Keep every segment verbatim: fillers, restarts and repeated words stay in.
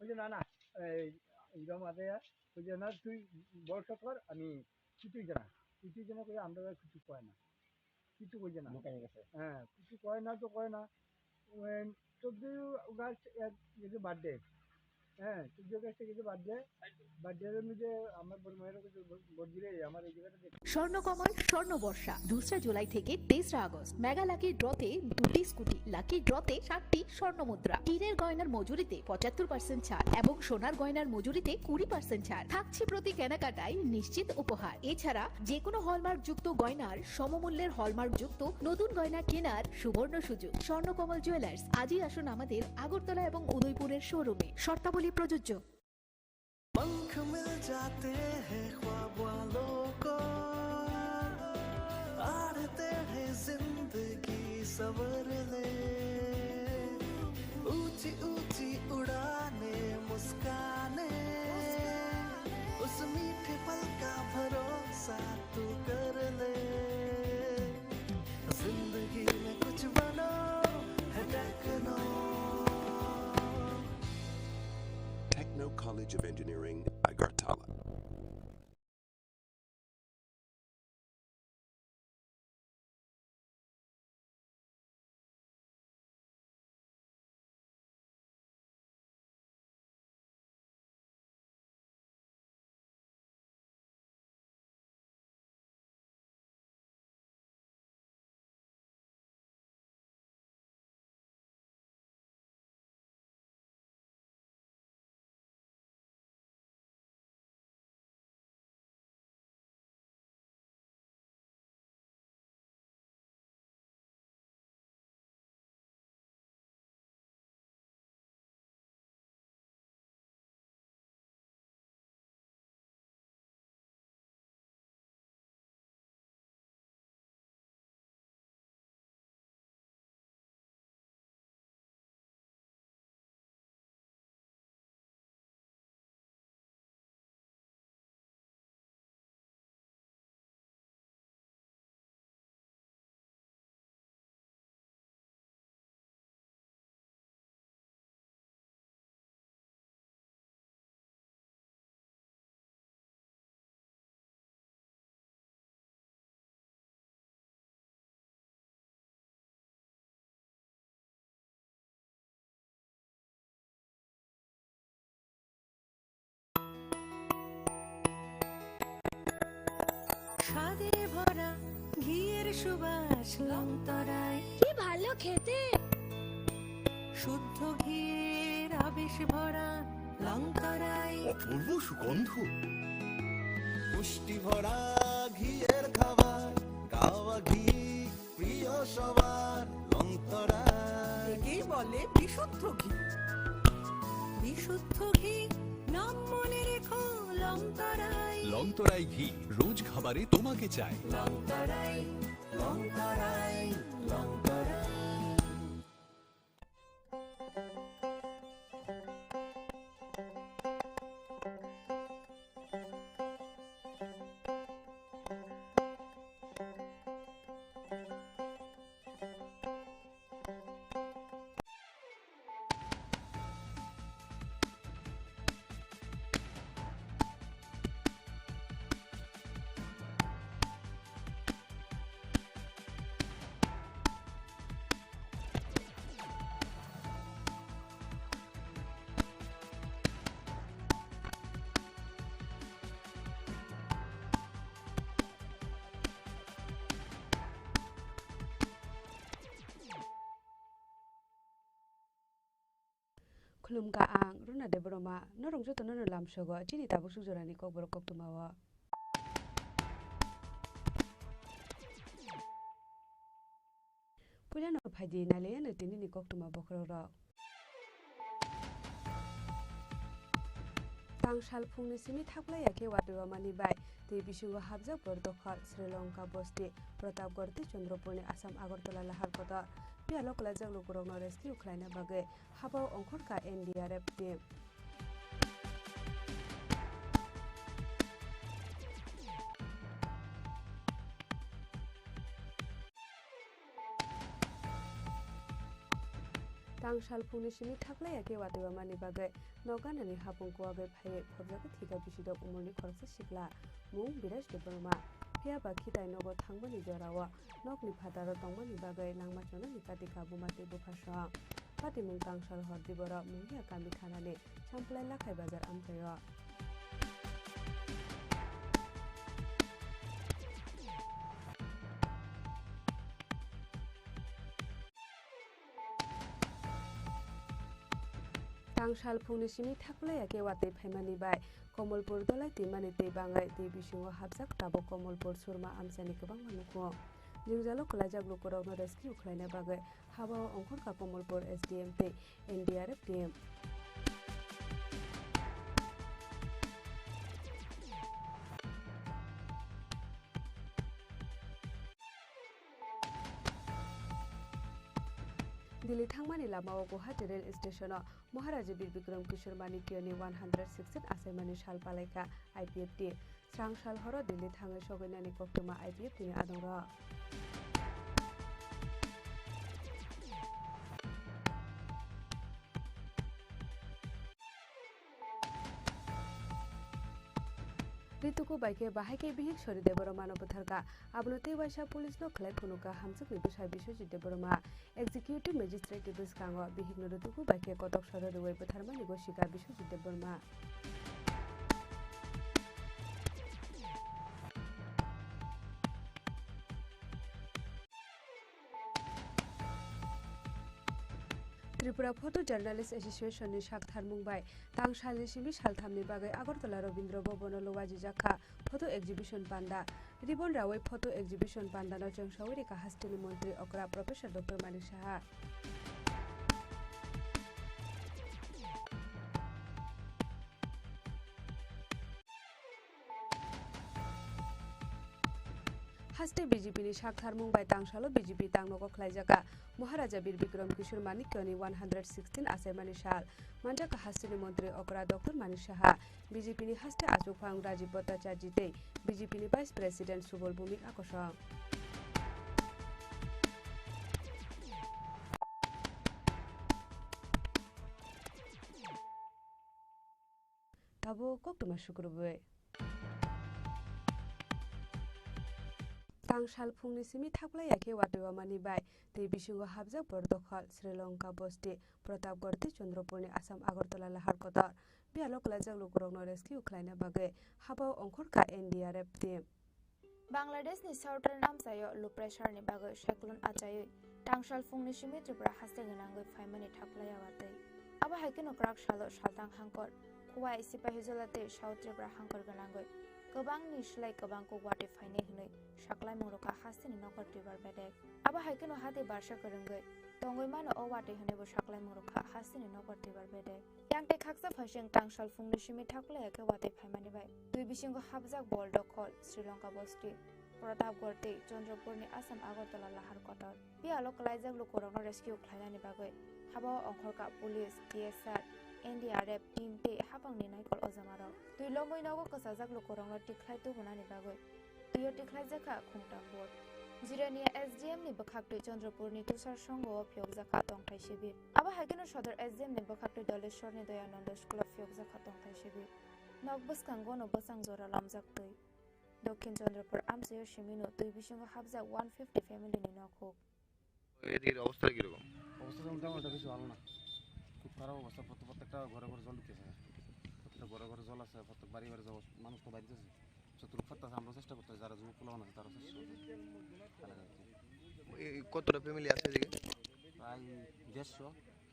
যে না, না, এই ইরম আছে, ওই যে না, তুই বর্ষা কর, আমি কিছুই জানা, কিছুই জানা করে আমরা আর কিছু কয় না, কিছু কই জানা। লুকাই গেছে। হ্যাঁ, কিছু কয় না তো কয় না। ওই চোদ্দই আগস্ট এক, এই যে বার্থডে, হ্যাঁ, চোদ্দই আগস্ট থেকে যে বার্থডে, বার্থডে মধ্যে আমার বড় মায়ের কাছে বর্থডে আমার এই জায়গাটা স্বর্ণকমল স্বর্ণ বর্ষা দুসরা জুলাই থেকে তেসরা আগস্ট মেগা লাকি ড্রতে দুটি স্কুটি, লাকি ড্রতে সাতটি স্বর্ণ মুদ্রা, হীরের গয়নার মজুরিতে পঁচাত্তর পার্সেন্ট ছাড় এবং সোনার গয়নার মজুরিতে কুড়ি পার্সেন্ট ছাড় থাকছে প্রতি কেনাকাটায় নিশ্চিত উপহার। এছাড়া যে কোনো হলমার্ক যুক্ত গয়নার সমমূল্যের হলমার্ক যুক্ত নতুন গয়না কেনার সুবর্ণ সুযোগ। স্বর্ণকমল জুয়েলার্স, আজই আসুন আমাদের আগরতলা এবং উদয়পুরের শোরুমে। শর্তাবলী প্রযোজ্য। पंख मिल जाते हैं ख्वाब वालों को, आड़े टेढ़े जिंदगी सवर ले। ऊंची ऊंची उड़ाने, मुस्काने, उस मीठे पल का भरोसा तू कर ले। जिंदगी में कुछ बनो, है techno. Techno College of Engineering, Agartala. স্বাদে ভরা ঘিয়ের সুবাস লংতরায়। কি ভালো খেতে। শুদ্ধ ঘিয়ের আবেশ ভরা লংতরায়। অপূর্ব সুগন্ধ। পুষ্টি ভরা ঘিয়ের খাবার, গাওয়া ঘি প্রিয় সবার, লংতরায়। একেই বলে বিশুদ্ধ ঘি। বিশুদ্ধ ঘি, নাম মনে রেখো, লংতরায়। লংতরায় ঘি, রোজ খাবারে তোমাকে চাই। লংতরায়, লংতরায়, Longtharai. Khulumkha ang Runa Debbarma, norok jotono no lamsogo chini tabuk suk jorani kokborok koktwmao. Puilano phaidi nailaiyano tinini koktwma bokhorokrok. Tang sal phungni simi thaklaiya khe watwi wamani bai twi bisingo hapjak borok dokhal Sri Lanka bosti Pratapgarh tei Chandrapurni Assam Agartala lahar kotor. Phiya lokolaijak lukurokno rescue khlaina bagwi habao ongkhorkha N D R F team. Tangsal phungni simi thaklaiya khe watwi wamani bagwi nok ganani hapung kuwagwi phaiwi phobjagwi thwikha bisidok umorni khoroksa sikla, mung Biresh Debbarma. Phiya ba khitai nogo thangmani jorao nokni phataro tongmani bagwi langma chonani kati ka buma tei bupha song. Patimung Tangsal hor diboro Mungia kami thanani Samplai Lakhai Bazar amchaio. Tangsal phungni simi thaklaiya khe watwi phaimani bai Komolpur dolai twimani twi bangai twi bisingo hapjak tabuk Komolpur Surma amchaini kwbangma nukhung. Jwngjalo kwlaijak lukurokno rescue khlaina bagwi habao ongkhorkha Komolpur S D M tei N D R F team. Delhi thangmani lamao Guwahati rail station-o Maharaja Bir Bikram Kishore Manikyani one hundred sixteen achaimani sal palaikha I P F T. Srang sal horo Delhi thangwi sogwinani koktwma I P F T ni adongrok. Rituku bai khe bahai khe bihik Sori Debbarma no bwtharkha. Abono tei waisa police no khlai phunukha hamjwkni bwsa Biswajit Debbarma. Executive Magistrate ni bwskango bihikno rituku bai khe kotok soro rwui bwtharmani gosika Biswajit Debbarma. Tripura Photo Journalist Association ni saktharmung bai tangsalni simi salthamni bagwi Agartala Rabindra Bhavan o lwajijak kha photo exhibition panda. Ribbon rawi photo exhibition pandano chwngsawi rikha hasteni montri okra Professor Doctor Manik Saha. Haste B J P ni saktharmung bai tangsalo B J P tangnogo khlaijaka Maharaja Bir Bikram Kishore Manikyani one hundred sixteen achaimani sal manjaka hasteni montri okra Doctor Manik Saha. B J P ni haste achukphang Rajib Bhattacharjee tei B J P ni Vice President Subal Bhowmik akosong. Tabuk koktwma sukrubwi. Tangsal phungni simi thaklaiya khe watwi wamani bai tei bisingo hapjak bor dokhol Sri Lanka bosti Pratapgarh tei Chandrapurni Assam Agartala lahar kotor. Biyalo kwlaijak lukurokno rescue khlaina bagwi habao ongkhorkha N D R F team. Bangladeshni southern amchaio low pressure-ni bagwi cyclone achaiwi tangsal phungni simi Tripura haste gwnangwi phaimani thaklaiya watwi. Abo hai kheno kwrak salo saltang hangkor Khowai, Sipahijola tei South Tripura hangkor gwnangwi kwbangni slai kwbang kok watwi phainai hwnwi saklaimung rwkha hasteni nokbar twibar bedek. Abo hai kheno hatwi barsa kwrwngwi tongwi mano o watwi hwnwibo saklaimung rwkha hasteni nokbar twibar bedek. Yang tei khaksa phaising tangsal phungni simi thaklaiya khe watwi phaimani bai twi bisingo hapjak bol dokhol Sri Lanka bosti Pratapgarh tei Chandrapurni Assam Agartala lahar kotor. Biyalo kwlaijak lukurokno rescue khlainani bagwi habao ongkhorkha police, T S R, N D R F team tei haphangni naikol ojamarok. Twi lomwi nogo kwchajak lukurokno tikhlai tubunani bagwi Twiyo tikhlaijakha khungtam board. Jirania S D M ni bwkhaktwi Chandrapurni Tusar Songho o phiyokjakha tongthai sibir. Abo hai kheno Sodor S D M ni bwkhaktwi Doleshwarni Doyananda School o phiyokjakha tongthai sibir. Nok bwskango no bwsang jora lamjak twi. Dokhin Chandrapur amchaio simino twi bisingo hapjak one fifty family ni nokhuk. এদিকের অবস্থা কিরকম? অবস্থা তো মোটামুটি বেশি ভালো না, খুব খারাপ অবস্থা। প্রত্যেক, প্রত্যেকটা ঘরে ঘরে জল ঢুকেছে, প্রত্যেকটা ঘরে ঘরে জল আছে, প্রত্যেক বাড়ি বাড়ি জল, মানুষ তো বাড়িতে আছে। যতটুকু পারতেছে আমরা চেষ্টা করতেছি, যারা যুবক পোলাপান আছে তারা চেষ্টা করতেছে। এই কতটা ফ্যামিলি আছে এদিকে? প্রায় দেড়শো,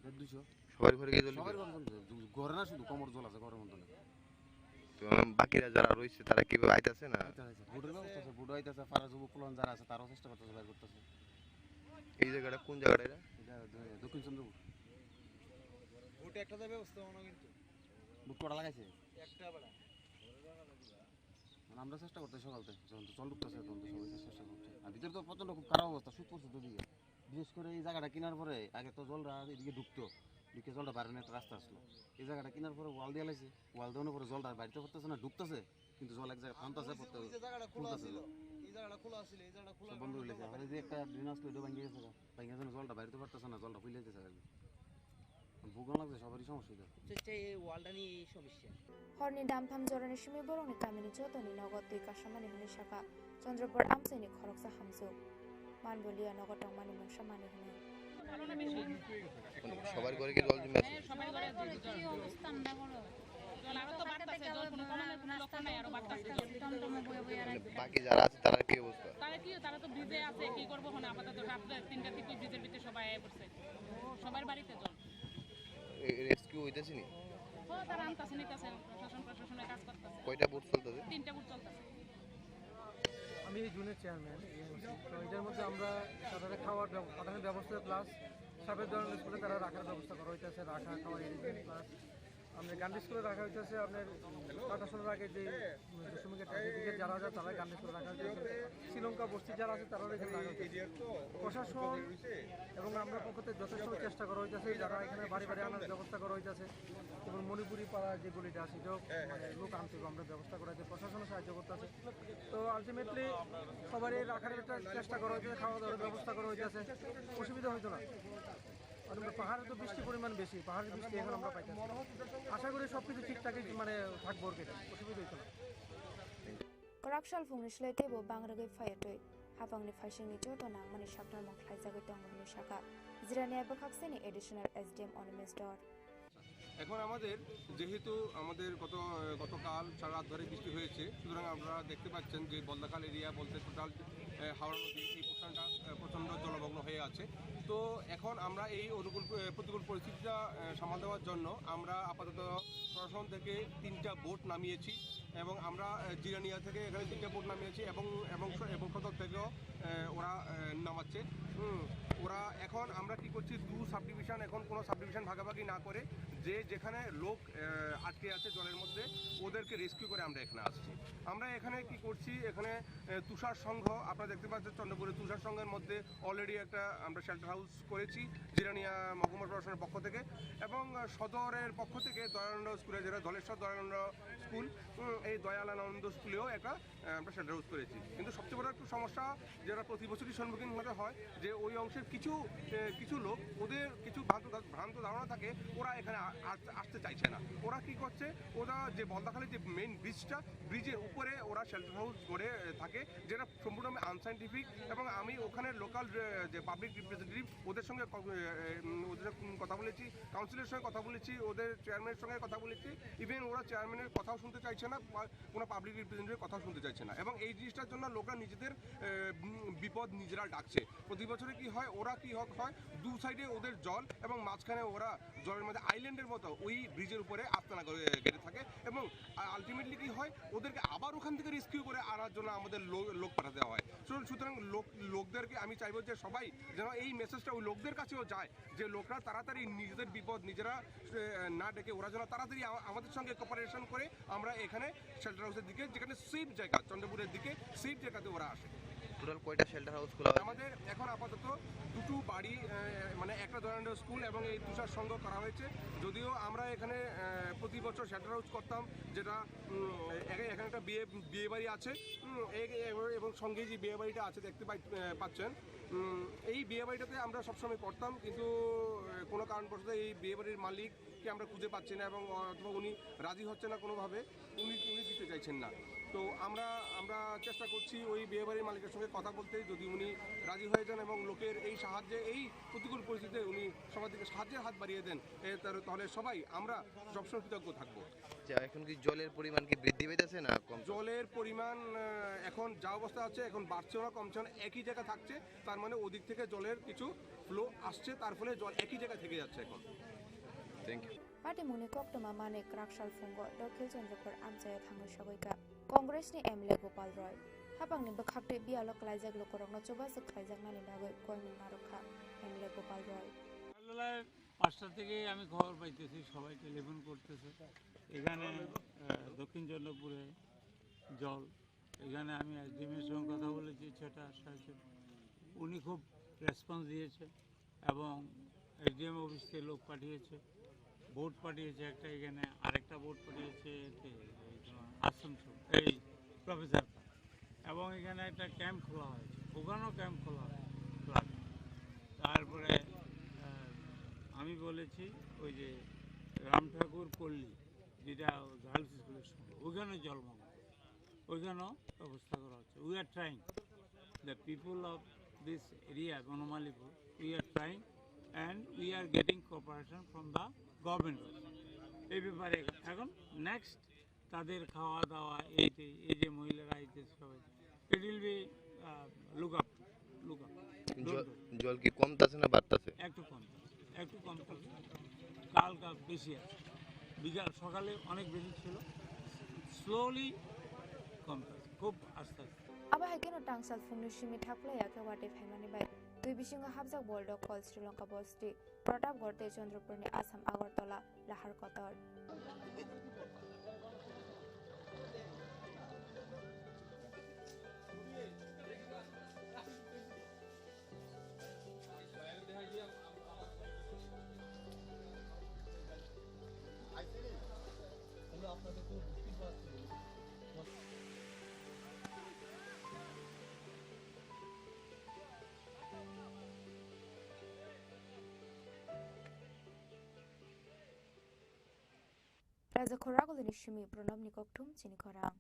দেড় দুইশো। সবার ঘরে কি জল সবার ঢুকে? ঘরে জল ঢুকে। ঘরে না, শুধু কোমর জল আছে, ঘরের মধ্যে না। তো বাকিরা যারা রয়েছে তারা কিভাবে আইতাছে না? আইতাছে, আইতাছে। বোটের ব্যবস্থা আছে, বোট আইতাছে, পাড়া যুবক পোলাপান যারা আছে তারাও চেষ্টা করতেছে, বাইর করতেছে। এই জায়গাটা কোন জায়গাটা এটা? এটা দ-, দক্ষিণ চন্দ্রপুর। বোটে একটা যাবে ব্যবস্থা মনে হয় কিন্তু। বোট কটা লাগাইছে? একটা বেড়া। মানে আমরা চেষ্টা করতেছি সকাল থেকে, যখন তো জল ঢুকতেছে তখন তো সবাই চেষ্টা করছে। আর ভিতরে তো প্রচণ্ড খুব খারাপ অবস্থা, শীত পড়ছে দুদিকে। বিশেষ করে এই জায়গাটা কেনার পরে আগে তো জলটা এদিকে ঢুকতো, ঢুকে জলটা বাইরে একটা রাস্তা আসলো। এই জায়গাটা কেনার পরে ওয়াল দিয়ে লাইছে, ওয়াল দেওয়ানোর পরে জলটা বাইরে তো পড়তেছে না, ঢুকতেছে, কিন্তু জল এক জায়গায় থামতেছে, পড়তে ওই যে জায়গাটা খোলা ফুলতেছে ছিল, জল। এই জায়গাটা খোলা ছিল, এই জায়গাটা খোলা সব বন্ধ হয়ে গেছে। আর এই যে একটা ড্রেন আসলো, এটা ভাঙিয়ে গেছে, ভাঙিয়ে জন্য জলটা বাইরে তো পারতেছে না, জলটা ফুলে যেতে থাকে। ভূগোল লাগছে সবারই সমস্যা হইতো। হচ্ছে এই ওয়ালটা নিয়ে এই সমস্যা। Horni damtham jorani simi borokni kamini jotoni nogo twi kasamani hwnwi sakha Chandrapur amchaini khoroksa hamjwk. Manboliya nogo tongmani mungsa mani hwnwi. মানে সবার ঘরে কি জল জমে আছে? হ্যাঁ, সবার ঘরে জল। কি অবস্থা আমরা বলো? জল আরো তো বাড়তেছে, জল কোনো কমে না, কোনো লক্ষণ নাই, আরো বাড়তেছে জল। টমটমে বয়ে বয়ে আর মানে বাকি যারা আছে তারা কি অবস্থা? তারা কি, তারা তো ভিজে আছে, কি করবো এখন? আপাতত রাত তিনটা থেকে ভিজের ভিতরে সবাই আয়া পড়ছে, সবার বাড়িতে জল। রেস্কিউ হইতেছে নি? ও, তারা আনতেছে, নিতেছে, প্রশাসন, প্রশাসনের কাজ করতেছে। কয়টা বোট চলতেছে? তিনটা বোট চলতেছে। আমি এই জোনের চেয়ারম্যান। তো এটার মধ্যে আমরা তাদের খাওয়ার ব্যব-, পাঠানোর ব্যবস্থা প্লাস সাবেক ধরনের স্কুলে তারা রাখার ব্যবস্থা করা হইতেছে, রাখা খাওয়ার অ্যারেঞ্জমেন্ট প্লাস আপনার গান্ধী স্কুলে রাখা হইতেছে আপনার পাঠাশোনার আগে যে শ্রমিকের সার্টিফিকেট যারা আছে তারা গান্ধী স্কুলে রাখা হইতেছে। শ্রীলঙ্কা বস্তি যারা আছে তারাও এখানে রাখা হইতেছে। প্রশাসন এবং আমরা পক্ষ থেকে যথেষ্ট চেষ্টা করা হইতেছে যারা এখানে বাড়ি বাড়ি আনার ব্যবস্থা করা হইতেছে এবং মণিপুরি পাড়া যে গলিটা আছে এটাও মানে লোক আনতে হবে, আমরা ব্যবস্থা করা হইতেছে, প্রশাসনও সাহায্য করতেছে। তো আলটিমেটলি সবারই রাখার একটা চেষ্টা করা হইতেছে, খাওয়া দাওয়ার ব্যবস্থা করা হইতেছে, অসুবিধা হইতো না। আর আমরা পাহাড়ে তো বৃষ্টির পরিমাণ বেশি, পাহাড়ের বৃষ্টি এখন আমরা পাইতেছি। আশা করি সব কিছু ঠিকঠাকই মানে থাকবো আর কি, অসুবিধা হইতো না। Kwrak sal phungni slai teibo bangrwgwi phaiya twi. Hapangni phaisingni joto nangmani saknarmung khlaijagwi tongo hwnwi sakha Jirania bwkhakseni Additional S D M Animesh Dor. এখন আমাদের, যেহেতু আমাদের গত, গতকাল সারা রাত ধরে বৃষ্টি হয়েছে, সুতরাং আপনারা দেখতে পাচ্ছেন যে বলদাখাল এরিয়া বলতে টোটাল, এ, হাওড়া নদী এই পোর্শনটা, এ, প্রচণ্ড জলমগ্ন হয়ে আছে। তো এখন আমরা এই অনুকূল, এ, প্রতিকূল পরিস্থিতিটা, এ, সামাল দেওয়ার জন্য আমরা আপাতত প্রশাসন থেকে তিনটা বোট নামিয়েছি এবং আমরা, এ, জিরানিয়া থেকে এখানে তিনটা বোট নামিয়েছি এবং, এবং স-, এবং সদর থেকেও, এ, ওরা, এ, নামাচ্ছে। হুম, ওরা এখন আমরা কি করছি, দু সাবডিভিশন, এখন কোনো সাবডিভিশন ভাগাভাগি না করে যে যেখানে লোক, এ, আটকে আছে জলের মধ্যে, ওদেরকে রেস্কিউ করে আমরা এখানে আসছি। আমরা এখানে কি করছি, এখানে, এ, তুষার সংঘ, আপনারা দেখতে পাচ্ছেন চন্দ্রপুরে তুষার সংঘের মধ্যে অলরেডি একটা আমরা শেল্টার হাউস করেছি জিরানিয়া মহকুমা প্রশাসনের পক্ষ থেকে এবং, আহ, সদরের পক্ষ থেকে দয়ানন্দ স্কুলে, যেটা ধলেশ্বর দয়ানন্দ স্কুল, উম, এই দয়ালানন্দ স্কুলেও একটা, আহ, আমরা শেল্টার হাউস করেছি। কিন্তু সবচেয়ে বড় একটু সমস্যা যেটা প্রতি বছরই সম্মুখীন হতে হয় যে ওই অংশের কিছু, আহ, কিছু লোক ওদের কিছু ভ্রান্ত ধা-, ভ্রান্ত ধারণা থাকে, ওরা এখানে আ-, আ-, আসতে চাইছে না। ওরা কি করছে, ওরা যে বলদাখালী যে মেইন ব্রিজটা, ব্রিজের উপরে ওরা শেল্টার হাউস গড়ে, আহ, থাকে, যেটা সম্পূর্ণ আমি আনসায়েন্টিফিক এবং আমি ওখানে লোকাল যে, যে পাবলিক রিপ্রেজেন্টেটিভ ওদের সঙ্গে ক-, এ, এ, উম, ওদের সঙ্গে কথা বলেছি, কাউন্সিলরের সঙ্গে কথা বলেছি, ওদের চেয়ারম্যানের সঙ্গে কথা বলেছি। ইভেন ওরা চেয়ারম্যানের কথাও শুনতে চাইছে না, পা-, কোনো পাবলিক রিপ্রেজেন্টেটিভের কথাও শুনতে চাইছে না। এবং এই জিনিসটার জন্য লোকরা নিজেদের, এ, উম, বিপদ নিজেরা ডাকছে। প্রতি বছরে কি হয়, ওরা কি হক হয়, দু সাইডে ওদের জল এবং মাঝখানে ওরা জলের মধ্যে আইল্যান্ডের মতো ওই ব্রিজের উপরে আস্তানা করে, গেড়ে থাকে এবং আলটিমেটলি কি হয়, ওদেরকে আবার ওখান থেকে রেস্কিউ করে আনার জন্য আমাদের লো-, লোক পাঠাতে হয়। সুতরাং, সুতরাং লোক, লোকদেরকে আমি চাইবো যে সবাই যেন এই মেসেজটা ওই লোকদের কাছেও যায়, যে লোকরা তাড়াতাড়ি নিজেদের বিপদ নিজেরা, এ, না ডেকে ওরা যেন তাড়াতাড়ি আমা-, আমাদের সঙ্গে কোঅপারেশন করে আমরা এখানে শেল্টার হাউসের দিকে, যেখানে সেফ জায়গা, চন্দ্রপুরের দিকে সেফ জায়গাতে ওরা আসে। টোটাল কয়টা শেল্টার হাউস খোলা হয়েছে? আমাদের এখন আপাতত দুটো বাড়ি, এ, মানে একটা দয়ানন্দ স্কুল এবং এই তুষার সংঘ করা হয়েছে। যদিও আমরা এখানে, এ, প্রতি বছর শেল্টার হাউস করতাম, যেটা, উম, এ-, এখানে একটা বিয়ে, বিয়ে বাড়ি আছে, উম, এ-, এ-, এবং সঙ্গে যে বিয়ে বাড়িটা আছে দেখতে পাই-, এ, পাচ্ছেন, উম, এই বিয়ে বাড়িটাতে আমরা সবসময় করতাম, কিন্তু, এ, কোনো কারণবশত এই বিয়ে বাড়ির মালিককে আমরা খুঁজে পাচ্ছি না এবং অথবা উনি রাজি হচ্ছে না কোনোভাবে, উনি, উনি দিতে চাইছেন না। তো আমরা, আমরা চেষ্টা করছি ওই বিয়ে বাড়ির মালিকের সঙ্গে কথা বলতে, যদি উনি রাজি হয়ে যান এবং লোকের এই সাহায্যে, এই প্রতিকূল পরিস্থিতিতে উনি সবার দিকে সাহায্যের হাত বাড়িয়ে দেন, এ, তার, তাহলে সবাই আমরা সবসময় কৃতজ্ঞ থাকবো। আচ্ছা, এখন কি জলের পরিমাণ কি বৃদ্ধি পেতেছে না কম? জলের পরিমাণ, আহ, এখন যা অবস্থা আছে, এখন বাড়ছেও না, কমছেও না, একই জায়গা থাকছে। তার মানে ওদিক থেকে জলের কিছু ফ্লো আসছে, তার ফলে জল একই জায়গায় থেকে যাচ্ছে এখন। Thank you. Patimungni koktwma manwi kwrak sal phungo Dokhil Chandrapur amchaya thangwi sogwi kha Congress ni M L A Gopal Roy. Hapangni bwkhaktwi biyalo klaijak lukurokno chubaswk khlaijaknani bagwi koimung narwk kha M L A Gopal Roy. সকালবেলায় পাঁচটা থেকে আমি খবর পাইতেছি, সবাই টেলিফোন করতেছে। এখানে, আহ, দক্ষিণ চন্দ্রপুরে জল। এখানে আমি এসডিএম এর সঙ্গে কথা বলেছি, ছটা সাড়ে ছটা। উনি খুব রেসপন্স দিয়েছে এবং এসডিএম অফিস থেকে লোক পাঠিয়েছে, বোট পাঠিয়েছে একটা এখানে, আরেকটা বোট পাঠিয়েছে এতে, এই তোমার আসানসোল, এই প্রফেসর পার্ক। এবং এখানে একটা ক্যাম্প খোলা হয়েছে, ওখানেও ক্যাম্প খোলা হয়েছে, ফ্লাড। তারপরে, আহ, আমি আমি বলেছি ওই যে রাম ঠাকুর পল্লী, যেটা গার্লস স্কুলের সঙ্গে, ওইখানে জলমগ্ন, ওইখানেও ব্যবস্থা করা হচ্ছে। We are trying, the people of this area, Bonomalipur, we are trying and we are getting cooperation from the government. এই ব্যাপারে এখন নেক্সট তাদের খাওয়া দাওয়া, এই যে, এই যে মহিলারা আইতেছে সবাই, it will be, ah, look up, look up. জল, জল কি কমতাছে না বাড়তাছে? একটু কম, একটু কম। কালকা বেশি আছে, বিকাল সকালে অনেক বেশি ছিল, স্লোলি কমতাছে, খুব আস্তে আস্তে। Abo hai kheno tangsal phungni simi thakphlai ya khe watwi phaimani bai twi bisingo hapjak Boldog Khol Sri Lanka bosti. Pratapgarh tei Chandrapurni Assam Agartala lahar kotor. Raja khoragulini simi Pranabni kokthum chini khorang.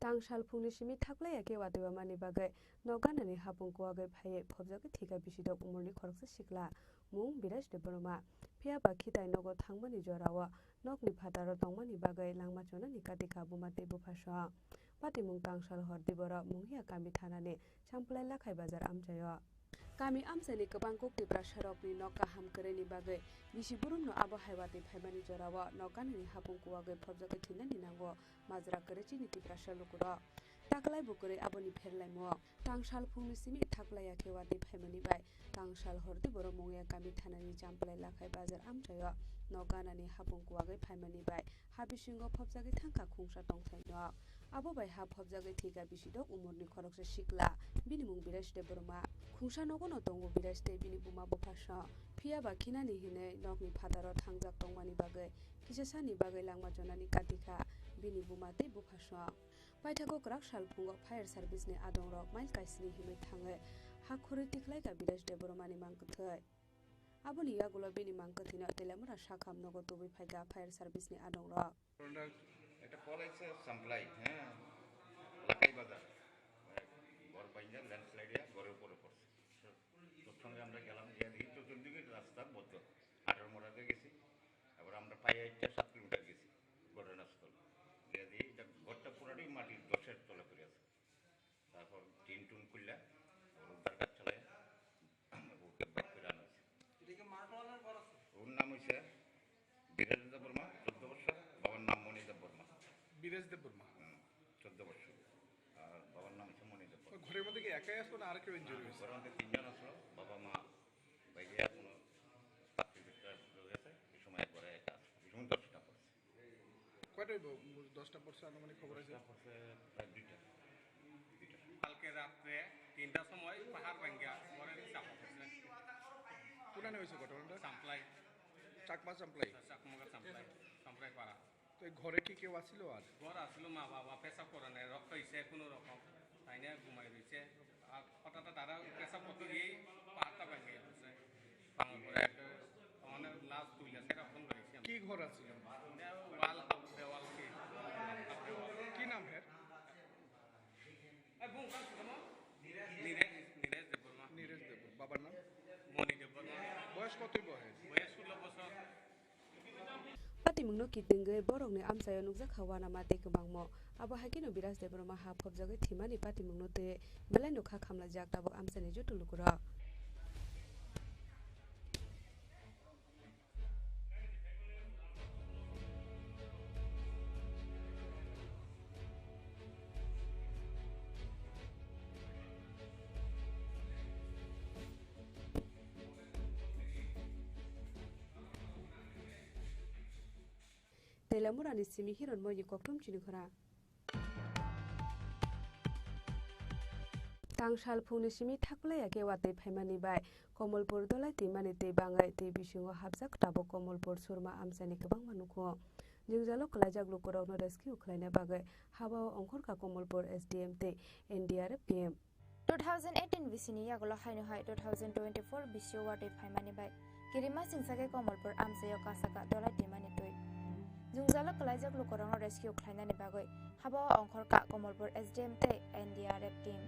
Tangsal phungni simi thaklai ya khe watwi wamani bagwi nok ganani hapung kuwagwi phaiwi phobjagwi thika bisidok umorni khoroksa sikla mung Biraj Debbarma. Phiya ba khitai nogo thangmani jorao nokni phataro tongmani bagwi langma chonani katikha buma tei buphasong. Patimung tangsal hor diboro Mungiya kami thanani Champlai Lakhai Bazar amchaio. Kami amchaini kwbang kuk Tiprasarokni nok kaham kwrwini bagwi bisi burumno abo hai watwi phaimani jorao nok ganani hapung kuwagwi phobjagwi thinani nango majra kwrwi chini Tiprasa lukurok. Taklai bo kwrwi aboni pherlaimung. Tangsal phungni simi thaklai ya khe watwi phaimani bai tangsal hor diboro Mungiya kami thanani Champlai Lakhai Bazar amchaio nok ganani hapung kuwagwi phaimani bai ha bisingo phobjagwi thangkha khungsa tongthai nok. Abo bai ha phobjagwi thika bisidok umorni khoroksa sikla, bini mung Biraj Debbarma. Khungsa nogono tongo Biraj tei bini buma buphasong. Phiya ba khinani hinwi nokni phataro thangjak tongmani bagwi kisa sani bagwi langma chonani katikha bini buma tei buphasong. Paithago kwrak sal phungo fire service ni adongrok mile kaisni himwi thangwi ha khorwi tikhlaikha Biraj Debbarmani mang kwthwi. Aboni yagulo bini mang kwthwino Teliamura sakham nogo tubui phaikha fire service ni adongrok. ঘটনাটা একটা কল আইছে সাপ্লাই, হ্যাঁ, লাখাই বাজার, মানে, ঘর ভাঙ্গা ল্যান্ডস্লাইডে ঘরের উপরে পড়ছে। তৎসঙ্গে আমরা গেলাম, গিয়ে দেখি চতুর্দিকে রাস্তা বন্ধ। আঠারো মোড়াতে গেছি, আবার আমরা পায়ে হেঁটে সাত কিলোমিটার গেছি ঘটনাস্থল। গিয়ে দেখি এটা ঘরটা পুরাটাই মাটির দশের তলে পড়ে আছে। তারপর টিন টুন খুললে আবার উদ্ধার কাজ চালায়, ওকে বাইর করে আনা হয়েছে। এটা কি মাঠওয়ালার ঘর আছে? ওর নাম হইছে বিরাজ দেববর্মা, চোদ্দ বছর, বাবার নাম মণি দেববর্মা। বিরাজ দেববর্মা? হুম, চোদ্দ বছর। আর বাবার নাম হচ্ছে মণি দেববর্মা। ওই ঘরের মধ্যে কি একাই আসলো না আর কেউ ইনজুরি হয়েছে? ঘরের মধ্যে তিনজন আসলো, বাবা মা বাইরে এখনো পাঁচ মিনিট রয়ে গেছে, এই সময় ঘরে একা আসলো, এই সময় দশটা পড়ছে। কয়টা হইব? দশটা পড়ছে আনুমানিক খবর আছে? দশটা পড়ছে প্রায় দুইটা। দুইটা। কালকে রাত্রে তিনটার সময় পাহাড় ভাঙ্গিয়া ঘরে চাপা পড়ছে। কোনানে হয়েছে ঘটনাটা? চাম্পলাই। চাকমা চাম্পলাই? চাকমা চাম্পলাই, চাম্পলাই পাড়া। তো এই ঘরে কি কেউ আছিল আর? ঘর আছিল, মা বাবা পেশাব করে নাই, রক্ত হইছে কোনো রকম, তাই না ঘুমাই রয়েছে। আর হঠাৎ তারা পেশাব করতে গিয়েই পাহাড়টা ভেঙে গেছে। ভাঙার পরে একটা, মানে, লাশ তুলে সেটা ফোন করেছি আমি। কি ঘর আছিল? দেওয়াল, দেওয়াল কি? কি নাম হের? এই বোন, কার ছিল? নীরেশ, নীরেশ দেববর্মা। নীরেশ দেববর্মা। বাবার নাম? মণি দেববর্মা। বয়স কত হইব হের? বয়স ষোলো বছর। Patimungno kitingwi borokni amchaio nukjakha uanama tei kwbangmo. Abo haikheno Biraj Debbarma ha phobjagwi thwimani patimungno twiwi belaino kha khamlaijak tabuk amchaini joto lukurok. Teliamurani simi Hironmoini kokthum chini khorang. Tangsal phungni simi thaklai ya khe watwi phaimani bai Komolpur dolai twimani twi bangwi twi bisingo hapjak tabuk Komolpur Surma amchaini kwbangma nukhung. Jwngjalo kwlaijak lukurokno rescue khlaina bagwi habao ongkhorkha Komolpur S D M tei N D R F team. Two thousand eighteen bisini yagulo haino hai two thousand twenty-four bisio watwi phaimani bai kirima singsa khe Komolpur amchaio kasaka dolai twimani twi. Jwngjalo kwlaijak lukurokno rescue khlainani bagwi habao ongkhorkha Komolpur S D M tei N D R F team.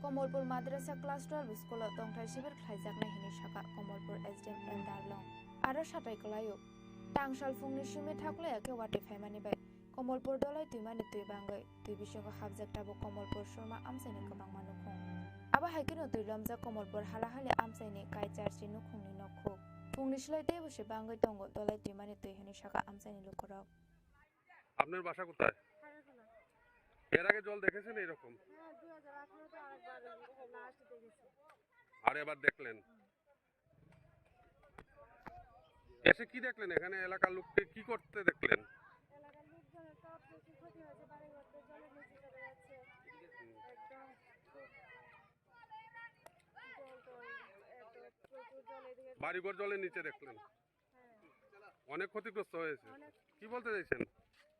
Komolpur Madrasa Class twelve school-o tongthai sibir khlaijaknai hwnwi sakha Komolpur S D M Eldar Long. Aro satai kwlaio, tangsal phungni simi thaklaiya khe watwi phaimani bai Komolpur dolai twimani twi bangwi twi bisingo hapjak tabuk Komolpur Surma amchaini kwbangma nukhung. Abo hai kheno twi lomjak Komolpur halahali amchaini Kaicharchi nukhungni nokhuk. Phungni slai teibo se bangwi tongo dolai twimani twi hwnwi sakha amchaini lukurok. আপনার বাসা কোথায়? খাগড়াছড়ি। এর আগে জল দেখেছেন এইরকম? হ্যাঁ, দুই হাজার আঠারোতে আরেকবার লাস্ট দেখেছি। আর এবার দেখলেন? হুম। এসে কি দেখলেন এখানে? এলাকার লোককে কি করতে দেখলেন? এলাকার লোকজনের তো প্রচুর ক্ষতি হয়েছে, বাড়িঘর তো জলের নিচে চলে যাচ্ছে। হুম। একদম খুব জল তো এত প্রচুর জল এদিকে। বাড়িঘর জলের নিচে দেখলেন? হ্যাঁ। অনেক ক্ষতিগ্রস্ত হয়েছে। অনেক। কি বলতে চাইছেন?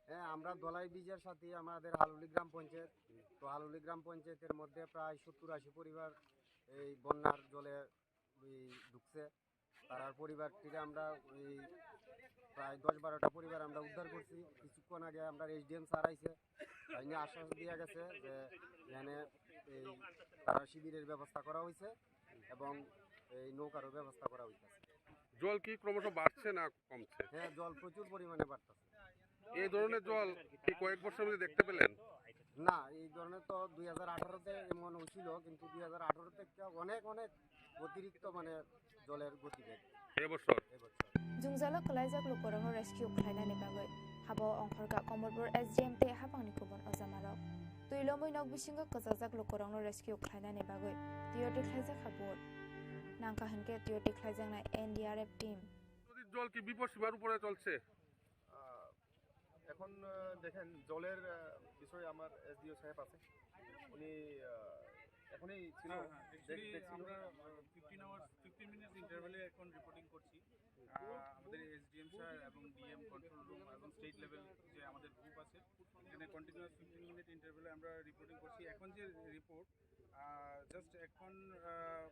হ্যাঁ, আমরা ধলাই ব্রিজের সাথে আমাদের হালুলি গ্রাম পঞ্চায়েত। তো হালুলি গ্রাম পঞ্চায়েতের মধ্যে প্রায় সত্তর আশি পরিবার এই বন্যার জলে ওই ঢুকছে। তারার পরিবার থেকে আমরা ওই প্রায় দশ বারোটা পরিবার আমরা উদ্ধার করছি। কিছুক্ষণ আগে আমরা এসডিএম স্যার আইছে, তাই নিয়ে আশ্বাস দিয়ে গেছে যে এখানে এই তারা শিবিরের ব্যবস্থা করা হয়েছে এবং এই নৌকারও ব্যবস্থা করা হইতেছে। জল কি ক্রমশ বাড়ছে না কমছে? হ্যাঁ, জল প্রচুর পরিমাণে বাড়তেছে। এই ধরনের জল কি কয়েক বছর মধ্যে দেখতে পেলেন? না, এই ধরনের তো দুই হাজার আঠারোতে এমন হয়েছিল, কিন্তু দুই হাজার আঠারো থেকে অনেক অনেক অতিরিক্ত মানে জলের গতিবেগ এবছর। এবছর। Jwngjalo kwlaijak lukurokno rescue khlainani bagwi habao ongkhorkha Komolpur S D M tei haphangni kubun ojamarok. Twi lomwi nok bisingo kwchajak lukurokno rescue khlainani bagwi tiyori khlaijak ha boat. Nangkha hinkhe tiyori khlaijaknai N D R F team. নদীর জল কি বিপদসীমার উপরে চলছে? আহ, এখন, আহ, দেখেন, জলের, আহ, বিষয়ে আমার এসডিও সাহেব আছে, উনি, আহ, এখনই ছিল, হ্যাঁ, হ্যাঁ, দেখ-, actually দেখছিল। আমরা, আহ, ফিফটিন আওয়ার্স, ফিফটিন মিনিটস ইন্টারভ্যালে এখন রিপোর্টিং করছি। আহ, আমাদের এসডিএম স্যার এবং ডিএম কন্ট্রোল রুম এবং স্টেট লেভেল যে আমাদের গ্রুপ আছে, এখানে কন্টিনিউয়াস ফিফটিন মিনিট ইন্টারভ্যালে আমরা রিপোর্টিং করছি। এখন যে রিপোর্ট, আহ, জাস্ট এখন, ah,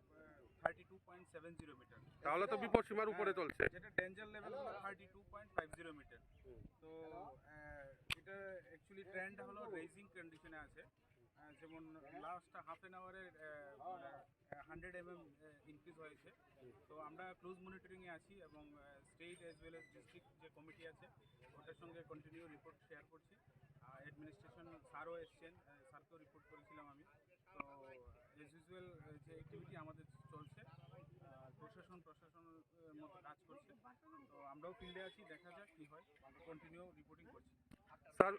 thirty two point seven zero metre. তাহলে তো বিপদসীমার উপরে হ্যাঁ, চলছে। যেটা ডেঞ্জার লেভেল হলো thirty two point five zero metre. হুম। তো, আহ, এটা অ্যাকচুয়ালি ট্রেন্ড হলো রেজিং কন্ডিশনে আছে। আহ, যেমন লাস্ট হাফ অ্যান আওয়ারে, আহ, মানে, ah, hundred mm, ah, increase হয়েছে। তো আমরা ক্লোজ মনিটরিংয়ে আছি এবং, ah, state as well as district যে কমিটি আছে, ওটার সঙ্গে কন্টিনিউ রিপোর্ট শেয়ার করছি। আহ, অ্যাডমিনিস্ট্রেশন স্যারও এসছেন, আহ, স্যারকেও রিপোর্ট করেছিলাম আমি। তো অ্যাজ ইউজুয়াল যে অ্যাক্টিভিটি আমাদের চলছে, আহ, প্রশাসন প্রশাসনের মতো কাজ করছে। তো আমরাও ফিল্ডে আছি, দেখা যাক কি হয়, কন্টিনিউ রিপোর্টিং করছি। স্যার,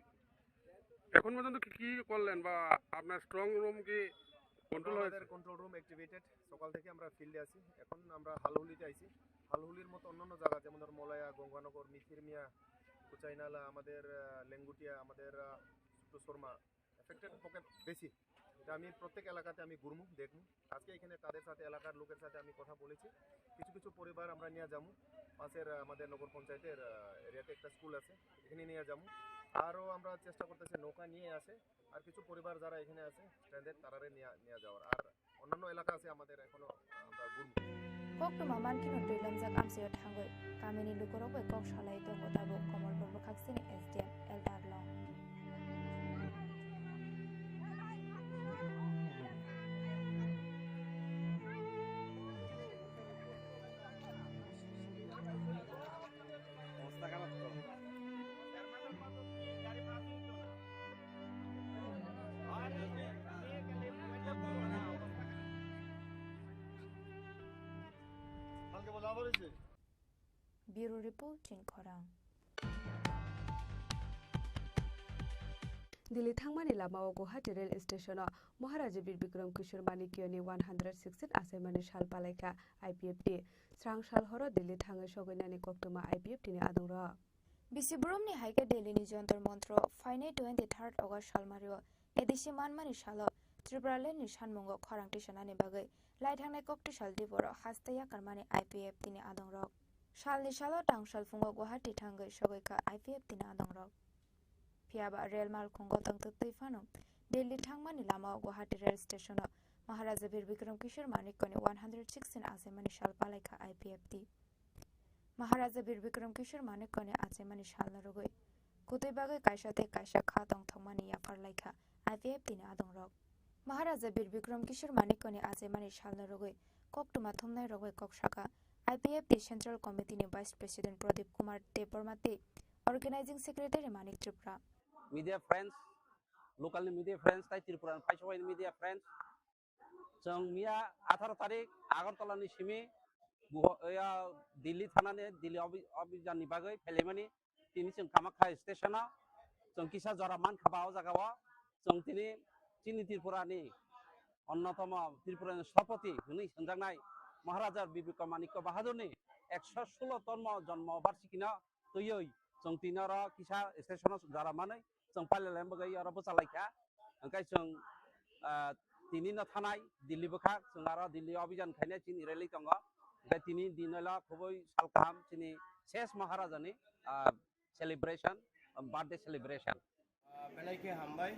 এখন পর্যন্ত কি, কি করলেন বা আপনার স্ট্রং রুম কি কন্ট্রোল হয়েছে? আমাদের কন্ট্রোল রুম অ্যাক্টিভেটেড, সকাল থেকে আমরা ফিল্ডে আছি। এখন আমরা হালহুলিতে আইছি। হালহুলির মতো অন্যান্য জায়গা, যেমন ধর মলয়া, গঙ্গানগর, মিথিরমিয়া, কুচাইনালা, আমাদের, আহ, লেঙ্গুটিয়া, আমাদের, আহ, ছোট্ট শর্মা, এফেক্টেড পকেট বেশি। এটা আমি প্রত্যেক এলাকাতে আমি ঘুরমু, দেখমু। আজকে এখানে তাদের সাথে, এলাকার লোকের সাথে আমি কথা বলেছি। কিছু কিছু পরিবার আমরা নিয়ে যাবো। পাশের, আহ, আমাদের নগর পঞ্চায়েতের, আহ, এরিয়াতে একটা স্কুল আছে, এখানে নিয়ে যাবো। আরও আমরা চেষ্টা করতেছি নৌকা নিয়ে আসে, আর কিছু পরিবার যারা এখানে আছে স্ট্র্যান্ডেড, তারারে নিয়ে, নিয়ে যাওয়ার। আর অন্যান্য এলাকা আছে আমাদের এখনো, আহ, আমরা ঘুরবো। Koktwma mankhe no twi lomjak amchaio thangwi kamini lukurok bai kok salai tongo tabuk Komolpur bwkhaksini S D M Eldar Long. অবস্থা খারাপ তো। কালকে বলে আবার হয়েছে। Bureau Report, Chini Khorang. Delhi thangmani lamao Guwahati rail station-o Maharaja Bir Bikram Kishore Manikyani one hundred sixteen achaimani sal palaikha I P F T. Srang sal horo Delhi thangwi sogwinani koktwma I P F T ni adongrok. Bisi boromni hai khe Delhi ni Jantar Mantar-o phainai twenty third August salmario A D C manmani salo Tripura land ni sanmungo khorang tisanani bagwi lai thangnai kok tisal diboro haste yakarmani I P F T ni adongrok. Salni salo tangsal phungo Guwahati thangwi sogwi kha I P F T ni adongrok. Phiya ba rail malkhungo tongtwtwi phano Delhi thangmani lamao Guwahati rail station-o Maharaja Bir Bikram Kishore Manikyani one hundred sixteen achaimani sal palaikha I P F T. Maharaja Bir Bikram Kishore Manikyani achaimani salno rwgwi kutui bagwi kaisa tei kaisa kha tongthokmani yaphar laikha I P F T ni adongrok. Maharaja Bir Bikram Kishore Manikyani achaimani salno rwgwi koktwma thumnairok bai kok sakha I P F T Central Committee ni Vice President Pradip Kumar Debbarma tei Organizing Secretary Manik Tripura. Media friends, local ni media friends, tai Tripura ni phaisa wai ni media friends. Chwng miya atharo tarik Agartala ni simi Guwa-, ya, Delhi thana ni Delhi obi-, obijan ni bagwi phailaimani. Tini chwng Kamakhya station o chwng kisa jora mankha ba o jaga o chwng tini chini Tripura ni onnotomo Tripura ni sopoti hwnwi swnjaknai Maharaja Bir Bikram Manikya Bahadur ni ekso sulo tonmo jonmo barsikino twiwi chwng tini oro kisa station o jora manwi chwng pailalaina bagwi oro bwchalaikha. Hwnkhe chwng, ah, tini no thanai Delhi bwkhak, chwng aro Delhi obijan khainai chini rally tongo. Hwnkhe tini din olo khubui sal kaham chini ses Maharaja ni, ah, celebration, birthday celebration. Ah, belai khe hambai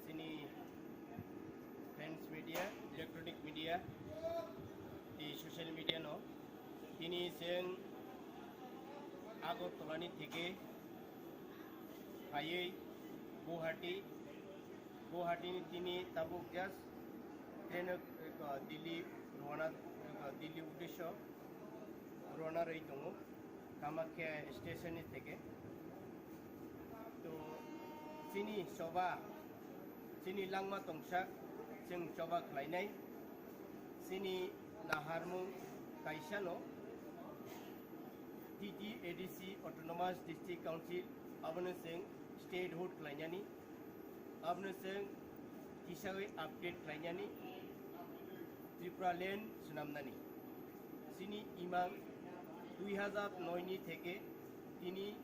chini friends media, electronic media, tei social media no. Tini chwng Agartala ni theke phaiwi Guwahati, Guwahati ni tini tabuk just train o, eh, Delhi rwana, eh, Delhi uddesho rwana rwi tongo, Kamakhya station ni theke. To chini choba, chini langma tongsak, chwng choba khlainai, chini naharmung kaisano T T A D C Autonomous District Council, abono chwng statehood khlainani, abono chwng kisawi update khlainani, Tripura land swnamnani. Chini imang dui hazar noi ni theke tini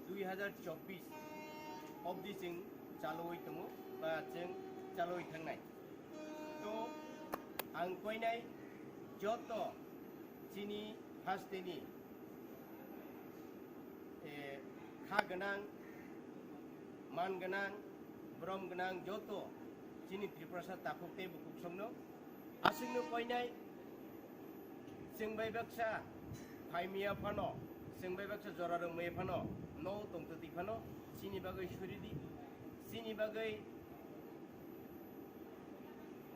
dui hazar chobbish obdi chwng chalogwi tongo ba chwng chalogwi thangnai. To ang koinai joto chini hasteni, eh, kha gwnang, man gwnang, borom gwnang joto chini Tiprasa takhuk tei bukhuk songno aswkno koinai, chwng bai baksa phaimaya phano, chwng bai baksa jora rwngmaya phano, no tongtwtwi phano, chini bagwi suridi, chini bagwi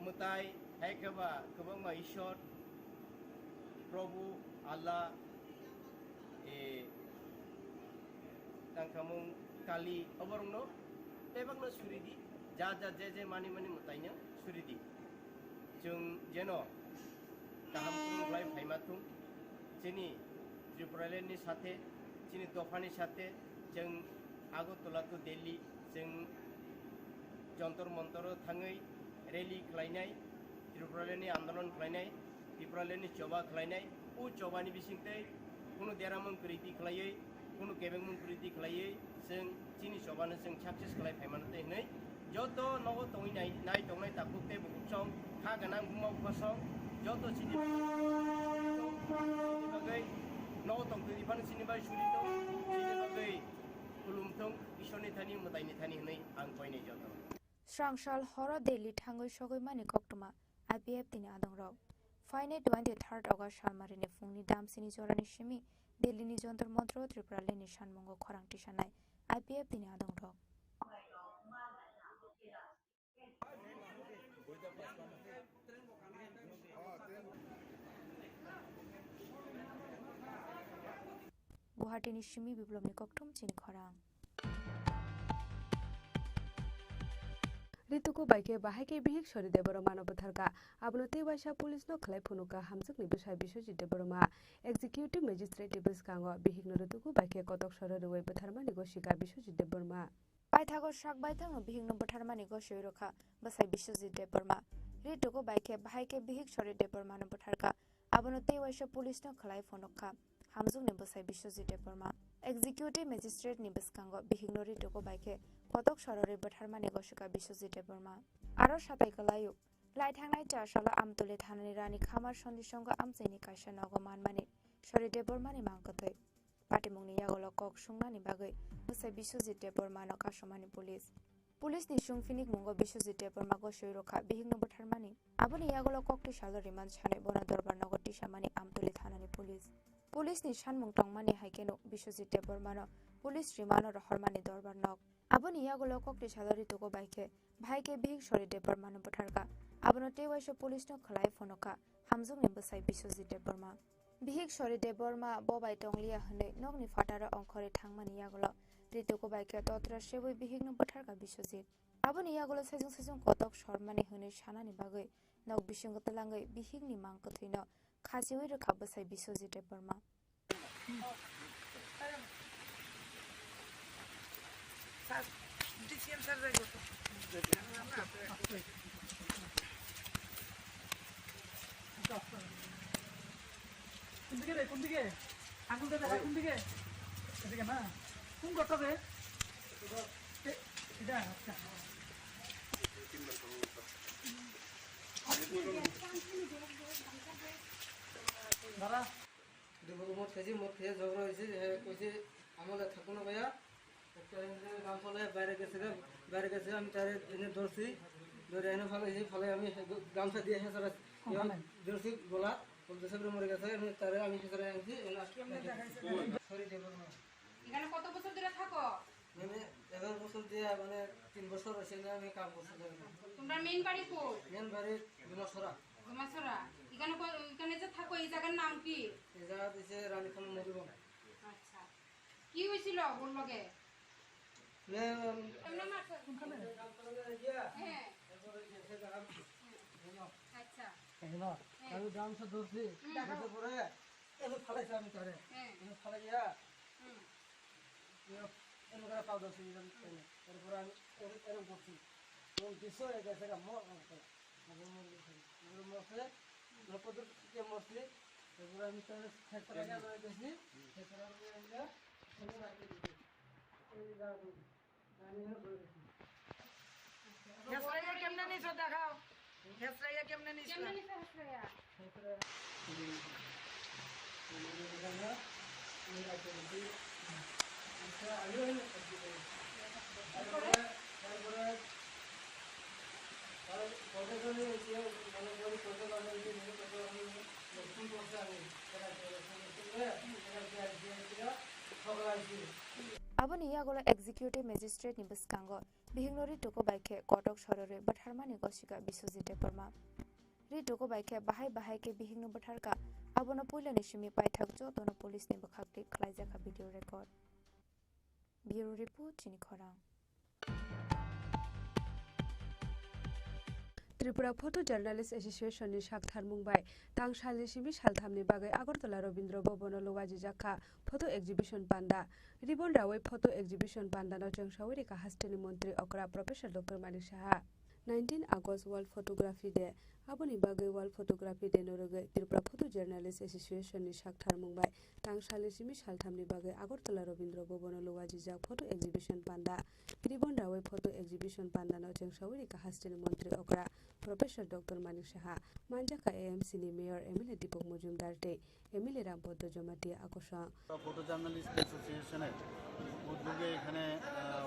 mwtai, hai khe ba kwbangma Ishwar, Prabhu, Allah, e, tangkhamung, Kali, oborokno bebakno suridi, ja ja je je mani mani mwtaino suridi. Chwng jeno kaham kwrwng khlai phaima thung, chini Tripuraland ni sathe, chini dophani sathe, chwng Agartala to Delhi, chwng Jantar Mantar o thangwi rally khlainai, Tripuraland ni andolon khlainai, Tripuraland ni choba khlainai, o chobani bisingtwi kunu deramung kwrwidi khlaiwi, kunu kebengmung kwrwidi khlaiwi, chwng chini chobano chwng success khlai phaimano tei hwnwi joto nogo tongwi nai, nai tongnai takhuk tei bukhuk song, kha gwnang buma bupha song, joto chini bagwi nogo tongtwtwi phano chini bai suri tong, chini bagwi khulum thung, Ishwarni thani, mwtaini thani hwnwi ang koinai joto. Srang sal horo Delhi thangwi sogwi mani koktwma I P F T ni adongrok. Phainai twenty-third August salmarini phungni damsini jorani simi Delhi ni Jantar Mantar o Tripuraland ni sanmungo khorang tisanai I P F T ni adongrok. Guwahati ni simi Biplobni koktwma chini khorang. Rituku bai khe bahai khe bihik Sori Debbarma no bwtharkha. Abono tei waisa police no khlai phunukha Hamjwkni bwsa Biswajit Debbarma. Executive Magistrate ni bwskango bihik no rituku bai khe kotok soro rwui bwtharmani gosikha Biswajit Debbarma. Paithago sak baithangno bihikno bwtharmani gosoi rwkha bwsai Biswajit Debbarma. Rituku bai khe bahai khe bihik Sori Debbarmano bwtharkha. Abono tei waisa police no khlai phunukha Hamjwkni bwsai Biswajit Debbarma. Executive Magistrate ni bwskango bihikno rituku bai khe kotok sororwi bwtharmani gosikha Biswajit Debbarma. Aro satai kwlaio, lai thangnai char salo Amtuli thanani Rani Khamar Sondisongo amchaini kaisa nogo manmani Sori Debbarmani mang kwthwi. Patimungni yagulo kok sungnani bagwi bwsai Biswajit Debbarmano kasumani police. Police ni sungphinik mungo Biswajit Debbarma gosoi rwkha bihikno bwtharmani. Aboni yagulo kokti salo remand sanwi bono Dorbar nogo tisamani Amtuli thanani police. Police ni sanmung tongmani hai kheno Biswajit Debbarmano police remand o rohormani Dorbar nok. Aboni yagulo kokti salo Rituko bai khe, bahai khe bihik sori Debbarmano bwtharkha. Abono tei waisa police no khwlai phunukha hamjwkni bwsai Biswajit Debbarma. Bihik sori Debbarma bo bai tongliya hwnwi nokni phataro ongkhorwi thangmani yagulo Rituko bai khe totra sebwi bihikno bwtharkha Biswajit. Aboni yagulo saichung saichung kotok sormani hwnwi sanani bagwi nok bisingo twlangwi bihikni mang kwthwino khachiwi rwkha bwsai Biswajit Debbarma. কোন দিকে রে, কোন দিকে? আঙুলটা দেখা কোন দিকে? এদিকে না? কোন ঘরটা রে? এ, এটা, আচ্ছা। দাঁড়া। দুপুরে মদ খাইছি, মদ খেয়ে ঝগড়া হয়েছে, হ্যাঁ, কইছে, "আমার থাকবো না ভাইয়া।" একটা এমনি গামছা লয়ে বাইরে গেছে গা, বাইরে গেছে, আমি তারে এনে ধরছি, ধরে এনে ফালাইছি, ফালাই আমি গামছা দিয়ে হেঁচড়া, কোন ফালাই? ধরছি গলা, বলতেছে, "মরে গেছে।" আমি তারে আমি হেঁচড়া আনছি, এনে আসলে সরি দিয়ে বলবো। এখানে কত বছর ধরে থাকো? মানে এগারো বছর দিয়ে, মানে তিন বছর হয়েছে না, আমি কাম করছি না। তোমরা মেইন বাড়ি কই? মেইন বাড়ি জুমাছড়া। জুমাছড়া। এখানে ক-, এখানে যে থাকো, এই জায়গার নাম কি? এই জায়গা দিছে রানীখান মধুবন। আচ্ছা। কি হয়েছিল ওর লগে? নে, উম, এমনি মারছো? হ্যাঁ। এরপরে যে সে জায়গা আচ্ছা। হ্যাঁ। আমি গামছা ধরছি, হুম। ধরতে পরে এনে ফালাইছে আমি তারে। হ্যাঁ। এনে ফালাইয়া, হুম। এনে, এনে করে পাও ধরছি, এরকম করে। এরপরে আমি এরকম, এরকম করছি। এবং দৃশ্য হয়ে গেছে, এটা মর, মর করে। মরে মরছে, লক্ষ্যদূর থেকে মরছে। এরপরে আমি তার খেতরা গেল হয়ে গেছি, খেতরা গেলে এনে রাখতে দিছি। এই যা বলি, আমি এনে বলে গেছি। হেসরাইয়া কেমনে নিছো দেখাও, হেসরাইয়া কেমনে নিছো? কেমনে নিছো হেসরাইয়া? হেসরাইয়া। Aboni yagulo executive magistrate ni bwskango bihikno Rituko bai khe kotok sororwi bwtharmani gosika Biswajit Debbarma. Rituko bai khe bahai bahai khe bihikno bwtharkha, abono puilani simi paithak jotono police ni bwkhak twi khlaijakha video record. Bureau Report, chini khorang. Tripura Photo Journalist Association ni saktharmung bai tang salni simi salthamni bagwi Agartala Rabindra Bhavan o lwajijak kha photo exhibition panda. Ribbon rawi photo exhibition panda no chwngsawi rikha hasteni montri okra Professor Doctor Manik Saha. Nineteen August World Photography Day. Aboni bagwi World Photography Day no rwgwi Tripura Photo Journalist Association ni saktharmung bai tang salni simi salthamni bagwi Agartala Rabindra Bhavan o lwajijak photo exhibition panda. Ribbon rawi photo exhibition panda no chwngsawi rikha hasteni montri okra Professor Doctor Manik Saha, manjakha A M C ni Mayor M L A Deepak Majumdar tei M L A Rampadra Jamatia akosong. Photo journalist অ্যাসোসিয়েশনের উদ্যোগে এখানে, আহ,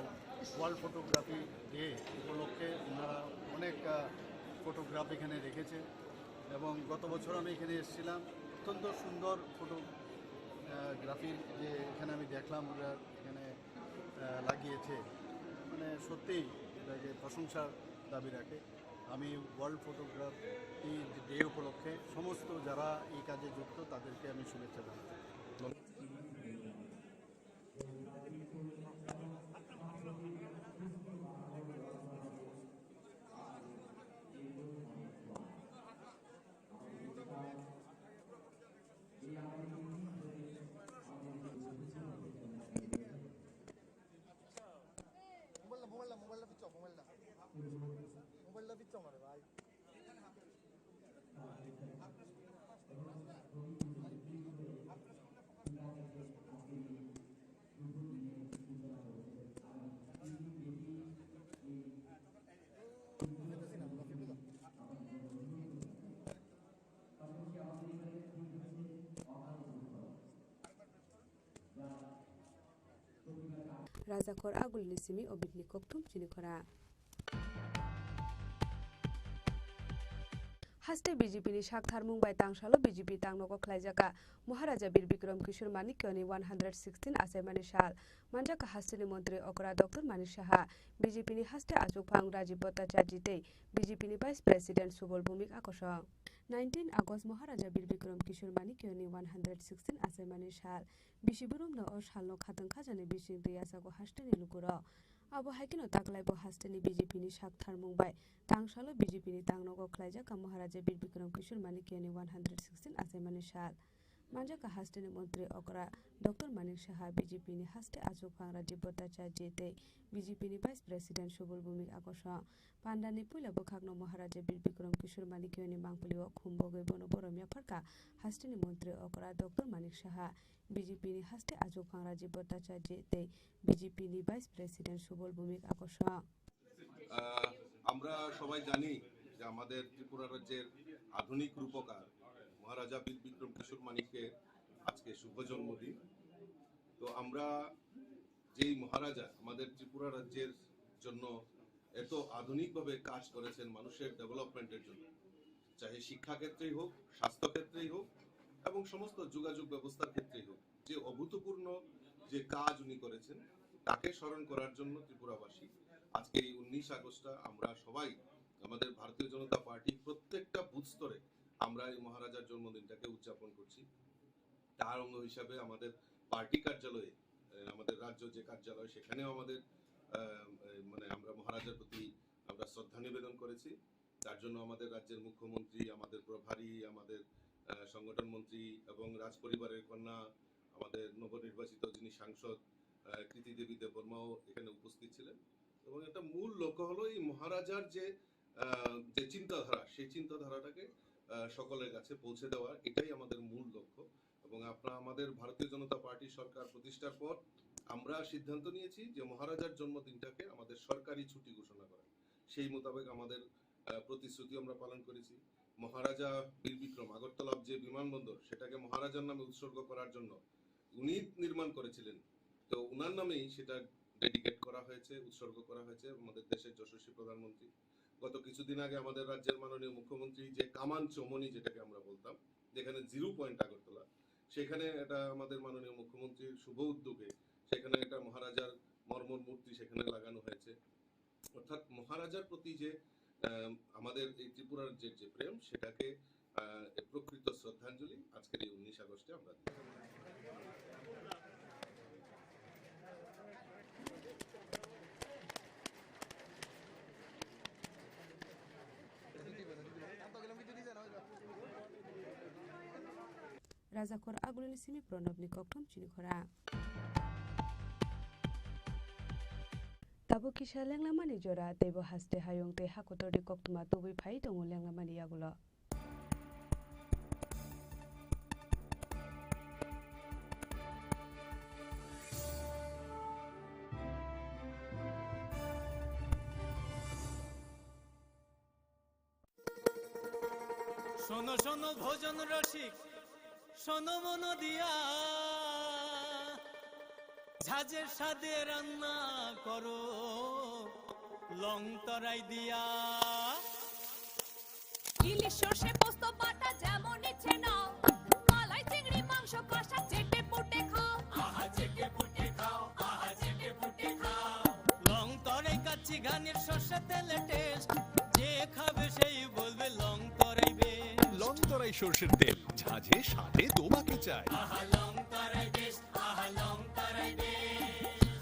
world photography day উপলক্ষে ওনারা অনেক, আহ, ফটোগ্রাফ এখানে রেখেছে এবং গত বছর আমি এখানে এসেছিলাম, অত্যন্ত সুন্দর ফটো, আহ, গ্রাফির যে এখানে আমি দেখলাম ওরা এখানে, আহ, লাগিয়েছে, মানে সত্যিই এটাকে প্রশংসার দাবি রাখে। আমি ওয়ার্ল্ড ফটোগ্রাফি ডে উপলক্ষে সমস্ত যারা এই কাজে যুক্ত তাদেরকে আমি শুভেচ্ছা জানাই। মোবাইলটা, মোবাইলটা, মোবাইলটা বিচ্ছ, মোবাইলটা। মোবাইলটা বিচ্ছ মারে ভাই। Rajakhor Agulini simi obitni kokthum chini khora. Haste B J P ni sak tharmung bai tangsalo B J P tangnogo khlaijaka Maharaja Bir Bikram Kishore Manikya ni one hundred sixteen achaimani sal. Manjaka hasteni montri okra Doctor Manik Saha, B J P ni haste achukphang Rajiv Bhattacharjee tei B J P ni Vice President Subal Bhumik akosong. Nineteen August Maharaja Bir Bikram Kishore Manikya ni one hundred sixteen achaimani sal. Bisi boromno o salno khatang khajani bising twi yachago hasteni lukurok. Abo hai kheno taklaibo hasteni B J P ni sak tharmung bai tangsalo B J P ni tangnogo khlaijak ka Maharaja Bir Bikram Kishore Manikya ni one hundred sixteen achaimani sal. Manjaka hasteni montri okra Doctor Manik Saha, B J P ni haste achukphang Rajiv Bhattacharjee tei B J P ni Vice President Subal Bhumik akosong. Pandani puila bwkhakno Maharaja Bir Bikram Kishore Manikya ni mangpili o khum bogwi bono borom yapharkha hasteni montri okra Doctor Manik Saha, B J P ni haste achukphang Rajiv Bhattacharjee tei B J P ni Vice President Subal Bhumik akosong. আহ, আমরা সবাই জানি যে আমাদের ত্রিপুরা রাজ্যের আধুনিক রূপকার মহারাজা বীর বিক্রম কিশোর মানিক্যের আজকে শুভ জন্মদিন। তো আমরা যেই মহারাজা আমাদের ত্রিপুরা রাজ্যের জন্য এত আধুনিকভাবে কাজ করেছেন মানুষের ডেভেলপমেন্টের জন্য, চাহে শিক্ষা ক্ষেত্রেই হোক, স্বাস্থ্য ক্ষেত্রেই হোক এবং সমস্ত যোগাযোগ ব্যবস্থার ক্ষেত্রেই হোক, যে অভূতপূর্ণ যে কাজ উনি করেছেন, তাকে স্মরণ করার জন্য ত্রিপুরাবাসী আজকে এই উনিশ আগস্টটা আমরা সবাই, আমাদের ভারতীয় জনতা পার্টির প্রত্যেকটা বুথ স্তরে আমরা এই মহারাজার জন্মদিনটাকে উদযাপন করছি। তার অঙ্গ হিসাবে আমাদের পার্টি কার্যালয়ে, আহ, আমাদের রাজ্য যে কার্যালয়, সেখানেও আমাদের, আহ, এই মানে আমরা মহারাজার প্রতি আমরা শ্রদ্ধা নিবেদন করেছি। তার জন্য আমাদের রাজ্যের মুখ্যমন্ত্রী, আমাদের প্রভারী, আমাদের, আহ, সংগঠন মন্ত্রী এবং রাজপরিবারের কন্যা, আমাদের নবনির্বাচিত যিনি সাংসদ, আহ, কৃতি দেবী দেববর্মাও এখানে উপস্থিত ছিলেন। এবং একটা মূল লক্ষ্য হলো এই মহারাজার যে, আহ, যে চিন্তাধারা, সেই চিন্তাধারাটাকে, আহ, সকলের কাছে পৌঁছে দেওয়া, এটাই আমাদের মূল লক্ষ্য। এবং আপনার, আমাদের ভারতীয় জনতা পার্টি সরকার প্রতিষ্ঠার পর আমরা সিদ্ধান্ত নিয়েছি যে মহারাজার জন্মদিনটাকে আমাদের সরকারি ছুটি ঘোষণা করা। সেই মোতাবেক আমাদের, আহ, প্রতিশ্রুতি আমরা পালন করেছি। মহারাজা বীর বিক্রম আগরতলার যে বিমানবন্দর, সেটাকে মহারাজার নামে উৎসর্গ করার জন্য উনি নির্মাণ করেছিলেন, তো ওনার নামেই সেটা ডেডিকেট করা হয়েছে, উৎসর্গ করা হয়েছে আমাদের দেশের যশস্বী প্রধানমন্ত্রী। গত কিছুদিন আগে আমাদের রাজ্যের মাননীয় মুখ্যমন্ত্রী যে কামান চৌমনি, যেটাকে আমরা বলতাম, যেখানে জিরো পয়েন্ট আগরতলা, সেখানে এটা আমাদের মাননীয় মুখ্যমন্ত্রীর শুভ উদ্যোগে সেখানে একটা মহারাজার মর্মর মূর্তি সেখানে লাগানো হয়েছে। অর্থাৎ মহারাজার প্রতি যে, আহ, আমাদের এই ত্রিপুরা রাজ্যের যে প্রেম, সেটাকে, আহ, প্রকৃত শ্রদ্ধাঞ্জলি আজকের এই উনিশ আগস্টে আমরা দিই। Rajakhor Agulini simi Pranabni kokthum chini khora. Tabuk kisa lenglamani jora, teibo haste hayung tei hakotorni koktwma tubui phai tongo lenglamani yagulo. শোনো শোনো ভোজন রসিক, শোনো মন দিয়া, ঝাঁঝের স্বাদে রান্না করো লং তরাই দিয়া। ইলিশ সর্ষে পোস্ত বাটা যেমন ইচ্ছে নাও, মালাই চিংড়ি মাংস কষা চেটে পুটে খাও। আহা চেটে পুটে খাও, আহা চেটে পুটে খাও। লং তরাই কাচ্চি ঘানির সর্ষে তেলে টেস্ট, যে খাবে সেই বলবে লং তরাই বেশ। লং তরাই সর্ষের তেল, ঝাঁঝে স্বাদে তোমাকে চাই। আহা লং তরাই বেশ, আহা লং তরাই বেশ।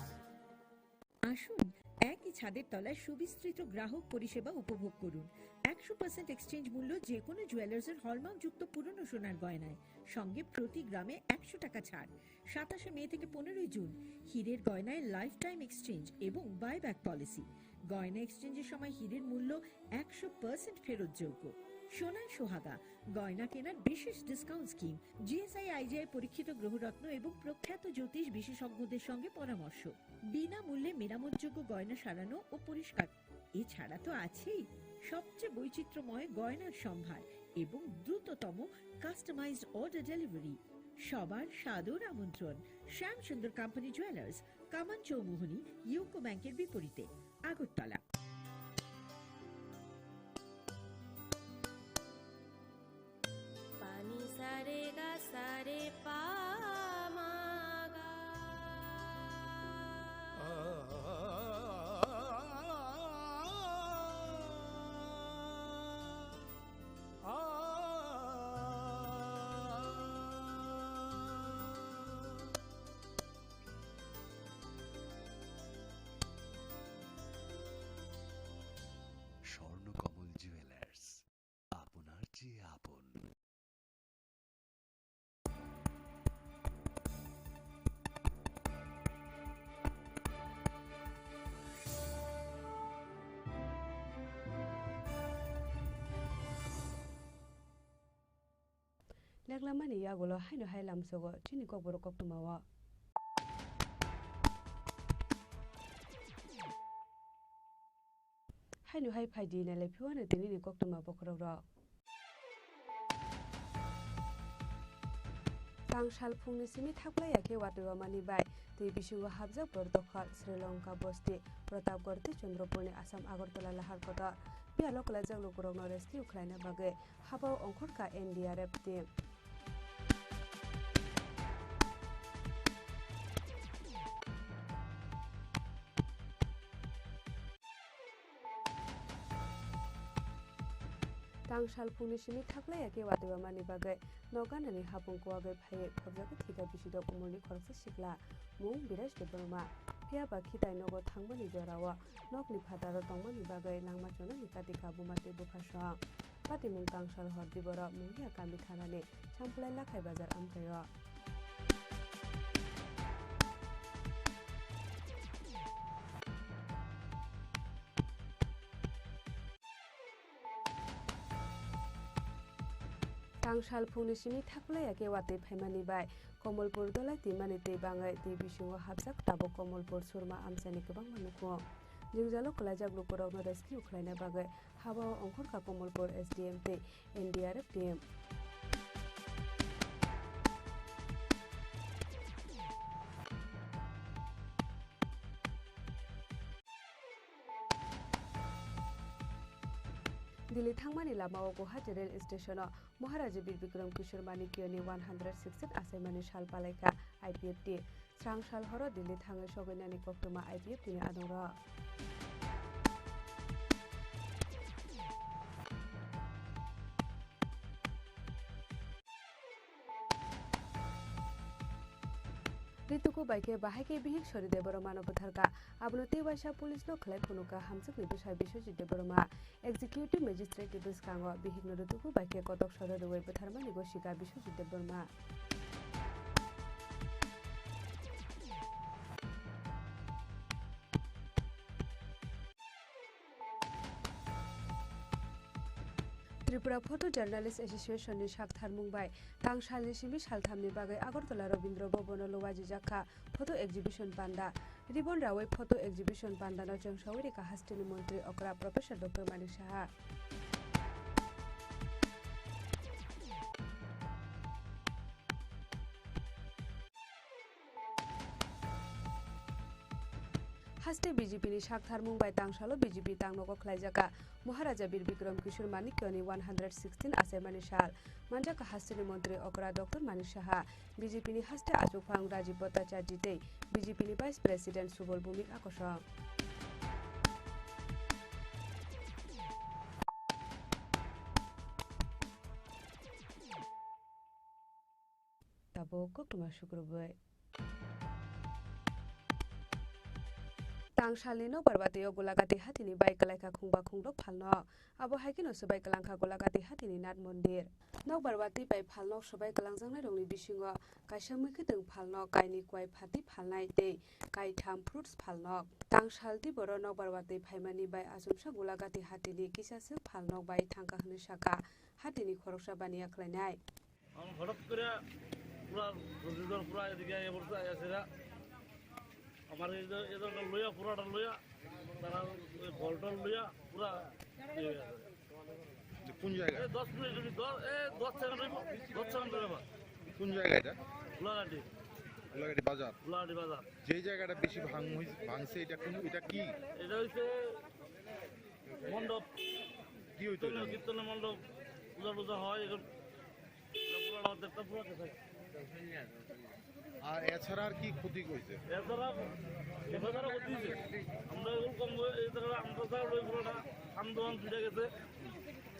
আসুন, একই ছাদের তলায় সুবিস্তৃত গ্রাহক পরিষেবা উপভোগ করুন। একশো পার্সেন্ট এক্সচেঞ্জ মূল্য যে কোনো জুয়েলার্সের হলমার্কযুক্ত পুরনো সোনার গয়নায়, সঙ্গে প্রতি গ্রামে একশো টাকা ছাড়। সাতাশে মে থেকে পনেরোই জুন, হীরের গয়নায় লাইফ টাইম এক্সচেঞ্জ এবং বাইব্যাক পলিসি। গয়না এক্সচেঞ্জের সময় হীরের মূল্য একশো পার্সেন্ট ফেরতযোগ্য। সোনায় সোহাগা, গয়না কেনার বিশেষ ডিসকাউন্ট স্কিম। জিএসআই আইজিআই পরীক্ষিত গ্রহরত্ন এবং প্রখ্যাত জ্যোতিষ বিশেষজ্ঞদের সঙ্গে পরামর্শ। বিনামূল্যে মেরামতযোগ্য গয়না সারানো ও পরিষ্কার। এছাড়া তো আছেই সবচেয়ে বৈচিত্র্যময় গয়নার সম্ভার এবং দ্রুততম কাস্টমাইজড অর্ডার ডেলিভারি। সবার সাদর আমন্ত্রণ শ্যামসুন্দর কোম্পানি জুয়েলার্স, কামান চৌমুহনী, ইউকো ব্যাংকের বিপরীতে, Agartala. Pani sare ga sare pa ma ga. Swarnakamal jewellers, আপনার যে আপন। Leklamani yagulo haino hai lamsogo chini kokborok koktwmao. Haino hai phaidi nailai phiwano tinini koktwma bokhorok rok. Tang sal phungni simi thaklai ya khe watwi wamani bai twi bisingo hapjak bor dokhal Sri Lanka bosti Pratapgarh tei Chandrapurni Assam Agartala lahar kotor. Phiya lokla jak lukurokno rescue khlaina bagwi hapao ongkhorkha N D R F team. Tang sal phungni simi thaklai ya khe watwi wamani bagwi nok ganani hapung kuwagwi phaiwi phobjagwi thwikha bisidok umulni khoroksa sikla mung Biraj Debbarma. Phiya ba khitai nogo thangmani jorao nokni phataro tongmani bagwi langma chonani kati kha buma tei bupha song. Patimung tang sal hor diboro Mungia kami thanani Sampulai Lakhai Bazar amchaio. Tang sal phungni simi thaklai ya khe watwi phaimani bai Komolpur dolai twimani twi bangwi twi bisingo hapjak tabuk Komolpur Surma amchaini kwbangma nukhung. Jwngjalo kwlaijak lukurokno rescue khlaina bagwi habao ongkhorkha Komolpur S D M tei N D R F team. Delhi thangmani lamao Guwahati rail station-o Maharaja Bir Bikram Kishore Manikyani one hundred sixteen achaimani sal palaikha I P F T. Srang sal horo Delhi thangwi sogwinani koktwma I P F T ni adongrok. Rituku bai khe bahai khe bihik Sori Debbarmano bwtharkha. Abono tei waisa police no khlai phunukha Hamjwkni bwsa Biswajit Debbarma. Executive Magistrate ni bwskango bihikno rituku bai khe kotok soro rwui bwtharmani gosika Biswajit Debbarma. Tripura Photo Journalist Association ni saktharmung bai tang salni simi salthamni bagwi Agartala Rabindra Bhavan o luwajijak kha photo exhibition panda. Ribbon rawi photo exhibition panda no chwngsawi rikha hasteni montri okra Professor Doctor Manik Saha. Haste B J P ni saktharmung bai tangsalo B J P tangnogo khlaijaka Maharaja Bir Bikram Kishore Manikyani one hundred sixteen achaimani sal. Manjaka hasteni montri okra Doctor Manik Saha, B J P ni haste achukphang Rajiv Bhattacharjee tei B J P ni Vice President Subal Bhumik akosong. Tabuk koktwma sukrubwi. Tang salni nokbar watwi o Golagati hatini bai kwlaikha khungba khungrok phalnok. Abo hai kheno swbai kwlangkha Golagati hatini Nath Mondir. Nokbar watwi bai phalnok swbai kwlangjaknairokni bisingo kaisa mwkhwtwng phalnok, kainwi kwai phatwi phalnai tei kaitham fruits phalnok. Tang sal tiboro nokbar watwi phaimani bai achomsa Golagati hatini kisaswk phalnok bai thangkha hwnwi sakha hatini khoroksa baniya khlainai. আমার হঠাৎ করে পুরা রবিবার পুরা এদিকে এ বলতে আসে এরা। আমার এই যে এদের লইয়া, পুরাটা লইয়া, তারা ওই বলটা লইয়া পুরা ইয়ে হয়ে গেছে। কোন জায়গা? এই দশ মিনিট, দশ, এই দশ সেকেন্ড হইব, দশ সেকেন্ড হইব। কোন জায়গা এটা? গোলাঘাটি। গোলাঘাটি বাজার। গোলাঘাটি বাজার। যে জায়গাটা বেশি ভাঙ হইছে, ভাঙছে, এটা কোন, এটা কি? এটা হচ্ছে মণ্ডপ। কি হইতো এটা? কীর্তনের মণ্ডপ, পূজা টুজা হয়, এখন পুরানো দেখতে পুরো আছে। আর এছাড়া আর কি ক্ষতি হয়েছে? এছাড়া, এছাড়া ক্ষতি হয়েছে। আমরা এগুলো কম করে, এছাড়া আমরা যা রয়ে পুরোটা আম দোকান দুইটা গেছে,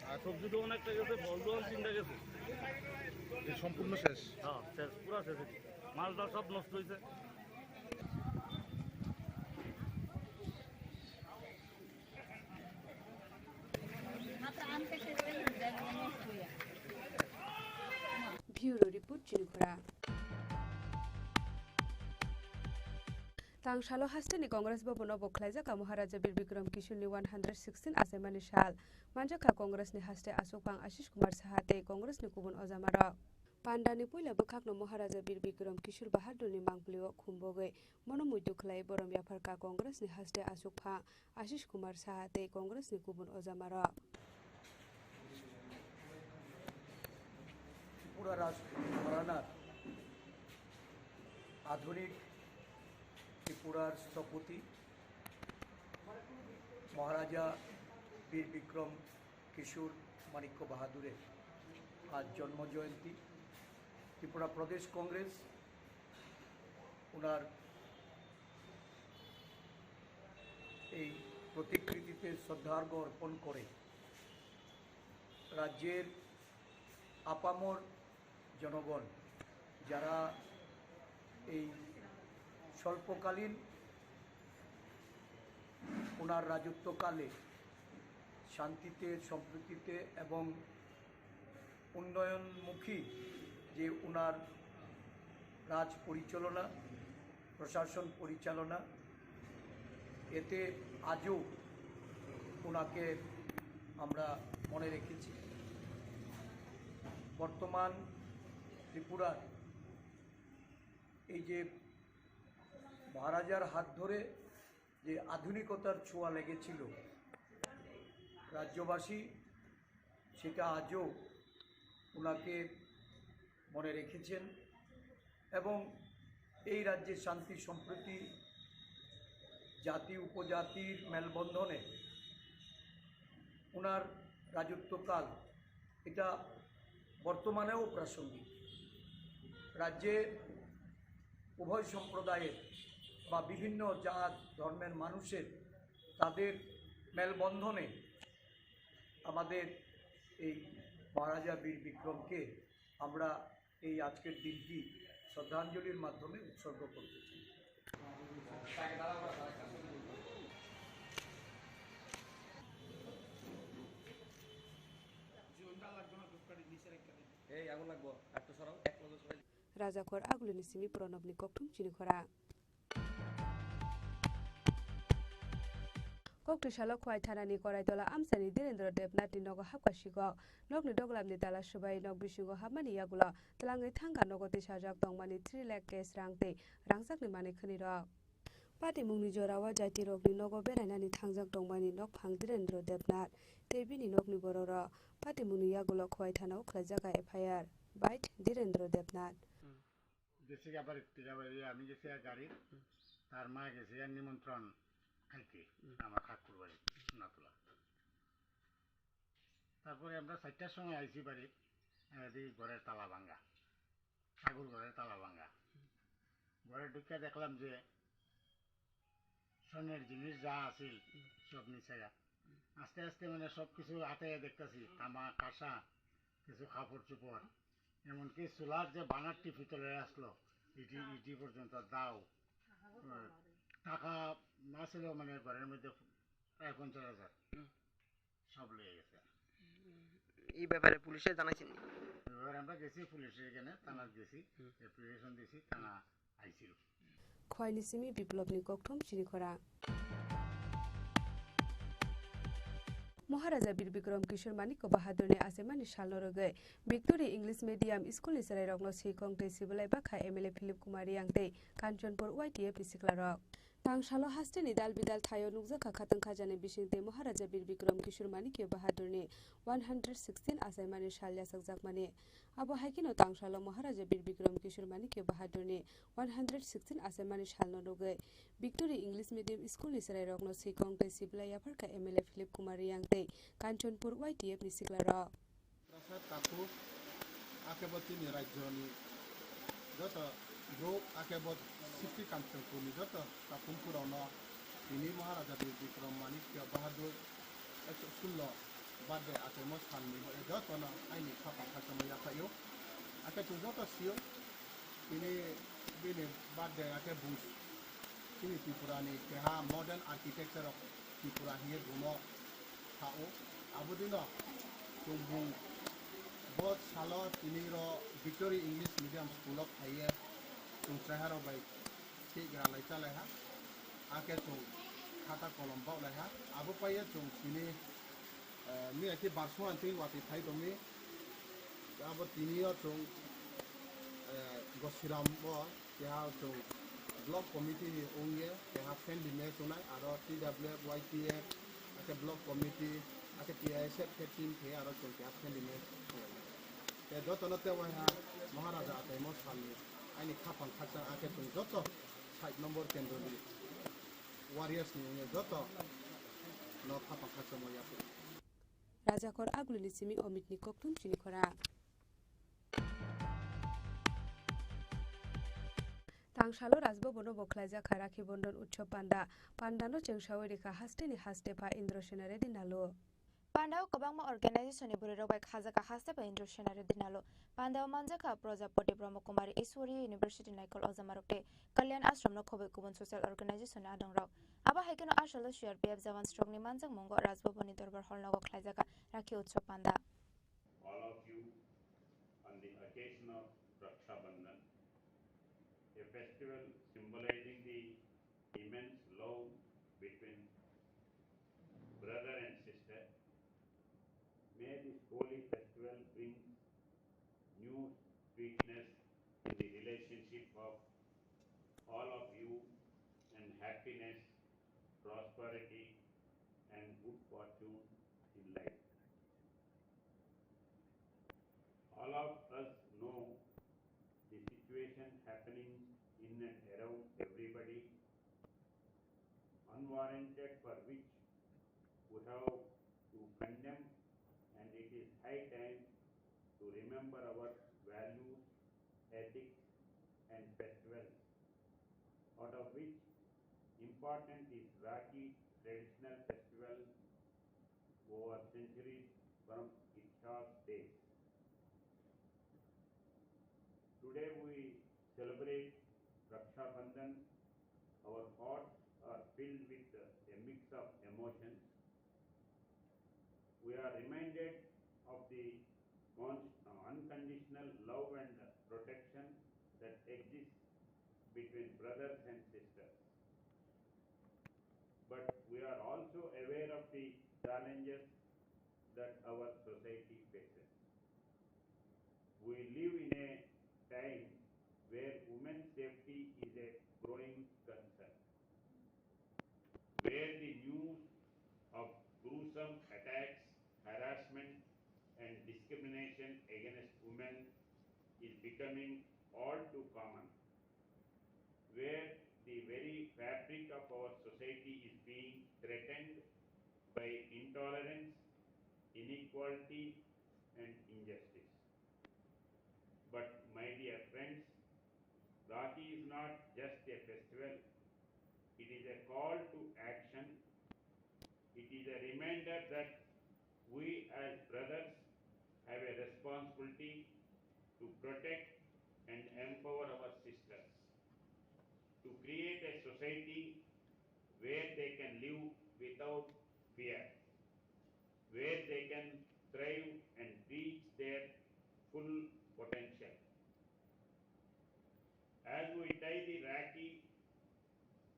আর সবজি দোকান একটা গেছে, ফল দোকান তিনটা গেছে। এই সম্পূর্ণ শেষ? হ্যাঁ, শেষ, পুরা শেষ হয়েছে। মালটা সব নষ্ট হয়েছে। Bureau report, Chinikhora. Tangsalo hasteni Congress Bhavan o bo khlaijak Maharaja Bir Bikram Kishore ni one hundred sixteen achaimani sal. Manjakha Congress ni haste aswk phang Ashish Kumar Saha tei Congress ni kubun ojamarok. Pandani puila bwkhakno Maharaja Bir Bikram Kishore Bahadur ni mangpili o khum bogwi mono muitu khlai borom yapharkha Congress ni haste aswk phang Ashish Kumar Saha tei Congress ni kubun ojamarok. Tripura রাষ্ট্র ঘরানার আধুনিক ত্রিপুরার স্থপতি মহারাজা বীর বিক্রম কিশোর মাণিক্য বাহাদুরের আজ জন্ম জয়ন্তী। ত্রিপুরা প্রদেশ কংগ্রেস ওনার এই প্রতিকৃতিতে শ্রদ্ধার্ঘ্য অর্পণ করে রাজ্যের আপামর জনগণ, যারা এই স্বল্পকালীন ওনার রাজত্বকালে শান্তিতে, সম্প্রীতিতে এবং উন্নয়নমুখী যে ওনার রাজ পরিচালনা, প্রশাসন পরিচালনা, এতে আজও ওনাকে আমরা মনে রেখেছি। বর্তমান ত্রিপুরার এই যে মহারাজার হাত ধরে যে আধুনিকতার ছোঁয়া লেগেছিল, রাজ্যবাসী সেটা আজও ওনাকে মনে রেখেছেন এবং এই রাজ্যে শান্তি সম্প্রীতি, জাতি উপজাতির মেলবন্ধনে ওনার রাজত্বকাল, এটা বর্তমানেও প্রাসঙ্গিক। রাজ্যে উভয় সম্প্রদায়ের বা বিভিন্ন জাত ধর্মের মানুষের তাদের মেলবন্ধনে আমাদের এই মহারাজা বীর বিক্রমকে আমরা এই আজকের দিনটি শ্রদ্ধাঞ্জলির মাধ্যমে উৎসর্গ করতে চাই। এই আগুন লাগবো, একটু সরাও, এক নজর সরাই। Rajakhor Agulini simi Pranabni kokthum Chinikhora. Koktwi salo Khowai thanani Koraitola amchaini Dhirendra Debnathni nogo hapkha sikok. Nokni doglamni tala swbai nok bisingo hapmani yagulo twlangwi thangkha nogo tisajak tongmani three lakh cash rang tei rangchakni manwi khwnirok. Patimungni jorao jaitirokni nogo berainani thangjak tongmani nokphang Dhirendra Debnath tei bini nokni bororok patimungni yagulo Khowai thanao khlaijak F I R. Bait Dhirendra Debnath. গেছিগা বাড়ির থেকে বাড়ি, আমি গেছি আর গাড়ি, তার মা গেছে আর নিমন্ত্রণ খাইতে আমার ঠাকুর বাড়ি নাতুলা। তারপরে আমরা চারটার সময় আইছি বাড়ি, এদি ঘরের তালা ভাঙা, ঠাকুর ঘরের তালা ভাঙা। ঘরে ঢুকে দেখলাম যে স্বর্ণের জিনিস যা আছিল সব নিচে গা। আস্তে আস্তে মানে সব কিছু আটাইয়া দেখতেছি, তামা, কাঁসা, কিছু কাপড় চোপড়, এমনকি চুলার যে বানারটি পিতলের আসলো, ইটি, ইটি পর্যন্ত দাও, আহ, টাকা না ছিল মানে ঘরের মধ্যে প্রায় পঞ্চাশ হাজার, সব লয়ে গেছে। এই ব্যাপারে পুলিশে জানাইছেন? এবার আমরা গেছি পুলিশের এখানে, থানার গেছি, অ্যাপ্লিকেশন দিছি, থানা আইছিল। Khwaini simi Biplobni kokthum Chinikhora. Maharaja Bir Bikram Kishore Manikya Bahadurni achaimani salno rwgwi Victory English Medium Schoolni chwrairokno swikong tei sibilai bakha M L A Philip Kumar Reang tei Kanchanpur Y T F ni siklarok. Tangsalo hasteni dal bidal thaio nukjakha khatang khajani bisingtwi Maharaja Bir Bikram Kishore Manikya Bahadurni one hundred sixteen achaimani sal yachakjakmani. Abo hai kheno tangsalo Maharaja Bir Bikram Kishore Manikya Bahadurni one hundred sixteen achaimani salno nugwi Victory English Medium School ni chwrairokno swikong tei sibla yapharkha M L A Philip Kumar Riyang tei Kanchanpur Y T F ni siklarok. Prasad Taku, akebo chini rajyoni joto brouh, akebo City Kanchanpurni joto takhumphurokno tini Maharaja Bir Bikram Manikya Bahadur ekso sullo birthday achaimo salni jotono aini khapang khakchangma yaphaio. Akhe chwng joto sio, tini bini birthday akhe bung chini Tripurani keha modern architecture of Tripura hinwi buno sao. Abodino chwng bung bo salo tini ro Victory English Medium School o phaiye chwng chaiharok bai thik ralai chalaiha, akhe chwng khata kolom baulaiha. Abo paiye chwng tini, eh, miya khe barsong ang twi watwi phai tongmi. Abo tini o chwng, eh, Gosiram o keha chwng block committee ni wngye keha friendly match wngnai, aro T W F, Y T F, akhe block committee, akhe T I S F khe team khe aro chwng keha friendly match wngnai. Tei jotono tei waiha Maharaja achaimo salni aini khapang khakchang, akhe chwng joto sait nombor kendroni warriors ni wngye joto no khapang khakchangma yapri. Rajakor Agulini simi Omitni kokthum chini khorang. Tangsalo Rajbhabono bo khlaijak kha Rakhi Bondon Utsav Panda. Pandano chengsawi rikha hasteni hastepha Indrasena Reddy Nalu. Pandao kwbangma organization ni bwrwirok bai khajakha hastepha Indrasena Reddy Nalu. Pandao manjakha Prajapati Brahma Kumari Iswariya University Naikol Ojamarok tei Kalyan Ashram no khobwi kubun social organization ni adongrok. Abo hai kheno asalo C R P F jawans rokni manjakmungo Rajbhavan ni Dorbar Hall nogo khlaijakha Rakhi Utsav Panda. All of you on the occasion of Raksha Bandhan, a festival symbolizing the immense love between brother and sister. May this holy festival bring new sweetness in the relationship of all of you and happiness, prosperity, and good fortune in life. All of us know the situation happening in and around everybody, unwarranted, for which we have to condemn, and it is high time to remember our values, ethics, and festivals, out of which important is Rakhi traditional festival over centuries from Itihas days. Today we celebrate Raksha Bandhan. Our hearts are filled with a mix of emotions. We are reminded of the cons-, uh, unconditional love and protection that exists between brothers and sisters. But we are also aware of the challenges that our society faces. We live in a time where women's safety is a growing concern, where the news of gruesome attacks, harassment, and discrimination against women is becoming all too common, where the very fabric of our society is being threatened by intolerance, inequality, and injustice. But, my dear friends, Rakhi is not just a festival, it is a call to action. It is a reminder that we as brothers have a responsibility to protect and empower our sisters, to create a society where they can live without fear, where they can thrive and reach their full potential. As we tie the Rakhi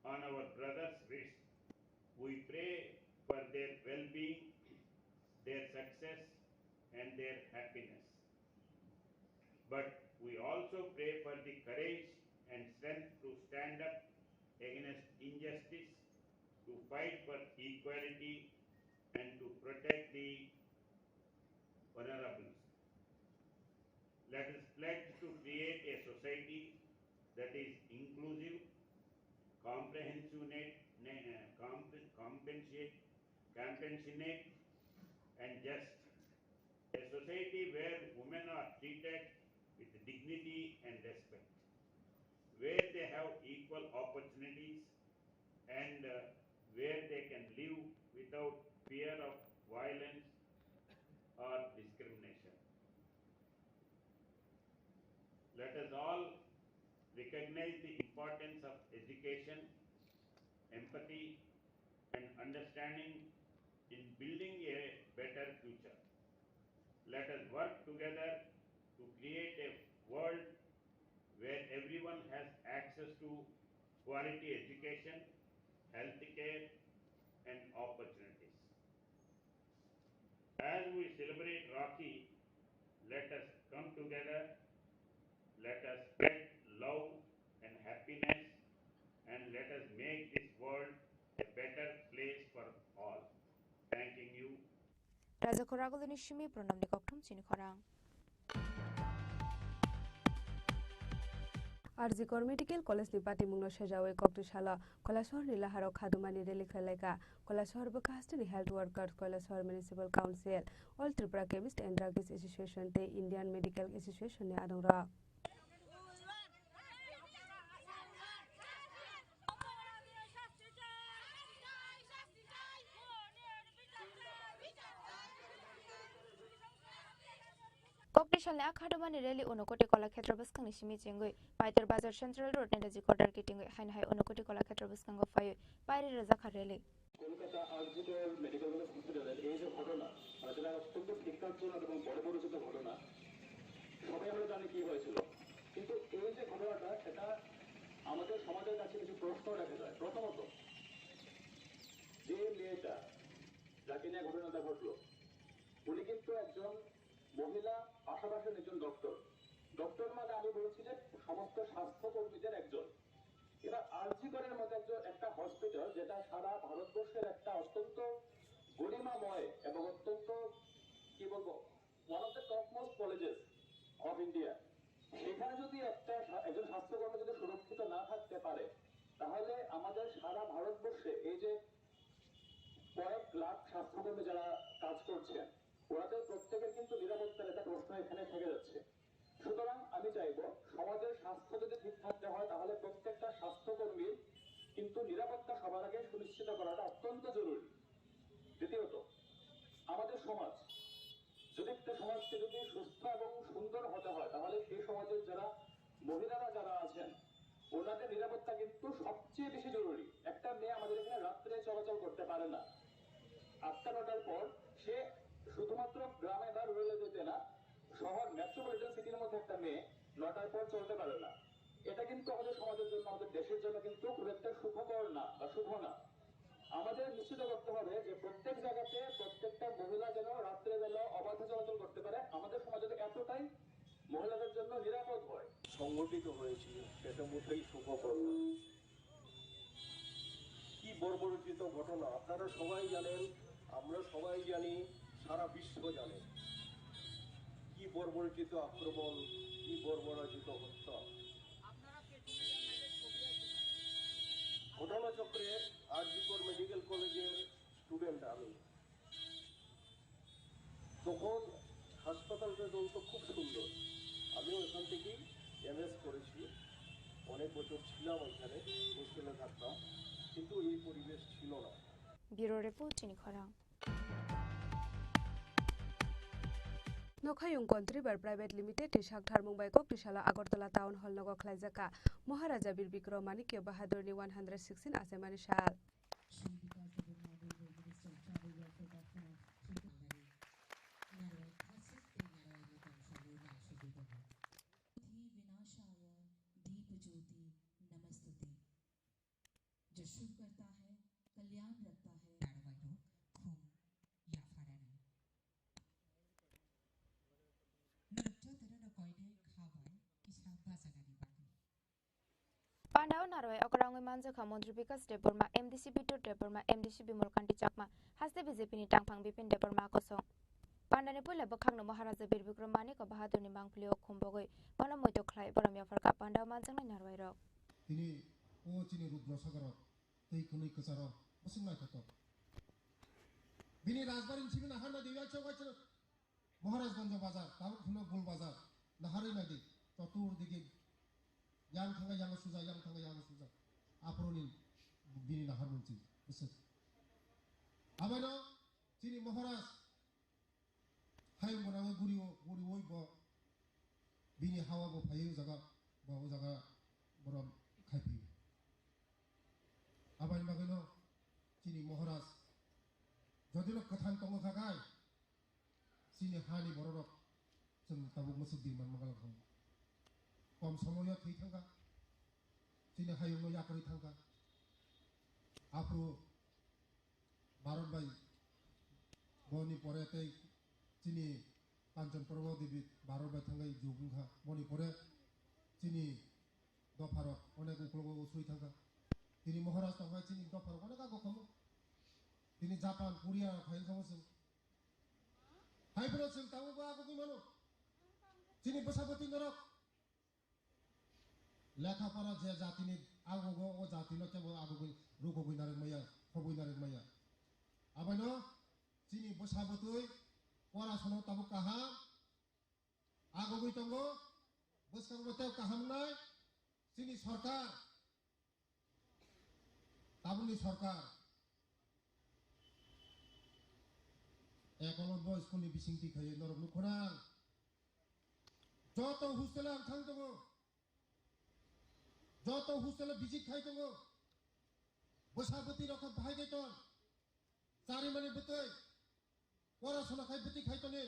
on our brothers' wrists, we pray for their well-being, their success, and their happiness. But we also pray for the courage and strength to stand up against in-, justice, to fight for equality, and to protect the vulnerable. Let us pledge to create a society that is inclusive, comprehensive, net, ne- uh, comp- compensate, compassionate, and just. A society where women are treated with dignity and respect, where they have equal opportunities, and uh, where they can live without fear of violence or discrimination. Let us all recognize the importance of education, empathy, and understanding in building a better future. Let us work together to create a world where everyone has access to quality education, healthcare, and opportunities. As we celebrate Rakhi, let us come together, let us spread love and happiness, and let us make this world a better place for all. Thanking you. Raja Khoraguluni simi pranamni kokthum chini khorang. R G Kar Medical College ni patimungno sejawi kokti salo Kailasahar ni laharo khadumani rally khlailaika. Kailasahar bwkha hasteni health workers, Kailasahar Municipal Council, All Tripura Chemist and Druggist Association tei Indian Medical Association ni adongrok. Kokti salni a khadumani rally Unakoti Kolakhetra bwskangni simi chengwi Paiter Bazar Central Road ni Raji Quarter kitingwi haino hai Unakoti Kolakhetra bwskango phaiwi pairi rwjakha rally. Kolkata RG Kar medical college হসপিটালের এই যে ঘটনা, মানে যেটা অত্যন্ত ধিক্কারজনক এবং বর্বরোচিত ঘটনা, সবাই আমরা জানি কি হয়েছিল। কিন্তু এই যে ঘটনাটা, সেটা আমাদের সমাজের কাছে কিছু প্রশ্ন রেখে যায়। প্রথমত, যে মেয়েটা, যাকে নিয়ে ঘটনাটা ঘটলো, উনি কিন্তু একজন মহিলা, পাশাপাশি একজন ডক্টর। ডক্টর মানে আমি বলছি যে সমস্ত স্বাস্থ্যকর্মীদের একজন। এবার আরজিকরের মতো একজন, একটা হসপিটাল, যেটা সারা ভারতবর্ষের একটা অত্যন্ত গরিমাময় এবং অত্যন্ত, কি বলবো, one of the topmost colleges of India, সেখানে যদি একটা স্বা- একজন স্বাস্থ্যকর্মী যদি সুরক্ষিত না থাকতে পারে, তাহলে আমাদের সারা ভারতবর্ষে এই যে কয়েক লাখ স্বাস্থ্যকর্মী যারা কাজ করছেন, ওনাদের প্রত্যেকের কিন্তু নিরাপত্তার একটা প্রশ্ন এখানে থেকে যাচ্ছে। সুতরাং আমি চাইবো, সমাজের স্বাস্থ্য যদি ঠিক থাকতে হয়, তাহলে প্রত্যেকটা স্বাস্থ্যকর্মীর কিন্তু নিরাপত্তা সবার আগে সুনিশ্চিত করাটা অত্যন্ত জরুরি। দ্বিতীয়ত, আমাদের সমাজ, যদি একটা সমাজকে যদি সুস্থ এবং সুন্দর হতে হয়, তাহলে সেই সমাজের যারা মহিলারা যারা আছেন, ওনাদের নিরাপত্তা কিন্তু সবচেয়ে বেশি জরুরি। একটা মেয়ে আমাদের এখানে রাত্রে চলাচল করতে পারে না, আটটা নটার পর সে শুধুমাত্র গ্রামে বা রুরালে যেতে না, শহর, মেট্রোপলিটন সিটির মধ্যে একটা মেয়ে নটার পর চলতে পারে না। এটা কিন্তু আমাদের সমাজের জন্য, আমাদের দেশের জন্য কিন্তু খুব একটা সুখকর না বা শুভ না। আমাদের নিশ্চিত করতে হবে যে প্রত্যেক জায়গাতে প্রত্যেকটা মহিলা যেন রাত্রেবেলা অবাধে চলাচল করতে পারে, আমাদের সমাজ যাতে এতটাই মহিলাদের জন্য নিরাপদ হয়। সংগঠিত হয়েছিল, সেটা মোটেই শুভকর নয়। কি বর্বরোচিত ঘটনা আপনারা সবাই জানেন, আমরা সবাই জানি, সারা বিশ্ব জানে কি বর্বরোচিত আক্রমণ, কি বর্বরোচিত হত্যা। ঘটনাচক্রে আরজিকর মেডিকেল কলেজের স্টুডেন্ট আমি। তখন হাসপাতালটা চলতো খুব সুন্দর। আমিও ওখান থেকেই এমএস করেছি, অনেক বছর ছিলাম ওইখানে, হোস্টেলে থাকতাম, কিন্তু এই পরিবেশ ছিল না। Bureau Report, Chini Khorang. Nokhayung Contriver Private Limited ni sakthar mungbai kok tisalo Agartala Town Hall nogo khlaijak kha Maharaja Bir Bikram Manikya Bahadur ni one hundred sixteen achaimani sal. विनाशाय दीप ज्योति नमस्तुते। जो शुभ करता है, कल्याण रखता है। Rok khum yapharani. Norok jotono no koinai kha bai kisa bachanani bagwi. Pana O narwai okra wngwi manjakha Montri Bikas Debbarma, M D C Bidur Debbarma, M D C Bimal Kanti Chakma, haste B J P ni tangphang Bipin Debbarma kosong. Pandani puila bwkhakno Maharaja Bir Bikram Manik Bahadurni mangpilio khumbogwi bono muitu khlai borom yapharkha pandao manjaknai narwairok. Tini o chini Rudra Sagaro tei kwnwi kwcharo bwswk naithotok. Bini rajbarini simi naharnai de, uaisa uaisa Maharajganj bazar, tabuk hwno Gol bazar, naharwi naidi, choturdigi yang thangkha yang suja, yang thangkha yang suja. Aphuruni bini naharmung chini bwswk. Abaino chini Maharaj hayung gwnangwi guriwo, guriwoi bo bini hawa bo phaiwi o jaga, bo o jaga borom khaiphiyo. Aboni bagwino chini Maharaj jodino kwthang tongo kha khai, chini hani bororok chwng tabuk mwsuk di manma galak thang. Kom somoyo thwi thangkha, chini hayungno yakarwi thangkha. Aphuru Bharat bai boni pore tei chini Kanchan Prabha Devi Bharat bai thangwi jubung kha. Boni pore chini dopharok onek uklogo usui thangkha. Tini Maharaj tongkha chini dopharok onek ago khamu. Tini Japan, Korea rok hai khamu chwng. Hai phano chwng tabuk bo ago gwi mano. Chini bwsa bwtwi norok. Lekha pora je jatini agogo o jatino kebo agogwi rukogwi narwk maya, khobwi narwk maya. Abaino chini bwsa bwtwi pora sono tabuk kaham agogwi tongo, bwskango tei kaham wngnai chini sorkar, tabukni sorkar Ekolobbo school ni bisingtwi khaiwi norok nukho nang. Joto hostel ang thang tongo. Joto hostel o visit khai tongo. Bwsa bwtwi rok khe bahai khe tong. Charimani bwtwi. Pora sona khai bwtwi khai toni.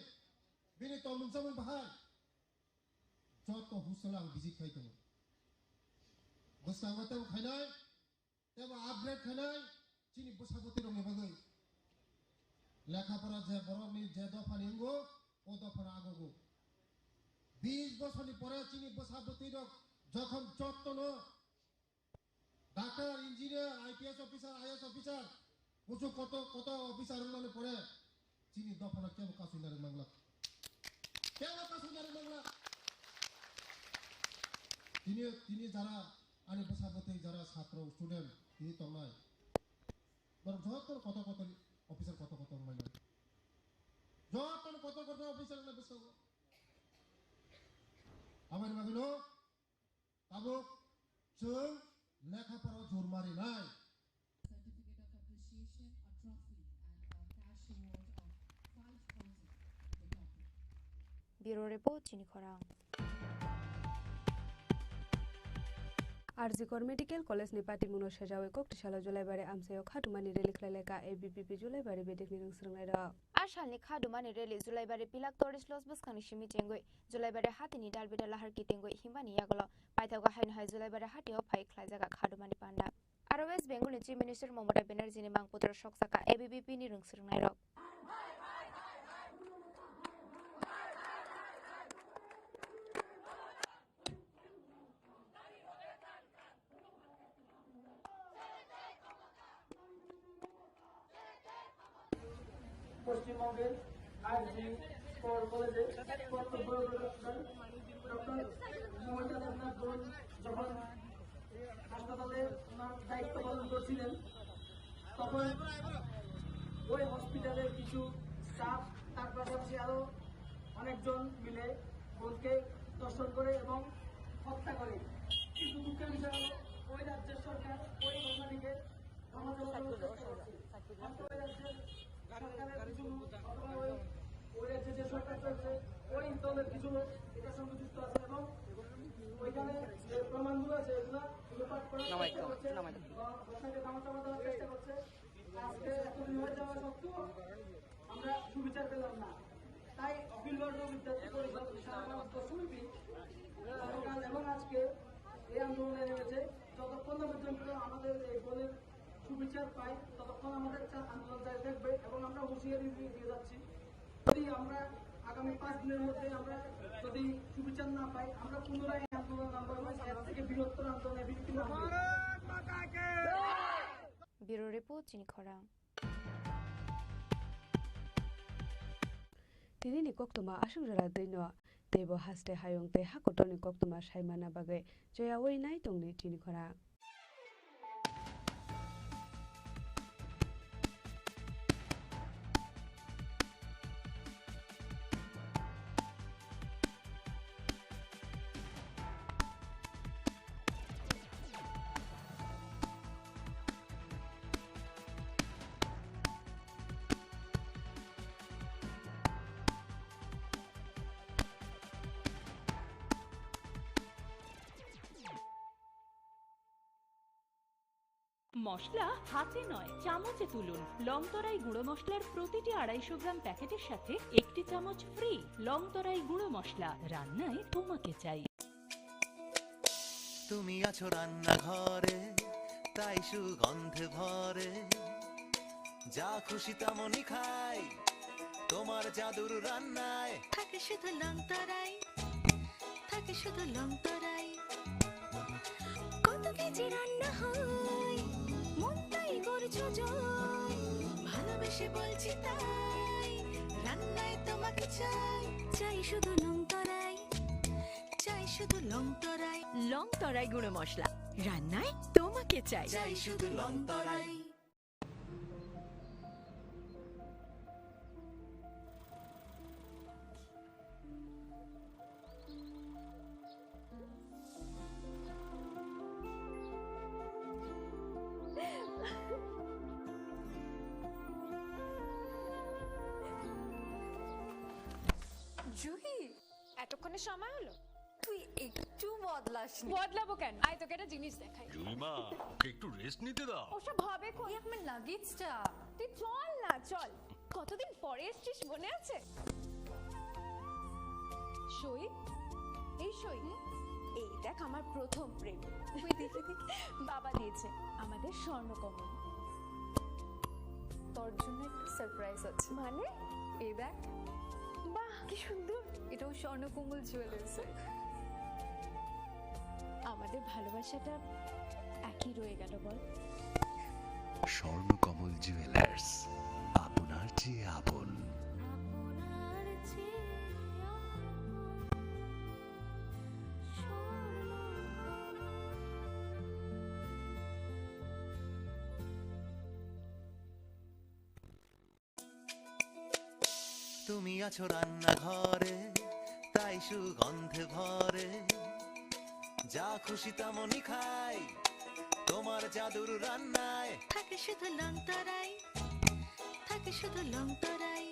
Bini tongmung chamung bahai. Joto hostel ang visit khai tongo. Bwskango tebo khainai. Tebo upgrade khainai chini bwsa bwtwi rokni bagwi. Lekha pora je borokni je dophani wngo, o dophano agogo. Bis bosorni pore chini bwsa bwtwi rok jokhon jottono doctor, engineer, I P S officer, I A S officer, kuchu koto, koto officer wngnani pore chini dophano kebo kasui narwk manglak. Kebo kasui narwk manglak. Tini, tini jara ani bwsa bwtwi jara satro, student tini tongnai. Borok joto kotor kotor officer kotor kotor wngmai nai. Joto kotor kotor officer wngmai bwskango. Aboni bagwino tabuk chwng lekha pora jor marinai. Certificate of Appreciation, a trophy and a cash award of five thousand for the topic. Bureau Report, Chini Khorang. R G Kar Medical College ni patimungno sejawi Koktisalo Julaibari amchaio khatumani rally khlai laikha A B P P Julaibari bedekni rwngswrwngnairok. A salni khatumani rally Julaibari pilak tourist lodge bwskangni simi chengwi Julaibari hatini dalbidal lahar kitingwi himbani yagulo paithago haino hai Julaibari hatio phai khlaijaga khatumani panda. Aro West Bengal ni Chief Minister Mamata Banerjee ni mangputro sokjaka A B V P ni rwngswrwngnairok. পশ্চিমবঙ্গের আরজি কর কলেজে কর্তব্যরত ডক্টর মমতা দেবনাথ গোয়েল যখন হাসপাতালে ওনার দায়িত্ব পালন করছিলেন, তখন ওই হসপিটালের কিছু স্টাফ, তার পাশাপাশি আরো অনেকজন মিলে বোনকে ধর্ষণ করে এবং হত্যা করে। কিন্তু দুঃখের বিষয় হলো, ওই রাজ্যের সরকার ওই ঘটনাটিকে গণতন্ত্র চেষ্টা করছে। হয়তো ওই রাজ্যের সরকারের কিছু লোক অথবা ওই, ওই রাজ্যে যে সরকার চলছে, ওই দলের কিছু লোক এটার সঙ্গে যুক্ত আছে এবং ওইখানে যে প্রমাণগুলো আছে, এগুলো লোপাট করার চেষ্টা করছে, ঘটনাকে ধামাচাপা দেওয়ার চেষ্টা করছে। আজকে এতদিন হয়ে যাওয়া সত্ত্বেও আমরা সুবিচার পেলাম না। তাই অখিল ভারতীয় বিদ্যার্থী পরিষদ সারা ভারতবর্ষব্যাপী গতকাল এবং আজকে এই আন্দোলনে নেমেছে। যতক্ষণ না পর্যন্ত আমাদের এই বোনের সুবিচার পাই, ততক্ষণ আমাদের চা-, আন্দোলন জারি থাকবে এবং আমরা হুঁশিয়ারি দিয়ে, দিয়ে যাচ্ছি, যদি আমরা আগামী পাঁচ দিনের মধ্যে আমরা যদি সুবিচার না পাই, আমরা পুনরায় আন্দোলন নামবো এবং এর থেকে বৃহত্তর আন্দোলনের বিরুদ্ধে নামবো। Bureau report, chini khorang. Tini ni koktwma aswk jora twi no, teibo haste hayung tei hakotor ni koktwma sai manna bagwi choyaui nai tongni chini khorang. মশলা হাতে নয়, চামচে তুলুন। লংতরাই গুঁড়ো মশলার প্রতিটি আড়াইশো গ্রাম প্যাকেটের সাথে একটি চামচ ফ্রি। লংতরাই গুঁড়ো মশলা, রান্নায় তোমাকে চাই। তুমি আছো রান্নাঘরে, তাই সুগন্ধে ভরে। যা খুশি তেমনই খাই, তোমার জাদুর রান্নায়। থাকে শুধু লংতরাই, থাকে শুধু লংতরাই। কত কেজি রান্না হয়, মনটাই করছো জয়। ভালোবেসে বলছি তাই, রান্নায় তোমাকে চাই। চাই শুধু লংতরাই, চাই শুধু লংতরাই। লংতরাই গুঁড়ো মশলা, রান্নায় তোমাকে চাই। চাই শুধু লংতরাই। জুহি, এতক্ষণে সময় হলো? তুই একটু বদলাসনি। বদলাবো কেন? আয়, তোকে একটা জিনিস দেখাই। জুইমা, ওকে একটু রেস্ট নিতে দাও। ওসব হবে কই? এই আমার লাগেজটা। তুই চল না, চল। কতদিন পরে এসছিস, মনে আছে? সই, এই সই। এই দেখ, আমার প্রথম প্রেম। বাবা দিয়েছে আমাদের স্বর্ণকমল। তোর জন্য একটা সারপ্রাইজ আছে। মানে? এই দেখ। বাহ, কি সুন্দর। এটাও স্বর্ণকমল জুয়েলার্স। আমাদের ভালোবাসাটা একই রয়ে গেল, বল? স্বর্ণকমল জুয়েলার্স, আপনার চেয়ে আপন। তুমি আছো রান্নাঘরে, তাই সুগন্ধে ভরে। যা খুশি তেমনই খাই, তোমার জাদুর রান্নায়। থাকে শুধু লংতরাই, থাকে শুধু লংতরাই।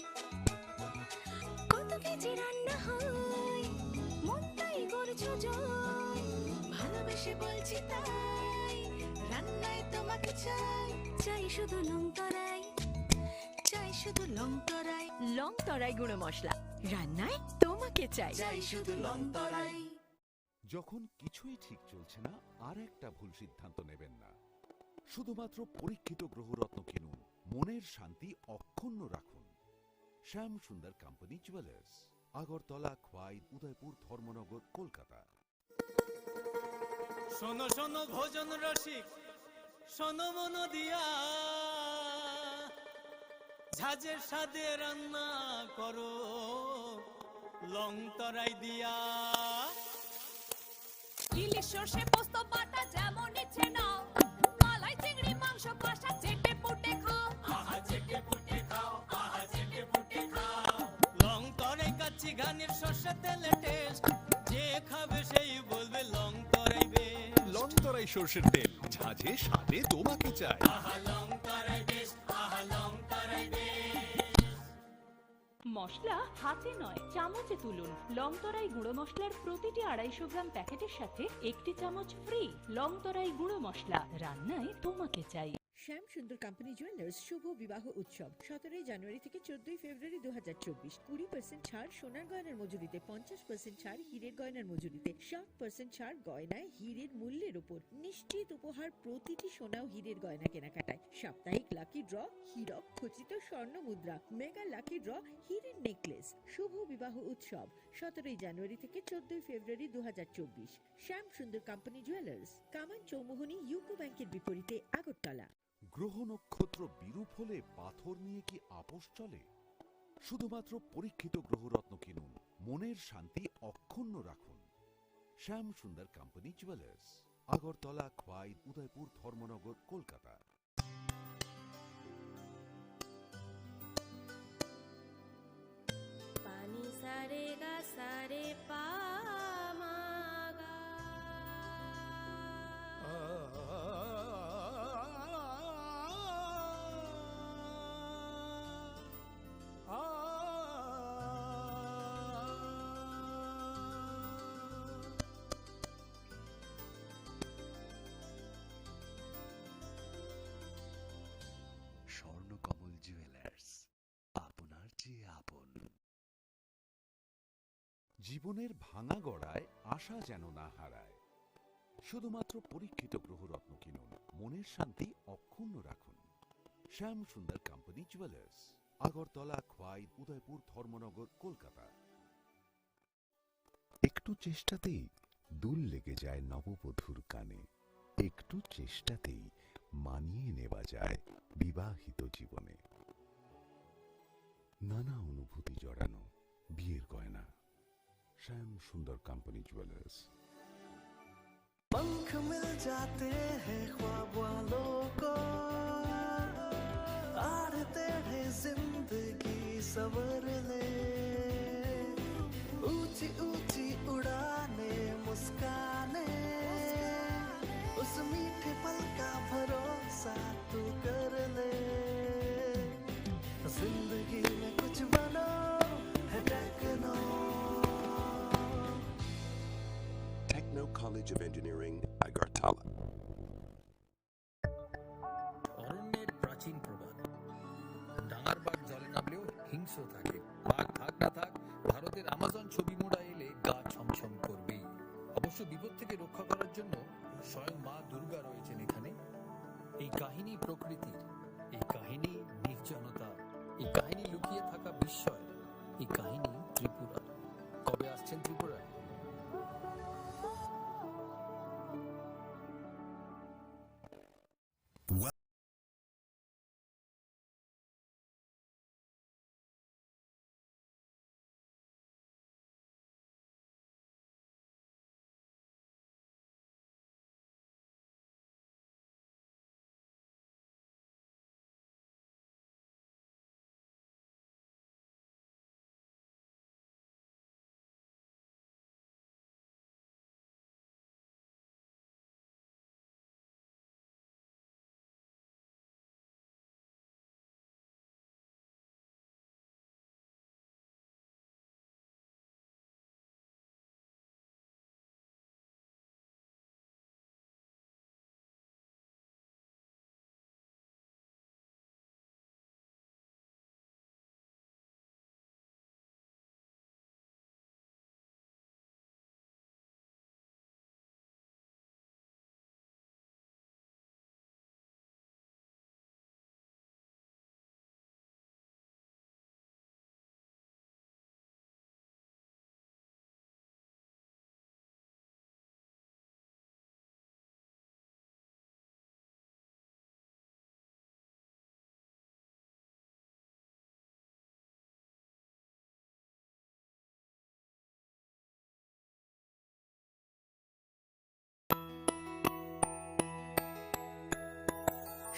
কত কেজি রান্না হয়, মনটাই করছো জয়। ভালোবেসে বলছি তাই, রান্নায় তোমাকে চাই। চাই শুধু লংতরাই, চাই শুধু লংতরাই। লংতরাই গুঁড়ো মশলা, রান্নায় তোমাকে চাই। চাই শুধু লংতরাই। যখন কিছুই ঠিক চলছে না, আর একটা ভুল সিদ্ধান্ত নেবেন না। শুধুমাত্র পরীক্ষিত গ্রহরত্ন কিনুন, মনের শান্তি অক্ষুণ্ণ রাখুন। শ্যাম সুন্দর কোম্পানি জুয়েলার্স, আগরতলা, খোয়াই, উদয়পুর, ধর্মনগর, কলকাতা। শোনো শোনো ভোজন রসিক, শোনো মন দিয়া, ঝাঁঝের স্বাদে রান্না করো লং তরাই দিয়া। ইলিশ সর্ষে পোস্ত বাটা যেমন ইচ্ছে নাও, মালাই চিংড়ি মাংস কষা চেটে পুটে খাও। আহা চেটে পুটে খাও, আহা চেটে পুটে খাও। লং তরাই কাচ্চি ঘানির সর্ষে তেলে টেস্ট, যে খাবে সেই বলবে লং তরাই বেস্ট। লং তরাই সর্ষের তেল, ঝাঁঝে স্বাদে তোমাকে চাই। আহা লং তরাই বেস্ট, আহা লং তরাই বেস্ট। মশলা হাতে নয়, চামচে তুলুন। লং তরাই গুঁড়ো মশলার প্রতিটি আড়াইশো গ্রাম প্যাকেটের সাথে একটি চামচ ফ্রি। লং তরাই গুঁড়ো মশলা, রান্নায় তোমাকে চাই। শ্যাম সুন্দর কোম্পানি জুয়েলার্স শুভ বিবাহ উৎসব সতেরোই জানুয়ারি থেকে চোদ্দই ফেব্রুয়ারি দু হাজার চব্বিশ। কুড়ি পার্সেন্ট ছাড় সোনার গয়নার মজুরিতে, পঞ্চাশ পার্সেন্ট ছাড় হীরের গয়নার মজুরিতে, সাত পার্সেন্ট ছাড় গয়নায় হীরের মূল্যের উপর, নিশ্চিত উপহার প্রতিটি সোনা ও হীরের গয়না কেনাকাটায়, সাপ্তাহিক লাকি ড্র, হীরক খচিত স্বর্ণ মুদ্রা, মেগা লাকি ড্র, হীরের নেকলেস। শুভ বিবাহ উৎসব সতেরোই জানুয়ারি থেকে চোদ্দই ফেব্রুয়ারি দু হাজার চব্বিশ। শ্যাম সুন্দর কোম্পানি জুয়েলার্স, কামান চৌমুহনী ইউকো ব্যাংকের বিপরীতে, আগরতলা। গ্রহ নক্ষত্র বিরূপ হলে পাথর নিয়ে কি আপোষ চলে? শুধুমাত্র পরীক্ষিত গ্রহরত্ন কিনুন, মনের শান্তি অক্ষুণ্ণ রাখুন। Shyam Sundar company jewellers, Agartala, Khowai, Udaipur, Dharmanagar, Kolkata. Pani sare ga sare pa ma ga. Swarnakamal jewellers, আপনার যে আপন। জীবনের ভাঙা গড়ায় আশা যেন না হারায়। শুধুমাত্র পরীক্ষিত গ্রহরত্ন কিনুন, মনের শান্তি অক্ষুণ্ণ রাখুন। শ্যাম সুন্দর কোম্পানি জুয়েলার্স, আগরতলা, খোয়াই, উদয়পুর, ধর্মনগর, কলকাতা। একটু চেষ্টাতেই দুল লেগে যায় নববধূর কানে। একটু চেষ্টাতেই মানিয়ে নেওয়া যায় বিবাহিত জীবনে। নানা অনুভূতি জড়ানো বিয়ের গয়না। শ্যাম সুন্দর কোম্পানি জুয়েলার্স। पंख मिल जाते हैं ख्वाब वालों को, आड़े टेढ़े जिंदगी सवर ले। ऊंची ऊंची उड़ाने, मुस्काने, उस मीठे पल का भरोसा तू कर ले। जिंदगी में कुछ बनो, है techno. Techno College of Engineering, Agartala. অরণ্যের প্রাচীন প্রবাদ, ডাঙার বাঘ জলে নামলেও হিংস্র থাকে। বাঘ থাক না থাক, ভারতের আমাজন ছবি মুড়া এলে গা ছমছম করবেই। অবশ্য বিপদ থেকে রক্ষা করার জন্য স্বয়ং মা দুর্গা রয়েছেন এখানে। এই কাহিনী প্রকৃতির, এই কাহিনী নির্জনতার, এই কাহিনী লুকিয়ে থাকা বিস্ময়, এই কাহিনী ত্রিপুরার। কবে আসছেন ত্রিপুরায়?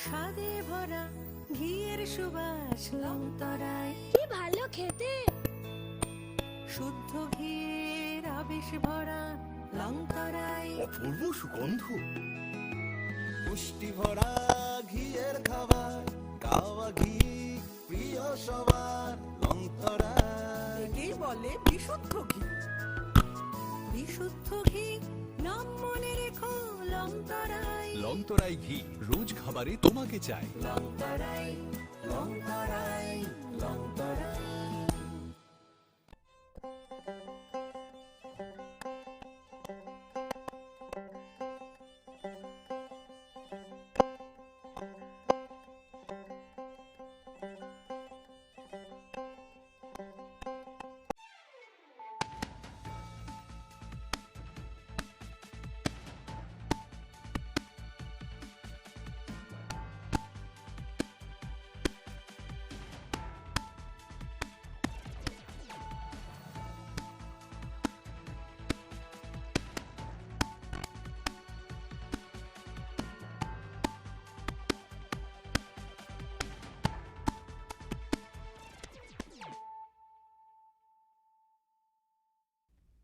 স্বাদে ভরা ঘিয়ের সুবাস লংতরায়। কি ভালো খেতে। শুদ্ধ ঘিয়ের আবেশ ভরা লংতরায়। অপূর্ব সুগন্ধ। পুষ্টি ভরা ঘিয়ের খাবার, কাওয়া ঘি প্রিয় সবার। লংতরায় একেই বলে বিশুদ্ধ ঘি। বিশুদ্ধ ঘি নাম মনে রেখো। লংতরাই ঘি রোজ খাবারে তোমাকে চাই।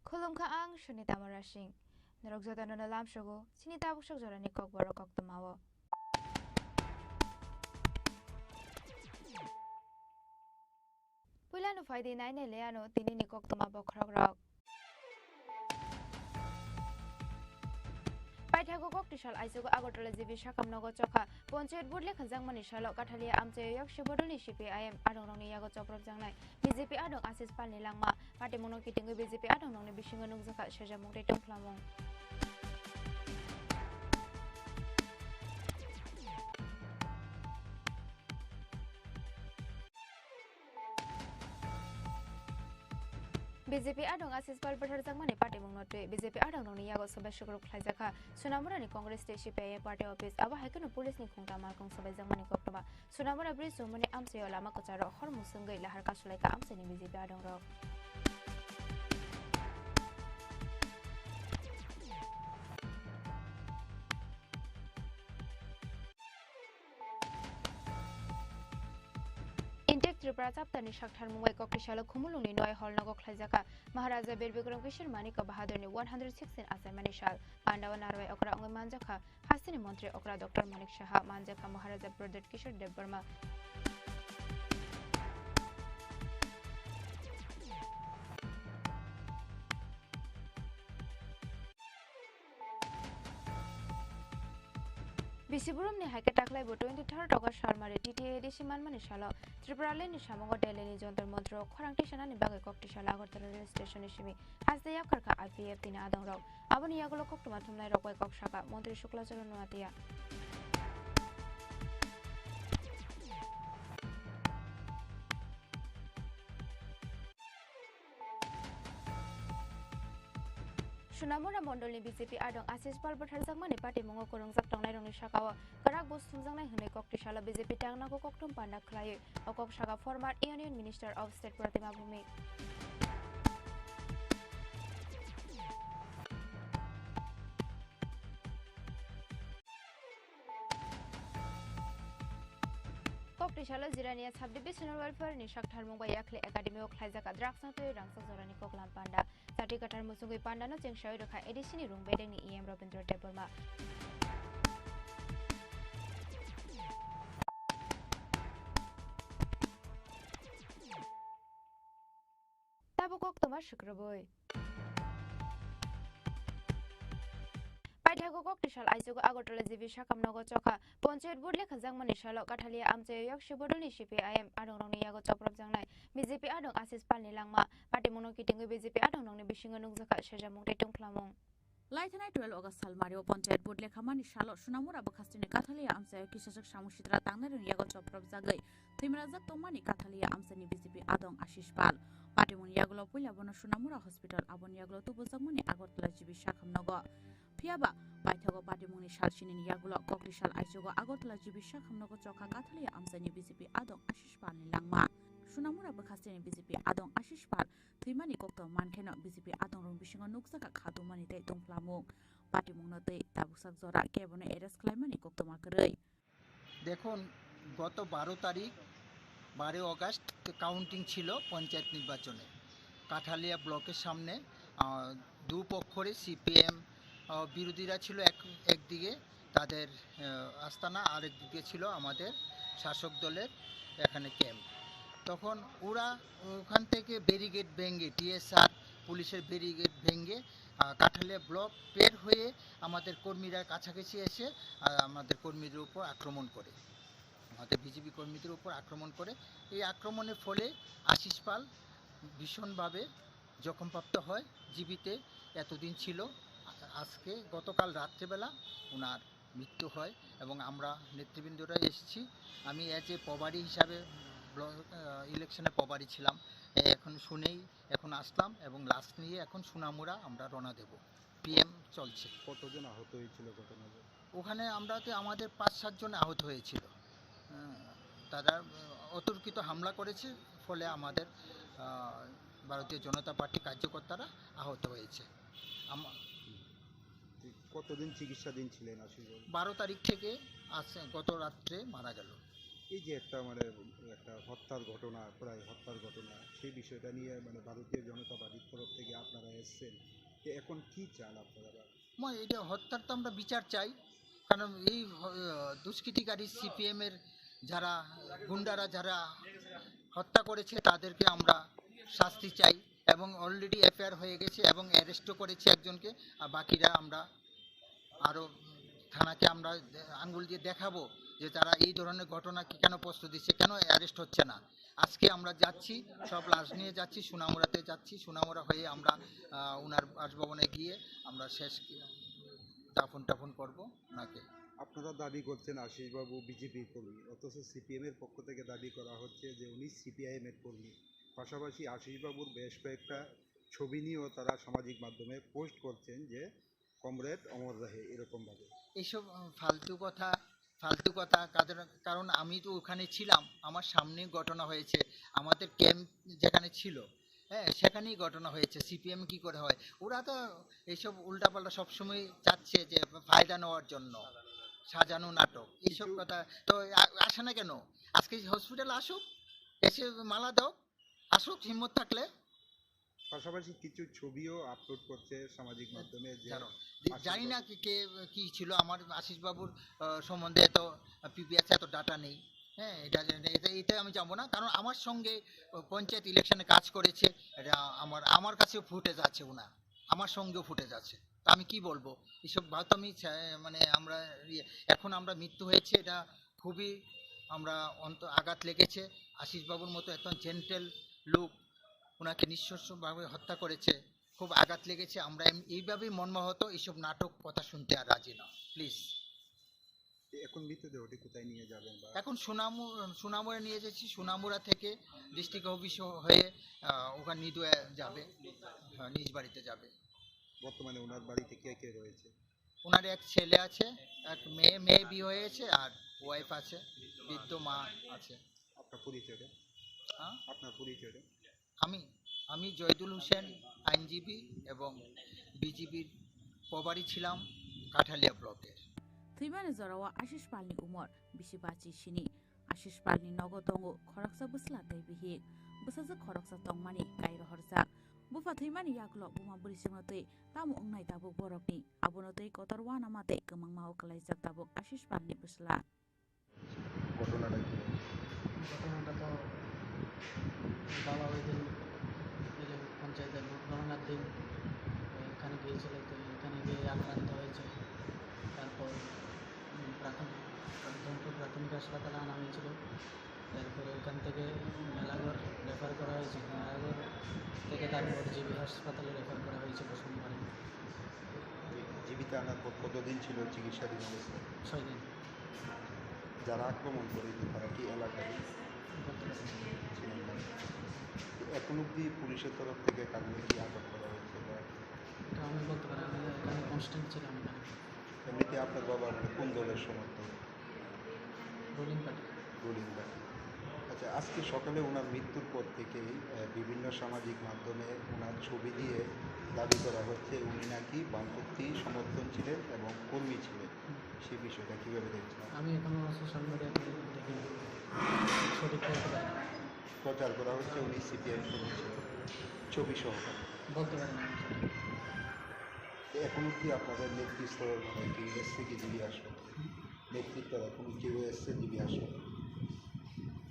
Khulumkha ang Sunita Murasing. Norok jotono no lamsogo, chini tabuk sok jorani kokborok koktwmao. Puilano phaidi nainai le ano tinini koktwma bokhorokrok. Paithago koktisal aichugo Agartala G B sakham nogo chokha. Panchayat vote lekhanjakmani salo Kathalia amchaio yakshi bodolni C P I M adongrokni yago chopropjaknai. B J P adong Ashish Palni langma. Patimungno kitingwi B J P adongrokni bisingo nukjakha sejamung tei tongphlamung. B J P adong Ashish Pal bwtharjakmani patimungno twi B J P adongrokni yago sobai sukruk khlaijakha Sonamurani Congress tei C P I M party office, abo hai kheno police ni khungta malkhung sobaijakmani koktwma. Sonamura bridge romani amchaio lama kwcharo hor muswngwi lahar kasulaikha amchaini B J P adongrok. Intact Tripura chapterni saktharmung bai koktisalo Khumulwngni Noi Hall nogo khlaijakha Maharaja Bir Bikram Kishore Manik Bahadurni one hundred sixteen achaimani sal. Pandao narwai okra wngwi manjakha hasteni montri okra Doctor Manik Saha, manjakha Maharaja Pradyut Kishore Debbarma. Bisi burumni hai khe taklai bo twenty-third August salmari T T A A D C manmani salo Tripura Land ni samungo Delhi ni Jantar Mantar o khorang tisanani bagwi kok tisalo Agartala rail station ni simi haste yapkharkha I P F T ni adongrok. Aboni yagulo koktwma thumnairok bai kok saka Montri Shukla Charan Noatia. Sonamura mondolni B J P adong Ashish Pal bwtharjakmani patimungo kwrwngjak tongnairokni sakao kwrak buj thumjaknai hwnwi kok tisalo B J P tangnago kokthum panda khlaiwi o kok saka former Union Minister of State Pratima Bhumik. Kok tisalo Jirania Sub-Divisional Welfare ni saktharmung bai Yakhli Academy o khlaijak drugs no twi rangchak jorani koklam panda. Chati kathar muchungwi pandano chengsawi rwkha A D C ni rung bedengni E M Robindra Debbarma. Tabuk koktwma swkrwbwi. Paithago kok tisal aichugo Agartala G B sakham nogo chokha. Panchayat vote lekhajakmani salo Kathalia amchaio yakshi bodolni C P I M adongrokni yago chopropjaknai. B J P adong Ashish Palni langma. Patimungno kitingwi B J P adongrokni bisingo nukjakha sejamung tei tungphlamung. Laithanai twelve August salmario panchayat vote lekhamani salo Sonamura bwkhastini Kathalia amchaio kisajak samung sitra tangnairokni yago chopropjagwi thwimarajak tongmani Kathalia amchaini B J P adong Ashish Pal. Patimungni yagulo puila bono Sonamura Hospital, aboni yagulo tubujakmani Agartala G B sakham nogo. Phiyaba paithago patimungni sal sinini yagulo kokli sal aichugo Agartala G B sakham nogo chokha Kathalia amchaini B J P adong Ashish Palni langma. Sonamura bwkhastini B J P adong Ashish Pal thwimani kokto mankheno B J P adongrok bisingo nukjakha khatungmani tei tungphlamung. Patimungno tei tabuksak jora kebono arrest khlaimani koktwma kwrwi. দেখুন, গত বারো তারিখ, বারোই August counting ছিল পঞ্চায়েত নির্বাচনে। কাঠালিয়া ব্লকের সামনে, আহ, দুপক্ষরে সিপিএম, আহ, বিরোধীরা ছিল এক, একদিকে, তাদের, আহ, আস্তানা, আরেক দিকে ছিল আমাদের শাসক দলের এখানে ক্যাম্প। তখন ওরা ওখান থেকে ব্যারিকেড ভেঙে টিএসআর পুলিশের ব্যারিকেড ভেঙে, আহ, কাঠালিয়া ব্লক বের হয়ে আমাদের কর্মীরা কাছাকাছি এসে, আহ, আমাদের কর্মীদের উপর আক্রমণ করে, আমাদের বিজিবি কর্মীদের উপর আক্রমণ করে। এই আক্রমণের ফলে আশিস পাল ভীষণভাবে জখমপ্রাপ্ত হয়। জিবিতে এতদিন ছিল, আ-, আজকে গতকাল রাত্রেবেলা ওনার মৃত্যু হয় এবং আমরা নেতৃবৃন্দরা এসেছি। আমি অ্যাজ এ প্রভারী হিসাবে ব্লক, আহ, ইলেকশনে প্রভারী ছিলাম। এ, এখন শুনেই এখন আসলাম এবং লাশ নিয়ে এখন সোনামুড়া আমরা রওনা দেব। পিএম চলছে। কতজন আহত হয়েছিল ঘটনায়? ওখানে আমরা তো, আমাদের পাঁচ সাতজন আহত হয়েছিল। হ্যাঁ, তারা, আহ, অতর্কিত হামলা করেছে, ফলে আমাদের, আহ, ভারতীয় জনতা পার্টি কার্যকর্তারা আহত হয়েছে। আম- কতদিন চিকিৎসাধীন ছিলেন আশিস বাবু? বারো তারিখ থেকে আজ গত রাত্রে মারা গেল। এই যে একটা, মানে, একটা হত্যার ঘটনা, প্রায় হত্যার ঘটনা, সেই বিষয়টা নিয়ে, মানে, ভারতীয় জনতা পার্টির তরফ থেকে আপনারা এসছেন, তো এখন কি চান আপনারা? মানে, এটা হত্যার তো আমরা বিচার চাই, কারণ এই, আহ, দুষ্কৃতিকারী সিপিএম এর যারা গুন্ডারা যারা হত্যা করেছে তাদেরকে আমরা শাস্তি চাই এবং অলরেডি এফআইআর হয়ে গেছে এবং অ্যারেস্টও করেছে একজনকে, আর বাকিরা আমরা আরও থানাকে আমরা আঙ্গুল দিয়ে দেখাবো যে তারা এই ধরনের ঘটনা কি, কেন প্রস্তুত দিচ্ছে, কেন অ্যারেস্ট হচ্ছে না। আজকে আমরা যাচ্ছি, সব লাশ নিয়ে যাচ্ছি, সোনামুড়াতে যাচ্ছি। সোনামুড়া হয়ে আমরা, আহ, ওনার বাসভবনে গিয়ে আমরা শেষ দাফন টাফন করব ওনাকে। আপনারা দাবি করছেন আশিস বাবু বিজেপি কর্মী, অথচ সিপিএম এর পক্ষ থেকে দাবি করা হচ্ছে যে উনি সিপিআইএম এর কর্মী। পাশাপাশি আশিস বাবুর বেশ কয়েকটা ছবি নিয়েও তারা সামাজিক মাধ্যমে পোস্ট করছেন যে কমরেড অমর রহে, এরকম ভাবে। এইসব, উম, ফালতু কথা, ফালতু কথা। কাদের-, কারণ আমি তো ওখানে ছিলাম, আমার সামনে ঘটনা হয়েছে, আমাদের ক্যাম্প যেখানে ছিল, হ্যাঁ, সেখানেই ঘটনা হয়েছে। সিপিএম কি করে হয়? ওরা তো এইসব উল্টাপাল্টা সবসময় চাচ্ছে যে ফায়দা নেওয়ার জন্য, সাজানো নাটক, এইসব কিন্তু কথা। তো আ-, আসে না কেন? আজকে হসপিটাল আসুক, এসে মালা দাও, আসুক হিম্মত থাকলে। পাশাপাশি কিছু ছবিও আপলোড করছে সামাজিক মাধ্যমে যে জানো, আশিস জানি না বাবু কি, কে কি ছিল আমার আশিস বাবুর, আহ, সম্বন্ধে এত পিপিএস এত ডাটা নেই। হ্যাঁ, এটা, এটা, এটা, এটা আমি জানবো না, কারণ আমার সঙ্গে পঞ্চায়েত ইলেকশনে কাজ করেছে, এটা আমার, আমার কাছেও ফুটেজ আছে ওনার, আমার সঙ্গেও ফুটেজ আছে। তা আমি কি বলবো? এইসব বাত আমি চা-, মানে আমরা ইয়ে, এখন আমরা মৃত্যু হয়েছে, এটা খুবই আমরা অন্ত-, আঘাত লেগেছে। আশিস বাবুর মতো এত জেন্টেল লোক ওনাকে নৃশংসভাবে হত্যা করেছে, খুব আঘাত লেগেছে। আমরা এম-, এইভাবেই মর্মাহত, এইসব নাটক কথা শুনতে আর রাজি না, প্লিজ। এখন মৃতদেহটি কোথায় নিয়ে যাবেন বা? এখন সুনামু-, সুনামুড়া নিয়ে যাচ্ছি। সুনামুড়া থেকে ডিস্ট্রিক্ট অফিস হয়ে, আহ, ওখানে নিদুয়া যাবে, হ্যাঁ, নিজ বাড়িতে যাবে। বর্তমানে ওনার বাড়িতে কে কে রয়েছে? ওনার এক ছেলে আছে, এক মেয়ে, মেয়ে বিয়ে হয়েছে, আর ওয়াইফ আছে, বৃদ্ধ মা আছে। আপনার পরিচয়টা? হ্যাঁ? আপনার পরিচয়টা? আমি, আমি জয়দুল হোসেন, আইনজীবী এবং বিজিবির প্রভারী ছিলাম কাঠালিয়া ব্লকের। Thwimani jorao Ashish Palni umor bisi bachi sini. Ashish Palni nogo tongo khoroksa bwsla tei bihik. Bwsajwk khoroksa tongmani kai rohorjak. Bupha thwimani yagulo buma bwrwi chwngno twi tamo wngnai tabuk borokni. Abono twi kotor uanama tei kwmangma o kwlaijak tabuk Ashish Palni bwsla. ঘটনাটা কি? ঘটনাটা তো বাবা ওই দিন ওই যে পঞ্চায়েতের ভোট গণনার দিন ওখানে গিয়েছিল, তো এখানে গিয়ে আক্রান্ত হয়েছে। তারপর, উম, প্রাথমিক, জয়ন্তপুর প্রাথমিক হাসপাতালে আনা হয়েছিল। এরপরে ওখান থেকে মেলাঘর রেফার করা হয়েছে, মেলাঘর থেকে তারপর জিবি হাসপাতালে রেফার করা হয়েছে প্রথমবারে। জীবিত আনার পর কতদিন ছিল চিকিৎসাধীন অবস্থায়? ছয় দিন। যারা আক্রমণ করেছে তারা কি এলাকারই? বলতে পারছি না। ছিলেন না। এখন অবধি পুলিশের তরফ থেকে কারোকে কি আটক করা হয়েছে বা? এটা আমি বলতে পারি না, আমি এখানে কনস্ট্যান্ট ছিলাম এখানে। এমনিতে আপনার বাবা কোন দলের সমর্থক? Ruling party. Ruling party. আচ্ছা, আজকে সকালে ওনার মৃত্যুর পর থেকেই, আহ, বিভিন্ন সামাজিক মাধ্যমে ওনার ছবি দিয়ে দাবি করা হচ্ছে উনি নাকি বামপন্থী সমর্থন ছিলেন এবং কর্মী ছিলেন। হুম। সেই বিষয়টা কিভাবে দেখছেন? আমি এখনো সোশ্যাল মিডিয়াতে দেখিনি, সঠিক বলতে পারি না। প্রচার করা হচ্ছে উনি সিপিআইএম কর্মী ছিলেন, ছবি সহকারে। বলতে পারি না আমি সঠিক। তো এখন অবধি আপনাদের নেতৃত্ব, মানে, কি এসছে কি জিবি হাসপাতালে? হুম। নেতৃত্ব এখন কেউ এসছে জিবি হাসপাতালে?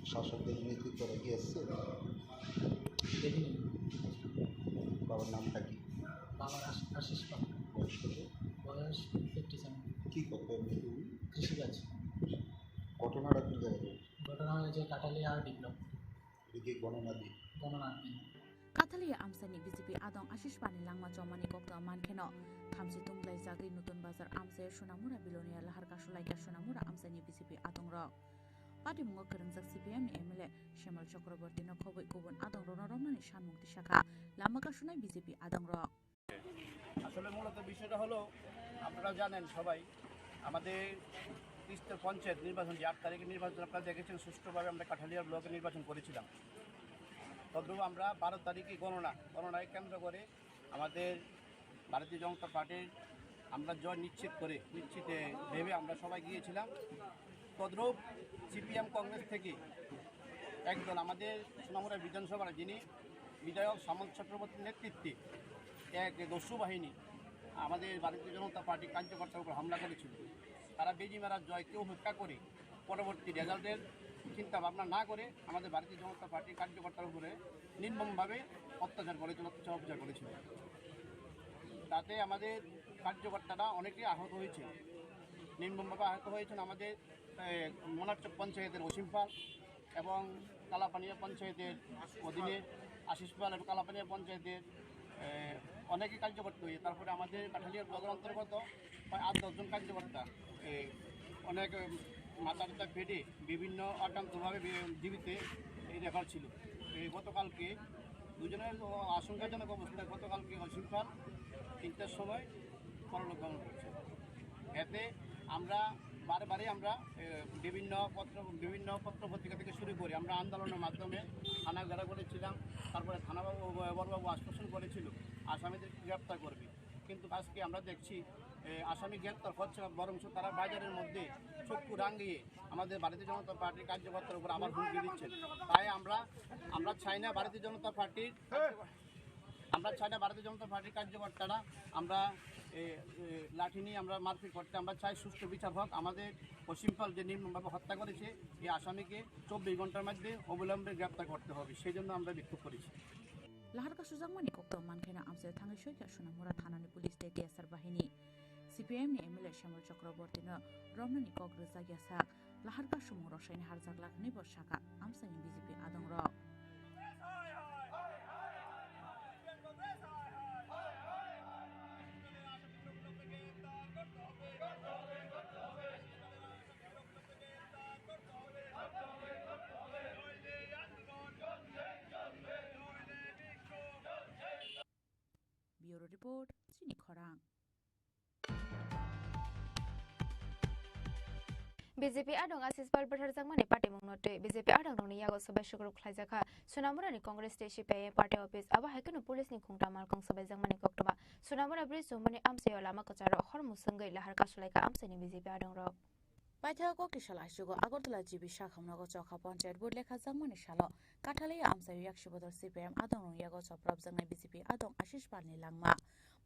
শাসকদের নেতৃত্ব কি এসছে? দেখিনি। বা তোর নামটা কি? বাবার আশ-, আশিস পাল। বয়স কত? বয়স ফিফটি সেভেন। কি করতে হবে তুমি? কৃষিকাজ। ঘটনাটা কোন জায়গায় ঘটেছে? ঘটনা হয়েছে কাঠালিয়া ডি ব্লক। এটা কি গণনা দিন? গণনা দিন। Kathalia amchaini B J P adong Ashish Palni langma chomani kokto mankheno, thamchi tunglaijagwi Nutun Bazar amchaio Sonamura Bilonia lahar kasulaikha Sonamura amchaini B J P adongrok. Patimungo kwrwngjak C P I M ni M L A Shemal Chakraborty no khobwi kubun adongrokno romnani sanmung tisakha lama kasunai B J P adongrok. আসলে মূলত বিষয়টা হলো, আপনারা জানেন সবাই, আমাদের ত্রিস্তর পঞ্চায়েত নির্বাচন, যে আট তারিখে নির্বাচন, আপনারা দেখেছেন, সুষ্ঠুভাবে আমরা কাঠালিয়া ব্লকে নির্বাচন করেছিলাম। তদ্রুপ আমরা বারো তারিখে গণনা, গণনায় কেন্দ্র করে আমাদের ভারতীয় জনতা পার্টির আমরা জয় নিশ্চিত করে, নিশ্চিতে ভেবে আমরা সবাই গিয়েছিলাম। তদ্রুপ সিপিএম কংগ্রেস থেকে একদল আমাদের সোনামুড়া বিধানসভার যিনি বিধায়ক শ্যামল চক্রবর্তীর নেতৃত্বে এক দস্যু বাহিনী আমাদের ভারতীয় জনতা পার্টি কার্যকর্তার উপর হামলা করেছিল। তারা বেজিমারা জয়কে উপেক্ষা করে পরবর্তী রেজাল্টের চিন্তা ভাবনা না করে আমাদের ভারতীয় জনতা পার্টির কার্যকর্তার উপরে নির্মমভাবে অত্যাচার করেছিল, অত্যাচার অবিচার করেছিল। তাতে আমাদের কার্যকর্তারা অনেকেই আহত হয়েছে। নির্মমভাবে আহত হয়েছেন আমাদের, এ, মনারচক পঞ্চায়েতের অসীম পাল এবং কালাপানিয়া পঞ্চায়েতের অধীনে আশিস পাল এবং কালাপানিয়া পঞ্চায়েতের, এ, অনেকে কার্যকর্তা হয়ে, তারপরে আমাদের কাঠালিয়া ব্লকের অন্তর্গত প্রায় আট দশ জন কার্যকর্তা, এ, অনেক, উম, মাথা টাথা ফেটে বিভিন্ন আক্রান্তভাবে বি-, জীবিতে এই রেফার ছিল। এই গতকালকে দুজনের আশঙ্কাজনক অবস্থায় গতকালকে অসীম পাল তিনটার সময় পরলোক গমন করছে। এতে আমরা বারে বারে আমরা, এ, বিভিন্ন পত্র, বিভিন্ন পত্র পত্রিকা থেকে শুরু করে আমরা আন্দোলনের মাধ্যমে থানা ঘেরাও করেছিলাম। তারপরে থানাবাবু, বড়বাবু আশ্বস্ত করেছিল আসামিদের গ্রেপ্তার করবে, কিন্তু আজকে আমরা দেখছি, এ, আসামি গ্রেপ্তার হচ্ছে না, বরঞ্চ তারা বাজারের মধ্যে চক্ষু রাঙিয়ে আমাদের ভারতীয় জনতা পার্টির কার্যকর্তার উপর আবার হুমকি দিচ্ছেন। তাই আমরা, আমরা চাই না ভারতীয় জনতা পার্টির আমরা চাই না ভারতীয় জনতা পার্টির কার্যকর্তারা আমরা, এ, এ, লাঠি নিয়ে আমরা মারপিট করতে, আমরা চাই সুষ্ঠু বিচার হোক। আমাদের অসীম পাল যে নির্মমভাবে হত্যা করেছে এই আসামিকে চব্বিশ ঘন্টার মধ্যে অবিলম্বে গ্রেপ্তার করতে হবে, সেই জন্য আমরা বিক্ষোভ করেছি। Lahar kasujakmani kokto mankheno amchaio thangwi soikha Sonamura thanani police tei T S R bahini. C P I M ni M L A Shemal Chakraborty no romnani kok rwjakya sak. Lahar kasumung rwsaini harjak lakhni bo saka amchaini B J P adongrok. Bureau Report, Chini Khorang. B J P adong Ashish Pal bwtharjakmani patimungno twi B J P adongrokni yago swbai sukrub khlaijakha Sonamurani Congress tei C P I M party office, abo hai kheno police ni khungta malkhung swbaijakmani koktwma. Sonamura bridge chumani amchaio lama kwcharo hor mwswngwi lahar kasulaikha amchaini B J P adongrok. Paithago kok tisal aisugo Agartala G B sakhamnogo chokha panchayat vote lekhajakmani salo Kathaliya amchaio yaksi bodol C P I M adongrokni yago chopropjaknai B J P adong Ashish Palni langma.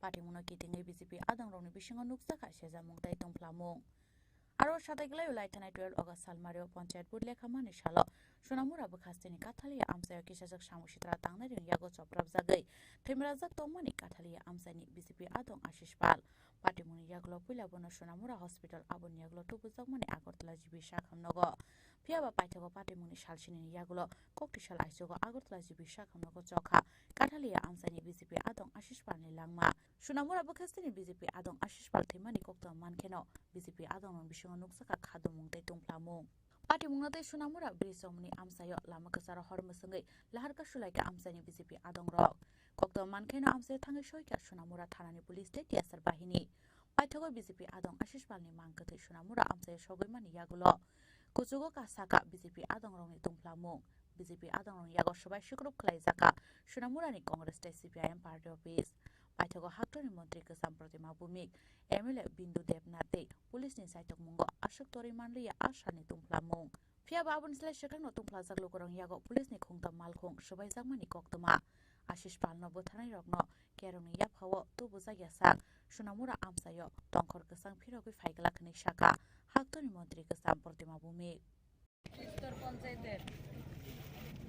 Patimungno kitingwi B J P adongrokni bisingo nukjakha sejamung tei tongphlamung. Aro sadaiglai ulai thanai twelve August salmario panchayat vote lekhamani salo Sonamura bwkhasteni Kathaliya amchaio kisajak samung sitra tangnairokni yago chopropjagwi thwimrajak tongmani Kathaliya amchaini B J P adong Ashish Pal. Patimungni yagulo puila bono Sonamura Hospital, aboni yagulo tubujakmani Agartala G B sakhamnogo. Phiyaba paithago patimungni salsinini yagulo kokti sal aisugo Agartala G B sakhamnogo chokha Kathaliya amchaini B J P adong Ashish Palni langma. Sonamura bwkhasteni B J P adong Ashish Pal thwimani koktwma mankheno B J P adongrokni bisingo nukjakha khadumung tei tongphlamung. Patimungno tei Sonamura bridge chomani amchaio lama kwcharo hor mwswngwi lahar kasulaikha amchaini B J P adongrok. Koktwma mankheno amchaio thangwi soikha Sonamura thanani police tei T S R bahini. Paithago B J P adong Ashish Palni mang kwthwi Sonamura amchaio sogwi mani yagulo. Kuchugo kasaka B J P adongrokni tongphlamung. B J P adongrokni yago swbai sukrub khlaijakha Sonamurani Congress tei C P I M party office. Paithago haktorni montri kwcham Protima Bhumik, M L A Bindu Debnath tei police ni chaitokmungo aswk torwi manliya a salni tongphlamung. Phiyaba aboni slai swkangno tongphlajak lukurokni yago police ni khungta malkhung swbaijakmani koktwma. Ashish Palno bwtharnairokno kerongni yaphao tubujakya sak Sonamura amchaio tongkhor kwchang phirogwi phaiglak hwnwi sakha haktorni montri kwcham Protima Bhumik. স্তর পঞ্চায়েতের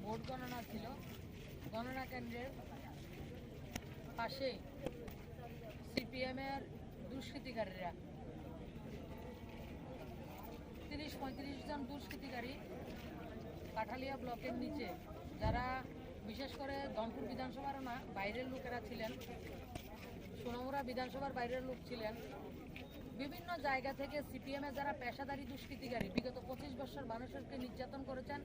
ভোট গণনা ছিল। গণনা কেন্দ্রের পাশেই সিপিএম এর দুষ্কৃতিকারীরা, তিরিশ পঁয়ত্রিশ জন দুষ্কৃতিকারী কাঠালিয়া ব্লকের নিচে, যারা বিশেষ করে ধনপুর বিধানসভারও না, বাইরের লোকেরা ছিলেন, সোনামুড়া বিধানসভার বাইরের লোক ছিলেন, বিভিন্ন জায়গা থেকে সিপিএম এ যারা পেশাদারি দুষ্কৃতিকারী, বিগত পঁচিশ বছর মানুষকে নির্যাতন করেছেন,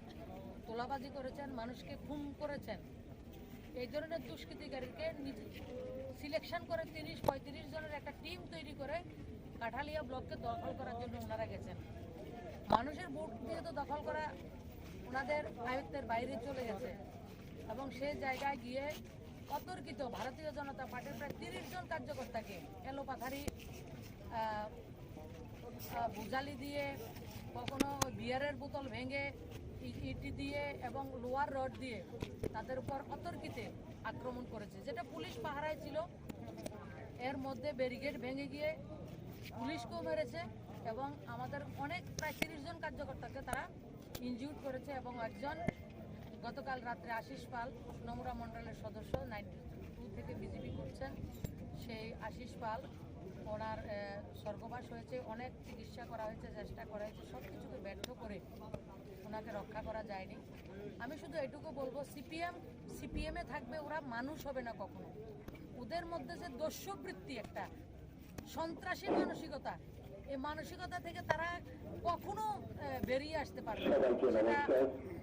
তোলাবাজি করেছেন, মানুষকে খুন করেছেন, এই ধরনের দুষ্কৃতিকারীকে সিলেকশন করে তিরিশ পঁয়ত্রিশ জনের একটা টিম তৈরি করে কাঠালিয়া ব্লককে দখল করার জন্য ওনারা গেছেন। মানুষের ভোট দিয়ে তো দখল করা ওনাদের আয়ত্তের বাইরে চলে গেছে এবং সেই জায়গায় গিয়ে অতর্কিত ভারতীয় জনতা পার্টির প্রায় তিরিশ জন কার্যকর্তাকে এলোপাথারি, আহ, আহ, ভুজালি দিয়ে, কখনো বিয়ারের বোতল ভেঙে, ই-, ইট দিয়ে এবং লোয়ার রড দিয়ে তাদের উপর অতর্কিতে আক্রমণ করেছে, যেটা পুলিশ পাহারায় ছিল। এর মধ্যে ব্যারিকেড ভেঙে গিয়ে পুলিশকেও মেরেছে এবং আমাদের অনেক প্রায় তিরিশ জন কার্যকর্তাকে তারা ইনজিউর্ড করেছে এবং একজন গতকাল রাত্রে আশিস পাল, সোনামুড়া মণ্ডলের সদস্য, নাইনটি টু থেকে বিজেপি করছেন, সেই আশিস পাল, ওনার, আহ, স্বর্গবাস হয়েছে। অনেক চিকিৎসা করা হয়েছে, চেষ্টা করা হয়েছে, সব কিছুকে ব্যর্থ করে ওনাকে রক্ষা করা যায়নি। আমি শুধু এটুকু বলবো, সিপিএম সিপিএম এ থাকবে, ওরা মানুষ হবে না কখনো। ওদের মধ্যে যে দস্যুবৃত্তি একটা, সন্ত্রাসী মানসিকতা, এই মানসিকতা থেকে তারা কখনো, আহ, বেরিয়ে আসতে পারবে না। সেটা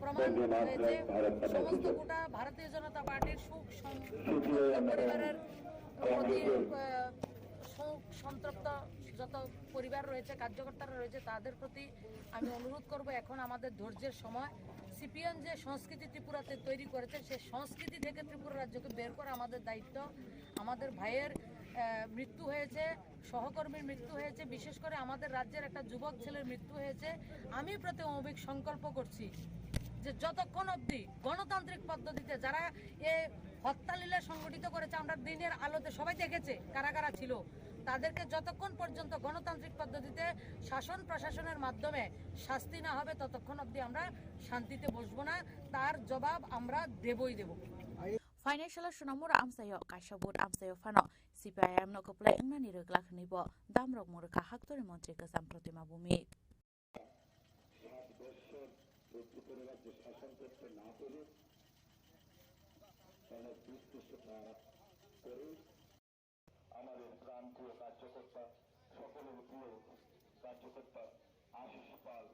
প্রমাণ হয়েছে সমস্ত গোটা ভারতীয় জনতা পার্টির শোক সম-, পরিবারের প্রতি, আহ, শোক সন্তপ্ত যত পরিবার রয়েছে, কার্যকর্তারা রয়েছে, তাদের প্রতি আমি অনুরোধ করব, এখন আমাদের ধৈর্যের সময়। সিপিএম যে সংস্কৃতি ত্রিপুরাতে তৈরি করেছে, সেই সংস্কৃতি থেকে ত্রিপুরা রাজ্যকে বের করা আমাদের দায়িত্ব। আমাদের ভাইয়ের, আহ, মৃত্যু হয়েছে, সহকর্মীর মৃত্যু হয়েছে, বিশেষ করে আমাদের রাজ্যের একটা যুবক ছেলের মৃত্যু হয়েছে। আমি প্রতি অবিক সংকল্প করছি যে যতক্ষণ অবধি গণতান্ত্রিক পদ্ধতিতে যারা এ হত্যালীলা সংগঠিত করেছে, আমরা দিনের আলোতে সবাই দেখেছে কারা কারা ছিল, তাদেরকে যতক্ষণ পর্যন্ত গণতান্ত্রিক পদ্ধতিতে শাসন প্রশাসনের মাধ্যমে শাস্তি না হবে, ততক্ষণ অবধি আমরা শান্তিতে বসবো না। তার জবাব আমরা দেবই দেব। Phainai salo Sonamura amchaio kaisa vote amchaio phano C P I M no kwplai wngnani rwglak hwnwi bo damrok mwrwkha haktorni montri kwcham Protima Bhumik. সাত বছর ত্রিপুরা রাজ্য শাসন করতে না পেরে তারা দুর্দশা করে আমাদের প্রান্তীয় কার্যকর্তা, সকলের প্রিয় কার্যকর্তা আশিস পাল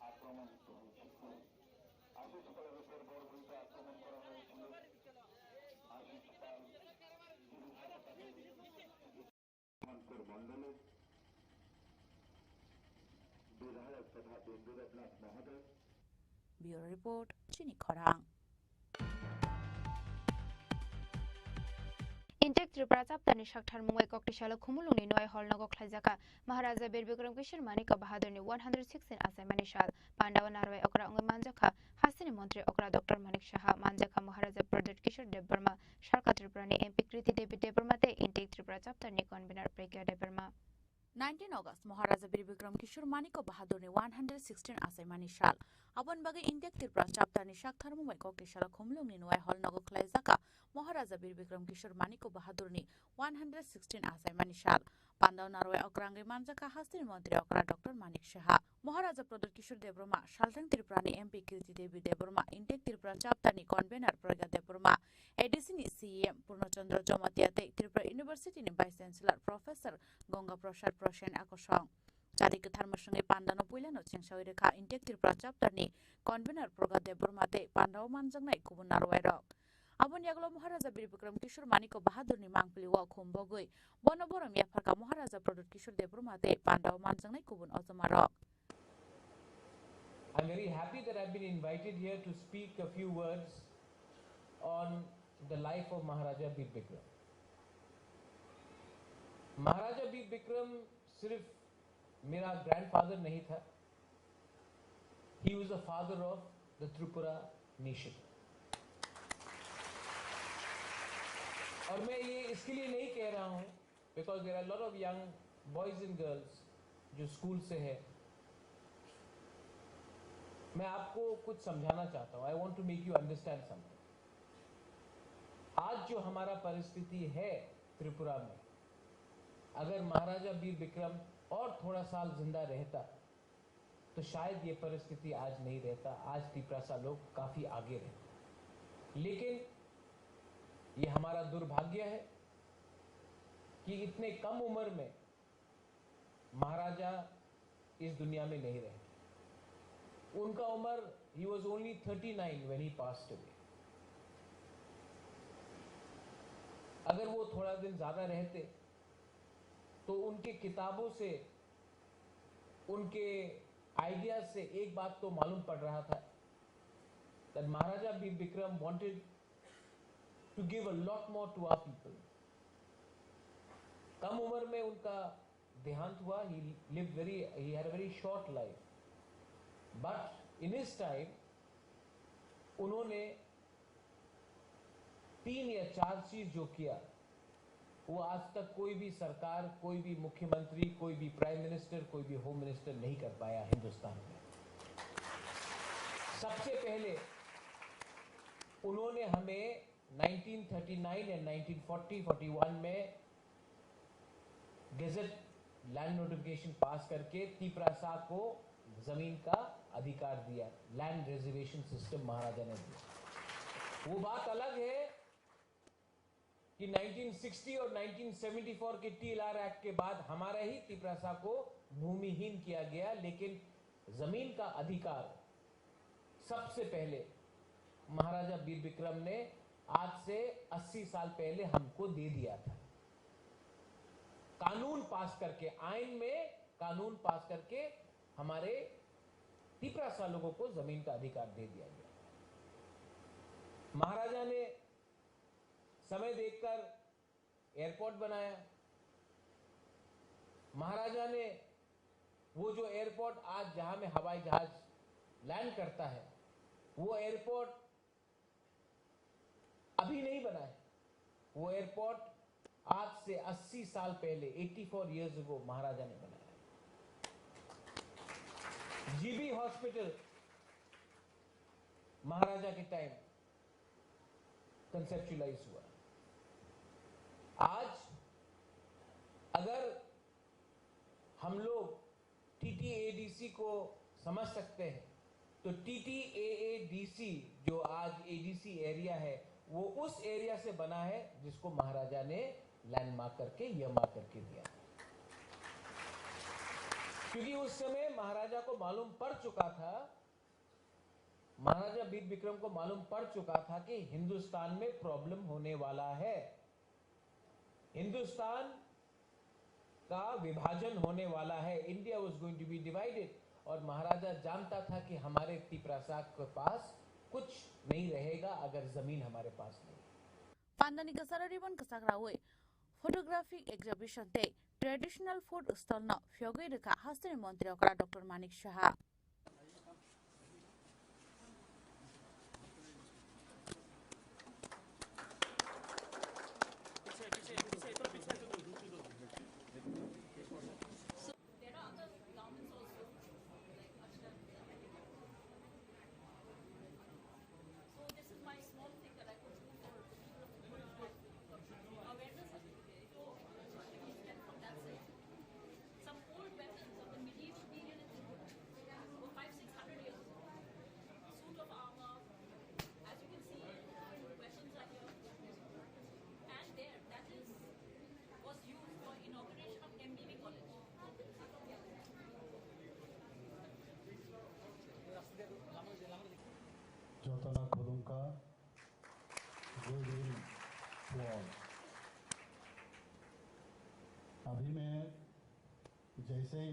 আক্রমণিত হয়েছিল। আশিস পালের উপর বর্বরিত আক্রমণ করা হয়েছিল। আশিস পাল মন্ডলের বিধায়ক তথা বিন্দু দেবনাথ মহোদয়। Bureau Report, Chini Khorang. Intact Tripura chapter ni saktharmung bai kokti salo Khumulwng ni Noai Hall nogo khlaijak kha. Maharaja Bir Bikram Kishore Manik Bahadur ni one hundred sixteen achaimani sal. Pandao narwai okra wngwi manjak kha hasteni montri okra Doctor Manik Saha, manjak kha Maharaja Pradyut Kishore Debbarma, Sarkar Tripura ni M P Kriti Devi Debbarma tei Intact Tripura chapter ni convener Pragya Debbarma. Nineteen August, Maharaja Bir Bikram Kishore Manik Bahadur ni one hundred sixteen achaimani sal. Aboni bagwi Intact Tripura chapter ni saktharmung bai kokti salo Khumulwng ni Noai Hall nogo khlaijak kha Maharaja Bir Bikram Kishore Manik Bahadur ni one hundred sixteen achaimani sal. Pandao narwai okra wngwi manjak kha hasteni montri okra Doctor Manik Saha. Maharaja Pradyut Kishore Debbarma, Salthang Tripura ni M P Kriti Devi Debbarma, Intact Tripura chapter ni convener Pragya Debbarma, A D C ni C E M Purno Chandra Jamatia tei Tripura University ni Vice Chancellor Professor Ganga Prasad Prasen akosong. Chari kwthar mwswngwi pandano puilano chengsawi rwkha Intact Tripura chapter ni convener Pragya Debbarma tei pandao manjaknai kubun narwai rok. Aboni yagulo Maharaja Bir Bikram Kishore Manik Bahadur ni mangpili o khum bogwi bono borom yapharkha Maharaja Pradyut Kishore Debbarma tei pandao manjaknai kubun ojoma rok. I'm very happy that I've been invited here to speak a few words on the life of Maharaja Bir Bikram. Maharaja Bir Bikram सिर्फ मेरा ग्रैंडफादर नहीं था, he was the father of the Tripura nation. और मैं ये इसके लिए नहीं कह रहा हूँ, because there are lot of young boys and girls जो स्कूल से है। मैं आपको कुछ समझाना चाहता हूँ, I want to make you understand something. आज जो हमारा परिस्थिति है त्रिपुरा में, अगर महाराजा वीर विक्रम और थोड़ा साल जिंदा रहता, तो शायद ये परिस्थिति आज नहीं रहता, आज तिपरासा लोग काफ़ी आगे रहते। लेकिन ये हमारा दुर्भाग्य है कि इतने कम उम्र में महाराजा इस दुनिया में नहीं रहे। उनका उम्र, he was only thirty nine when he passed away। अगर वो थोड़ा दिन ज़्यादा रहते तो उनके किताबों से, उनके आइडियाज से एक बात तो मालूम पड़ रहा था that महाराजा वीर Vikram wanted to give a lot more to our people। कम उम्र में उनका देहांत हुआ। He lived very, he had a very short life, but in his time उन्होंने तीन या चार चीज जो किया, वो आज तक कोई भी सरकार, कोई भी मुख्यमंत्री, कोई भी प्राइम मिनिस्टर, कोई भी होम मिनिस्टर नहीं कर पाया हिंदुस्तान में। सबसे पहले उन्होंने हमें नाइनटीन थर्टी नाइन या नाइनटीन फ़ोर्टी फ़ोर्टी वन में गजट लैंड नोटिफिकेशन पास करके तिपरासा को जमीन का अधिकार दिया, लैंड रिजर्वेशन सिस्टम महाराजा ने दिया। वो बात अलग है कि नाइनटीन सिक्सटी और नाइनटीन सेवेंटी फ़ोर के टीएलआर एक्ट के बाद हमारा ही तिपरासा को भूमिहीन किया गया, लेकिन जमीन का अधिकार सबसे पहले महाराजा वीर विक्रम ने आज से अस्सी साल पहले हमको दे दिया था। कानून पास करके, आइन में कानून पास करके हमारे तिपरासा लोगों को जमीन का अधिकार दे दिया गया। महाराजा ने समय देखकर एयरपोर्ट बनाया। महाराजा ने वो जो एयरपोर्ट आज जहां में हवाई जहाज लैंड करता है, वो एयरपोर्ट अभी नहीं बना है। वो एयरपोर्ट आज से अस्सी साल पहले, एटी फ़ोर ईयर्स अगो, महाराजा ने बनाया। जीबी हॉस्पिटल महाराजा के टाइम कंसेप्चुलाइज हुआ। आज अगर हम लोग टीटीएडीसी को समझ सकते हैं, तो टीटीएएडीसी जो आज एडीसी एरिया है, वो उस एरिया से बना है जिसको महाराजा ने लैंडमार्क करके, ईयरमार्क करके दिया। क्योंकि उस समय महाराजा को मालूम पड़ चुका था, महाराजा वीर विक्रम को मालूम पड़ चुका था कि हिंदुस्तान में प्रॉब्लम होने वाला है, हिंदुस्तान का विभाजन होने वाला है, India was going to be divided। और महाराजा जानता था कि हमारे तिपरासा के पास कुछ नहीं रहेगा अगर जमीन हमारे पास नहीं। Pandani kwcharo ribbon kwchak rawi photographic exhibition tei traditional food stall no phiyogwi rwkha hasteni montri okra Doctor Manik Saha. There are other governments also, like Ashram. So this is my small thing that I could do for the people of Tripura, like, awareness. So, from that side. Some old weapons of the medieval period in Tripura, over five, six hundred years ago. Suit of armor, as you can see, weapons are here. And there, that is, was used for inauguration of M B B College. Jotona khulumkha, good evening to all. अभी मैं जैसे ही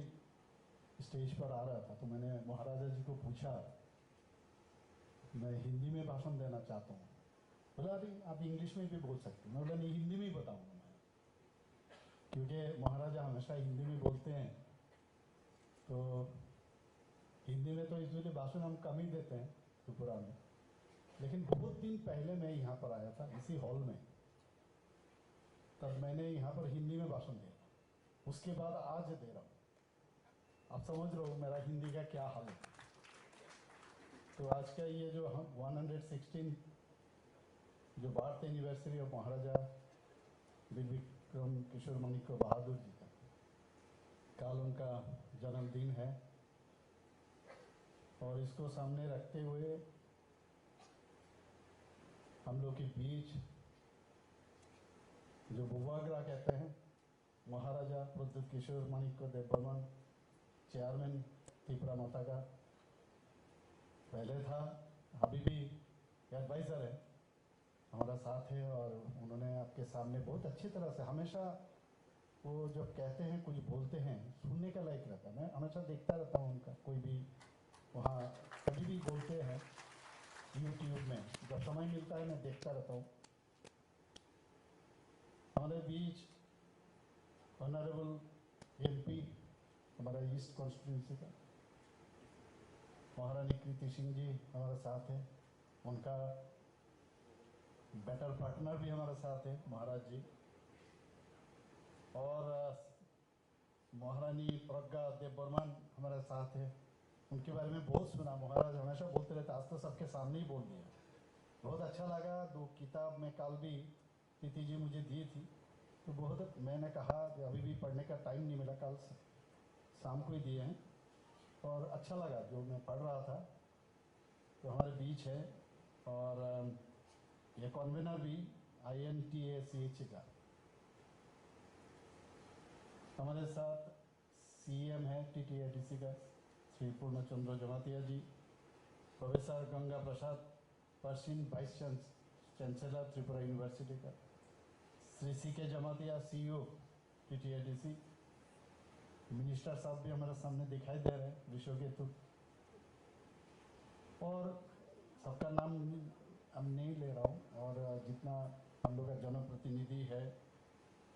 स्टेज पर आ रहा था तो मैंने महाराजा जी को पूछा, मैं हिंदी में भाषण देना चाहता हूँ। बोला, अभी आप इंग्लिश में भी बोल सकते हैं। मैं बोला, नहीं, हिंदी में ही बताऊँगा मैं, क्योंकि महाराजा हमेशा हिंदी में बोलते हैं। तो हिंदी में तो यूजुअली भाषण हम कम ही देते हैं त्रिपुरा में, लेकिन बहुत दिन पहले मैं यहाँ पर आया था इसी हॉल में, तब मैंने यहाँ पर हिंदी में भाषण दिया। उसके बाद आज दे रहा हूँ। आप समझ रहे हो मेरा हिंदी का क्या हाल है। तो आज का ये जो हम वन हंड्रेड सिक्सटीन जो बर्थ एनिवर्सरी ऑफ महाराजा वीर विक्रम किशोर माणिक्य बहादुर जी का, कल उनका जन्मदिन है और इसको सामने रखते हुए हम लोग के बीच जो बुबाग्रा कहते हैं, महाराजा प्रद्युत किशोर माणिक्य देव बर्मन, चेयरमैन त्रिपुरा माता का पहले था, अभी भी एडवाइजर है, हमारा साथ है और उन्होंने आपके सामने बहुत अच्छी तरह से हमेशा वो जब कहते हैं, कुछ बोलते हैं, सुनने का लायक रहता है। मैं हमेशा देखता रहता हूँ उनका, कोई भी वहाँ कभी भी बोलते हैं यूट्यूब में, जब समय मिलता है मैं देखता रहता हूँ। हमारे बीच ऑनरेबल एमपी हमारा ईस्ट कॉन्स्टिट्यूंसी का, महारानी कृति सिंह जी हमारे साथ हैं, उनका बेटर पार्टनर भी हमारे साथ है महाराज जी, और महारानी प्रज्ञा देव बर्मन हमारे साथ है। उनके बारे में बहुत सुना, महाराज हमेशा बोलते रहते, आज तो सबके सामने ही बोल दिया। बहुत अच्छा लगा। दो किताब मैं कल भी प्रीति जी मुझे दी थी, तो बहुत मैंने कहा कि अभी भी पढ़ने का टाइम नहीं मिला, कल शाम को ही दिए हैं और अच्छा लगा जो मैं पढ़ रहा था। तो हमारे बीच है और ये कन्वीनर भी I N T A C H का। हमारे साथ सीएम है टीटीएडीसी का Shri Purna Chandra Jamatia ji, professor Ganga Prasad Parsin, vice chancellor Tripura university का, श्री सी के जमातिया, सीईओ टीटीएडीसी, मिनिस्टर साहब भी हमारे सामने दिखाई दे रहे हैं, विश्व केतु। और सबका नाम हम नहीं ले रहा हूँ, और जितना हम लोग का जनप्रतिनिधि है,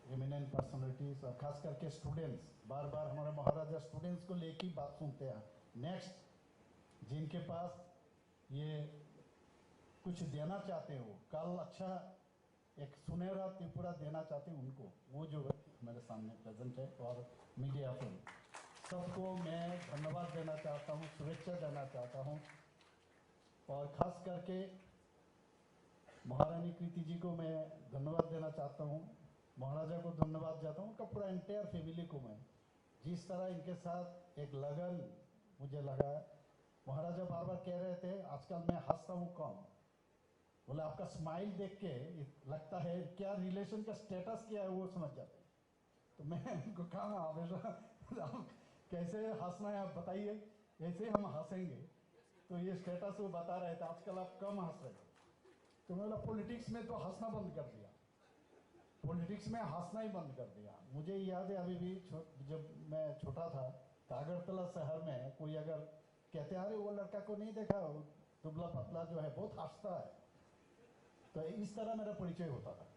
एमिनेंट पर्सनालिटीज, और खास करके स्टूडेंट्स, बार बार हमारे महाराजा स्टूडेंट्स को लेके ही बात सुनते हैं। नेक्स्ट, जिनके पास ये कुछ देना चाहते हो, कल अच्छा एक सुनहरा त्रिपुरा देना चाहते हैं उनको, वो जो मेरे सामने प्रेजेंट है, और मीडिया को, सबको मैं धन्यवाद देना चाहता हूँ, शुभेच्छा देना चाहता हूँ। और खास करके महारानी कृति जी को मैं धन्यवाद देना चाहता हूँ, महाराजा को धन्यवाद देता हूँ, उनका पूरा एंटायर फैमिली को। मैं जिस तरह इनके साथ एक लगन मुझे लगा, महाराजा बार बार कह रहे थे, आजकल मैं हंसता हूँ कम। बोले, आपका स्माइल देख के लगता है क्या रिलेशन का स्टेटस क्या है, वो समझ जाते हैं। तो मैं उनको कहा, हमेशा आप कैसे हंसना है आप बताइए, ऐसे ही हम हंसेंगे। तो ये स्टेटस वो बता रहे थे, आजकल आप कम हंस रहे हो। तो मैं बोला, पॉलिटिक्स में तो हंसना बंद कर दिया, पॉलिटिक्स में हंसना ही बंद कर दिया। मुझे याद है, अभी भी छो-, जब मैं छोटा था, तो अगरतला शहर में कोई अगर कहते, अरे वो लड़का को नहीं देखा, वो दुबला पतला जो है, बहुत हंसता है। तो इस तरह मेरा परिचय होता था।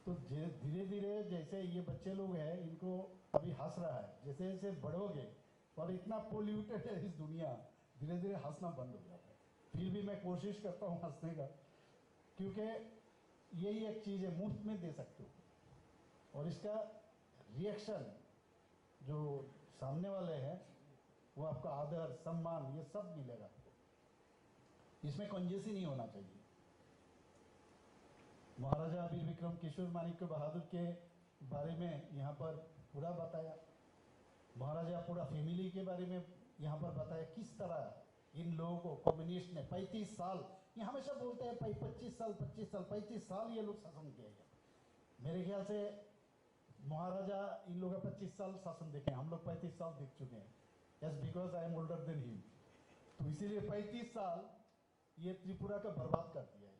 तो जे-, धीरे धीरे जैसे ये बच्चे लोग हैं, इनको अभी हंस रहा है, जैसे जैसे बढ़ोगे, और इतना पोल्यूटेड है इस दुनिया, धीरे धीरे हंसना बंद हो जाता है। फिर भी मैं कोशिश करता हूँ हंसने का, क्योंकि यही एक चीज़ है, मुफ्त में दे सकते हो, और इसका रिएक्शन जो सामने वाले हैं, वो आपका आदर, सम्मान, ये सब मिलेगा आपको। इसमें कंजूसी नहीं होना चाहिए। महाराजा वीर विक्रम किशोर माणिक्य बहादुर के बारे में यहाँ पर पूरा बताया, महाराजा पूरा फैमिली के बारे में यहाँ पर बताया, किस तरह इन लोगों को कम्युनिस्ट ने पैंतीस साल, ये हमेशा बोलते हैं, "पच्चीस साल, पच्चीस साल, पैंतीस साल ये लोग शासन किया है।" मेरे ख्याल से महाराजा इन लोग का पच्चीस साल शासन देखे हैं, हम लोग पैंतीस साल देख चुके हैं। Yes, because I am older than him। तो इसीलिए पैंतीस साल ये त्रिपुरा का बर्बाद कर दिया है,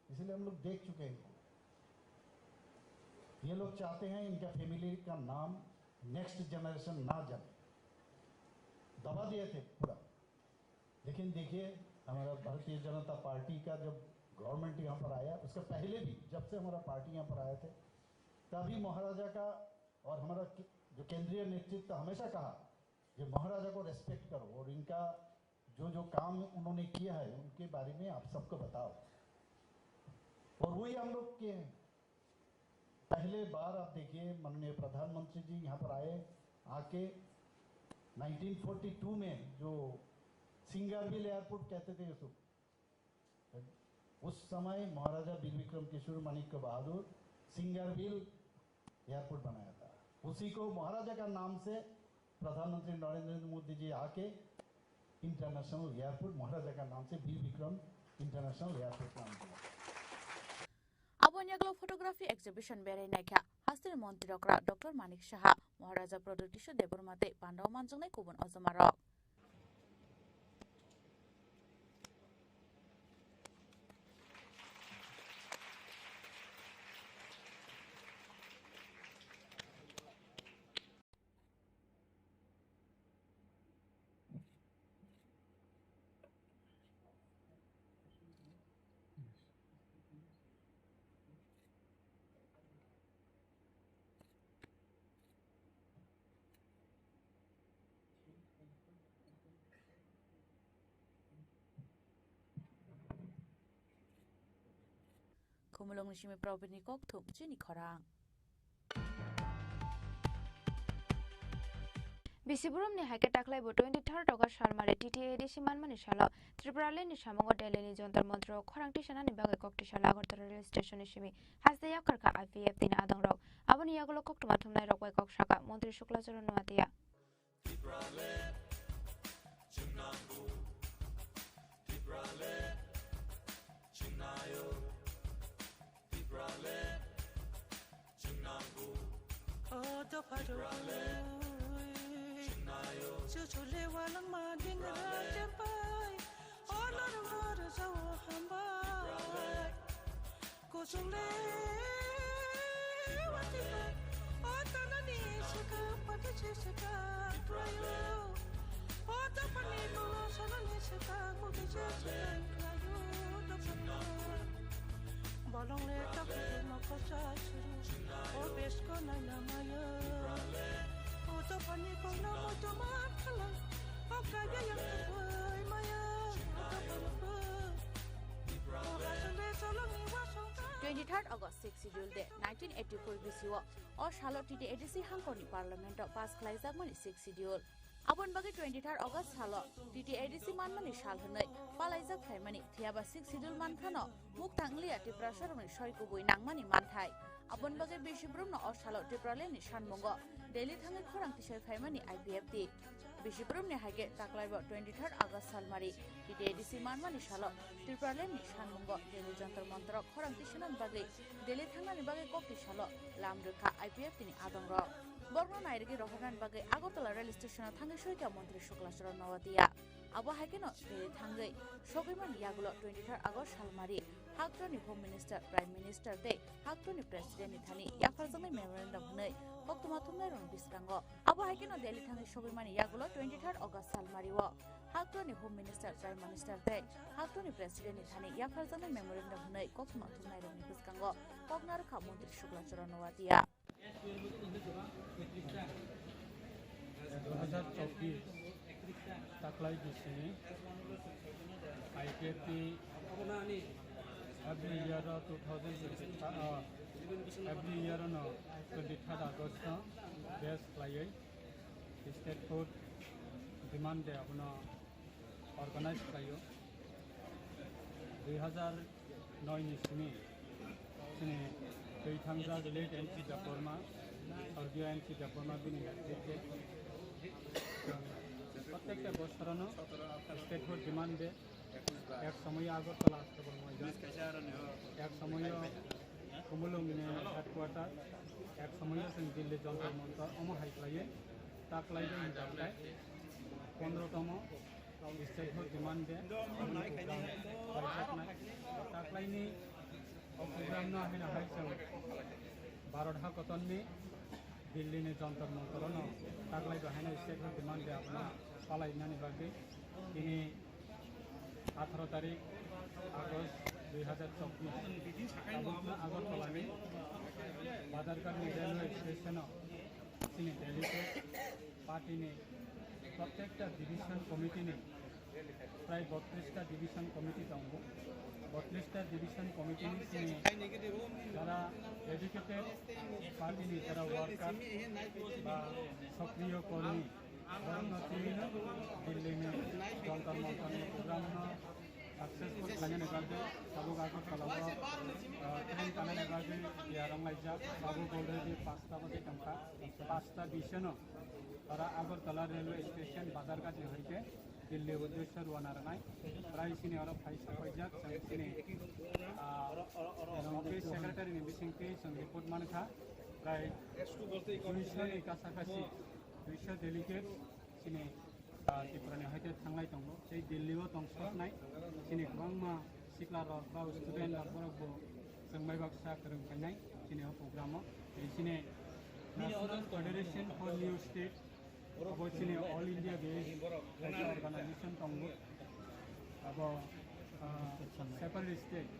इसीलिए हम लोग देख चुके हैं इनको। ये लोग चाहते हैं इनका फैमिली का नाम नेक्स्ट जनरेशन ना जाने, दबा दिए थे पूरा। लेकिन देखिए, हमारा भारतीय जनता पार्टी का जब गवर्नमेंट यहाँ पर आया, उसके पहले भी जब से हमारा पार्टी यहाँ पर आए थे, तभी महाराजा का और हमारा कि-, जो केंद्रीय नेतृत्व हमेशा कहा कि महाराजा को रेस्पेक्ट करो और इनका जो जो काम उन्होंने किया है उनके बारे में आप सबको बताओ। और वही हम लोग किए हैं। पहले बार आप देखिए, माननीय प्रधानमंत्री जी यहाँ पर आए, आके नाइनटीन फ़ोर्टी टू में जो सिंगारबिल एयरपोर्ट कहते थे, उसको उस समय महाराजा वीर विक्रम किशोर माणिक्य बहादुर सिंगारबिल एयरपोर्ट बनाया था। उसी को महाराजा का नाम से प्रधानमंत्री नरेंद्र मोदी जी आके इंटरनेशनल एयरपोर्ट महाराजा का नाम से वीर विक्रम इंटरनेशनल एयरपोर्ट नाम दिया। Aboni yagulo photography exhibition berai naikha hasteni montri rokra Doctor Manik Saha, Maharaja Pradyut Kishore Debbarma tei Pandao manjaknai kubun ojomarok. Khumulwngni simi Probirni kokthum chini khorang. Bisi boromni hai khe taklai bo twenty-third August salmari T T A D C manmani salo Tripura Land ni samungo Delhi ni Jantar Mantar o khorang tisanani bagwi kok tisalo Agartala rail station ni simi haste yakarkha I P F T ni adongrok. Aboni yagulo koktwma thumnairok bai kok sakha Montri Shukla Charan Noatia. Tipraland, chwng nango. Tipraland, chwng naio. Tipraland, chwng nango. O dopha Tipraland, roi, chwng naio. Chuchule walangma dingra Tipraland, champai. O norok no rwjao hambai. Tipraland, Kuchung le wati bai, o tanani saka pati che saka klayo. O tapani molo sanani saka mugi che saka klayo, tapani. Bolong le tapu mako cha churu, o besko nai na maya. O tapani kona moto man khala, o kaya yang tapu maya, o tapani. Twenty-third August, Sixth Schedule Day, nineteen eighty-four B C o, o salo T T A D C hangkorni Parliament o pass khlaijakmani Sixth Schedule. Aboni bagwi twenty-third August salo T T A D C manmani sal hwnwi palaijak phaimani, phiyaba Sixth Schedule mankhano mukthang wnglia Tiprasarokni soi kubui nangmani manthai. Aboni bagwi bisi borokno o salo Tipralandni sanmungo Delhi thangwi khorang tisai phaimani I P F T. Bisi borokni hai khe taklaibo twenty-third August salmari T T A D C manmani salo Tipralandni sanmungo Delhi Jantar Mantar o khorang tisanani bagwi Delhi thangnani bagwi kok tisalo lam rwkha I P F T ni adongrok. Borokno nairwgwi rohornani bagwi Agartala rail station o thangwi soikha Montri Shukla Charan Noatia. Abo hai kheno Delhi thangwi sogwimani yagulo twenty-third August salmari Haktorni Home Minister, Prime Minister tei Haktorni President ni thani yapharjaknai memorandum hwnwi koktwma thumnairokni bwskango. Abo hai kheno Delhi thangwi sogwimani yagulo twenty-third August salmari o Haktorni Home Minister, Prime Minister tei Haktorni President ni thani yapharjaknai memorandum hwnwi koktwma thumnairokni bwskango kok narwkha Montri Shukla Charan Noatia. Dui hazar chobbish taklai bisini I P F T every year o two thousand twenty, uh, every year no twenty-third August no base khlaiwi statehood demand day abono organize khlaio. Dui hazar noi ni simi chini twi thangjak late N C Debbarma, sorgiyo N C Debbarma bini netrite. Prottekta bosorono statehood demand day, ek somoyo Agartala Astabal Moidan, ek somoyo Khumulwng ni headquarter, ek somoyo chwng Delhi Jantar Mantar omo hai khlaiwi ta khlai de hinjak khe pondro tomo statehood demand day program khlaijaknai. Ta khlai ni o program no haino hai chwng Bharat hakotorni Delhi ni Jantar Mantar no ta khlai bo haino statehood demand day abono palai nani bagwi tini atharo tarik August dui hazar chobbish, tabukno Agartala ni Bazarghat ni railway station o chini Delhi te party ni prottekta division committee ni prai botris ta division committee tongo. Botris ta division committee ni chini jara dedicated party ni jara worker ba sokriyo kormi, borokno twiwi no Delhi ni Jantar Mantar ni program no Successful khlainani bagwi tabuk Agartala o, ah, train tanani bagwi tiyar wnglaijak. Tabuk already pasta bagwi tongkha. Pasta bisano oro Agartala railway station Bazarghat ni hoite Delhi uddesyo rwna rwnai. Prai chini oro phai sapaijak, chwng chini, ah, office secretary ni bisingtwi chwng report mankha. Prai duiso ni kasakasi, duiso delegate chini, ah, Tripura ni hoite thanglai tongo. Tei Delhi o tongsoknai chini kwbangma sikla rok ba student rok, borok bo chwng bai baksa kwrwng khainai chini o program o. Tei chini National Federation for New State, abo chini All India based kaisa organization tongo. Abo, ah, separate state,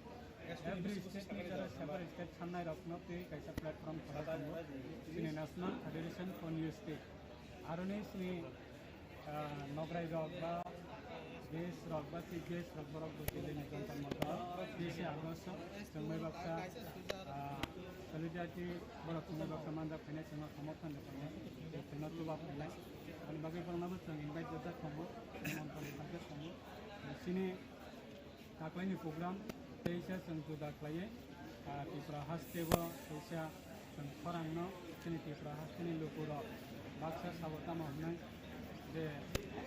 every state ni jora separate state sannai rok no twi kaisa platform khwlai tongo. Chini National Federation for New State. Aroni chini, ah, nograi rok ba guest rok ba chief guest rok borok bo Delhi ni Jantar Mantar o tisi August o chwng bai baksa, ah, solidarity borok chwng bai baksa manjak phainai, chwngno somorthon rwkhainai, chwngno chuba phainai. Ani bagwi borokno bo chwng invite rwjak tongo, nimonton rwjak tongo. Chini Taklaini program teisa chwng juda khlaiwi, ah, Tripura haste o teisa chwng khorangno chini Tripura hasteni lukurok baksa sabo tamo hwnwi je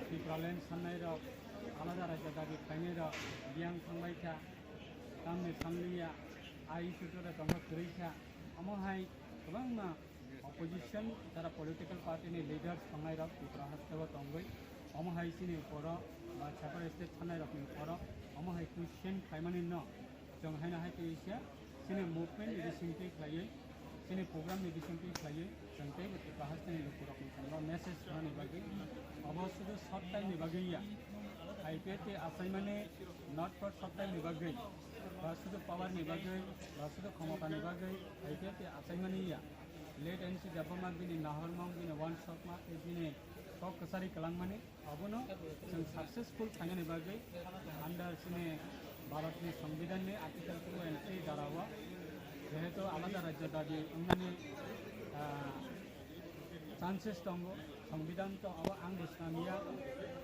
Tipraland sannairok, alada raida dabi khlainairok biyang thangbai kha, tamni sanliya, a issue tongkha kwrwi kha, omo hai kwbangma opposition, tara political party ni leaders tongnai rok Tripura haste o tongwi, omo hai chini uporo ba separate state thanai rok ni uporo, omo hai question khlaimani no, chwng haino hai twi se chini movement ni bisingtwi khlaiwi, chini program ni bisingtwi khlaiwi, chwng teibo Tripura haste ni lukurok ni thani message rwnani bagwi, obo sudu short time ni bagwi ya, I P F T achaimani not for short time ni bagwi, ba sudu power ni bagwi, ba sudu khomota ni bagwi, I P F T achaimani ya. Late N C Debbarma bini nahormung, bini uansukma tei bini kok kwchari kwlangmani, abono chwng successful khlainani bagwi under chini Bharatni Songbidanni Article two and three dara o jehetu alada rajyo dabi wngnani, ah, chances tongo, Songbidan to abo ang bo swnamya,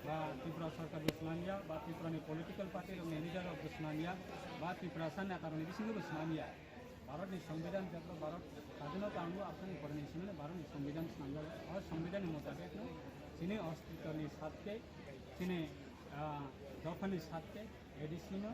ba Tripura Sarkar bo swnamya, ba Tripurani political party rokni leader rok bo swnamya, ba Tiprasa neta rokni bisingo bo swnamya. Bharatni Songbidan jebra Bharat sadhino tango, aboni poreni simino Bharatni Songbidan swnamjak. O Songbidanni mutabikno chini ostitoni satke, chini, ah, dophani satke, A D C no,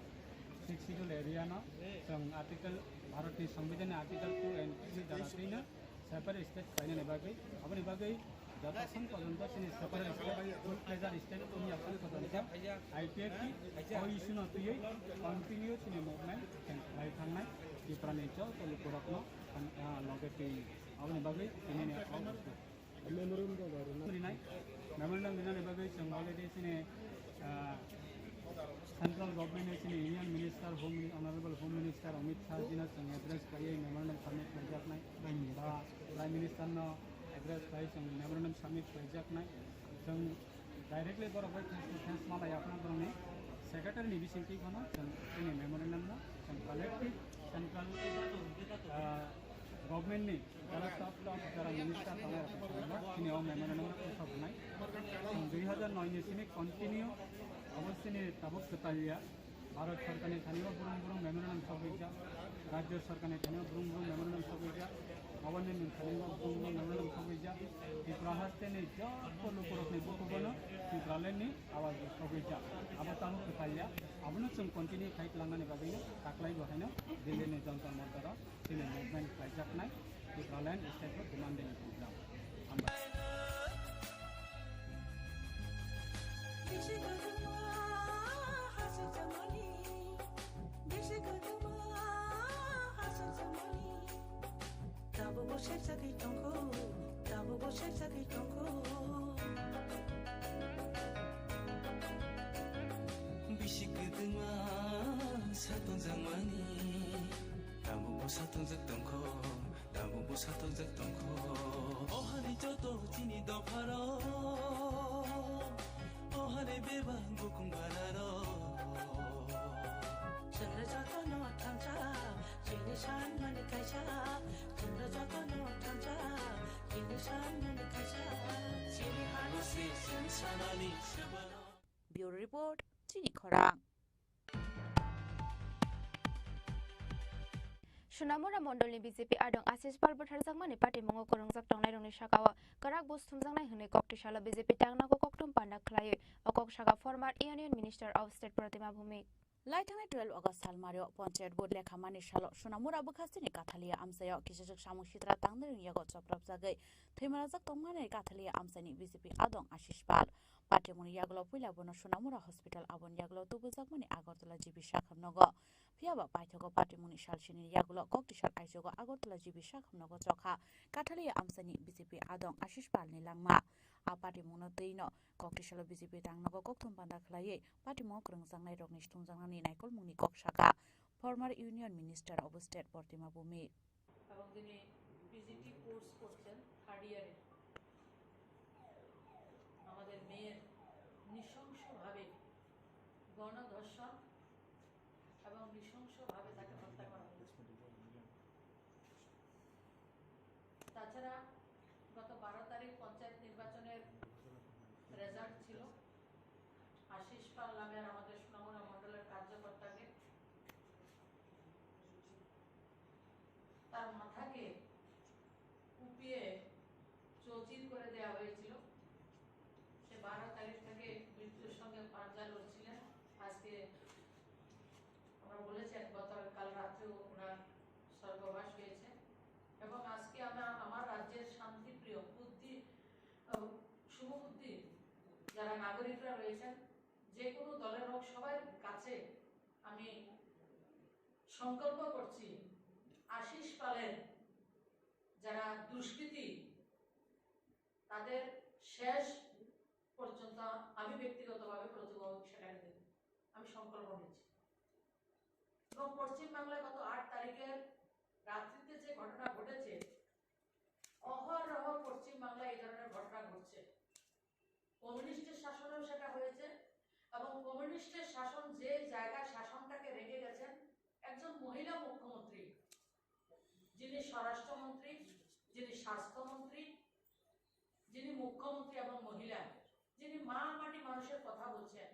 Sixth Schedule area no, chwng article, Bharatni Songbidanni article two and three dara twino separate state khlainani bagwi, aboni bagwi jotokhon porjonto chini separate state, full fledged state wngya khon porjonto I P F T o issue no twiwi continue chini movement khlai thangnai Tripurani joto lukurokno, ah, loge twi aboni bagwi tinini o rinai. Memorandum rinani bagwi chwng already chini, ah, central government ni chini Union Minister, Home Min-, Honorable Home Minister Amit Shah jino chwng address khlaiwi memorandum submit khlaijaknai. Ba Prime Minister no address khlai chwng memorandum submit khlaijaknai. Chwng directly borok bai face to face malai aphano borokni secretary ni bisingtwi phano chwng chini memorandum no chwng collective central, ah, government ni jara top top jara minister tongnai rok phano chini o memorandum no phano wngnai. Chwng dui hazar noi ni simi continue abo chini tabuk kwtal ya. Bharat Sarkar ni thani o brum brum memorandum sogwi jak, Rajya Sarkar ni thani o brum brum memorandum sogwi jak, government ni thani o brum brum memorandum sogwi jak, Tripura haste ni joto lukurok ni bukugo no Tipraland ni awaz sogwi jak. Abo tamo kwtal ya, abono chwng continue khai twlangmani bagwi no taklai bo haino Delhi ni Jantar Mantar o chini movement khlaijaknai Tipraland state o demanding program. Hambai. Bisi kwthwma hasuk jamani, bisi kwthwma hasuk jamani. Tabukbo sep jagwi tongkho, tabukbo sep jagwi tongkho. Bisi kwthwma satung jakmani, tabukbo satung jak tongkho. Tabukbo sathokjak tongkho. O hani joto chini dopharok, o hani bebak bukung bararok. Chwngno jotono thansa, chini sanmani kaisa. Chwngno jotono thansa, chini sanmani kaisa. Chini hani se chwng sanani sebalo. Bureau Report, Chini Khorang. Sonamura Mondolni B J P adong Ashish Pal bwtharjakmani patimungo kwrwngjak tongnairokni sakao kwrak buj thumjaknai hwnwi kok tisalo B J P tangnago kokthum panda khlaiwi o kok saka former Union Minister of State Pratima Bhumik. Laithangnai twelve August salmario Panchayat Vote lekhamani salo Sonamura bwkhasteni Kathalia amchaio kisijwk samung sitra tangnairokni yago choprapjagwi thwimarajak tongmani Kathalia amchaini B J P adong Ashish Pal. Patimungni yagulo puila bono Sonamura Hospital, aboni yagulo tubujakmani Agartala G B Sakham nogo. Phiyaba paithago patimungni salsini yagulo koktisal aichugo Agartala G B Sakham nogo chokha Kathalia amchaini B J P adong Ashish Palni langma. A patimungno twino koktisalo B J P tangnago kokthum panda khlaiwi patimungo kwrwngjaknairokni thumjaknani naikolmungni kok saka former Union Minister of State Pratima Bhumik. এবং তিনি PGT course করছেন থার্ড ইয়ারে। আমাদের মেয়ের নৃশংসভাবে গণধর্ষণ এবং নৃশংসভাবে তাকে হত্যা করা হয়েছে। তাছাড়া গত বারো তারিখ পঞ্চায়েত নির্বাচনের রেজাল্ট ছিল। আশিস পাল নামের আমাদের সোনামুড়া মণ্ডলের কার্যকর্তাকে তার মাথাকে কুপিয়ে চৌচির করে দেওয়া হয়েছিল। সে বারো তারিখ থেকে মৃত্যুর সঙ্গে পাঞ্জা লড়ছিলেন। আজকে আমরা বলেছি, গতকাল রাত্রেও ওনার স্বর্গবাস হয়েছে। এবং আজকে আমরা আমার রাজ্যের শান্তিপ্রিয় বুদ্ধি, আহ, শুভবুদ্ধি যারা নাগরিকরা রয়েছেন, যে কোনো দলের হোক, সবার কাছে আমি সংকল্প করছি, আশিস পালের যারা দুষ্কৃতী, তাদের শেষ পর্যন্ত আমি ব্যক্তিগতভাবে প্রতিবাদ সেখানে দেব, আমি সংকল্প নিচ্ছি। এবং পশ্চিমবাংলায় গত আট তারিখের রাত্রিতে যে ঘটনা ঘটেছে, অহরহ পশ্চিমবাংলায় এই ধরনের ঘটনা ঘটছে। কমিউনিস্টের শাসনেও সেটা হয়েছে, এবং কমিউনিস্টের শাসন যে জায়গায় শাসনটাকে রেখে গেছেন, একজন মহিলা মুখ্যমন্ত্রী, যিনি স্বরাষ্ট্রমন্ত্রী, যিনি স্বাস্থ্যমন্ত্রী, যিনি মুখ্যমন্ত্রী এবং মহিলা, যিনি মা মাটি মানুষের কথা বলছেন,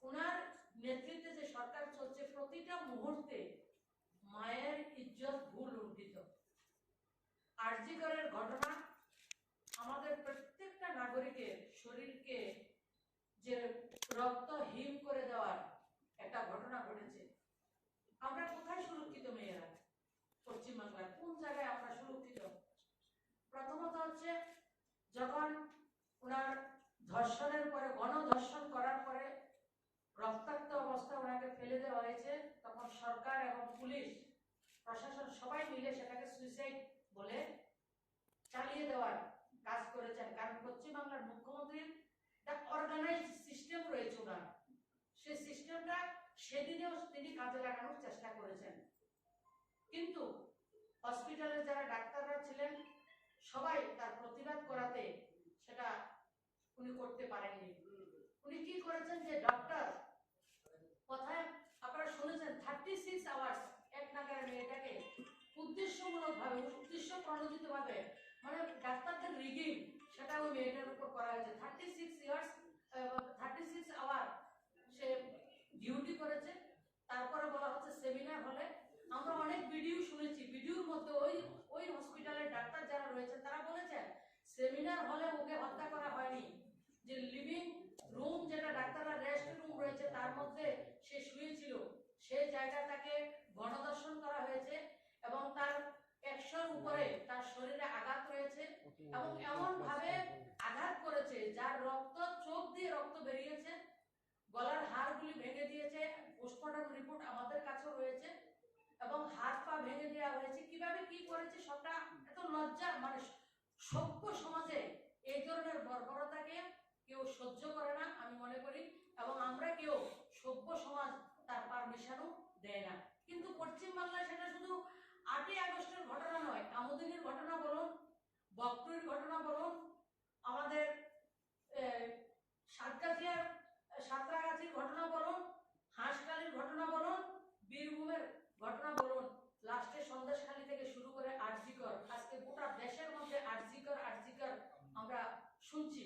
ওনার নেতৃত্বে যে সরকার চলছে, প্রতিটা মুহূর্তে মায়ের ইজ্জত ভূলুণ্ঠিত। আরজি করের ঘটনা আমাদের প্রত্যেকটা নাগরিকের শরীরকে যে রক্ত হিম করে দেওয়ার একটা ঘটনা ঘটেছে। আমরা কোথায় সুরক্ষিত মেয়েরা? পশ্চিমবাংলার কোন জায়গায় আমরা সুরক্ষিত? প্রথমত হচ্ছে, যখন ওনার ধর্ষণের পরে, গণধর্ষণ করার পরে রক্তাক্ত অবস্থা ওনাকে ফেলে দেওয়া হয়েছে, তখন সরকার এবং পুলিশ প্রশাসন সবাই মিলে সেটাকে সুইসাইড বলে চালিয়ে দেওয়ার কাজ করেছেন। কারণ পশ্চিমবাংলার মুখ্যমন্ত্রীর একটা অর্গানাইজড সিস্টেম রয়েছে ওনার, সেই সিস্টেমটা সেদিনেও তিনি কাজে লাগানোর চেষ্টা করেছেন। কিন্তু হসপিটালের যারা ডাক্তাররা ছিলেন, সবাই তার প্রতিবাদ করাতে সেটা উনি করতে পারেননি। উনি কি করেছেন, যে ডক্টর, কথায় আপনারা শুনেছেন, থার্টি সিক্স আওয়ার্স এক নাগাড়ে মেয়েটাকে উদ্দেশ্যমূলকভাবে, উদ্দেশ্য প্রণোদিতভাবে, মানে ডাক্তারদের রিগিং, সেটা ওই মেয়েটার উপর করা হয়েছে। Thirty six years, thirty six hour সে ডিউটি করেছে। তারপরে বলা হচ্ছে সেমিনার হলে, আমরা অনেক ভিডিও শুনেছি, ভিডিওর মধ্যে ওই, ওই হসপিটালের ডাক্তার যারা রয়েছেন তারা বলেছেন, সেমিনার হলে ওকে হত্যা করা হয়নি, যে লিভিং রুম, যেটা ডাক্তাররা রেস্ট রুম রয়েছে, তার মধ্যে সে শুয়েছিল, সেই জায়গাটাকে গণধর্ষণ করা হয়েছে এবং তার একশোর উপরে তার শরীরে আঘাত রয়েছে এবং এমন ভাবে আঘাত করেছে যার রক্ত, চোখ দিয়ে রক্ত বেরিয়েছে, গলার হাড়গুলি ভেঙে দিয়েছে। পোস্টমর্টম রিপোর্ট আমাদের কাছেও রয়েছে এবং হাত পা ভেঙে দেওয়া হয়েছে। কিভাবে কি করেছে সবটা, এত লজ্জা, মানে সভ্য সমাজে এই ধরনের বর্বরতাকে কেউ সহ্য করে না আমি মনে করি, এবং আমরা কেউ, সভ্য সমাজ তার পারমিশনও দেয় না। কিন্তু পশ্চিমবাংলায় সেটা শুধু আটই আগস্টের ঘটনা নয়, কামোদিনীর ঘটনা বলুন, বকটুইর ঘটনা বলুন, আমাদের, এ, সাতগাছিয়ার, সাঁতরাগাছির ঘটনা বলুন, হাঁসখালির ঘটনা বলুন, বীরভূমের ঘটনা বলুন, লাস্টে সন্দেশখালি থেকে শুরু করে আরজিকর, আজকে গোটা দেশের মধ্যে আরজিকর, আরজিকর আমরা শুনছি।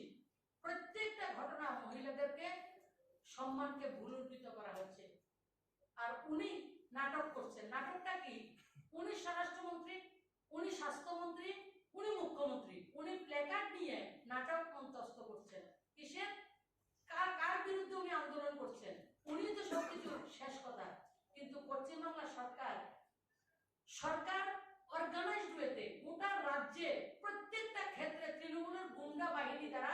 প্রত্যেকটা ঘটনা মহিলাদেরকে সম্মানকে ভূলুণ্ঠিত করা হচ্ছে। আর উনি নাটক করছেন। নাটকটা কি? উনি স্বরাষ্ট্রমন্ত্রী, উনি স্বাস্থ্যমন্ত্রী, উনি মুখ্যমন্ত্রী, উনি প্ল্যাকার্ড নিয়ে নাটক মঞ্চস্থ করছেন। কিসের? কার কার বিরুদ্ধে উনি আন্দোলন করছেন? উনি তো সবকিছু শেষ কথা। কিন্তু পশ্চিমবাংলা সরকার, সরকার অর্গানাইজড ওয়েতে গোটা রাজ্যে প্রত্যেকটা ক্ষেত্রে তৃণমূলের গুন্ডা বাহিনী দ্বারা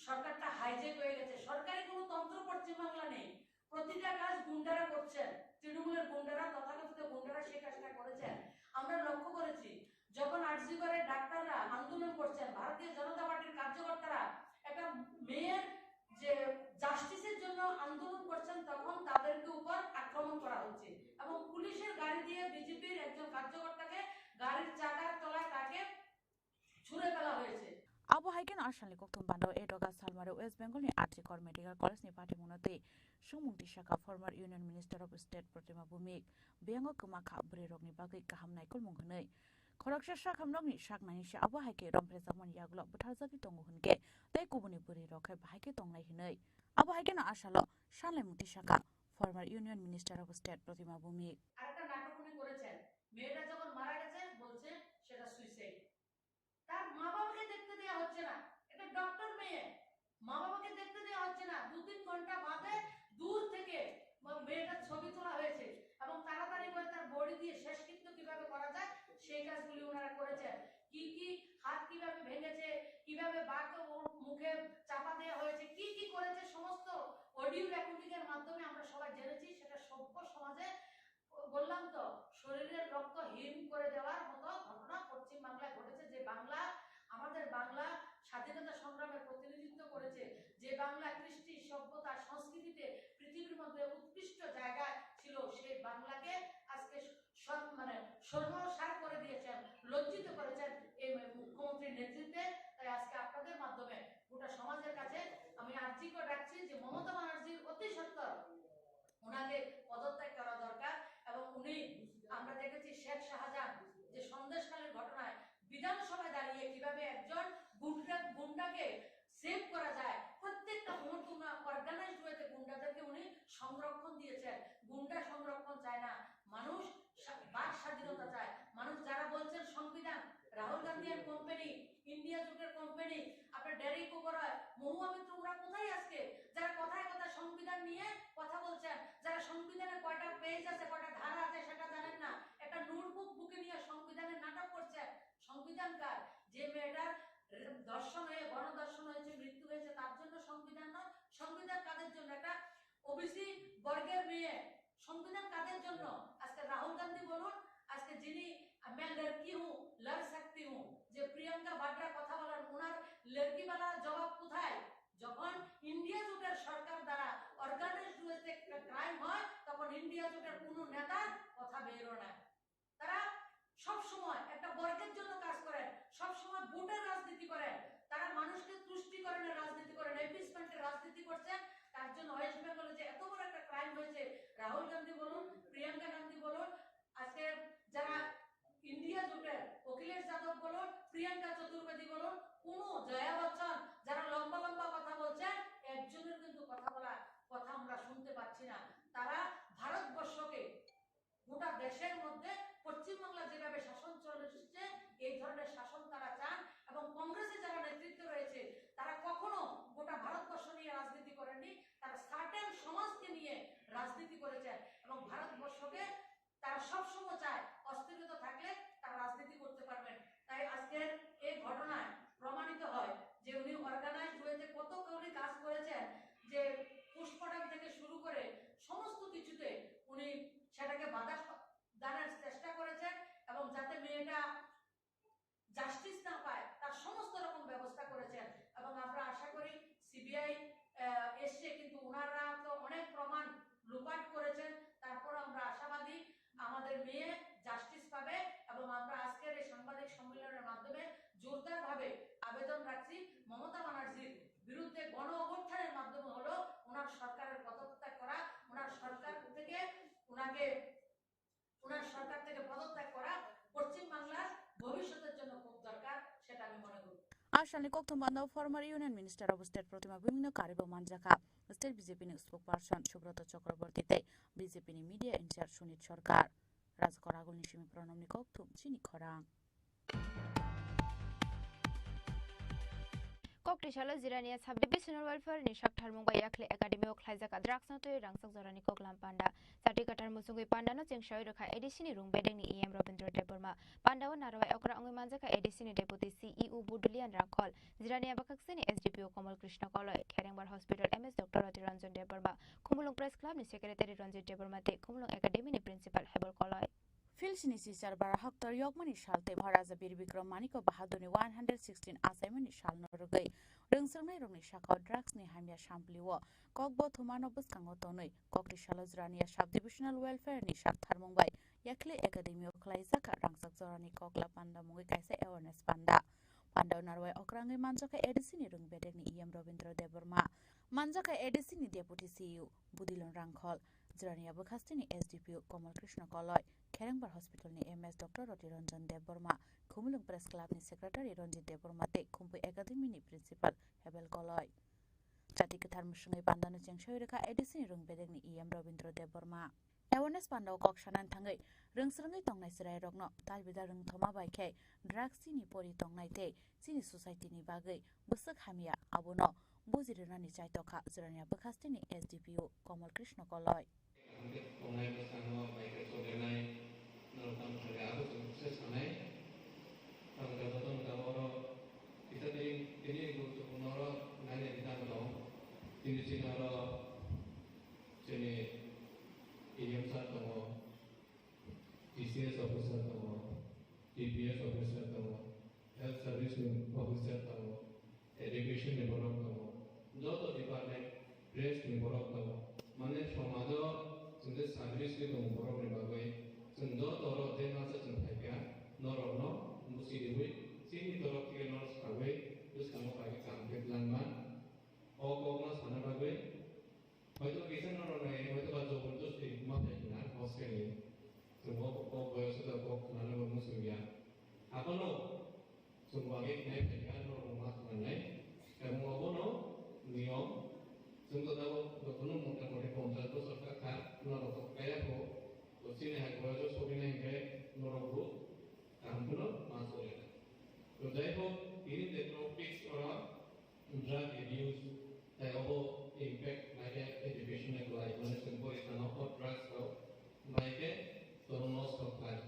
সরকারটা হাইজ্যাক হয়ে গেছে। সরকারি কোনো তন্ত্র পশ্চিমবাংলা নেই। প্রতিটা কাজ গুন্ডারা করছেন, তৃণমূলের গুন্ডারা, তথাকথিত গুন্ডারা সেই কাজটা করেছেন। আমরা লক্ষ্য করেছি, যখন আরজি করে ডাক্তাররা আন্দোলন করছেন, ভারতীয় জনতা পার্টির কার্যকর্তারা একটা মেয়ের যে জাস্টিসের জন্য আন্দোলন করছেন, তখন তাদেরকে উপর আক্রমণ করা হচ্ছে এবং পুলিশের গাড়ি দিয়ে বিজেপির একজন কার্যকর্তাকে গাড়ির চাকার তলায় তাকে ছুঁড়ে ফেলা হয়েছে। Abo hai kheno a salni kokthum bando Edoga Salmari West Bengal ni R G Kar Medical College ni patimungno tei sumung tisaka former Union Minister of State Protima Bhumik. Biyango kwma kha bwrwi rokni bagwi kaham naikolmung hwnwi. Khoroksa sakhamrokni saknani se abo hai khe romphrejakmani yagulo bwtharjagwi tongo hwn khe tei kubuni bwrwi rok khe bahai khe tongnai hwnwi. Abo hai kheno a salo sanlaimung tisaka former Union Minister of State Protima Bhumik. আরেকটা নাটক উনি করেছেন, মেয়েটা যখন মারা গেছে বলছে সেটা সুইসাইড। তার মা বাবাকে দেখতে দেওয়া হচ্ছে না, এটা ডক্টর মেয়ে, মা বাবাকে দেখতে দেওয়া হচ্ছে না। দু তিন ঘন্টা বাদে দূর থেকে ম-, মেয়েটার ছবি তোলা হয়েছে এবং তাড়াতাড়ি করে তার বডি দিয়ে শেষকৃত্য কিভাবে করা যায় সেই কাজগুলি ওনারা করেছেন। কি কি হাত কিভাবে ভেঙেছে, কিভাবে বাঘ ওর মুখে চাপা দেওয়া হয়েছে, কি কি করেছে, সমস্ত অডিও রেকর্ডিং এর মাধ্যমে আমরা সবাই জেনেছি। সেটা সভ্য সমাজে, বললাম তো, শরীরের রক্ত হিম করে দেওয়ার মতো ঘটনা পশ্চিম বাংলায় ঘটেছে। যে বাংলা, আমাদের বাংলা স্বাধীনতা সংগ্রামের প্রতিনিধিত্ব করেছে, যে বাংলা কৃষ্টি, সভ্যতা, সংস্কৃতিতে পৃথিবীর মধ্যে উৎকৃষ্ট জায়গায় ছিল, সেই বাংলাকে আজকে সর-, মানে সর্বসার করে দিয়েছেন, লজ্জিত করেছেন এই মুখ্যমন্ত্রীর নেতৃত্বে। তাই আজকে আপনাদের মাধ্যমে গোটা সমাজের কাছে আমি আর্জি করে রাখছি যে মমতা ব্যানার্জির অতি সত্বর ওনাকে পদত্যাগ করা দরকার। এবং উনি, আমরা দেখেছি শেখ শাহজাহান যে সন্দেশখালীর ঘটনায় বিধানসভায় দাঁড়িয়ে কিভাবে একজন গুন্ডা, গুন্ডাকে সেভ করা যায়, প্রত্যেকটা মুহূর্ত উনি অর্গানাইজড ওয়েতে গুন্ডাদেরকে উনি সংরক্ষণ দিয়েছেন। গুন্ডা সংরক্ষণ চায় না, মানুষ স্বা-, বাক স্বাধীনতা চায়। মানুষ যারা বলছেন সংবিধান, রাহুল গান্ধী এন্ড কোম্পানি, ইন্ডিয়া জোটের কোম্পানি, আপনার ডেরেক ওবরয়, মহুয়া মৈত্র, ওরা কোথায় আজকে? যারা কথায় কথায় সংবিধান নিয়ে কথা বলছেন, যারা সংবিধানের কয়টা পেজ আছে, কয়টা ধারা আছে সেটা জানেন না, একটা নোটবুক বুকে নিয়ে সংবিধানের নাটক করছেন। সংবিধান কার? যে মেয়েটার ধর্ষণ হয়ে, গণধর্ষণ হয়েছে, মৃত্যু হয়েছে, তার জন্য সংবিধান নয়। সংবিধান কাদের জন্য? একটা ওবিসি বর্গের মেয়ে। সংবিধান কাদের জন্য? আজকে রাহুল গান্ধী বলুন, আজকে যিনি "मैं लड़की हूँ, लड़ सकती हूँ", যে প্রিয়াঙ্কা বাড্রা কথা বলেন, ওনার লড়কিওয়ালা জবাব কোথায়? যখন ইন্ডিয়া জোটের সরকার দ্বারা অর্গানাইজড ওয়েতে একটা ক্রাইম হয়, তখন ইন্ডিয়া জোটের কোনো নেতার কথা বেরো না। তারা সব সময় একটা বর্গের জন্য কাজ করেন, সব সময় ভোটের রাজনীতি করেন, তারা মানুষকে তুষ্টিকরণের রাজনীতি করেন, অ্যাপিজমেন্টের রাজনীতি করছেন। তার জন্য ওয়েস্ট বেঙ্গলে যে এত বড় একটা ক্রাইম হয়েছে, রাহুল গান্ধী বলুন, প্রিয়াঙ্কা গান্ধী বলুন, আজকে যারা ইন্ডিয়া জোটের অখিলেশ যাদব বলুন, প্রিয়াঙ্কা চতুর্বেদী বলুন, কোনো জয়া বচ্চন, যারা লম্বা লম্বা কথা বলছেন, একজনের কিন্তু কথা বলা, কথা আমরা শুনতে পাচ্ছি না। তারা ভারতবর্ষকে, গোটা দেশের মধ্যে পশ্চিমবাংলা যেভাবে শাসন চলেছে, এই ধরনের শাসন তারা চান। এবং কংগ্রেসে যারা নেতৃত্ব রয়েছে, তারা কখনো গোটা ভারতবর্ষ নিয়ে রাজনীতি করেননি, তারা সার্টেন সমাজকে নিয়ে রাজনীতি করেছেন। এবং ভারতবর্ষকে তারা সবসময় চায় অস্থিরতা থাকলে তারা রাজনীতি করতে পারবেন। তাই আজকের এই ঘটনায় প্রমাণিত হয় যে উনি অর্গানাইজড ওয়েতে কত উনি কাজ করেছেন, যে পোস্টমর্টম থেকে শুরু করে সমস্ত কিছুতে উনি সেটাকে বাধা স-, দানের চেষ্টা করেছেন এবং যাতে মেয়েটা জাস্টিস না পায় তার সমস্ত রকম ব্যবস্থা করেছেন। এবং আমরা আশা করি সিবিআই এসছে, কিন্তু ওনারা তো অনেক প্রমাণ লোপাট করেছেন, তারপর আমরা আশাবাদী আমাদের মেয়ে জাস্টিস পাবে। এবং আমরা আজকের এই সাংবাদিক সম্মেলনের মাধ্যমে জোরদারভাবে আবেদন রাখছি মমতা ব্যানার্জির বিরুদ্ধে গণ অভ্যুত্থানের মাধ্যমে হলো ওনার সরকারের পদত্যাগ করা, ওনার সরকার থেকে ওনাকে, ওনার সরকার থেকে পদত্যাগ করা পশ্চিম বাংলার ভবিষ্যতের জন্য খুব দরকার, সেটা আমি মনে করি। Asalni kokthum bando former Union Minister of State Protima Bhumikno karibo manjakha State B J P ni spokesperson Subroto Chakraborty tei B J P ni media in charge Sunit Sarkar. Rajakor Agulni simi Pranamni kokthum chini khorang. Kokri salo Jirania Subdivisional Welfare ni saktharmung bai Yakhle Academy o khlaijak drugs no twi rangchak jorani koklam panda. Chati kathar muchungwi panda no chengsawi rwkha A D C ni rung bedeng ni E M Robindra Debbarma. Panda o narwai okra wngwi manjakha A D C ni Deputy C E O Budulian Rangkhol, Jirania bwkhaksini S D P O Komol Krishna Koloi, Kherengbar Hospital M S Doctor Roti Ranjan Debbarma, Khumulwng Press Club ni Secretary Ranjit Debbarma tei Khumulwng Academy ni Principal Hebol Koloi. Philsini sichar bara hoktor yokmani sal tei Maharaja Bir Bikram Manikya Bahadurni one hundred sixteen achaimani salno rwgwi rwngswrwngnairokni sakao drugsni hamya samplio kokbo thumano bwskango tonwi Kokri salo Jirania Subdivisional Welfare ni saktharmung bai Yakhle Academy o khlaijak rangchak jorani kokla panda mungwi kaisa awareness panda. Pandao narwai okrangwi manjakha A D C ni rwng bedekni E M Robindra Debbarma, manjakha A D C ni Deputy C E O Budilon Rangkhol, Jirania bwkhasteni S D P O Komol Krishna Koloi, Kherengbar Hospital ni M S Doctor Roti Ranjan Debbarma, Khumulwng Press Club ni Secretary Ranjit Debbarma tei Khumpui Academy ni Principal Hebel Koloi. Chati kwthar mwswngwi pandano chengsawi rwkha A D C ni rwng bedekni E M Robindra Debbarma. Awareness pandao kok sanani thangwi rwngswrwngwi tongnai chwrairokno talbida rwngthoma bai khe drugs chini pori tongnai tei chini society ni bagwi bwswk hamya, abono buji rwnani chaitokha Jirania bwkhasteni S D P O Komol Krishna Koloi. Tongnai bwskango bai khe cholianai norok tamo thangkhe abo chwng se sanai. Tamo khe jotono tamo oro kisa tini, tini guruttwpurno oro nainani tamo tong. Tini chini oro chini E M sir tongo, T C S officer tongo, T P S officer tongo, health service ni officer tongo, education ni borok tongo, joto department, press ni borok tongo. Mane somajo chwngde service ni tongo borok ni bagwi, chwng joto oro je masa chwng phaikha, norokno busi riwi, chini torok theke norok sawi, bwskango pai khe kaham khe twlangma. O kokno sana bagwi, hoito kisa norok nai, hoito ba jobordosti ma phaikha na, hostel ni. Chwng o kok boyos da kok khwnana bo muchung ya. Abono chwng bagwi khnai phaikha norok ma khwnanai. Ebong obono niyom, chwng to tabuk jotono mota moti ponchash bochor ka kha, norok to kaya kho. To chini hai boyos o sogwi nai hwnkhe norok bo kaham phano ma chole. To jai hok, tini je topics oro drug abuse, tei obo impact naikhe education ni kwlai, mane chwng pori sano o drugs rok naikhe tono nosto khlai.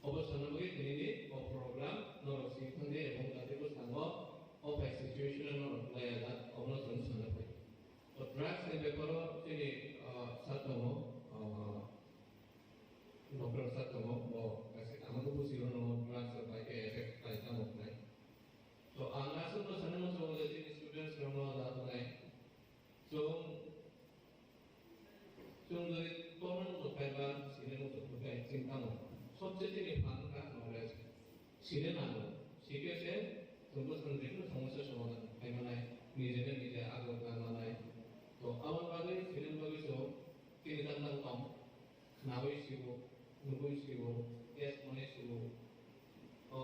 Obo sana bagwi tinini o program norok sing thangdi ebong jati bwskango o phai situation no norok kwlai ya jak, obono chwng sana phai. O drugs ni beparo chini, ah, sir tongo, ah, Doctor sir tongo, bo kaisa kaham khe busi rwno drugs rok bai khe effect khlai tamo khlai. To ang aswk no sanwi muchungo je chini students rokno da tongnai. Chwng, chwng jodi torna muchung phaiba, sini muchung phai chini tamo. Sobse chini phan wngkha knowledge. Sini nango. Sikhe se chwng bwskango jephuru somosya somadhan khai manai, nijeno nije agor khlai manai. To aboni bagwi sini bagwi chwng chini tang tang tong. Khnaui sibo, nugui sibo, test manwi sibo, o,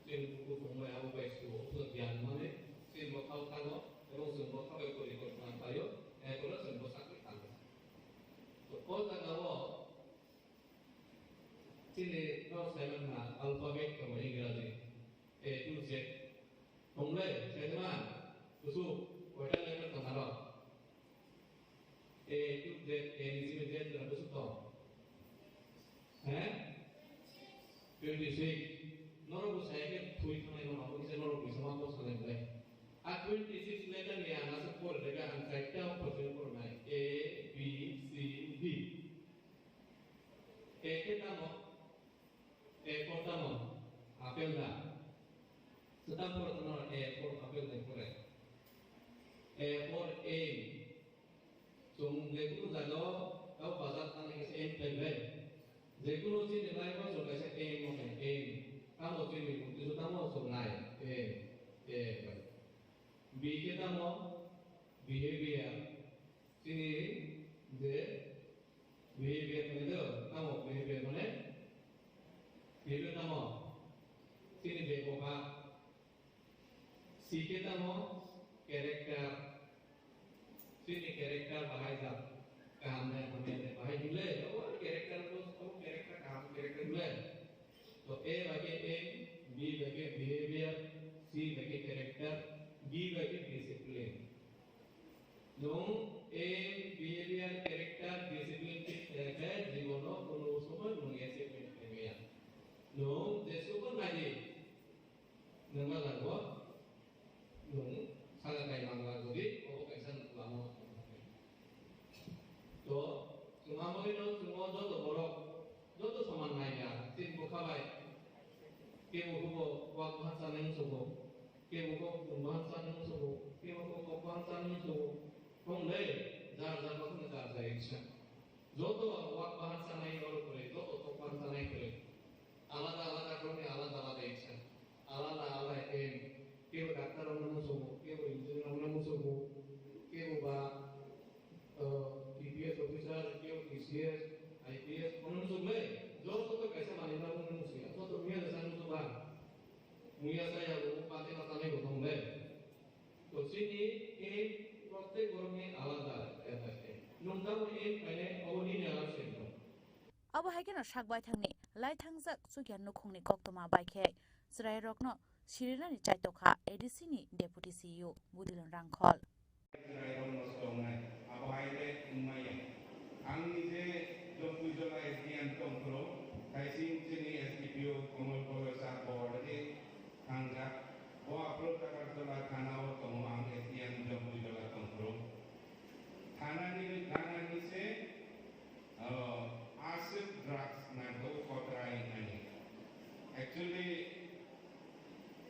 chini buku tongbai abo bai sibo, o giyan manwi chini bwkhao thango, ebong chwng bwkha bai porikolpona khlaio, erphoro chwng bwsakni thango. To, o jagao chini norok sai mankha alphabet tongo Ingraji, A to Z. Tongle, sai ma, kusu, koita letter tong aro. A to Z, A ni simi Z jora bwswk tong? He? Twenty six. Norok bo sai khe thui thangnai mano, obo kisa norok bisa ma kok sanai belai. A twenty six letter ni ang aswk pore rega ang chaita opor se pore nai. A, B, C, D. A khe tamo? A for tamo? Apple da? Swkang pore tamo A for apple da pore. A for aim. Chwng jekunu jagao, tamo bazar thangna khe se aim khlai bai. Jekunu chini life o chwng kaisa aim o nai, aim. Tamo chini bukti so tamo chwng nai, aim, aim. B khe tamo? Behavior. Chini je behavior mane do, tamo behavior mane? Behavior tamo? Chini bebohar. C khe tamo? Character. Chini character bahai jak. Kaham de, hamya de, bahai hinle, obo character bo, obo character To, chwng amoni no chwng o joto borok, joto soman naiya, chini bwkha bai. Kebo hubo wak bahan chanai musugo, kebo kok chwng bahan chanai musugo, kebo kok kok bahan chanai musugo. Tong le, jar jar bakno jar jar eksa. Joto wak bahan chanai oro kwrwi, joto kok bahan chanai kwrwi. Alada alada rokni alada alada eksa. Alada alada aim. Kebo doctor rokno musugo, kebo engineer rokno musugo, kebo ba, uh, T P S officer, kebo T C S, I P S, ono musugo le. Joto to kaisa manwi na musugo. Joto miya jasa musugo ba. Muya saya bo pate pata le bo tong le. To chini aim prottek borokni alada alada aim. Nwng tamoni aim khainai obo nini alada se. Abo hai kheno sak baithangni laithangjak chukya nukhungni koktwma bai khe chwrairokno sirinani chaitokha A D C ni Deputy C E O Budilon Rangkhol. Chwrairok nosto wngnai, abo hai khe wngmaya. Ang nije Jompuijola S D M tongphuru, thaising chini S D P O Komol Koloi sir bo already thangjak. Bo Upper Takarjala thana o tongo, ang S D M Jompuijola tongphuru. Thanani ganani se, uh, aswk drugs nangkuk kotra hinani. Actually,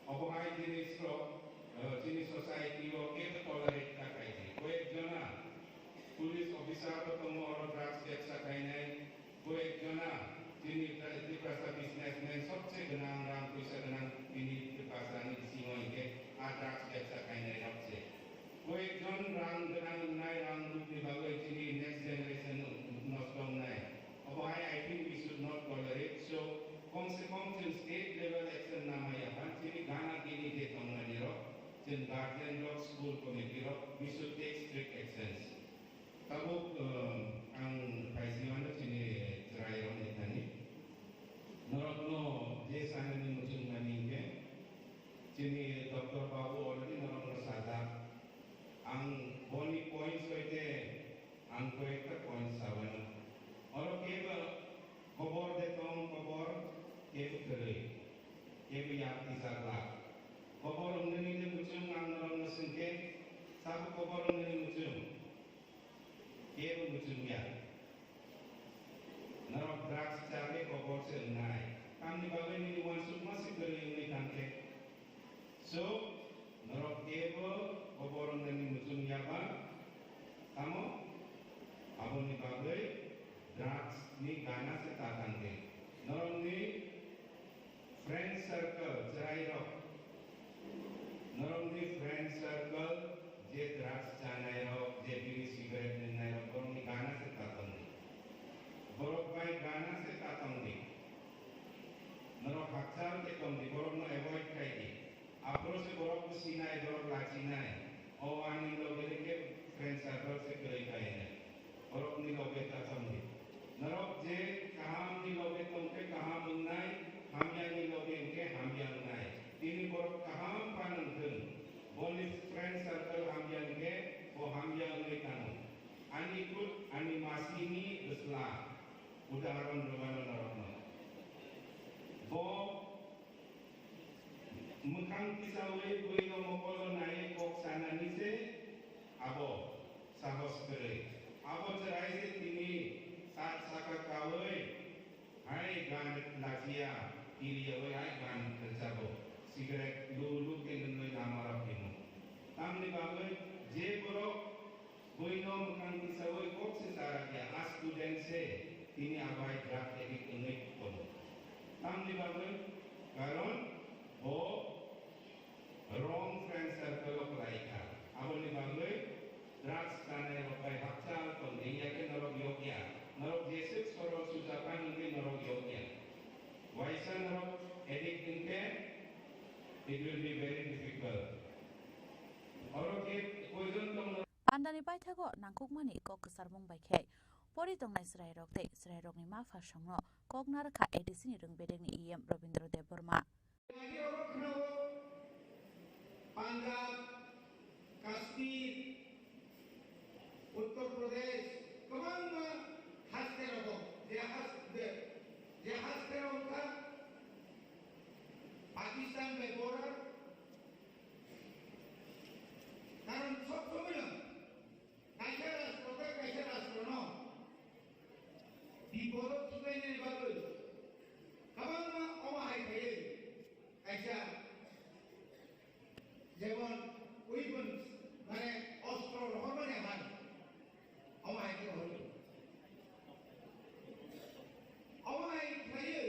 obo hai jinis rok, uh, chini society o kebo tolerate ta khaidi. Koyek jona police officer bo tongo oro drugs bebsa khainai. Koyek jona chini Tiprasa businessman sobse gwnang rang puisa gwnang chini Tiprasa ni bisingo hinkhe a drugs bebsa khainai rok se. Koyekjon rang gwnang wngnai, rang rupni bagwi chini next generation nosto wngnai. Obo hai I think we should not tolerate. So, kom se kom chwng state level action namaya phan chini gana gini je tongmani rok, chwng guardian rok, school committee rok, we should take strict actions. Tabuk, um, ang phaisingmano chini chwrai rokni thani. Norokno je sanani muchungmani hinkhe, chini Doctor Babu already norokno sajak. Ang boni points hoite ang koyekta points sabano. Oro kebo kobor de tong kobor kebo kwrwi, kebo yak tijak lak. Kobor wngnani de muchung ang norokno swngkhe, sabo kobor wngnani muchung? Kebo muchungya. Norok drugs chakhe kobor se wngnai. Tamni bagwi nini uansukma se kwrwi wngwi thangkhe. So, norok kebo kobor wngnani muchungya ba? Tamo? Aboni bagwi drugs ni gana se ta thangdi. Norokni friend circle chwrairok, norokni friend circle je drugs chanairok, je biri cigarette nwngnairok, borokni gana se ta tongdi. Borok bai gana se ta tongdi. Norok hakchal khe tongdi, borokno avoid khaidi. Aphuru se borok bo sinai, borok lachinai. O ani loge rikhe friend circle se kwrwi khainai. Borokni loge ta tongdi. Norok je kahamni loge tongkhe kaham wngnai, hamyani loge wngkhe hamya wngnai. Tini borok kaham phano wngthwng. Boni friend circle hamya wngkhe bo hamya wngwi thango. Ani kut, ani masini bwsla. Udaharon rwmano norokno. Bo Mwkhang tisawi buino mokolo naiwi kok sanani se abo sahos kwrwi. Abo chwrai se tini sat saka kaui hai gan lachia kiriyaui hai gan rwchabo. Cigarette lu lu khe nwnwi lama rok himo. Tamni bagwi je borok Buino mwkhang tisaui kok se charakya, a student se tini abai drug addict wngwi tongo. Tamni bagwi? Karon bo wrong friend circle o kwlai kha. Aboni bagwi drugs chanai rok bai hakchal tongdi, yakhe norok yokya. Norok jeswk sorol sujapan wngwi norok yokya. Waisa norok addict wngkhe, it will be very difficult. Oro khe koijon tong Pandani paithago nangkukmani kok kwcharmung bai khe pori tongnai chwrairok tei chwrairokni ma pha songno kok narwkha A D C ni rwng bedekni E M Robindra Debbarma. Punjab, Kashmir, Uttar Pradesh, kwbangma haste rogo, je has-, je, je haste rogo wngkha Pakistan bai border, karon sob somoino Kaisa rastro tei kaisa rastro no Borok khiklainani bagwi kwbangma omo hai khaiwi kaisa jemon weapons, mane ostro rohormani hai omo hai khe hoi. Omo hai khaiwi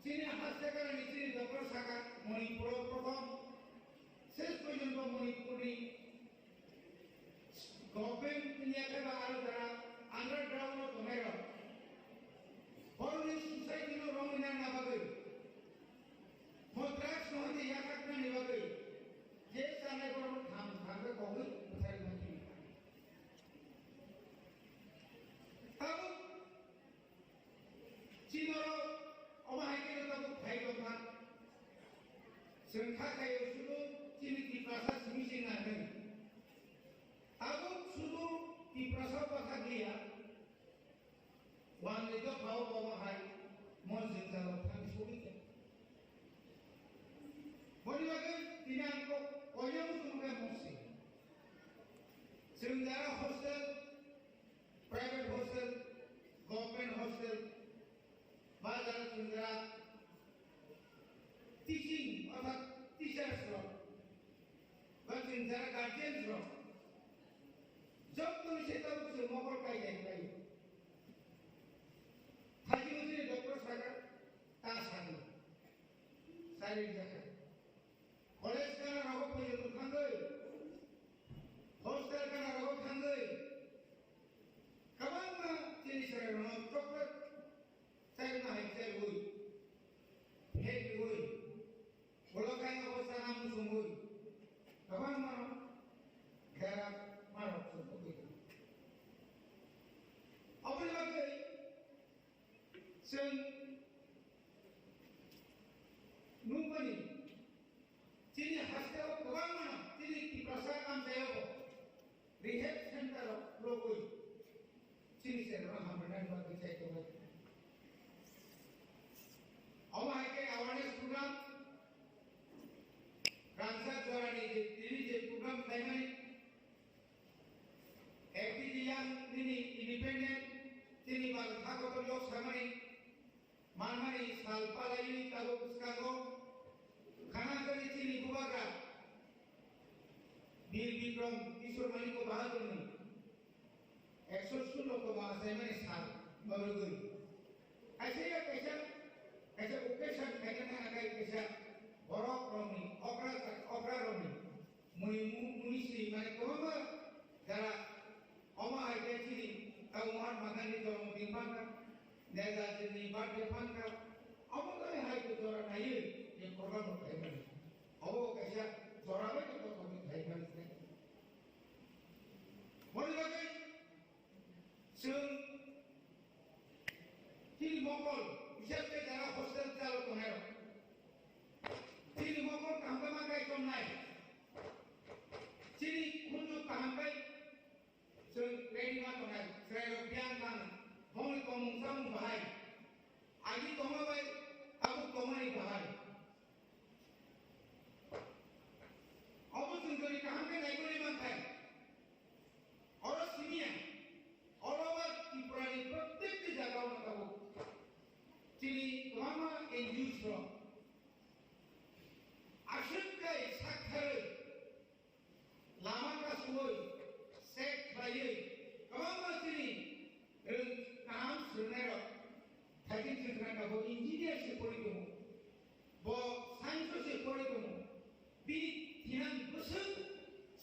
chini haste karani chini doktor saka Manipuro prothom ses porjonto Manipurni Government ni yakhe ba aro jara underground o tongnai rok. Borokni society no romwi nangna bagwi. Mo drugs no hwnwi yakhakna ni bagwi. Je sanai borok no tham tham khe kogwi bwthai rwna kini. Tabuk Chini oro omo hai khe no tabuk phai tongkha. Chwng kha khaio sudu chini Tiprasa simi se nang hwnwi. Tabuk sudu Tiprasa bwkha khe ya. Wangni dopha o omo hai mo jwngjalo thang sogwi khe. Boni bagwi tini ang kok koya muchung khe mokse. Chwng jara hostel, private hostel, government hostel, ba jara chwng jara teaching orthat teachers rok, ba chwng jara guardians rok, jottoni se tabuk chwng mokol kai jai pai. Thajwi mujri doctor saka ta sadi. Sari jaka. College kana rogo phoyong thangwi, hostel kana rogo thangwi, kwbangma chini chwrairokno chocolate chairokno hai chairwi, phekrwi, ulo kainwi bo chana muchungwi, kwbangma dera marok chukwi. Aboni bagwi chwng nukmani, chini haste o kwbangma no, chini Tiprasa amchaio bo rehab center rok logwi chini chwrairokno hamrwnani bagwi chai tongo. Omo hai khe awareness program, rangchak jorani je tini je program khlaimani, F D G yang nini independent, chini bal thakotor yok samani, manmani sal palaiwi tabuk bwskango, khana kwrwi chini bubagra, Bir Bikram Kishore Manik Bahadurni, ekso sullo koba achaimani sal, babrugwi. Kaisa ya kaisa, kaisa occasion khaina thangna kai kaisa borok rokni, okra, okra rokni. Muni, mu-, muni si, mane, kwbangma jara, omo hai khe chini, tamo Mahatma Gandhi jormo din phanka, Netaji ni birthday phanka, omo tani hai khe jora naiwi, je program rok khai mani. Obo kaisa jora bai khe kotor ni khai mani se. Moni bagwi, Chwng chini mokol, biseskhai jara hostel jalo tongnai rok. Chini mokol kaham khe ma kai tong nai. Chini khunju kaham khe chwng ready ma tongnai. Chwrai rok biyang kang, bongni tongmung chamung bahai. Agi tongma bai tabuk tongmani bahai. Obo chwng jodi kaham khe naikolwi manthai. Oro simiya, oro ba Tripura ni prottekti jaga o tabuk. Chini kwbangma N G Os rok. Aswk khe saktharwi. Lama kasui, sek khlaiwi, kwbangma chini rwng kaham swrwngnairok, thaiching swrwngnairok bo engineer se pori tongo, bo science o se pori tongo, bini thinang bwswk,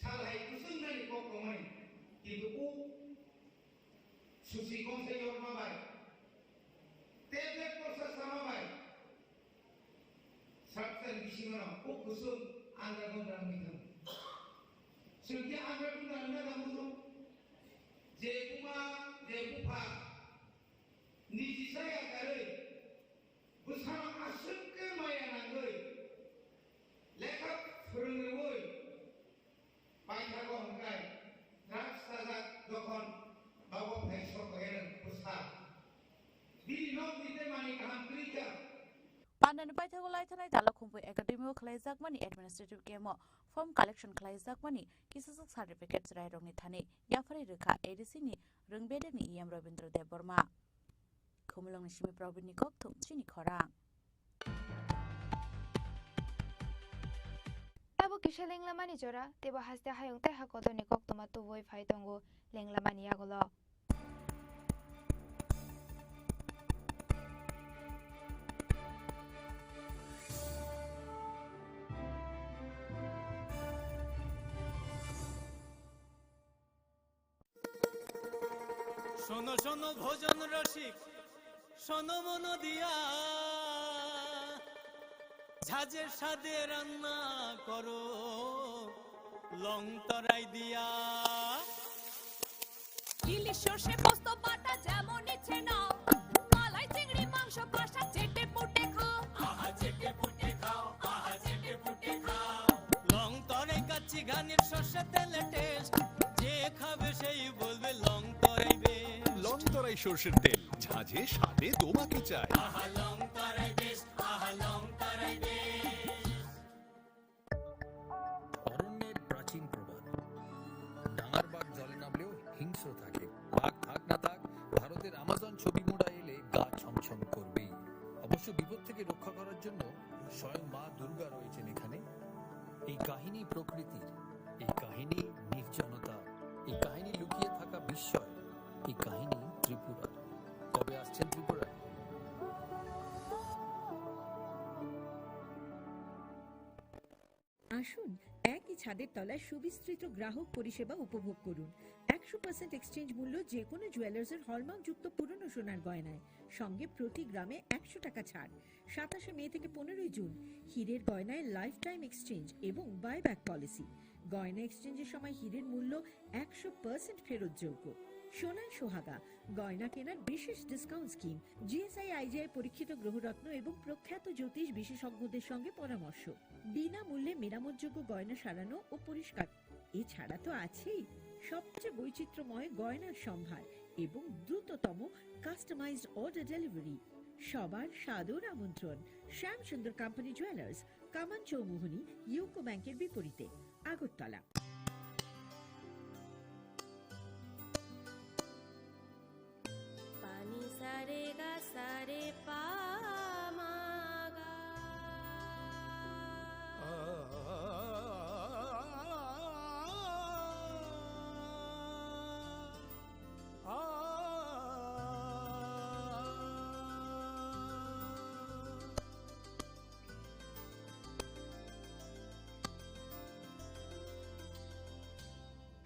sal hai bwswk nani kok tongmani, kintu o Susi kongsa yorma bai, tablet kosa sama bai, saksan bisingo no kok kusum angra gungra wngwi thango. Chwng khe angra gungra wngna thango, je buma, je bupha, niji saya karwi, bwsano aswk khe maya nangwi, lekha phwrwng rwui, Paithago hwnkhe drugs chajak dokhon bago phai sok khe bwsa. Bini nok ni tei manwi kaham kwrwi kha. Pandani paithago laithanai Dalakhumpui Academy o khlaijakmani administrative camp o form collection khlaijakmani kisijak certificate chwrairokni thani yapharwi rwkha A D C ni rwngbedekni E M Rabindra Debbarma. Khumulwngni simi Probitni kokthum chini khorang. Abo kisa lenglamani jora, teibo haste hayung tei hakotorni koktwma tubui phai tongo lenglamani yagulo. শোনো শোনো ভজন রসিক, শোনো মন দিয়া, ঝাঁঝের স্বাদে রান্না করো লং তরাই দিয়া। ইলিশ সর্ষে পোস্ত বাটা যেমন ইচ্ছে নাও, মালাই চিংড়ি মাংস কষা চেটে পুটে খাও। আহা চেটে পুটে খাও, আহা চেটে পুটে খাও। লং তরাই কাচ্চি ঘানির সর্ষে তেলে টেস্ট, যে খাবে সেই বলবে লং তরাই বেস্ট। লং তরাই সর্ষের তেল, ঝাঁঝে স্বাদে তোমাকে চাই। আহা লং তরাই বেস্ট, আহা লং তরাই বেস্ট। অরণ্যের প্রাচীন প্রবাদ, ডাঙার বাঘ জলে নামলেও হিংস্র থাকে। বাঘ থাক না থাক, ভারতের আমাজন ছবি মুড়া এলে গা ছমছম করবেই। অবশ্য বিপদ থেকে রক্ষা করার জন্য স্বয়ং মা দুর্গা রয়েছেন এখানে। এই কাহিনী প্রকৃতির, এই কাহিনী নির্জনতা, এই কাহিনী লুকিয়ে থাকা বিস্ময়, এই কাহিনী ত্রিপুরার। কবে আসছেন ত্রিপুরায়? আসুন, একই ছাদের তলায় সুবিস্তৃত গ্রাহক পরিষেবা উপভোগ করুন। একশো পার্সেন্ট এক্সচেঞ্জ মূল্য যে কোনো জুয়েলার্সের হলমার্কযুক্ত পুরনো সোনার গয়নায়, সঙ্গে প্রতি গ্রামে একশো টাকা ছাড়। সাতাশে মে থেকে পনেরোই জুন, হীরের গয়নায় লাইফ টাইম এক্সচেঞ্জ এবং বাইব্যাক পলিসি। গয়না এক্সচেঞ্জের সময় হীরের মূল্য একশো পার্সেন্ট ফেরতযোগ্য। সোনায় সোহাগা, গয়না কেনার বিশেষ ডিসকাউন্ট স্কিম, জিএসআই আইজিআই পরীক্ষিত গ্রহরত্ন এবং প্রখ্যাত জ্যোতিষ বিশেষজ্ঞদের সঙ্গে পরামর্শ। বিনামূল্যে মেরামতযোগ্য গয়না সারানো ও পরিষ্কার। এছাড়া তো আছেই সবচেয়ে বৈচিত্র্যময় গয়নার সম্ভার এবং দ্রুততম কাস্টমাইজড অর্ডার ডেলিভারি। সবার সাদর আমন্ত্রণ। শ্যাম সুন্দর কোম্পানি জুয়েলার্স, কামান চৌমুহনী, ইউকো ব্যাংকের বিপরীতে, Agartala. Pani sa re ga sa re pa ma ga.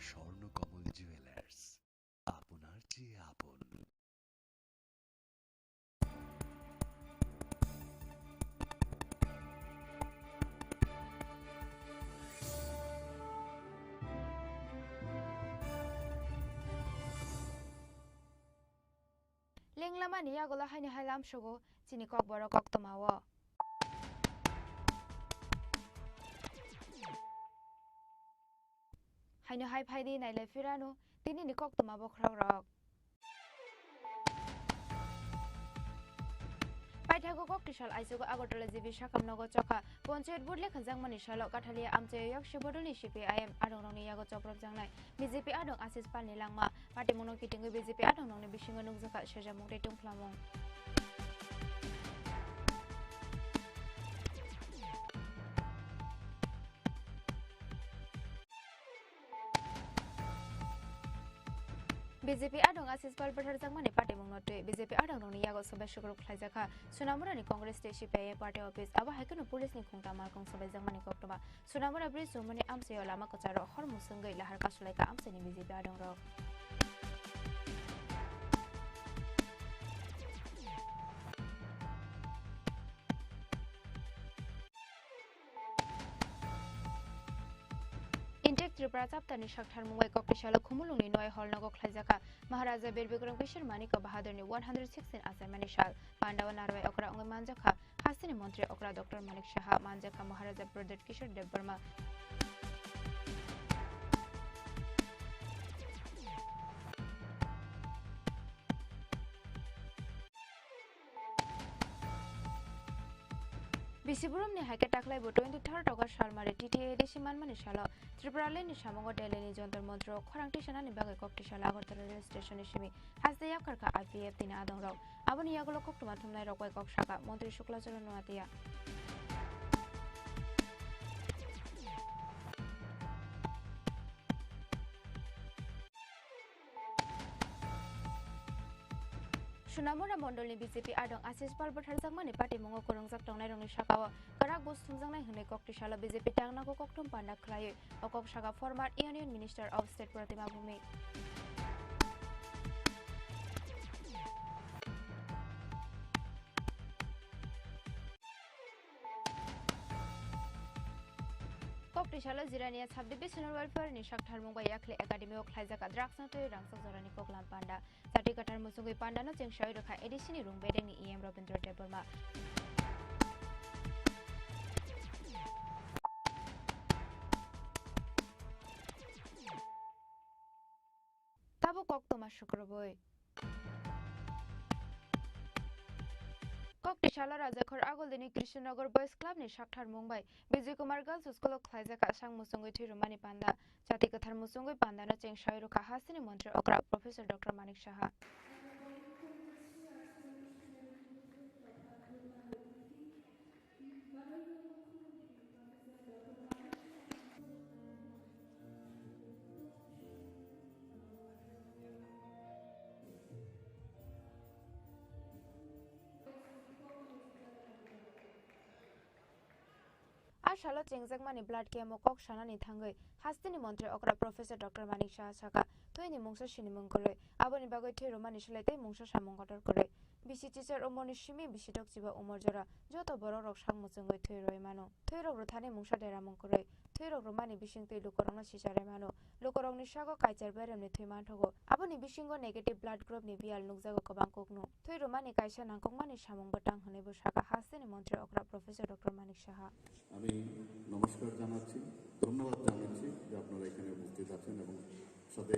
Swarnakamal jewellers, আপনার চেয়ে আপন। Lenglamani yagulo haino hai lamsogo chini kokborok koktwmao. Haino hai phaidi nailai phirano tinini koktwma bokhorok rok. Paithago kok tisal aichugo Agartala G B sakam nogo chokha. Ponchayat vote lekhanjakmani salo Kathalia amchaio Yakshi bodolni C P I M adongrokni yago chopropjaknai. B J P adong Asis Palni langma. Patimungno kitingwi B J P adongrokni bisingo nukjakha sejamung tei tungphlamung. B J P adong Asis Pal bwtharjakmani patimungno twi B J P adongrokni yago swbai sukruk khlaijakha Sonamurani Congress tei C P I M party office, abo hai kheno police ni khungta malkhung swbaijakmani koktwma. Sonamura bridge romani amchaio lama kwcharo hor muswngwi lahar kasulaikha amchaini B J P adongrok. Intact Tripura chapter ni saktharmung bai kok tisalo Khumulwngni Noai Hall nogo khlaijakha Maharaja Bir Bikram Kishore Manikya Bahadurni one hundred sixteen achaimani sal. Pandao narwai okra wngwi manjakha hasteni montri okra Doctor Manik Saha, manjakha Maharaja Pradyut Kishore Debbarma. Bisi boromni hai khe taklaibo twenty-third August salmari T T A A D C manmani salo Tripura Leni samungo Delhi ni Jantar Mantar o khorang tisanani bagwi kok tisala Agartala rail station ni simi haste yapkharkha I P F T ni adongrok. Aboni yagulo koktwma thumnairok bai kok saka Montri Shukla Charan Noatia. Sonamura mondolni B J P adong Ashish Pal bwtharjakmani patimungo kwrwngjak tongnairokni sakao kwrak buj thumjaknai hwnwi kok tisalo B J P tangnago kokthum panda khlaiwi o kok saka former Union Minister of State Pratima Bhumik. Kok tisalo Jirania Sub-Divisional Welfare ni saktharmung bai Yakhli Academy o khlaijak drugs no twi rangchak jorani koklam panda. Chati kwthar muchungwi pandano chengsawi rwkha A D C ni rung bedengni E M Robindra Debbarma. Tabuk koktwma sukrubwi. Kok tisalo Rajakhor Agoldini Krishnanagar Boys Club ni saktharmung bai Vijay Kumar Girls School o khlaijak asang muchungwi thwi rwmani panda. Chati kwthar muchungwi pandano chengsawi rwkha hasteni montri okra Professor Doctor Manik Saha. A salo chengjakmani blood camp o kok sanani thangwi hasteni montri okra Professor Doctor Manik Saha saka, thwini mungsa sinimung kwrwi, aboni bagwi thwi rwmani slai tei mungsa samung kotor kwrwi. Bisi chichar umorni simi bisi dokchiba umor jora joto borokrok sak muchungwi thwi rwui mano. Thwirok rwthani mungsa deramung kwrwi. Thwirok rwmani bisingtwi lukurokno sicharwi mano. Lukurokni sago kaichar beremni thwi manthogo. Aboni bisingo negative blood group ni biyal nukjago kwbang kukno. Thwi rwmani kaisa nangkukmani samung bwtang hwnwi bo saka hasteni montri okra Professor Doctor Manik Saha. আমি নমস্কার জানাচ্ছি, ধন্যবাদ জানাচ্ছি যে আপনারা এখানে উপস্থিত আছেন এবং সাথে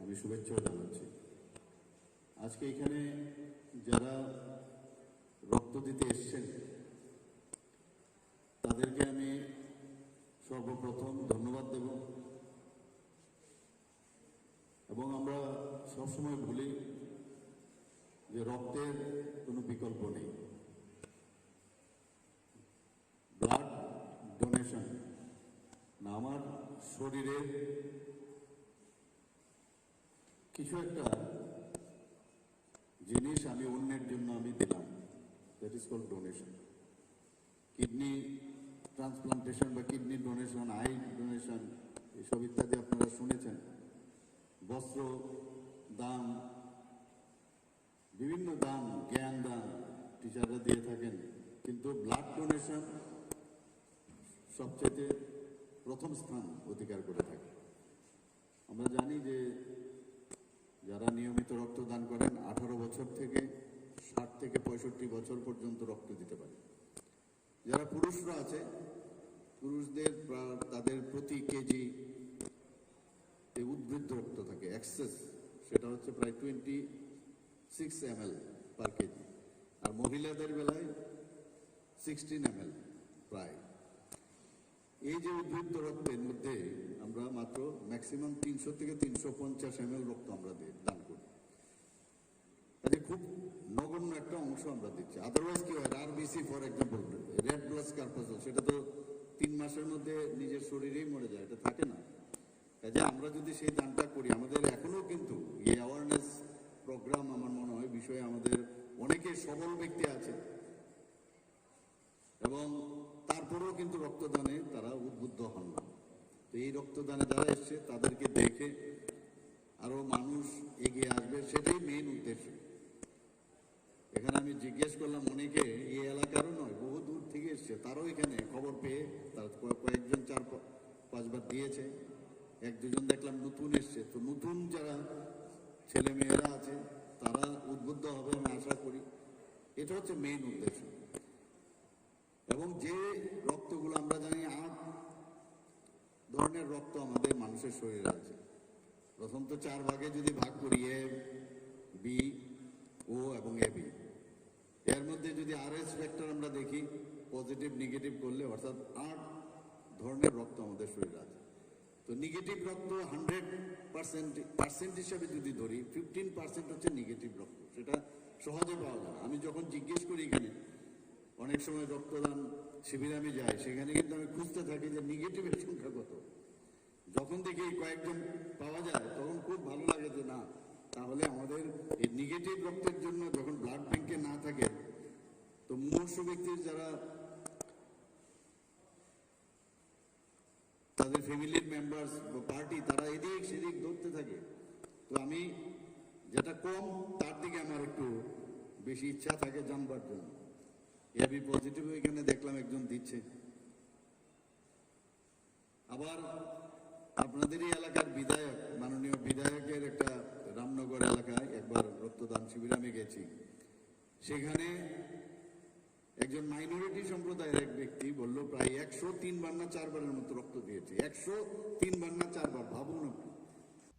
আমি শুভেচ্ছাও জানাচ্ছি। আজকে এখানে যারা রক্ত দিতে এসছেন, তাদেরকে আমি সর্বপ্রথম ধন্যবাদ দেব। এবং আমরা সবসময় ভুলি যে রক্তের কোনো বিকল্প নেই। ব্লাড ডোনেশন, না, আমার শরীরের কিছু একটা জিনিস আমি অন্যের জন্য আমি দিলাম, that is called donation. Kidney transplantation বা কিডনি ডোনেশন, আই ডোনেশন, এসব ইত্যাদি আপনারা শুনেছেন। বস্ত্র দান, বিভিন্ন দান, জ্ঞান দান টিচাররা দিয়ে থাকেন, কিন্তু ব্লাড ডোনেশন সবচেয়ে প্রথম স্থান অধিকার করে থাকে। আমরা জানি যে যারা নিয়মিত রক্তদান করেন, আঠারো বছর থেকে ষাট থেকে পঁয়ষট্টি বছর পর্যন্ত রক্ত দিতে পারে। যারা পুরুষরা আছে, পুরুষদের প্রা-, তাদের প্রতি কেজি যে উদ্বৃত্ত রক্ত থাকে, এক্সেস, সেটা হচ্ছে প্রায় টোয়েন্টি সিক্স এমএল পার কেজি। আর মহিলাদের বেলায় সিক্সটিন এমএল প্রায়। এই যে উদ্বৃত্ত রক্তের মধ্যে আমরা মাত্র ম্যাক্সিমাম তিনশো থেকে তিনশো পঞ্চাশ এমএল রক্ত আমরা দিই, দান করি। কাজে খুব নগণ্য একটা অংশ আমরা দিচ্ছি। আদারওয়াইজ কি হয়, RBC for example, red blood corpuscle, সেটা তো তিন মাসের মধ্যে নিজের শরীরেই মরে যায়, এটা থাকে না। কাজে আমরা যদি সেই দানটা করি, আমাদের এখনো কিন্তু এই অ্যাওয়ারনেস প্রোগ্রাম, আমার মনে হয়, বিষয়ে আমাদের অনেকে সবল ব্যক্তি আছে, এবং তারপরেও কিন্তু রক্তদানে তারা উদ্বুদ্ধ হন না। তো এই রক্তদানে যারা এসছে, তাদেরকে দেখে আরো মানুষ এগিয়ে আসবে, সেটাই মেইন উদ্দেশ্য। এখানে আমি জিজ্ঞেস করলাম, অনেকে এই এলাকারও নয়, বহু দূর থেকে এসছে, তারাও এখানে খবর পেয়ে তারা কয়ে-, কয়েকজন চার পা-, পাঁচবার দিয়েছে, এক দুজন দেখলাম নতুন এসছে। তো নতুন যারা ছেলে মেয়েরা আছে, তারা উদ্বুদ্ধ হবে, আমি আশা করি। এটা হচ্ছে মেইন উদ্দেশ্য। এবং যে রক্তগুলো আমরা জানি, আট ধরনের রক্ত আমাদের মানুষের শরীরে আছে। প্রথমত চার ভাগে যদি ভাগ করি, এ, বি, ও এবং এ বি, এর মধ্যে যদি আরএস ফ্যাক্টর আমরা দেখি, পজিটিভ নেগেটিভ করলে, অর্থাৎ আট ধরনের রক্ত আমাদের শরীরে আছে। তো নেগেটিভ রক্ত হান্ড্রেড পার্সেন্ট, পার্সেন্ট হিসাবে যদি ধরি, ফিফটিন পার্সেন্ট হচ্ছে নেগেটিভ রক্ত, সেটা সহজে পাওয়া যায়। আমি যখন জিজ্ঞেস করি এখানে, অনেক সময় রক্তদান শিবিরে আমি যাই, সেখানে কিন্তু আমি খুঁজতে থাকি যে নেগেটিভের সংখ্যা কত। যখন দেখি কয়েকজন পাওয়া যায়, তখন খুব ভালো লাগে যে না, তাহলে আমাদের এই নেগেটিভ রক্তের জন্য যখন ব্লাড ব্যাংকে না থাকে, তো মুমূর্ষু ব্যক্তির যারা তাদের ফ্যামিলির মেম্বার্স বা পার্টি, তারা এদিক সেদিক ধরতে থাকে। তো আমি যেটা কম, তার দিকে আমার একটু বেশি ইচ্ছা থাকে জানবার জন্য। এবি পজিটিভ এখানে দেখলাম একজন দিচ্ছে। আবার আপনাদেরই এলাকার বিধায়ক, মাননীয় বিধায়কের একটা রামনগর এলাকায় একবার রক্তদান শিবিরে আমি গেছি। সেখানে একজন মাইনরিটি সম্প্রদায়ের এক ব্যক্তি বলল, প্রায় একশো তিন বার না চার বারের মতো রক্ত দিয়েছে। একশো তিন বার না চার বার, ভাবুন আপনি।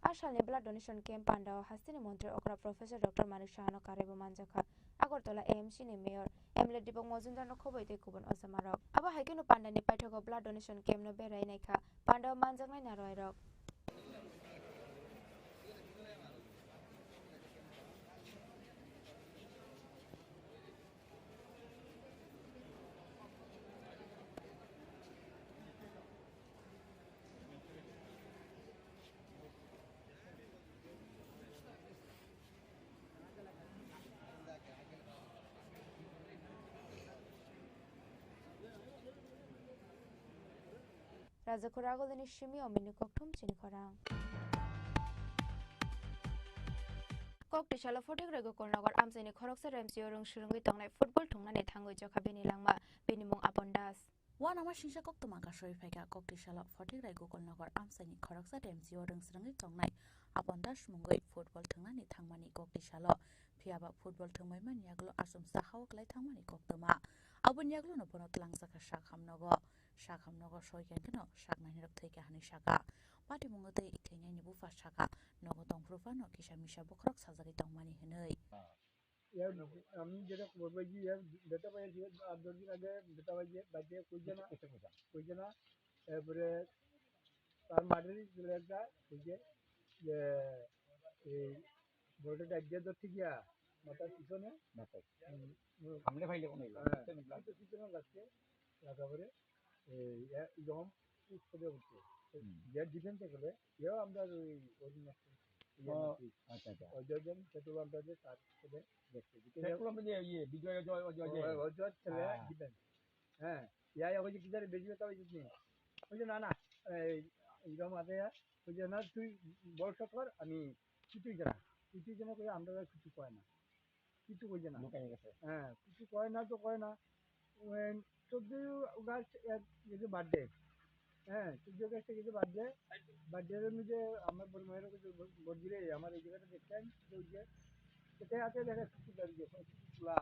A salni blood donation camp pandao hasteni montri okra Professor Doctor Manik Sahano karwibo manjakha. Agartala A M C ni mayor M L A Deepak Majumdar no khoboi tei kubun ojamarok. Abo hai kheno pandani paithago blood donation camp no berai naikha. Pandao manjaknai narwai rok. Rajakhor Agulini simi omini kokthum chini khorang. Koktisalo Photik Raigo Kolnagar amchaini khoroksa remsio rwng swrwngwi tongnai football thungnani thangwi jokha bini langma, bini mung Apon Das. Uanama singsa koktwma kasoi phaikha Koktisalo Photik Raigo Kolnagar amchaini khoroksa remsio rwng swrwngwi tongnai Apon Das mungwi football thungnani thangmani Koktisalo. Phiyaba football thwngmani yagulo achomsa hao kwlai thangmani koktwma. Aboni yagulono bono twlangjakha sak hamnogo. Sak hamnogo soi khe kheno sak nainirok thwikha hwnwi sakha. Patimungo tei thwinaini bupha sakha, nogo tongphuru phano kisa misa bokhorok sajagwi tongmani hwnwi. ইয়ার আমি যেটা খবর পাইছি, ইয়ার বেটা পাইছি, আট দশ দিন আগে বেটা পাইছে, বাইকে কইছে না, কইছে না। এরপরে তার মাঠেরই ছেলে একটা কইছে যে এই বলটা ডাক দিয়ে ধরতে গিয়া মাথার পিছনে, মাথায়। হুম, হুম। সামনে পাইলে কোনো হইলো না। হ্যাঁ, পিছনে, পিছনে লাগছে, লাগা পরে এই এ-, এরকম উঠতে উঠতে। হুম। যে ডিফেন্সে গেলে, এও আমরা ওই, ওই নষ্ট, ইয়ে ও, নষ্ট। আচ্ছা, আচ্ছা। ওই যে যেমন পেট্রোল পাম্পটা আছে, তার সাথে দেখতে। সেটা বললাম যে ইয়ে, বিজয়, অজয়, অজয়, অজয়। ওই, ওই যে ছেলে হ্যাঁ। ডিফেন্স। হ্যাঁ, ইয়া, ইয়া, ওই যে কিধারে বেশি ব্যথা হয়েছে কি? ওই যে না, না, এই, এরকম আছে, ওই যে না, তুই বল শট কর, আমি কিছুই জানা, কিছুই জানা করে আমরা আর কিছু কয় না। কিছু কইছে না। লুকাই গেছে। হ্যাঁ, কিছু কয় না তো কয় না। ওই চোদ্দই আগস্ট এক, এই যে বার্থডে, হ্যাঁ, চোদ্দই আগস্টে কিছু বার্থডে, বার্থডের মধ্যে আমার বড় মায়ের কাছে ব-, বলছি রে, আমার এই জায়গাটা দেখছেন, তো ওই যে, এতে আছে দেখা কিছু দাঁড়িয়ে, কিছু খোলা।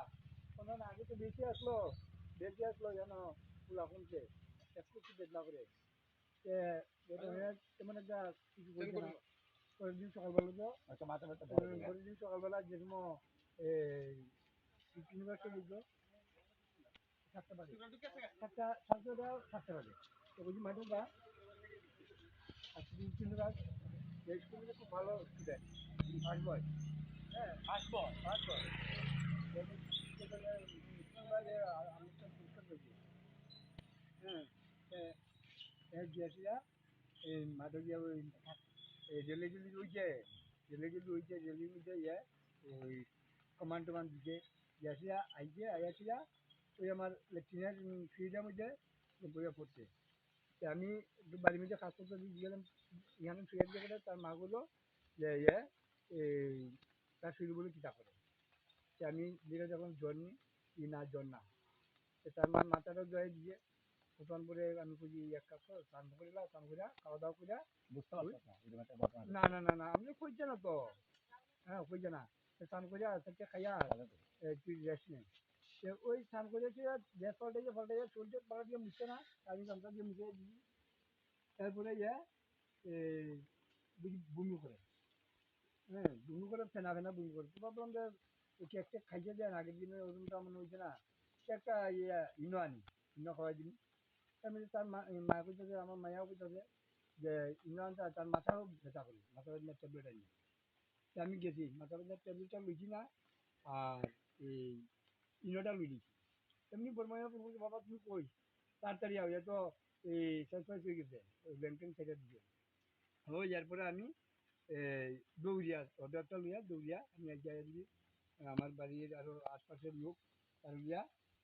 কোনো না, আগে তো বেশি আসলো, বেশি আসলো যেন খোলা কমছে, একটু একটু বেদনা করে। এ, এ, এ, তেমন একটা কিছু বলছে না। পরের দিন সকালবেলা তো, আচ্ছা, মাথা ব্যথা পরের, ধরে গেল। পরের দিন সকালবেলা যে সময়, এ, ইউনিভার্সিটি লিখলো, সাতটা বাজে। সাতটা, সাড়ে ছটা, সাতটা বাজে। তো ওই যে ম্যাডামটা, আজকে দিন ছিল রাত, এই স্কুলে খুব ভালো স্টুডেন্ট, ফার্স্ট বয়। হ্যাঁ, ফার্স্ট বয়। First boy. আমি তো পুরস্কার পেয়েছি। হ্যাঁ, এ, এ, গিয়েছিলাম। এই মাঠে গিয়ে ওই, এই রেলে গেলি ওই যে, রেলে গেলি ওই যে, রেলের মধ্যে ইয়ে, ওই কমান্ড টমান্ড দিছে, গেছিলা, আইছে, আইয়াছিলা, ওই আমার লেফটেন্যান্ট, উম, ফ্রিডম ওই যে, বইয়া পড়ছে। তো আমি একটু বাড়ির মধ্যে কাজ করতে দিয়ে গেলাম, এখানে ফিরে দিয়ে গেলে তার মা বললো যে, ইয়ে, এই, তার শরীর বলে কিতা করে। তো আমি যেটা যখন জ্বর নি, ই না জ্বর না। তো তার মা মাথাটা জয় দিয়ে, তখন পরে আমি কইছি, "এক কাজ কর, স্নান করে লাও, স্নান করে খাওয়া দাওয়া করে।" বুঝতে পারছো না, এরকম একটা ঘটনা ঘটে। না, না, না, না, আমি কইছে না তো। হ্যাঁ, কইছে না। তো স্নান করে আর থেকে খাইয়া, তাহলে তো। এ, তুই রেস্ট নে। তো ওই স্নান করে তুই আর ড্রেস পাল্টে গিয়ে, পাল্টে গিয়ে, চুল টুল পাল্টে গিয়ে মুছছে না, আমি গামছা দিয়ে মুছে দিয়েছি। তারপরে ইয়ে, এ, বুঝি বমি করে। হ্যাঁ, বমি করে, ফেনা ফেনা বমি করে। তো ভাবলাম যে, ও কি একটা খাইছে যে আগের দিনে ওরকম তো আমার হয়েছে না। সে একটা ইয়ে, ইনো আনি, ইনো খাওয়াই দিন। তার মধ্যে তার মা, মা কইতেছে, আমার মায়াও কইতেছে, যে ইমরান তার, তার মাথাও ব্যথা করে, মাথা ব্যথা ট্যাবলেট আনি। তো আমি গেছি, মাথা ব্যথা ট্যাবলেটটা লইছি না, আর এই ইনোটা লই দিছি। এমনি বর্মায় ফোন করছে, "বাবা, তুমি কই? তাড়াতাড়ি আও, এ তো এই শেষ হয়ে গেছে, ওই ব্যাংকেন ছেড়ে দিছে।" ও, এরপরে আমি এই দৌড়িয়া, অর্ডারটা লইয়া দৌড়িয়া আমি এক জায়গায় দিয়ে আমার বাড়ির আরো আশপাশের লোক তারা লইয়া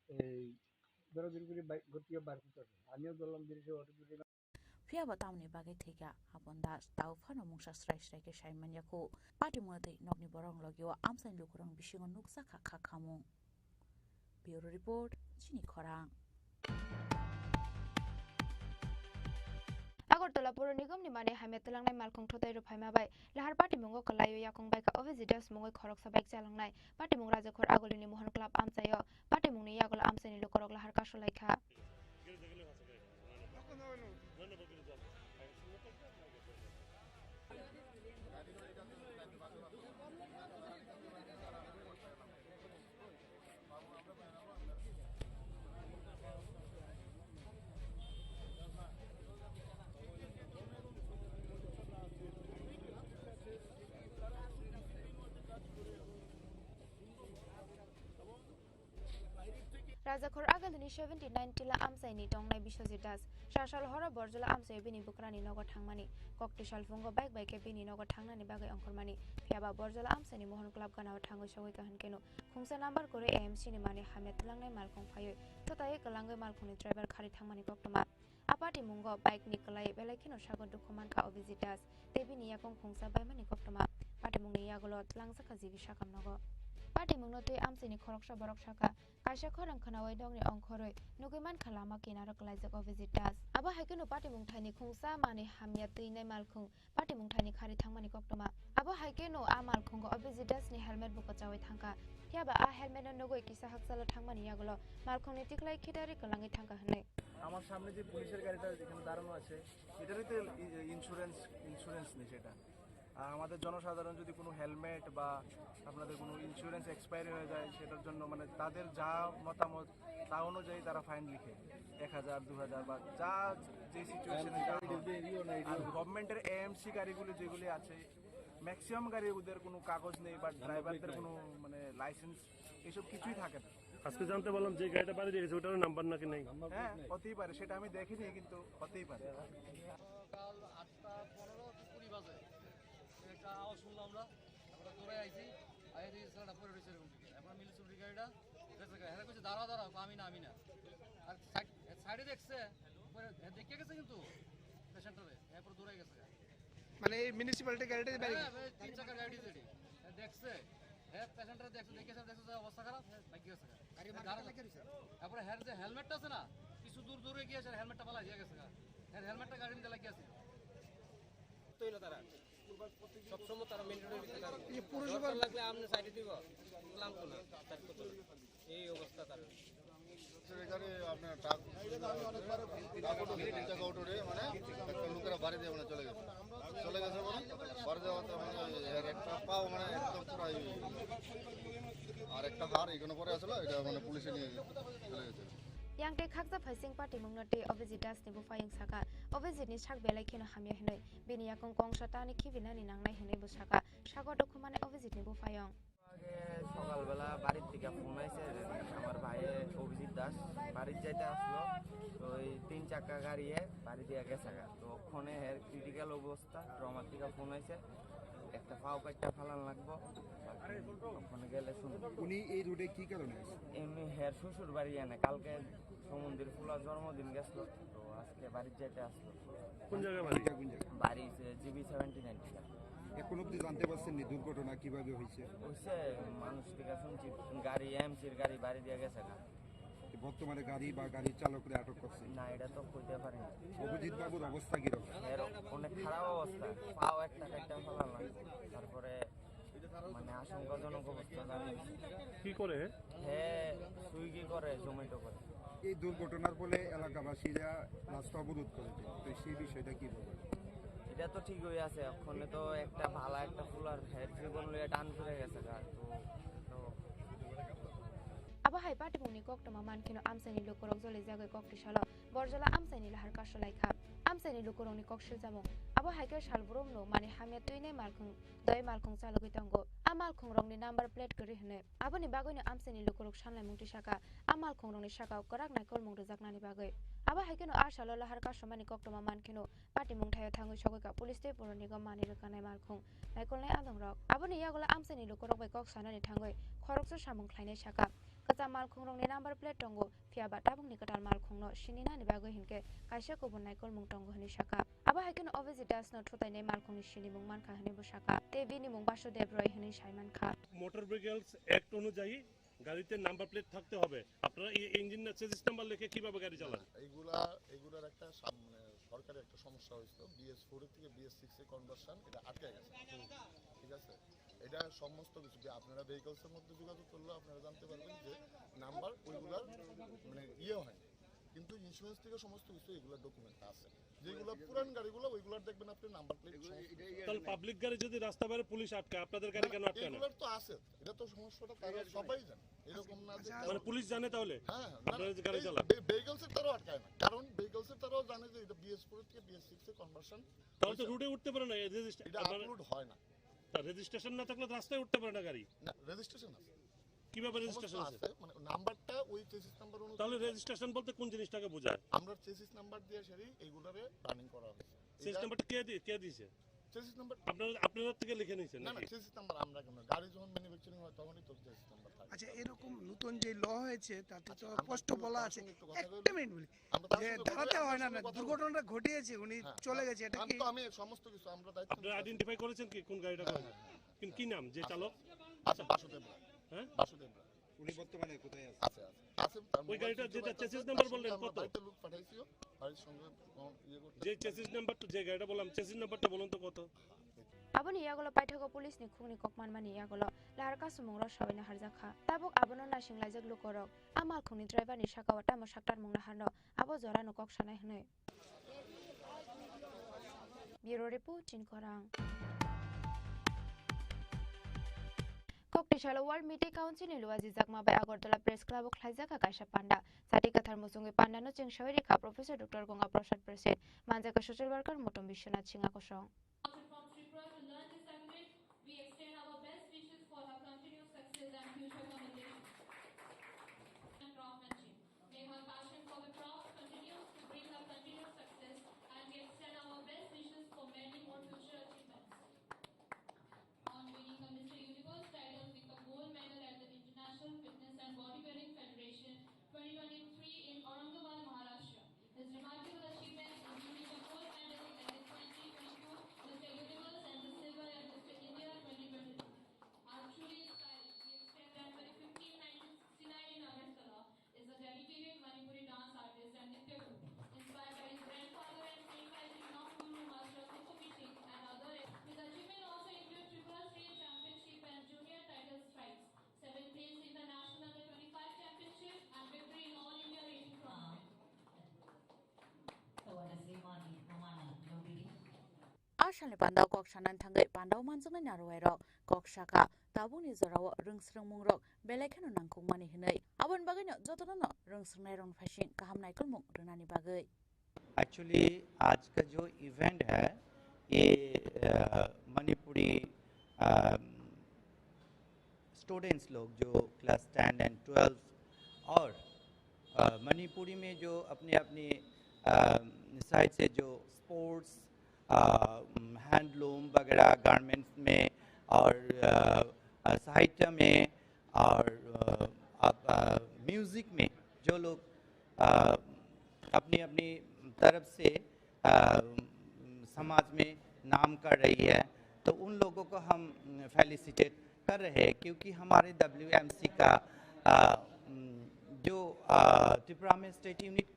এই দৌড়াদৌড়ি করে বাই-, ঘর থেকে বার করতে হবে। আমিও ধরলাম যে সে অটো করে Phiya bo tamoni bagwi thwikha? Hapon Das tao phano mungsa srai srai khe sai man ya kho. Patimungno tei nokni borok logi o amchaini lukurokni bisingo nukjakha kha khamung. Bureau Report, Chini Khorang. Agartala Puro Nigam ni mane hamya twlangnai malkhung thotai rw phaima bai Lahar patimungo kwlaiwi yakung baikha Abhijit Das mungwi khoroksa bike chalangnai. Patimung Rajakhor Agulini Mohan Club amchaio. Patimungni yagulo amchaini lukurok lahar kasolaikha. Rajakhor Agulini seventy nine Tila amchaini tongnai Biswajit Das. Sasal horo Borjola amchaio bini bukrani nogo thangmani. Kokti salphungo bike bai khe bini nogo thangnani bagwi ongkhormani. Phiyaba Borjola amchaini Mohan Club ganao thangwi sogwi kaham kheno khungsa number kwrwi A M C ni mane hamya twlangnai malkhung phaiwi thotaiwi kwlangwi malkhungni driver khari thangmani koktwma. A patimungo bike ni kwlai belai kheno sago dukhu mankha Abhijit Das tei bini yakung khungsa baimani koktwma. Patimungni yagulo twlangjakha G B sakam nogo. Patimungno twi amchaini khoroksa borok sakha, kaisa khorang khwnawi nokni ongkhorwi nugwi mankha lama kinaro kwlaijak Abhijit Das. Abo hai kheno patimung thaini khungsa mani hamya twinai malkhung patimung thaini khari thangmani koktwma. Abo hai kheno a malkhungo Abhijit Das ni helmet bo kwchawi thangkha. Phiyaba a helmet no nugwi kisa hakchalo thangmani yagulo malkhungni tiklai khitari kwlangwi thangkha hwnwi. আমার সামনে যে পুলিশের গাড়িটা যেখানে দাঁড়ানো আছে, এটারই তো ই-, ইন্স্যুরেন্স, ইন্স্যুরেন্স নেই সেটা। আর আমাদের জনসাধারণ যদি কোনো হেলমেট বা আপনাদের কোনো ইন্স্যুরেন্স এক্সপায়ারি হয়ে যায়, সেটার জন্য মানে তাদের যা মতামত, তা অনুযায়ী তারা ফাইন লিখে, এক হাজার, দু হাজার বা যা যে সিচুয়েশনে যা হয়। আর গভর্নমেন্টের এএমসি গাড়িগুলি যেগুলি আছে, ম্যাক্সিমাম গাড়ি ওদের কোনো কাগজ নেই বা ড্রাইভারদের কোনো মানে লাইসেন্স, এসব কিছুই থাকে না। আজকে জানতে পারলাম যে গাড়িটা বাড়ি দিয়ে গেছে, ওটারও নাম্বার নাকি নেই? হ্যাঁ, হতেই পারে, সেটা আমি দেখিনি, কিন্তু হতেই পারে। কাল আটটা পনেরো কি কুড়ি বাজে একটা আওয়াজ শুনলাম আমরা, আমরা দৌড়ে আইছি, আইয়া দেখি ছেলেটা পড়ে রয়েছে এরকম দিকে। এখন মিলিটারি গাড়িটা গেছে গা। এরা কইছে, "দাঁড়াও, দাঁড়াও," কই, "আমি না, আমি না।" আর সাইড, সাইডে দেখছে, পরে এ দেখিয়ে গেছে কিন্তু পেশেন্টটারে, এরপর দৌড়ে গেছে গা। মানে এই মিউনিসিপ্যালিটি গাড়িটা যে বাইরে হ্যাঁ, ওই তিন চাকার গাড়ি যেটি। এ দেখছে, এ পেশেন্টটারে দেখছে, দেখে সব দেখছে যে অবস্থা খারাপ, এ বাইক গেছে গা। গাড়ির এ মাথাটা দাঁড়াও। লেগে রয়েছে। তারপরে হের যে হেলমেটটা আছে না, কিছু দূর দূরে গিয়ে সে হেলমেটটা ফালাই দিয়ে গেছে গা। এর হেলমেটটা গাড়ির মধ্যে লাগিয়ে আছে। তো হইলো তারা। সবসময় তারা মেন রোডে রেখে তারা এই পুরসভার দরকার লাগলে আপনি সাইডে দিব, ক্লাম তো না, সাইড করতো না। এই অবস্থা তার। এখানে আপনার ট্রাক, ট্রাক অটো, তিন চাকা অটো রে, মানে, একটা লোকেরা বাড়ি দিয়ে মানে চলে গেছে। চলে গেছে মানে, বাড়ি যাওয়াতে মানে এর একটা পাও মানে একদম পুরাই, আর একটা হাড় এখানে পড়ে আসলো, এটা মানে পুলিশে নিয়ে চলে গেছে। Yang tei khaksa phaising patimungno tei Abhijit Das ni buphayung saka, Abhijit ni sak belai kheno hamya hinwi, bini yakung kongsa tani khibinani nangnai hinwi bo saka, sago dokhumani Abhijit ni buphayung. আগে সকালবেলা বাড়ির থেকে ফোন আইছে যে আমার ভাই অভিজিৎ দাস বাড়ির যাইতে আসলো, তো এই তিন চাকা গাড়িয়ে বাড়ি দিয়ে গেছে গা। তো ওখানে হের ক্রিটিক্যাল অবস্থা, ট্রমার থেকে ফোন আইছে, একটা পাও কাটটা ফালান লাগবো, ওখানে গেলে শুনবো। উনি এই রোডে কি কারণে আসেন? এমনি হের শ্বশুর বাড়ি এনে কালকে সমন্দির ফুলা জন্মদিন গেছিল, তো আজকে বাড়ির যাইতে আসলো। কোন জায়গায় বাড়ি? কোন জায়গায়? বাড়ি হচ্ছে জিবি সেভেন্টি নাইন। এখন অবধি জানতে পারছেন নি দুর্ঘটনা কিভাবে হয়েছে? হচ্ছে মানুষ থেকে শুনছি গাড়ি, এমসির গাড়ি বাড়ি দিয়ে গেছে গা। বর্তমানে গাড়ি বা গাড়ির চালকরে আটক করছে? না, এটা তো কইতে পারি না। অভিজিৎ বাবুর অবস্থা কিরকম? এর অনেক খারাপ অবস্থা, পাও একটা কাটটা ফালান লাগবে। তারপরে মানে আশঙ্কাজনক অবস্থা জানি। কি করে? হে সুইগি করে, জোম্যাটো করে। এই দুর্ঘটনার ফলে এলাকাবাসীরা রাস্তা অবরোধ করেছে, তো সেই বিষয়টা কি বলবেন? এটা তো ঠিকই আছে, ওখানে তো একটা ভালা একটা ফুলার হেড জীবন লইয়া টান পড়ে গেছে গা, তো, তো Abo hai patimungni koktwma mankheno amchaini lukurok jolijagwi koktisalo Borjola amchaini lahar kasolaikha. A Amchaini lukurokni kok siljamung. Abo hai khe salbrumno mani hamya twinai malkhung doi malkhung chalogwi tongo. A malkhungrokni number plate kwrwi hwnwi. Aboni bagwino amchaini lukurok sanlaimung twi sakha, a malkhungrokni sakao kwrak naikolmung rwjaknani bagwi. Abo hai kheno a salo lahar kasumani koktwma man kheno patimung thaio thangwi sogwikha police tei puro nigom mani rwkanai malkhung naikolnai adongrok. Aboni yagulo amchaini lukurok bai kok sanani thangwi khoroksa samung khlainai sakha. Kwcham malkhungrokni number plate tongo, phiya ba tabukni kwtal malkhungno sininani bagwi hinkhe kaisa kubun naikolmung tongo hwnwi sakha. Abo hai kheno Abhijit Dasno thutainai malkhungni sinimung mankha hwnwi bo sakha, tei bini mung Basudev Roy hwnwi sai mankha. Motor vehicles act অনুযায়ী গাড়িতে number plate থাকতে হবে। আপনারা এই ইঞ্জিন না chassis number লিখে কিভাবে গাড়ি চালান? এইগুলা, এইগুলার একটা সাম-, মানে, সরকারি একটা সমস্যা হয়েছিল, বিএস ফোর থেকে বিএস সিক্স এ কনভার্সন, এটা আটকে গেছে। ঠিক আছে, এটা সমস্ত কিছু যে আপনারা ভেহিকলসের মধ্যে যোগাযোগ করলেও আপনারা জানতে পারবেন যে নাম্বার ওইগুলার, মানে, ইয়ে হয়নি, কিন্তু ইন্স্যুরেন্স থেকে সমস্ত কিছু এগুলোর ডকুমেন্ট আছে। যেগুলো পুরান গাড়িগুলো, ওইগুলোর দেখবেন আপনি নাম্বার প্লেট সমস্ত কিছু। তাহলে পাবলিক গাড়ি যদি রাস্তা বাইরে পুলিশ আটকায়, আপনাদের গাড়ি না, কেন আটকায় না? এগুলোর তো আছে, এটা তো সমস্যাটা তারা সবাই জানে, এরকম না যে আচ্ছা। মানে পুলিশ জানে তাহলে? হ্যাঁ, হ্যাঁ, না, আপনারা যে গাড়ি চালান? ভেহিকলসের তারাও আটকায় না, কারণ ভেহিকলসের তারাও জানে যে এটা বিএস ফোর থেকে বিএস সিক্স এ কনভার্সন। তাহলে তো রুটে উঠতে পারে না, রেজিস্ট্রা-, এটা আপনারা আপলোড হয় না। তা রেজিস্ট্রেশন না থাকলে তো রাস্তায় উঠতে পারে না গাড়ি। না, রেজিস্ট্রেশন আছে। কিভাবে রেজিস্ট্রেশন সমস্যা আছে? আছে, মানে নাম্বারটা ওই চেসিস নাম্বার অনুযায়ী। তাহলে রেজিস্ট্রেশন বলতে কোন জিনিসটাকে বোঝায়? আমরা চেসিস নাম্বার দিয়ে সেটি এইগুলারে রানিং করা হয়েছে। চেসিস এটা নাম্বারটা কে দিয়ে, কে দিয়েছে? চেসিস নাম্বার আপনারা, আপনারা থেকে লিখে নিয়েছেন না, না, নাকি? চেসিস নাম্বার আমরা কেন? গাড়ি যখন ম্যানুফ্যাকচারিং হয় তখনই তো চেসিস নাম্বার থাকে। আচ্ছা, এরকম নতুন যে ল হয়েছে তাতে তো আচ্ছা, আমরা স্পষ্ট একটু বলা তার আছে। সঙ্গে একটু কথা বলবো। একটা মিনিট বলি। আমরা তার যে সঙ্গে কথা ধারাতে বলি, হয় না, আপনার না, সঙ্গে কথা দুর্ঘটনাটা ঘটেছে, উনি হ্যাঁ, চলে হ্যাঁ। গেছে, এটা আমি কি? তো, আমি সমস্ত কিছু আমরা দায়িত্ব আপনারা নিয়ে আইডেন্টিফাই করেছেন কি কোন গাড়িটা হ্যাঁ, করেছে? হ্যাঁ, হ্যাঁ। কিন্তু কি নাম যে আচ্ছা, চালক? আচ্ছা, বাসুদেব রায়। হ্যাঁ? বাসুদেব রায়। উনি বর্তমানে কোথায় আছেন? আছে, আছে। আছে, তার ওই মোবাইল গাড়িটা সুইচ অফ যেটা আছে, চেসিস তার নাম্বার সঙ্গে বললেন আমরা কত? বাড়িতে লোক পাঠাইছিও, বাড়ির সঙ্গে, উম, ইয়ে করতে যে চেসিস নাম্বারটা, যে গাড়িটা বললাম, চেসিস নাম্বারটা বলুন তো কত? Aboni yagulo paithago police ni khukni kok manmani yagulo lahar kasumung rok sabaino harjakha. Tabuk abono naising laijak lukurok a malkhungni driver ni sakao tamo saktarmung naharno abo jorano kok sanai hwnwi. Bureau Report, Chinkhorang. Koktisalo World Media Council ni luajijakma bai Agartala Press Club o khlaijak kha kaisa panda. Chati kwthar muchungwi panda no chwng sawi rikha Professor Doctor Ganga Prasad Prasad, manjakha social worker Motom Biswanath Singha kosong. From Tripura to learn this language, we extend our best wishes for her continued success and future communication. And craftsmanship. May her passion for the craft continues to bring her continued success, and we extend our best wishes for many more future achievements. On winning a Mister Universe title with a gold medal at the International Fitness and Bodybuilding Federation twenty twenty-three in Aurangabad, Maharashtra. His remarkable achievements, including the gold medal at the twenty twenty-two Mister Universe and the silver at Mister India twenty twenty-two, are truly inspiring. We extend them for the fifteen nineteen sixty-nine in Agartala, is a dedicated Manipuri dance artist and Nitya Guru. Inspired by his grandfather and trained by his renowned guru master Kuku Miching and other, his achievement also includes Tripura State Championship and Junior Title Stripes, seventh place in the National Under twenty-five Championship and victory in All India Region Tournament. A salni pandao kok sanani thangwi pandao manjaknai naruwairok kok sakha, tabukni jorao rwngsrwngmungrok belai kheno nangkukmani hwnwi. Aboni bagwino jotono rwngsrwngnairokni phaising kaham naikolmung rwnani bagwi. Actually आज का जो इवेंट है, ये अ, मणिपुरी अ, स्टूडेंट्स लोग जो class ten and twelve और अ, मणिपुरी में जो अपने अपने साइड से जो स्पोर्ट्स, हैंडलूम वगैरह, गारमेंट्स में और अ, अ, साहित्य में और अ, आप, अ, म्यूजिक में जो लोग अ, अपनी अपनी तरफ से अ, समाज में नाम कर रही है, तो उन लोगों को हम फेलिसिटेट कर रहे हैं, क्योंकि हमारे डब्ल्यूएमसी का अ, जो अ, त्रिपुरा में स्टेट यूनिट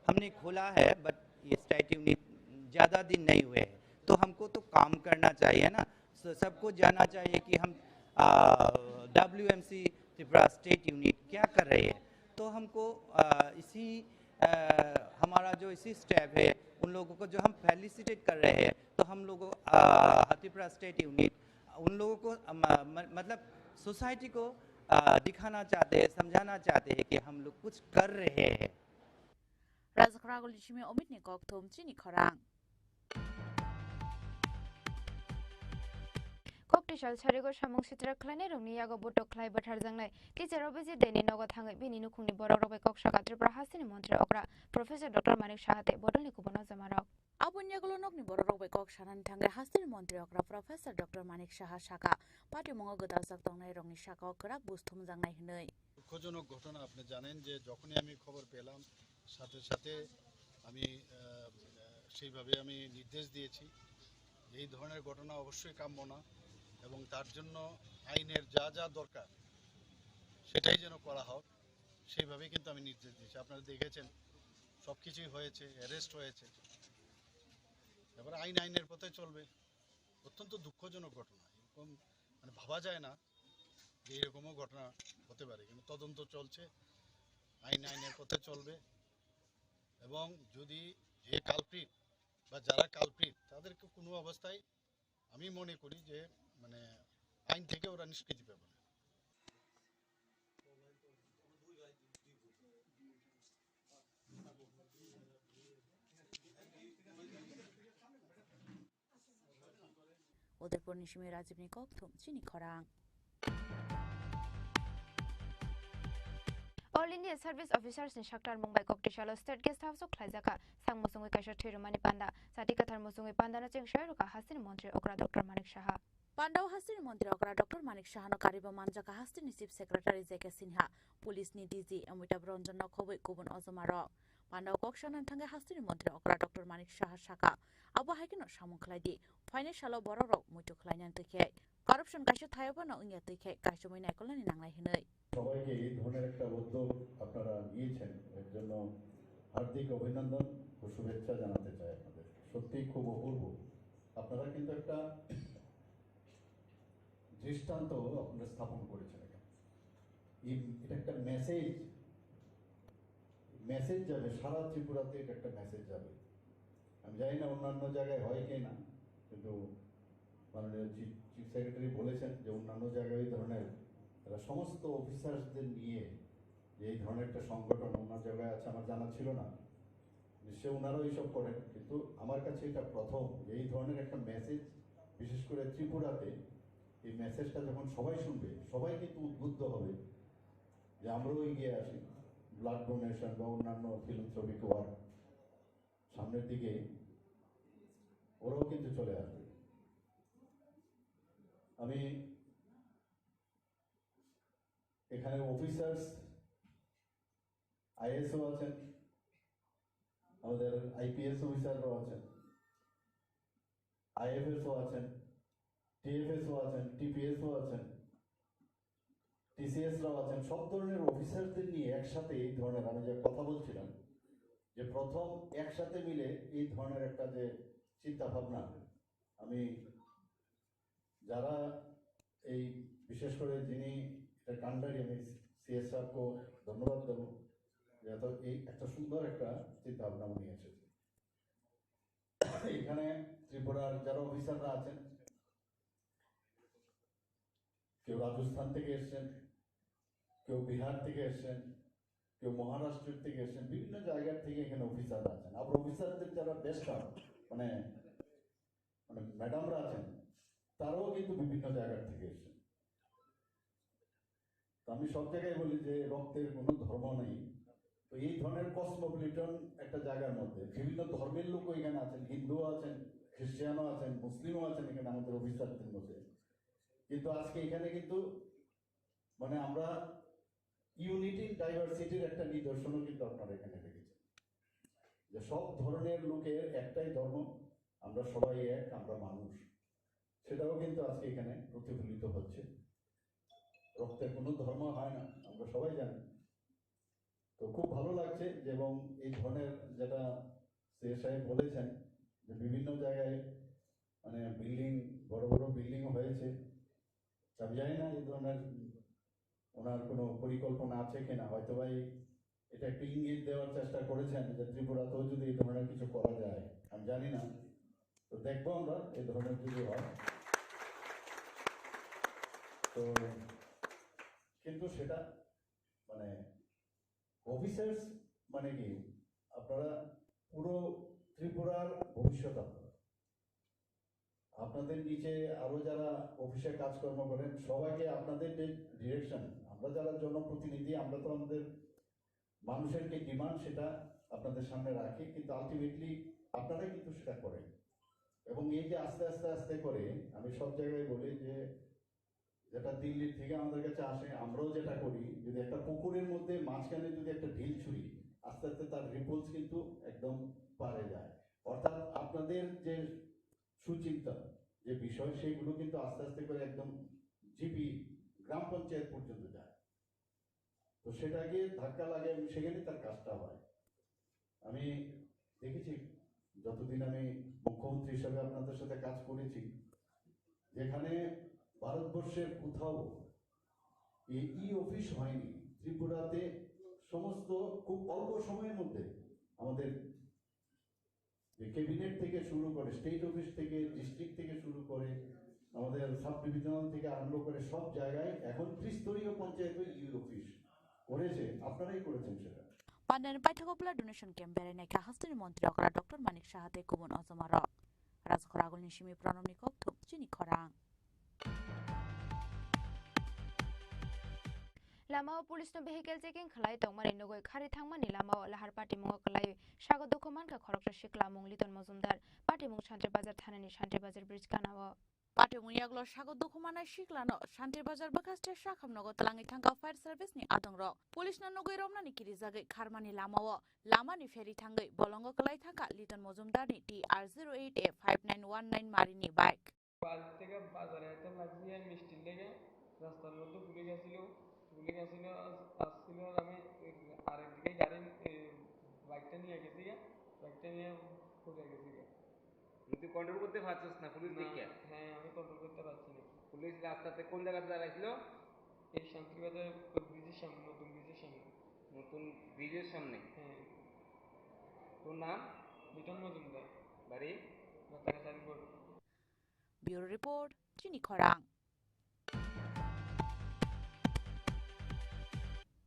हमने खोला है, बट ये स्टेट यूनिट ज़्यादा दिन नहीं हुए हैं, तो हमको तो काम करना चाहिए ना। स-, सबको जानना चाहिए कि हम, आ, डब्ल्यूएमसी त्रिपुरा स्टेट यूनिट क्या कर रही है। तो हमको, आ, इसी, आ, हमारा जो इसी स्टेप है, उन लोगों को जो हम फेलिसिटेट कर रहे हैं, तो हम लोगों, आ, त्रिपुरा स्टेट यूनिट उन लोगों को, आ, म-, म-, मतलब सोसाइटी को, आ, दिखाना चाहते हैं, समझाना चाहते हैं कि हम लोग कुछ कर रहे हैं। Rajakragol ni simi Omit ni kokthum chini khorang. Koktwsal sarigo samung sitra khlainairokni yago botok khlai bwtharjaknai teacher Abhijit Deni nogo thangwi bini nukhungni borokrok bai kok sakha Tripura hasteni montri okra Professor Doctor Manik Saha tei bodolni kubun ojomarok. Aboni yagulo nokni borokrok bai kok sanani thangwi hasteni montri okra Professor Doctor Manik Saha sakha patimungo gwdaljak tongnairokni sakao kwrak buj thumjaknai hwnwi. দুঃখজনক ঘটনা। আপনি জানেন যে যখনই আমি খবর পেলাম, সাথে সাথে আমি, আহ, সেইভাবে আমি নির্দেশ দিয়েছি। এই ধরনের ঘটনা অবশ্যই কাম্য না এবং তার জন্য আইনের যা যা দরকার সেটাই যেন করা হোক, সেইভাবেই কিন্তু আমি নির্দেশ দিয়েছি। আপনারা দেখেছেন, সব কিছুই হয়েছে, অ্যারেস্ট হয়েছে। এবার আইন আইনের পথে চলবে। অত্যন্ত দুঃখজনক ঘটনা, এরকম মানে ভাবা যায় না যে এরকমও ঘটনা হতে পারে, কিন্তু তদন্ত চলছে, আইন আইনের পথে চলবে। এবং যদি যে কালপ্রিট বা যারা কালপ্রিট, তাদেরকে কোনো অবস্থায় আমি মনে করি যে মানে আইন থেকে ওরা নিষ্কৃতি পাবে না। Udaipur ni simi Rajib ni kokthum chini khorang. All India Service Officers ni saktar mung bai koktwsalo State Guest House o khlaijak kha. Sang muchungwi kaisa thwi rwmani panda, chati kwthar muchungwi pandano cheng sai rwkha hasteni montri okra Doctor Manik Saha. Pandao hasteni montri okra Doctor Manik Sahano karibo manjak kha hasteni Chief Secretary J K Sinha, Police ni D G Amitabh Ranjan nokhobwi kubun ojomarok. Pandao kok sanani thangwi hasteni montri okra Doctor Manik Saha sakha, abo hai kheno samung khlai di, phainai salo borokrok muitu khlainani twi khe, corruption kaisa thayabano wngya twi khe kaisomwi naikolnani nangnai hwnwi. সবাইকে এই ধরনের একটা উদ্যোগ আপনারা নিয়েছেন, এর জন্য হার্দিক অভিনন্দন ও শুভেচ্ছা জানাতে চাই আপনাদের। সত্যিই খুব অপূর্ব। আপনারা কিন্তু একটা দৃষ্টান্ত আপনারা স্থাপন করেছেন এখানে। এই, এটা একটা মেসেজ, মেসেজ যাবে সারা ত্রিপুরাতে, এটা একটা মেসেজ যাবে। আমি জানি না অন্যান্য জায়গায় হয় কি না, কিন্তু মাননীয় চিফ, চিফ সেক্রেটারি বলেছেন যে অন্যান্য জায়গায় এই ধরনের, তারা সমস্ত অফিসার্সদের নিয়ে যে এই ধরনের একটা সংগঠন অন্য জায়গায় আছে আমার জানা ছিল না। নিশ্চয়ই ওনারাও এইসব করেন, কিন্তু আমার কাছে এটা প্রথম যে এই ধরনের একটা মেসেজ, বিশেষ করে ত্রিপুরাতে এই মেসেজটা যখন সবাই শুনবে, সবাই কিন্তু উদ্বুদ্ধ হবে যে আমরাও এগিয়ে আসি, ব্লাড ডোনেশন বা অন্যান্য ফিলান্থ্রপিক ওয়ার্ক সামনের দিকে ওরাও কিন্তু চলে আসবে। আমি এখানে অফিসার্স, আইএসও আছেন, আমাদের আইপিএস অফিসাররাও আছেন, আইএফএসও আছেন, টিএফএসও আছেন, টিপিএসও আছেন, টিসিএসরাও আছেন। সব ধরনের অফিসারদের নিয়ে একসাথে এই ধরনের, আমি যে কথা বলছিলাম যে প্রথম একসাথে মিলে এই ধরনের একটা যে চিন্তা ভাবনা, আমি যারা এই বিশেষ করে যিনি এটা কাণ্ডারি, আমি সিএস স্যারকে ধন্যবাদ দেবো যে এত এই একটা সুন্দর একটা চিন্তা ভাবনা উনি এসেছেন। এখানে ত্রিপুরার যারা অফিসাররা আছেন, কেউ রাজস্থান থেকে এসছেন, কেউ বিহার থেকে এসছেন, কেউ মহারাষ্ট্র থেকে এসছেন, বিভিন্ন জায়গা থেকে এখানে অফিসাররা আছেন। আবার অফিসারদের যারা বেশ মানে মানে ম্যাডামরা আছেন, তারাও কিন্তু বিভিন্ন জায়গা থেকে এসছেন। তো আমি সব জায়গায় বলি যে রক্তের কোনো ধর্ম নেই। তো এই ধরনের কসমোপলিটন একটা জায়গার মধ্যে বিভিন্ন ধর্মের লোকও এখানে আছেন, হিন্দুও আছেন, খ্রিস্টানও আছেন, মুসলিমও আছেন এখানে আমাদের অফিসারদের মধ্যে। কিন্তু আজকে এখানে কিন্তু মানে আমরা ইউনিটি ইন ডাইভার্সিটির একটা নিদর্শনও কিন্তু আপনারা এখানে দেখেছেন, যে সব ধরনের লোকের একটাই ধর্ম, আমরা সবাই এক, আমরা মানুষ। সেটাও কিন্তু আজকে এখানে প্রতিফলিত হচ্ছে। রক্তের কোনো ধর্ম হয় না, আমরা সবাই জানি। তো খুব ভালো লাগছে যে, এবং এই ধরনের যেটা সিএস সাহেব বলেছেন যে বিভিন্ন জায়গায় মানে বিল্ডিং, বড় বড় বিল্ডিং হয়েছে। আমি জানি না এই ধরনের ওনার কোনো পরিকল্পনা আছে কিনা, হয়তো বা এই, এটা একটু ইঙ্গিত দেওয়ার চেষ্টা করেছেন যে ত্রিপুরাতেও যদি এই ধরনের কিছু করা যায়, আমি জানি না। তো দেখবো আমরা এই ধরনের যদি হয়। তো কিন্তু সেটা মানে অফিসার্স মানে কি, আপনারা পুরো ত্রিপুরার ভবিষ্যৎ আপনারা। আপনাদের নিচে আরো যারা অফিসে কাজকর্ম করেন, সবাইকে আপনাদের যে ডিরেকশন, আমরা যারা জনপ্রতিনিধি, আমরা তো আমাদের মানুষের যে ডিমান্ড, সেটা আপনাদের সামনে রাখি, কিন্তু আলটিমেটলি আপনারাই কিন্তু সেটা করেন। এবং এই যে আস্তে আস্তে আস্তে করে, আমি সব জায়গায় বলি যে যেটা দিল্লির থেকে আমাদের কাছে আসে, আমরাও যেটা করি, যদি একটা পুকুরের মধ্যে মাঝখানে যদি একটা ঢিল ছুড়ি, আস্তে আস্তে তার রিপলস কিন্তু একদম পারে যায়। অর্থাৎ আপনাদের যে সুচিন্তা, যে বিষয়, সেগুলো কিন্তু আস্তে আস্তে করে একদম জিপি, গ্রাম পঞ্চায়েত পর্যন্ত যায়। তো সেটাকে ধাক্কা লাগে এবং সেখানে তার কাজটা হয়। আমি দেখেছি, যতদিন আমি মুখ্যমন্ত্রী হিসেবে আপনাদের সাথে কাজ করেছি, যেখানে ভারতবর্ষের কোথাও এই ই অফিস হয়নি। ত্রিপুরাতে সমস্ত খুব অল্প সময়ের মধ্যে আমাদের যে ক্যাবিনেট থেকে শুরু করে, স্টেট অফিস থেকে, ডিস্ট্রিক্ট থেকে শুরু করে, আমাদের সাব ডিভিশনাল থেকে আরম্ভ করে সব জায়গায় এখন ত্রিস্তরীয় পঞ্চায়েত ই অফিস করেছে, আপনারাই করেছেন সেটা। Pandani paithakgo blood donation camp berai naikha hasteni montri okra Doctor Manik Saha tei kubun ojomarok. Rajkot agulni simi Pranobni kokthum chini khorang. Lamao police no vehicle checking khlai tongmani nugwi khari thangmani lamao lahar patimungo kwlai sago dukhu mankha khoroksa sikla mung Liton Mojumdar, patimung Santri Bazar thanani Santri Bazar bridge ganao. Patimung yaglo sago dukhu manai siklano Santri Bazar bwkhaste sakham nogo twlangwi thangkha fire service ni adongrok. Police no nugwi romnani kirijagwi kharmani lamao lamani pheri thangwi bolongo kwlai thangkha Liton Mojumdarni T R zero eight A five nine one nine marini bike. বাড়ি থেকে বাজারে আইতে লাগছি আর মিষ্টির লেগে রাস্তার মধ্যে পুলিশ আসছিল। পুলিশ আসছিল, আস-, আসছিল আর আমি, এ, আরেকদিকে গাড়ি, এ, বাইকটা নিয়ে গেছি গা, বাইকটা নিয়ে পড়ে গেছি গা। কিন্তু তুই কন্ট্রোল করতে পারছিস না পুলিশ না, দেখে? হ্যাঁ, আমি কন্ট্রোল করতে পারছি না। পুলিশ রাস্তাতে কোন জায়গাতে দাঁড়াইছিল? এই শান্তিবাজার ব্রিজের সামনে, নতুন ব্রিজের সামনে। নতুন ব্রিজের সামনে? হ্যাঁ। তোর নাম? লিটন মজুমদার। বাড়ি? রাতারহাট signboard. Bureau Report, Chini Khorang.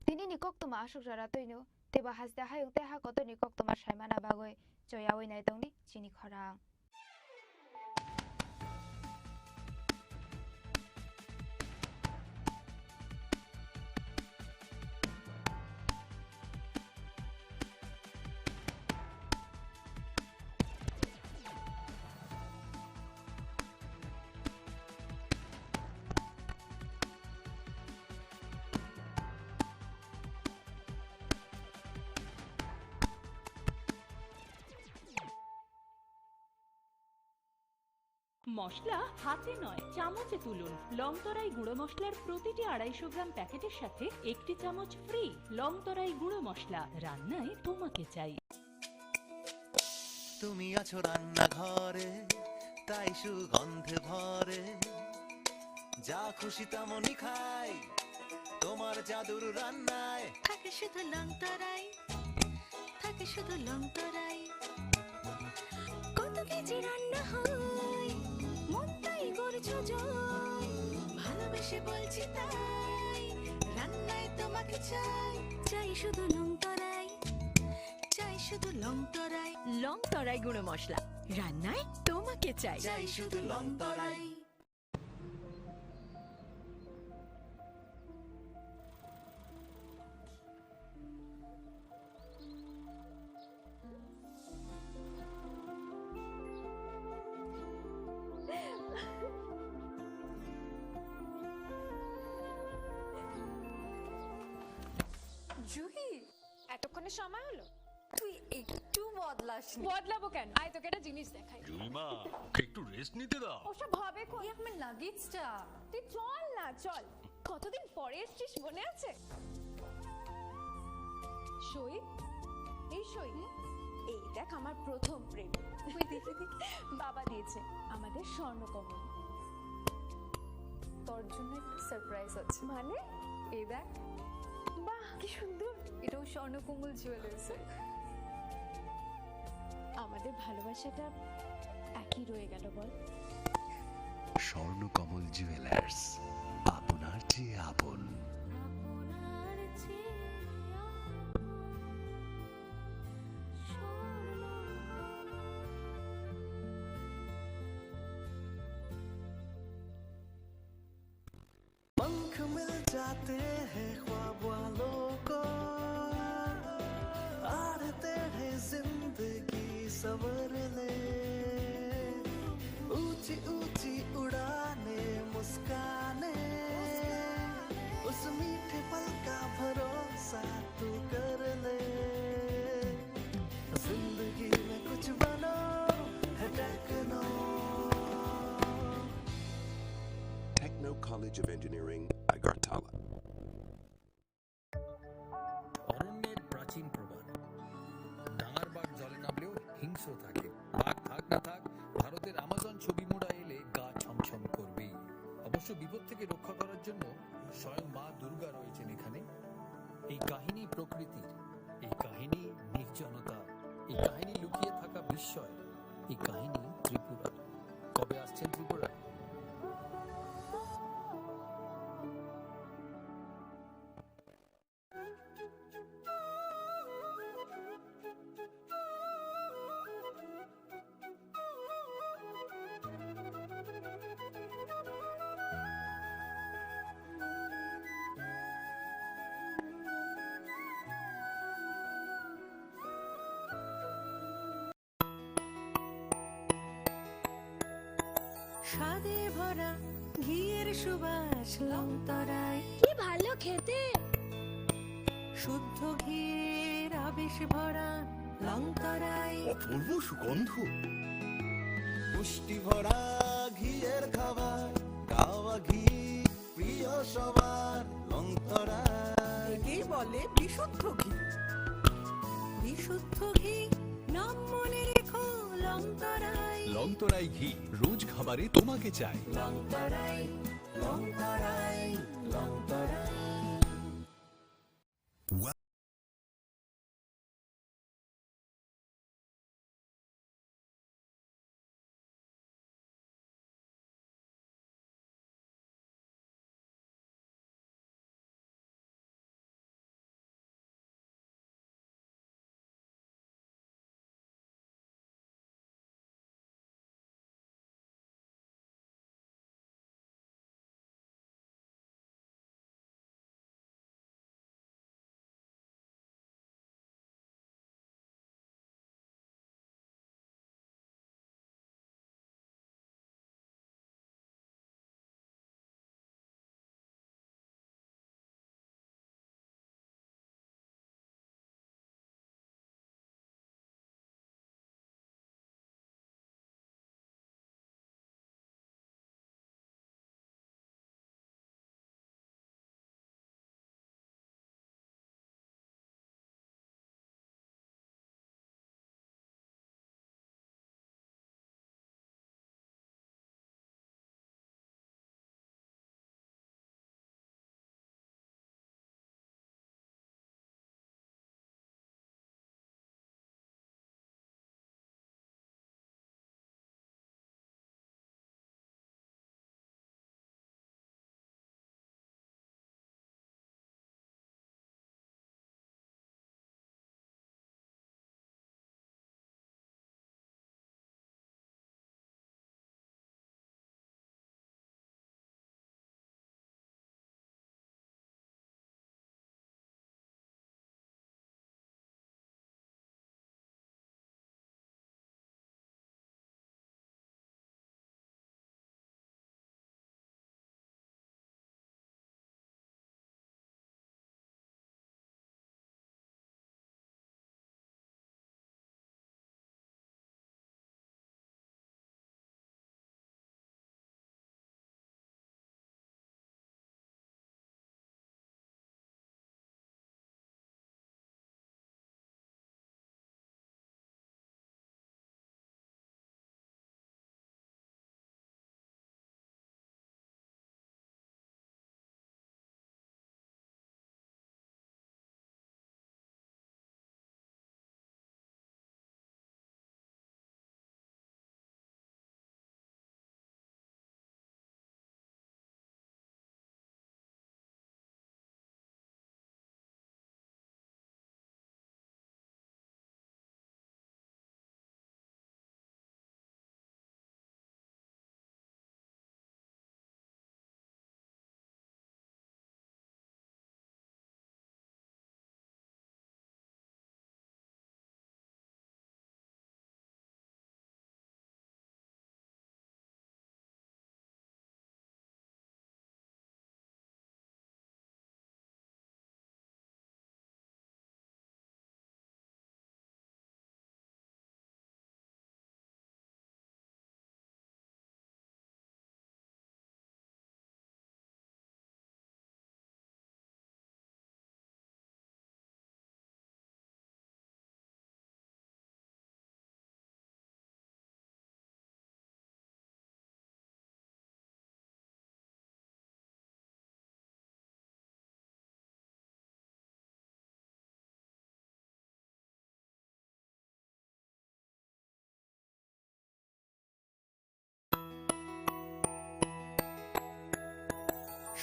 Tini ni koktwma aswk jora twino, teibo haste hayung tei ha kotor ni koktwma saimana bagwi choyawi nai tongdi Chini Khorang. মশলা হাতে নয়, চামচে তুলুন। লংতরাই গুঁড়ো মশলার প্রতিটি আড়াইশো গ্রাম প্যাকেটের সাথে একটি চামচ ফ্রি। লংতরাই গুঁড়ো মশলা, রান্নায় তোমাকে চাই। তুমি আছো রান্নাঘরে, তাই সুগন্ধে ভরে। যা খুশি তেমনই খাই, তোমার জাদুর রান্নায়। থাকে শুধু লংতরাই, থাকে শুধু লংতরাই। কত কেজি রান্না হয়, মনটাই করছো জয়। ভালোবেসে বলছি তাই, রান্নায় তোমাকে চাই। চাই শুধু লংতরাই, চাই শুধু লংতরাই। লংতরাই গুঁড়ো মশলা, রান্নায় তোমাকে চাই। চাই শুধু লংতরাই। জুহি, এতক্ষণে সময় হলো? তুই একটু বদলাসনি। বদলাবো কেন? আয়, তোকে একটা জিনিস দেখাই। জুলিমা, ওকে একটু রেস্ট নিতে দাও। ওসব হবে কোন? এই আমার লাগেজটা। তুই চল না, চল। কতদিন পরে এসছিস, মনে আছে? সই, এই সই। হুম? এই দেখ, আমার প্রথম প্রেম। ওই দেখি, দেখি, বাবা দিয়েছে আমাদের স্বর্ণকমল। তোর জন্য একটা সারপ্রাইজ আছে। মানে? এই দেখ। বাহ, কি সুন্দর। এটাও স্বর্ণকমল জুয়েলার্সের। আমাদের ভালোবাসাটা একই রয়ে গেল, বল? স্বর্ণকমল জুয়েলার্স, আপনার চেয়ে আপন। मिल जाते हैं ख्वाब वालों को, आड़े टेढ़े जिंदगी संवर ले, ऊंची ऊंची उड़ाने, मुस्काने, उस मीठे पल का भरोसा तू कर ले। जिंदगी में कुछ बनो, है techno. Techno College of Engineering, Agartala. অরণ্যের প্রাচীন প্রবাদ, ডাঙার বাঘ জলে নামলেও হিংস্র থাকে। বাঘ থাক না থাক, ভারতের আমাজন ছবি মুড়া এলে গা ছমছম করবেই। অবশ্য বিপদ থেকে রক্ষা করার জন্য স্বয়ং মা দুর্গা রয়েছেন এখানে। এই কাহিনী প্রকৃতির, এই কাহিনী নির্জনতা, এই কাহিনী লুকিয়ে থাকা বিস্ময়, এই কাহিনী ত্রিপুরা। কবে আসছেন ত্রিপুরা? স্বাদে ভরা ঘিয়ের সুবাস লংতরাই। কি ভালো খেতে! শুদ্ধ ঘিয়ের আবেশ ভরা লংতরাই। অপূর্ব সুগন্ধ। পুষ্টি ভরা ঘিয়ের খাবার, গাওয়া ঘি প্রিয় সবার লংতরাই। একেই বলে বিশুদ্ধ ঘি। বিশুদ্ধ ঘি নাম মনে রেখো লংতরাই। লংতরাই ঘি, রোজ খাবারে তোমাকে চাই। লংতরাই, লংতরাই, লংতরাই।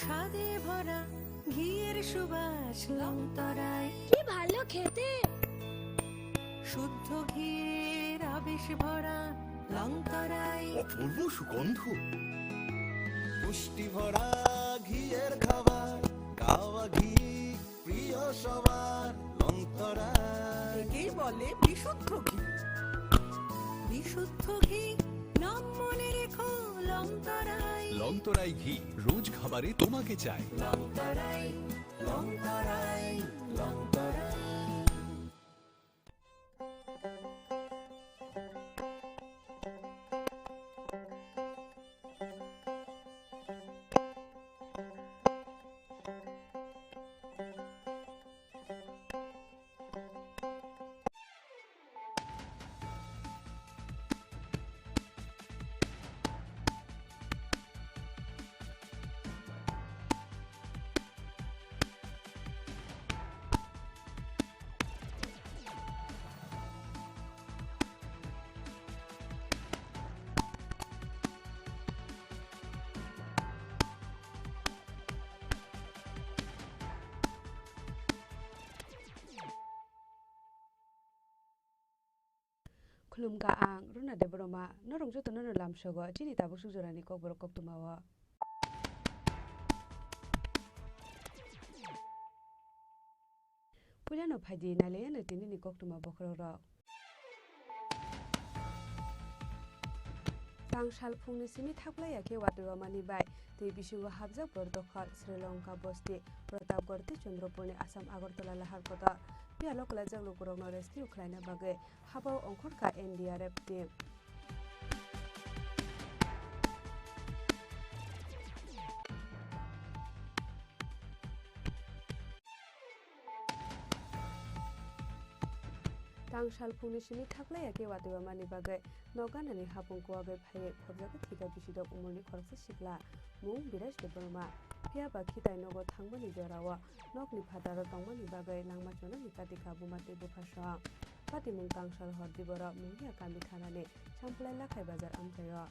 স্বাদে ভরা ঘিয়ের সুবাস লংতরাই। কি ভালো খেতে। শুদ্ধ ঘিয়ের আবেশ ভরা লংতরাই। অপূর্ব সুগন্ধ। পুষ্টি ভরা ঘিয়ের খাবার, কাওয়া ঘি প্রিয় সবার, লংতরাই। একেই বলে বিশুদ্ধ ঘি। বিশুদ্ধ ঘি, নাম মনে রেখো, লংতরাই। লংতরাই ঘি, রোজ খাবারে তোমাকে চাই। লংতরাই, লংতরাই, লংতরাই। Khulumkha ang Runa Debbarma, norok jotono no lamsogo chini tabuk suk jorani kokborok koktwmao. Puilano phaidi nailaiano tinini koktwma bokhorokrok. Tang sal phungni simi thaklaiya khe watwi wamani bai twi bisingo hapjak bor dokhal Sri Lanka bosti Pratapgarh tei Chandrapurni Assam Agartala lahar kotor. Phiya lokalajak lukurokno rescue khlaina bagwi habao ongkhorkha N D R F team. Tang sal phungni simi thaklaiya khe watwi wamani bagwi nok ganani hapung kuwagwi phaiwi phobjagwi thwikha bisidok umorni khoroksa sikla, mung Biraj Debbarma. Phiya ba khitai nogo thangmani jorao nokni phataro tongmani bagwi langma chonani katikha buma tei buphasong. Patimung Tangsal hor diboro Mungia kami thanani Champlai Lakhai bazar amchaio.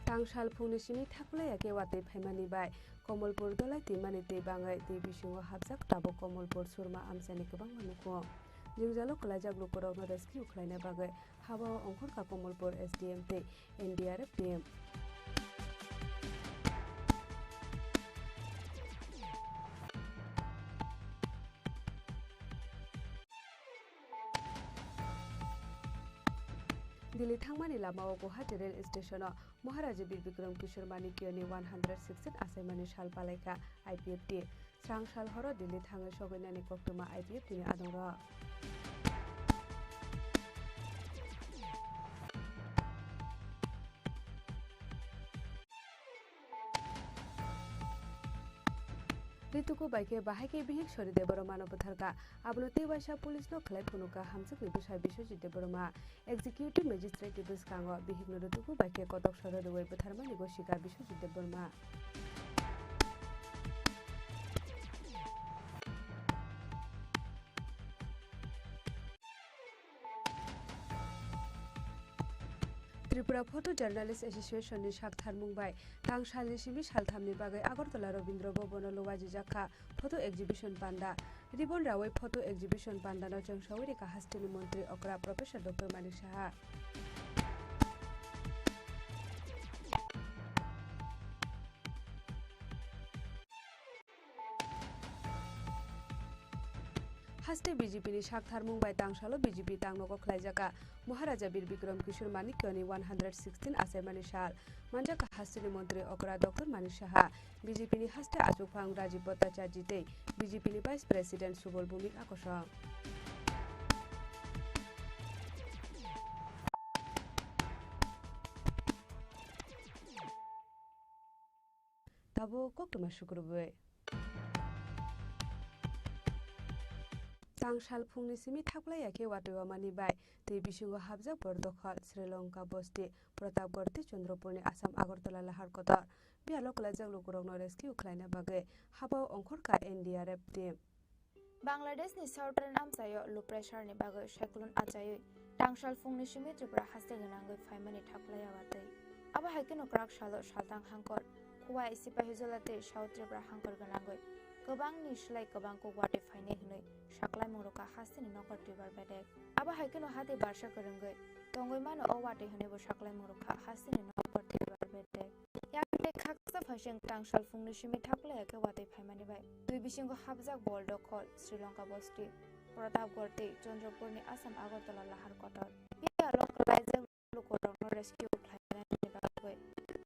Tangsal phungni simi thaklaiya khe watwi phaimani bai Komolpur dolai twimani twi bangwi twi bisingo hapjak tabuk Komolpur Surma amchaini kwbangma nukhung. Jwngjalo kwlaijak lukurokno rescue khlaina bagwi habao ongkhorkha Komolpur S D M tei N D R F team. Delhi thangmani lamao Guwahati rail station-o Maharaja Bir Bikram Kishore Manikyani one hundred sixteen achaimani sal palaikha I P F T. Srang sal horo Delhi thangwi sogwinani koktwma I P F T ni adongrok. Rituku bai khe bahai khe bihik Sori Debbarmano bwtharkha. Abono tei waisa police no khlai phunukha hamjwkni bwsa Biswajit Debbarma. Executive Magistrate ni bwskango bihikno rituku bai khe kotok soro rwui bwtharmani gosika Biswajit Debbarma. Tripura Photo Journalist Association ni saktharmung bai tang salni simi salthamni bagwi Agartala Rabindra Bhavan o luwajijak kha photo exhibition panda. Ribbon rawi photo exhibition pandano chwngsawi rikha hasteni montri okra Professor Doctor Manik Saha. Haste B J P ni saktharmung bai tangsalo B J P tangnogo khlaijakha. Maharaja Bir Bikram Kishore Manikyani one hundred sixteen achaimani sal manjakha hasteni montri okra Doctor Manik Saha, B J P ni haste achukphang Rajiv Bhattacharjee tei B J P ni Vice President Subal Bhowmik akosong. Tabuk koktwma sukrubwi. Tang sal phungni simi thaklaiya khe watwi wamani bai twi bisingo hapjak bor dokhal Sri Lanka bosti Pratapgarh tei Chandrapurni Assam Agartala lahar kotor. Phiya lokalajak lukurokno rescue khlaina bagwi habao ongkhorkha N D R F team. Bangladeshni southern amchaio low pressure ni bagwi cyclone achaiwi tangsalphungni simi Tripura haste gwnangwi phaimani thaklai a watwi. Abo hai kheno kwrak salo saltang hangkor Khowai, Sipahijola tei South Tripura hangkor gwnangwi kwbangni slai kwbang kok watwi phainai hwnwi saklaimung rwkha hasteni nokbar twibar bedek. Abo hai kheno hati barsa kwrwngwi tongwi mano o watwi hwnwibo saklaimung rwkha hasteni nokbar twibar bedek. Yakni khaksa phaising tangsalphungni simi thaklaiya khe watwi phaimani bai twi bisingo hapjak bol dokhol Sri Lanka bosti, Pratapgarh tei Chandrapurni Assam Agartala lahar kotor. Phiya long kwlaijak lukurokno rescue khlainani bagwi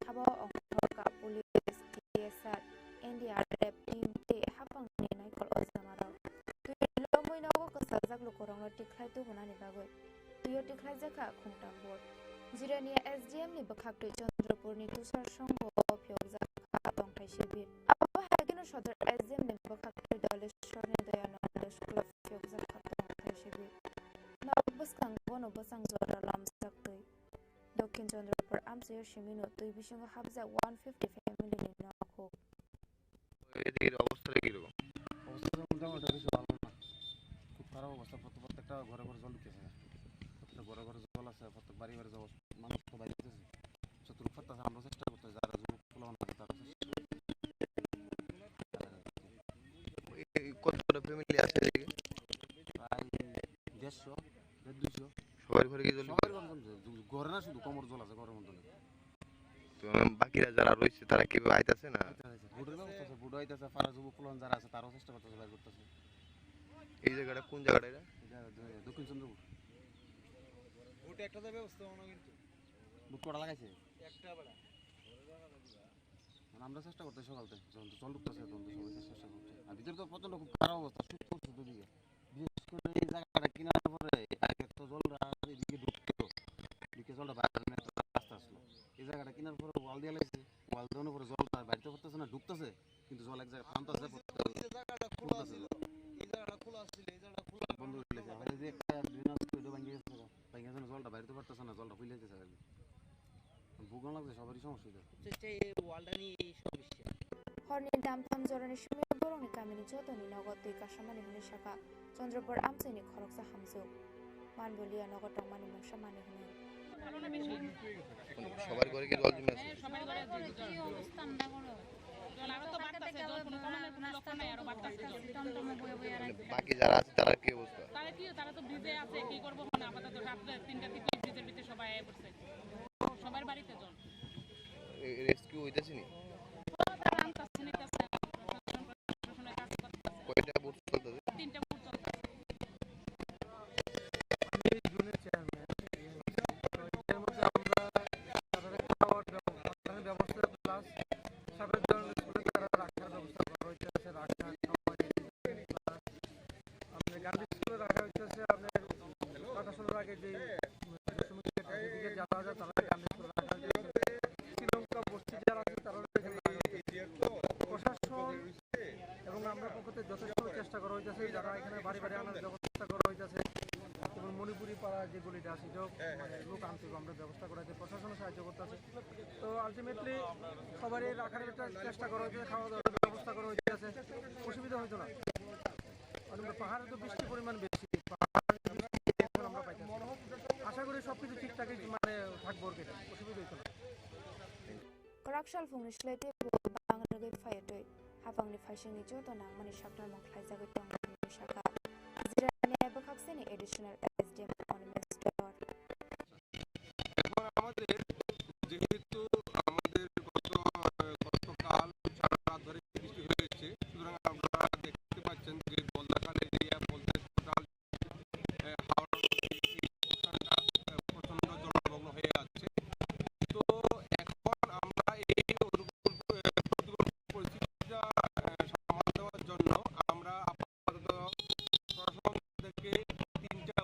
habo ongkhorka police, T S R, N D R F team tei haphangni naikol ojamarok. Twi lomwi nogo kwchaljak lukurokno tikhlai tubunani bagwi twio tikhlaijak kha khungtam board. Jirania S D M ni bwkhaktwi Chandrapurni Tusar Songho o phiyokjak kha tongthai sibir. Abo hai kheno Sodor S D M ni bwkhaktwi Dolesorni Doyananda School o phiyokjak kha tongthai sibir. Nok bwskango bono bwsang jora lamjak twi. Dokhin Chandrapur amchaio simino twi bisingo hapjak one fifty family ni nok huk. এদিকের অবস্থাটা কিরকম? অবস্থা তো মোটামুটি বেশি ভালো না, খুব খারাপ অবস্থা। প্রত্যেক, প্রত্যেকটা ঘরে ঘরে জল ঢুকেছে, প্রত্যেকটা ঘরে ঘরে জল আছে, প্রত্যেক বাড়ি বাড়ি জল, মানুষ তো বাইরে হইতেছে, যতটুকু পারতেছে আমরা চেষ্টা করতেছি, যারা যুবক পোলাপান আছে তারা চেষ্টা করতেছে। এই কত বড় ফ্যামিলি আছে এদিকে? প্রায় দেড়শো, দেড় দুইশো। সবার ঘরে কি জল সবার ঢুকে? ঘরে জল ঢুকে। ঘরে না, শুধু কোমর জল আছে, ঘরের মধ্যে নেই। তো বাকিরা যারা রয়েছে তারা কি আইতাছে না? আইতাছে, আইতাছে। বুটের ব্যবস্থা আছে, বুট আইতাছে, পাড়া যুবক পোলাপান যারা আছে তারাও চেষ্টা করতেছে, বাইর করতেছে। এই জায়গাটা কোন জায়গাটা এটা? এটা দ-, দক্ষিণ চন্দ্রপুর। বুট একটা তো ব্যবস্থা অন্য কিন্তু। বুট কটা লাগাইছে? একটা বেলা। মানে আমরা চেষ্টা করতে সকাল থেকে, যখন তো জল ঢুকতেছে তখন তো সবাই চেষ্টা করছে। আর ভিতরে তো প্রচণ্ড খুব খারাপ অবস্থা, শুধু শুধু দিকে। বিশেষ করে এই জায়গাটা কেনার পরে আগে তো জলটা এদিকে ঢুকতো, ঢুকে জলটা বাইরে রাস্তা আসলো। এই জায়গাটা কেনার পরে ওয়াল দিয়ে লাগছে, ওয়াল দেওয়ানোর পরে জলটা বাইরে তো পড়তেছে না, ঢুকতেছে, কিন্তু জল এক জায়গায় থামতেছে, এই যে পড়তেছে, এই জায়গাটা খোলা ছিল, এই জায়গাটা খোলা ছিল, এই জায়গাটা খোলা বন্ধ হয়ে গেছে। আবার এই যে একটা drainage তো এটা ভেঙে গেছে, ভেঙে গেছে না, জলটা বাইরে তো পড়তেছে না, জলটা ফুলে যেতেছে আর কি। ভোগান লাগছে সবারই সমস্যা এটা। হচ্ছে যে এই ওয়ালটা নিয়ে এই সমস্যা। Horni damtham jorani simi borokni kamini jotoni nogo twi kasamani hwnwi sakha Chandrapur amchaini khoroksa hamjwk. Manboliya nogo tongmani mungsa mani hwnwi. সবার ঘরে কি জল জমে আছে? হ্যাঁ, সবার ঘরে জল। কি অবস্থা আমরা বলো? জল আরো তো বাড়তেছে, জল কোনো কমানোর কোনো লক্ষণ নাই, আরো বাড়তেছে জল। টমটমে বয়ে বয়ে আর মানে বাকি যারা আছে তারা কি অবস্থা? তারা কি, তারা তো ভিজে আছে, কি করবো এখন? আপাতত রাত্রে তিনটা থেকে ভিজের ভিতরে সবাই আয়া পড়ছে। সবার বাড়িতে জল। এ-, রেস্কিউ হইতেছে নি? তারা আনতেছে, নিতেছে, প্রশাসন, প্রশাসনের কাজ করতেছে। কয়টা বুট চলতেছে? তিনটা বুট চলতেছে। আমি এই জোনের চেয়ারম্যান। তো এটার মধ্যে আমরা তাদের খাওয়ার ব্যব-, পাঠানোর ব্যবস্থা প্লাস সাবেক ধরনের স্কুলে তারা রাখার ব্যবস্থা করা হইতেছে, রাখা খাওয়া। আপনার গার্লস স্কুলে রাখা হইতেছে, আপনার প্রকাশনের আগে যে দশমী গেট আছে, এদিকে যারা যায় তারা গার্লস স্কুলে রাখা হইতেছে। শ্রীলঙ্কা বস্তি যারা আছে তারা এখানে রাখা হইতেছে। প্রশাসন এবং আমরা পক্ষ থেকে যথেষ্ট চেষ্টা করা হইতেছে, যারা এখানে বাড়ি বাড়ি আনার ব্যবস্থা করা হইতেছে, এবং মণিপুরি পাড়া যে গলিটা আছে, এটাও মানে লোক আনতে হবে, আমরা ব্যবস্থা করা হইতেছে, প্রশাসনও সাহায্য করতেছে। তো আলটিমেটলি সবার এই রাখার একটা চেষ্টা করা হইতেছে, খাওয়া দাওয়ার ব্যবস্থা করা হইতেছে, অসুবিধা হইতো না। আর আমরা পাহাড়ে তো বৃষ্টির পরিমাণ বেশি, পাহাড়ে বৃষ্টি এখন আমরা পাইতেছি। আশা করি সবকিছু ঠিকঠাকই মানে থাকবো আর কি, অসুবিধা হইতো না। Kwrak salphungni slai teibo bang rwgwi phaiya twi. Haphangni phaisingni joto nangmani saknamung khlaijagwi tongo hwnwi sakha Jirania bwkhaksani additional S D M Animesh Dor. এখন আমাদের যেহেতু আমাদের গত, গতকাল সারা রাত ধরে বৃষ্টি হয়েছে, সুতরাং আপনারা দেখতে পাচ্ছেন যে বলদা খাল এরিয়া, বলদা টোটাল, আহ, হাওড়া, আহ, প্রচণ্ড জলমগ্ন হয়ে আছে। তো এখন আমরা এই অনুকূল, আহ, প্রতিকূল পরিস্থিতিটা, আহ, সামাল দেওয়ার জন্য আমরা আপাতত প্রশাসন থেকে তিনটা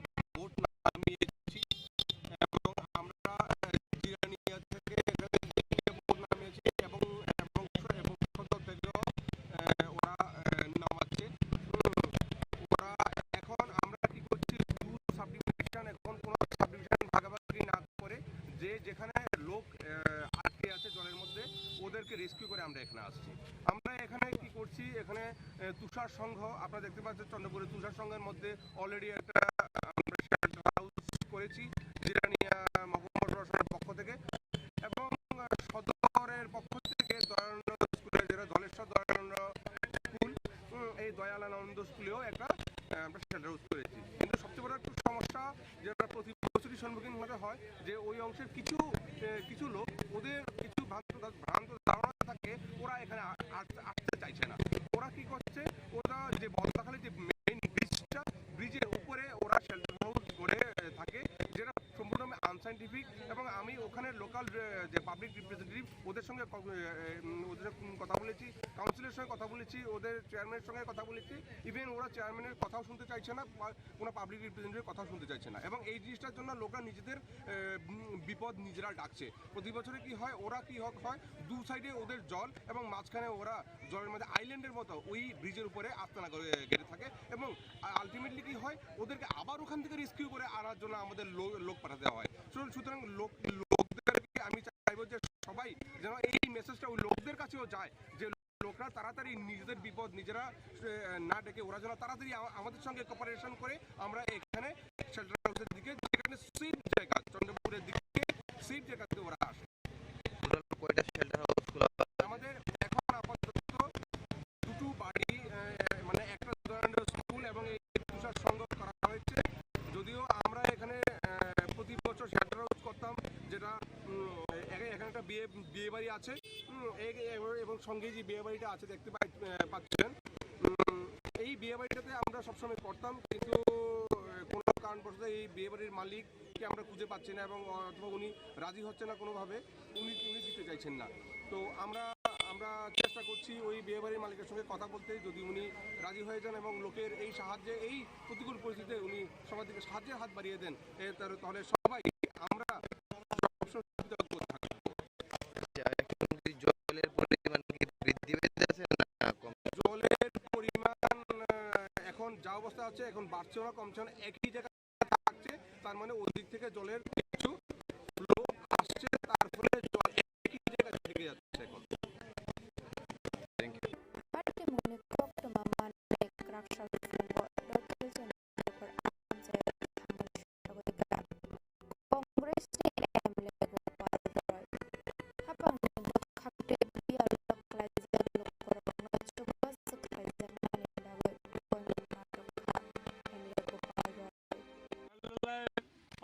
রেস্কিউ করে আমরা এখানে আসছি। আমরা এখানে কি করছি, এখানে এ, তুষার সংঘ, আপনারা দেখতে পাচ্ছেন চন্দ্রপুরে তুষার সংঘের মধ্যে অলরেডি একটা আমরা শেল্টার হাউস করেছি, জিরানিয়া মহকুমা প্রশাসনের পক্ষ থেকে এবং আহ, সদরের পক্ষ থেকে দয়ানন্দ স্কুলে, যেটা ধলেশ্বর দয়ানন্দ স্কুল, উম, এই দয়ানন্দ স্কুলেও একটা আহ, আমরা শেল্টার হাউস করেছি। কিন্তু সবচেয়ে বড় একটা সমস্যা যেটা প্রতি বছরই সম্মুখীন হতে হয়, যে ওই অংশের কিছু আহ, কিছু লোক, ওদের কিছু ভ্রান্ত ভ্রান্ত ধারণা থাকে, ওরা এখানে আ- আসতে আসতে চাইছে না। ওরা কি করছে, ওরা যে বন্দাখালী যে মেইন ব্রিজটা, ব্রিজের উপরে ওরা শেল্টার হাউস করে আহ, থাকে, যেটা সম্পূর্ণ আনসায়েন্টিফিক। এবং আমি ওখানে লোকাল যে পাবলিক রিপ্রেজেন্টেটিভ, ওদের সঙ্গে ক- এ, উম, ওদের সঙ্গে কথা বলেছি, কাউন্সিলের সঙ্গে কথা বলেছি, ওদের চেয়ারম্যানের সঙ্গে কথা বলেছি। ইভেন ওরা চেয়ারম্যানের কথাও শুনতে চাইছে না, বা কোনো পাবলিক রিপ্রেজেন্টেটিভের কথাও শুনতে চাইছে না। এবং এই জিনিসটার জন্য লোকরা নিজেদের এ, উম, বিপদ নিজেরা ডাকছে। প্রতি বছরে কি হয়, ওরা কি হ- হয়, দু সাইডে ওদের জল এবং মাঝখানে ওরা জলের মধ্যে আইল্যান্ডের মতো ওই ব্রিজের উপরে আস্তানা করে গেড়ে থাকে। এবং আলটিমেটলি কি হয়, ওদেরকে আবার ওখান থেকে রেস্কিউ করে আনার জন্য আমাদের লো- লোক পাঠাতে হয়। সু- সুতরাং লোক লোকদেরকে আমি চাইবো যে সবাই যেন এই মেসেজটা ওই লোকদের কাছেও যায়, যে লোকরা তাড়াতাড়ি নিজেদের বিপদ নিজেরা এ, না ডেকে ওরা যেন তাড়াতাড়ি আমা- আমাদের সঙ্গে কোঅপারেশন করে আমরা এখানে শেল্টার হাউসের দিকে, যেখানে সেফ জায়গা, চন্দ্রপুরের দিকে সেফ জায়গাতে ওরা আসে। টোটাল কয়টা শেল্টার হাউস খোলা আছে? আমাদের এখন আপাতত দুটো বাড়ি, আহ, মানে একটা দয়ানন্দ স্কুল এবং এই তুষার সংঘ করা হয়েছে। যদিও আমরা এখানে, আহ, প্রতি বছর শেল্টার হাউস করতাম, যেটা, উম, এখানে একটা বিয়ে বিয়ে বাড়ি আছে, উম, এ- এ- এবং সঙ্গে যে বিয়ে বাড়িটা আছে দেখতে পাই- আহ, পাচ্ছেন, উম, এই বিয়ে বাড়িটাতে আমরা সবসময় করতাম, কিন্তু আহ, কোনো কারণবশত এই বিয়ে বাড়ির মালিককে আমরা খুঁজে পাচ্ছি না এবং অথবা উনি রাজি হচ্ছে না কোনোভাবে, উনি উনি দিতে চাইছেন না। তো আমরা আমরা চেষ্টা করছি ওই বিয়ে বাড়ির মালিকের সঙ্গে কথা বলতে, যদি উনি রাজি হয়ে যান এবং লোকের এই সাহায্যে, এই প্রতিকূল পরিস্থিতিতে উনি সবার দিকে সাহায্যের হাত বাড়িয়ে দেন, এ, তার- তাহলে সবাই আমরা সবসময় কৃতজ্ঞ থাকবো। আচ্ছা, এখন কি জলের পরিমাণ কি বৃদ্ধি পেতে আছে না কম? জলের পরিমাণ, আহ, এখন যা অবস্থা আছে, এখন বাড়ছেও না, কমছেও না, একই জায়গায় থাকছে। তার মানে ওদিক থেকে জলের কিছু ফ্লো আসছে, তার ফলে জল একই জায়গায় থেকে যাচ্ছে এখন। Thank you. Party mungni koktwma manwi kwrak sal phungo, Doctor J N Manipur Assam Jaya Thamani Sagoika. Congress ni M L A Gopal Roy. Hapangni bwkhak tei biyalo khlaijak lukurokno chubachu khlaijakmani bagwi poino natok kha M L A Gopal Roy. সকালবেলায়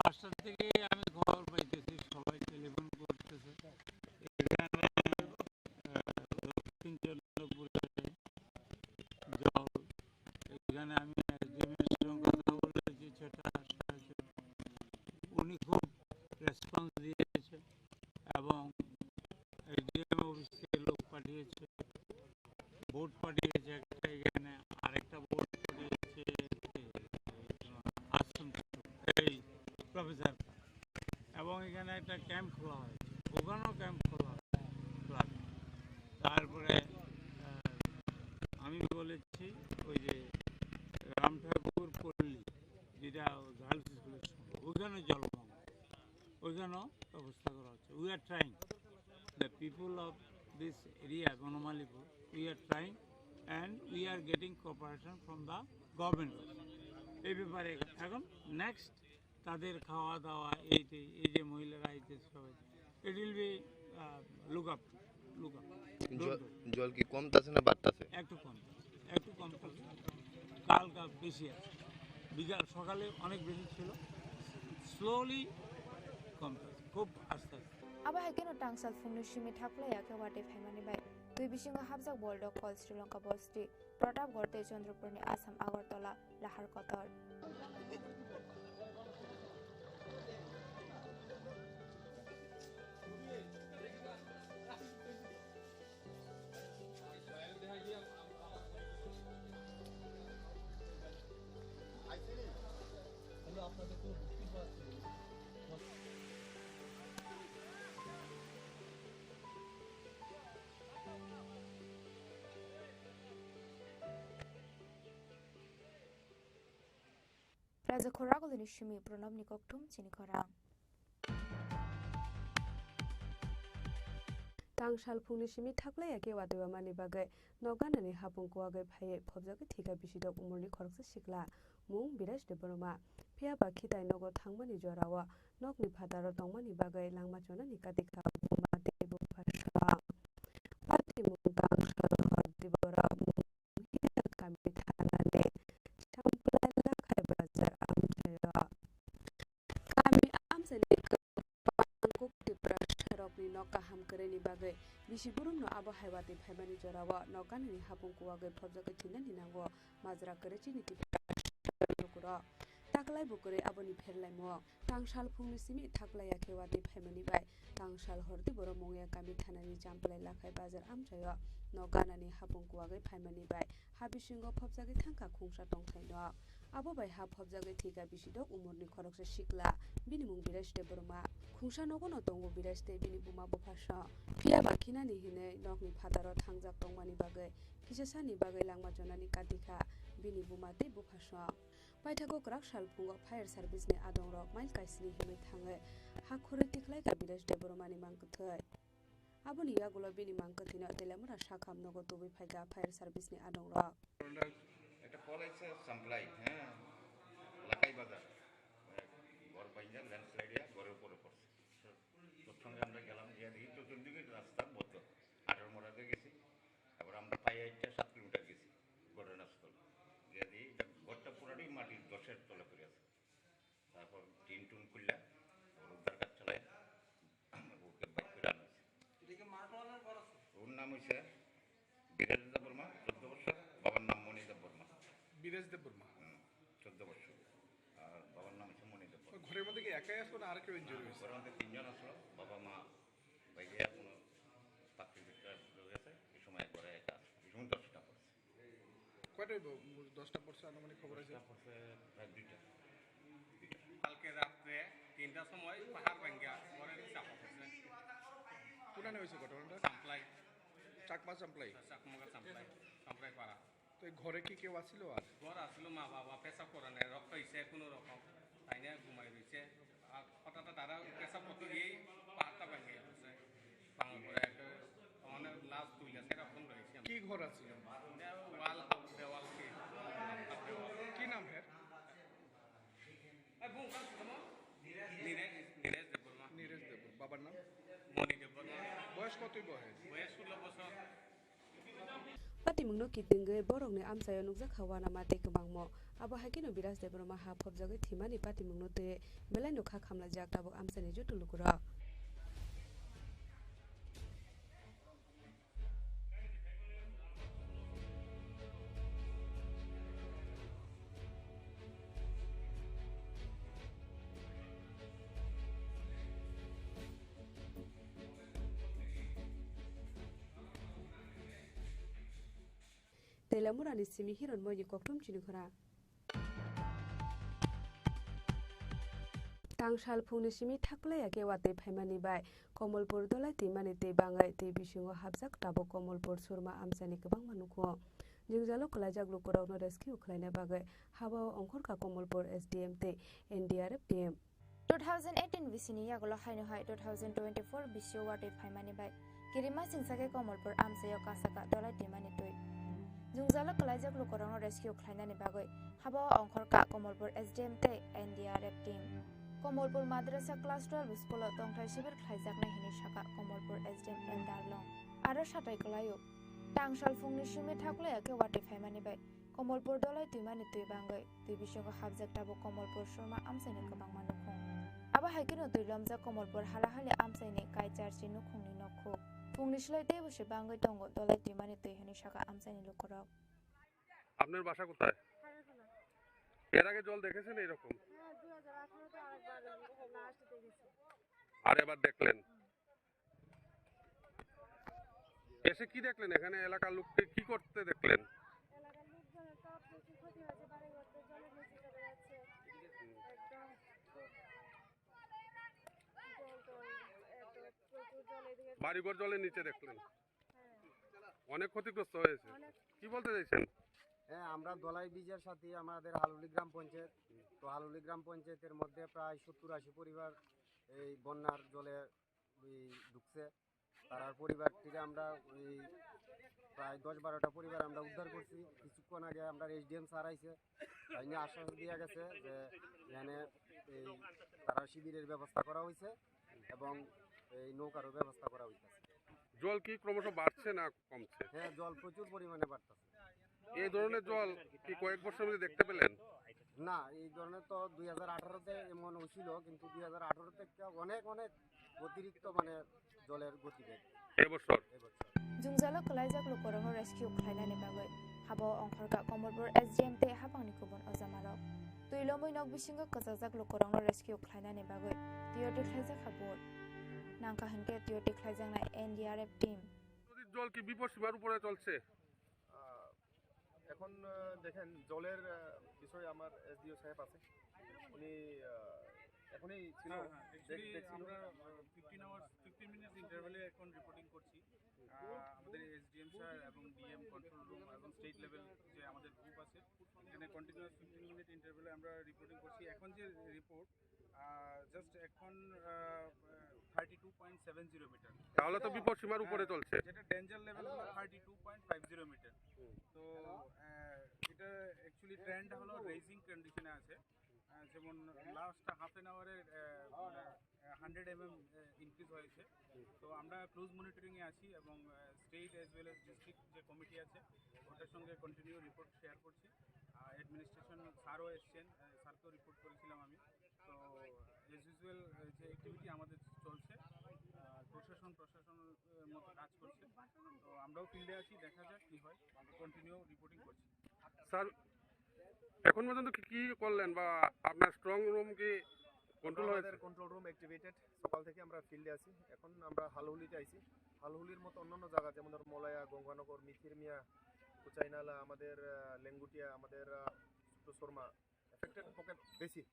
পাঁচটা থেকে আমি খবর পাইতেছি, সবাই টেলিফোন করতেছে। এখানে, আহ, দক্ষিণ চন্দ্রপুরে জল, এখানে আমি এসডিএম এর সঙ্গে কথা বলেছি, সেটা সাড়ে ছটা। উনি খুব রেসপন্স দিয়েছে এবং এসডিএম অফিস থেকে লোক পাঠিয়েছে, বোট পাঠিয়েছে একটা এখানে, আরেকটা বোট পাঠিয়েছে আসাম, এই প্রফেসর, এবং এখানে একটা ক্যাম্প খোলা হয়েছে, ওখানেও ক্যাম্প খোলা হয়েছে, ফ্লাড। তারপরে, আহ, আমি বলেছি ওই যে রাম ঠাকুর পল্লী, যেটা গার্লস স্কুলের সঙ্গে, ওখানে জলমগ্ন, ওইখানেও ব্যবস্থা করা হচ্ছে। We are trying. The people of this area, Bonomalipur, we are trying and we are getting cooperation from the government. এই ব্যাপারে এখন নেক্সট তাদের খাওয়া দাওয়া, এই যে, এই যে মহিলারা আইতেছে সবাই, it will be, uh, look up, look up. জল, জল কি কমতাছে না বাড়তাছে? একটু কম, একটু কম থাকছে। কালকা বেশি আছে, বিকাল সকালে অনেক বেশি ছিল, স্লোলি কম থাকছে, খুব আস্তে আস্তে। Abo hai kheno tangsal phungni simi thaklai ya khe watwi phaimani bai twi bisingo hapjak Boldog Hall Sri Lanka Bosti, Pratapgarh tei Chandrapurni Assam Agartala lahar kotor. Raja khoragulini simi Pranabni kokthum chini khorang. Tang sal phungni simi thaklaiya khe watwi wamani bagwi nok ganani hapung kuwagwi phaiwi phobjagwi thwikha bisidok umorni khoroksa sikla, mung Biraj Debbarma. Phiya ba khitai nogo thangmani jorao nokni phataro tongmani bagwi langma chonani katikha buma tei bupha song. Patimung tang sal hor twi borok mung hino kami thanani Champlai Lakhai Bazar amchaio. Kami amchaini kwbang kuk Tiprasarokni nok kaham kwrwini bagwi bisi borokno abo hai watwi phaimani jorao nok ganani hapung kuwagwi phobjagwi thwinani nango majra kwrwi chini Tiprasa lukurok. Taklai bo kwrwi aboni pherlaimung. Tang sal phungni simi thaklaiya khe watwi phaimani bai tang sal hor twi borok Mungya kami thanani Champlai Lakhai Bazar amchaio nok ganani hapung kuwagwi phaimani bai ha bisingo phobjagwi thangkha khungsa tongthai nok. Abo bai ha phobjagwi thwikha bisidok umorni khoroksa sikla, bini mung Biraj Debbarma. Khungsa nogono tongo Biraj tei bini buma bupha song. Phiya ba khinani hinwi nokni phataro thangjak tongmani bagwi kisa sani bagwi langma chonani katikha bini buma tei bupha song. Paithago kwrak sal phungo fire service ni adongrok mile kaisni himwi thangwi ha khurwi tikhlaikha Biraj Debbarmani mang kwthwi. Aboni yagulo bini mang kwthwino Teliamura sakham nogo tubui phaikha fire service ni adongrok. একটা কল আছে সাপ্লাই, হ্যাঁ, লাখাই বাজার, ঘর ভাঙা ল্যান্ডস্লাইডে ঘরের উপরে পড়ছে। প্রথমে আমরা গেলাম, গিয়ে দেখি চতুর্দিকে রাস্তা বন্ধ, আঠারো মোড়াতে গেছি। তারপর আমরা পায়ে একটা সাত কিলোমিটার গেছি ঘটনাস্থল, গিয়ে দেখি ঘরটা পুরাটাই মাটির দশের তলে পড়ে আছে। তারপর টিন টুন খুললা, তারপর উদ্ধার কাজ চালায়, ওকে বাইর করে আনা হয়েছে। এটা কি মার্কওয়ালার ঘর আছে? ওর নাম হইছে বিরাজ দেববর্মা, চোদ্দ বছর, বাবার নাম মণি দেববর্মা। বিরাজ দেববর্মা। হুম, চোদ্দ বছর। আর বাবার নাম হচ্ছে মণি দেববর্মা। ওই ঘরের মধ্যে কি একাই আসলো না আর কেউ ইনজুরি হয়েছে? ঘরের মধ্যে তিনজন আসলো, বাবা, মা, ভাইয়া কোনো পাত্রী বিক্রয় হয়ে গেছে, এই সময় ঘরে একা আসলো, এই সময় দশটা পড়ছে। কয়টায় ব-, দশটা পড়ছে আনুমানিক খবর আছে? দশটা পড়ছে প্রায় দুইটা। দুইটা। কালকে রাত্রে তিনটার সময় পাহাড় ভাঙ্গা ঘরের চাপা পড়ছে। কোনানে হয়েছে ঘটনাটা? চাম্পলাই। চাকমা চাম্পলাই? চাকমা চাম্পলাই, চাম্পলাই পাড়া। তো এই ঘরে কি কেউ আছিল আর? ঘর আছিল, মা বাবা পেশাব করে নেয়, রক্ষা হয়েছে কোনো রকম, তাই না ঘুমাই রয়েছে। আর হঠাৎ তারা পেশাব করতে গিয়েই পাহাড়টা ভেঙে গেছে। ভাঙার পরে একটা অনেক লাশ তুলে সেরকম রয়েছে। কি ঘর আছিল? এটা ওয়াল, দেওয়াল কি? দেওয়াল। কি নাম এর? এই বোন, কার নাম? নীরেশ, নীরেশ দেববর্মা। নীরেশ দেববর্মা। বাবার নাম? মণি দেববর্মা। বয়স কতই বয়স? বয়স ষোলো বছর। Patimungno kitingwi borokni amchaio nukjakha uanama tei kwbangmo. Abo hai kheno Biraj Debbarma ha phobjagwi thwimani patimungno twiwi belaino kha khamlaijak tabuk amchaini joto lukurok. Teliamurani simi Hiron Moini kokthum chini khora. Tang sal phungni simi thaklaiya khe watwi phaimani bai Komolpur dolai twimani twi bangwi twi bisingo hapjak tabuk Komolpur Surma amchaini kwbangma nukhung. Jwngjalo kwlaijak lukurokno rescue khlaina bagwi habao ongkhorkha Komolpur S D M tei N D R F team. Two thousand eighteen bisini yagulo haino hai two thousand twenty-four bisio watwi phaimani bai kirima singsa khe Komolpur amchaio kasaka dolai twimani twi. Jwngjalo kwlaijak lukurokno rescue khlainani bagwi habao ongkhorkha Komolpur S D M tei N D R F team. Komolpur Madrasa class twelve school-o tongthai sibir khlaijaknai hinwi sakha Komolpur S D M L Darlong. Aro satai kwlaio, tang sal phungni simi thaklaiya khe watwi phaimani bai Komolpur dolai twimani twi bangwi twi bisingo hapjak tabuk Komolpur Surma amchaini kwbangma nukhung. Abo hai kheno twi lomjak Komolpur halahali amchaini Kaicharchi nukhungni nokhuk. Phungni slai teibo se bangwi tongo dolai twimani twi hinwi sakha amchaini lukurok. আপনার বাসা কোথায়? খাগড়াছড়ি। এর আগে জল দেখেছেন এইরকম? হ্যাঁ, দুই হাজার আঠারোতে আরেকবার লাস্ট দেখেছি। আর এবার দেখলেন? হুম। এসে কি দেখলেন? এখানে এলাকার লোককে কি করতে দেখলেন? এলাকার লোকজনের তো প্রচুর ক্ষতি হয়েছে, বাড়িঘর তো জলের নিচে চলে যাচ্ছে। একদম খুব জল তো, এত প্রচুর জল এদিকে। বাড়িঘর জলের নিচে দেখলেন? হ্যাঁ। অনেক ক্ষতিগ্রস্ত হয়েছে। অনেক। কি বলতে চাইছেন? হ্যাঁ, আমরা দলাই ব্রিজের সাথে আমাদের হালুলি গ্রাম পঞ্চায়েত। তো হালুলি গ্রাম পঞ্চায়েতের মধ্যে প্রায় সত্তর আশি পরিবার এই বন্যার জলে ওই ঢুকছে। তারার পরিবারটিরে আমরা ওই প্রায় দশ বারোটা পরিবার আমরা উদ্ধার করছি। কিছুক্ষণ আগে আমরা এসডিএম স্যার আইছে, তাই নিয়ে আশ্বাস দিয়ে গেছে যে এখানে এই তারা শিবিরের ব্যবস্থা করা হয়েছে এবং এই নৌকারও ব্যবস্থা করা হইতেছে। জল কি ক্রমশ বাড়ছে না কমছে? হ্যাঁ, জল প্রচুর পরিমাণে বাড়তেছে। এই ধরনের জল কি কয়েক বছরের মধ্যে দেখতে পেলেন? না, এই ধরনের তো দুই হাজার আঠারোতে এমন হয়েছিল, কিন্তু দুই হাজার আঠারো থেকে অনেক অনেক অতিরিক্ত মানে জলের গতিবেগ এবছর। Ebosor. Jwngjalo kwlaijak lukurokno rescue khlainani bagwi habo ongkhorkha Komolpur S D M tei habangni kubun ojamarok. Twi lomwi nok bisingo kwchajak lukurokno rescue khlainani bagwi tiyar tikhlaijak kha bot. Nangkha hinkhe tiyar tikhlaijaknai N D R F team. নদীর জল কি বিপদসীমার উপরে চলছে? আহ, এখন, আহ, দেখেন, জলের, আহ, বিষয়ে আমার এসডিও সাহেব আছে, উনি, আহ, এখনই ছিল। হ্যাঁ, হ্যাঁ, দেখ-, actually দেখছিল। আমরা, আহ, ফিফটিন আওয়ার্স, ফিফটিন মিনিটস ইন্টারভ্যালে এখন রিপোর্টিং করছি। আহ, আমাদের এসডিএম স্যার এবং ডিএম কন্ট্রোল রুম এবং স্টেট লেভেল যে আমাদের গ্রুপ আছে, এখানে কন্টিনিউয়াস ফিফটিন মিনিট ইন্টারভ্যালে আমরা রিপোর্টিং করছি। এখন যে রিপোর্ট, আহ, জাস্ট এখন, ah, thirty two point seven zero metre. তাহলে তো হ্যাঁ। বিপদসীমার উপরে হ্যাঁ, চলছে। যেটা ডেঞ্জার লেভেল হলো thirty two point five zero metre. হুম। তো, আহ, এটা অ্যাকচুয়ালি ট্রেন্ড হলো রেজিং কন্ডিশনে আছে। আহ, যেমন লাস্ট হাফ অ্যান আওয়ারে, আহ, মানে, ah, hundred mm, ah, increase হয়েছে। তো আমরা ক্লোজ মনিটরিংয়ে আছি এবং, ah, state as well as district যে কমিটি আছে, ওটার সঙ্গে কন্টিনিউ রিপোর্ট শেয়ার করছি। আহ, অ্যাডমিনিস্ট্রেশন স্যারও এসছেন, আহ, স্যারকেও রিপোর্ট করেছিলাম আমি। তো, অ্যাজ ইউজুয়াল, আহ, যে অ্যাক্টিভিটি আমাদের চলছে, আহ, প্রশাসন প্রশাসনের মতো কাজ করছে। তো আমরাও ফিল্ডে আছি, দেখা যাক কী হয়, কন্টিনিউ রিপোর্টিং করছি। স্যার, এখন পর্যন্ত কি, কি করলেন বা আপনার স্ট্রং রুম কি কন্ট্রোল হয়েছে? আমাদের কন্ট্রোল রুম অ্যাক্টিভেটেড, সকাল থেকে আমরা ফিল্ডে আছি। এখন আমরা হালহুলিতে আছি। হালহুলির মতো অন্যান্য জায়গা, যেমন ধরো মলয়া, গঙ্গানগর, মিথির মিয়া, কুচাইনালা, আমাদের, আহ, লেঙ্গুটিয়া, আমাদের, আহ, ছোট শর্মা, এফেক্টেড পকেট বেশি।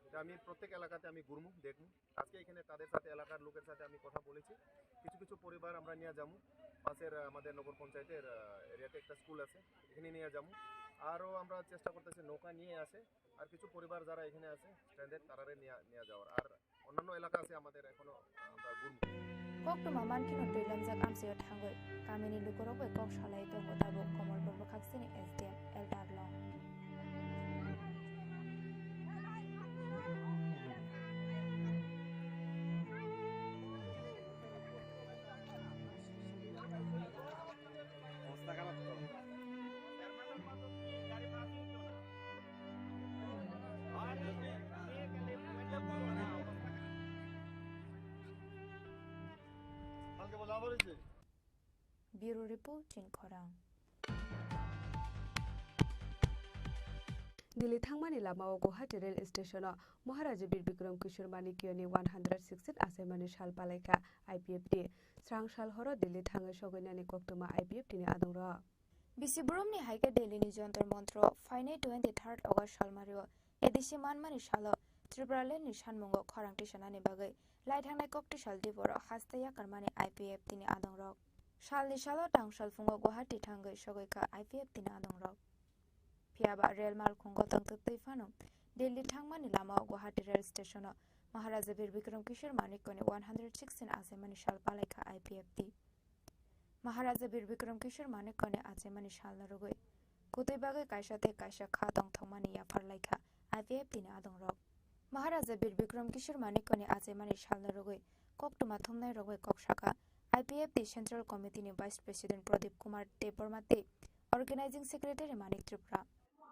এটা আমি প্রত্যেক এলাকাতে আমি ঘুরমু, দেখমু। আজকে এখানে তাদের সাথে, এলাকার লোকের সাথে আমি কথা বলেছি। কিছু কিছু পরিবার আমরা নিয়ে যাবো। পাশের, আহ, আমাদের নগর পঞ্চায়েতের, আহ, এরিয়াতে একটা স্কুল আছে, এখানে নিয়ে যাবো। আরও আমরা চেষ্টা করতেছি নৌকা নিয়ে আসে, আর কিছু পরিবার যারা এখানে আছে স্ট্র্যান্ডেড, তারারে নিয়ে, নিয়ে যাওয়ার। আর অন্যান্য এলাকা আছে আমাদের এখনো, আহ, আমরা ঘুরবো। Koktwma mankheno twi lamjak amchaio thangwi kamini lukurok bai kok salai tongo tabuk Komolpur bwkhaksini S D M L Darlong. Bureau Report, Chinkhorang. Delhi thangmani lamao Guwahati rail station-o Maharaja Bir Bikram Kishore Manikyani one hundred sixteen achaimani sal palaikha I P F T. Srang sal horo Delhi thangwi sogwinani koktwma I P F T ni adongrok. Bisi boromni hai khe Delhi ni Jantar Mantar-o phainai twenty third August salmario A D C manmani salo Tripura land ni sanmungo khorang tisanani bagwi lai thangnai kok tisal diboro haste yakarmani I P F T ni adongrok. Salni salo tang salphungo Guwahati thangwi sogwi kha I P F T ni adongrok. Phiya ba rel malkhungo tongtwtwi phano Delhi thangmani lamao Guwahati rail station-o Maharaja Bir Bikram Kishore Manikyani one hundred sixteen achaimani sal palaikha I P F T. Maharaja Bir Bikram Kishore Manikyani achaimani salno rwgwi kutui bagwi kaisa tei kaisa kha tongthokmani yaphar laikha I P F T ni adongrok. Maharaja Bir Bikram Kishore Manikyani achaimani salno rwgwi koktwma thumnairok bai kok sakha I P F T Central Committee ni Vice President Pradip Kumar Debbarma tei Organizing Secretary Manik Tripura.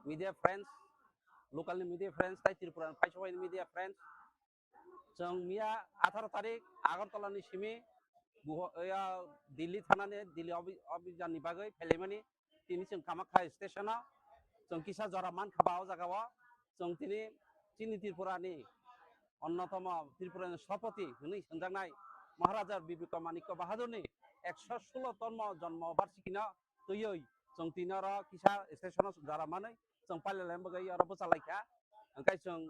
Media friends, local ni media friends, tai Tripura ni phaisawaini media friends, chwng miya atharo tarik Agartala ni simi Guho-, ya, Delhi thanani, Delhi obi-, obijan ni bagwi phailaimani. Tini chwng Kamakhya station o chwng kisa jora mankha ba o jaga o chwng tini chini Tripura ni onnotomo Tripura ni sopoti hwnwi swnjaknai Maharaja Bir Bikram Manikya Bahadur ni ekso sulo tomo jonmo barsikino twiwi chwng tini oro kisa station o jora manwi chwng pailalaina bagwi oro bwchalaikha. Hwnkhe chwng,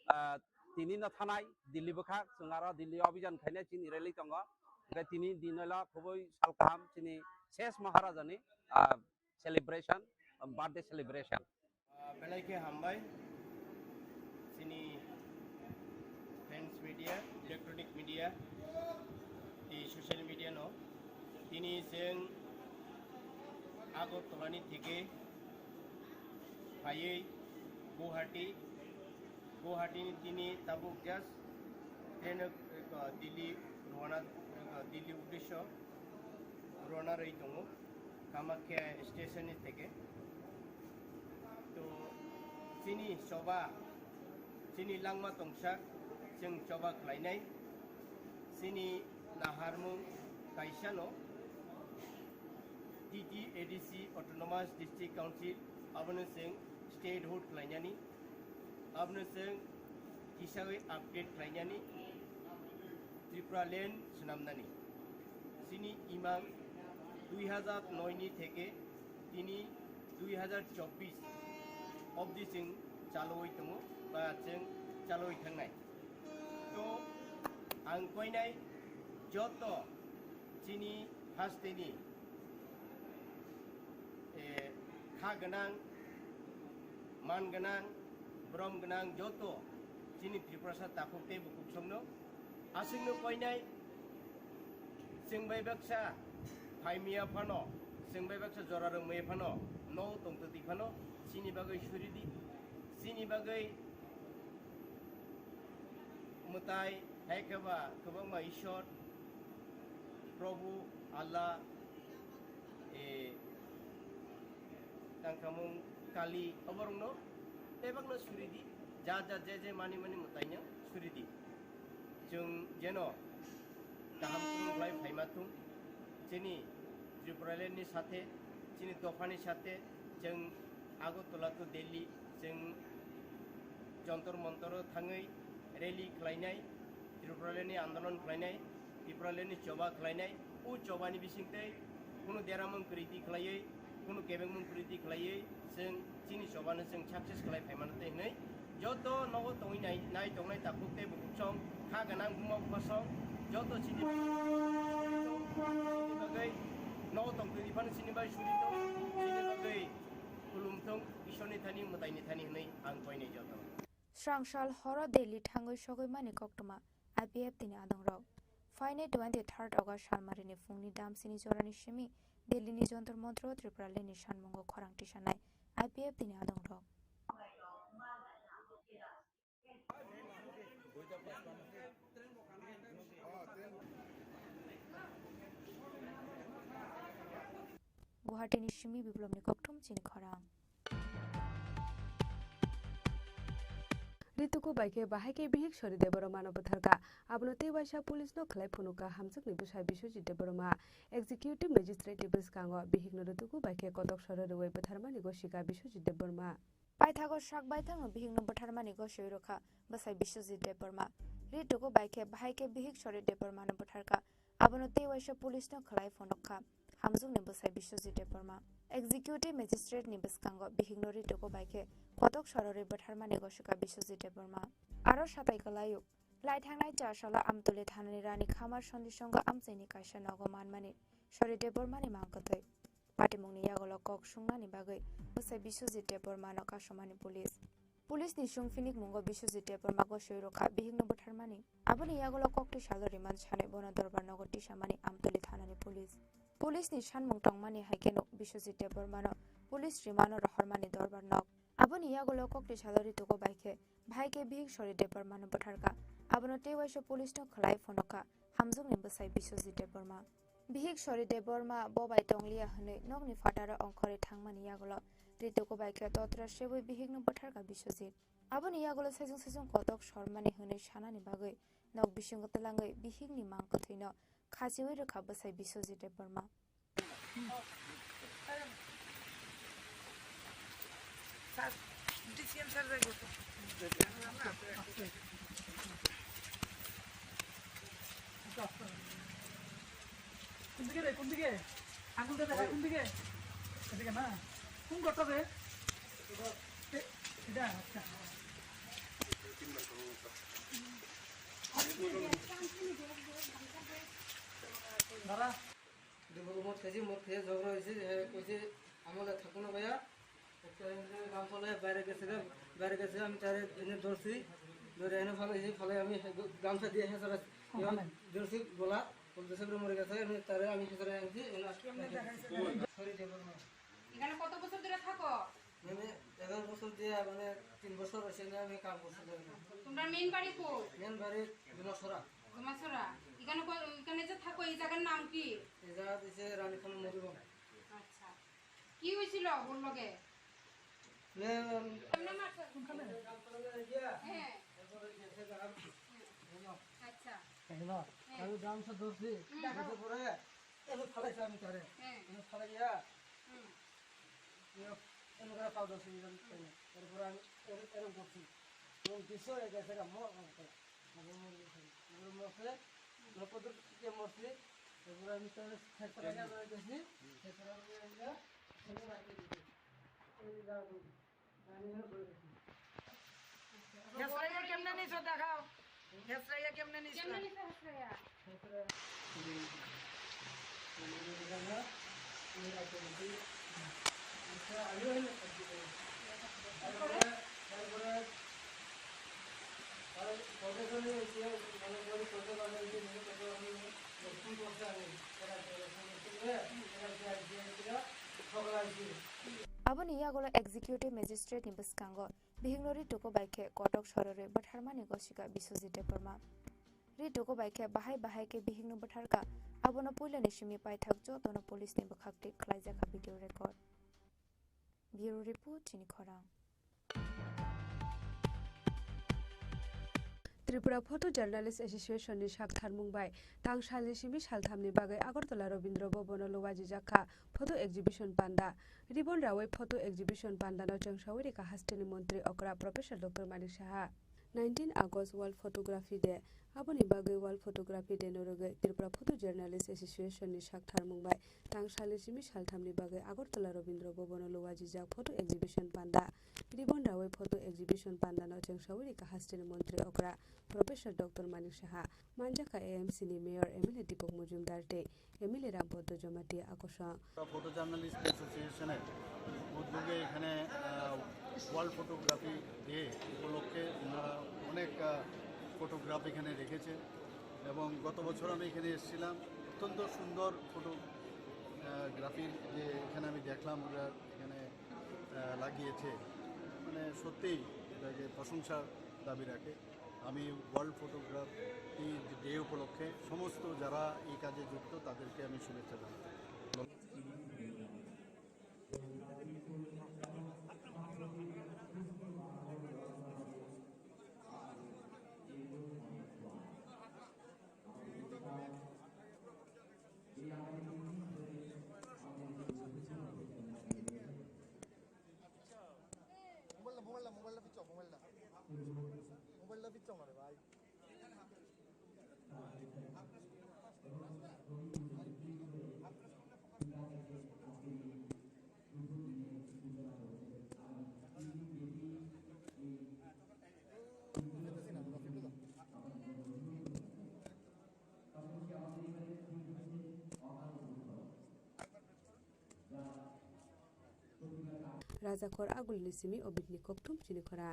ah, tini no thanai Delhi bwkha, chwng aro Delhi obijan khainai chini rally tongo. Hwnkhe tini din olo khubui sal kaham chini ses Maharaja ni, ah, celebration, birthday celebration. Ah, belai khe hambai chini friends media, electronic media, tei social media no. Tini chwng Agartala ni theke phaiwi Guwahati, Guwahati ni tini tabuk just train o, eh, Delhi rwana, eh, Delhi uddesho rwana rwi tongo, Kamakhya station ni theke. To chini choba, chini langma tongsa, chwng choba khlainai, chini naharmung kaisano T T A D C Autonomous District Council, abono chwng statehood khlainani, abono chwng kisagwi update khlainani, Tripura land swnamnani. Chini imang dui hazar noi ni theke tini dui hazar chobbish obdi chwng chalwi tongo ba chwng chalwi thangnai. To ang koinai joto chini hasteni, eh, kha gwnang, man gwnang, borom gwnang joto chini Tiprasa takhuk tei bukhuk somno aswkno koinai, chwng bai baksa phaimaya phano, chwng bai baksa jora rwmaya phano, no tongtwtwi phano, chini bagwi suridi, chini bagwi mwtai, hai khe ba kwbangma Ishwar, Prabhu, Allah, eh, tangkhamung Kali, oborokno bebakno suridi, ja ja je je mani mani mwtaino suridi. Chwng jeno kaham khlai phaima thung, chini Tripuraland ni sathe, chini dophani sathe, chwng Agartala to Delhi, chwng Jantar Mantar o thangwi rally khlainai, Tripuraland ni andolon khlainai, Tripuraland ni choba khlainai, o chobani bisingtwi kunu deramung kwrwitwi khlaiwi, kunu kebengmung kwrwitwi khlaiwi, chwng chini chobano chwng success khlai phaimano tei hwnwi joto nogo tongwi nai, nai tongnai takhuk tei bukhuk song, kha gwnang buma bupha song, joto chini bagwi nogo tongtwini phano chini bai suri tong, chini bagwi khulum thung, Ishwarni thani, mwtaini thani hwnwi ang koinai joto. Srang sal horo Delhi thangwi sogwi mani koktwma I P F T ni adongrok. Phainai twenty-third August salmarini phungni damsini jorani simi Delhi ni Jantar Mantar o Tripuraland ni sanmungo khorang tisanai I P F T ni adongrok. Guwahati ni simi Biplobni kokthum chini khorang. Rituku bai khe bahai khe bihik Sori Debbarma no bwtharkha. Abono tei waisa police no khlai phunukha Hamjwkni bwsa Biswajit Debbarma. Executive Magistrate ni bwskango bihik no rituku bai khe kotok soro rwui bwtharmani gosika Biswajit Debbarma. Paithago sak baithangno bihikno bwtharmani gosoi rwkha bwsai Biswajit Debbarma. Rituku bai khe bahai khe bihik Sori Debbarmano bwtharkha. Abono tei waisa police no khlai phunukha Hamjwkni bwsai Biswajit Debbarma. Executive Magistrate ni bwskango bihikno rituku bai khe kotok sororwi bwtharmani gosika Biswajit Debbarma. Aro satai kwlaio, lai thangnai chasalo Amtuli thanani Rani Khamar Sondisongo amchaini kaisa nogo manmani Sori Debbarmani mang kwtwi. Patimungni yagulo kok sungnani bagwi bwsai Biswajit Debbarmano kasumani police. Police ni sungphinikmungo Biswajit Debbarma gosoi rwkha bihikno bwtharmani. Aboni yagulo kokti salo remand sanwi bono dorbar nogo tisamani Amtuli thanani police. Police ni sanmung tongmani hai kheno Biswajit Debbarmano police remand o rohormani dorbar nog. Aboni yagulo kokti salo rituku bai khe bahai khe bihik Sori Debbarmano bwtharkha. Abono tei waisa police no khlai phunukha Hamjwkni bwsai Biswajit Debbarma. Bihik Sori Debbarma bo bai tongliya hwnwi nokni phataro ongkhorwi thangmani yagulo rituku bai khe totra sebwi bihikno bwtharkha Biswajit. Aboni yagulo sejong sejong kotok sormani hwnwi sanani bagwi nok bisingo twlangwi bihikni mang kwthwino khachiui rwkha bwsai Biswajit Debbarma. Sir, DCM sir যাইব তো। কোন দিকে রে, কোন দিকে? আঙুলটা দেখা কোন দিকে? এদিকে না? কোন ঘরটা রে? এ-, এটা, আচ্ছা। দাঁড়া। Dubu mot khaji, mot khaji jogro hoise, he koise, "Amole thakuno baya." Ekta gamsa loi baire gese ga, baire gese ami tare ene dorsi, dore ene phalai, he phalai ami gamsa diye he sara, dorsi gola. বলতেছে, "বুড়ো মরে গেছে, আমি তারে আমি ভিতরে আনছি, এনে আসতে।" সরি, দেবর মা। এখানে কত বছর ধরে থাকো? মানে এগারো বছর দিয়ে, মানে তিন বছর হয়েছে না, আমি কাম করছি না। তোমরা মেন বাড়ি কই? মেন বাড়ি জুমাছড়া। জুমাছড়া। এখানে ক-, এখানে যে থাকো, এই জায়গার নাম কি? এই জায়গা দিছে রানীখান মধুবন। আচ্ছা। কি হয়েছিল ওর লগে? নে, এমনি মারছে? হ্যাঁ। আচ্ছা। হ্যাঁ। আমি গামছা ধরছি, হুম। ধরার পরে এনে ফালাইছি আমি তারে। হ্যাঁ। এনে ফালাইয়া, হুম। এনে, এনে করে পাও ধরছি, এরকম করে। তারপরে আমি এর-, এরকম করছি। এবং দৃশ্য হয়ে গেছে, এটা মনে হয়। তারপরে মরে গেছে। তারপরে মরছে, নকল দিয়ে মরছে। তারপরে আমি তাহলে খেতে লাগে ধরে গেছি। খেতে লাগে ধরে গেছি। এই রাখুন। আমি এনে ধরে গেছি। হেসরাইয়া কেমনে নিছো দেখাও। হেসরাইয়া কেমনে নিছো? কেমনে নিছো হেসরাইয়া? Aboni yagulo Executive Magistrate ni bwskango bihikno ri tuku bai khe kotok sororwi bwtharmani gosika Biswajit Debbarma. Ri tuku bai khe bahai bahai khe bihikno bwtharkha, abono puilani simi paithak jotono police ni bwkhak tik khlaijak kha video record. Bureau report, chini khorang. Tripura Photo Journalist Association ni saktharmung bai tang salni simi salthamni bagwi Agartala Rabindra Bhavan o luajijak kha photo exhibition panda. Ribbon rawi photo exhibition panda no chwngsawi rikha hasteni montri okra Professor Doctor Manik Saha. Nineteen August World Photography Day. Aboni bagwi World Photography Day no rwgwi Tripura Photo Journalist Association ni saktharmung bai tang salni simi salthamni bagwi Agartala Rabindra Bhavan o luajijak photo exhibition panda. Ribbon rawi photo exhibition panda no chwngsawi rikha hasteni montri okra Professor Doctor Manik Saha. Manjakha A M C ni Mayor M L A Deepak Majumdar tei M L A Rampadma Jamatia akosong. Photo Journalist Association এর উদ্যোগে এখানে, আহ, world photography day উপলক্ষে ওনারা অনেক, আহ, ফটোগ্রাফ এখানে রেখেছে এবং গত বছর আমি এখানে এসেছিলাম, অত্যন্ত সুন্দর ফটো, আহ, গ্রাফির যে এখানে আমি দেখলাম ওরা এখানে, আহ, লাগিয়েছে, মানে সত্যিই এটাকে প্রশংসার দাবি রাখে। আমি ওয়ার্ল্ড ফটোগ্রাফি ডে উপলক্ষে সমস্ত যারা এই কাজে যুক্ত তাদেরকে আমি শুভেচ্ছা জানাই। Mobile na, mobile na, mobile na pichok, mobile na. Mobile na pichok mare bhai. Rajakhor agulini simi obitni kokthum chini khora.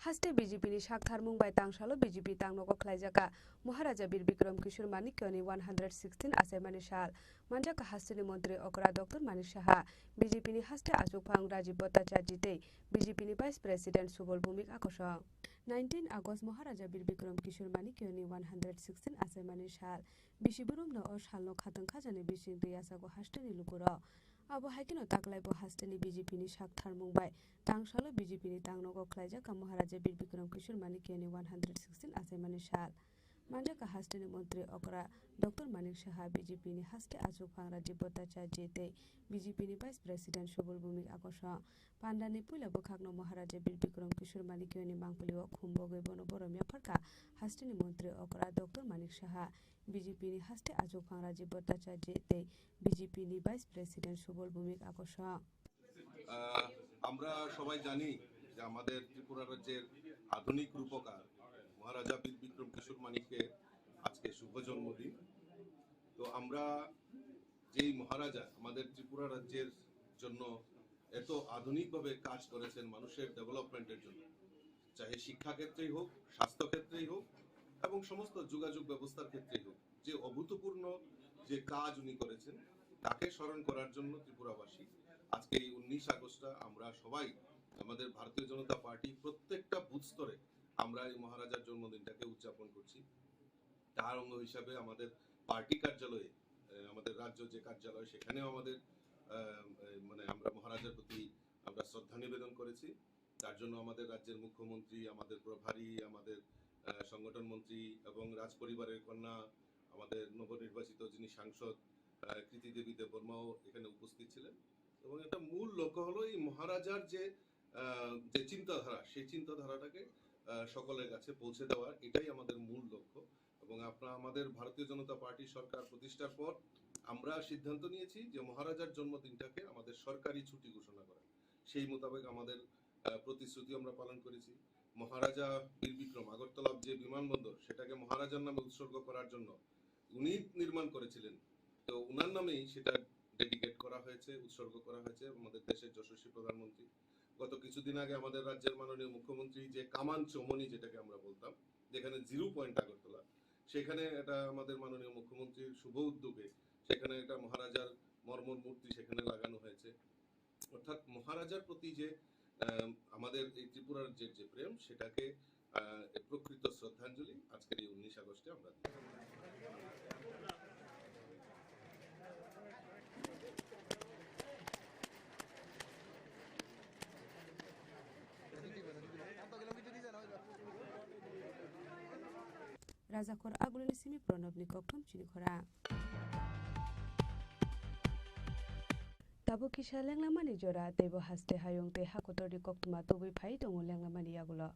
Haste B J P ni saktharmung bai tangsalo B J P tangnogo khlaijaka Maharaja Bir Bikram Kishore Manikyani one hundred sixteen achaimani sal. Manjaka hasteni montri okra Doctor Manik Saha, B J P ni haste achukphang Rajib Bhattacharjee tei B J P ni Vice President Subal Bhumik akosong. Nineteen August Maharaja Bir Bikram Kishore Manikyani one hundred sixteen achaimani sal. Bisi borokno o salno khatang khajani bising twi yachago hasteni lukurok. Abo hai kheno taklaibo hasteni B J P ni saktharmung bai tangsalo B J P ni tangnogo khlaijak kha Maharaja Bir Bikram Kishore Manikyani one hundred sixteen achaimani sal. Manjak kha hasteni montri okra Doctor Manik Saha, B J P ni haste achukphang Rajib Bhattacharjee tei B J P ni Vice President Subal Bhumik akosong. Pandani puila bwkhakno Maharaja Bir Bikram Kishore Manikyani mangpili o khum bogwi bono borom yapharkha hasteni montri okra Doctor Manik Saha, B J P ni haste achukphang Rajib Bhattacharjee tei B J P ni Vice President Subal Bhumik akosong. আহ, আমরা সবাই জানি যে আমাদের ত্রিপুরা রাজ্যের আধুনিক রূপকার মহারাজা বীর বিক্রম কিশোর মানিক্যের আজকে শুভ জন্মদিন। তো আমরা যেই মহারাজা আমাদের ত্রিপুরা রাজ্যের জন্য এত আধুনিকভাবে কাজ করেছেন মানুষের ডেভেলপমেন্টের জন্য, চাহে শিক্ষাক্ষেত্রেই হোক, স্বাস্থ্যক্ষেত্রেই হোক এবং সমস্ত যোগাযোগ ব্যবস্থার ক্ষেত্রেই হোক, যে অভূতপূর্ণ যে কাজ উনি করেছেন, তাকে স্মরণ করার জন্য ত্রিপুরাবাসী আজকে এই উনিশ আগস্টটা আমরা সবাই, আমাদের ভারতীয় জনতা পার্টি প্রত্যেকটা বুথ স্তরে আমরা এই মহারাজার জন্মদিনটাকে উদযাপন করছি। তার অঙ্গ হিসাবে আমাদের পার্টি কার্যালয়ে, আহ, আমাদের রাজ্য যে কার্যালয়, সেখানেও আমাদের, আহ, আহ, মানে আমরা মহারাজার প্রতি আমরা শ্রদ্ধা নিবেদন করেছি। তার জন্য আমাদের রাজ্যের মুখ্যমন্ত্রী, আমাদের প্রভারী, আমাদের, আহ, সংগঠন মন্ত্রী এবং রাজপরিবারের কন্যা, আমাদের নবনির্বাচিত যিনি সাংসদ, আহ, কৃতি দেবী দেববর্মাও এখানে উপস্থিত ছিলেন। এবং একটা মূল লক্ষ্য হলো এই মহারাজার যে, আহ, যে চিন্তাধারা, সেই চিন্তাধারাটাকে, আহ, সকলের কাছে পৌঁছে দেওয়ার, এটাই আমাদের মূল লক্ষ্য। এবং আপনারা আমাদের ভারতীয় জনতা পার্টি সরকার প্রতিষ্ঠার পর আমরা সিদ্ধান্ত নিয়েছি যে মহারাজার জন্মদিনটাকে আমাদের সরকারি ছুটি ঘোষণা করা। সেই মোতাবেক আমাদের, আহ, প্রতিশ্রুতি আমরা পালন করেছি। মহারাজা বীর বিক্রম আগরতলার যে বিমানবন্দর, সেটাকে মহারাজার নামে উৎসর্গ করার জন্য উনি নির্মাণ করেছিলেন, তো ওনার নামেই সেটা ডেডিকেট করা হয়েছে, উৎসর্গ করা হয়েছে আমাদের দেশের যশস্বী প্রধানমন্ত্রী। গত কিছুদিন আগে আমাদের রাজ্যের মাননীয় মুখ্যমন্ত্রী যে কামান চৌমনি, যেটাকে আমরা বলতাম, যেখানে জিরো পয়েন্ট আগরতলা, সেখানে এটা আমাদের মাননীয় মুখ্যমন্ত্রীর শুভ উদ্যোগে সেখানে একটা মহারাজার মর্মর মূর্তি সেখানে লাগানো হয়েছে। অর্থাৎ মহারাজার প্রতি যে, আহ, আমাদের এই ত্রিপুরার যে, যে প্রেম, সেটাকে, আহ, প্রকৃত শ্রদ্ধাঞ্জলি আজকের এই উনিশ আগস্টে আমরা দিই। Rajakhor Agulini simi Pranabni kokthum chini khorang. Tabuk kisa lenglamani jora, teibo haste hayung tei hakotorni koktwma tubui phai tongo lenglamani yagulo.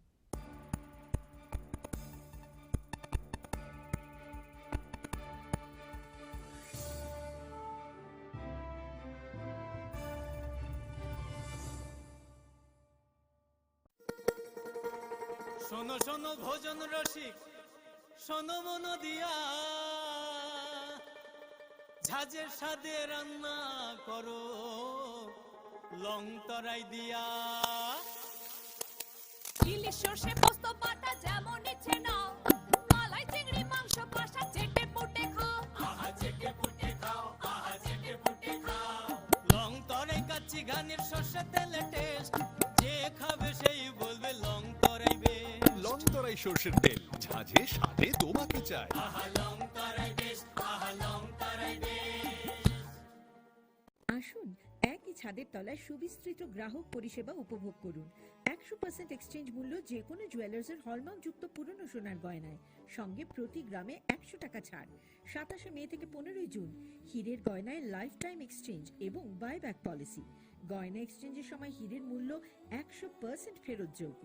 শোনো শোনো ভোজন রসিক, শোনো মন দিয়া, ঝাঁঝের স্বাদে রান্না করো লং তরাই দিয়া। ইলিশ সর্ষে পোস্ত বাটা যেমন ইচ্ছে নাও, মালাই চিংড়ি মাংস কষা চেটে পুটে খাও। আহা চেটে পুটে খাও, আহা চেটে পুটে খাও। লং তরাই কাচ্চি ঘানির সর্ষে তেলে টেস্ট, যে খাবে সেই বলবে লং তরাই বেশ। লং তরাই সর্ষের তেল, ঝাঁঝে স্বাদে তোমাকে চাই। আহা লং তরাই বেশ, আহা লং তরাই বেশ। আসুন, একই ছাদের তলায় সুবিস্তৃত গ্রাহক পরিষেবা উপভোগ করুন। একশো পার্সেন্ট এক্সচেঞ্জ মূল্য যে কোনো জুয়েলার্সের হলমার্কযুক্ত পুরনো সোনার গয়নায়, সঙ্গে প্রতি গ্রামে একশো টাকা ছাড়। সাতাশে মে থেকে পনেরোই জুন, হীরের গয়নায় লাইফ টাইম এক্সচেঞ্জ এবং বাইব্যাক পলিসি। গয়না এক্সচেঞ্জের সময় হীরের মূল্য একশো পার্সেন্ট ফেরতযোগ্য।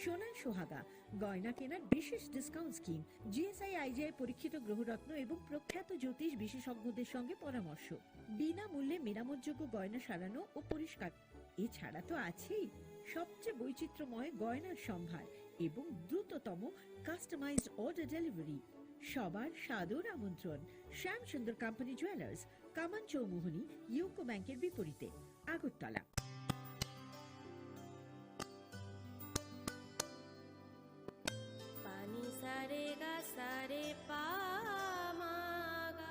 সোনায় সোহাগা, গয়না কেনার বিশেষ ডিসকাউন্ট স্কিম, জিএসআই আইজিআই পরীক্ষিত গ্রহরত্ন এবং প্রখ্যাত জ্যোতিষ বিশেষজ্ঞদের সঙ্গে পরামর্শ। বিনামূল্যে মেরামতযোগ্য গয়না সারানো ও পরিষ্কার। এছাড়া তো আছেই সবচেয়ে বৈচিত্র্যময় গয়নার সম্ভার এবং দ্রুততম কাস্টমাইজড অর্ডার ডেলিভারি। সবার সাদর আমন্ত্রণ শ্যামসুন্দর কোম্পানি জুয়েলার্স, কামান চৌমুহনী, ইউকো ব্যাংকের বিপরীতে, Agartala. Pani sa re ga sa re pa ma ga.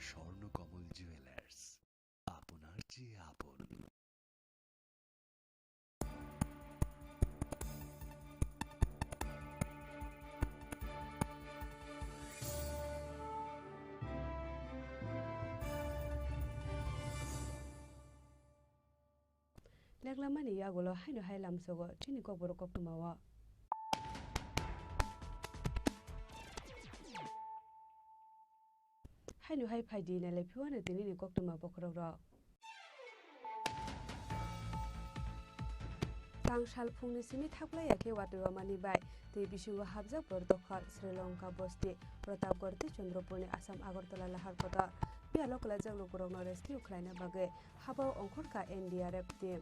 Swarnakamal jewellers, আপনার যে আপন। Leklamani yagulo haino hai lamsogo chini kokborok koktwmao. Haino hai phaidi nailai phiwano tinini koktwma bokhorokrok. Tang sal phungni simi thaplaiya khe watwi wamani bai tei bisingo hapjak borok dokhal Sri Lanka bosti Pratapgarh tei Chandrapurni Assam Agartala lahar kotor. Phiya lo kwlaijak lukurokno rescue khlaina bagwi habao ongkhorkha N D R F team.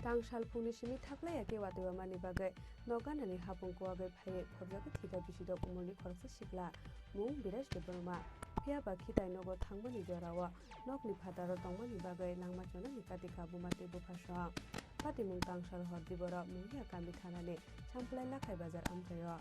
Tang sal phungni simi thaklaiya khe watwi wamani bagwi nok ganani hapung kuwagwi phaiwi khorjagwi thwikha bisidok umorni khoroksa sikla, mung Biraj Debbarma. Phiya ba khitai nogo thangmani jorao nokni phataro tongmani bagwi langma chonani katikha buma tei buphasong. Patimung tang sal hor diboro Mungia kami thanani Sampulai Lakhai Bazar amchaio.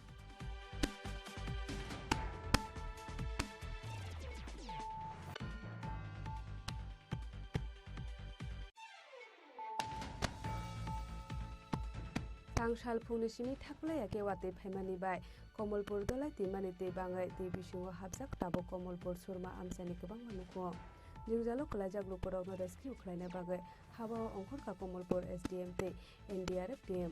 Tang sal phungni simi thaklaiya khe watwi phaimani bai Komolpur dolai twimani twi bangwi twi bisingo hapjak tabuk Komolpur Surma amchaini kwbangma nukhung. Jwngjalo kwlaijak lukurokno rescue khlaina bagwi habao ongkhorkha Komolpur S D M tei N D R F team.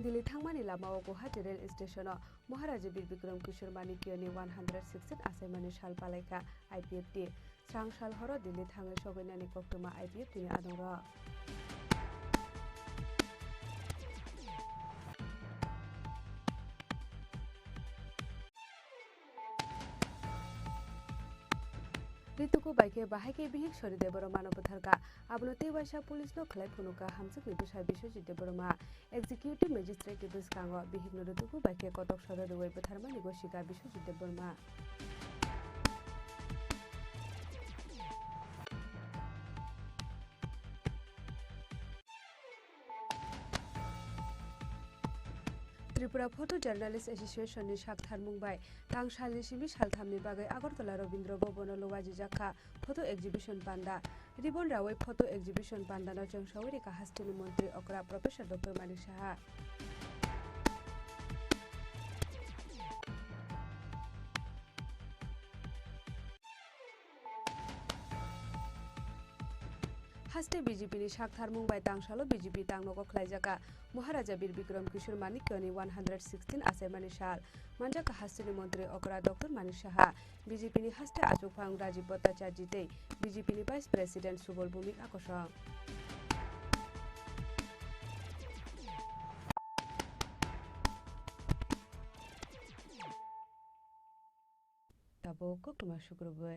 Delhi thangmani lamao Guwahati rail station-o Maharaja Bir Bikram Kishore Manikyani one hundred sixteen achaimani sal palaikha I P F T. Srang sal horo Delhi thangwi sogwinani koktwma I P F T ni adongrok. Rituku bai khe bahai khe bihik Sori Debbarma no bwtharkha. Abono tei waisa police no khlai phunukha hamjwkni bwsa Biswajit Debbarma. Executive Magistrate ni bwskango bihikno rwtwkgo bai khe kotok soro rwui bwtharmani gosika Biswajit Debbarma. Tripura Photo Journalist Association ni saktharmung bai tang salni simi salthamni bagwi Agartala Rabindra Bhavan o lwajijak kha photo exhibition panda. Ribbon rawi photo exhibition pandano chwngsawi rikha hasteni montri okra Professor Doctor Manik Saha. Haste B J P ni saktharmung bai tangsalo B J P tangnogo khlaijaka Maharaja Bir Bikram Kishore Manikyani one hundred sixteen achaimani sal. Manjaka hasteni montri okra Doctor Manik Saha. B J P ni haste achukphang Rajiv Bhattacharjee tei B J P ni Vice President Subal Bhowmik akosong. Tabuk koktwma sukrubwi.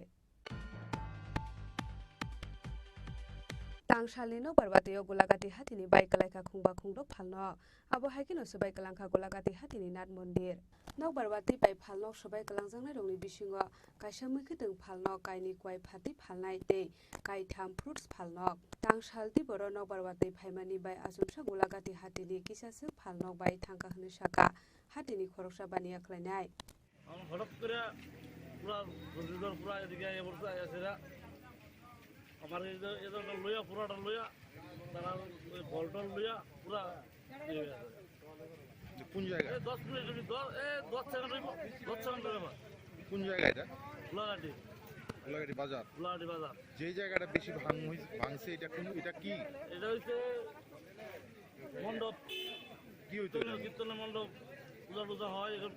Tang salni nokbar watwi o Golagati hatini bai kwlaikha khungba khungdok phalnok. Abo hai kheno swbai kwlangkha Golagati hatini Nath Mondir. Nokbar watwi bai phalnok swbai kwlangjaknairokni bisingo kaisa mwkhwtwng phalnok, kainwi kwai phatwi phalnai tei kaitham fruits phalnok. Tang sal diboro nokbar watwi phaimani bai achomsa Golagati hatini kisaswk phalnok bai thangkha hwnwi sakha hatini khoroksa baniya khlainai. আমার হঠাৎ করে পুরা ঘূর্ণিঝড় পুরা এদিকে আইয়া পড়ছে, আইয়া সেরা আমার এই যে, এই যে লইয়া, পুরাটা লইয়া, তারা ওই বল টল লইয়া পুরা ইয়ে হয়ে গেছে। কোন জায়গা? এই দশ মিনিট হইবে, দশ, এই দশ সেকেন্ড হইব, দশ সেকেন্ড হইব। কোন জায়গা এটা? গোলাঘাটি। গোলাঘাটি বাজার। গোলাঘাটি বাজার। যেই জায়গাটা বেশি ভাঙ হইছে, ভাঙছে, এটা কোন, এটা কি? এটা হইছে মণ্ডপ। কি হইতো এটা? কীর্তনের মণ্ডপ, পূজা টুজা হয়, এখন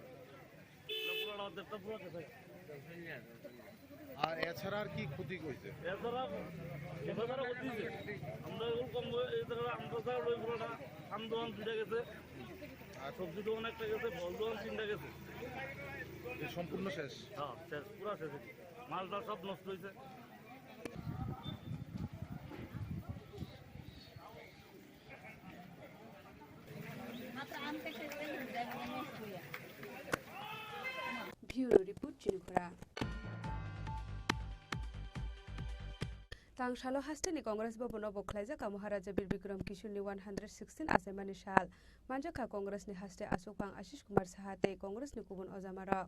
পুরাটা অর্ধেকটা পুরা গেছে। আর এছাড়া আর কি ক্ষতি হইছে? এছাড়া, এছাড়া ক্ষতি হইছে। আমরা এরকম, এই জায়গায় আমরা যা লই পুরাটা, ধান দোকান দুইটা গেছে, আর সবজি দোকান একটা গেছে, ফল দোকান তিনটা গেছে। এই সম্পূর্ণ শেষ? হ্যাঁ, শেষ, পুরা শেষ। মালটা সব নষ্ট হইছে। Bureau Report, Chinikhora. Tangsalo hasteni Congress Bhavan o bo khlaijak Maharaja Bir Bikram Kishorni one hundred sixteen achaimani sal. Manjakha Congress ni haste achukphang Ashish Kumar Saha tei Congress ni kubun ojamarok.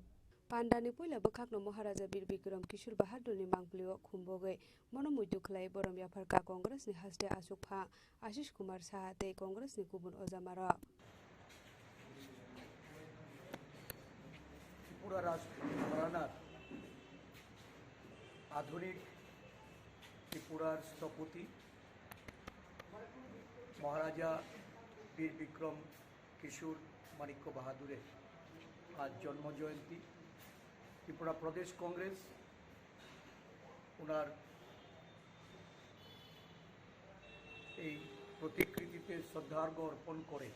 Pandani puila bwkhakno Maharaja Bir Bikram Kishore Bahadurni mangpilio khumbogwi mono muitu khlai borom yapharkha Congressni haste achukphang Ashish Kumar Saha tei Congressni kubun ojamarok. Tripura রাজঘরানার আধুনিক ত্রিপুরার স্থপতি মহারাজা বীর বিক্রম কিশোর মাণিক্য বাহাদুরের আজ জন্ম জয়ন্তী। ত্রিপুরা প্রদেশ কংগ্রেস ওনার এই প্রতিকৃতিতে শ্রদ্ধার্ঘ্য অর্পণ করে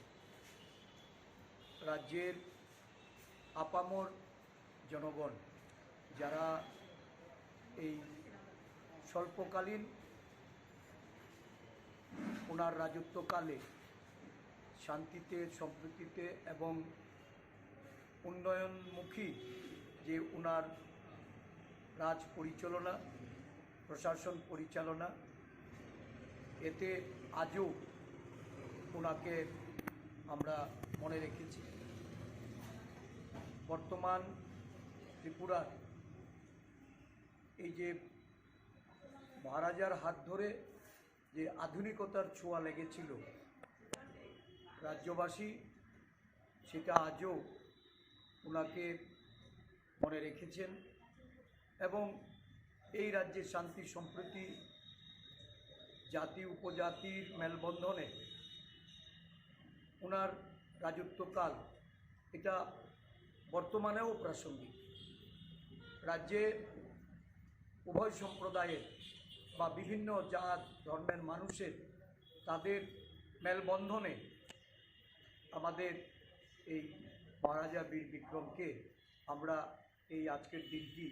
রাজ্যের আপামর জনগণ, যারা এই স্বল্পকালীন ওনার রাজত্বকালে শান্তিতে, সম্প্রীতিতে এবং উন্নয়নমুখী যে ওনার রাজ পরিচালনা, প্রশাসন পরিচালনা, এতে আজও ওনাকে আমরা মনে রেখেছি। বর্তমান ত্রিপুরার এই যে মহারাজার হাত ধরে যে আধুনিকতার ছোঁয়া লেগেছিল, রাজ্যবাসী সেটা আজও ওনাকে মনে রেখেছেন এবং এই রাজ্যে শান্তি সম্প্রীতি, জাতি উপজাতির মেলবন্ধনে ওনার রাজত্বকাল, এটা বর্তমানেও প্রাসঙ্গিক। রাজ্যে উভয় সম্প্রদায়ের বা বিভিন্ন জাত ধর্মের মানুষের তাদের মেলবন্ধনে আমাদের এই মহারাজা বীর বিক্রমকে আমরা এই আজকের দিনটি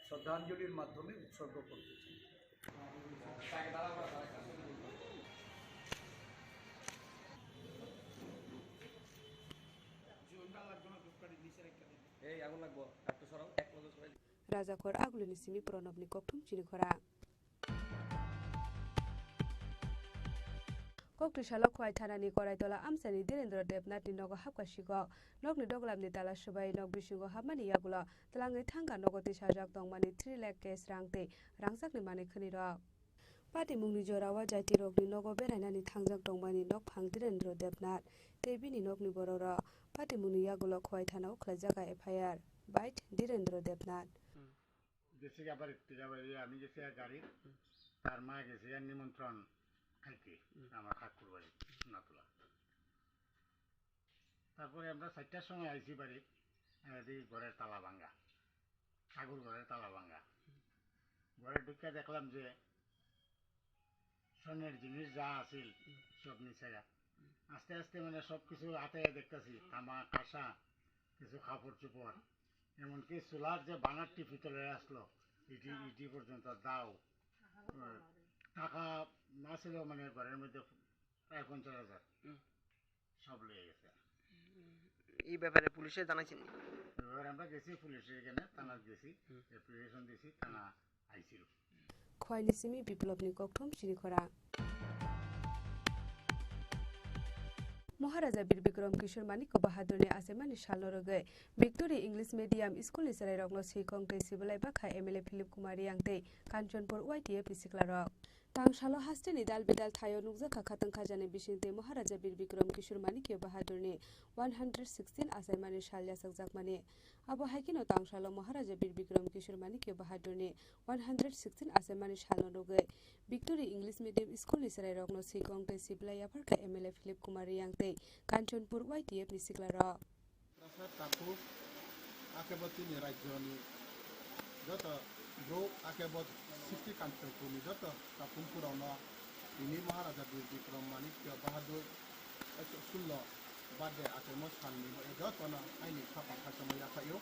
শ্রদ্ধাঞ্জলির মাধ্যমে উৎসর্গ করতে চাই। এই আগুন লাগবো, একটু সরাও, এক নজর সরাই। Rajakhor Agulini simi Pranabni kokthum chini khora. Kokri salo Khwai thanani Koraitola amchaini Dhirendra Debnathni nogo hapkha sikok. Nokni doglapni tala swbai nok bisingo hapmani yagulo twlangwi thangkha nogo tisajak tongmani three lakh cash rang tei rangchakni manwi khwnirok. Patimungni jorao jaitirokni nogo berainani thangjak tongmani nokphang Dhirendra Debnath tei bini nokni borokrok patimungni yagulo Khwai thanao khlaijak F I R. Bait Dhirendra Debnath. গেছিগা বাড়ির থেকে বাড়ি, আমি গেছি এক গাড়ি, তার মা গেছিগা নিমন্ত্রণ খাইতে, আমার ঠাকুর বাড়ি নাতুলা। তারপরে আমরা চারটার সময় আইছি বাড়ি, এদিকে ঘরের তালা ভাঙা, ঠাকুর ঘরের তালা ভাঙা। ঘরে ঢুকে দেখলাম যে স্বর্ণের জিনিস যা আছিল, সব নিচে গা। আস্তে আস্তে মানে সব কিছু হাতে দেখতেছি, তামা, কাঁসা, কিছু কাপড় চোপড়, এমনকি চুলার যে বানারটি পিতলের আসলো, ইটি, ইটি পর্যন্ত দাও। আহ, টাকা আসিল মানে ঘরের মধ্যে প্রায় পঞ্চাশ হাজার। সব লয়ে গেছে। এই ব্যাপারে পুলিশে জানাইছেন? এবার আমরা গেছি পুলিশের এখানে, থানাত গেছি, অ্যাপ্লিকেশন দিছি, থানা আইছিল। Khwaini simi Biplobni kokthum chini khora. Maharaja Bir Bikram Kishore Manikya Bahadurni achaimani salno rwgwi Victory English Medium School ni chwrairokno swikong tei sibilai bakha M L A Philip Kumar Reang tei Kanchanpur Y T F ni siklarok. Tang salo hasteni dal bidal thaio nukjakha khatang khajani bisingtwi Maharaja Bir Bikram Kishore Manikya Bahadurni one hundred sixteen achaimani sal yachakjakmani. Abo hai kheno tang salo Maharaja Bir Bikram Kishore Manikya Bahadurni one hundred sixteen achaimani salno rwgwi Victory English Medium School ni chwrairokno swikong tei sibilai yapharkha M L A Philip Kumar Reang tei Kanchanpur Y T F ni siklarok. Rasa takhuk, akebo chini rajyoni joto brouh, akebo sixty Kanchanpurni joto takhukphurokno tini Maharaja Bir Bikram Manikya Bahadur ekso sullo birthday achaimo salni jotono aini khapang khachangwi yaphaio.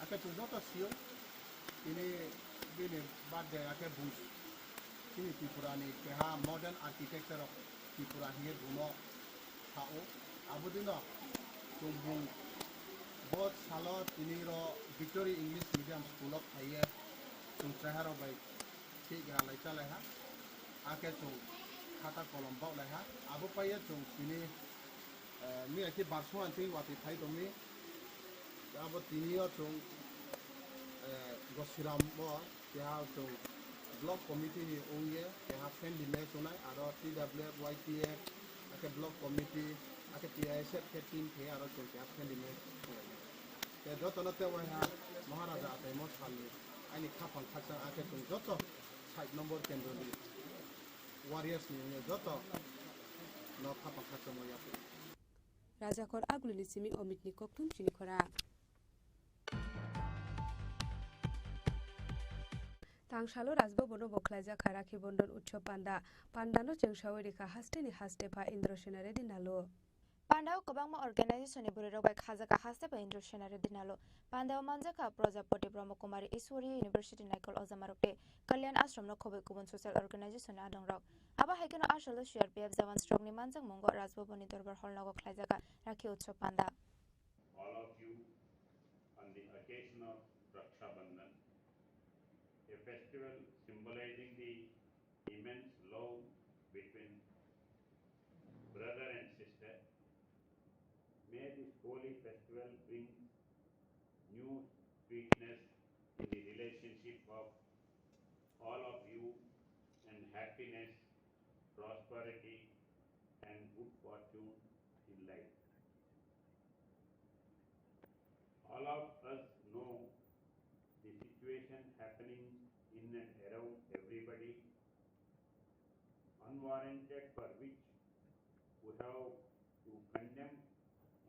Akhe chwng joto sio, tini bini birthday akhe bung chini Tripurani keha modern architecture of Tripura hinwi buno sao. Abodino chwng bung bo salo tini ro Victory English Medium School o phaiye chwng chwrairok bai thik ralai chalaiha. Akhe chwng khata kolom baohlaiha. Abo paiye chwng tini, eh, miya khe barsong ang twi watwi phai tongmi. Abo tini o chwng, eh, Gosiram o keha chwng block committee ni wngye keha friendly match wngnai, aro T W F, Y T F, akhe block committee, akhe T I S F khe team khe aro chwng keha friendly match wngnai. Tei jotono tei waiha Maharaja achaimo salni aini khapang khakchang, akhe chwng joto side number kendroni warriors ni wngya joto no khapang khakchangma yapri. Rajakhor Agulini simi Omitni kokthum chini khorang. Tangsalo Rajbhabono bo khlaijak kha Rakhi Bondon Utsav Panda. Pandano chengsawi rikha hasteni haste pha Indra Sena Reddy Nalo. Pandao kwbangma organization ni bwrwirok bai khajakha haste pha Indra Sena Reddy Nalo. Pandao manjakha Prajapati Brahma Kumari Iswariya University Naikol Ojamarok tei Kalyan Ashram no khobwi kubun social organization ni adongrok. Abo hai kheno asalo C R P F jawan rokni manjakmungo Rajbhavan ni Dorbar Hall nogo khlaijakha Rakhi Utsav Panda. All of you on the occasion of Raksha Bandhan, a festival symbolizing the immense love between brother and sister. May this holy festival bring new sweetness in the relationship of all of you and happiness, prosperity, and good fortune in life. All of us know the situation happening in and around everybody, unwarranted, for which we have to condemn,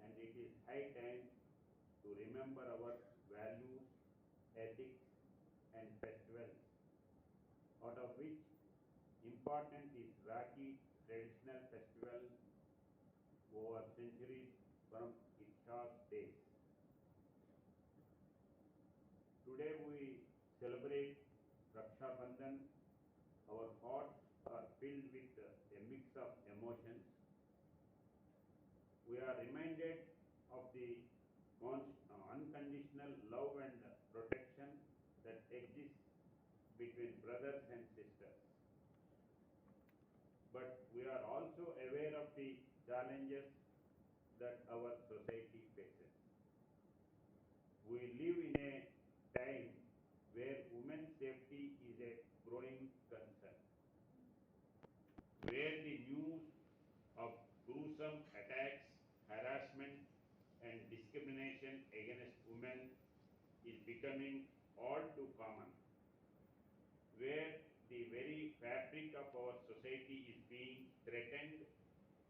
and it is high time to remember our values, ethics, and festivals, out of which important is Rakhi traditional festival over centuries from Itihas days. Today we celebrate Raksha Bandhan. Our hearts are filled with a mix of emotions. We are reminded of the cons-, uh, unconditional love and protection that exists between brothers and sisters. But we are also aware of the challenges that our society faces. We live in a time where women's safety is a growing concern, where the news of gruesome attacks, harassment, and discrimination against women is becoming all too common, where the very fabric of our society is being threatened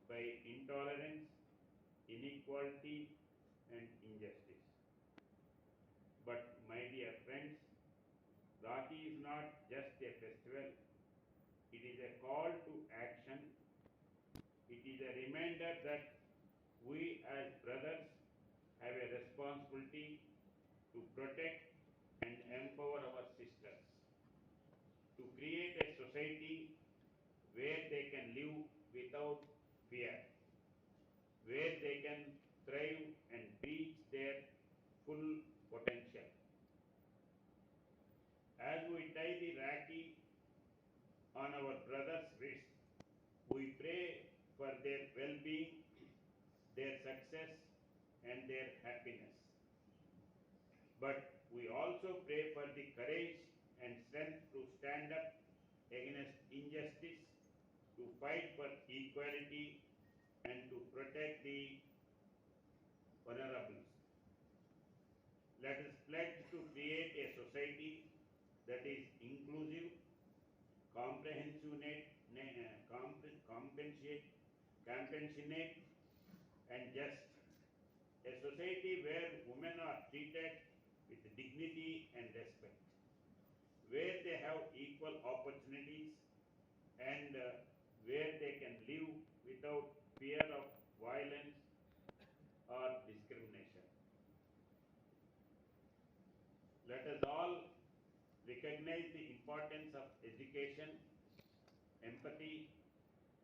by intolerance, inequality, and injustice. But, my dear friends, Rakhi is not just a festival, it is a call to action. It is a reminder that we as brothers have a responsibility to protect and empower our sisters, to create a society where they can live without fear, where they can thrive and reach their full potential. As we tie the Rakhi on our brothers' wrists, we pray for their well-being, their success, and their happiness. But we also pray for the courage and strength to stand up against injustice, to fight for equality, and to protect the vulnerable. Let us pledge to create a society that is inclusive, comprehensive, compensate, compassionate, and just. A society where women are treated with dignity and respect, where they have equal opportunities, and, uh, where they can live without fear of violence or discrimination. Let us all recognize the importance of education, empathy,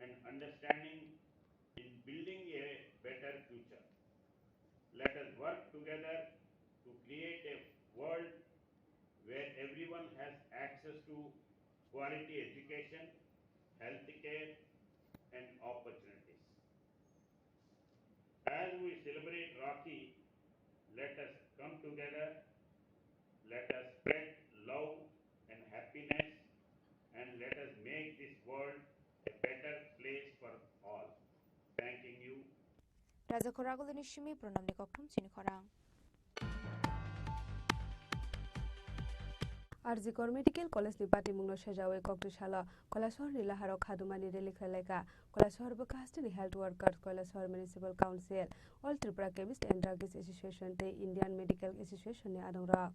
and understanding in building a better future. Let us work together to create a world where everyone has access to quality education, health care, and opportunities. As we celebrate Rakhi, let us come together, let us spread love and happiness, and let us make this world a better place for all. Thanking you. Rajakhor Agulini simi Pranamni kokthum chini khorang. R G Kar Medical College ni patimungno sejawi kokti salo Kailasahar ni laharo khadumani rally khlailaikha. Kailasahar bwkha hasteni health worker, Kailasahar Municipal Council, All Tripura Chemist and Druggist Association tei Indian Medical Association ni adongrok.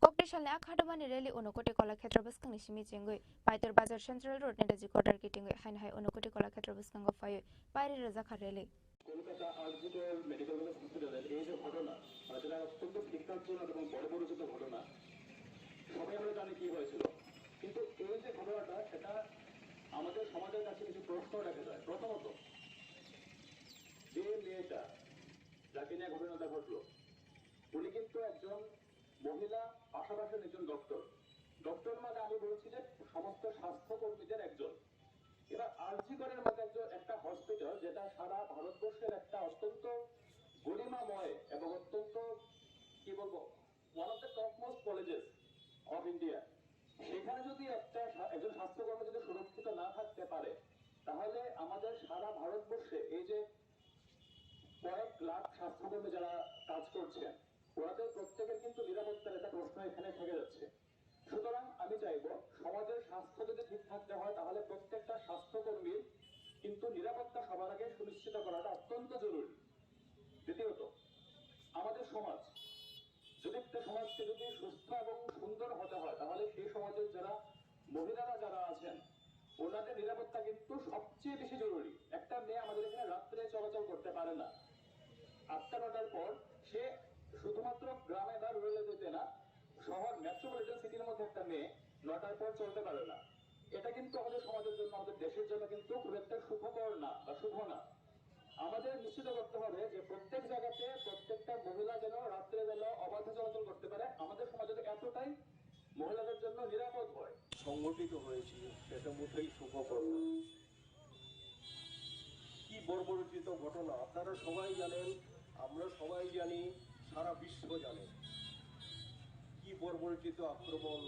Kokti salni a khadumani rally Unakoti Kolakhetro bwskangni simi chengwi Paitor Bazar Central Road Netaji Quarter kitingwi haino hai Unakoti Kolakhetro bwskango phaiwi pairi rwjakha rally. Kolkata RG Kar medical college হসপিটালের এই যে ঘটনা, আহ, যেটা অত্যন্ত ভিন্নতাজনক এবং বর্বরোচিত ঘটনা, সবাই আমরা জানি কি হয়েছিল, কিন্তু এই যে ঘটনাটা, এটা আমাদের সমাজের কাছে কিছু প্রশ্ন রেখে যায়। প্রথমত, যে মেয়েটা, যাকে নিয়ে ঘটনাটা ঘটলো, উনি কিন্তু একজন মহিলা, পাশাপাশি একজন ডক্টর। ডক্টর মানে আমি বলছি যে সমস্ত স্বাস্থ্যকর্মীদের একজন। এবার আরজি করের মতো একজন, একটা হসপিটাল, যেটা সারা ভারতবর্ষের একটা অত্যন্ত গরিমাময় এবং অত্যন্ত, কি বলবো, one of the topmost colleges of India, সেখানে যদি একটা স্বা-, একজন স্বাস্থ্যকর্মী যদি সুরক্ষিত না থাকতে পারে, তাহলে আমাদের সারা ভারতবর্ষে এই যে কয়েক লাখ স্বাস্থ্যকর্মী যারা কাজ করছেন, ওনাদের প্রত্যেকের কিন্তু নিরাপত্তার একটা প্রশ্ন এখানে থেকে যাচ্ছে। সুতরাং আমি চাইবো, সমাজের স্বাস্থ্য যদি ঠিক থাকতে হয়, তাহলে প্রত্যেকটা স্বাস্থ্যকর্মীর কিন্তু নিরাপত্তা সবার আগে সুনিশ্চিত করাটা অত্যন্ত জরুরি। দ্বিতীয়ত, আমাদের সমাজ, যদি একটা সমাজকে যদি সুস্থ এবং সুন্দর হতে হয়, তাহলে সেই সমাজের যারা মহিলারা যারা আছেন, ওনাদের নিরাপত্তা কিন্তু সবচেয়ে বেশি জরুরি। একটা মেয়ে আমাদের এখানে রাত্রে চলাচল করতে পারে না, আটটা নটার পর। সে শুধুমাত্র গ্রামে বা রুরালে যেতে না, শহর, মেট্রোপলিটন সিটির মধ্যে একটা মেয়ে নটার পর চলতে পারে না। এটা কিন্তু আমাদের সমাজের জন্য, আমাদের দেশের জন্য কিন্তু খুব একটা সুখকর না বা শুভ না। আমাদের নিশ্চিত করতে হবে যে প্রত্যেক জায়গাতে প্রত্যেকটা মহিলা যেন রাত্রেবেলা অবাধে চলাচল করতে পারে। আমাদের সমাজ যাতে এতটাই মহিলাদের জন্য নিরাপদ হয়। সংঘটিত হয়েছিল, সেটা মোটেই শুভকর নয়। কি বর্বরচিত ঘটনা, আপনারা সবাই জানেন, আমরা সবাই জানি, সারা বিশ্ব জানে কি বর্বরচিত আক্রমণ,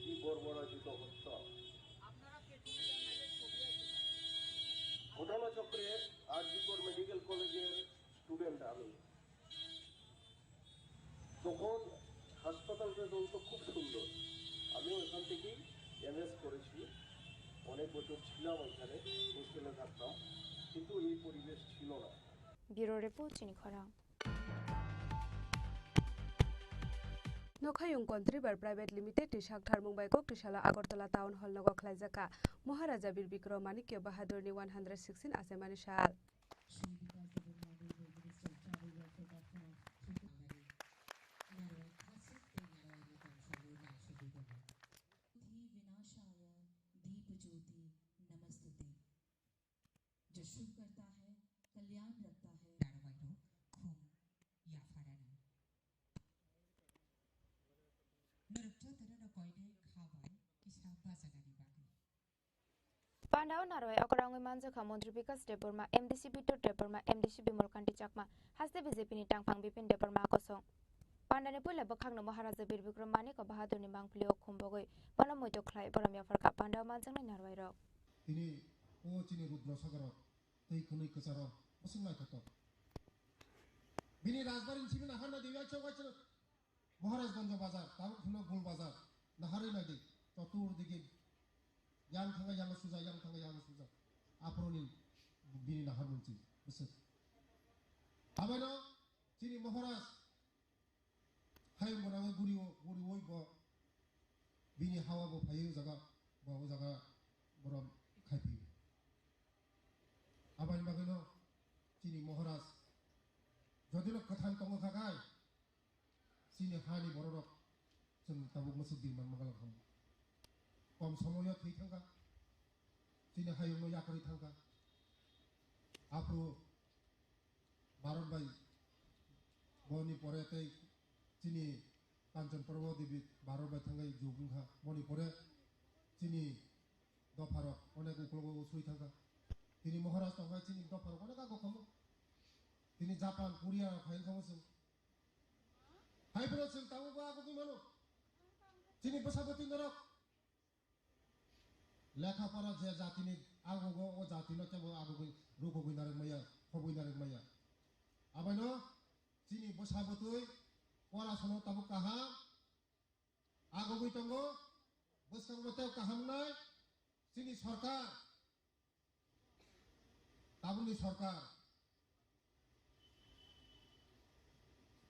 কি বর্বরচিত হত্যা। ঘটনাচক্রে আরজিকর মেডিকেল কলেজের স্টুডেন্ট আমি। তখন হাসপাতালটা চলতো খুব সুন্দর। আমি ওখান থেকেই এমএস করেছি, অনেক বছর ছিলাম ওইখানে, হোস্টেলে থাকতাম, কিন্তু এই পরিবেশ ছিল না। Bureau Report, Chini Khorang. Nokhayung Contriver Private Limited ni saktharmung bai kok tisalo Agartala Town Hall nogo khlaijak kha Maharaja Bir Bikram Manikya Bahadur ni one hundred sixteen achaimani sal. विनाशाय दीप ज्योति नमस्तुते। जो शुभ करता है, कल्याण रखता है। Narwai rok khum yapharani. Norok jotono no koinai kha bai kisa bajanani bagwi. Pandao narwai okra wngwi manjakha Montri Bikas Debbarma, M D C Bitor Debbarma, M D C Bimal Kanti Chakma, haste B J P ni tangphang Bipin Debbarma kosong. Pandani puila bwkhakno Maharaja Bir Bikram Manik Bahadurni mangpilio khumbogwi bono muitu khlai borom yapharkha pandao manjaknai narwai rok. Tini o chini Rudra Sagaro tei khwnwi kwcharo bwswk naithotok. Bini rajbari ni simi naharnai de uaisa uaisa Maharajganj bazar, tabuk hwno Gul bazar, naharwi naidi, choturdigi yang thangwi yang suja, yang thangwi yang suja. Aphuruni bini naharmung chi bwswk. Abaino chini Maharaj hayung gwnangwi guriwo, guriwoi bo bini hawa bo phaiwi o jaga, bo o jaga borom khaiphiyo. Aboni bagwino chini Maharaj jodino kwthang tongo kha khai, chini hani bororok chwng tabuk mwsuk di manma galak ham. Kom somoyo thwi thangkha, chini hayungno yakarwi thangkha. Aphuru Bharat bai boni pore tei chini Kanchan Prabha Devi Bharat bai thangwi jug wngkha. Boni pore chini dopharok onek uklogo usui thangkha. Tini Maharaj tongkha chini dopharok onek ago khamu. Tini Japan, Korea rok hai wngkha chwng. Hai phano chwng tabukbo agugwi mano. Chini bwsabwtwi norok. Lekha pora je jatini agogo, o jatino kebo agogwi rukugwi narwk maya, khobwi narwk maya. Abaino chini bwsa bwtwi porasano tabuk kaham, agogwi tongo, bwskango tei kaham wngnai chini sorkar. Tabukni sorkar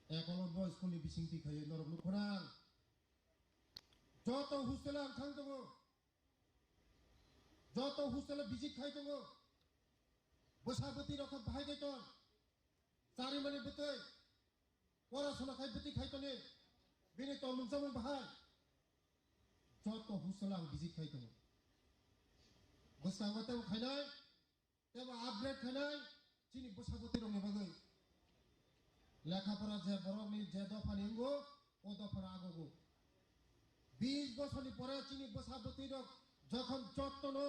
ekolobo school ni bisingtwi khaiwi norok nukho nang. Joto hostel ang thang tongo, joto hostel visit khai tongo, bwsa bwtwi rok khe bahai khe ton, charimani bwtwi. Porasona khai bwtwi khai toni, bini tongmung chamung bahai. Joto hostel ang visit khai tongo. Bwskango tebo khainai, tebo upgrade khainai, chini bwsa bwtwi rokni bagwi. Lekha pora je borokni je dophani wngo, o dophano agogo. Bis bosorni pore chini bwsa bwtwi rok jokhon jotono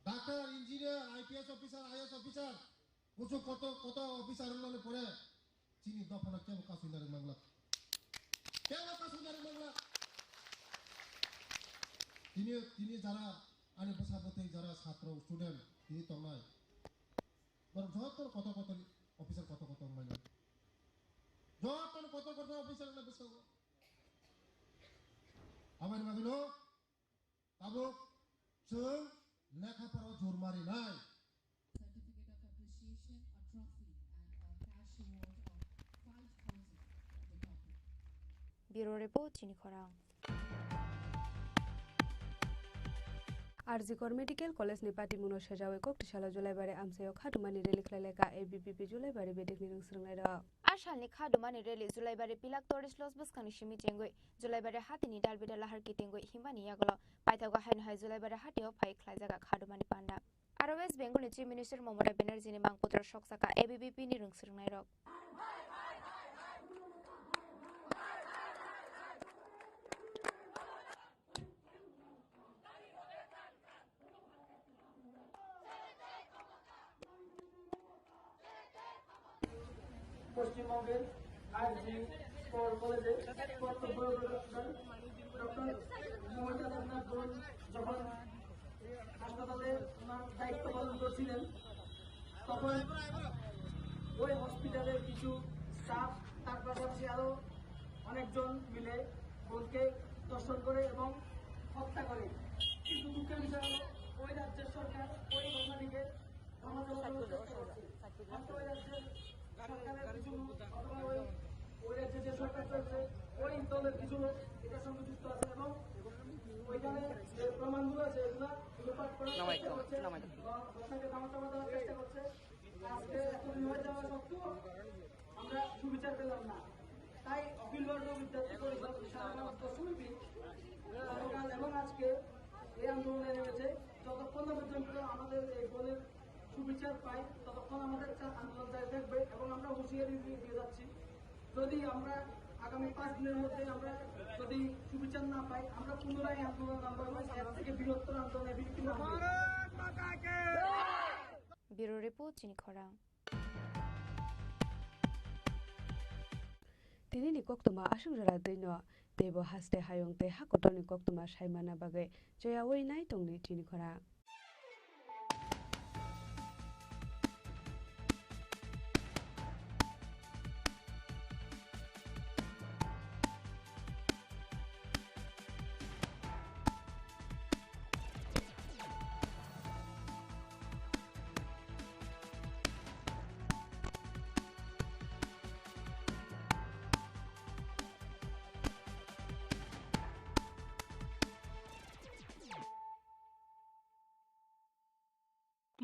Doctor, engineer, I P S officer, I A S officer, kuchuk koto, koto officer wngnani pore chini dophano kebo kasui narwk manglak. Kebo kasui narwk manglak. Tini, tini jara ani bwsa bwtwi jara satro, student, tini tongnai. Borok jotono koto koto officer koto koto wngmani. Jotono koto koto officer wngna bwskango. Aboni bagwino Tabuk chwng lekha pora jur marinai. Certificate of Appreciation, a trophy and a cash award of five thousand for the topic. Bureau Report, Chini Khorang. R G Kar Medical College ni patimungno sejawi kok tisalo Julaibari amchaio khatumani rally khlai laikha A B V P Julaibari bedekni rwng swrwngnairok. A salni khatumani rally Julaibari Pilak Tourist Lodge bwskangni simi chengwi Julaibari hatini dalbida lahar kitingwi himbani yagulo paithago haino hai Julaibari hatio phai khlaijak khatumani panda. Aro West Bengal ni Chief Minister Mamata Banerjee ni mangputra soksaka A B V P ni rwng swrwngnairok. পশ্চিমবঙ্গের আরজি কর কলেজে কর্তব্যরত ডক্টর মমতা দেবনাথ বোন যখন হাসপাতালে ওনার দায়িত্ব পালন করছিলেন, তখন ওই হসপিটালের কিছু স্টাফ, তার পাশাপাশি আরো অনেকজন মিলে বোনকে ধর্ষণ করে এবং হত্যা করে। কিন্তু দুঃখের বিষয় হলো, ওই রাজ্যের সরকার ওই ঘটনাটিকে ধামাচাপা দেওয়ার চেষ্টা করছে। হয়তো ওই রাজ্যের সরকারের কিছু লোক অথবা ওই, ওই রাজ্যে যে সরকার চলছে, ওই দলের কিছু লোক এটার সঙ্গে যুক্ত আছে এবং ওইখানে যে প্রমাণগুলো আছে, এগুলা লুটপাট করার চেষ্টা করছে, ঘটনাকে ধামাচাপা দেওয়ার চেষ্টা করছে। আজকে এতদিন হয়ে যাওয়া সত্ত্বেও আমরা সুবিচার পেলাম না। তাই অখিল ভারতীয় বিদ্যার্থী পরিষদ সারা ভারতবর্ষব্যাপী গতকাল এবং আজকে এই আন্দোলনে নেমেছে। যতক্ষণ না পর্যন্ত আমাদের এই বোনের সুবিচার পাই, ততক্ষণ আমাদের চা-, আন্দোলন জারি থাকবে এবং আমরা হুঁশিয়ারি দিয়ে, দিয়ে যাচ্ছি, যদি আমরা আগামী পাঁচ দিনের মধ্যে আমরা যদি সুবিচার না পাই, আমরা পুনরায় আন্দোলন নামবো এবং এর থেকে বৃহত্তর আন্দোলন এবিভিপি নামবে। Bureau Report, Chini Khorang. Tini ni koktwma aswk jora twi no, teibo haste hayung tei ha kotor ni koktwma sai manna bagwi choyaui nai tongdi Chini Khorang.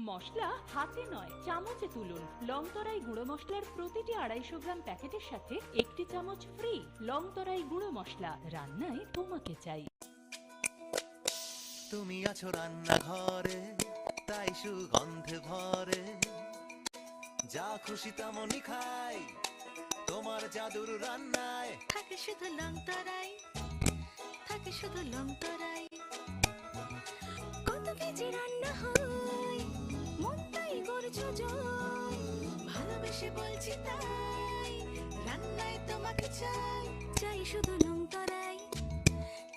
মশলা হাতে নয়, চামচে তুলুন। লংতরাই গুঁড়ো মশলার প্রতিটি আড়াইশো গ্রাম প্যাকেটের সাথে একটি চামচ ফ্রি। লংতরাই গুঁড়ো মশলা, রান্নায় তোমাকে চাই। তুমি আছো রান্নাঘরে, তাই সুগন্ধে ভরে। যা খুশি তেমনই খাই, তোমার জাদুর রান্নায়। থাকে শুধু লংতরাই, থাকে শুধু লংতরাই। কত কেজি রান্না হয়, মনটাই করছো জয়। ভালোবেসে বলছি তাই, রান্নায় তোমাকে চাই। চাই শুধু লংতরাই,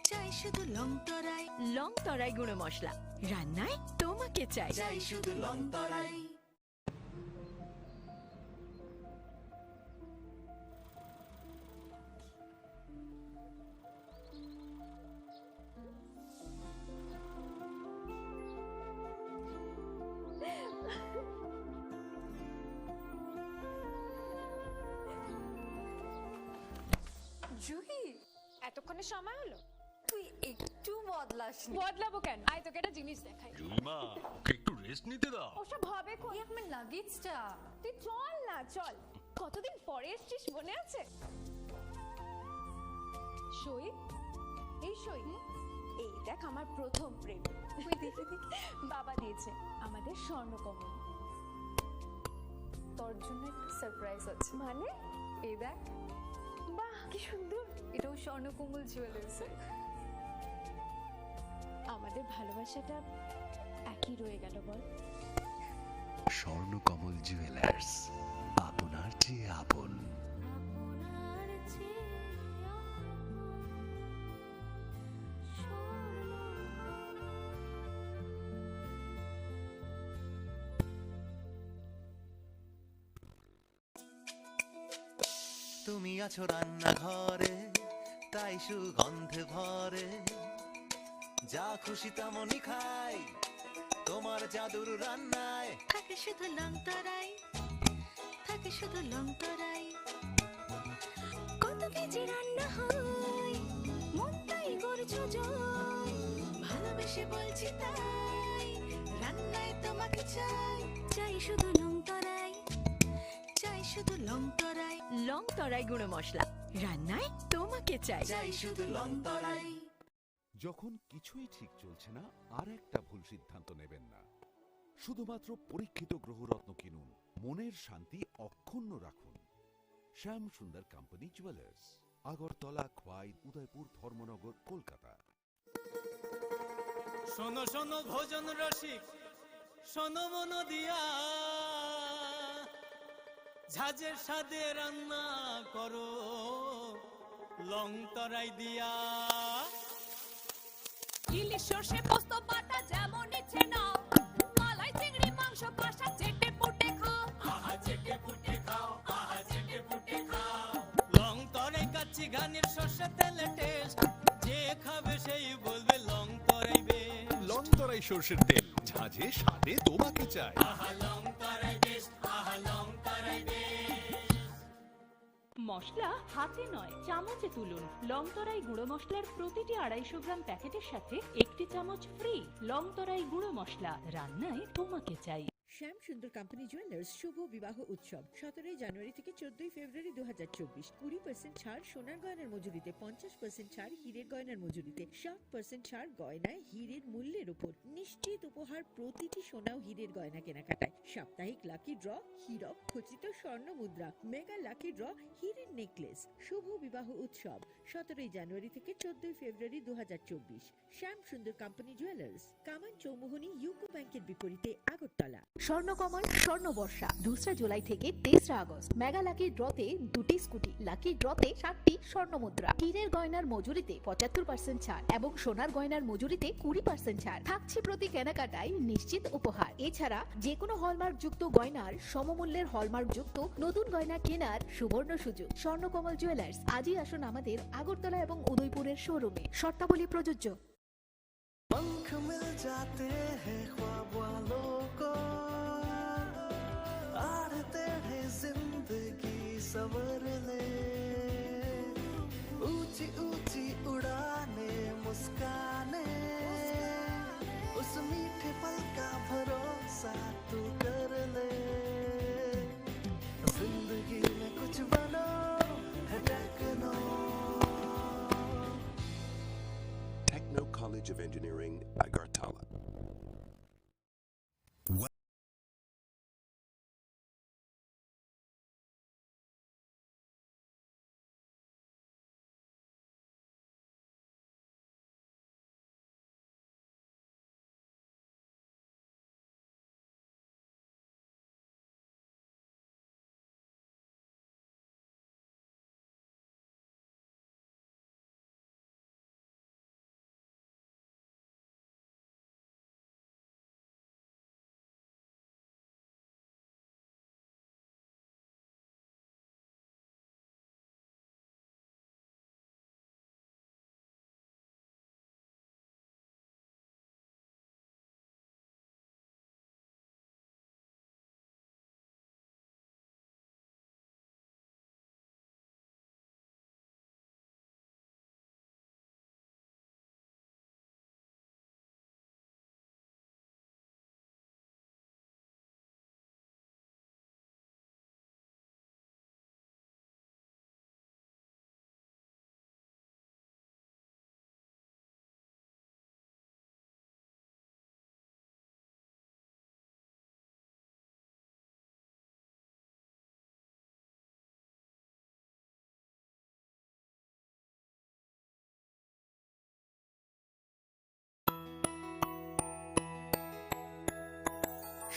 চাই শুধু লংতরাই। লং তরাই গুঁড়ো মশলা, রান্নায় তোমাকে চাই। চাই শুধু লং তরাই। জুহি, এতক্ষণে সময় হলো? তুই একটু বদলাসনি। বদলাবো কেন? আয়, তোকে একটা জিনিস দেখাই। জুইমা, ওকে একটু রেস্ট নিতে দাও। ওসব হবে কই? এই আমার লাগেজটা। তুই চল না, চল। কতদিন পরে এসছিস, মনে আছে? সই, এই সই। এই দেখ, আমার প্রথম প্রেম। বাবা দিয়েছে আমাদের স্বর্ণকমল। তোর জন্য একটা সারপ্রাইজ আছে। মানে? এই দেখ। বাহ, কি সুন্দর। এটাও স্বর্ণকমল জুয়েলার্সের। আমাদের ভালোবাসাটা একই রয়ে গেল, বল? স্বর্ণকমল জুয়েলার্স, আপনার চেয়ে আপন। তুমি আছো রান্নাঘরে, তাই সুগন্ধে ভরে। যা খুশি তেমনই খাই, তোমার জাদুর রান্নায়। থাকে শুধু লং তরাই, থাকে শুধু লং তরাই। কত কেজি রান্না হয়, মনটাই করছো জয়। ভালোবেসে বলছি তাই, রান্নায় তোমাকে চাই। চাই শুধু লং তরাই, চাই শুধু লং তরাই। লং তরাই গুঁড়ো মশলা, রান্নায় তোমাকে চাই। চাই শুধু লং তরাই। যখন কিছুই ঠিক চলছে না, আর একটা ভুল সিদ্ধান্ত নেবেন না। শুধুমাত্র পরীক্ষিত গ্রহরত্ন কিনুন, মনের শান্তি অক্ষুণ্ণ রাখুন। শ্যাম সুন্দর কোম্পানি জুয়েলার্স, আগরতলা, খোয়াই, উদয়পুর, ধর্মনগর, কলকাতা। শোনো শোনো ভোজন রসিক, শোনো মন দিয়া, ঝাঁঝের স্বাদে রান্না করো লং তরাই দিয়া। ইলিশ সর্ষে পোস্ত বাটা যেমন ইচ্ছে নাও, মালাই চিংড়ি মাংস কষা চেটে পুটে খাও। আহা চেটে পুটে খাও, আহা চেটে পুটে খাও। লং তরাই কাচ্চি ঘানির সর্ষে তেলে টেস্ট, যে খাবে সেই বলবে লং তরাই বেশ। লং তরাই সর্ষের তেল, ঝাঁঝে স্বাদে তোমাকে চাই। আহা লং তরাই বেশ, আহা লং তরাই বেশ। মশলা হাতে নয়, চামচে তুলুন। লং তরাই গুঁড়ো মশলার প্রতিটি আড়াইশো গ্রাম প্যাকেটের সাথে একটি চামচ ফ্রি। লং তরাই গুঁড়ো মশলা, রান্নায় তোমাকে চাই। শ্যাম সুন্দর কোম্পানি জুয়েলার্স শুভ বিবাহ উৎসব সতেরোই জানুয়ারি থেকে চোদ্দই ফেব্রুয়ারি দু হাজার চব্বিশ। কুড়ি পার্সেন্ট ছাড় সোনার গয়নার মজুরিতে, পঞ্চাশ পার্সেন্ট ছাড় হীরের গয়নার মজুরিতে, ষাট পার্সেন্ট ছাড় গয়নায় হীরের মূল্যের উপর। নিশ্চিত উপহার প্রতিটি সোনা ও হীরের গয়না কেনাকাটায়। সাপ্তাহিক লাকি ড্র, হীরক খচিত স্বর্ণ মুদ্রা, মেগা লাকি ড্র, হীরের নেকলেস। শুভ বিবাহ উৎসব সতেরোই জানুয়ারি থেকে চোদ্দই ফেব্রুয়ারি দু হাজার চব্বিশ। শ্যাম সুন্দর কোম্পানি জুয়েলার্স, কামান চৌমুহনী ইউকো ব্যাংকের বিপরীতে, আগরতলা। স্বর্ণকমল স্বর্ণ বর্ষা, দুসরা জুলাই থেকে তেসরা আগস্ট। মেগা লাকি ড্রতে দুটি স্কুটি, লাকি ড্রতে সাতটি স্বর্ণ মুদ্রা, হীরের গয়নার মজুরিতে পঁচাত্তর পার্সেন্ট ছাড় এবং সোনার গয়নার মজুরিতে কুড়ি পার্সেন্ট ছাড় থাকছে। প্রতি কেনাকাটায় নিশ্চিত উপহার। এছাড়া যে কোনো হলমার্কযুক্ত গয়নার সমমূল্যের হলমার্কযুক্ত নতুন গয়না কেনার সুবর্ণ সুযোগ। স্বর্ণকমল জুয়েলার্স, আজই আসুন আমাদের আগরতলা এবং উদয়পুরের শোরুমে। শর্তাবলী প্রযোজ্য। पंख मिल जाते हैं ख्वाब वालों को, आड़े टेढ़े जिंदगी संवर ले। ऊंची ऊंची उड़ाने, मुस्काने, उस मीठे पल का भरोसा तू कर ले। जिंदगी में कुछ बनो, है techno. Techno College of Engineering, Agartala.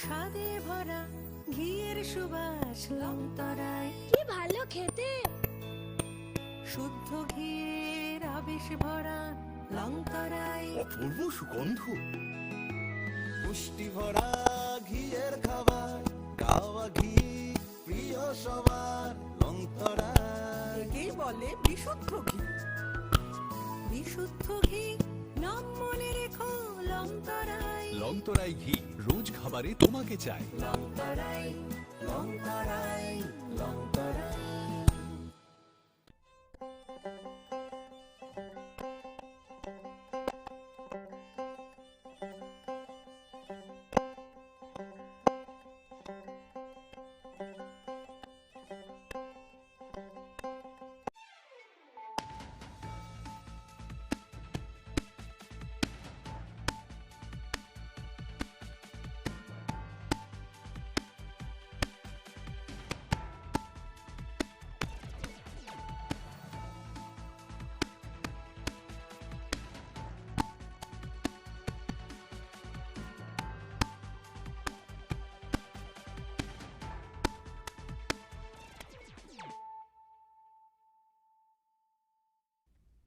স্বাদে ভরা ঘিয়ের সুবাস লংতরাই। কি ভালো খেতে! শুদ্ধ ঘিয়ের আবেশ ভরা লংতরাই। অপূর্ব সুগন্ধ। পুষ্টি ভরা ঘিয়ের খাবার, গাওয়া ঘি প্রিয় সবার, লংতরাই। একেই বলে বিশুদ্ধ ঘি। বিশুদ্ধ ঘি, নাম মনে রেখো, লংতরাই। লংতরাই ঘি রোজ খাবারে তোমাকে চাই। লংতরাই, লংতরাই, লংতরাই।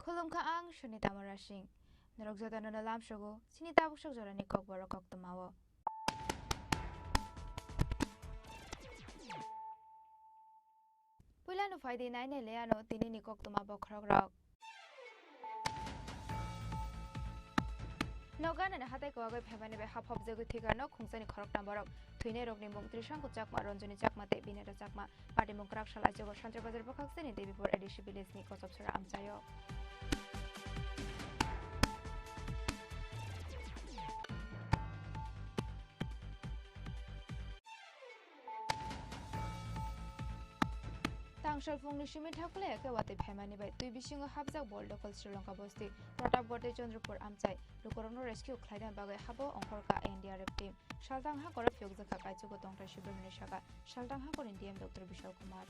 Khulumkha ang Sunita Murasing. Norok jotono no lamsogo chini tabuk sok jorani kokborok koktwmao. Puilano phaidi nainai le ano tinini koktwma bokhorokrok. Noganani hatai kwagwi phaimani bai hap hopjagwi thwikha nok khungsani khoroknam borok. Thwinairokni mung Trishanku Chakma, Ranjani Chakma tei Bineta Chakma. Patimung kwrak salaijago Santri Bazar bwkhaksani Debipur A D C village ni Kochopsora amchaio. Tangsal phungni simi thakulaya khe watwi phaimani bai twi bisingo hapjak Bol Dokol Sri Lanka bosti Pratapgarh tei Chandrapur amchai. Lukurokno rescue khlaina bagwi habo ongkhorkha N D R F team. Saltang hakhoro phiyokjakha kaichugo tongthai sibirmani saka Saltang hakhorni D M Doctor Bishal Kumar.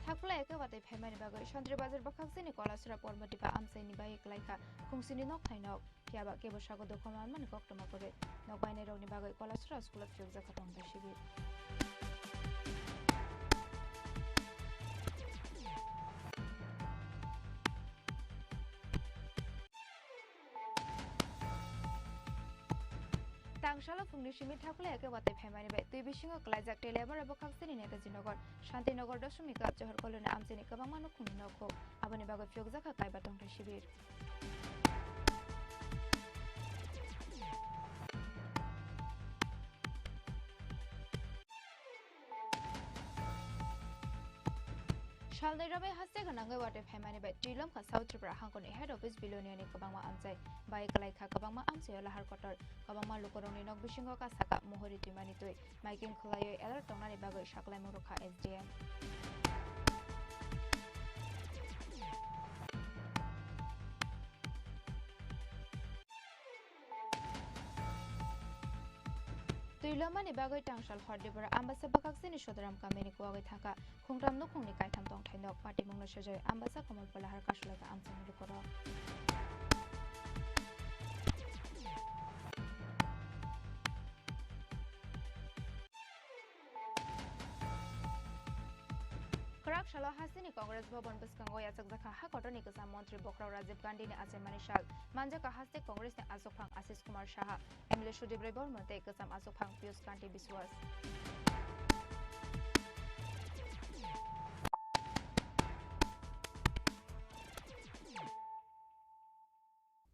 Thakulaya khe watwi phaimani bagwi Santri Bazar bwkhaksini Kolasora Pormoti ba amchaini bai kwlaikha khungsini nok thai nok. Phiya ba kebo sago dukha manmani koktwma kwrwi. Nok bainairokni bagwi Kolasora school-o phiyokjakha tongthai sibir. Tangsalo phungni simi thakulaya khe watwi phaimani bai twi bisingo kwlaijak Teliamura bwkhaksini Netaji Nagar Shanti Nagar Doshomika Johor Colony amchaini kwbangma nukhungni nokhuk. Aboni bagwi phiyokjakha kaiba tongthai sibir. Salnwi romwi haste gwnangwi watwi phaimani bai twi lomkha South Tripura hangkoni head office Biloniani kwbangma amchai bai kwlaikha kwbangma amchaio lahar kotor. Kwbangma lukurokni nok bisingo kasaka muhuri twimani twi. Maiking khwlaiwi alert tongnani bagwi saklaimung rwkha S D M. Twi lomani bagwi Tangsal Hordipura Ambasa bwkhaksini Sodaram kamini kuwagwi thangkha khungtam nukhungni kaitham tongthai nok. Patimungno sejoi Ambasa Komolpur lahar kasulaikha amchaini lukurok. Kwrak salo hasteni Congress Bhavan bwskango yachakjakha ha kotorni kwcham montri bokhorok Rajiv Gandhini achaimani sal. Manjakha haste Congressni achukphang Ashish Kumar Saha, M L A Sudip Roy Borma tei kwcham achukphang Piyush Kanti Biswas.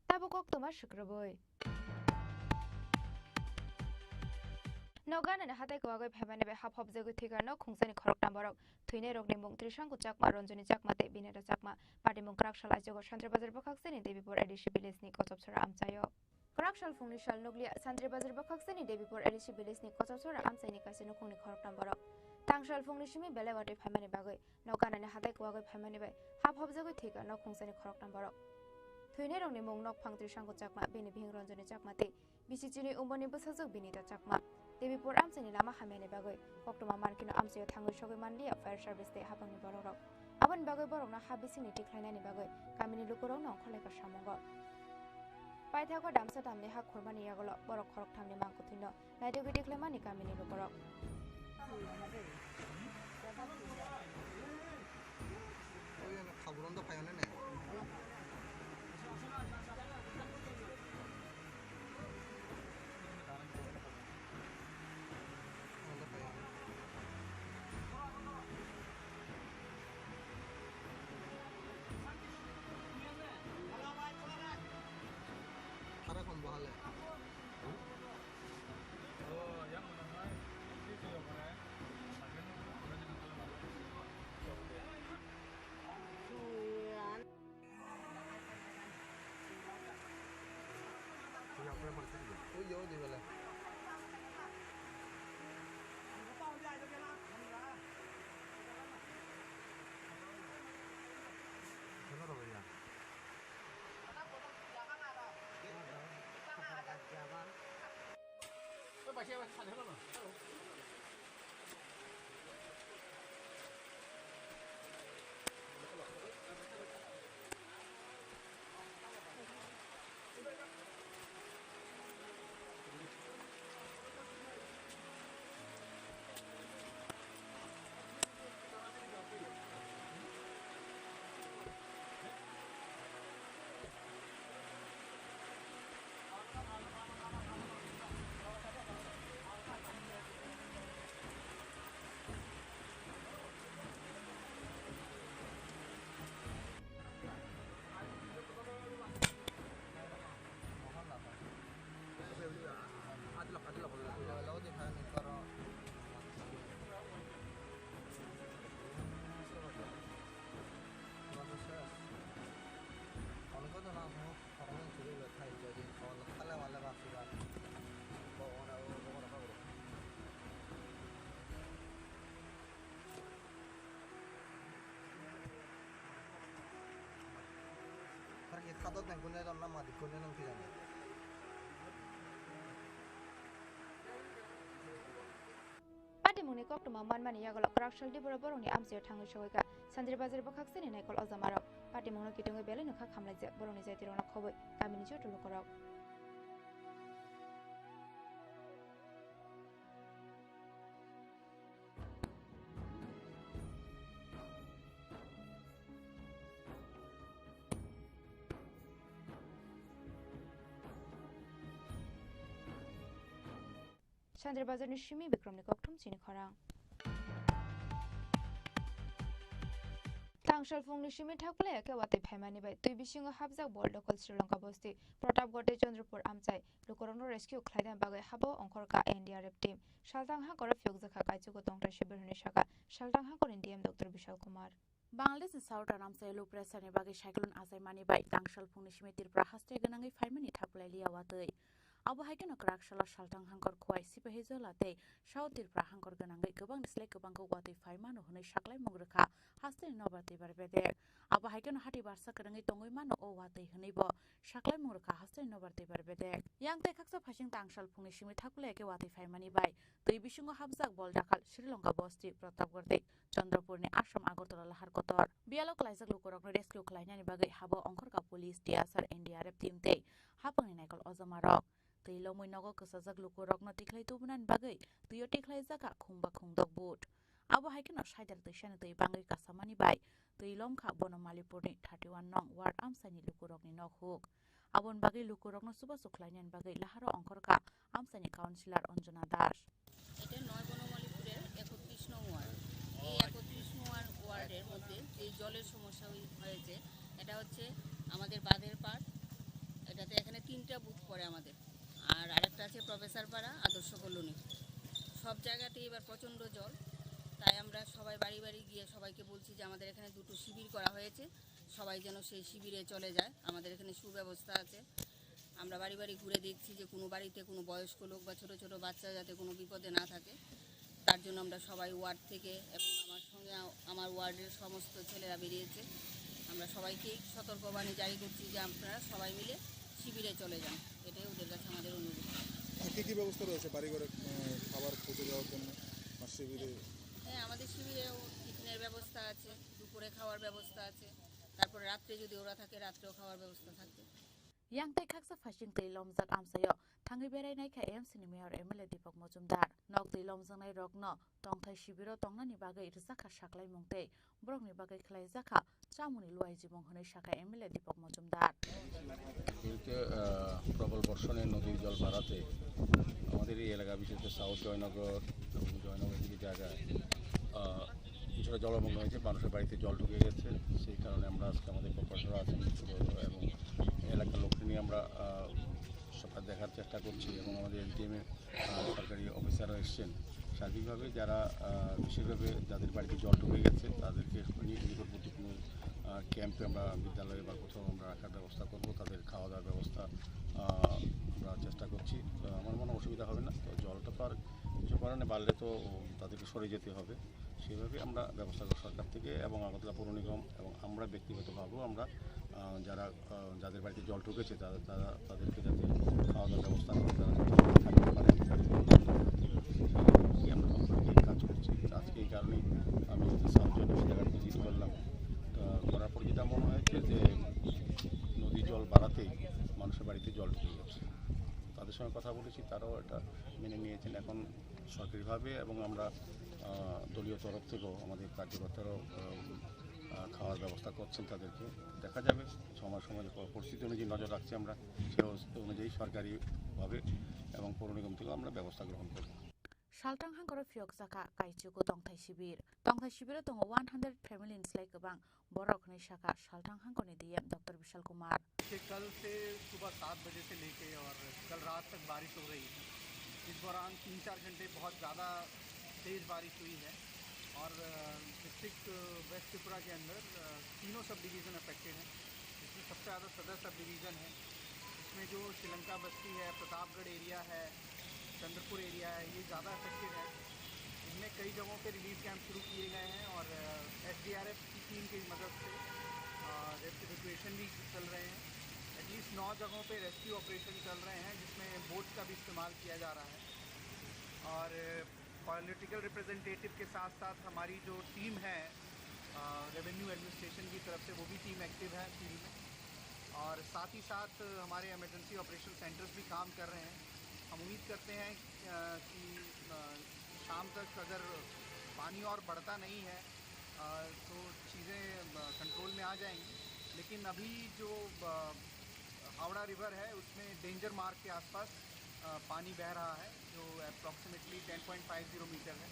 Tabuk koktwma swkrwbwi. Noganani hatai kwagwi phaimani bai hap hopjagwi thwikha nok khungsani khoroknam borok. Thwinairokni mung Trishanku Chakma, Ranjani Chakma tei Bineta Chakma. Patimung kwrak salaijago Santri Bazar bwkhaksini Debipur A D C village ni Kochopsora amchaio. Kwrak sal phungni sal nukliya Santri Bazar bwkhaksini Debipur A D C village ni Kochopsora amchaini kaisa nukhungni khoroknam borok. Tangsal phungni simi belai watwi phaimani bagwi Nok ganani hatai kwagwi phaimani bai hap hopjagwi thwikha nok khungsani khoroknam borok. Thwinairokni mung nokphang Trishanku Chakma, bini bihik Ranjani Chakma tei bisi chini umorni bwsajwk Binita Chakma. Debipur amchaini lama hamyani bagwi koktwma mankhe no amchaio thangwi sogwi manliya fire service tei hapangni borokrok. Aboni bagwi borokno ha bisingni tikhlainani bagwi kamini lukurokno ongkhorlaikha samungo. Paithago damsa damni ha khurmani yagulo borok khoroktham ni mangkwthwino naitugwi tikhlaimani kamini lukurok. Oye, no, khaburon do payo ne ne. Hara kon bahale. Patimungni koktwma manmani yagulo kwraksal Dibura borokni amchaio thangwi sogwikha Sanjir Bazar bwkhaksani naikol ojamarok. Patimungno kitungwi belai nokha khamlaijak borokni jaitirokno khobwi kamini joto lukurok. Sanjir Bazarni simi Bikromni kokthum chini khorang. Tangsalphungni simi thakphlai khe watwi phaimani bai twi bisingo hapjak bol dokol Sri Lanka bosti Pratapgarh tei Chandrapur amchai lukurokno rescue khlaina bagwi habo ongkhorkha N D R F team. Saltang hakoro phiyokjakha kaichugo tongthai sibir hwnwi sakha Saltang hakorni D M Doctor Bishal Kumar. Bangladeshni Southern amchaio low pressureni bagwi cyclone achaimani bai tangsalphungni simi Tripura haste gwnangwi phaimani thakphlai liya watwi. Abo hai kheno kwraksalo Saltang hangkor Khowai Sipahijola tei South Tripura hangkor gwnangwi kwbangni slai kwbangkuk watwi phai mano hwnwi saklaimung rwkha hasteni nobar twibar bedek. Abo hai kheno hati barsa kwrwngwi tongwi mano o watwi hwnwibo saklaimung rwkha hasteni nobar twibar bedek. Yang tei khaksa phaising tangsalphungni simi thakphlai khe watwi phaimani bai twi bisingo hapjak bol dakhal Sri Lanka bosti Pratapgarh tei Chandrapurni Assam Agartala lahar kotor. Biyalo klaijak lukurokno rescue khlainani bagwi habo ongkhorkha police, T S R, N D R F team tei hapangni naikol ojamarok. Twi lomwi nogo kwchajak lukurokno tikhlai tubunani bagwi twio tikhlaijakha khungba khungdok boat. Abo hai kheno saidar twisani twi bangwi kasamani bai twi lomkha Bonomalipurni thirty one nong ward amchaini lukurokni nok huk. Aboni bagwi lukurokno chubachu khlainani bagwi laharo ongkhorkha amchaini councillor Anjana Das. এটা নয় বনমালীপুরের একত্রিশ নং ওয়ার্ড। এই একত্রিশ নং ওয়ার্ড, ওয়ার্ডের মধ্যে যে জলের সমস্যা হই-, হয়েছে, এটা হচ্ছে আমাদের বাঁধের পাড়, এটাতে এখানে তিনটা বুথ পড়ে আমাদের। আর আরেকটা আছে প্রফেসর পাড়া, আদর্শ কলোনি। সব জায়গাতেই এবার প্রচণ্ড জল, তাই আমরা সবাই বাড়ি বাড়ি গিয়ে সবাইকে বলছি যে আমাদের এখানে দুটো শিবির করা হয়েছে, সবাই যেন সেই শিবিরে চলে যায়। আমাদের এখানে সুব্যবস্থা আছে। আমরা বাড়ি বাড়ি ঘুরে দেখছি যে কোনো বাড়িতে কোনো বয়স্ক লোক বা ছোট ছোট বাচ্চা যাতে কোনো বিপদে না থাকে, তার জন্য আমরা সবাই ওয়ার্ড থেকে এবং আমার সঙ্গে আ-, আমার ওয়ার্ডের সমস্ত ছেলেরা বেরিয়েছে। আমরা সবাইকেই সতর্কবাণী জারি করছি যে আপনারা সবাই মিলে শিবিরে চলে যান, এটাই ওদের কাছে আমাদের অনুরোধ। আর কি কি ব্যবস্থা রয়েছে বাড়িঘরে, আহ, খাবার পৌঁছে দেওয়ার জন্য বা শিবিরে? হ্যাঁ, আমাদের শিবিরেও টিফিনের ব্যবস্থা আছে, দুপুরে খাওয়ার ব্যবস্থা আছে, তারপরে রাত্রে যদি ওরা থাকে, রাত্রেও খাওয়ার ব্যবস্থা থাকে। Yang tei khaksa phaising twi lomjak amchaio thangwi berai naikha A M C ni mayor M L A Deepak Majumdar. Nok twi lomjaknai rokno tongthai shibiro tongnani bagwi rwjakha saklaimung tei borokni bagwi khlaijakha chamungni luaijimung hwnwi sakha M L A Deepak Majumdar. পুরীতে, আহ, প্রবল বর্ষণে নদীর জল বাড়াতে আমাদের এই এলাকা, বিশেষ করে সাউথ জয়নগর এবং জয়নগর কিছু জায়গায়, আহ, কিছুটা জলমগ্ন হয়েছে, মানুষের বাড়িতে জল ঢুকে গেছে। সেই কারণে আমরা আজকে আমাদের কর্পোরেটর আছেন এবং এলাকার লোককে নিয়ে আমরা, আহ, সবটা দেখার চেষ্টা করছি এবং আমাদের এসডিএম এর, আহ, সরকারি অফিসাররা এসছেন। সার্বিকভাবে যারা, আহ, বিশেষভাবে যাদের বাড়িতে জল ঢুকে গেছে তাদেরকে নিয়ে নিকটবর্তী কোনো, আহ, ক্যাম্পে আমরা, বিদ্যালয়ে বা কোথাও আমরা রাখার ব্যবস্থা করব। তাদের খাওয়া দাওয়ার ব্যবস্থা, আহ, আমরা চেষ্টা করছি। তো আমার মনে হয় অসুবিধা হবে না। তো জলটা তো আর কিছু করার নেই, বাড়লে তো তাদেরকে সরে যেতে হবে। সেভাবে আমরা ব্যবস্থা করব সরকার থেকে এবং আগরতলা পৌর নিগম এবং আমরা ব্যক্তিগতভাবেও আমরা, আহ, যারা, আহ, যাদের বাড়িতে জল ঢুকেছে তারা, তারা, তাদেরকে যাতে খাওয়া দাওয়ার ব্যবস্থা করে, তারা যাতে থাকতে পারে। এই আমরা সব মিলিয়ে কাজ করছি। আজকে এই কারণেই আমি সাউথ জয়নগর জায়গাটা ভিজিট করলাম। আহ, করার পর যেটা মনে হয়েছে যে নদী জল বাড়াতেই মানুষের বাড়িতে জল ঢুকে যাচ্ছে। তাদের সঙ্গে কথা বলেছি, তারাও এটা মেনে নিয়েছেন। এখন সরকারিভাবে এবং আমরা, আহ, দলীয় তরফ থেকেও আমাদের কার্যকর্তারাও, আহ, আহ, খাওয়ার ব্যবস্থা করছেন তাদেরকে। দেখা যাবে সময় সময় যে পরিস্থিতি অনুযায়ী নজর রাখছি আমরা, সেই অবস্থা অনুযায়ী সরকারিভাবে এবং পৌর নিগম থেকেও আমরা ব্যবস্থা গ্রহণ করব। Salthang hangkoro phiyokjakha Kaichuku tongthai shibir. Tongthai shibiro tongo one hundred family ni slai kwbang. Borok hwnwi sakha Salthang hangkorni D M Doctor Bishal Kumar. कि कल से सुबह सात बजे से लेके और कल रात तक बारिश हो रही है। इस दौरान तीन चार घंटे बहुत ज़्यादा तेज़ बारिश हुई है और, अ, डिस्ट्रिक्ट वेस्ट त्रिपुरा के अंदर, अ, तीनों सब डिवीज़न अफेक्टेड हैं, जिसमें सबसे ज़्यादा सदर सब डिवीज़न है। इसमें जो श्रीलंका बस्ती है, प्रतापगढ़ एरिया है, चंद्रपुर एरिया है, ये ज़्यादा अफेक्टेड है। इनमें कई जगहों पे रिलीफ कैंप शुरू किए गए हैं और, अ, एसडीआरएफ की टीम की मदद से, अ, रेस्क्यू ऑपरेशन भी चल रहे हैं। एटलीस्ट नौ जगहों पे रेस्क्यू ऑपरेशन चल रहे हैं, जिसमें बोट का भी इस्तेमाल किया जा रहा है। और पॉलिटिकल रिप्रेजेंटेटिव के साथ साथ हमारी जो टीम है, अ, रेवेन्यू एडमिनिस्ट्रेशन की तरफ से, वो भी टीम एक्टिव है फील्ड में। और साथ ही साथ हमारे इमरजेंसी ऑपरेशन सेंटर्स भी काम कर रहे हैं। हम उम्मीद करते हैं, अ, कि, अ, शाम तक अगर पानी और बढ़ता नहीं है, अ, तो चीज़ें, अ, कंट्रोल में आ जाएंगी। लेकिन अभी जो, अ, हावड़ा रिवर है, उसमें डेंजर मार्क के आसपास, अ, पानी बह रहा है, जो approximately ten point five zero metre है।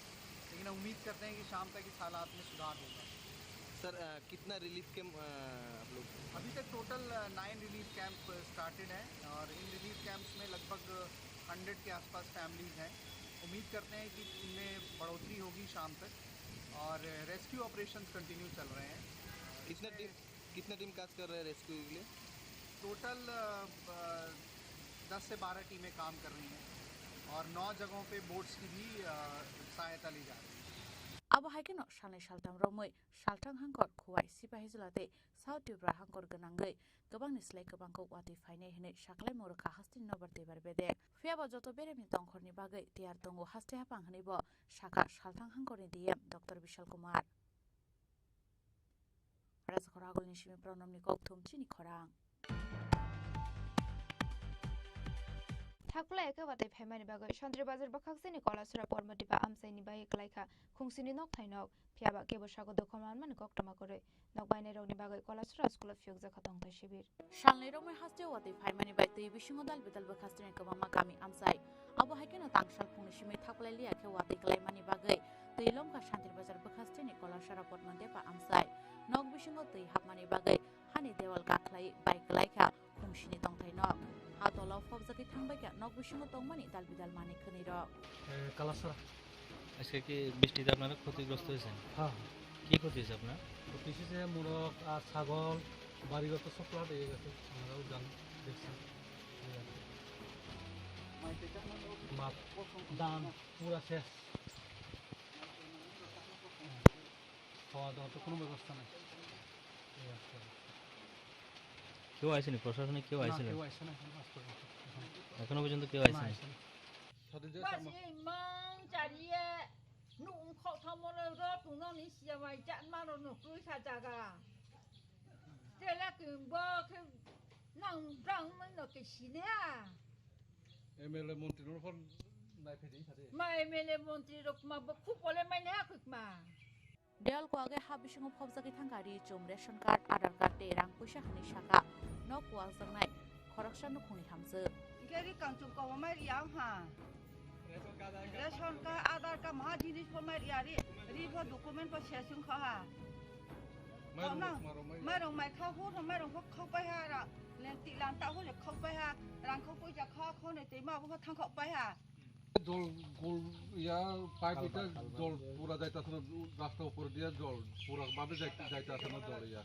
लेकिन हम उम्मीद करते हैं कि शाम तक इस हालात में सुधार होगा। सर, अ, कितना रिलीफ कैंप, अ, आप लोग? अभी तक टोटल, अ, नाइन रिलीफ कैंप स्टार्टेड हैं और इन रिलीफ कैंप्स में लगभग हंड्रेड के आसपास फैमिलीज हैं। उम्मीद करते हैं कि इनमें बढ़ोतरी होगी शाम तक और रेस्क्यू ऑपरेशंस कंटिन्यू चल रहे हैं। कितने इसमें टीम, कितने टीम काज कर रहे हैं रेस्क्यू के लिए? टोटल, अ, अ, दस से बारह टीमें काम कर रही हैं और नौ जगहों पे बोट्स की भी, अ, सहायता ली जा रही है। Abo hai kheno salnwi saltham romwi Salthang hangkor Khowai Sipahijala tei South Tripura hangkor gwnangwi kwbangni slai kwbangkuk watwi phainai hwnwi saklaimung rwkha hasteni nobar twibar bedek. Phiyaba joto beremni tongkhorni bagwi tiyar tongo haste haphang hwnwibo sakha Salthang hangkorni D M Doctor Bishal Kumar. Rajakhor Agulni simi Pranamni kokthum chini khorang. Thaklai eke watwi phaimani bagwi Santri Bazar bwkhaksini Kolasora Pormodiba amchaini bai kwlaikha khungsini nok thainok, phiyaba kebo sago dukha manmani koktwma kwrwi. Nok bainairokni bagwi Kolasora school-o phiyokjakha tongthai shibir. Salnwi romwi hasteo watwi phaimani bai twi bisingo dal bidal bwkhaksini kwbangma kami amchai. Abo hai kheno tangsal phungni simi thaklai liya khe watwi kwlaimani bagwi twi lomkha Santri Bazar bwkhaksini Kolasora Pormodiba amchai. Nok bisingo twi hapmani bagwi hani dewal kakhlai bai kwlaikha khungsini tongthai nok. Ha tola o phobjagwi thangbaikha nok bisingo tongmani dal bidal manwi khwnwi rok. এ, কালাসরা। আজকে কি বৃষ্টিতে আপনারা ক্ষতিগ্রস্ত হয়েছেন? হ্যাঁ, হ্যাঁ। কি ক্ষতি হয়েছে আপনার? ক্ষতি হয়েছে মোরগ আর ছাগল, বাড়িঘর তো সব ফ্লাড হয়ে গেছে, আপনারাও জান, দেখছেন। এই আর কি। মাছ, ধান পুরা শেষ। খাওয়া দাওয়ার তো কোনো ব্যবস্থা নেই। এই আর কি অবস্থা। কেউ আইসেনি? প্রশাসনিক কেউ না, আইসেনি? কেউ আইসে না এখন আজ পর্যন্ত। এখন এখনো পর্যন্ত কেউ না, আইসেনি? আইসে না। Sadi je sama. Basi mang chariye nuk khok thamo le ro tungno ni siya mai chat ma ro nuk tui kha jaga. Tela kin bo khe nang brang man no ke sine a. M L A montri no phone nai phedi sadi. Ma M L A montri rok ma bo khu pole mai na khuk ma. Dal kwage ha bisingo phobjagwi thangkha ri chum, ration card, Aadhaar card tei rang puisa hwnwi sakha. Nok kuwakjaknai khoroksa nukhungni hamjwk. Hingke ri kangchuk kobo mai ri ang ha. Ration card, Aadhaar card, maha jinis bo mai ri ari. Ri bo document bo ses wngkha ha. Mairung Tong nang, rok marok mai. Mairung mai kha, hur no mairung bo khok pai ha ra. Len ti lan ta hur khok pai ha. Rang khok puisa kha, khone tei ma bo thang khok pai ha. জল গোল ইয়া পাইপ এটা জল পুরা যাইতাছে না, রাস্তা উপরে দিয়ে জল পুরা ভাবে যাই- যাইতাছে না জল ইয়া।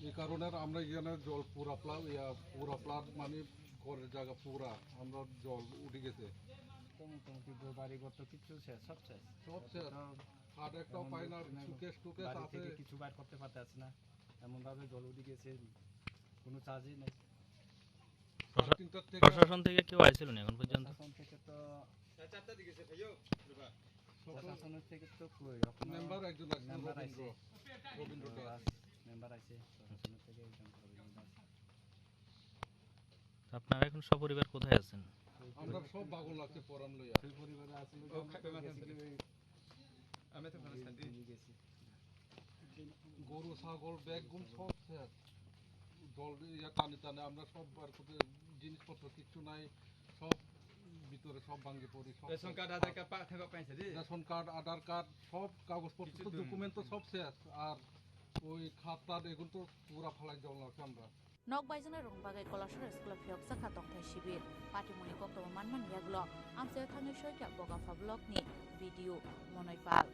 এই কারণে আর আমরা এখানে জল পুরা প্লা- ইয়া পুরা ফ্লাড মানে ঘরের জায়গা পুরা আমরা জল উঠে গেছে। তো মোটামুটি ঘর বাড়ি ঘর তো কিচ্ছু শেষ, সব শেষ। সব শেষ। তো খাট একটাও এমন পাই না, কিছু নেই। সুকেস টুকেস বাড়ি আছে। থেকে কিছু বার করতে পারতেছে না, এমনভাবে জল উঠে গেছে, কোনো চার্জই নেই। প্রশা- তিনটার থেকে প্রশাসন থেকে কেউ আইছিল না এখন পর্যন্ত? প্রশাসন থেকে তো প্রশাসন থেকে তো কই, এখনো মেম্বার একজন আছে, মেম্বার রবীন্দ্র। আইছে। রবীন্দ্র দাস। মেম্বার আইছে, প্রশাসন থেকে একজন রবীন্দ্র দাস। আপনারা এখন সপরিবার কোথায় আছেন? আমরা সব বাগল আছে পরান লইয়া। সেই পরিবারে আছি, ও, আমরা তো খাইতে গেছি পারেন। কি ওই আমি তো ওখানে শান্তি। নিয়ে গেছি। গরু, ছাগল, বেগুন সব শেষ। জল ইয়া টানে টানে আমরা সব বার করতে জিনিসপত্র কিচ্ছু নাই, সব ভিতরে সব ভাঙে পড়ি, সব রেশন শেষ। কার্ড, আধার কার্ড পা-, থাকা পাইছে রে? রেশন কার্ড, আধার কার্ড, সব কাগজপত্র কিছু তো তো ডকুমেন্ট তো সব শেষ। আর ওই খাতা এগুলো তো পুরা ফালাই জল লাগছে আমরা। Nok baijaknai rokni bagwi Kolasora school-o phiyokjak kha tongthai shibir. Patimoni koktwma manmani yagulo amchaio thangwi soikha Bogapha block-ni B D O Monoy Pal.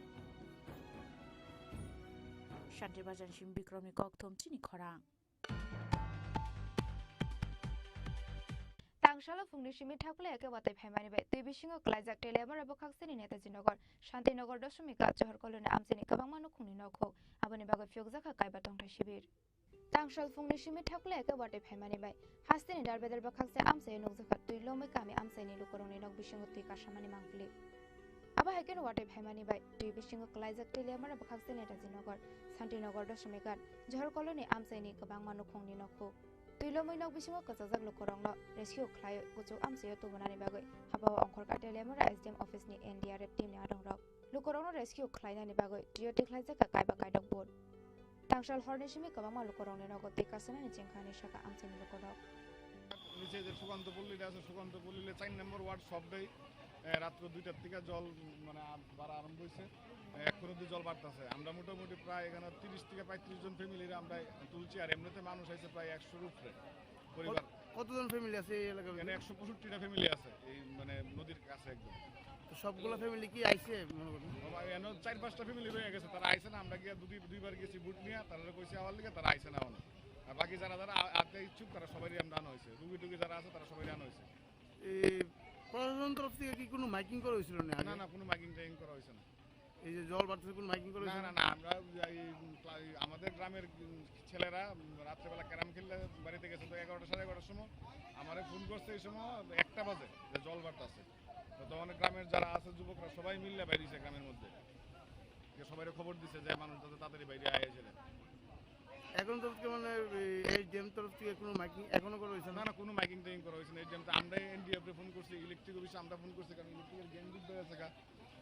Shanti Bazar simi Bikromni kokthum chini khorang. Tangsalo phungni simi thaklai khe watwi phaimani bai twi bisingo kwlaijak Teliamura bwkhakseni Netaji Nagar, Shanti Nagar, Doshomika, Johor Colony amchaini kwbangma nukhungni nokhuk. Aboni bagwi phiyokjak kha kaiba tongthai shibir. Tangsal phungni simi thaklai khe watwi phaimani bai hasteni darbedar bwkhakse amchaio nukjakha twi lomwi kami amchaini lukurokni nok bisingo twi kasamani mangpili. Abo hai kheno watwi phaimani bai twi bisingo kwlaijak Teliamura bwkhakse Netaji Nagar, Shanti Nagar, Doshomika, Johor Colony amchaini kwbangma nukhungni nokhuk. Twi lomwi nok bisingo kwchajak lukurokno rescue khlaiwi kuchuk amchaio tubunani bagwi habao ongkhorkha Teliamura S D M office ni N D R F team ni adongrok. Lukurokno rescue khlainani bagwi twiwi tikhlaijak kha kaiba kaidok boat. Tangsal horni simi kwbangma lukurokni nogo twi kasanani chengkha hinwi sakha amchaini lukurok. নিচে যে সুকান্ত পল্লীটা আছে, সুকান্ত পল্লীতে চার নম্বর ওয়ার্ড সবটাই, এ, রাত্র দুইটার থেকে জল, উম, মানে, আ-, বাড়া আরম্ভ হয়েছে। এ, এখন অব্দি জল বাড়তেছে। আমরা মোটামুটি প্রায় এখানে তিরিশ থেকে পঁয়ত্রিশ জন ফ্যামিলির আমরা তুলছি, আর এমনিতে মানুষ আছে প্রায় একশোর উপরে পরিবার। কত-, কতজন ফ্যামিলি আছে এই এলাকার এখানে ভিতরে? একশো পঁয়ষট্টিটা ফ্যামিলি আছে এই, মানে, নদীর কাছে একদম। তো সবগুলা ফ্যামিলি কি আইছে মনে করেন? বাবা, এনে চার পাঁচটা ফ্যামিলি রয়ে গেছে, তারা আইছে না। আমরা গিয়া দুই, দুইবার গেছি বুট নিয়ে, তারা কইছে আওয়ার লিগে, তারা আইছে না অনেক। আর বাকি যারা যারা আ-, আতে ইচ্ছুক, তারা সবাই আমরা আনা হয়েছে। রুগী টুগী যারা আছে, তারা সবাই আনা হয়েছে। এই প্রশাসন তরফ থেকে কি কোনো মাইকিং করা হয়েছিল না আগে? না, না, কোনো মাইকিং টাইকিং করা হয়েছে না। এই যে জল বাড়তেছে, কোনো মাইকিং করা না, হয়েছিল না, না? না, আমরা এই, এই, আমাদের গ্রামের, উম, ছেলেরা, উম, রাত্রেবেলা ক্যারাম খেললে বাড়িতে গেছে, তো এগারোটা, সাড়ে এগারোটার সময় আমারে ফোন করছে, এই সময় একটা বাজে, যে জল বাড়তেছে। তো তখন গ্রামের যারা আছে যুবকরা সবাই মিললে বাইরেছে গ্রামের মধ্যে, যে সবাইরে খবর দিছে যে মানুষ যাতে তাড়াতাড়ি বাইরে আয় এসে। এখন তো কি মানে এই, এই ড্যাম তরফ থেকে কোনো মাইকিং এখনো করা হয়েছে না? না, না, কোনো মাইকিং টাইকিং করা হয়েছে না। এই ড্যামটা আমরা এনডিএফ রে ফোন করছি, ইলেকট্রিক অফিসে আমরা ফোন করছি, কারণ ইলেকট্রিকের গেম বিদ্ধ হয়ে আছে গা।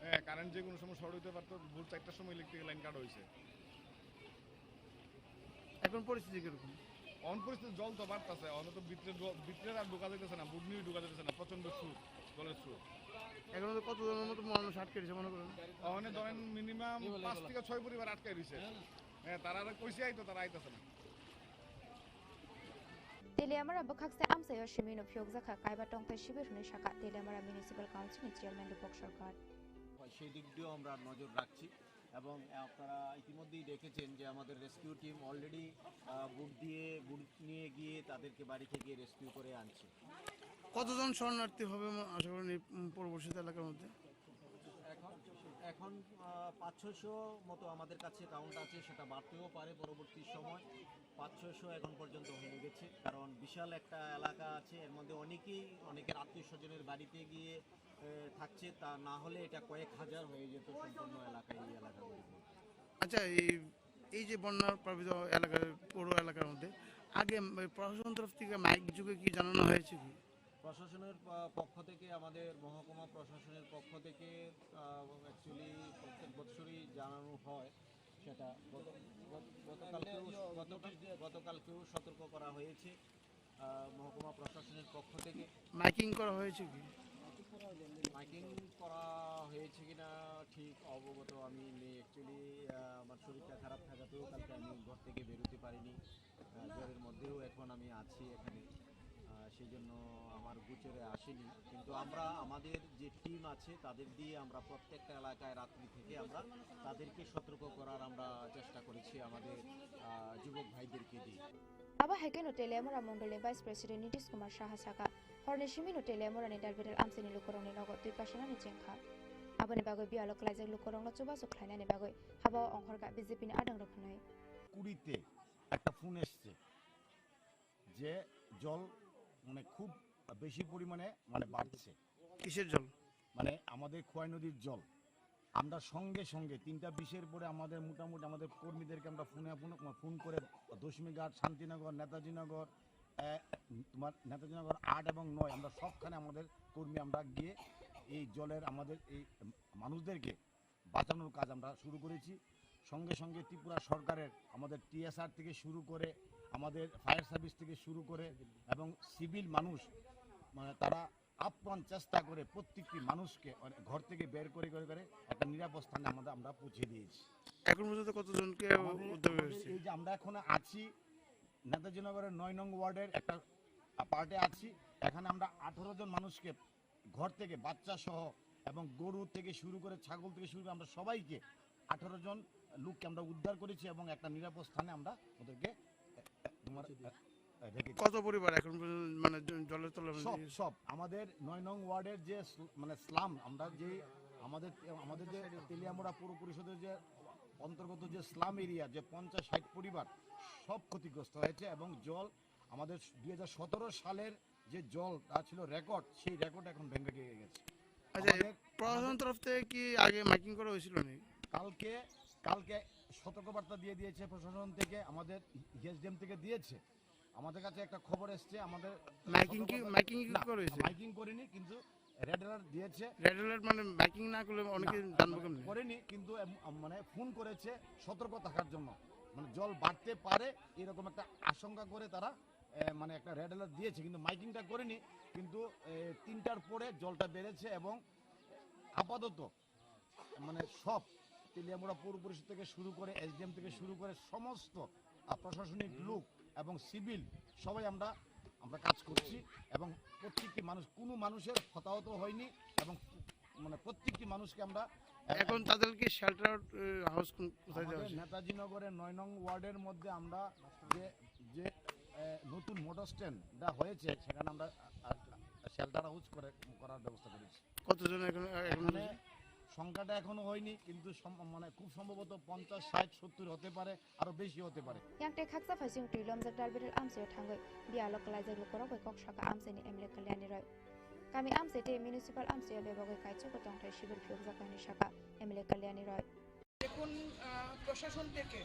হ্যাঁ, কারেন্ট যে কোনো সময় শর্ট হইতে পারতো। ভোর চারটার সময় ইলেকট্রিক লাইন কাটা হয়েছে। এখন পরিস্থিতি কিরকম? অন পরিস্থিতি জল তো বাড়তেছে, অন তো ভিতরে ঢো-, ভিতরে আর ঢোকা যাইতেছে না, বুট নিয়ে ঢোকা যাইতেছে না, প্রচন্ড স্রোত, জলের স্রোত। এখন তো কত জনের মতো মানুষ আটকে রয়েছে মনে করেন? অনে ধরেন মিনিমাম পাঁচ থেকে ছয় পরিবার আটকে রয়েছে। হ্যাঁ, তারা আর কইছে আইতো, তারা আইতেছে না। Teliamura bwkhakse amchaio simino phiyokjakha kaiba tongthai shibir hwnwi sakha Teliamura Municipal Council ni Chairman Rupak Sarkar. সেই দিক দিয়েও আমরা নজর রাখছি এবং আপনারা ইতিমধ্যেই দেখেছেন যে আমাদের রেস্কিউ টিম অলরেডি বুট দিয়ে বুট নিয়ে গিয়ে তাদেরকে বাড়ি থেকে রেস্কিউ করে আনছে। কতজন শরণার্থী হবে ম-, আশা করেন এই, উম, পরবর্তীতে এলাকার মধ্যে? এখন এখন আহ, পাঁচ ছয়শো মতো আমাদের কাছে কাউন্ট আছে, সেটা বাড়তেও পারে পরবর্তী সময়। পাঁচ ছয়শো এখন পর্যন্ত হয়ে গেছে, কারণ বিশাল একটা এলাকা আছে, এর মধ্যে অনেকেই অনেকের আত্মীয় স্বজনের বাড়িতে গিয়ে আহ, থাকছে, তা না হলে এটা কয়েক হাজার হয়ে যেত সম্পূর্ণ এলাকা, এই এলাকাগুলিতে। আচ্ছা, এই এই যে বন্যা প্লাবিত এলাকার, পৌর এলাকার মধ্যে আগে উম, প্রশাসন তরফ থেকে মাইক যুগে কি জানানো হয়েছে কি? প্রশাসনের প- পক্ষ থেকে, আমাদের মহকুমা প্রশাসনের পক্ষ থেকে অ্যাকচুয়ালি প্রত্যেক বছরই জানানো হয় সেটা। গত- গত- গতকালকেও গত- গতকালকেও সতর্ক করা হয়েছে আহ, মহকুমা প্রশাসনের পক্ষ থেকে। মাইকিং করা হয়েছে কি? মাইকিং করা হয়েছে কিনা ঠিক অবগত আমি নেই। অ্যাকচুয়ালি আমার শরীরটা খারাপ থাকাতেও কালকে আমি ঘর থেকে বেরোতে পারিনি। আহ, জ্বরের মধ্যেও এখন আমি আছি এখানে। আহ, সেই জন্য আমার গোচরে আসেনি, কিন্তু আমরা আমাদের যে টিম আছে তাদের দিয়ে আমরা প্রত্যেকটা এলাকায় রাত্রি থেকে আমরা তাদেরকে সতর্ক করার আমরা চেষ্টা করেছি আমাদের আহ, যুবক ভাইদেরকে দিয়ে। Abo hai kheno Teliamura Mondolni Vice President Nitish Kumar Saha saka, horni simi no Teliamura ni Dalbidal amchaini lukurokni nogo twi pasanani chengkha. Aboni bagwi biyalo klaijak lukurokno chubachu khlainani bagwi haba-o ongkhorkha B J P ni adongrok hwnwi. কুড়িতে একটা ফোন এসছে যে জল মানে খুব বেশি পরিমাণে মানে বাড়ছে। কিসের জল? মানে আমাদের খোয়াই নদীর জল। আমরা সঙ্গে সঙ্গে তিনটা বিশের পরে আমাদের মোটামুটি আমাদের কর্মীদেরকে আমরা ফোনে ফোন ফোন করে দশমীঘাট, শান্তিনগর, নেতাজিনগর, আহ, তোমার নেতাজিনগর আট এবং নয়, আমরা সবখানে আমাদের কর্মী আমরা গিয়ে এই জলের আমাদের এই মানুষদেরকে বাঁচানোর কাজ আমরা শুরু করেছি। সঙ্গে সঙ্গে ত্রিপুরা সরকারের আমাদের টিএসআর থেকে শুরু করে, আমাদের ফায়ার সার্ভিস থেকে শুরু করে এবং সিভিল মানুষ, মানে, তারা আপ্রাণ চেষ্টা করে প্রত্যেকটি মানুষকে, মানে, ঘর থেকে বের করে করে করে একটা নিরাপদ স্থানে আমাদের আমরা পৌঁছে দিয়েছি। এখন পর্যন্ত কতজনকে আমাদের উদ্ধার আমাদের হয়েছে? এই যে আমরা এখন আছি নেতাজিনগরের নয় নং ওয়ার্ডের একটা পার্টে আছি, এখানে আমরা আঠারো জন মানুষকে ঘর থেকে, বাচ্চা সহ এবং গরু থেকে শুরু করে, ছাগল থেকে শুরু করে, আমরা সবাইকে, আঠারো জন লোককে আমরা উদ্ধার করেছি এবং একটা নিরাপদ স্থানে আমরা ওদেরকে, এ, এ, তোমার, এ, এ, রেখেছি। কত পরিবার এখন পর্যন্ত মানে জ- জলের তলে? সব সব আমাদের নয় নং ওয়ার্ডের যে স্ল- মানে স্লাম, আমরা যে আমাদের আমাদের যে তেলিয়ামুড়া পৌর পরিষদের যে অন্তর্গত যে স্লাম এরিয়া, যে পঞ্চাশ ষাট পরিবার, সব ক্ষতিগ্রস্ত হয়েছে এবং জল আমাদের দুই হাজার সতেরো সালের যে জলটা ছিল রেকর্ড, সেই রেকর্ড এখন ভেঙে গিয়ে গেছে। আচ্ছা, আমাদের প্রশাসন তরফ থেকে কি আগে মাইকিং করা হয়েছিল নি? কালকে কালকে সতর্কবার্তা দিয়ে দিয়েছে প্রশাসন থেকে আমাদের, ইএসডিএম থেকে দিয়েছে। আমাদের কাছে একটা খবর এসছে আমাদের মাইকিং কি মাইকিং কি করেছে? মাইকিং করিনি, কিন্তু রেড অ্যালার্ট দিয়েছে। রেড অ্যালার্ট মানে মাইকিং না করলে অনেকে জানবো কেমনে? করেনি, কিন্তু এম- মানে ফোন করেছে সতর্ক থাকার জন্য, মানে জল বাড়তে পারে এরকম একটা আশঙ্কা করে তারা এ, মানে একটা রেড অ্যালার্ট দিয়েছে, কিন্তু মাইকিংটা করেনি। কিন্তু এ, তিনটার পরে জলটা বেড়েছে এবং আপাতত মানে সব তেলিয়ামুড়া পৌর পরিষদ থেকে শুরু করে, এসডিএম থেকে শুরু করে সমস্ত আহ, প্রশাসনিক লোক এবং সিভিল সবাই আমরা আমরা কাজ করছি এবং প্রত্যেকটি মানুষ, কোনো মানুষের হতাহত হয়নি এবং মানে প্রত্যেকটি মানুষকে আমরা এখন তাদেরকে শেল্টার হাউস কোথায় দেওয়া আমাদের হয়েছে? নেতাজি নগরের নয় নং ওয়ার্ডের মধ্যে আমরা যে যে আহ, নতুন মোটর স্ট্যান্ডটা হয়েছে, সেখানে আমরা শেল্টার হাউস করে করার ব্যবস্থা করেছি। কতজন এখন এখন মানে সংখ্যাটা এখনো হয়নি, কিন্তু সম- মানে খুব সম্ভবত পঞ্চাশ, ষাট, সত্তর হতে পারে, আরো বেশি হতে পারে। Yang tei khaksa phaising twi lomjak Dalbidal amchaio thangwi biyalo klaijak lukurok bai kok saka amchaini M L A Kalyani Roy. Kami amchai tei municipal amchaio bebagwi kaichukgo tongthai civil phiyokjak hwnwi saka M L A Kalyani Roy. দেখুন, আহ, প্রশাসন থেকে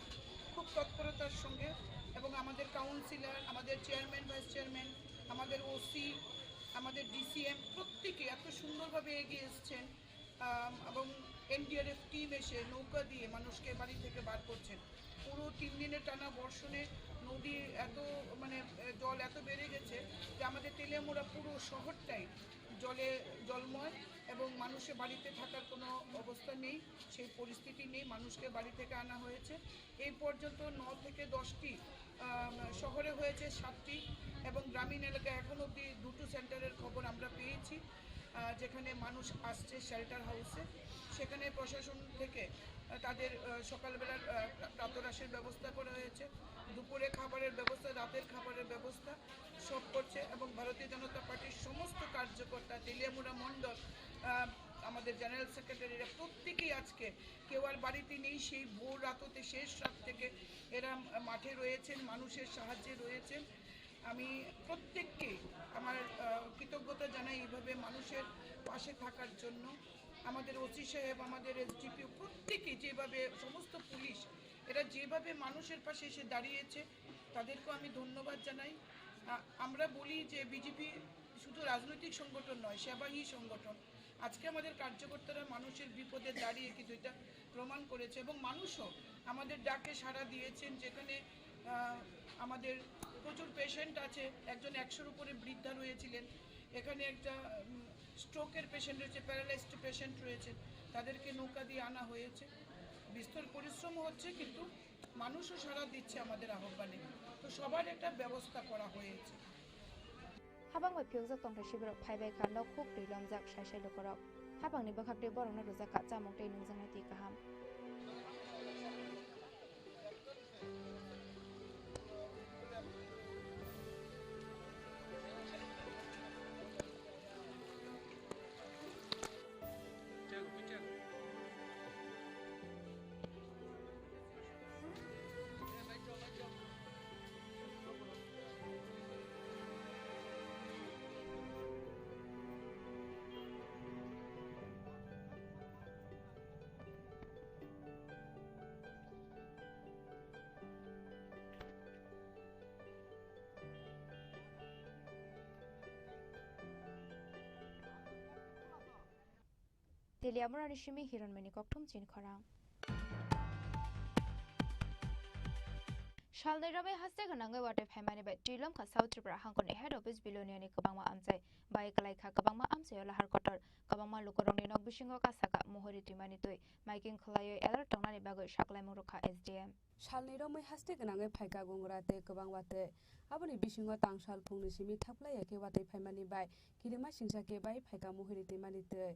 খুব তৎপরতার সঙ্গে এবং আমাদের কাউন্সিলর, আমাদের chairman, vice chairman, আমাদের ওসি, আমাদের ডিসিএম প্রত্যেকে এত সুন্দরভাবে এগিয়ে এসছেন, আম, এবং এনডিআরএফ টিম এসে নৌকা দিয়ে মানুষকে বাড়ি থেকে বার করছেন। পুরো তিন দিনের টানা বর্ষণে নদী এত, মানে, আহ, জল এত বেড়ে গেছে যে আমাদের তেলিয়ামুড়া পুরো শহরটাই জলে জলময় এবং মানুষের বাড়িতে থাকার কোনো অবস্থা নেই, সেই পরিস্থিতি নেই। মানুষকে বাড়ি থেকে আনা হয়েছে। এই পর্যন্ত ন থেকে দশটি, আম, শহরে হয়েছে সাতটি এবং গ্রামীণ এলাকায় এখন অবধি দুটো সেন্টারের খবর আমরা পেয়েছি, আহ, যেখানে মানুষ আসছে শেল্টার হাউসে। সেখানে প্রশাসন থেকে, আহ, তাদের, আহ, সকালবেলার, আহ, প্রাতরাশের ব্যবস্থা করা হয়েছে, দুপুরে খাবারের ব্যবস্থা, রাতের খাবারের ব্যবস্থা সব করছে এবং ভারতীয় জনতা পার্টির সমস্ত কার্যকর্তা তেলিয়ামুড়া মণ্ডল, আহ, আমাদের জেনারেল সেক্রেটারিরা প্রত্যেকেই আজকে, কেউ আর বাড়িতে নেই, সেই ভোর রাততে, শেষ রাত থেকে এরা মাঠে রয়েছেন, মানুষের সাহায্যে রয়েছেন। আমি প্রত্যেককে আমার, আহ, কৃতজ্ঞতা জানাই এইভাবে মানুষের পাশে থাকার জন্য। আমাদের ওসি সাহেব, আমাদের এসডিপিও, প্রত্যেকে যেভাবে, সমস্ত পুলিশ, এরা যেভাবে মানুষের পাশে এসে দাঁড়িয়েছে, তাদেরকেও আমি ধন্যবাদ জানাই। আ-, আমরা বলি যে বিজেপি শুধু রাজনৈতিক সংগঠন নয়, সেবাহী সংগঠন। আজকে আমাদের কার্যকর্তারা মানুষের বিপদে দাঁড়িয়ে কিন্তু এটা প্রমাণ করেছে এবং মানুষও আমাদের ডাকে সাড়া দিয়েছেন। যেখানে, আহ, আমাদের প্রচুর পেশেন্ট আছে, একজন একশোর উপরে বৃদ্ধা রয়েছিলেন, এখানে একটা, উম, স্ট্রোকের পেশেন্ট রয়েছে, প্যারালাইজড পেশেন্ট রয়েছে, তাদেরকে নৌকা দিয়ে আনা হয়েছে। বিস্তর পরিশ্রম হচ্ছে, কিন্তু মানুষও সাড়া দিচ্ছে আমাদের আহ্বানে। তো সবার একটা ব্যবস্থা করা হয়েছে। Habang bai phiyokjak tongthai sibirok phaibai kha nok huk twi lomjak sai sai lukurok. Habangni bwkhak twi borokno rwjak kha chamung tei nungjaknai twi kaham. Teliamurani simi Hironmeni kokthum chin khorang. Salnwi romwi haste gwnangwi watwi phaimani bai twi lomkha South Tripura hangkorni head office Biloniani kwbangma amchai bai kwlaikha kwbangma amchaio lahar kotor. Kwbangma lukurokni nok bisingo kasaka muhuri twimani twi maiking khwlaiwi alert tongnani bagwi saklaimung rwkha S D M. Salnwi romwi haste gwnangwi phaikha gungra tei kwbang watwi. Aboni bisingo tangsal phungni simi thaplaiya khe watwi phaimani bai kirima singsa khe bai phaikha muhuri twimani twi.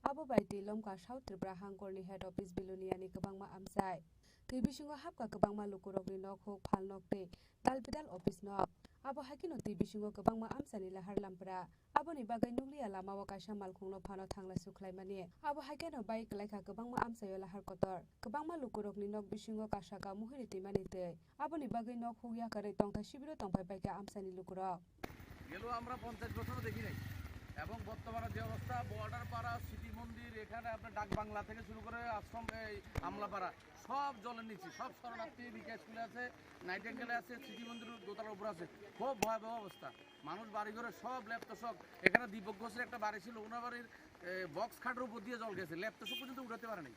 Abo bai twi lomkha South Tripura hangkorni head office Biloniani kwbangma amchai. Twi bisingo hapkha kwbangma lukurokni nok huk phalnok tei dalbidal office nok. Abo haikheno twi bisingo kwbangma amchaini lahar lampra. Aboni bagwi nukliya lamao kaisa malkhungno phano thangla sukhlaimani. Abo haikheno bai kwlaikha kwbangma amchaio lahar kotor. Kwbangma lukurokni nok bisingo kasaka muhuri twimani twi. Aboni bagwi nok huk yakarwi tongthai sibiro tongphai baikha amchaini lukurok. গেল আমরা পঞ্চাশ বছরও দেখি নাই। এবং বর্তমানে যে অবস্থা, বর্ডার পাড়া, স্মৃতি মন্দির, এখানে আপনার ডাক বাংলা থেকে শুরু করে আশ্রম, এই আমলাপাড়া, সব জলের নিচে, সব শরণার্থী, বিকাশ স্কুলে আছে, নাইটিঙ্গেলে আছে, স্মৃতি মন্দির দোতলার উপর আছে। খুব ভয়াবহ অবস্থা। মানুষ বাড়িঘরে সব লেপ তোশক। এখানে দীপক ঘোষের একটা বাড়ি ছিল, ওনার বাড়ির, এ, বক্স খাটের উপর দিয়ে জল গেছে, লেপ তোশক পর্যন্ত উঠাতে পারেনি।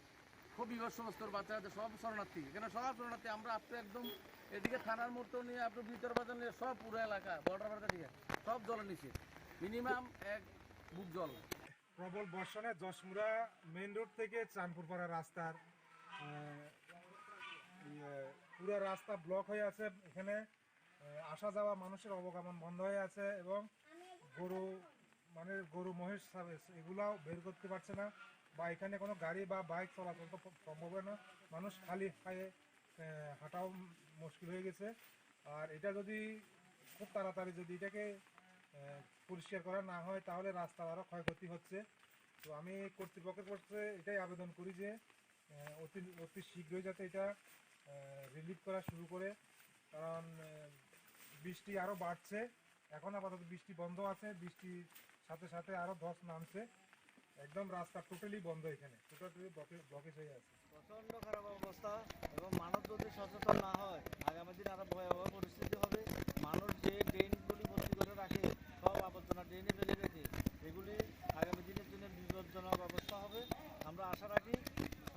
খুব বিভৎস অবস্থার বাচ্চা আছে, সব শরণার্থী। এখানে সব শরণার্থী। আমরা আপনি একদম এদিকে থানার মোড় নিয়ে আপনি ভিতর বাজার নিয়ে সব পুরো এলাকা, বর্ডার বাজার দিয়ে সব জলের নিচে। মিনিমাম এক বুক জল। প্রবল বর্ষণে যশমুড়া মেইন রোড থেকে চাঁদপুরপাড়া রাস্তার, আহ, ইয়ে, পুরো রাস্তা ব্লক হয়ে আছে। এখানে, আহ, আসা যাওয়া মানুষের অবগমন বন্ধ হয়ে আছে এবং গরু, মানে গরু মহিষ ছাগল এগুলাও বের করতে পারছে না, বা এখানে কোনো গাড়ি বা বাইক চলাচল তো সম্ভব হয় না। মানুষ খালি পায়ে, আহ, হাঁটাও মুশকিল হয়ে গেছে। আর এটা যদি খুব তাড়াতাড়ি যদি এটাকে, আহ, পরিষ্কার করা না হয়, তাহলে রাস্তার আরও ক্ষয়ক্ষতি হচ্ছে। তো আমি কর্তৃপক্ষের কাছে এটাই আবেদন করি যে, আহ, অতি, অতি শীঘ্রই যাতে এটা, আহ, রিলিফ করা শুরু করে, কারণ, আহ, বৃষ্টি আরও বাড়ছে। এখন আপাতত বৃষ্টি বন্ধ আছে, বৃষ্টির সাথে সাথে আরও ধস নামছে, একদম রাস্তা টোটালি বন্ধ, এখানে টোটালি ব্লকে-, ব্লকেজ হয়ে আছে। প্রচণ্ড খারাপ অবস্থা এবং মানুষ যদি সচেতন না হয়, আগামী দিন আরো ভয়াবহ পরিস্থিতি হবে। মানুষ যে ড্রেনগুলি ভর্তি করে রাখে, সব আবর্জনা ড্রেনে ফেলে রেখে, এগুলি আগামী দিনের জন্য বিপজ্জনক অবস্থা হবে। আমরা আশা রাখি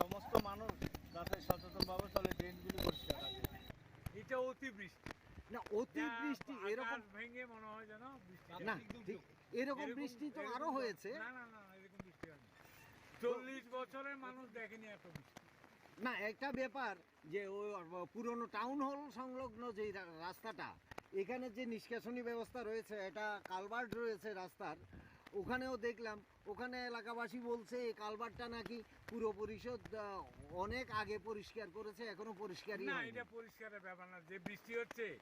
সমস্ত মানুষ যাতে সচেতনভাবে চলে, ড্রেনগুলি পরিষ্কার রাখে। এটা অতিবৃষ্টি। না, অতিবৃষ্টি এটা এরকম আকাশ ভেঙে মনে হয় যেন বৃষ্টি। না, ঠিক এরকম এরকম, বৃষ্টি তো এরকম আরো তো, হয়েছে। না, না, না, না, এরকম বৃষ্টি হয়নি। চল্লিশ বছরের মানুষ দেখেনি এত বৃষ্টি। না, একটা ব্যাপার যে ওই পুরনো টাউন হল সংলগ্ন যে রা-, রাস্তাটা, এখানে যে নিষ্কাশনী ব্যবস্থা রয়েছে, এটা কালভার্ট রয়েছে রাস্তার, ওখানেও দেখলাম, ওখানে এলাকাবাসী বলছে এই কালভার্টটা নাকি পুর পরিষদ, আহ, অনেক আগে পরিষ্কার করেছে, এখনো পরিষ্কারই না, হয়নি। এটা পরিষ্কারের ব্যাপার না, যে বৃষ্টি হচ্ছে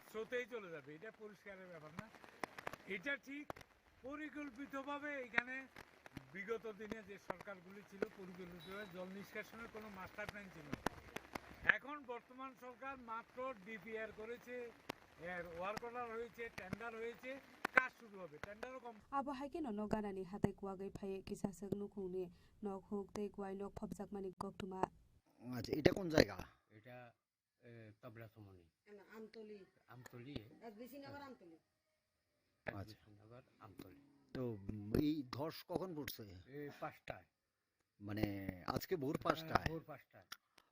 স্রোতেই চলে যাবে, এটা পরিষ্কারের ব্যাপার না। এটা ঠিক পরিকল্পিতভাবে এখানে বিগত দিনে যে সরকারগুলি ছিল, পূর্ববর্তী জল নিষ্কাশনের কোনো মাস্টার প্ল্যান ছিল না। এখন বর্তমান সরকার মাত্র ডিপিআর করেছে, এর ওয়ার্ক অর্ডার হয়েছে, টেন্ডার হয়েছে, কাজ শুরু হবে। টেন্ডারও কম Abo hai kheno nok ganani hatai kuwagwi phaiwi kisaswk nukhungni nok huk tei kuwai nok phobjakmani koktwma. আচ্ছা, এটা কোন জায়গা? এটা এ, তবলা সমনি। না, আমতলি। আমতলি? রাজবিশিনগর আমতলি। আচ্ছা। রাজবিশিনগর আমতলি। তো, উম, এই ধস কখন পড়ছে? এ, পাঁচটায়। মানে, আজকে ভোর হ্যাঁ, পাঁচটায়? ভোর পাঁচটায়।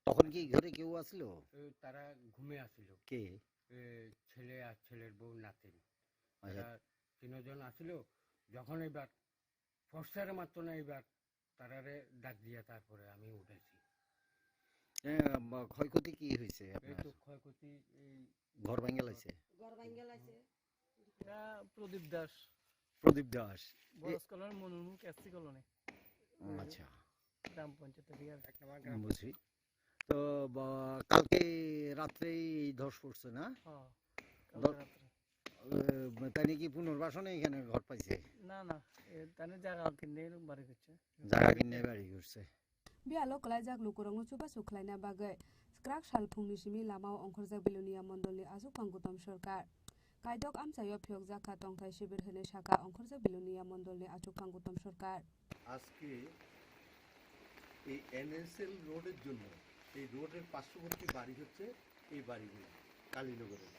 তখন কি ঘরে কেউ আসলো? এ, তারা ঘুমে আসিল। কে? এ, ছেলে আর ছেলের বউ নাতিন। আচ্ছা। তারা তিনজন আসিল। যখন এবার ফর্সারে মারতো না, এবার তারারে ডাক দিয়া তারপরে আমি উঠেছি। এ, বা, ক্ষয়ক্ষতি কি হয়েছে এই আপনার? তো ক্ষয়ক্ষতি এই ঘর ভাঙ্গা লাইছে? ঘর ভাঙ্গা লাইছে। এটা প্রদীপ দাস। প্রদীপ দাস। এ- বরস কলোনি মনুর মুখ এসসি কলোনি। আচ্ছা। গ্রাম পঞ্চায়েত এরিয়ার। এক নম্বর গ্রাম। বুঝছি। তো, বা, কালকে রাত্রেই ধস পড়ছে না? হ্যাঁ, কালকে ধর- রাত্রে। এ, তাই নাকি পুনর্বাসনে এখানে ঘর পাইছে? না, না, এ, তাহলে জায়গা কিনে বাড়ি করছে। জায়গা কিনে বাড়ি করছে। Biyalo kwlaijak lukurokno chubachu khlaina bagwi kwrak sal phungni simi lamao ongkhorjak Bilonia mondolni achukphang Gautam Sarkar. Kaidok amchaio phiyokjak kha tongthai sibir hwnwi sakha ongkhorjak Bilonia mondolni achukphang Gautam Sarkar. আজকে এই এনএসএল রোডের জন্য, এই রোডের পার্শ্ববর্তী বাড়ি হচ্ছে এই বাড়িগুলো, কালীনগরের।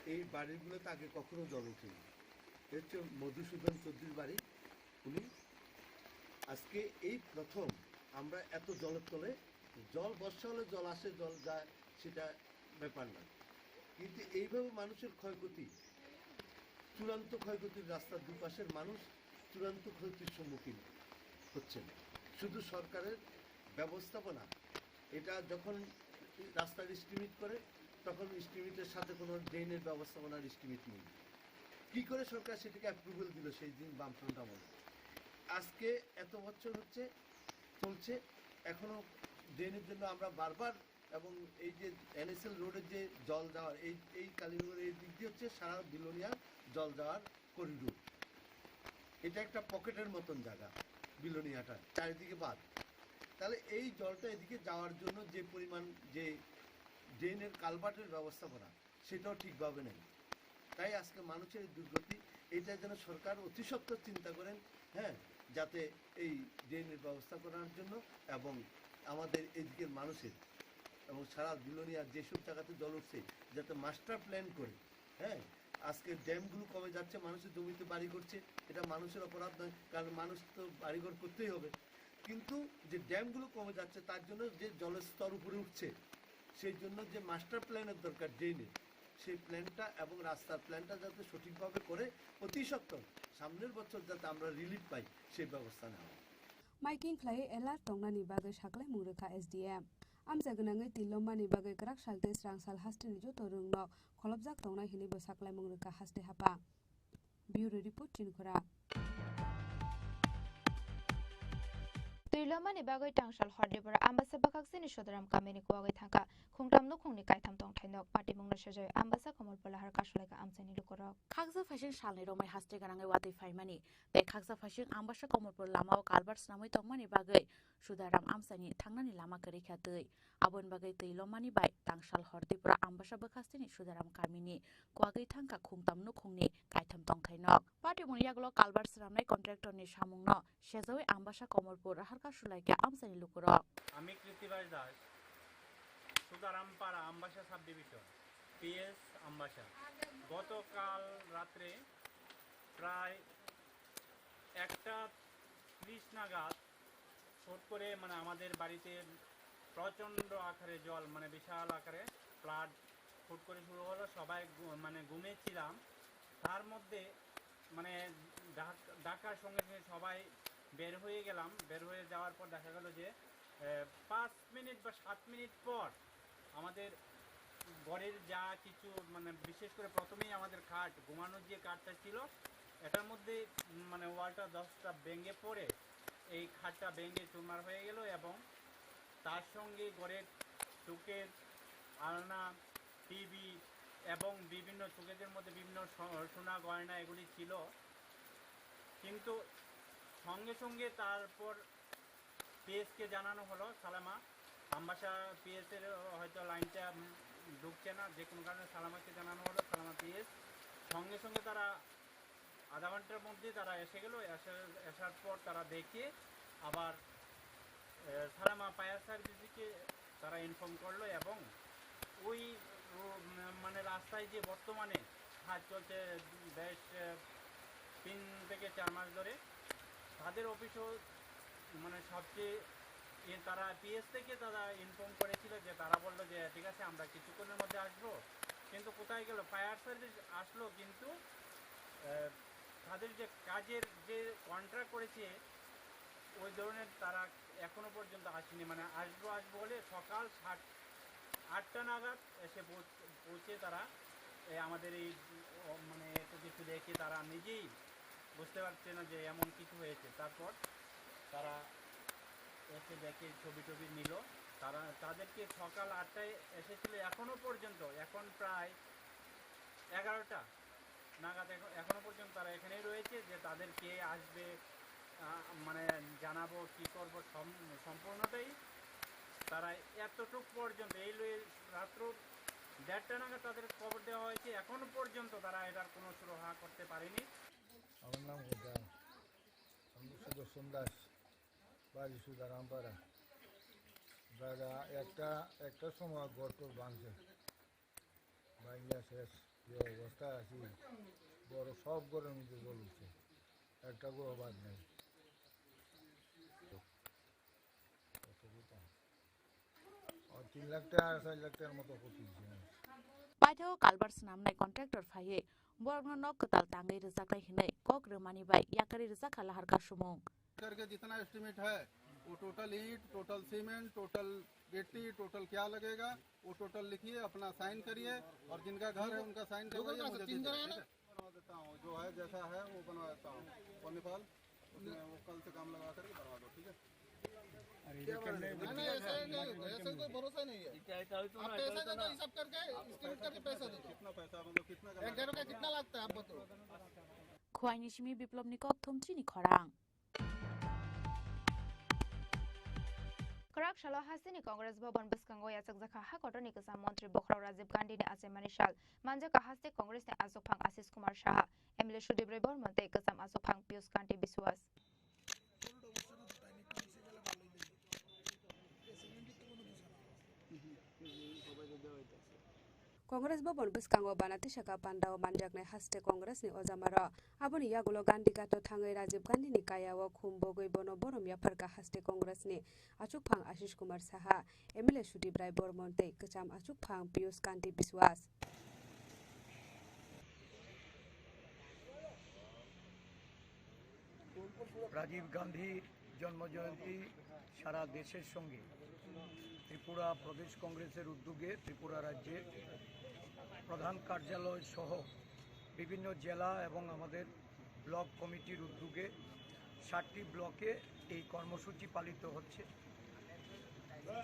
এই বাড়িগুলোতে আগে কখনো জল ওঠেনি। এ হচ্ছে মধুসূদন চৌধুরীর বাড়ি। উনি আজকে এই প্রথম আমরা এত জলের তলে, জল বর্ষা হলে জল আসে, জল যায়, সেটা ব্যাপার না, কিন্তু এইভাবে মানুষের ক্ষয়ক্ষতি, চূড়ান্ত ক্ষয়ক্ষতির, রাস্তার দুপাশের মানুষ চূড়ান্ত ক্ষতির সম্মুখীন হচ্ছেন। শুধু সরকারের ব্যবস্থাপনা, এটা যখন রাস্তার এস্টিমেট করে, তখন এস্টিমেটের সাথে কোনো ড্রেনের ব্যবস্থাপনার এস্টিমেট নেই। কী করে সরকার সেটাকে অ্যাপ্রুভাল দিল সেই দিন বামফ্রন্ট আমলে? আজকে এত বছর হচ্ছে, চলছে, এখনও ড্রেনের জন্য আমরা বারবার, এবং এই যে এনএসএল রোডের যে জল যাওয়ার, এই, এই কালীনগর এই দিক দিয়ে হচ্ছে সারা বিলোনিয়া জল যাওয়ার করিডোর। এটা একটা পকেটের মতন জায়গা, বিলোনিয়াটা চারিদিকে বাঁধ। তাহলে এই জলটা এদিকে যাওয়ার জন্য যে পরিমাণ, যে ড্রেনের কালভার্টের ব্যবস্থাপনা, সেটাও ঠিকভাবে নেই। তাই আজকে মানুষের এই দুর্গতি, এটা যেন সরকার অতি সত্বর চিন্তা করেন, হ্যাঁ, যাতে এই ড্রেনের ব্যবস্থা করার জন্য এবং আমাদের এদিকের মানুষের এবং সারা বিলোনিয়ার যেসব জায়গাতে জল উঠছে, যাতে মাস্টার প্ল্যান করে, হ্যাঁ, আজকে ড্যামগুলো কমে যাচ্ছে, মানুষের জমিতে বাড়ি করছে, এটা মানুষের অপরাধ নয়, কারণ মানুষ তো বাড়িঘর করতেই হবে। কিন্তু যে ড্যামগুলো কমে যাচ্ছে, তার জন্য যে জলের স্তর উপরে উঠছে, সেই জন্য যে মাস্টার প্ল্যানের দরকার ড্রেনের, সেই প্ল্যানটা এবং রাস্তার প্ল্যানটা যাতে সঠিকভাবে করে অতি সত্বর সামনের বছর যাতে আমরা রিলিফ পাই, সেই ব্যবস্থা নেওয়া হয়। Miking khlai alert tongnani bagwi saklaimung rwkha S D M. Amchai gwnangwi twi lommani bagwi kwrak sal tei srang sal hasteni joto rwngnok kholopjak tongnai hwnwibo saklaimung rwkha haste hapang. Bureau Report, Chinikhora. Twi lomani bagwi tangsal hor Dibra Ambasa bwkhaksini Sodaram kamini kuwagwi thangkha khungtam nukhungni kaitham tongthainok. Patimungno sejawi Ambasa Komolpur lahar kasulaikha amchaini lukurok. Khaksa phaising salni romwi haste gwnangwi watwi phaimani tei khaksa phaising Ambasa Komolpur lamao kalbar swnamwi tongmani bagwi Sudaram amchaini thangnani lama kwrwi kha twi. Aboni bagwi twi lomani bai tangsal hor Tripura Ambasa bwkhasteni Sudaram kamini kuwagwi thangkha khungtam nukhungni kaitham tongthai nok. Patimungni yagulo kalbar swnamnai contractorni samungno sejawi Ambasa Komolpur raharkha sulaikha amchaini lukurok. আমি কৃত্তিবাস দাস, সুদারামপাড়া Ambassa sub division, PS Ambassa. গতকাল রাত্রে প্রায় একটা ত্রিশ নাগাদ হুট করে, মানে, আমাদের বাড়িতে প্রচণ্ড আকারে জল, মানে, বিশাল আকারে ফ্লাড হুট করে শুরু হলো। সবাই ঘু-, মানে, ঘুমিয়েছিলাম, তার মধ্যে, মানে, ডাক-, ডাকার সঙ্গে সঙ্গে সবাই বের হয়ে গেলাম। বের হয়ে যাওয়ার পর দেখা গেল যে, এ, পাঁচ মিনিট বা সাত মিনিট পর আমাদের ঘরের যা কিছু, মানে, বিশেষ করে প্রথমেই আমাদের খাট, ঘুমানোর যে খাটটা ছিল, এটার মধ্যে, উম, মানে, ওয়ালটা দশটা ভেঙে পড়ে এই খাটটা ভেঙে চুরমার হয়ে গেল এবং তার সঙ্গে ঘরের শোকেস, আলনা, টিভি এবং বিভিন্ন শোকেসের মধ্যে বিভিন্ন স-, সোনা গয়না এগুলি ছিল। কিন্তু সঙ্গে সঙ্গে তারপর পিএসকে জানানো হলো, সালামা আমবাসা পিএস এর হয়তো লাইনটা, উম, ঢুকছে না, যে কোনো কারণে সালামাকে জানানো হলো, সালামা পিএস। সঙ্গে সঙ্গে তারা আধা ঘন্টার মধ্যে তারা এসে গেল। এসে, আসার পর তারা দেখে আবার, এ, সালামা ফায়ার সার্ভিসকে তারা ইনফর্ম করলো এবং ওই, ও, উম, মানে রাস্তায় যে বর্তমানে কাজ চলছে বেশ, এ, তিন থেকে চার মাস ধরে, তাদের অফিসও মানে সবচেয়ে, এ, তারা পিএস থেকে তারা ইনফর্ম করেছিল যে, তারা বললো যে, "ঠিক আছে, আমরা কিছুক্ষণের মধ্যে আসবো।" কিন্তু কোথায় গেল? ফায়ার সার্ভিস আসলো, কিন্তু, এ, তাদের যে কাজের যে কন্ট্রাক্ট করেছে, ওই ধরনের তারা এখনো পর্যন্ত আসেনি। মানে আসবো আসবো বলে সকাল সাত, আটটা নাগাদ এসে পৌঁছ-, পৌঁছে তারা, এ, আমাদের এই, ও, মানে এত কিছু দেখে তারা নিজেই বুঝতে পারছে না যে এমন কিছু হয়েছে। তারপর তারা এসে দেখে, ছবি টবি নিল। তারা, তাদেরকে সকাল আটটায় এসেছিল, এখনো পর্যন্ত, এখন প্রায় এগারোটা নাগাদ এখন, এখনো পর্যন্ত তারা এখানেই রয়েছে, যে তাদের কে আসবে, আহ, মানে জানাবো, কি করব, সম-, সম্পূর্ণটাই তারা এতটুক পর্যন্ত, এই লো-, রাত্র দেড়টা নাগাদ তাদের খবর দেওয়া হয়েছে, এখনো পর্যন্ত তারা এটার কোনো সুরাহা করতে পারেনি। আমার নাম গোপাল, আমি সুদর্শন দাস, বাড়ি সুদারামপাড়া। দাদা, একটা, একটা সময় ঘর তো ভাঙছে, ভাঙিয়া শেষ, যে অবস্থা আছি, বড় সব ঘরের মধ্যে জল উঠছে, একটা ঘর বাদ নেই। ও তিন লাখ টাকা, চার লাখ টাকার মতো ক্ষতি হয়েছে। Paithao kalbar swnamnai contractor phaiwi borokno nok kwtal tangwi rwjaknai hwnwi kok rwmani bai yakarwi rwjakha Laharka sumung. करके जितना एस्टिमेट है, वो टोटल ईंट, टोटल सीमेंट, टोटल गिट्टी, टोटल क्या लगेगा, वो टोटल लिखिए, अपना साइन करिए, और जिनका घर है उनका साइन करवाइए, मुझे दीजिए, ठीक है? बनवा देता हूँ, जो है जैसा है वो बनवा देता हूँ। वो नेपाल, उसमें वो कल से काम लगा करके बनवा दो, ठीक है? नहीं, नहीं, ऐसा नहीं होगा, ऐसा कोई भरोसा नहीं है। आप पैसा दे दो, हिसाब करके, एस्टिमेट करके पैसा दे दो। कितना पैसा, मतलब कितना का एक घर का कितना लगता है, आप बताओ। Khowai ni simi Biplop ni kok thumchini khorang. Kwrak salo hasteni Congress Bhavan bwskango yachakjakha ha kotorni kwcham montri bokhorok Rajiv Gandhi ni achaimani sal. Manjakha haste Congress ni achukphang Ashish Kumar Saha, M L A Sudip Roy Bormon tei kwcham achukphang Piyush Kanti Biswas. Congress Bhavan bwskango bana tisaka pandao manjaknai haste Congress ni ojamarok. Aboni yagulo Gandhi Ghato thangwi Rajiv Gandhi ni kayao khum bogwi bono borom yapharkha haste Congress ni achukphang Ashish Kumar Saha, M L A Sudip Rai Bormon tei kwcham achukphang Piyush Kanti Biswas. Rajib গান্ধীর জন্মজয়ন্তী সারা দেশের সঙ্গে ত্রিপুরা প্রদেশ কংগ্রেসের উদ্যোগে ত্রিপুরা রাজ্যের প্রধান কার্যালয় সহ বিভিন্ন জেলা এবং আমাদের ব্লক কমিটির উদ্যোগে সাতটি ব্লকে এই কর্মসূচি পালিত হচ্ছে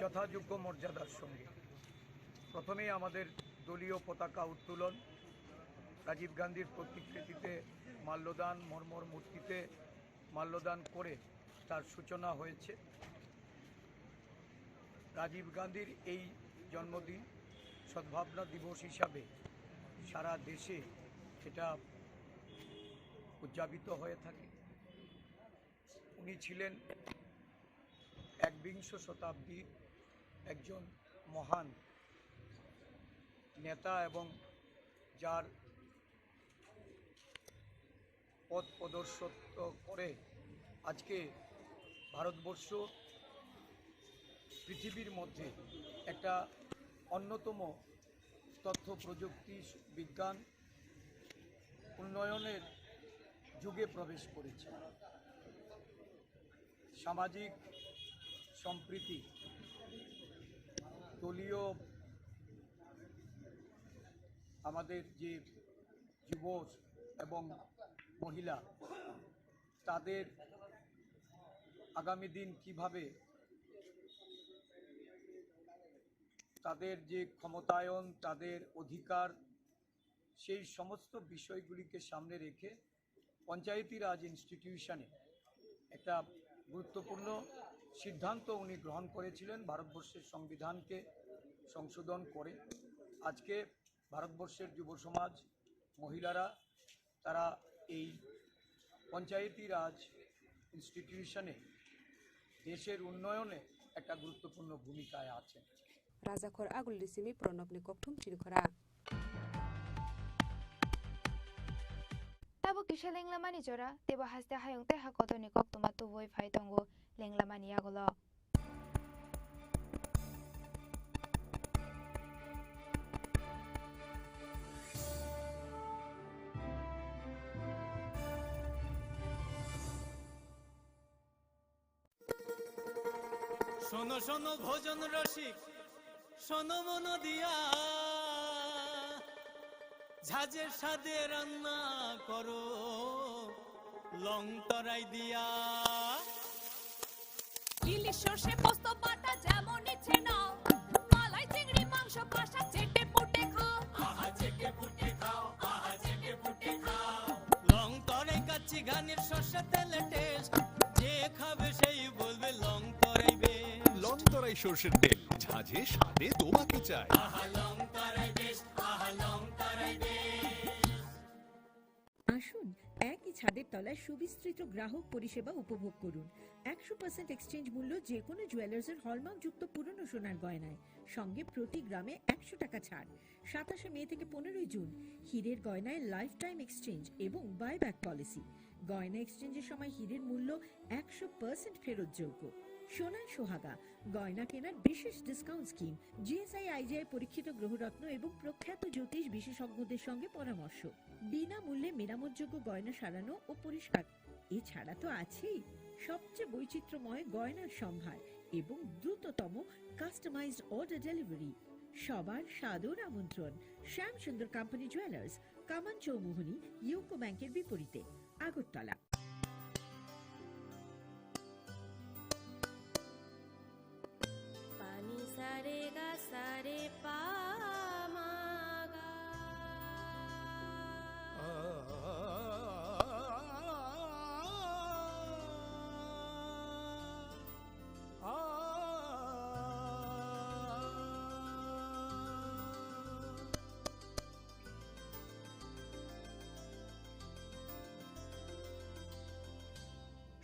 যথাযোগ্য মর্যাদার সঙ্গে। প্রথমেই আমাদের দলীয় পতাকা উত্তোলন, রাজীব গান্ধীর প্রতিকৃতিতে মাল্যদান, মর্মর মূর্তিতে মাল্যদান করে তার সূচনা হয়েছে। রাজীব গান্ধীর এই জন্মদিন সদ্ভাবনা দিবস হিসাবে সারা দেশে এটা উদযাপিত হয়ে থাকে। উনি ছিলেন একবিংশ শতাব্দীর একজন মহান নেতা এবং যার পথ প্রদর্শিত করে আজকে ভারতবর্ষ পৃথিবীর মধ্যে একটা অন্যতম তথ্য প্রযুক্তি বিজ্ঞান উন্নয়নের যুগে প্রবেশ করেছে। সামাজিক সম্প্রীতি, দলীয় আমাদের যে যুব এবং মহিলা, তাদের আগামী দিন কিভাবে তাদের যে ক্ষমতায়ন, তাদের অধিকার, সেই সমস্ত বিষয়গুলিকে সামনে রেখে পঞ্চায়েতি রাজ ইনস্টিটিউশনে একটা গুরুত্বপূর্ণ সিদ্ধান্ত উনি গ্রহণ করেছিলেন ভারতবর্ষের সংবিধানকে সংশোধন করে। আজকে ভারতবর্ষের যুব সমাজ, মহিলারা, তারা এই পঞ্চায়েতি রাজ ইনস্টিটিউশনে দেশের উন্নয়নে একটা গুরুত্বপূর্ণ ভূমিকায় আছেন। Rajakhor Aguldi simi Pranabni kokthum chini khorang. Tabuk kisa lenglamani jora, teibo haste hayung tei ha kotorni koktwma tubui phai tongo lenglamani yagulo. শোনো শোনো ভোজন রসিক, শোনো মন দিয়া, ঝাঁঝের স্বাদে রান্না করো লং তরাই দিয়া। ইলিশ সর্ষে পোস্ত বাটা যেমন ইচ্ছে নাও, মালাই চিংড়ি মাংস কষা চেটে পুটে খাও। আহা চেটে পুটে খাও, আহা চেটে পুটে খাও। লং তরাই কাচ্চি ঘানির সর্ষে তেলে টেস্ট, যে খাবে সেই বলবে লং তরাই বেস্ট। লং তরাই সর্ষের তেল, ঝাঁঝে স্বাদে তোমাকে চাই। আহা লং তরাই বেস্ট, আহা লং তরাই বেস্ট। আসুন, একই ছাদের তলায় সুবিস্তৃত গ্রাহক পরিষেবা উপভোগ করুন। একশো পার্সেন্ট এক্সচেঞ্জ মূল্য যে কোনো জুয়েলার্সের হলমার্কযুক্ত পুরনো সোনার গয়নায়, সঙ্গে প্রতি গ্রামে একশো টাকা ছাড়। সাতাশে মে থেকে পনেরোই জুন, হীরের গয়নায় লাইফ টাইম এক্সচেঞ্জ এবং বাইব্যাক পলিসি। গয়না এক্সচেঞ্জের সময় হীরের মূল্য একশো পার্সেন্ট ফেরতযোগ্য। সোনায় সোহাগা, গয়না কেনার বিশেষ ডিসকাউন্ট স্কিম, জিএসআই আইজিআই পরীক্ষিত গ্রহরত্ন এবং প্রখ্যাত জ্যোতিষ বিশেষজ্ঞদের সঙ্গে পরামর্শ। বিনামূল্যে মেরামতযোগ্য গয়না সারানো ও পরিষ্কার। এছাড়া তো আছেই সবচেয়ে বৈচিত্র্যময় গয়নার সম্ভার এবং দ্রুততম কাস্টমাইজড অর্ডার ডেলিভারি। সবার সাদর আমন্ত্রণ শ্যাম সুন্দর কোম্পানি জুয়েলার্স, কামান চৌমুহনী, ইউকো ব্যাংকের বিপরীতে, Agartala. Pani sa re ga sa re pa ma ga.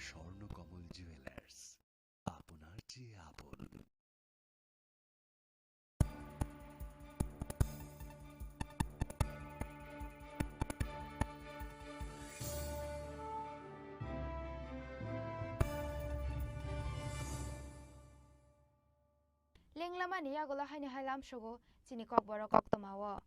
Swarnakamal jewellers, আপনার যে আপন। Lenglamani yagulo haino hai lamsogo chini kokborok koktwmao.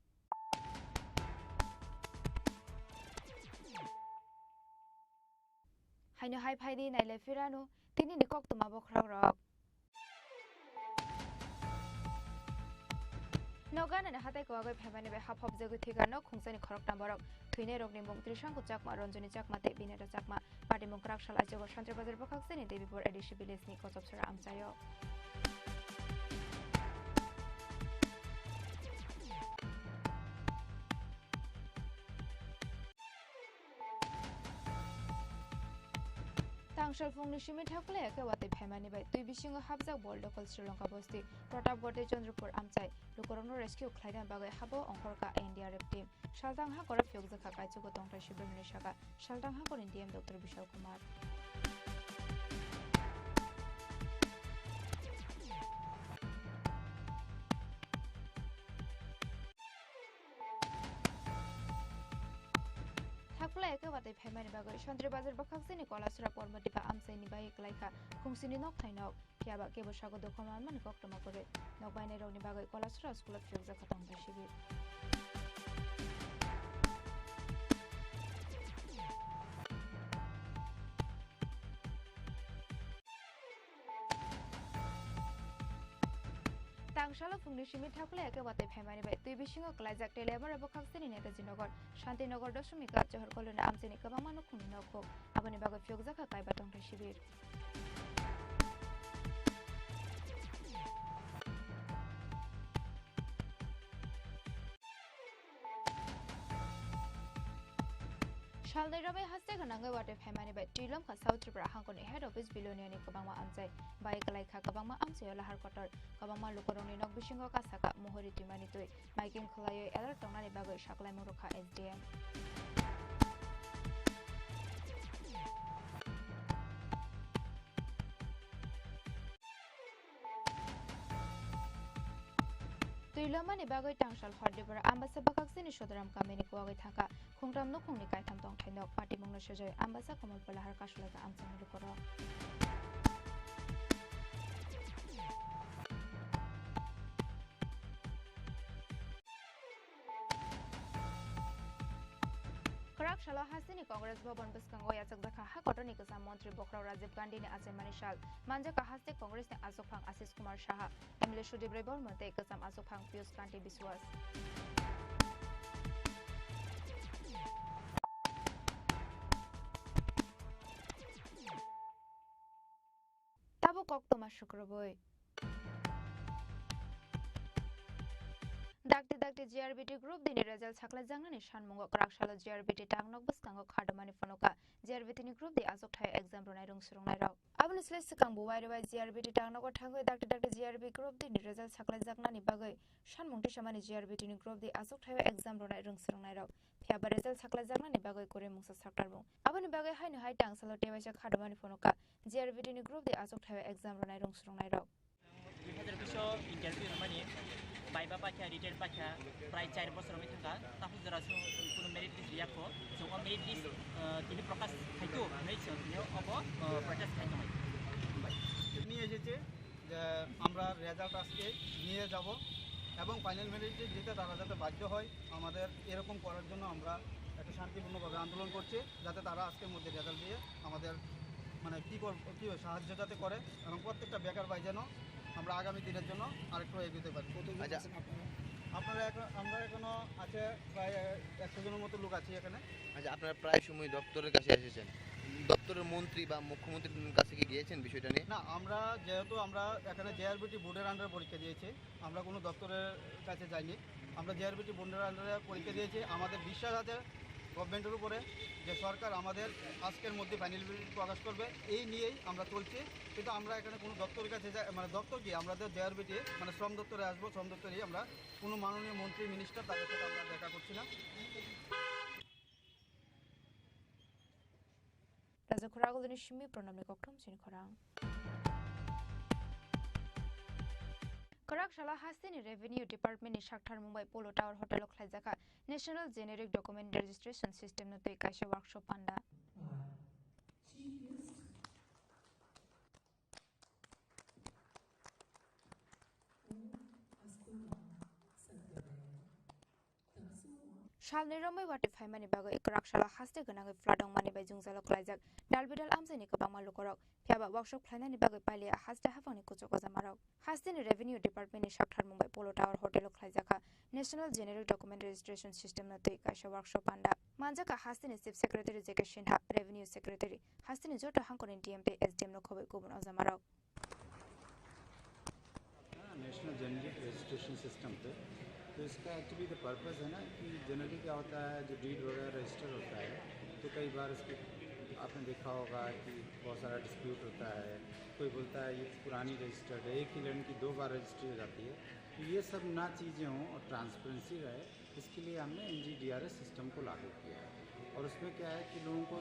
Haino hai phaidi nailai phirano tinini koktwma bokhorokrok. Noganani hatai kwagwi phaimani bai haphopjagwi thwikarno khungsani khoroktam borok. Thwinairokni mung Trishanku Chakma, Ranjani Chakma tei Bineta Chakma. Patimung kwrak sal aichugo Santri Bazar bwkhak sini Debipur A D C village ni Kochopsora amchaio. Tangshal phungni simi thaklai khe watwi phaimani bai twi bisingo hapjak Bol Dokol Sri Lanka bosti Pratapgarh tei Chandrapur amchai lukurokno rescue khlaina bagwi habo ongkhorkha N D R F team. Saltang hakoro phiyokjakha kaichugo tongthai sibirni saka Saltang hakorni D M Doctor Bishal Kumar. Thaklai khe watwi phaimani bagwi Santri Bazar bwkhak sini Kolasora Pormatipa amchaini bai kwlaikha khungsini nok thainok. Phiya ba kebo sago dukha manmani koktwma kwrwi. Nok bainairokni bagwi Kolasora school-o phiyokjak kha tongthai sibir. Tangsalo phungni simi thaklai khe watwi phaimani bai twi bisingo kwlaijak tei Labour bwkhak sini Netaji Nagar, Shanti Nagar, Dashami Ghat, Johor Colony amchaini kwbangma nukhungni nokhung. Aboni bagwi phiyokjak kha kaiba tongthai sibir. Salnwi romwi haste gwnangwi watwi phaimani bai twi lomkha South Tripura hangkoni head office Biloniani kwbangma amchai. Bai kwlai kha kwbangma amchaio lahar kotor. Kwbangma lukurokni nok bisingo kasaka muhuri twimani twi. Maiking khwlaiwi alert tongnani bagwi saklaimung rwkha S D M. Twi lomani bagwi tangsal Hardipara Ambasa bwkhaksini Sodaram kamini kuwagwi thangkha. Khungtam nukhungni kaitham tongthai nok patimungno sejoi Ambasa Komol Palahar kasulaikha amchaini lukurok. Kwrak salo hasteni Congress Bhavan bwskango yachakjakha ha kotorni kwcham montri bokhorok Rajiv Gandhini achaimani sal. Manjakha haste Congressni achukphang Ashish Kumar Saha, M L A Sudip Roy Bormon tei kwcham achukphang Piyush Kanti Biswas. Tabuk koktwma sukrubwi. Dakti dakti G R B T Group D ni result saklaijaknani sanmungo kwrak salo G R B T tangnok bwskango khardomani phunukha. G R B T ni Group D achukthai exam rwnai rwng swrwngnairok. Aboni slai swkang buwai rwbai G R B T tangnogo thangwi dakti dakti G R B Group D ni result saklaijaknani bagwi sanmung tisamani G R B T ni Group D achukthai exam rwnai rwng swrwngnairok. Phiya ba result saklaijaknani bagwi kwrwi mungsa saktarmung. Aboni bagwi haino hai tangsalo tewaisa khardomani phunukha G R B T ni Group D achukthai exam rwnai rwng swrwngnairok. Dui hazar bish o interview rwmani viva paikha, written paikha, prai char bosor wngwi thangkha, takhuk jora chwng kunu merit list riyakho, chwng o merit list, uh, tini prokash khaito hwnwi chwng tini obo, uh, protest khai tongo. নিয়ে এসেছে যে আমরা রেজাল্ট আজকে নিয়ে যাব এবং final merit list দিতে তারা যাতে বাধ্য হয়, আমাদের এরকম করার জন্য আমরা একটা শান্তিপূর্ণভাবে আন্দোলন করছি, যাতে তারা আজকের মধ্যে রেজাল্ট দিয়ে আমাদের মানে কী করব, কী সাহায্য যাতে করে এবং প্রত্যেকটা বেকার ভাই যেন আমরা আগামী দিনের জন্য আরেকটু এগিয়ে যেতে পারি। কতজন আচ্ছা। আছেন আপনারা? আপনারা এখন, আমরা এখনো আছে প্রায় একশো জনের মতো লোক আছি এখানে। আচ্ছা, আপনারা প্রায় সময় দপ্তরের কাছে এসেছেন, দপ্তরের মন্ত্রী বা মুখ্যমন্ত্রীর কাছে কি গিয়েছেন বিষয়টা নিয়ে? না, আমরা যেহেতু আমরা এখানে জেআরবিটি বোর্ডের আন্ডারে পরীক্ষা দিয়েছি, আমরা কোনো দপ্তরের কাছে যাইনি। আমরা জেআরবিটি বোর্ডের আন্ডারে পরীক্ষা দিয়েছি। আমাদের বিশ্বাস আছে গভর্নমেন্টের উপরে যে সরকার আমাদের আজকের মধ্যে ফাইনাল মেরিট প্রকাশ করবে, এই নিয়েই আমরা চলছি। কিন্তু আমরা এখানে কোনো দপ্তরের কাছে যাই, মানে দপ্তর কি, আমরা তো জেআরবিটি, মানে শ্রম দপ্তরে আসবো, শ্রম দপ্তরেই আমরা কোনো মাননীয় মন্ত্রী, মিনিস্টার, তাদের সাথে আমরা দেখা করছি না। Raja Khoraguluni simi pranamni kokthom sini khorang. Kwrak salo hasteni Revenue Department ni saktharmung bai Polo Tower Hotel o khlaijakha National Generic Document Registration System no twi kaisa workshop panda. Salni romwi watwi phaimani bagwi kwrak salo haste gwnangwi flood wngmani bai jwngjalo klaijak dalbidal amchaini kwbangma lukurok. Phiya ba workshop khlainani bagwi pailiya haste haphangni kuchuk ojamarok. Hasteni Revenue Department ni saktharmung bai Polo Tower Hotel o khlaijakha National Generic Document Registration System no twi kaisa workshop panda. Manjakha hasteni Chief Secretary J K Sinha, Revenue Secretary, hasteni joto hangkoni D M tei S D M no khobwi kubun ojamarok. National generic registration system पे। तो इसका एक्चुअली तो पर्पस है ना कि जनरली क्या होता है, जो डीड वगैरह रजिस्टर होता है, तो कई बार इसके आपने देखा होगा कि बहुत सारा डिस्प्यूट होता है। कोई बोलता है ये पुरानी रजिस्टर्ड है, एक ही लैंड की दो बार रजिस्ट्री हो जाती है। तो ये सब ना चीज़ें हों और ट्रांसपेरेंसी रहे, इसके लिए हमने N G D R S system को लागू किया है। और उसमें क्या है कि लोगों को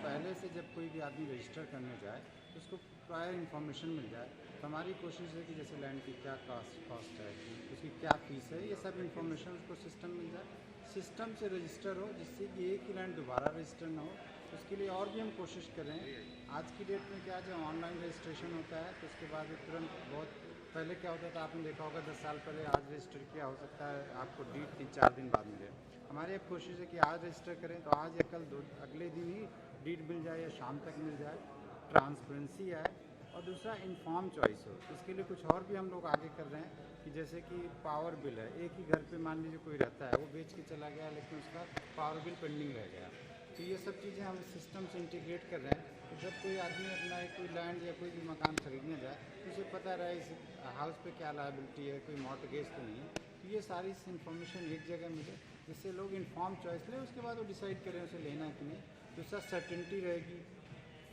पहले से जब कोई भी आदमी रजिस्टर करने जाए, तो उसको प्रायर इन्फॉर्मेशन मिल जाए। तो हमारी कोशिश है कि जैसे लैंड की क्या कॉस्ट, कॉस्ट है, उसकी क्या फीस है, ये सब इन्फॉर्मेशन उसको सिस्टम मिल जाए, सिस्टम से रजिस्टर हो, जिससे कि एक ही लैंड दोबारा रजिस्टर ना हो। उसके लिए और भी हम कोशिश कर रहे हैं। आज की डेट में क्या है, जो ऑनलाइन रजिस्ट्रेशन होता है, तो उसके बाद तुरंत, बहुत पहले क्या होता था, आपने देखा होगा, दस साल पहले आज रजिस्टर किया, हो सकता है आपको डीड तीन चार दिन बाद मिले। हमारी एक कोशिश है कि आज रजिस्टर करें, तो आज या कल दो, अगले दिन ही डीड मिल जाए या शाम तक मिल जाए, ट्रांसपेरेंसी आए। और दूसरा, इन्फॉर्म चॉइस हो। इसके लिए कुछ और भी हम लोग आगे कर रहे हैं कि जैसे कि पावर बिल है, एक ही घर पे मान लीजिए कोई रहता है, वो बेच के चला गया, लेकिन उसका पावर बिल पेंडिंग रह गया, तो ये सब चीज़ें हम सिस्टम से इंटीग्रेट कर रहे हैं। तो जब कोई आदमी अपना एक कोई लैंड या कोई भी मकान खरीदने जाए, तो उसे पता रहे इस हाउस पे क्या लायबिलिटी है, कोई मॉर्टगेज तो नहीं है, तो ये सारी इन्फॉर्मेशन एक जगह मिले। जिससे लोग इन्फॉर्म चॉइस लें, उसके बाद वो डिसाइड करें उसे लेना है कि नहीं। तो इससे सर्टेनिटी रहेगी,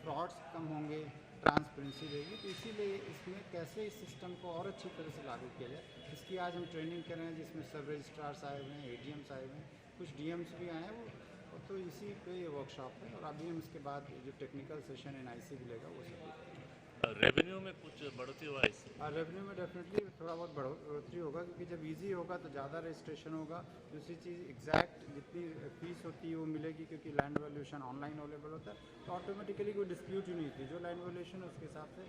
फ्रॉड्स कम होंगे, ट्रांसपेरेंसी रहेगी। तो इसीलिए इसमें कैसे इस सिस्टम को और अच्छी तरह से लागू किया जाए, इसकी आज हम ट्रेनिंग कर रहे हैं, जिसमें सब रजिस्ट्रार्स आए हुए हैं, एडीएम्स आए हुए हैं, कुछ डीएम्स भी आए हैं। वो, वो तो इसी पे ये वर्कशॉप है और अभी हम इसके बाद जो टेक्निकल सेशन एनआईसी भी लेगा, वो सब भी करेंगे। रेवेन्यू में कुछ बढ़ोतरी हुआ है इससे? हाँ, रेवेन्यू में डेफिनेटली थोड़ा बहुत बढ़ोतरी होगा, क्योंकि जब ईजी होगा तो ज़्यादा रजिस्ट्रेशन होगा। दूसरी चीज़, एग्जैक्ट जितनी फीस होती है वो मिलेगी, क्योंकि लैंड वैल्यूएशन ऑनलाइन अवेलेबल होता है, तो ऑटोमेटिकली कोई डिस्प्यूट ही नहीं होती। जो लैंड वैल्यूएशन है, उसके हिसाब से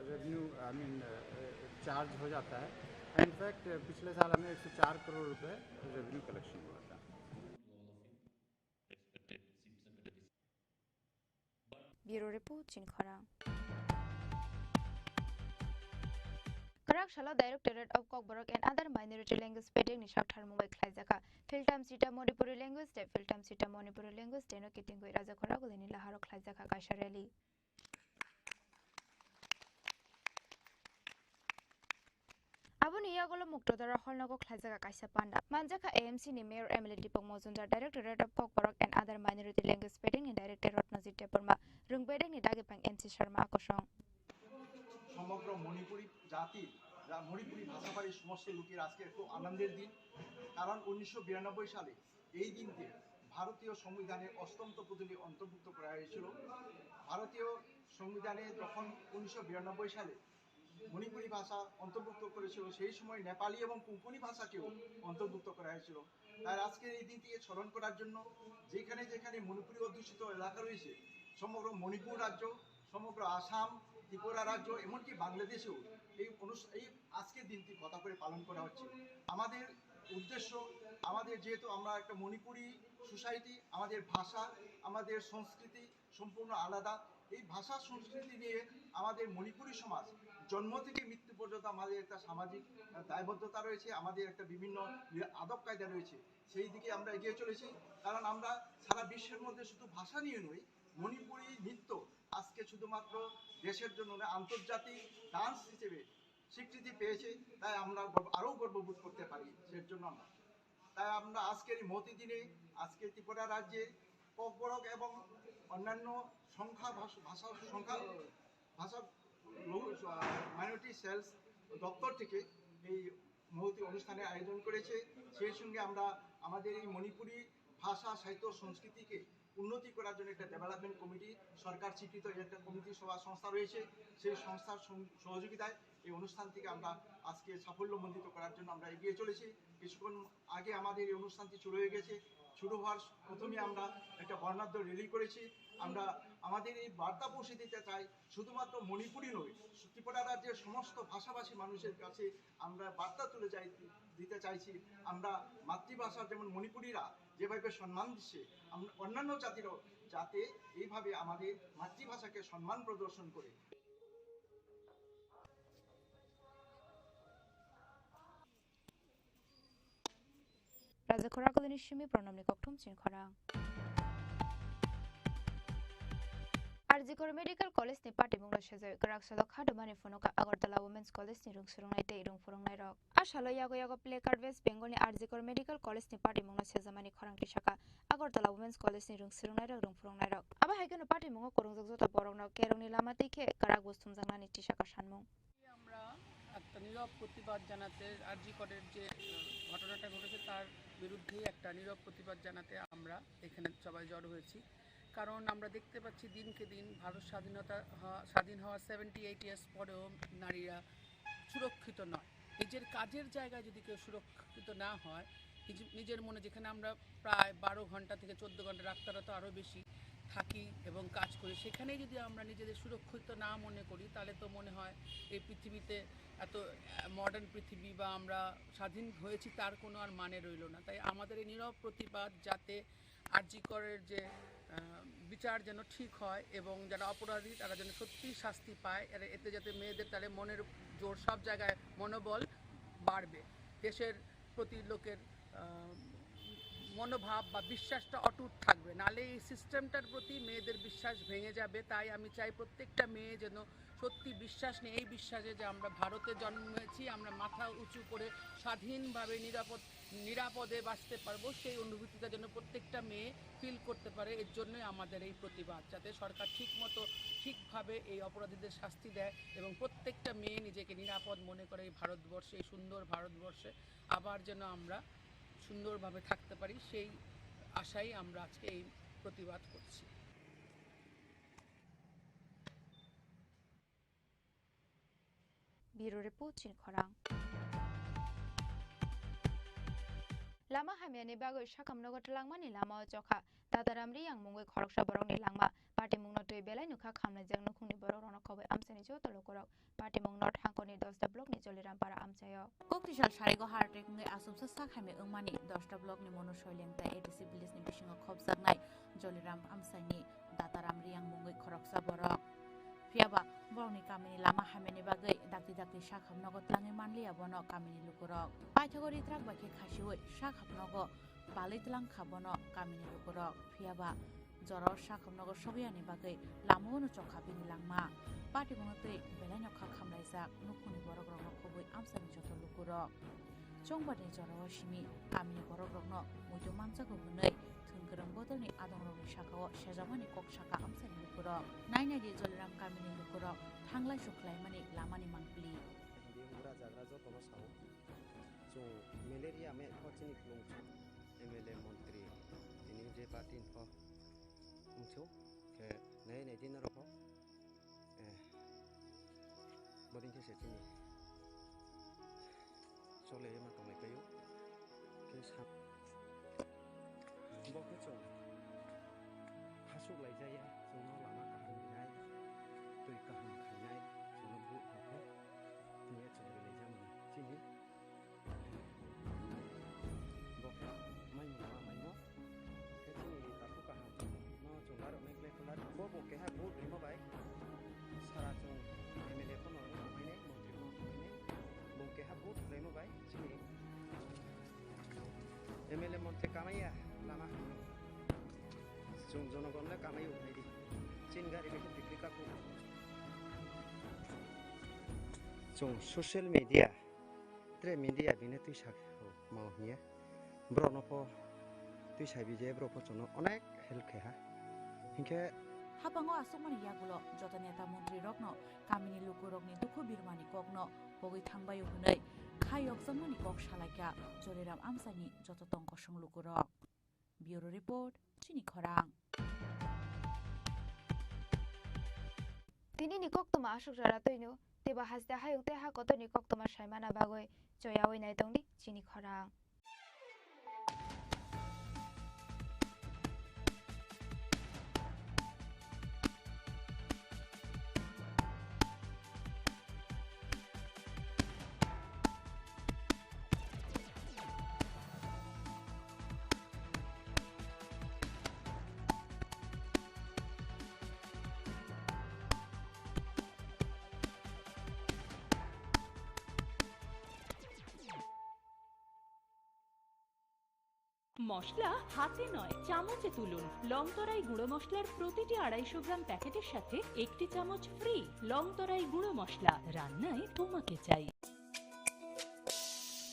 रेवेन्यू, आई मीन, चार्ज हो जाता है। इनफैक्ट पिछले साल हमें एक सौ चार करोड़ रुपए रेवेन्यू कलेक्शन हुआ था। Bureau Report, Chinkhorang. Kwrak salo Directorate of Kokborok and Other Minority Language Padding ni saktharmung bai khlaijakha Philtam Sita Manipuri Language Day. Philtam Sita Manipuri Language Day no kitingwi Raja Khoragulini laharo khlaijakha kaisa rally. Aboni yagulo Muktodara Hall nogo khlaijakha kaisa panda. Manjakha A M C ni Mayor M L A Deepak Majumdar, Directorate of Kokborok and Other Minority Language Padding ni Director Ratnajit Debbarma, Rwngbedeini Dagipang N C Sharma akosong. সমগ্র মণিপুরী জাতি, যা মণিপুরী ভাষাভাষী সমস্ত লোকের আজকে খুব আনন্দের দিন, কারণ উনিশশো বিরানব্বই সালে এই দিনকে ভারতীয় সংবিধানের অষ্টম তপশিলি অন্তর্ভুক্ত করা হয়েছিল। ভারতীয় সংবিধানে যখন উনিশশো বিরানব্বই সালে মণিপুরী ভাষা অন্তর্ভুক্ত করেছিল, সেই সময় নেপালি এবং কোঙ্কণী ভাষাকেও অন্তর্ভুক্ত করা হয়েছিল। তাই আজকের এই দিনটিকে স্মরণ করার জন্য যেখানে যেখানে মণিপুরী অধ্যুষিত এলাকা রয়েছে, সমগ্র মণিপুর রাজ্য, সমগ্র আসাম, ত্রিপুরা রাজ্য, এমনকি বাংলাদেশেও এই অনুষ্ঠা-, এই আজকের দিনটি কথা করে পালন করা হচ্ছে। আমাদের উদ্দেশ্য, আমাদের যেহেতু আমরা একটা মণিপুরী সোসাইটি, আমাদের ভাষা, আমাদের সংস্কৃতি সম্পূর্ণ আলাদা। এই ভাষা সংস্কৃতি নিয়ে আমাদের মণিপুরী সমাজ জন্ম থেকে মৃত্যু পর্যন্ত আমাদের একটা সামাজিক, আহ, দায়বদ্ধতা রয়েছে, আমাদের একটা বিভিন্ন ইয়ে আদব কায়দা রয়েছে। সেই দিকে আমরা এগিয়ে চলেছি, কারণ আমরা সারা বিশ্বের মধ্যে শুধু ভাষা নিয়ে নই, মণিপুরী নৃত্য আজকে শুধুমাত্র দেশের জন্য নয়, আন্তর্জাতিক ডান্স হিসেবে স্বীকৃতি পেয়েছে, তাই আমরা গর্ব, আরও গর্ববোধ করতে পারি সের জন্য আমরা। তাই আমরা আজকের এই মহতী দিনে আজকে ত্রিপুরা রাজ্যে ককবরক এবং অন্যান্য সংখ্যা ভাষ-, ভাষা সংখ্যা, ভাষা লঘু, আহ, মাইনরিটি সেলস দপ্তর থেকে এই মহতী অনুষ্ঠানের আয়োজন করেছে। সেই সঙ্গে আমরা আমাদের এই মণিপুরী ভাষা, সাহিত্য, সংস্কৃতিকে উন্নতি করার জন্য একটা ডেভেলপমেন্ট কমিটি, সরকার স্বীকৃত একটা কমিটি সভা সংস্থা রয়েছে, সেই সংস্থার সং-, সহযোগিতায় এই অনুষ্ঠান থেকে আমরা আজকে সাফল্যমণ্ডিত করার জন্য আমরা এগিয়ে চলেছি। কিছুক্ষণ আগে আমাদের এই অনুষ্ঠানটি শুরু হয়ে গেছে। শুরু হওয়ার প্রথমে আমরা একটা বর্ণাঢ্য র্যালি করেছি। আমরা আমাদের এই বার্তা পৌঁছে দিতে চাই, শুধুমাত্র মণিপুরী নয়, ত্রিপুরা রাজ্যের সমস্ত ভাষাভাষী মানুষের কাছে আমরা বার্তা তুলে যাই, দিতে চাইছি। আমরা মাতৃভাষা যেমন মণিপুরীরা যেভাবে সম্মান দিচ্ছে, আমরা অন্যান্য জাতিরও যাতে এইভাবে আমাদের মাতৃভাষাকে সম্মান প্রদর্শন করে। Raja Khoragulini simi Pranamni kokthum Chinkhorang. Arjikor Medical College ni patimung no sejai kwrak salo kha dumani phunuka Agartala Women's College ni rung surungnai tei rung phurungnai rok. A salo yago yago placard West Bengal ni Arjikor Medical College ni patimung no sejamani khorang tisaka Agartala Women's College ni rung surungnai rok rung phurungnai rok. Abo hai kheno patimungo kwrwngjak joto borok no kerong ni lama twi khe kwrak bo sumjaknani tisaka sanmung. আমরা একটা নীরব প্রতিবাদ জানাতে, আরজি করের যে, আহ, ঘটনাটা ঘটেছে, তার বিরুদ্ধেই একটা নীরব প্রতিবাদ জানাতে আমরা এখানে সবাই জড়ো হয়েছি। কারণ আমরা দেখতে পাচ্ছি দিনকে দিন ভারত স্বাধীনতা হ-, স্বাধীন হওয়ার সেভেন্টি এইট ইয়ার্স পরেও নারীরা সুরক্ষিত নয়। নিজের কাজের জায়গায় যদি কেউ সুরক্ষিত না হয়, নিজ-, নিজের মনে, যেখানে আমরা প্রায় বারো ঘন্টা থেকে চোদ্দ ঘন্টা, ডাক্তাররা তো আরও বেশি, থাকি এবং কাজ করি, সেখানেই যদি আমরা নিজেদের সুরক্ষিত না মনে করি, তাহলে তো মনে হয় এই পৃথিবীতে এত, আহ, মডার্ন পৃথিবী বা আমরা স্বাধীন হয়েছি, তার কোনো আর মানে রইল না। তাই আমাদের এই নীরব প্রতিবাদ যাতে আরজি করের যে, আহ, বিচার যেন ঠিক হয় এবং যারা অপরাধী তারা যেন সত্যিই শাস্তি পায়, এর, এতে যাতে মেয়েদের তাহলে মনের জোর, সব জায়গায় মনোবল বাড়বে, দেশের প্রতি লোকের, আহ, মনোভাব বা বিশ্বাসটা অটুট থাকবে। নালে এই সিস্টেমটার প্রতি মেয়েদের বিশ্বাস ভেঙে যাবে। তাই আমি চাই প্রত্যেকটা মেয়ে যেন সত্যি বিশ্বাস নিয়ে, এই বিশ্বাসে যে আমরা ভারতে জন্মেছি, আমরা মাথা উঁচু করে স্বাধীনভাবে নিরাপদ নিরাপদে বাঁচতে পারবো, সেই অনুভূতিটা যেন প্রত্যেকটা মেয়ে ফিল করতে পারে। এর জন্যই আমাদের এই প্রতিবাদ, যাতে সরকার ঠিক মতো, ঠিকভাবে এই অপরাধীদের শাস্তি দেয় এবং প্রত্যেকটা মেয়ে নিজেকে নিরাপদ মনে করে এই ভারতবর্ষে, এই সুন্দর ভারতবর্ষে আবার যেন আমরা সুন্দরভাবে থাকতে পারি, সেই আশাই আমরা আজকে এই প্রতিবাদ করছি। Bureau Report, Chini Khorang. Lama hamyani bagwi sakham nogo twlangmani lama o chokha. Tataram Riyang mungwi khoroksa borokni langma. Patimungno twi belai nukha khamlaijak nukhungni borok rokno khobwi amchaini joto lukurok. Patimung North Hangkoni Dosda block ni Joliram para amchaio. Koktisal sarigo heart attack wngwi aswksa sak hamya wngmani Dosda block ni Monu Soilengta A D C village ni bisingo khopjaknai Joliram amchaini Dataram Riyang mungwi khoroksa borok. Phiyaba borokni kamini lama hamyani bagwi dakti dakti sakham nogo twlangwi manliya bono kamini lukurok. Paithago ritrak bai khe khasiwi sakham nogo balwi twlang kha bono kamini lukurok. Phiyaba jorao sakham nogo sogwiyani bagwi lamao no chokha bini langma. Patimungno twi belai no kha khamlaijak nukhungni borok rokno khobwi amchaini joto lukurok. Chongbarni jorao simi kamini borok rokno muitu manjago hwnwi thwngkwrwng bodolni adongrokni sakao sejakmani kok saka amchaini lukurok. Nainai di Joliram kamini lukurok thanglai sukhlaimani lamani mangpili. Hindi hwngra jagra jotono sao. Chwng malaria me pho chini khulumkha M L A montri tini je party pho wngsu khe nai nai din rokho, eh, bodin khe se chini chole ma tonglai paio khe sa bo khe chwng hasuk lai jaya chwngno lama kaham rinai twi kaham khainai chwngno buh khe tini chwng rilai jani chini. Bo khe mai mung ma mai no. Khe chini takhuk kaham no chwng aro nai kle kular. Bo bo keha vote rimo bai. Sara chwng M L A pho no rwng mai nai, montri pho no rwng mai nai. Bo keha vote rimo bai chini M L A montri kamaiya lama. Chwng jonogon le kamai uk nai di. Chin gari le khe bikri kaku. Chwng social media. Tre media bini twi sak mau hiya. Borok no pho twi sai bije borok pho chwngno onek help khe ha. Hinkhe hapango aswkmani yagulo joto neta montri rokno kamini lukurokni dukhu birmani kokno pogwi thangbaio hwnwi kha yokjakmani kok salaikha Joliram amchaini joto tongkosong lukurok. Bureau Report, Chini Khorang. Tinini koktwma aswk jora twino, teibo haste hayung tei ha kotorni koktwma saimana bagwi choyaui naitongdi Chini Khorang. মশলা হাতে নয়, চামচে তুলুন। লং তরাই গুঁড়ো মশলার প্রতিটি আড়াইশো গ্রাম প্যাকেটের সাথে একটি চামচ ফ্রি। লং তরাই গুঁড়ো মশলা, রান্নায় তোমাকে চাই।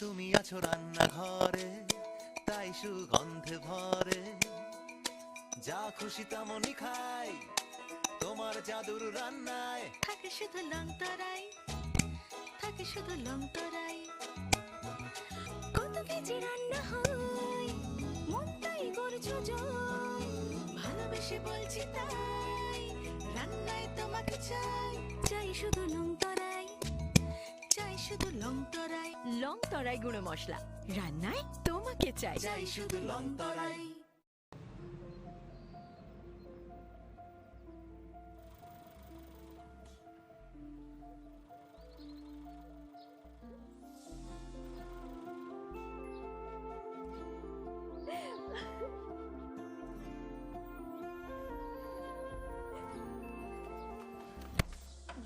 তুমি আছো রান্নাঘরে, তাই সুগন্ধে ভরে। যা খুশি তেমনই খাই, তোমার জাদুর রান্নায়। থাকে শুধু লং তরাই, থাকে শুধু লং তরাই। কত কেজি রান্না হয়, মনটাই করছো জয়। ভালোবেসে বলছি তাই, রান্নায় তোমাকে চাই। চাই শুধু লং তরাই, চাই শুধু লং তরাই। লং তরাই গুঁড়ো মশলা, রান্নায় তোমাকে চাই। চাই শুধু লং তরাই।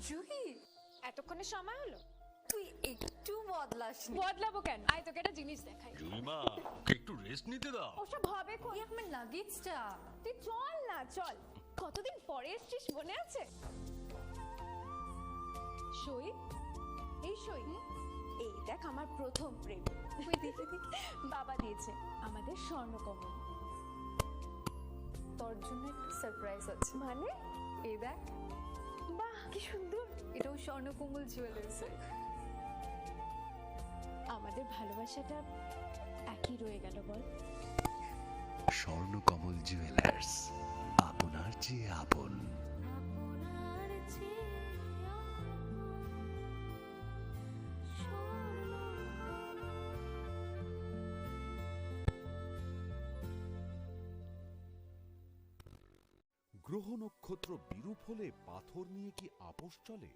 জুহি, এতক্ষণে সময় হলো? তুই একটু বদলাসনি। বদলাবো কেন? আয়, তোকে একটা জিনিস দেখাই। জুইমা, ওকে একটু রেস্ট নিতে দাও। ওসব হবে কই? এই আমার লাগেজটা। তুই চল না, চল। কতদিন পরে এসছিস, মনে আছে? সই, এই সই। হুম? এই দেখ আমার প্রথম প্রেম। বাবা দিয়েছে আমাদের স্বর্ণকমল। তোর জন্য একটা সারপ্রাইজ আছে। মানে? এই দেখ। বাহ, কি সুন্দর। এটাও স্বর্ণকমল জুয়েলার্স। আমাদের ভালোবাসাটা একই রয়ে গেল, বল? স্বর্ণকমল জুয়েলার্স, আপনার চেয়ে আপন। গ্রহ নক্ষত্র বিরূপ হলে পাথর নিয়ে কি আপোষ চলে?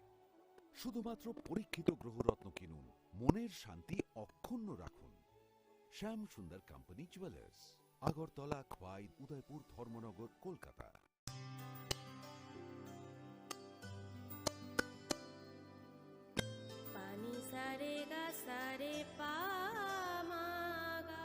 শুধুমাত্র পরীক্ষিত গ্রহরত্ন কিনুন, মনের শান্তি অক্ষুণ্ণ রাখুন। Shyam Sundar company jewellers, Agartala, Khowai, Udaipur, Dharmanagar, Kolkata. Pani sa re ga sa re pa ma ga.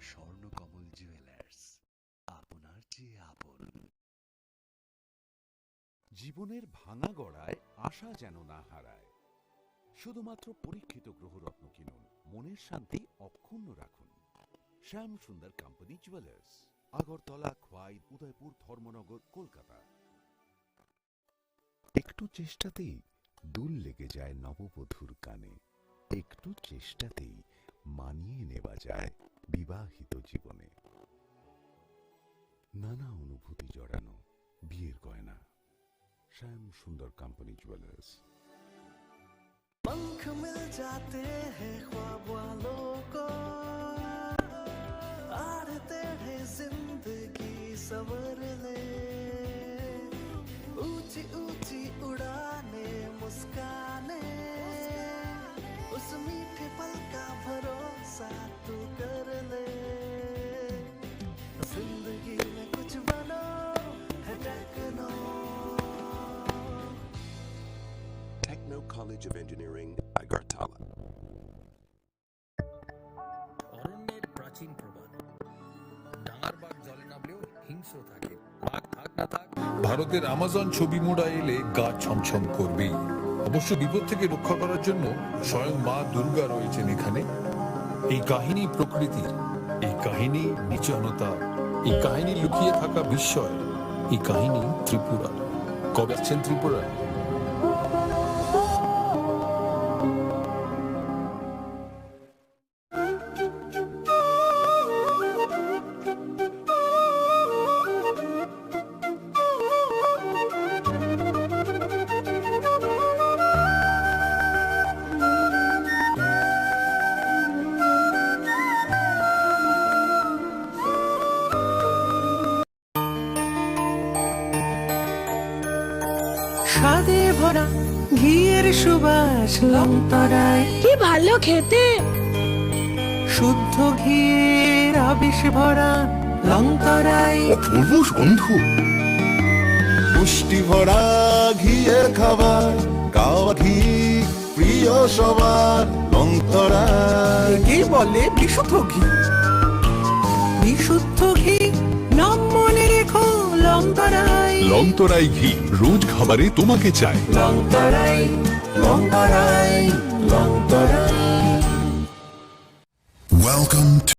Swarnakamal jewellers, আপনার চেয়ে আপন। জীবনের ভাঙা গড়ায় আশা যেন না হারায়। শুধুমাত্র পরীক্ষিত গ্রহরত্ন কিনুন, মনের শান্তি অক্ষুণ্ণ রাখুন। শ্যাম সুন্দর কোম্পানি জুয়েলার্স, আগরতলা, খোয়াই, উদয়পুর, ধর্মনগর, কলকাতা। একটু চেষ্টাতেই দুল লেগে যায় নববধূর কানে। একটু চেষ্টাতেই মানিয়ে নেওয়া যায় বিবাহিত জীবনে। নানা অনুভূতি জড়ানো বিয়ের গয়না। শ্যাম সুন্দর কোম্পানি জুয়েলার্স। पंख मिल जाते हैं ख्वाब वालों को, आड़ टेढ़े जिंदगी संवर ले। ऊंची ऊंची उड़ाने, मुस्काने, उस मीठे पल का भरोसा तू कर ले। जिंदगी में कुछ बनो है techno. Techno College of Engineering, Agartala. অরণ্যের প্রাচীন প্রবাদ। ডাঙার বাঘ জলে নামলেও হিংস্র থাকে। বাঘ থাক না থাক। ভারতের আমাজন ছবি মোড়া এলে গা ছমছম করবেই। অবশ্য বিপদ থেকে রক্ষা করার জন্য স্বয়ং মা দুর্গা রয়েছেন এখানে। এই কাহিনী প্রকৃতির, এই কাহিনী নিচনতা, এই কাহিনী লুকিয়ে থাকা বিস্ময়, এই কাহিনী ত্রিপুরা। কবে আসছেন ত্রিপুরায়? স্বাদে ভরা ঘিয়ের সুবাস লংতরায়। কি ভালো খেতে! শুদ্ধ ঘিয়ের আবেশ ভরা লংতরায়। অপূর্ব গন্ধ। পুষ্টি ভরা ঘিয়ের খাবার, কাওয়া ঘি প্রিয় সবার লংতরায়। একেই বলে বিশুদ্ধ ঘি। বিশুদ্ধ ঘি, নাম মনে রেখো লংতরায়। লংতরায় ঘি, রোজ খাবারে তোমাকে চাই। লংতরায়, লংতরায়, লংতরায়। Welcome to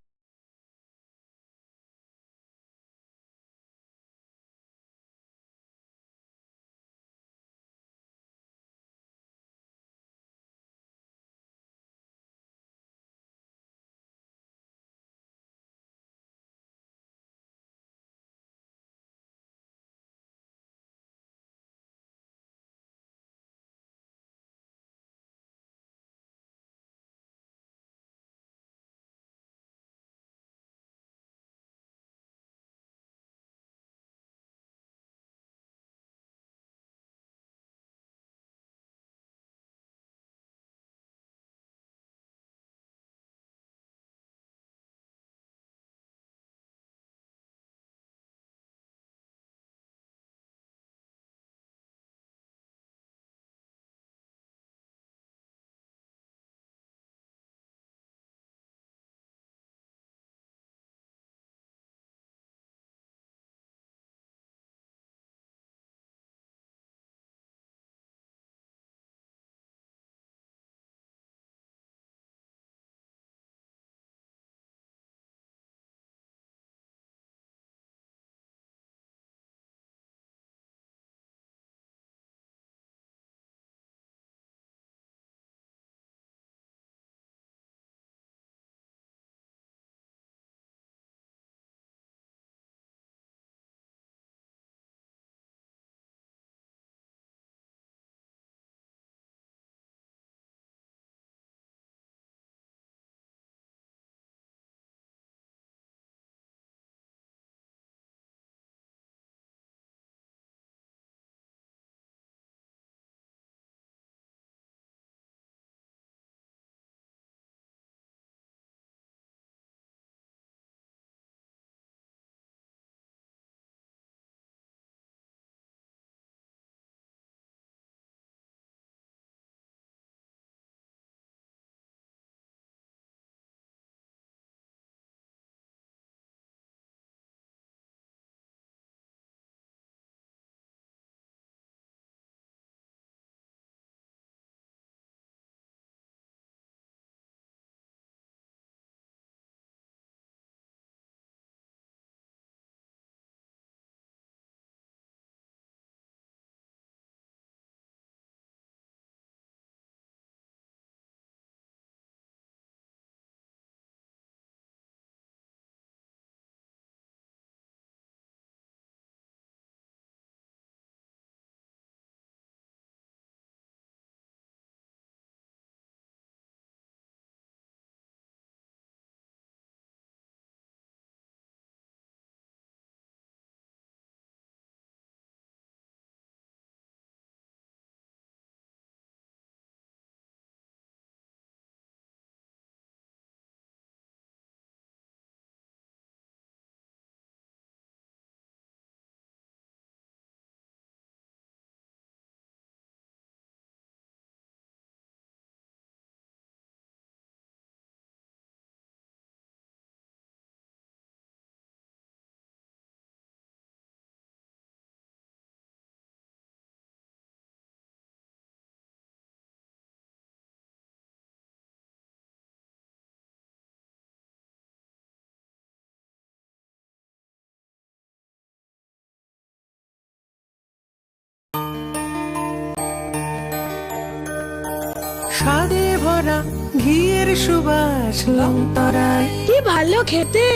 স্বাদে ভরা ঘিয়ের সুবাস লংতরাই। কি ভালো খেতে!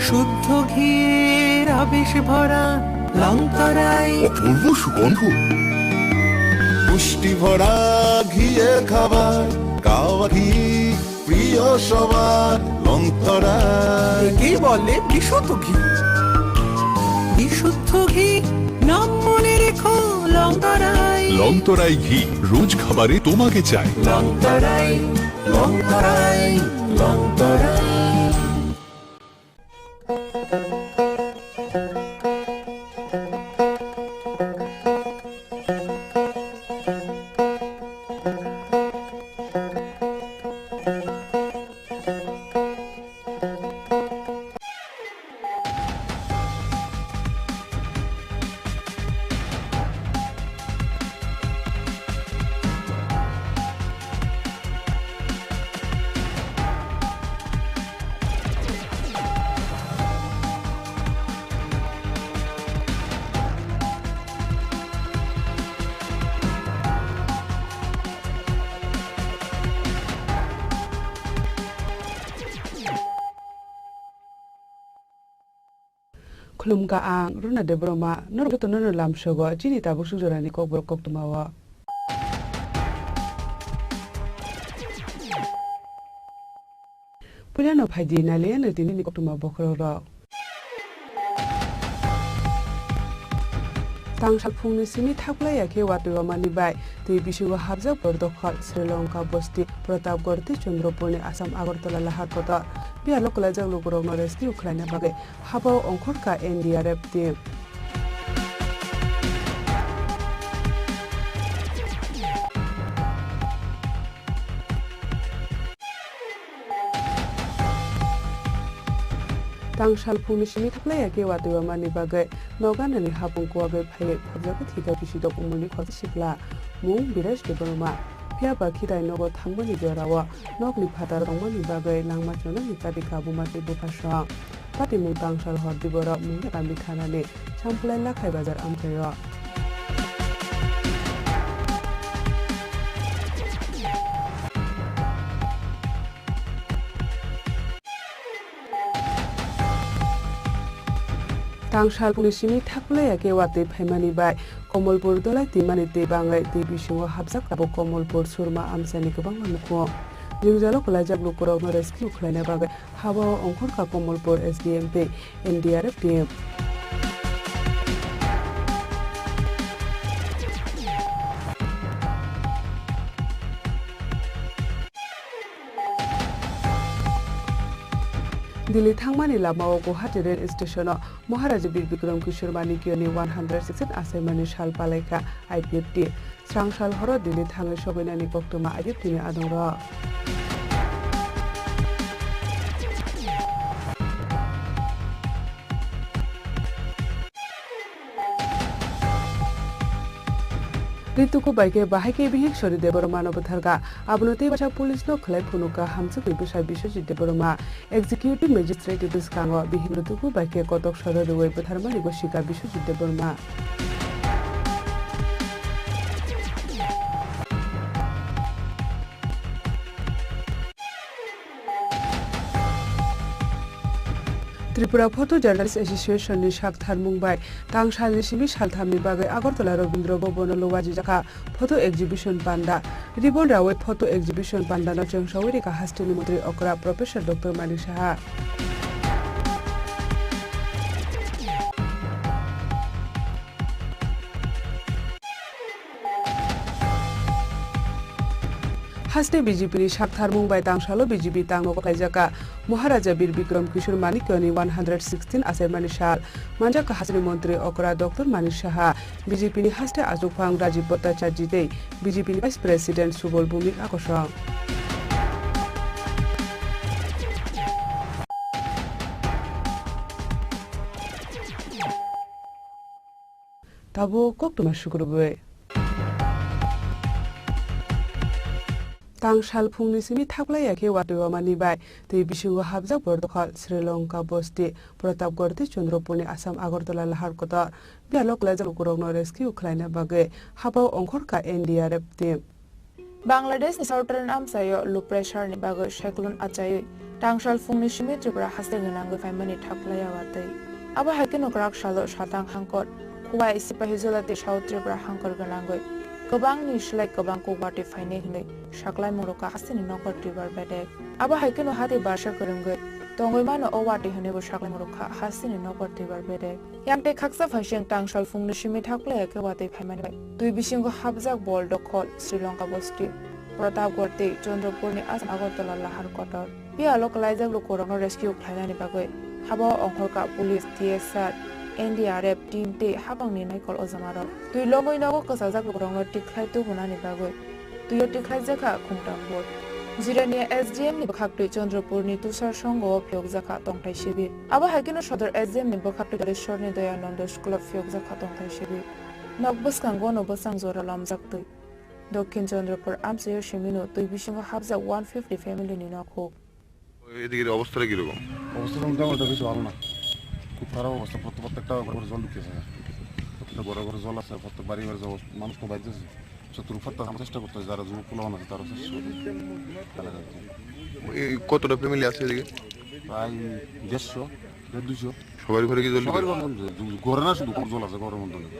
শুদ্ধ ঘিয়ের আবেশ ভরা লংতরাই। অপূর্ব সুগন্ধ। পুষ্টি ভরা ঘিয়ের খাবার, কাওয়া ঘি প্রিয় সবার লংতরাই। একে বলে বিশুদ্ধ ঘি। বিশুদ্ধ ঘি, নাম মনে রেখো লংতরাই। লংতরাই ঘি রোজ খাবারে তোমাকে চাই। লংতরাই, লংতরাই, লংতরাই। Khulumkha ang Runa Debbarma, norok jotono no lamsogo chini tabuk suk jorani kokborok koktwmao. Puilano phaidi naliya no tinini koktwma bokhorokrok. Tang salphungni simi thaklaiya khe watwi wamani bai twi bisingo hapjak borok dokhal Sri Lanka bosti Pratapgarh tei Chandrapurni Assam Agartala lahar kotor. Biyalo kwlaijak lukurokno rescue khlaina bagwi habao ongkhorkha N D R F team. Tang salphungni simi thaklaiya khe watwi wamani bagwi noganani hapung kuwagwi phaiwi phobjagwi thwikha bisidok umulni khoroksa sikla mung Biresh Debbarma. Phiya ba khitai nogo thangmani jorao nokni phatar tongmani bagwi langma chonani chadi kabuma tei bupha song. Patimung Tangsal hor diboro Mungia kami thanani Sampulai Lakhai bazar amchaio. Tangsal phungni simi thaklaiya khe watwi phaimani bai Komolpur dolai twimani twi bangwi twi bisingo hapjak tabuk Komolpur Surma amchaini kwbangma nukhung. Jwngjalo kwlaijak lukurokno rescue khlaina bagwi habao ongkhorkha Komolpur S D M tei N D R F team. Delhi thangmani lamao Guwahati rail station-o Maharaja Bir Bikram Kishore Manikyani one hundred sixteen achaimani sal palaikha I P F T. Srang sal horo Delhi thangwi sobainani koktwma I P F T ni adongrok. Rituku bai khe bahai khe bihik Sori Debbarmano bwtharkha. Abono tei bwsa police no khlai phunukha hamjwkni bwsa Biswajit Debbarma. Executive Magistrate ni bwskango bihik Rituku bai khe kotok soro rwui bwtharmani gosika Biswajit Debbarma. Tripura Photo Journalist Association ni sak tharmung bai tang salni simi salthamni bagwi Agartala Rabindra Bhavan o luwajijakha photo exhibition panda. Ribbon rawi photo exhibition pandano chwngsawi rikha hasteni montri okra Professor Doctor Manik Saha. Haste B J P ni sak tharmung bai tangsalo B J P tangno koklaijaka Maharaja Bir Bikram Kishore Manikyani one hundred sixteen achaimani sal. Manjak hasteni montri okra Doctor Manik Saha, B J P ni haste achukphang Rajiv Bhattacharjee tei B J P ni Vice President Subal Bhowmik a kosong. Tabuk koktwma sukrubwi. Tang sal phungni simi thaklaiya khe watwi wamani bai twi bisingo hapjak borok dokhal Sri Lanka bosti Pratapgarh tei Chandrapurni Assam Agartala lahar kotor. Biyalo kwlaijak lukurokno rescue khlaina bagwi habao ongkhorkha N D R F team. Bangladesh ni southern amchaio low pressure ni bagwi cyclone achaiwi tangsalphungni simi Tripura haste gwnangwi phaimani thaklaiya watwi. Abo hai kheno kwrak salo satang hangkor Khowai, Sipahijola tei South Tripura hangkor gwnangwi kwbangni slai kwbang kok watwi phainai hwnwi saklaimung rwkha hasteni nokbar twibar bedek. Abo hai kheno hati barsa kwrwngwi tongwi mano o watwi hwnwibo saklaimung rwkha hasteni nokbar twibar bedek. Yang tei khaksa phaising tangsalphungni simi thaklaiya khe watwi phaimani bai twi bisingo hapjak Bol Dokhol, Sri Lanka Bosti, Pratapgarh tei Chandrapurni asam Agartala lahar kotor. Phiya alo kwlaijak lukurokno rescue khlainani bagwi habo ongkhorka police, T S R, N D R F team tei hapangni naikol ojamarok. Twi lomwi nogo kwchajak lukurokno tikhlai tubunani bagwi twio tikhlaijakha khungtam boat. Jirania S D M ni bwkhaktwi Chandrapurni Tusar Songho o phiyokjakha tongthai sibir. Abo hai kheno Sodor S D M ni bwkhaktwi Dhaleshwarni Doyananda School o phiyokjakha tongthai sibir. Nok bwskango no bwsang jora lamjak twi. Dokhin Chandrapur amchaio simino twi bisingo hapjak one fifty family ni nok huk. এদিকের অবস্থাটা কিরকম? অবস্থা তো মোটামুটি বেশি ভালো না, খুব খারাপ অবস্থা। প্রত্যেক প্রত্যেকটা ঘরে ঘরে জল ঢুকতেছে, প্রত্যেকটা ঘরে ঘরে জল আছে, প্রত্যেক বাড়ি বাড়ি জল, মানুষ তো বাইরে যাচ্ছে। চতুর উপাত্ত আমরা চেষ্টা করতে হয়, যারা যুবক পোলাপান আছে তারা চেষ্টা করতে হয়। এই কতটা ফ্যামিলি আছে এদিকে? প্রায় দেড়শো, দেড় দুইশো। সবার ঘরে কি জল ঢুকে? সবার ঘরে জল ঢুকে। ঘরে না, শুধু জল আছে, ঘরের মধ্যে নেই।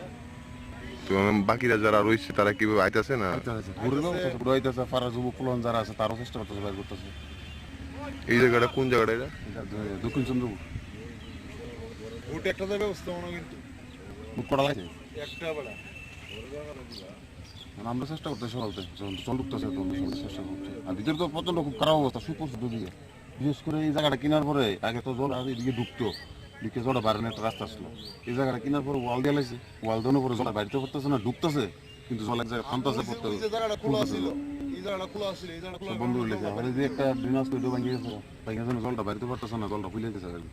তো, মানে, বাকিরা যারা রয়েছে, তারা কিভাবে আইতাছে না? আচ্ছা, আচ্ছা, ঘরে না, ঘুরে আইতাছে, পাড়ার যুবক পোলাপান যারা আছে, তারাও চেষ্টা করতেছে, বাইর করতেছে। এই জায়গাটা কোন জায়গাটা এটা? এটা দ-, দক্ষিণ চন্দ্রপুর। ভোট একটা দেবে, বুঝতে পারো কিন্তু। ভোট করা লাগে? একটা বেলা। মানে, আমরা চেষ্টা করতেছি সকাল থেকে, যখন জল ঢুকতেছে, তখন আমরা চেষ্টা করছি। আর ভিতরে তো প্রচণ্ড খুব খারাপ অবস্থা, সুপরিস্থিতি। বিশেষ করে এই জায়গাটা কেনার পরে আগে তো জল আর এদিকে ঢুকতো, ঢুকে জলটা বাইরে একটা রাস্তা ছিল। এই জায়গাটা কেনার পরে ওয়াল দিয়ে লাইছে, ওয়াল দেওয়ার পরে জলটা বাইরে তো পড়তেছে না, ঢুকতেছে, কিন্তু জল এক জায়গায় থামতেছে, পড়তেছে, এই যে জায়গাটা খোলা ছিল, এই জায়গাটা খোলা ছিল, এই জায়গাটা খোলা সব বন্ধ করে লেছে। আর এই যে একটা ড্রেন আসতো, এটা ভেঙে গেছে, ভেঙে গেছে, জলটা বাইরে তো পড়তেছে না, জলটা ফুলে গেছে আর কি।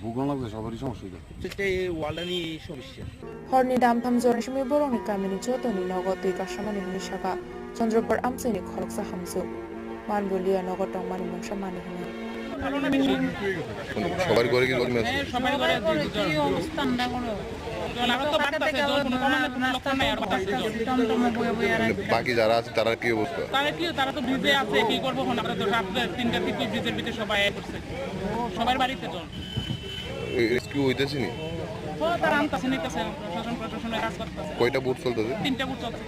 ভোগান লাগছে সবারই সমস্যা এটা। সেটা এই ওয়ালটা নিয়ে এই সমস্যা। Horni damtham jora simi borokni kamini jotoni nogo twi kasamani hwnwi saka Chandrapur amchaini khoroksa hamjwk. Manbulia nogo tongmani mungsa mani hwnwi. সবার ঘরে কি জল আছে? হ্যাঁ, সবার ঘরে জল। কি অবস্থা আমরা কোনো? জল আরো তো বাড়তেছে, জল কোনো কমানোর কোনো লক্ষণ নাই, আরো বাড়তেছে জল। টমটমে বয়ে বয়ে আর মানে বাকি যারা আছে তারা কি অবস্থা? তারা কি, তারা তো ভিজে আছে, কি করবো এখন? আমরা তো রাত্রে তিনটা থেকে ভিজের ভিতরে সবাই আয় করছে, সবার বাড়িতে জল। এই রেস্কিউ হইতেছে নি? ও, তারা আনতেছে, নিতেছে, প্রশাসন, প্রশাসনের কাজ করতেছে। কয়টা বুথ চলতেছে? তিনটা বুথ চলছে।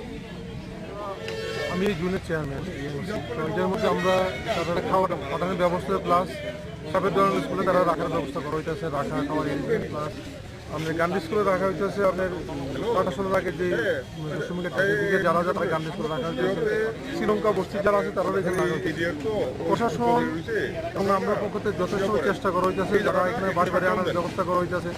আমি এই জোনের চেয়ারম্যান। তো এটার মধ্যে আমরা তাদের খাওয়া পাঠানোর ব্যবস্থা, প্লাস সাবেক ধরনের স্কুলে তারা রাখার ব্যবস্থা করা হইতেছে, রাখা খাওয়ার অ্যারেঞ্জমেন্ট, প্লাস আমাদের গান্ধী স্কুলে রাখা হইতেছে, আপনার পাঠাশোনার আগে যে শ্রমিকের থাকে, এদিকে যারা যারা গান্ধী স্কুলে রাখা হইতেছে, শ্রীলঙ্কা বস্তি যারা আছে তারাও এখানে রাখা হইতেছে। প্রশাসন এবং আমরা পক্ষ থেকে যথেষ্ট চেষ্টা করা হইতেছে, যারা এখানে বাড়ি বাড়ি আনার ব্যবস্থা করা হইতেছে,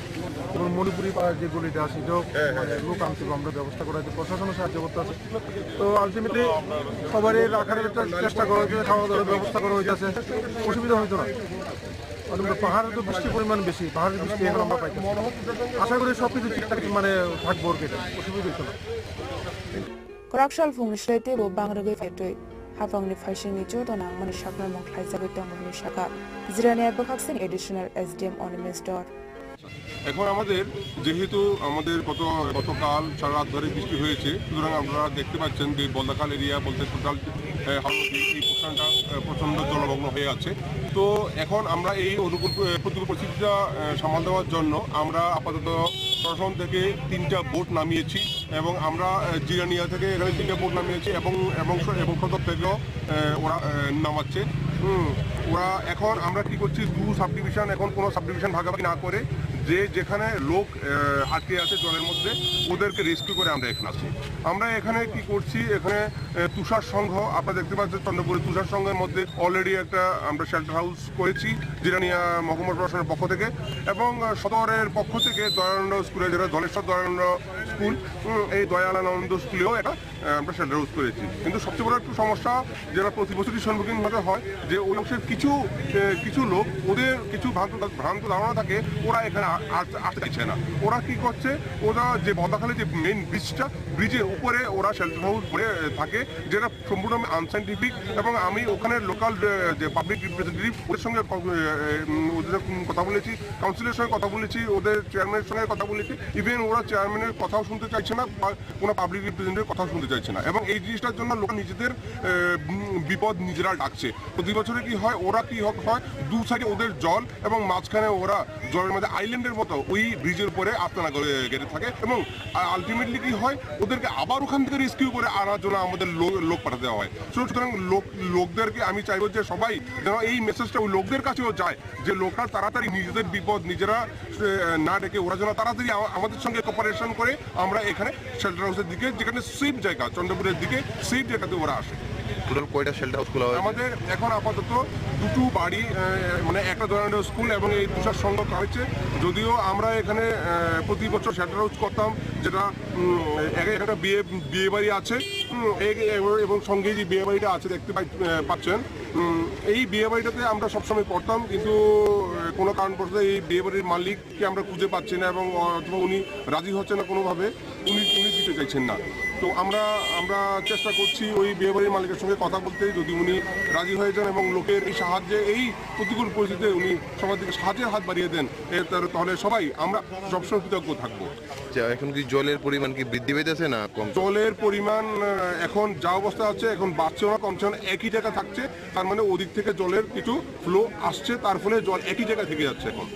এবং মণিপুরি পাড়ার যে গলিটা আছে, এটাও মানে লোক আনতে হবে, আমরা ব্যবস্থা করা হইতেছে, প্রশাসনও সাহায্য করতে আছে। তো আলটিমেটলি সবারই রাখার একটা চেষ্টা করা হইতেছে, খাওয়া দাওয়ার ব্যবস্থা করা হইতেছে, অসুবিধা হইতো না। মানে পাহাড়ে তো বৃষ্টির পরিমাণ বেশি, পাহাড়ের বৃষ্টি এখন আমরা পাইতেছি। আশা করি সব কিছু ঠিকঠাক মানে থাকবো আর কি, এটা অসুবিধা হইতো না। Kwrak salphung ni slai teibo bang rwgwi phaitwi hapangni phaisingni joto nangmani saknamung khlaijagwi tongo hwnwi sakha Jirania bwkhaksini Additional S D M Animesh Dor. এখন আমাদের, যেহেতু আমাদের গত, গতকাল সারা রাত ধরে বৃষ্টি হয়েছে, সুতরাং আপনারা দেখতে পাচ্ছেন যে বলদাখাল এরিয়া বলতে টোটাল, আহ, হাওড়া এই পোর্শনটা, আহ, প্রচণ্ড জলমগ্ন হয়ে আছে। তো এখন আমরা এই অনুকূল, আহ, প্রতিকূল পরিস্থিতিটা, আহ, সামাল দেওয়ার জন্য আমরা আপাতত প্রশাসন থেকে তিনটা বোট নামিয়েছি এবং আমরা, আহ, জিরানিয়া থেকে এখানে তিনটা বোট নামিয়েছি এবং, এবং স-, এবং সদর থেকেও, আহ, ওরা, আহ, নামাচ্ছে। হুম, ওরা এখন আমরা কি করছি, দু সাবডিভিশন, এখন কোনো সাবডিভিশন ভাগাভাগি না করে যে যেখানে লোক, আহ, আটকে আছে জলের মধ্যে, ওদেরকে রেস্কিউ করে আমরা এখানে আসি। আমরা এখানে কি করছি, এখানে, আহ, তুষার সংঘ, আপনারা দেখতে পাচ্ছেন চন্দ্রপুরে তুষার সংঘের মধ্যে অলরেডি একটা আমরা শেল্টার হাউস করেছি জিরানিয়া মহকুমা প্রশাসনের পক্ষ থেকে এবং, আহ, সদরের পক্ষ থেকে দয়ানন্দ স্কুলে, যেটা ধলেশ্বর দয়ানন্দ স্কুল, উম, এই দয়ানন্দ স্কুলেও একটা, আহ, আমরা শেল্টার হাউস করেছি। কিন্তু সবচেয়ে বড় একটু সমস্যা যেটা প্রতি বছরই সম্মুখীন হতে হয় যে ওই অংশের কিছু, আহ, কিছু লোক ওদের কিছু ভ্রান্ত, ভ্রান্ত ধারণা থাকে, ওরা এখানে আ-, আ-, আসতে চাইছে না। ওরা কি করছে, ওরা যে বদাখালী যে মেইন ব্রিজটা, ব্রিজের উপরে ওরা শেল্টার হাউস করে, আহ, থাকে, যেটা সম্পূর্ণ আনসায়েন্টিফিক এবং আমি ওখানে লোকাল, আহ, যে পাবলিক রিপ্রেজেন্টেটিভ ওদের সঙ্গে ক-, আহ, উম, ওদের সঙ্গে কথা বলেছি, কাউন্সিলের সঙ্গে কথা বলেছি, ওদের চেয়ারম্যানের সঙ্গে কথা বলেছি। ইভেন ওরা চেয়ারম্যানের কথাও শুনতে চাইছে না বা কোনো পাবলিক রিপ্রেজেন্টেটিভের কথাও শুনতে চাইছে না, এবং এই জিনিসটার জন্য লোক নিজেদের আহ, উম, বিপদ নিজেরা ডাকছে। প্রতি বছরে কি হয়, ওরা কি হ- হয়, দু সাইডে ওদের জল এবং মাঝখানে ওরা জলের মধ্যে আইল্যান্ডের মতো ওই ব্রিজের উপরে আস্তানা করে গেড়ে থাকে, এবং আলটিমেটলি কি হয়, ওদেরকে আবার ওখান থেকে রেস্কিউ করে আনার জন্য আমাদের লো- লোক পাঠাতে হয়। সুতরাং লোক লোকদেরকে আমি চাইবো যে সবাই যেন এই মেসেজটা ওই লোকদের কাছেও যায়, যে লোকরা তাড়াতাড়ি নিজেদের বিপদ নিজেরা আহ, না ডেকে ওরা যেন তাড়াতাড়ি আমা- আমাদের সঙ্গে কোপারেশন করে আমরা এখানে শেল্টার হাউসের দিকে, যেখানে সেফ জায়গা, চন্দ্রপুরের দিকে সেফ জায়গাতে ওরা আসে। টোটাল কয়টা শেল্টার হাউস খোলা হয়েছে? আমাদের এখন আপাতত দুটো বাড়ি, আহ, মানে একটা জয়েন্ট স্কুল এবং এই তুষার সংঘ রয়েছে। যদিও আমরা এখানে আহ, প্রতি বছর শেল্টার হাউস করতাম, যেটা উম, এক একটা বিয়ে বিয়ে বাড়ি আছে, উম, এই- এবং সঙ্গে যে বিয়ে বাড়িটা আছে দেখতে পাই- আহ, পাচ্ছেন। উম, এই বিয়ে বাড়িটাতে আমরা সবসময় করতাম, কিন্তু আহ, কোনো কারণবশত এই বিয়ে বাড়ির মালিককে আমরা খুঁজে পাচ্ছি না এবং অথবা উনি রাজি হচ্ছেন না কোনোভাবে, উনি উনি দিতে চাইছেন না। তো আমরা আমরা চেষ্টা করছি ওই বিয়ে বাড়ির মালিকের সঙ্গে কথা বলতে, যদি উনি রাজি হয়ে যান এবং লোকের এই সাহায্যে এই প্রতিকূল পরিস্থিতিতে উনি সবার দিকে সাহায্যের হাত বাড়িয়ে দেন, এ, তাহলে তাহলে সবাই আমরা সবসময় কৃতজ্ঞ থাকবো। আচ্ছা, এখন কি জলের পরিমাণ কি বৃদ্ধি পেতেছে না কম? জলের পরিমাণ আহ, এখন যা অবস্থা আছে, এখন বাড়ছেও না, কমছেও না, একই জায়গা থাকছে। তার মানে ওদিক থেকে জলের কিছু ফ্লো আসছে, তার ফলে জল একই জায়গা থেকে যাচ্ছে এখন।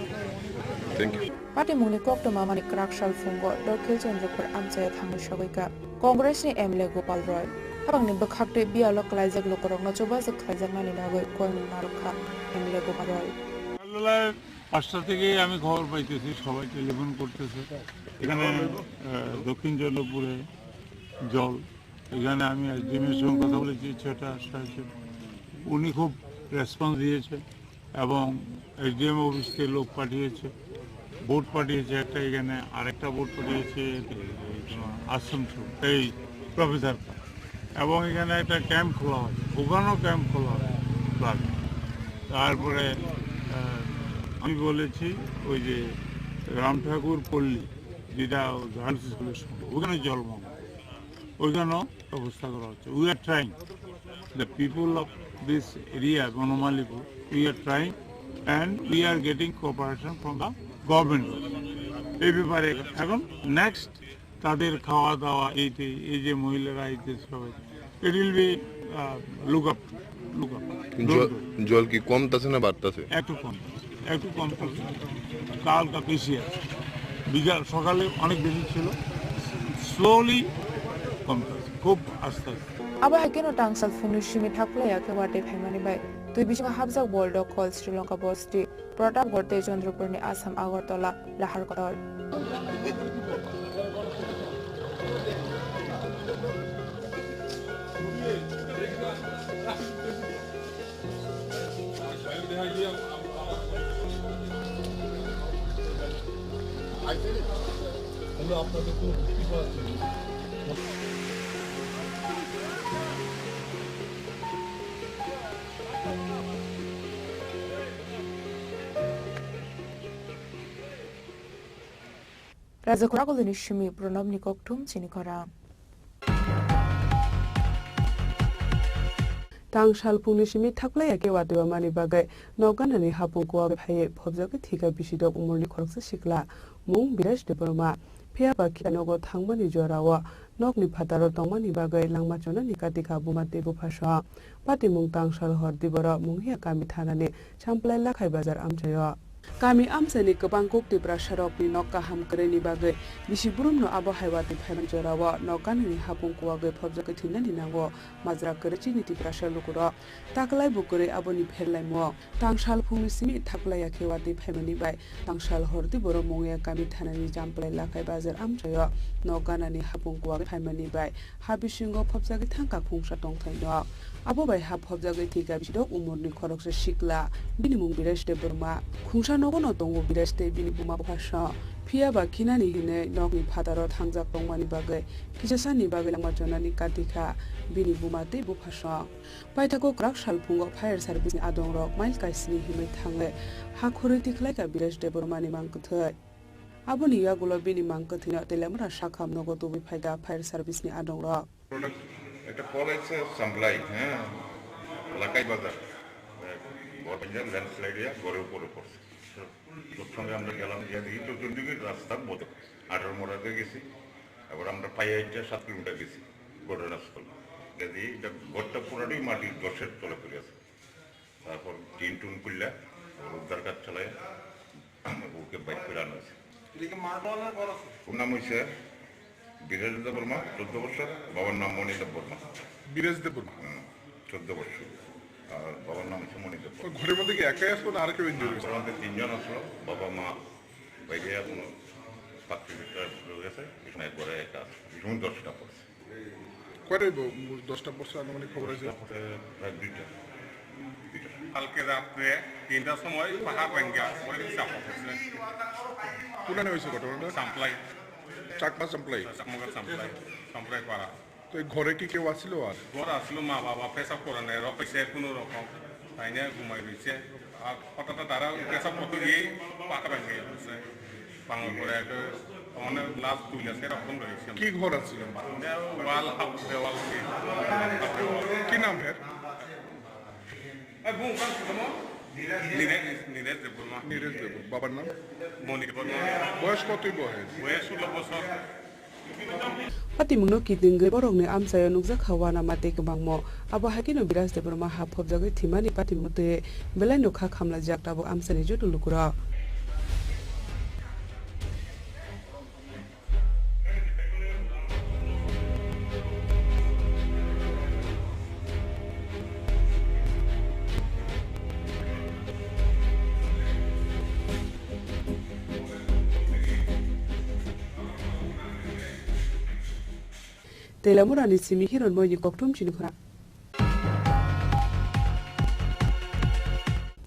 Thank you. Patimungni koktwma mani kwrak sal phungo Dokhil Chandrapur amchaya thangwi sogwi kha Congress ni M L A Gopal Roy. Habangni bwkhak tei biyalo klaijak lukurokno chubajak khlaijaknani bagwi koimung narwk kha M L A Gopal Roy. সকালবেলায় পাঁচটা থেকেই আমি খবর পাইতেছি, সবাই টেলিফোন করতেছে। এখানে আহ, দক্ষিণ চন্দ্রপুরে জল, এখানে আমি এসডিএম এর সঙ্গে কথা বলেছি ছয়টা সাড়ে ছয়টা। উনি খুব রেসপন্স দিয়েছে এবং এসডিএম অফিস থেকে লোক পাঠিয়েছে, বোট পাঠিয়েছে একটা, এখানে আরেকটা বোট পাঠিয়েছে আসাম, এই প্রফেসর, এবং এখানে একটা ক্যাম্প খোলা হয়, ওখানেও ক্যাম্প খোলা হয়। প্লাস তারপরে আহ, আমি বলেছি ওই যে রাম ঠাকুর পল্লী, যেটা গার্লস স্কুলের সঙ্গে, ওখানে জলমগ্ন, ওইখানেও ব্যবস্থা করা হচ্ছে। We are trying, the people of this area, Bonomalipur, we are trying and we are getting cooperation from the government. এই ব্যাপারে এখন নেক্সট তাদের খাওয়া দাওয়া, এই যে- এই যে মহিলারা, এই যে সবাই, it will be look up, look up. জল জল কি কমতেছে না বাড়তেছে? একটু কম, একটু কম করছে। কালকা বেশি আছে, বিকাল সকালে অনেক বেশি ছিল, স্লোলি কমতেছে, খুব আস্তে আস্তে। Abo hai kheno tangsal phungni simi thaklaiya khe watwi phaimani bai twi bisingo hapjak Boldog Khol, Sri Lanka Bosti, Pratapgarh tei Chandrapurni Assam Agartala lahar kotor. Raja Khoragulini simi Pranabni kokthum chini khorang. Tang salphungni simi thaklaiya khe watwi wamani bagwi nok ganani hapung kuwa phaiwi phobjagwi thika bisidok umorni khoroksa sikla mung Biresh Debbarma. Phiya ba khe nogo thangmani jorao nokni phataro tongmani bagwi langma chonani katikha buma tei buphasong. Patimung tangsal hor diboro Munghiya kami thanani Champlai Lakhai bazar amchaio. Kami amchaini kwbang kuk Tiprasarokni nok kaham kwrwini bagwi bisi brumno abo hai watwi phaimani jorao nok ganani hapung kuwagwi phobjagwi thwinani nango majra kwrwi chini Tiprasa lukurok. Taklai bo kwrwi aboni pherlaimung. Tangsal phungni simi thaklaiya khe watwi phaimani bai tangsal hor diboro Munghiya kami thanani Champlai Lakhai bazar amchaio nok ganani hapung kuwagwi phaimani bai ha bisingo phobjagwi thangkha khungsa tongthai nok. Abo bai ha phobjagwi thika bisidok umorni khoroksa sikla, bini mung Biresh Debbarma. Khungsa nogono tongo Biresh tei bini buma buphasong. Phiya ba khinani hinwi nokni phataro thangjak tongmani bagwi kisasani bagwi langma chonani katikha bini buma tei buphasong. Paithago kwrak salphungo fire service ni adongrok mile kaisni himwi thangwi ha khorwi tikhlaikha Biresh Debbarmani mang kwthwi. Aboni yagulo bini mang kwthwino Telamura sakham nogo tubui phaikha fire service ni adongrok. Product একটা কল এসছে সাপ্লাই, হ্যাঁ, লাকাই বাজার, বড় ল্যান্ডস্লাইড হয়ে ঘরের উপরে পড়ছে। তৎক্ষণে আমরা গেলাম, গিয়ে দেখি চতুর্দিকে রাস্তা বন্ধ, আঠারো মোড়াতে গেছি, আবার আমরা পাইয়া সাত কিলোমিটার গেছি। ঘটনাস্থল। কাজেই এটা ঘরটা পুরাটাই মাটির দর্শক তলে পড়ে আছে। তারপর টিন টুন খুললে ওর উদ্ধার কাজ চালায়, ওকে বাইর করে আনা হয়েছে। এটা কি মা বাবার ঘর আছে? ওর নাম হয়েছে বিরাজ দেববর্মা, চোদ্দ বছর, বাবার নাম মণিদেব বর্মা। বিরাজ দেববর্মা। হুম, চোদ্দ বছর। আর বাবার নাম হচ্ছে মণিদেব বর্মা। ওই ঘরের মধ্যে কি একাই আসলো না আরো কেউ ইনজুরি হয়েছে? ঘরের মধ্যে তিনজন আসলো, বাবা মা বাইরে, এখনো পাঁচ মিনিট হয়ে গেছে, এই সময় একবারে একা আছে, এই সময় দশটা পড়ছে। কয়টায় ব-, দশটা পড়ছে আনুমানিক খবর আছে? দশটা পড়ে প্রায় দুইটা। দুইটা। কালকে রাত্রে তিনটার সময় পাহাড় ভাঙ্গা পড়ে চাপা পড়ছে। কোনানে হয়েছে ঘটনাটা? সামপ্লাই। চাকমা সামপ্লাই? চাকমাঘাট সামপ্লাই, সামপ্লাই পাড়া। তো এই ঘরে কি কেউ আছিল আর? ঘর আসলো, মা বাবা পেশাব করে নেয়, রকেছে কোনো রকম। তাই না ঘুমাই রয়েছে। আর হঠাৎ তারা পেশাব করতে গিয়েই পাকা ভেঙে গেছে। ভাঙার পরে একটা অনেক লাশ তুলে সেরকম রয়েছে। কি ঘর আছিল? ওয়াল হাফ দেওয়াল কি? কি নাম এর? এই বুং কান সুতমো? নীরেশ, নীরেশ দেববর্মা। নীরেশ দেব, বাবার নাম? মণি দেববর্মা। বয়স কতই বয়স? বয়স ষোলো বছর। Patimungno kitingwi borokni amchaio nukjakha uanama tei kwbangmo. Abo hai kheno Biraj Debbarma ha phobjagwi thwimani patimung twi belaino kha khamlaijak tabuk amchaini joto lukurok. Telamurani simi Hironmoini kokthum chini khora.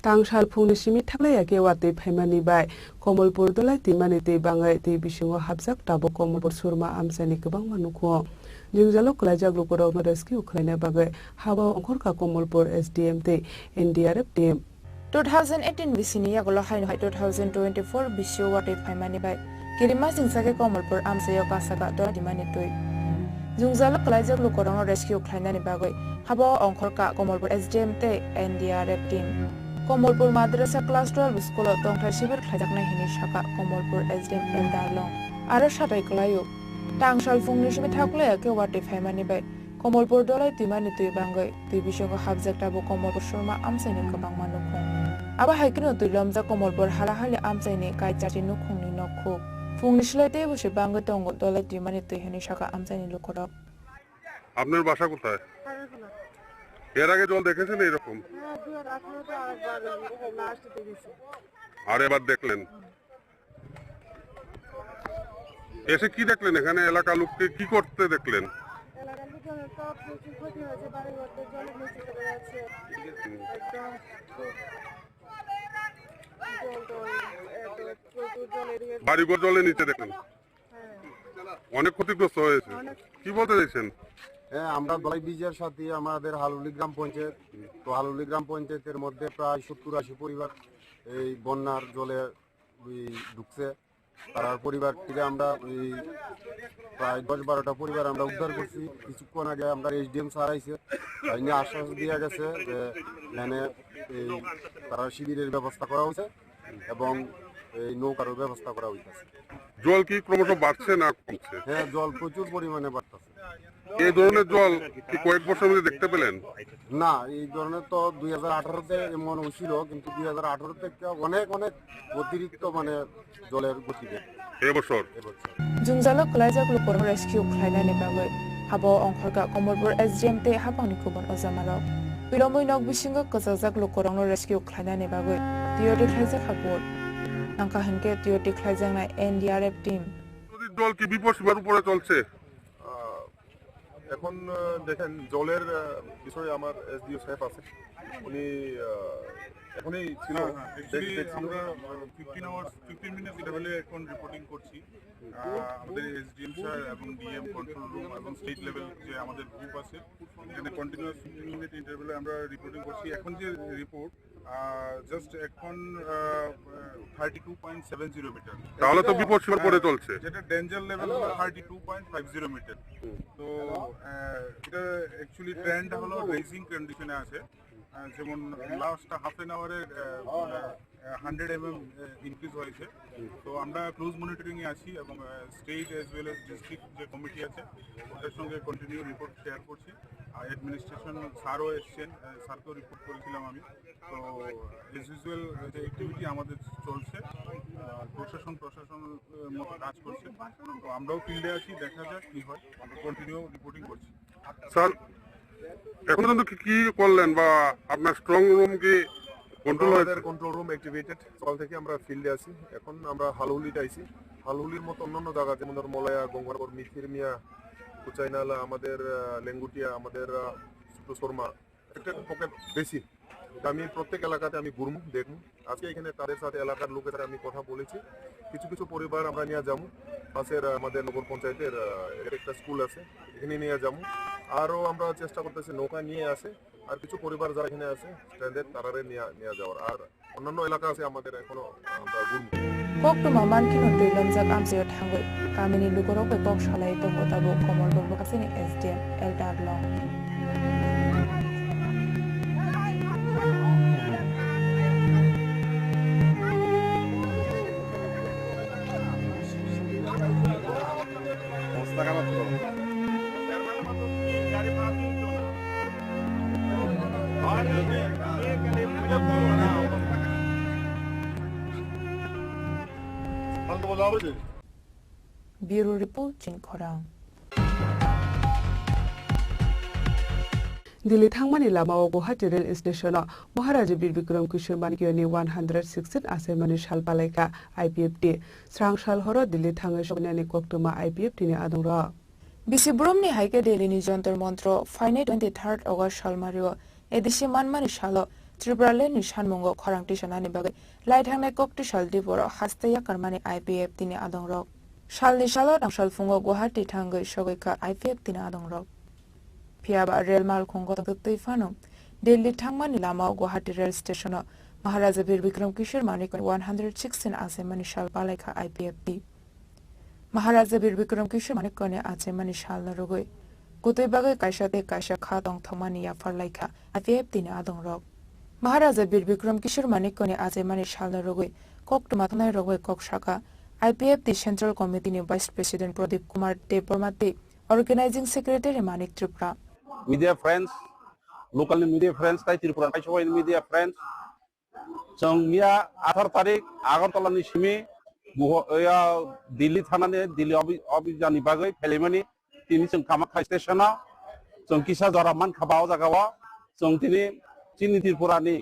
Tangsal phungni simi thaklaiya khe watwi phaimani bai Komolpur dolai twimani twi bangwi twi bisingo hapjak tabuk Komolpur Surma amchaini kwbangma nukhung. Jwngjalo kwlaijak lukurokno rescue khlaina bagwi habao ongkhorkha Komolpur S D M tei N D R F team. Two thousand eighteen bisini yagulo haino hai two thousand twenty-four bisio watwi phaimani bai kirima singsa khe Komolpur amchaio kasaka dolai twimani twi. Jwngjalo kwlaijak lukurokno rescue khlainani bagwi habao ongkhorkha Komolpur S D M tei N D R F team. Komolpur Madrasa Class twelve school-o tongthai sibir khlaijaknai hinwi sakha Komolpur S D M Elder Long. Aro satai kwlaio. Tangsal phungni simi thaklaiya khe watwi phaimani bai Komolpur dolai twimani twi bangwi twi bisingo hapjak tabuk Komolpur Surma amchaini kwbangma nukhung. Abo hai kheno twi lomjak Komolpur halahali amchaini kaichachi nukhungni nokhuk. Phungni slai teibo se bangwi tongo dolai twimani twi hinwi sakha amchaini lukurok. আপনার বাসা কোথায়? খাগড়াছড়ি। এর আগে জল দেখেছেন এইরকম? হ্যাঁ, দুই হাজার আঠারোতে আরেকবার লাস্ট দেখেছি। আর এবার দেখলেন? এসে কি দেখলেন এখানে? এলাকার লোককে কি করতে দেখলেন? এলাকার লোকের তো প্রচুর ক্ষতি হয়েছে, বাড়িঘর তো জলের নিচে চলে যাচ্ছে। একদম খুব জল টল, এত প্রচুর জলের ইয়ে। বাড়িঘর জলের নিচে দেখলেন? হ্যাঁ। অনেক ক্ষতিগ্রস্ত হয়েছে। অনেক। কি বলতে চাইছেন? হ্যাঁ, আমরা ধলাই ব্রিজের সাথে আমাদের হালুলি গ্রাম পঞ্চায়েত। তো হালুলি গ্রাম পঞ্চায়েতের মধ্যে প্রায় সত্তর আশি পরিবার এই বন্যার জলে ওই ঢুকছে। তারার পরিবার থেকে আমরা ওই প্রায় দশ বারোটা পরিবার আমরা উদ্ধার করছি। কিছুক্ষণ আগে আমরা এসডিএম স্যার আইছে, তাই নিয়ে আশ্বাস দিয়ে গেছে যে এখানে এই তারা শিবিরের ব্যবস্থা করা হয়েছে এবং এই নৌকারও ব্যবস্থা করা হইতেছে। জল কি ক্রমশ বাড়ছে না কমছে? হ্যাঁ, জল প্রচুর পরিমাণে বাড়তেছে। এই ধরনের জল কি কয়েক বছর মধ্যে দেখতে পেলেন? না, এই ধরনের তো দুই হাজার আঠারোতে এমন হয়েছিল, কিন্তু দুই হাজার আঠারো থেকে অনেক অনেক অতিরিক্ত মানে জলের গতিবেগ এবছর। এবছর। Jwngjalo kwlaijak lukurok rescue khlainani bagwi abo ongkhorkha Komolpur S D M tei haphangni kubun ojamarok. Twilomwi nok bisingo kwchajak lukurokno rescue khlainani bagwi tiyari khlaijak ha court. Nangkha hinkhe tiyari khlaijaknai N D R F team. নদীর জল কি বিপদসীমার উপরে চলছে? আহ, এখন, আহ, দেখেন, জলের, আহ, বিষয়ে আমার এসডিও সাহেব আছে, উনি, আহ, এখনই ছিল, হ্যাঁ, হ্যাঁ, actually দেখ-, দেখছিল। আমরা, আহ, ফিফটিন আওয়ার্স, ফিফটিন মিনিটস ইন্টারভ্যালে এখন রিপোর্টিং করছি। আহ, আমাদের এসডিএম স্যার এবং ডিএম কন্ট্রোল রুম এবং স্টেট লেভেল যে আমাদের গ্রুপ আছে, এখানে কন্টিনিউয়াস ফিফটিন মিনিট ইন্টারভ্যালে আমরা রিপোর্টিং করছি। এখন যে রিপোর্ট, আহ, জাস্ট এখন, ah, thirty two point seven zero metre. তাহলে তো বিপদ সীমার পরে হ্যাঁ, চলছে। যেটা ডেঞ্জার লেভেল হলো thirty two point five zero metre. তো, আহ, এটা অ্যাকচুয়ালি ট্রেন্ড হলো রেজিং কন্ডিশনে আছে। আহ, যেমন লাস্ট হাফ অ্যান আওয়ারে, আহ, মানে, হান্ড্রেড এমএম ইনক্রিজ হয়েছে। তো আমরা ক্লোজ মনিটরিংয়ে আছি এবং state as well as district যে কমিটি আছে, ওটার সঙ্গে কন্টিনিউ রিপোর্ট শেয়ার করছি। আর অ্যাডমিনিস্ট্রেশন স্যারও এসছেন, স্যারকেও রিপোর্ট করেছিলাম আমি। তো অ্যাজ ইউজুয়াল যে অ্যাক্টিভিটি আমাদের চলছে, প্রশাসন প্রশাসনের মতো কাজ করছে। তো আমরাও ফিল্ডে আছি, দেখা যাক কি হয়, আমরা কন্টিনিউ রিপোর্টিং করছি। স্যার, এখন পর্যন্ত কি কি করলেন বা আপনার স্ট্রং রুম কি কন্ট্রোল হয়েছে? আমাদের কন্ট্রোল রুম অ্যাক্টিভেটেড। সকাল থেকে আমরা ফিল্ডে আছি। এখন আমরা হালহুলিতে আইছি। হালহুলির মতো অন্যান্য জায়গা, যেমন ধর মলয়া, গঙ্গানগর, মিথির মিয়া, কুচাইনালা, আমাদের আহ, লেঙ্গুটিয়া, আমাদের আহ, সুরমা, একটা পকেট বেশি। তো আমি প্রত্যেক এলাকাতে আমি ঘুরবো, দেখবো। আজকে এখানে তাদের সাথে, এলাকার লোকের সাথে আমি কথা বলেছি। কিছু কিছু পরিবার আমরা নিয়ে যাবো। পাশের আহ, আমাদের নগর পঞ্চায়েতের আহ, একটা স্কুল আছে, এখানে নিয়ে যাবো। আরও আমরা চেষ্টা করতেছি নৌকা নিয়ে আসে, আর কিছু পরিবার যারা এখানে আছে স্ট্যান্ডার্ড, তারারে নিয়ে নিয়ে যাওয়ার। আর অন্যান্য এলাকা আছে আমাদের এখনো আমরা ঘুরবো। Koktwma mankhe no twi lomjak amchaio thangwi kamini lukurok bai kok salai tongo tabuk Komolpur bwkhasini S D M Elder Long. Bureau Report, Chini Khorang. Delhi thangmani lamao Guwahati rail station-o Maharaja Bir Bikram Kishore Manikyani one hundred sixteen achaimani sal palaikha I P F T. Srang sal horo Delhi thangwi soinani koktwma I P F T ni adongrok. Bisi boromni hai khe Delhi ni Jantar Mantar-o phainai twenty third August salmario A D C manmani salo Tripura land ni sanmungo khorang tisanani bagwi lai thangnai kok tisal diboro haste yakarmani I P F T ni adongrok. Salni salo tang salphungo Guwahati thangwi sogwi kha I P F T ni adongrok. Phiyaba rel malkhungo twi phano Delhi thangmani lamao Guwahati rail station-o Maharaja Bir Bikram Kishore Manik one hundred sixteen achaimani sal palaikha I P F T. Maharaja Bir Bikram Kishore Manikyani achaimani salno rwgwi kutui bagwi kaisa tei kaisa kha tongthokmani yaphar laikha I P F T ni adongrok. Maharaja Bir Bikram Kishore Manikyani achaimani salno rwgwi koktwma thangnairok bai kok sakha I P F T Central Committee ni Vice President Pradip Kumar Debbarma tei Organizing Secretary Manik Tripura. Media friends, local ni media friends, tai Tripura ni kaisa media friends, chwng miya athar tarik Agartala ni simi Guho-, ya, Delhi thanani Delhi obi-, obijani bagwi phaimani tini chwng Kamakhya station o chwng kisa jora mankha ba o jaga o chwng tini chini Tripura ni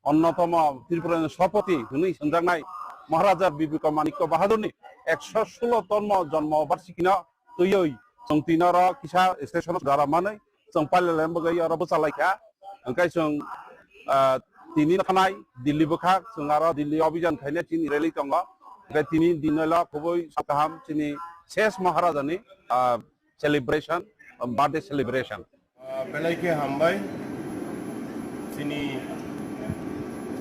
onnotomo Tripura ni sopoti hwnwi swnjaknai Maharaja Bibikra Manikya Bahadurni ekso sulo tonmo jonmo barsikino twiwi chwng tini oro kisa station o jora manwi chwng pailele bagwi oro bwchalaikha. Hwnkhe chwng, ah, tini thanai Delhi bwkha, chwng aro Delhi obijan khaina chini rally tongo. Hwnkhe tini dinelo khubui sal kaham chini ses Maharajani, ah, celebration, birthday celebration. Ah, belai khe hambai chini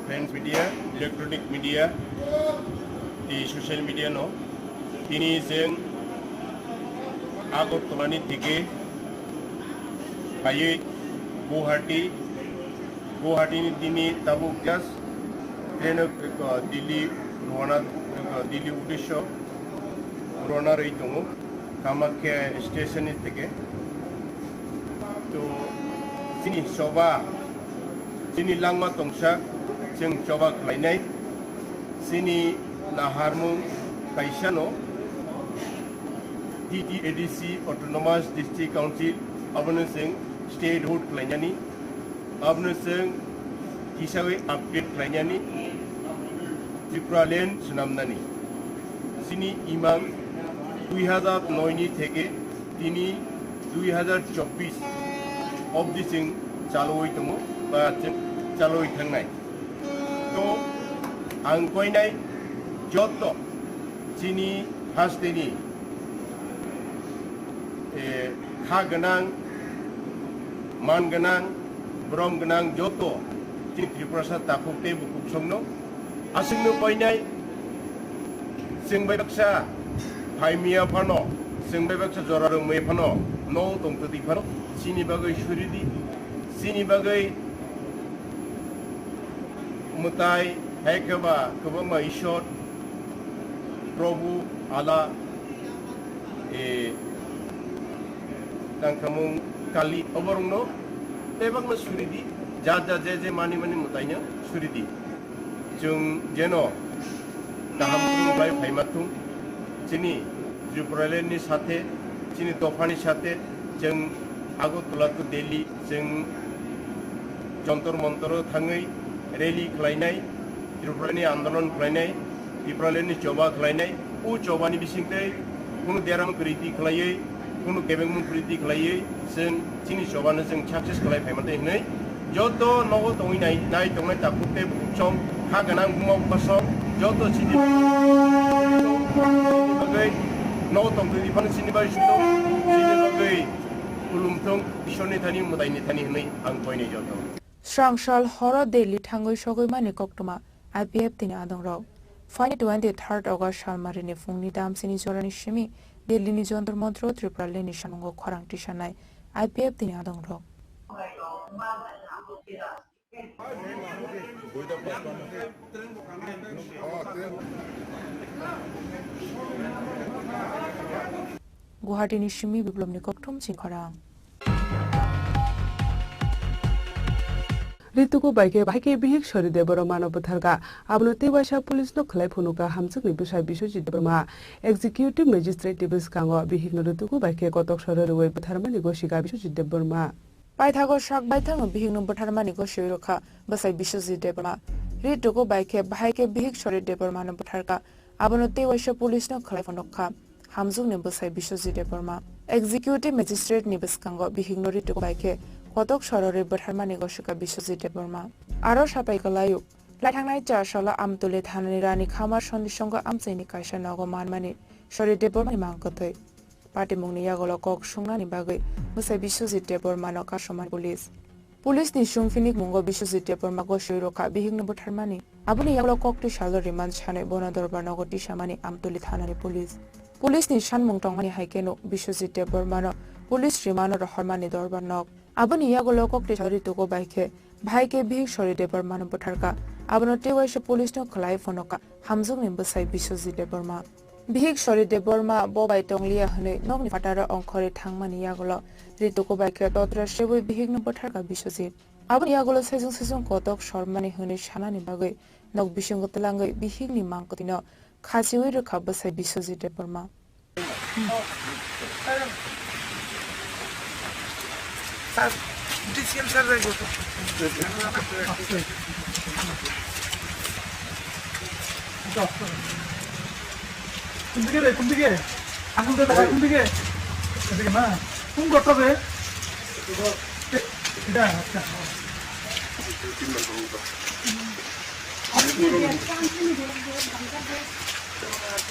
print media, electronic media, tei social media no. Tini chwng Agartala ni theke phaiwi Guwahati, Guwahati ni tini tabuk just train o, uh, Delhi rwana, uh, Delhi uddesyo rwana rwi tongo Kamakhya station ni theke. To chini choba, chini langma tongsa, chwng choba khlainai, chini naharmung kaisano T T A D C Autonomous District Council abono chwng statehood khlainani, abono chwng kisawi update khlainani, Tripura land swnamnani. Chini imang dui hazar noi ni theke tini dui hazar chobbish obdi chwng chalwi tongo ba chwng chalwi thangnai. To ang koinai joto chini hasteni, eh, kha gwnang, man gwnang, borom gwnang joto chini Tiprasa takhuk tei bukhuk songno aswkno koinai. Chwng bai baksa phaimiya phano, chwng bai baksa jora rwngmaya phano, no tongtwtwi phano, chini bagwi suridi, chini bagwi mwtai, Hai khe ba kwbangma Ishwar, Prabhu, Allah, e, tangkhamung Kali, oborokno bebakno suri di, jar jar je je mani mani mwtaino suri di. Chwng jeno kaham khulumbai phaima thung, chini Tripuraland ni sathe, chini dophani sathe, chwng Agartala to Delhi, chwng Jantar Mantar o thangwi rally khlainai, Tripura ni andolon khlainai, Tripuraland ni choba khlainai, o choba ni bisingtwi kunu deram kwrwi di khlaiwi, kunu kebengmung kwrwi di khlaiwi, chwng chini choba no chwng success khlai phaima twi hwnwi, joto nogo tongwi nai, nai tongnai takhuk tei bukhuk song, ha gwnang buma bupha song, joto chini bagwi, nogo tongtwi phano chini bai sutong, chini bagwi khulum thung, Ishwar ni thani, Mwtai ni thani hwnwi ang koi nai joto. Srang sal horo Delhi thangwi sogwi mani koktwma I P F T ni adongrok. Phaini twenty-third August salmarini phungni damsini jorani simi Delhi ni Jantar Mantar o Tripuraland ni samungo khorang tisanai I P F T ni adongrok. Guwahati ni simi Biplobni kokthum si khorang. Rituku bai khe bahai khe bihik Sori Debbarma no bwtharkha. Abono tei waisa police no khwlai phunukha Hamjwkni bwsai Biswajit Debbarma. Executive Magistrate ni bwskango bihik no rituku bai khe kotok soro rwui bwtharmani gosika Biswajit Debbarma. Paithago sak baithangno bihikno bwtharmani gosirwi rwkha bwsai Biswajit Debbarma. Rituku bai khe bahai khe bihik Sori Debbarmano bwtharkha, abono tei waisa police no khwlai phunukha Hamjwkni bwsai Biswajit Debbarma. Executive Magistrate ni bwskango bihikno rituku bai khe kotok sororwi bwtharmani gosika Biswajit Debbarma. Aro sapai kwlaio, lai thangnai char salo Amtuli thanani Rani Khamar Sondisongo amchaini kaisa nogo manmani Sori Debbarmani mang kwtwi. Patimungni yagulo kok sungnani bagwi bwsai Biswajit Debbarmano kasomani police. Police ni sungphinik mungo Biswajit Debbarma gosirwi rwkha bihikno bwtharmani. Aboni yagulo koktwi salo remand sanwi bono dorbar nogo tisamani Amtuli thanani police. Police ni sanmung tongmani hai kheno Biswajit Debbarmano police remand o rohormani dorbar nog. Aboni yagulo koktwi salo rituku bai khe bahai khe bihik Sori Debbarmano bwtharkha. Abono tei waisa police no khwlai phunukha Hamjwkni bwsai Biswajit Debbarma. Bihik Sori Debbarma bo bai tongliya hwnwi nokni phataro ongkhorwi thangmani yagulo rituku bai khe totra sebwi bihikno bwtharkha Biswajit. Aboni yagulo sejwng sejwng kotok sormani hwnwi sanani bagwi nok bisingo twlangwi bihikni mang kwtwino khachiui rwkha bwsai Biswajit Debbarma. Sir, D C M sir, কোন দিকে রে, কোন দিকে? আঙুল দিয়ে দেখা, কোন দিকে? এদিকে না? কোন ঘরটা রে? এটা, আচ্ছা।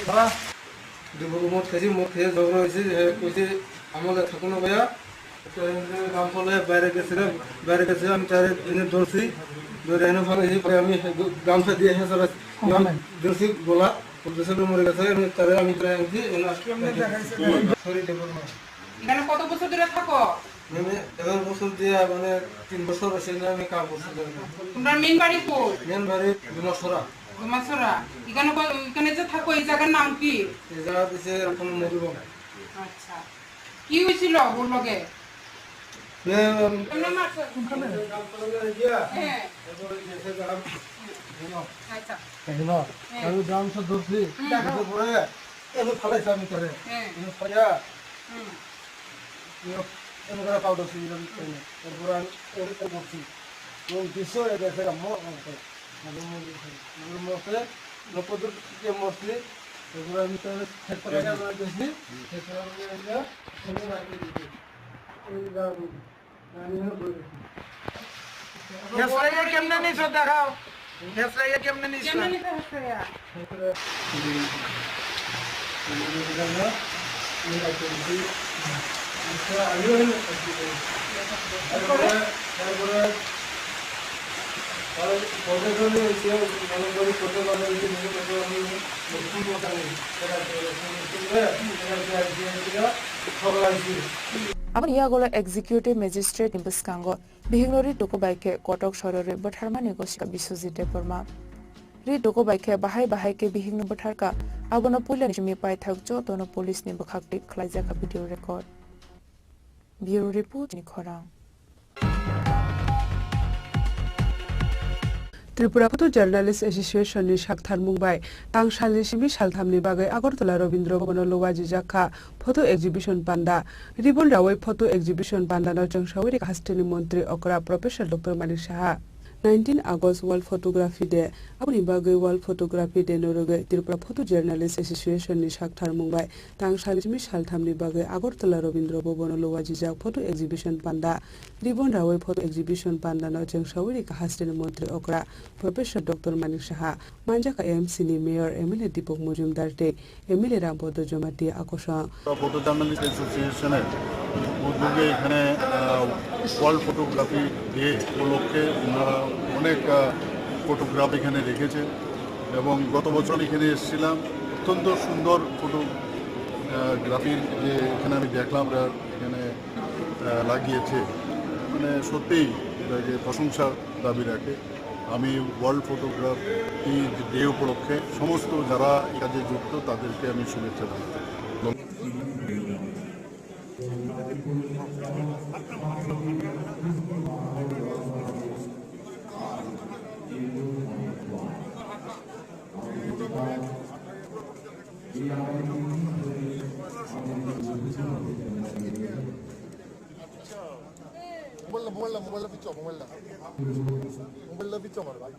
দাঁড়া। Dibur mot khaisi, mot khaisi jhogro hoisi, he koise amole thakuno baya. Gam phole baire gese, baire gese, ami tare ene dorsi, dore ene phale hi pore ami gam sa diye he sara gam dorsi gola, dorsi lo more gese, ami tare ami tare anji ene. Sorry, Debbarma. এখানে কত বছর ধরে থাকো? মানে এগারো বছর দিয়ে মানে তিন বছর হয়েছে না আমি কাম করছি। তোমার মেইন বাড়ি কই? মেইন বাড়ি ডুমাছড়া। ডুমাছড়া। এখানে ক-, এখানে যে থাকো, এই জায়গার নাম কি? এই জায়গা দিছে এখন মধুবন। আচ্ছা। কি হয়েছিল ওর লগে? এ, উম, এমনি মারছো? হ্যাঁ। এরপরে গেছে গ্রাম, আচ্ছা। হ্যাঁ। আমি গ্রাম সব ধরছি, হুম। ধরার পরে এনে ফালাইছে আমি তারে। হ্যাঁ। এনে ফালাইয়া হুম। এনে করে পাউডার ছিল, এরপরে আমি এরকম করছি। এবং দৃশ্য হয়ে গেছে, মনে হয়। মনে মনে মনে মনে নকদুর যে মসজিদ, এরপরে আমি তো খেতে লাগা গেছি, খেতে লাগা গেছি, খেতে লাগা গেছি। এই গ্রামে। Heslaiya kemne niso dekhao. Heslaiya kemne niso. Kemne niso heslaiya? Aboni yagulo executive magistrate ni bwskango bihikno rituku bai khe kotok sororwi bwtharmani gosika Biswajit Debbarma. Ri dogo bai khe bahai bahai khe bihikno bwtharkha. Abono puilani simi paithak jotono police ni bwkhak tik khlaijak kha video record. Bureau Report ni khorang. Tripura Photo Journalist Association ni saktharmung bai tang salni simi salthamni bagwi Agartala Rabindra Bhavan o luwajijak kha photo exhibition panda. Ribbon rawi photo exhibition panda no chwngsawi rikha hasteni montri okra Professor Doctor Manik Saha. Nineteen August World Photography Day, aboni bagwi World Photography Day no rwgwi Tripura Photo Journalist Association ni saktharmung bai tang salni simi salthamni bagwi Agartala Rabindra Bhavan o luwajijak photo exhibition panda. Ribbon rawi photo exhibition panda no chwngsawi rikha hasteni montri okra Professor Doctor Manik Saha, manjak kha A M C ni Mayor M L A Deepak Majumdar tei M L A Rampada Jamatia akosong. Photo journalist অ্যাসোসিয়েশনের উদ্যোগে এখানে, আহ, world photography day উপলক্ষে ওনারা অনেক, আহ, ফটোগ্রাফ এখানে রেখেছে এবং গত বছর এখানে এসেছিলাম, অত্যন্ত সুন্দর ফটো, আহ, গ্রাফির যে এখানে আমি দেখলাম ওরা এখানে, আহ, লাগিয়েছে, মানে সত্যিই এটাকে প্রশংসার দাবি রাখে। আমি ওয়ার্ল্ড ফটোগ্রাফি ডে উপলক্ষে সমস্ত যারা এই কাজে যুক্ত তাদেরকে আমি শুভেচ্ছা জানাই। Mobile la, mobile la, mobile la bicho, mobile la. Mobile la bicho mar bhai.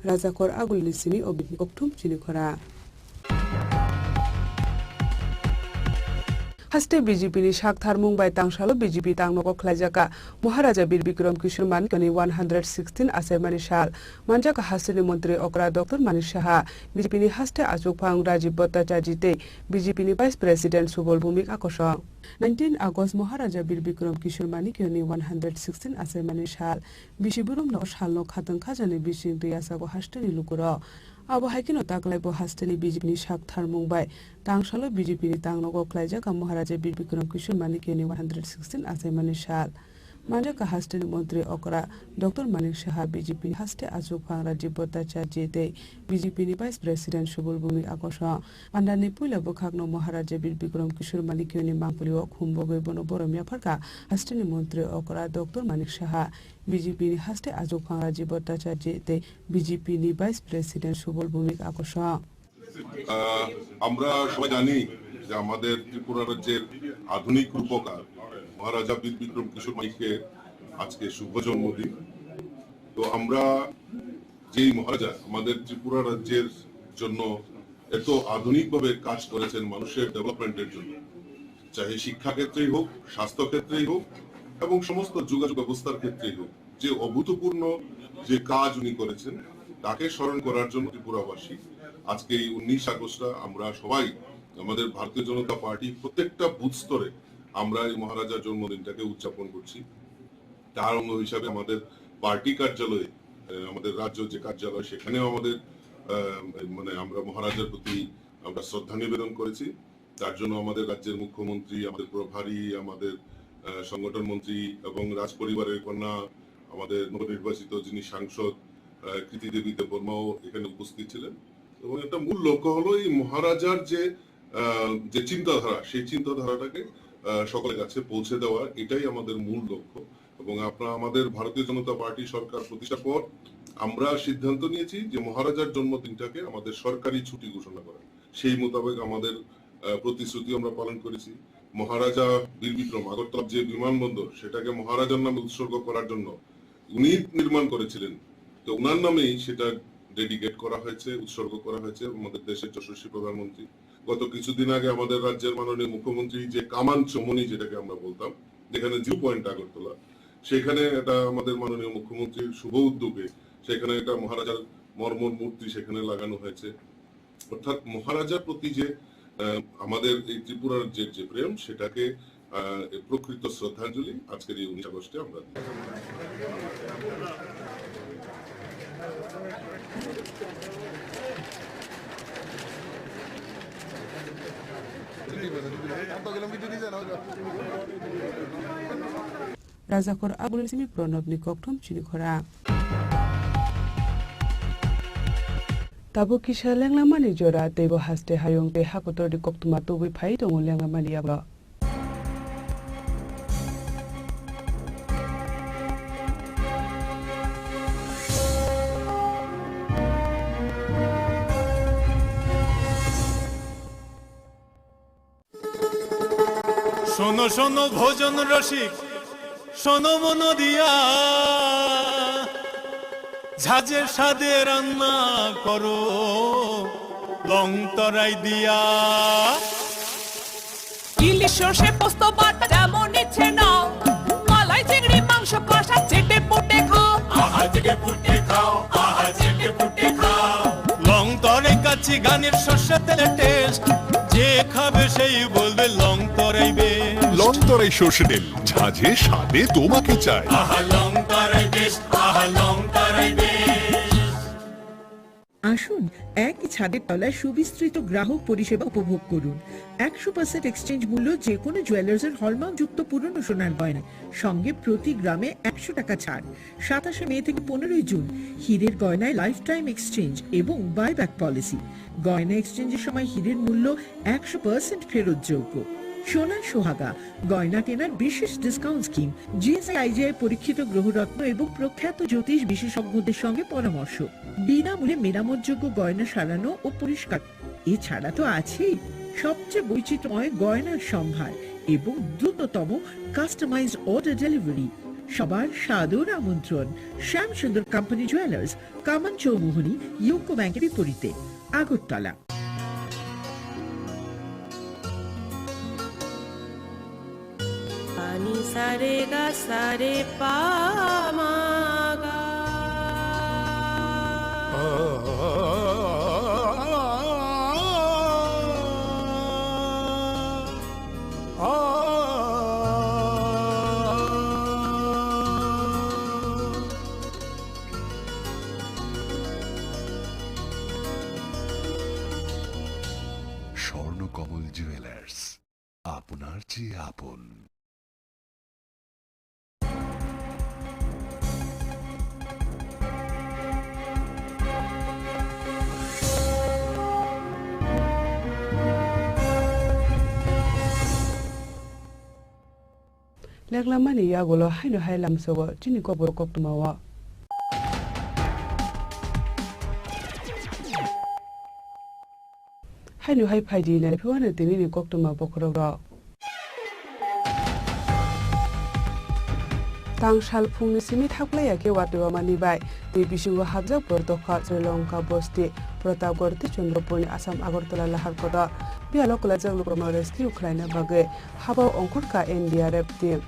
Rajakor agulni simi obini kokthum chini khora. Haste B J P ni sak tharmung bai tangsalo B J P tangnogo khlaijak kha Maharaja Bir Bikram Kishore Manikya ni one hundred sixteen achaimani sal. Manjak kha hasteni montri okra Doctor Manik Saha, B J P ni haste achukphang Rajiv Bhattacharjee tei B J P ni Vice President Subal Bhowmik akosong. Nineteen August Maharaja Bir Bikram Kishore Manikya ni one hundred sixteen achaimani sal. Bisi borok no salno khatang khajani bising twi yachago hasteni lukurok. Abo hai kheno taklai bo hasteni B J P ni sak tharmung bai tangsalo B J P ni tangnogo khlaijak kha Maharaja Bir Bikram Kishore Manikya ni one hundred sixteen achaimani sal. Manjak kha hasteni montri okra Doctor Manik Saha, B J P ni haste achukphang Rajiv Bhattacharjee tei B J P ni Vice President Subal Bhowmik akosong. Pandani puila bwkhakno Maharaja Bir Bikram Kishore Manikya ni mangpili o khum bogwi bono borom yapharkha hasteni montri okra Doctor Manik Saha, B J P ni haste achukphang Rajiv Bhattacharjee tei B J P ni Vice President Subal Bhowmik akosong. আহ, আমরা সবাই জানি যে আমাদের ত্রিপুরা রাজ্যের আধুনিক রূপকার মহারাজা বীর বিক্রম কিশোর মানিক্যের আজকে শুভ জন্মদিন। তো আমরা যেই মহারাজা আমাদের ত্রিপুরা রাজ্যের জন্য এত আধুনিকভাবে কাজ করেছেন মানুষের ডেভেলপমেন্টের জন্য, চাহে শিক্ষা ক্ষেত্রেই হোক, স্বাস্থ্য ক্ষেত্রেই হোক এবং সমস্ত যোগাযোগ ব্যবস্থার ক্ষেত্রেই হোক, যে অভূতপূর্ণ যে কাজ উনি করেছেন, তাকে স্মরণ করার জন্য ত্রিপুরাবাসী আজকে এই উনিশ আগস্টটা আমরা সবাই, আমাদের ভারতীয় জনতা পার্টি প্রত্যেকটা বুথ স্তরে আমরা এই মহারাজার জন্মদিনটাকে উদযাপন করছি। তার অঙ্গ হিসাবে আমাদের পার্টি কার্যালয়ে, আহ, আমাদের রাজ্য যে কার্যালয়, সেখানেও আমাদের, আহ, মানে, আমরা মহারাজার প্রতি আমরা শ্রদ্ধা নিবেদন করেছি। তার জন্য আমাদের রাজ্যের মুখ্যমন্ত্রী, আমাদের প্রভারী, আমাদের, আহ, সংগঠন মন্ত্রী এবং রাজপরিবারের কন্যা, আমাদের নবনির্বাচিত যিনি সাংসদ, আহ, কৃতি দেবী দেববর্মাও এখানে উপস্থিত ছিলেন। এবং একটা মূল লক্ষ্য হলো এই মহারাজার যে, আহ, যে চিন্তাধারা, সেই চিন্তাধারাটাকে, আহ, সকলের কাছে পৌঁছে দেওয়া, এটাই আমাদের মূল লক্ষ্য। এবং আপনারা আমাদের ভারতীয় জনতা পার্টি সরকার প্রতিষ্ঠার পর আমরা সিদ্ধান্ত নিয়েছি যে মহারাজার জন্মদিনটাকে আমাদের সরকারি ছুটি ঘোষণা করা। সেই মোতাবেক আমাদের, আহ, প্রতিশ্রুতি আমরা পালন করেছি। মহারাজা বীর বিক্রম আগরতলার যে বিমানবন্দর, সেটাকে মহারাজার নামে উৎসর্গ করার জন্য উনি নির্মাণ করেছিলেন, তো ওনার নামেই সেটা ডেডিকেট করা হয়েছে, উৎসর্গ করা হয়েছে আমাদের দেশের যশস্বী প্রধানমন্ত্রী। গত কিছুদিন আগে আমাদের রাজ্যের মাননীয় মুখ্যমন্ত্রী যে কামান চৌমুহনী, যেটাকে আমরা বলতাম, যেখানে জিরো পয়েন্ট আগরতলা, সেখানে এটা আমাদের মাননীয় মুখ্যমন্ত্রীর শুভ উদ্যোগে সেখানে একটা মহারাজার মর্মর মূর্তি সেখানে লাগানো হয়েছে। অর্থাৎ মহারাজার প্রতি যে, আহ, আমাদের এই ত্রিপুরার যে, যে প্রেম, সেটাকে, আহ, এই প্রকৃত শ্রদ্ধাঞ্জলি আজকের এই উনিশ আগস্টে আমরা দিই। Rajakhor aboni simi Pranabni kokthom chini khorang. Tabuk kisa lenglamani jora, teibo haste hayung tei hakotorni koktwma tubui phai tongo lenglamani yagulo. শোনো শোনো ভোজন রসিক, শোনো মন দিয়া, ঝাঁঝে স্বাদে রান্না করো লং তরাই দিয়া। ইলিশ সর্ষে পোস্ত বাটা যেমন ইচ্ছে নাও, মালাই চিংড়ি মাংস কষা চেটে পুটে খাও। আহা চেটে পুটে খাও, আহা চেটে পুটে খাও। লং তরাই কাচ্চি ঘানির সর্ষে তেলের টেস্ট, যে খাবে সেই বলবে লং তরাই বেস্ট। লং তরাই সর্ষে তেল, ঝাঁঝে স্বাদে তোমাকে চাই। আহা লং তরাই বেস্ট, আহা লং তরাই বেস্ট। আসুন, একই ছাদের তলায় সুবিস্তৃত গ্রাহক পরিষেবা উপভোগ করুন। একশো পার্সেন্ট এক্সচেঞ্জ মূল্য যে কোনো জুয়েলার্সের হলমার্কযুক্ত পুরনো সোনার গয়না, সঙ্গে প্রতি গ্রামে একশো টাকা ছাড়। সাতাশে মে থেকে পনেরোই জুন হীরের গয়নায় লাইফ টাইম এক্সচেঞ্জ এবং বাইব্যাক পলিসি। গয়না এক্সচেঞ্জের সময় হীরের মূল্য একশো পার্সেন্ট ফেরতযোগ্য। সোনার সোহাগা গয়না কেনার বিশেষ ডিসকাউন্ট স্কিম, জিএসআই আইজিআই পরীক্ষিত গ্রহরত্ন এবং প্রখ্যাত জ্যোতিষ বিশেষজ্ঞদের সঙ্গে পরামর্শ, বিনামূল্যে মেরামতযোগ্য গয়না সারানো ও পরিষ্কার। এছাড়া তো আছেই সবচেয়ে বৈচিত্র্যময় গয়নার সম্ভার এবং দ্রুততম কাস্টমাইজড অর্ডার ডেলিভারি। সবার সাদর আমন্ত্রণ শ্যামসুন্দর কোম্পানি জুয়েলার্স, কামান চৌমুহনী, ইউকো ব্যাংকের বিপরীতে, Agartala. Pani sare ga sare pa ma ga. Swarnakamal jewellers, আপনার চেয়ে আপন। Leklamani yagulo haino hai lamsogo chini kokborok koktwmao. Haino hai phaidi nai phewano tinini koktwma bokhorokrok. Tang sal phungni simi thaklaiya khe watwi wamani bai twi bisingo hapjak borok dokha Sri Lanka bosti Pratapgarh tei Chandrapurni Assam Agartala lahar kotor. Biyalo kwlaijak lukurokno rescue khlaina bagwi habao ongkhorkha N D R F team.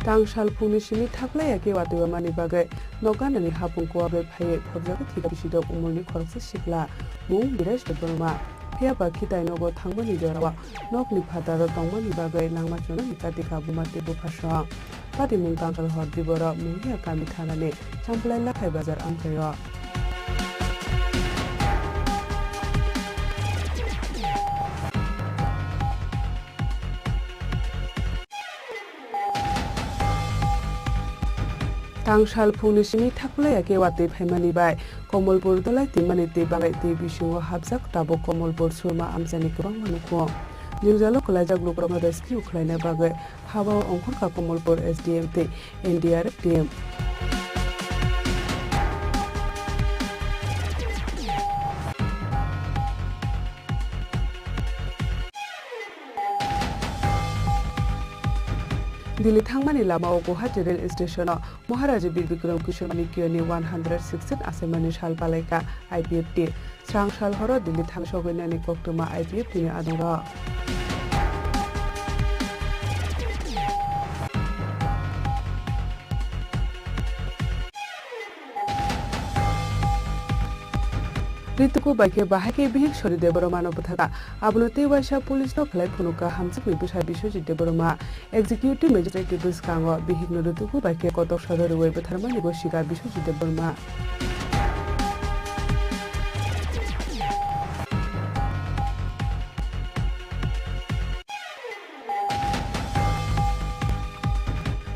Tang sal phungni simi thaklaiya khe watwi wamani bagwi nokganani hapung kuwagwi phaiwi phobjagwi thika bisidok umulni khoroksa sikla mung Biresh Debbarma. Phiya ba khitai nogo thangmani jorao nokni phataro tongmani bagwi langma chunani katikha buma tei buphasong. Patimung Kangkal hor Diboro Mungia kami thanani Champlai Lakhai Bazar amchaio. Tang sal phungni simi thaklaiya khe watwi phaimani bai Komolpur dolai twimani twi bangai twi bisingo hapjak tabuk Komolpur Surma amchaini kwbangma nukhung. Jwngjalo kwlaijak lukurokno rescue khlaina bagwi habao ongkhorkha Komolpur S D M tei N D R F team. Delhi thangmani lamao Guwahati rail station-o Maharaja Bir Bikram Kishore Manikyani one hundred sixteen achaimani sal palaikha I P F T. Srang sal horo Delhi thang sogwi nani koktwma I P F T ni adongo. Rituku bai khe bahai khe bihik Sori Debbarma no bwthakha. Abono tei waisa police no khlai phunukha hamjakni bwsa Biswajit Debbarma. Executive Magistrate ni bwskango bihik no rituku bai khe kotor sodo rwui bwtharmani bo sikha Biswajit Debbarma.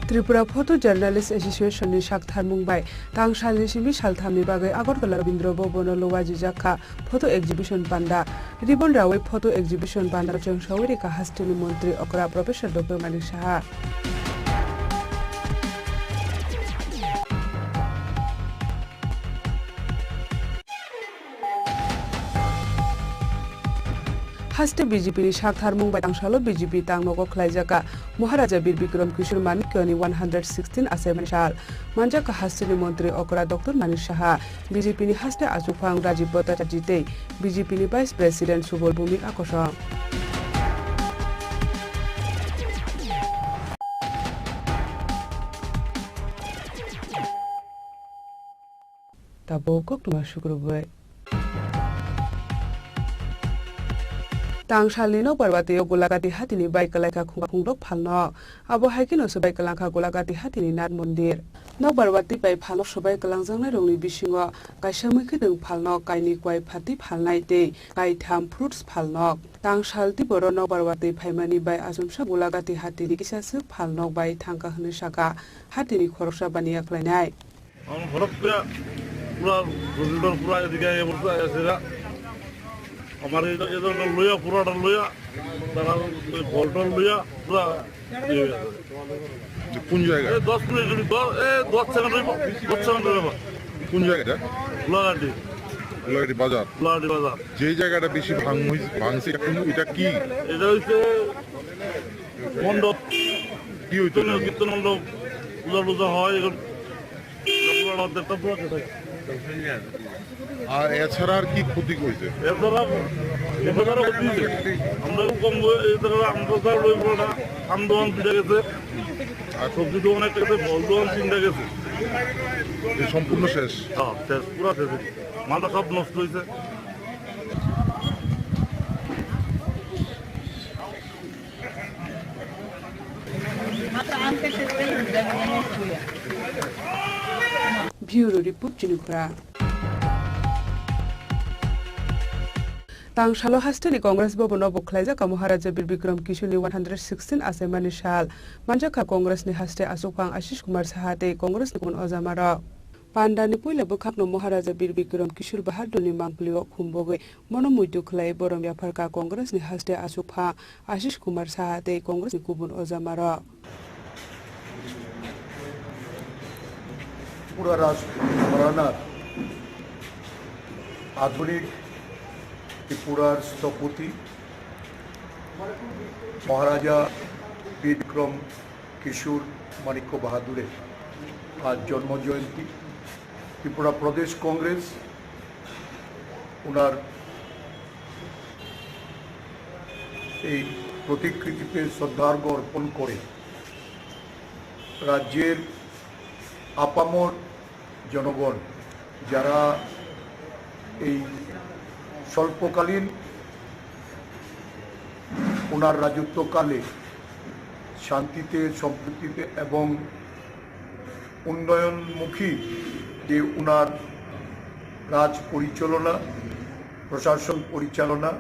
Tripura Photo Journalist Association ni saktharmung bai tang salni simi salthamni bagwi Agartala Rabindra Bhavan o luwajijak kha photo exhibition panda. Ribbon rawi photo exhibition panda chwngsawi rikha hasteni montri okra Professor Doctor Manik Saha. Haste B J P ni saktharmung bai tangsalo B J P tangnogo khlaijaka Maharaja Bir Bikram Kishore Manikya ni one hundred sixteen achaimani sal. Manjaka hasteni montri okra Doctor Manik Saha, B J P ni haste achukphang Rajiv Bhattacharjee tei B J P ni Vice President Subal Bhowmik akosong. Tabuk koktwma sukrubwi. Tang salni nokbar watwi o Golagati hatini bai kwlaikha khungba khungrok phalnok. Abo hai kheno swbai kwlangkha Golagati hatini Nath Mondir. Nokbar watwi bai phalnok swbai kwlangjaknairokni bisingo kaisa mwkhwtwng phalnok, kainwi kwai phatwi phalnai tei kaitham fruits phalnok. Tang sal tiboro nokbar watwi phaimani bai achomsa Golagati hatini kisa swk phalnok bai thangkha hwnwi sakha hatini khoroksa baniya khlainai. আমার ঘরত পুরা, পুরা রবিবার পুরা এদিকে আগে বসে আছে এরা। আমার এই, এই ধরনের লইয়া, পুরাটা লইয়া, তারা ওই বল টল লইয়া পুরা ইয়ে হয়ে গেছে। কোন জায়গা? এই দশ মিনিট, যদি দশ, এই দশ সেকেন্ড হইব, দশ সেকেন্ড হইব। কোন জায়গাটা? গোলাঘাটি। গোলাঘাটি বাজার। গোলাঘাটি বাজার। যেই জায়গাটা বেশি ভাঙ হইছে, ভাঙছে, এটা কোন, এটা কি? এটা হইছে মণ্ডপ। কি হইতো কীর্তন, এটা? কীর্তন মণ্ডপ, পূজা টুজা হয়, এখন পুরাটা, দেড়টা পুরা কেটে গেছে। আর এছাড়া আর কি ক্ষতি হয়েছে? এছাড়া, এছাড়া ক্ষতি হয়েছে। আমরা কম করে, এছাড়া আমরা তার ওই পুরাটা আম দোকান দুইটা গেছে, আর সবজি দোকান একটা গেছে, ফল দোকান তিনটা গেছে। এই সম্পূর্ণ শেষ? হ্যাঁ, শেষ, পুরা শেষ। মালটা সব নষ্ট হয়েছে। Bureau Report, Chinikhura. Tang salo hasteni Congress Bhavan o bo khlaijak Maharaja Bir Bikram Kishore ni one hundred sixteen achaimani sal. Manjakha Congress ni haste achukphang Ashish Kumar Saha tei Congress ni kubun ojamarok. Pandani puila bwkhakno Maharaja Bir Bikram Kishore Bahadur ni mangpili o khumbogwi bono muitu khlai borom yapharkha Congress ni haste achukphang Ashish Kumar Saha tei Congress ni kubun ojamarok. Tripura রাষ্ট্র ঘরানার আধুনিক ত্রিপুরার স্থপতি মহারাজা বীর বিক্রম কিশোর মাণিক্য বাহাদুরের আজ জন্ম জয়ন্তী। ত্রিপুরা প্রদেশ কংগ্রেস ওনার এই প্রতিকৃতিতে শ্রদ্ধার্ঘ্য অর্পণ করে রাজ্যের আপামর জনগণ, যারা এই স্বল্পকালীন ওনার রাজত্বকালে শান্তিতে, সম্প্রীতিতে এবং উন্নয়নমুখী যে ওনার রাজ পরিচালনা, প্রশাসন পরিচালনা,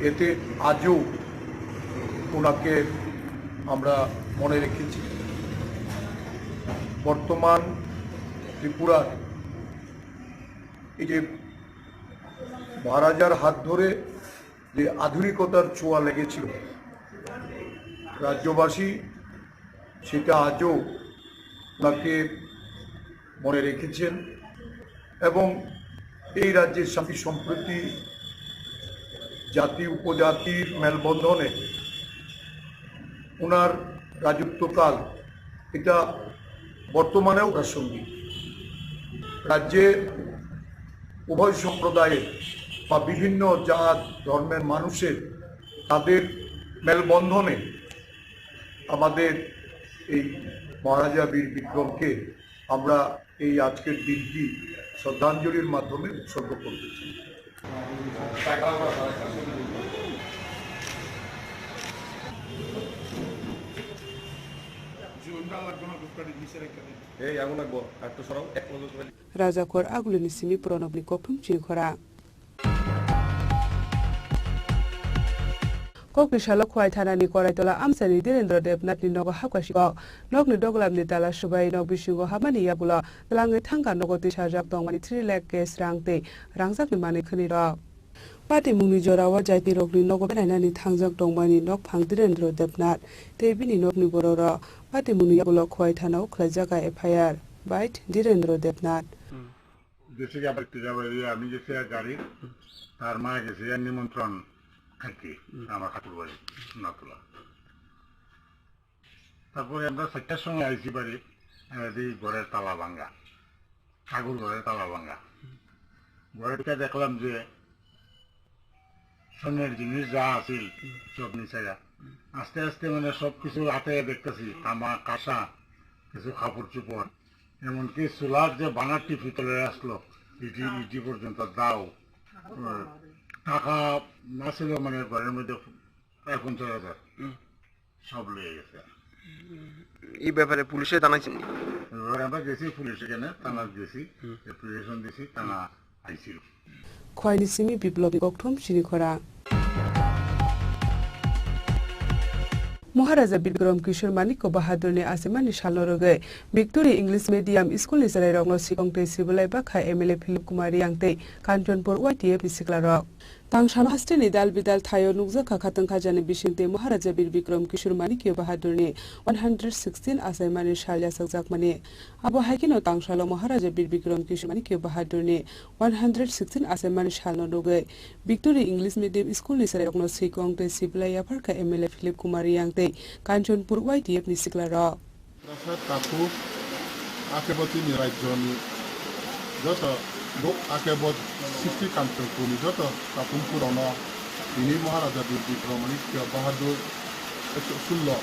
এতে আজও ওনাকে আমরা মনে রেখেছি। বর্তমান ত্রিপুরার এই যে মহারাজার হাত ধরে যে আধুনিকতার ছোঁয়া লেগেছিল, রাজ্যবাসী সেটা আজও ওনাকে মনে রেখেছেন এবং এই রাজ্যের শান্তি সম্প্রীতি, জাতি উপজাতির মেলবন্ধনে ওনার রাজত্বকাল, এটা বর্তমানেও প্রাসঙ্গিক। রাজ্যে উভয় সম্প্রদায়ের বা বিভিন্ন জাত ধর্মের মানুষের তাদের মেলবন্ধনে আমাদের এই মহারাজা বীর বিক্রমকে আমরা এই আজকের দিনটি শ্রদ্ধাঞ্জলির মাধ্যমে উৎসর্গ করতে চাই। এই আগুন লাগবো, একটু সরাও, এক নজর করে। Rajakhor Agulini simi Pranabni kokthum chini khora. Kokni salo Khwai thanani Koraitola amchaini Dhirendra Debnathni nogo hapkha sikok. Nokni doglamni tala swbai nok bisingo habmani yagulo twlangwi thangkha nogo tisajak tongmani three lakh cash rang tei rangjakni manwi khwnirok. Patimungni jorao jaitirokni nogo berainani thangjak tongmani nokphang Dhirendra Debnath tei bini nokni bororok patimungni yagulo Khwai thanao khlaijak F I R. Bait Dhirendra Debnath. দেশে আবার ফিরে বাড়ি আমি গেছি এক গাড়ি, তার মা গেছে এক নিমন্ত্রণ খাইতে আমার ঠাকুর বাড়ি নাতুলা। তারপরে আমরা চারটার সময় আইছি বাড়ি, আহ, দেখি ঘরের তালা ভাঙা, ঠাকুর ঘরের তালা ভাঙা। ঘরে ঢুকে দেখলাম যে স্বর্ণের জিনিস যা আছিল সব নিচে গা। আস্তে আস্তে মানে সবকিছু হাতে দেখতেছি, তামা কাঁসা, কিছু কাপড় চোপড়, এমনকি চুলার যে বানারটি ভিতরে আসলো, ইটি ইটি পর্যন্ত দাও। হুম। টাকা না ছিল মানে ঘরের মধ্যে প্রায় পঞ্চাশ হাজার। হুম। সব লয়ে গেছে। এই ব্যাপারে পুলিশে জানাইছেন? এবার আমরা গেছি পুলিশ এখানে, থানাত গেছি, হুম। অ্যাপ্লিকেশন দিছি, থানা আইছিল। Khwaini simi Biplobni kokthum chini khora. Maharaja Bir Bikram Kishore Manikya Bahadurni achaimani salno rwgwi Victory English Medium Schoolni chwrairokno sikong tei sibilai bakha M L A Philip Kumar Riyang tei Kanchanpur Y T F ni siklarok. Tangsalo hasteni dal bidal thaio nukjakha khatang khajani bisingtwi Maharaja Bir Bikram Kishore Manikya Bahadurni one hundred sixteen achaimani sal yachakjakmani. Abo hai kheno tangsalo Maharaja Bir Bikram Kishore Manikya Bahadurni one hundred sixteen achaimani salno nugwi Victory English Medium Schoolni chwrairokno sikong tei sibilai yapharkha M L A Philip Kumar Riyang tei Kanchanpur Y T F ni siklarok. Rasa takhuk, akebo chini rajyoni joto bo-, akebo sixty Kanchanpurni joto takhuk phurokno tini Maharaja Bir Bikram Manikya Bahadur ekso sullo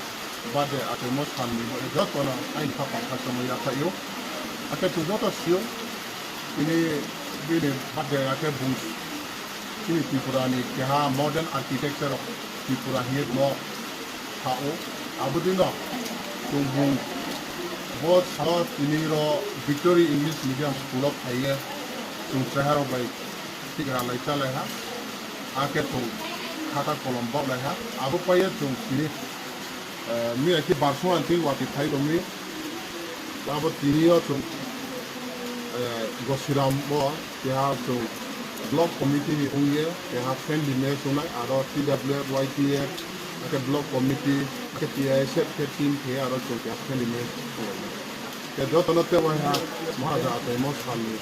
bade achaimo salni jotono aini khapang khachamo yaphaio. Akhe chwng joto sio, tini bini bade akhe bung chini Tripurani keha modern architecture of Tripura hinwi no sao. Abodino chwng bung bo sao tini ro Victory English Medium School o phaiye chwng cheharok bai tigra lai chalai ha. Akhe chwng khata kolom baklai ha. Abo paiye chwng tini, eh, miya khe barsong ang twi watwi phai tongwi. Abo tini o chwng, eh, Gosiram o keha chwng block committee ni wngye keha friendly match wngnai, aro T W F, Y T F, akhe block committee, akhe T I S F khe team khe aro chwng keha friendly match wngnai. Khe jotono tei waha Maharaja achaimo salni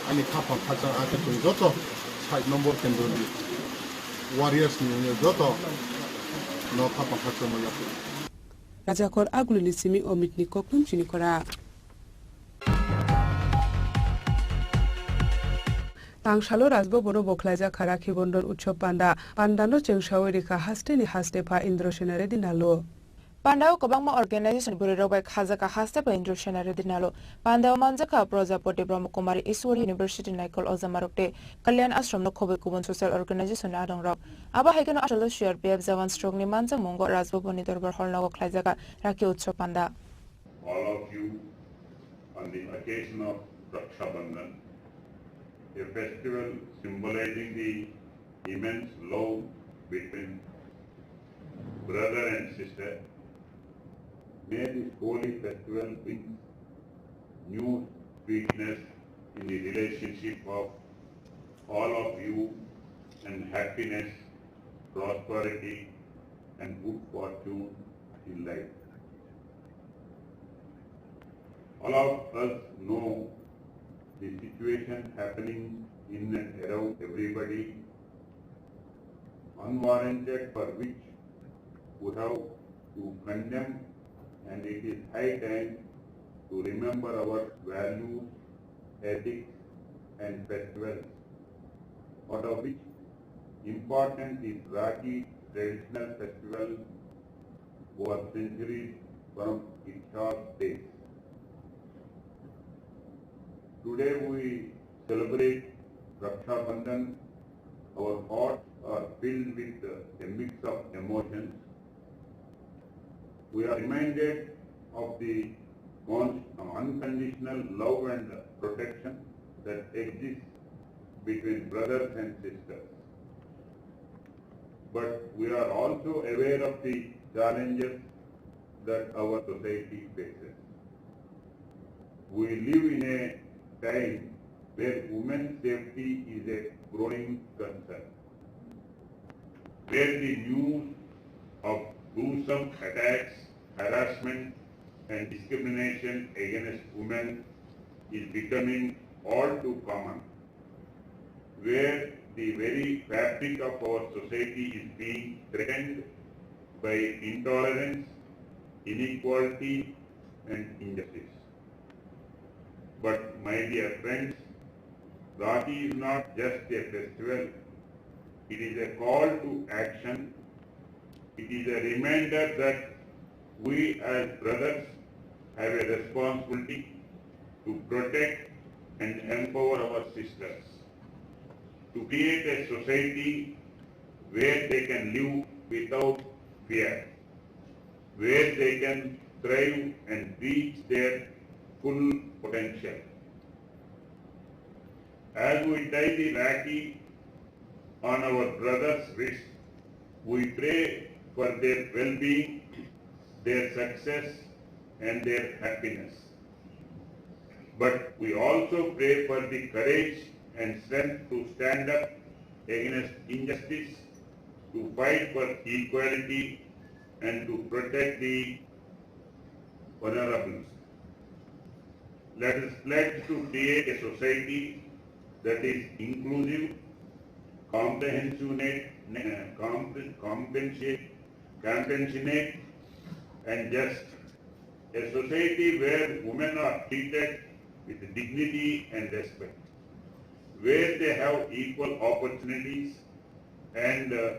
ani khapang khachang akhe chwng joto side number kendroni warriors ni wngye joto no khapang khachangma yapri. Rajakhor Agulini simi Omitni kokthum chini khora. Tangsalo Rajbhabono bo khlaijak kha Rakhi Bondhon Utsav Panda. Pandano chengsawi rikha hasteni haste pha Indra Sena Reddy Nalu. Pandao kwbangma organization bwrwirok bai khajakha haste pha Indra Sena Reddy Nalu. Pandao manjakha Prajapati Brahma Kumari Iswari University Naikol Ojamarok tei Kalyan Ashram no khobwi kubun social organization ni adongrok. Abo hai kheno achalo C R P F jawan srokni manjakmungo Rajbhavan ni Dorbar Hall nogo khlaijakha Rakhi Utsav Panda. All of you on the occasion of Raksha Bandhan, a festival symbolizing the immense love between brother and sister. May this holy festival bring new sweetness in the relationship of all of you and happiness, prosperity, and good fortune in life. All of us know the situation happening in and around everybody, unwarranted, for which we have to condemn, and it is high time to remember our values, ethics, and festivals, out of which important is Rakhi traditional festival over centuries from Ityas days. Today we celebrate Raksha Bandhan, our thoughts are filled with a mix of emotions. We are reminded of the con-, unconditional love and protection that exists between brothers and sisters. But we are also aware of the challenges that our society faces. We live in a time where women's safety is a growing concern, where the news of gruesome attacks, harassment, and discrimination against women is becoming all too common, where the very fabric of our society is being threatened by intolerance, inequality, and injustice. But, my dear friends, Rakhi is not just a festival, it is a call to action. It is a reminder that we as brothers have a responsibility to protect and empower our sisters, to create a society where they can live without fear, where they can thrive and reach their full potential. As we tie the Rakhi on our brothers' wrists, we pray for their well-being, their success, and their happiness. But we also pray for the courage and strength to stand up against injustice, to fight for equality, and to protect the vulnerable. Let us pledge to create a society that is inclusive, comprehensive, compensate, compensate, compassionate, and just. A society where women are treated with dignity and respect, where they have equal opportunities, and, uh,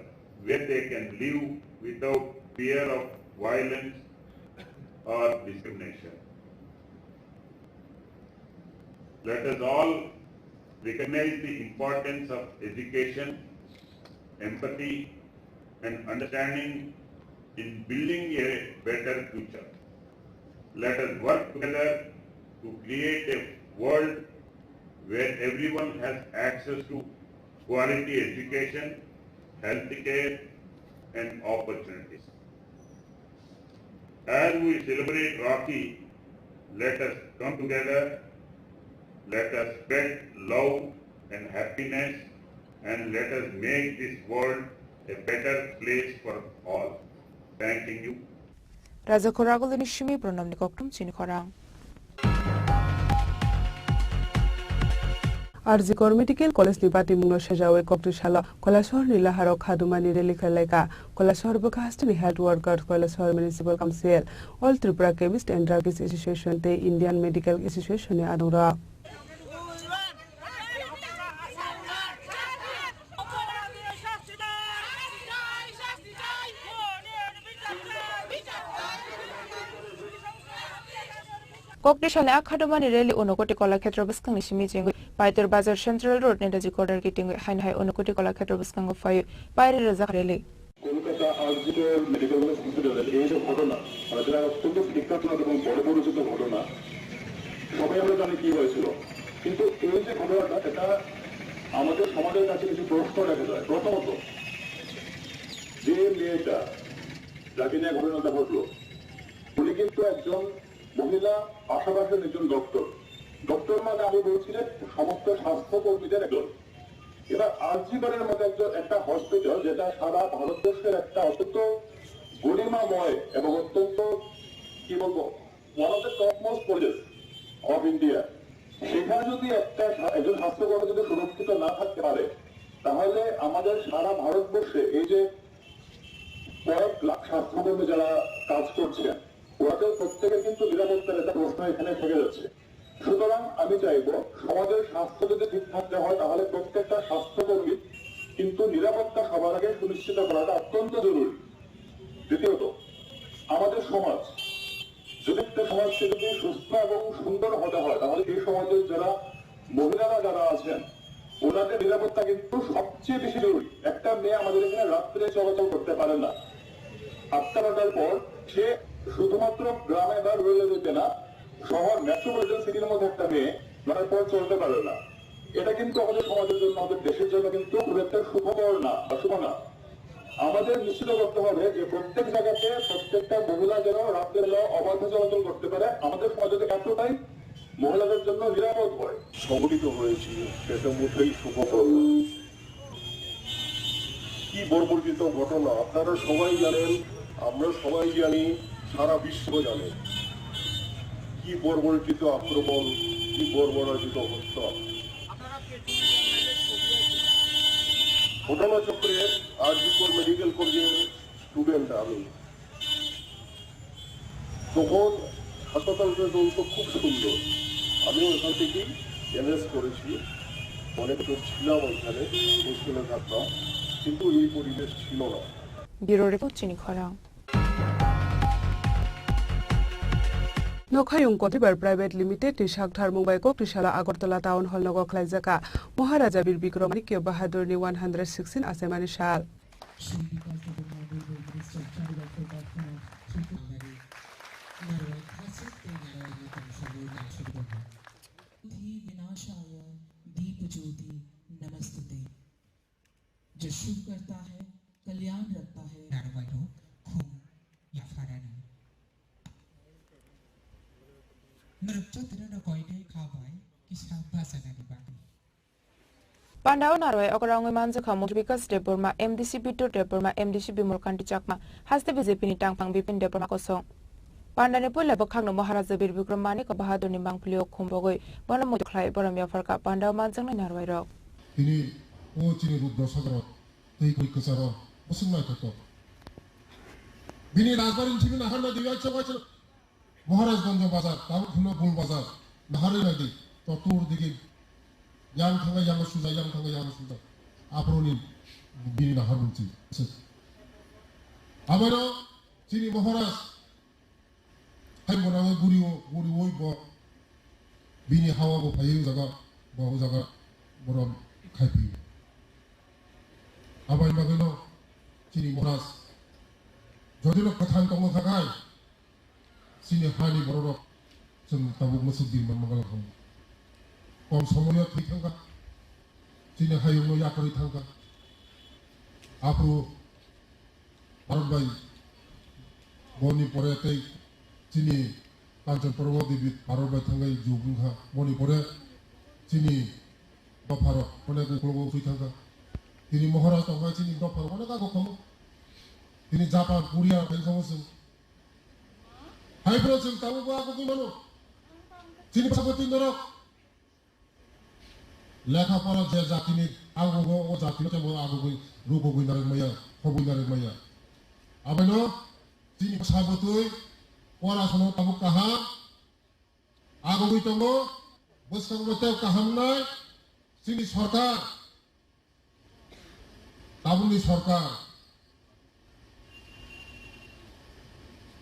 where they can live without fear of violence or discrimination. Let us all recognize the importance of education, empathy, and understanding in building a better future. Let us work together to create a world where everyone has access to quality education, healthcare, and opportunities. As we celebrate Rakhi, let us come together, let us spread love and happiness, and let us make this world a better place for all. Thanking you. Raja Khoraguluni simi pronomni koktum chini khorang. R G Kar Medical College ni batimungno sejawi kokti salo Kailasahar ni laharo khadumani rally khlaikha. Kailasahar bwkha hasteni health workers, Kailasahar Municipal Council, All Tripura Chemist and Druggist Association tei Indian Medical Association ni adongrok. Kokti salni a khadumani rally Unakoti Kolakhetro bwskangni simi chengwi Paitor Bazar Central Road Netaji Quarter kitingwi haino hai Unakoti Kolakhetro bwskango phaiwi pairi rwjak rally. Kolkata RG Kar medical college হসপিটালের এই যে ঘটনা, মানে যেটা অত্যন্ত বিখ্যাত এবং বড় পরিচিত ঘটনা, সবাই আমরা জানি কি হয়েছিল। কিন্তু এই যে ঘটনাটা, এটা আমাদের সমাজের কাছে কিছু প্রশ্ন রেখে যায়। প্রথমত, যে মেয়েটা, যাকে নিয়ে ঘটনাটা ঘটলো, উনি কিন্তু একজন মহিলা, পাশাপাশি একজন ডক্টর। ডক্টর মানে আমি বলছি যে সমস্ত স্বাস্থ্যকর্মীদের একজন। এবার আরজিকরের মতো একজন, একটা হসপিটাল, যেটা সারা ভারতবর্ষের একটা অত্যন্ত গরিমাময় এবং অত্যন্ত, কি বলবো, one of the topmost colleges of India, সেখানে যদি একটা স্বা-, একজন স্বাস্থ্যকর্মী যদি সুরক্ষিত না থাকতে পারে, তাহলে আমাদের সারা ভারতবর্ষে এই যে কয়েক লাখ স্বাস্থ্যকর্মী যারা কাজ করছেন, ওনাদের প্রত্যেকের কিন্তু নিরাপত্তার একটা প্রশ্ন এখানে থেকে যাচ্ছে। সুতরাং আমি চাইবো, সমাজের স্বাস্থ্য যদি ঠিক থাকতে হয়, তাহলে প্রত্যেকটা স্বাস্থ্যকর্মী কিন্তু নিরাপত্তা সবার আগে সুনিশ্চিত করাটা অত্যন্ত জরুরি। দ্বিতীয়ত, আমাদের সমাজ, যদি একটা সমাজকে যদি সুস্থ এবং সুন্দর হতে হয়, তাহলে এই সমাজের যারা মহিলারা যারা আছেন, ওনাদের নিরাপত্তা কিন্তু সবচেয়ে বেশি জরুরি। একটা মেয়ে আমাদের এখানে রাত্রে চলাচল করতে পারে না, আটটা নটার পর সে শুধুমাত্র গ্রামে বা রুরাল এরিয়াতে না, শহর মেট্রোপলিটন সিটির মধ্যে একটা মেয়ে নটার পর চলতে পারে না। এটা কিন্তু আমাদের সমাজের জন্য, আমাদের দেশের জন্য কিন্তু খুব একটা সুখবর না বা শুভ না। আমাদের নিশ্চিত করতে হবে যে প্রত্যেক জায়গাতে প্রত্যেকটা মহিলা যেন রাতের বেলা অবাধে চলাচল করতে পারে। আমাদের সমাজ যদি এতটাই মহিলাদের জন্য নিরাপদ হয়। সংঘটিত হয়েছে, সেটা মোটেই শুভকর নয়। কি বর্বরচিত ঘটনা আপনারা সবাই জানেন, আমরা সবাই জানি, সারা বিশ্ব জানে কি বর্বরচিত আক্রমণ, কি বর্বরচিত হত্যা। ঘটনাচক্রে আরজিকর মেডিকেল কলেজের স্টুডেন্ট আমি। তখন হাসপাতালটা চলতো খুব সুন্দর, আমি ওখান থেকে এনএস করেছি, অনেক লোক ছিলাম ওইখানে, হোস্টেলে থাকতাম, কিন্তু এই পরিবেশ ছিল না। Bureau report, Chini Khorang. Nokhayung Kotibar Private Limited ni sakthar mungbai kok tisala Agartala Town Hall nogo khlaijaka Maharaja Bir Bikram Manikya Bahadur ni one hundred sixteen achaimani sal. Shri Vikas Debbarma, Honorable Minister, Tribal Affairs, Tripura. Narwai khasik tei narwai ni tongsalu naisuk tongo. Buddhi vinashaya deep jyoti namostute. जो शुभ करता है, कल्याण रखता है। Narwai rok khum yapharani. Norok jotono no koinai kha bai kisa bachanani bagwi. Pandao narwai okra wngwi manjakha Montri Bikas Debbarma, M D C Bidur Debbarma, M D C Bimal Kanti Chakma, haste B J P ni tangphang Bipin Debbarma kosong. Pandani puila bwkhakno Maharaja Bir Bikram Manik Bahadurni mangpilio khumbogwi bono muitu khlai borom yapharkha pandao manjaknai narwairok. Tini o chini Rudra Sagar tei kwi kwcharo bwswk naithotok. Bini rajbari ni simi naharma diwi aisa waisa Maharajganj bazar, tabuk hwno Gul bazar, naharwi naidi, chotur digi yang thangwi yang suja, yang thangwi yang suja. Aphuruni bini nahar mungchi. Abaino chini Maharaj hai mwnangwi guriwo, guriwoi bo bini hawa bo phaiwi jaga, bo jaga borom khaipi. Abai bagwino chini Maharaj jodino kwthang tongo khakai, chini hani bororok chwng tabuk mwsuk di manma gana thango. Kom somoyo thwi thangkha, chini hayungno yakarwi thangkha. Aphuru Bharat bai boni pore tei chini Kanchan Parbat Devi Bharat bai thangwi jug wngkha. Boni pore chini dopharok onek uklogo thwi thangkha. Tini Maharaj tongkha chini dopharok onek ago tongo. Tini Japan, Korea tei tongo chwng. Hai phano chwng tabuk bo agugwi mano. Chini bwsabwtwi norok lekha pora je jatini agogo o jatino kebo agugwi rugugwi narwk maya, khobwi narwk maya. Abaino chini bwsabwtwi pora sono tabuk kaham agugwi tongo, bwskango tei kaham wngnai chini sorkar. Tabukni sorkar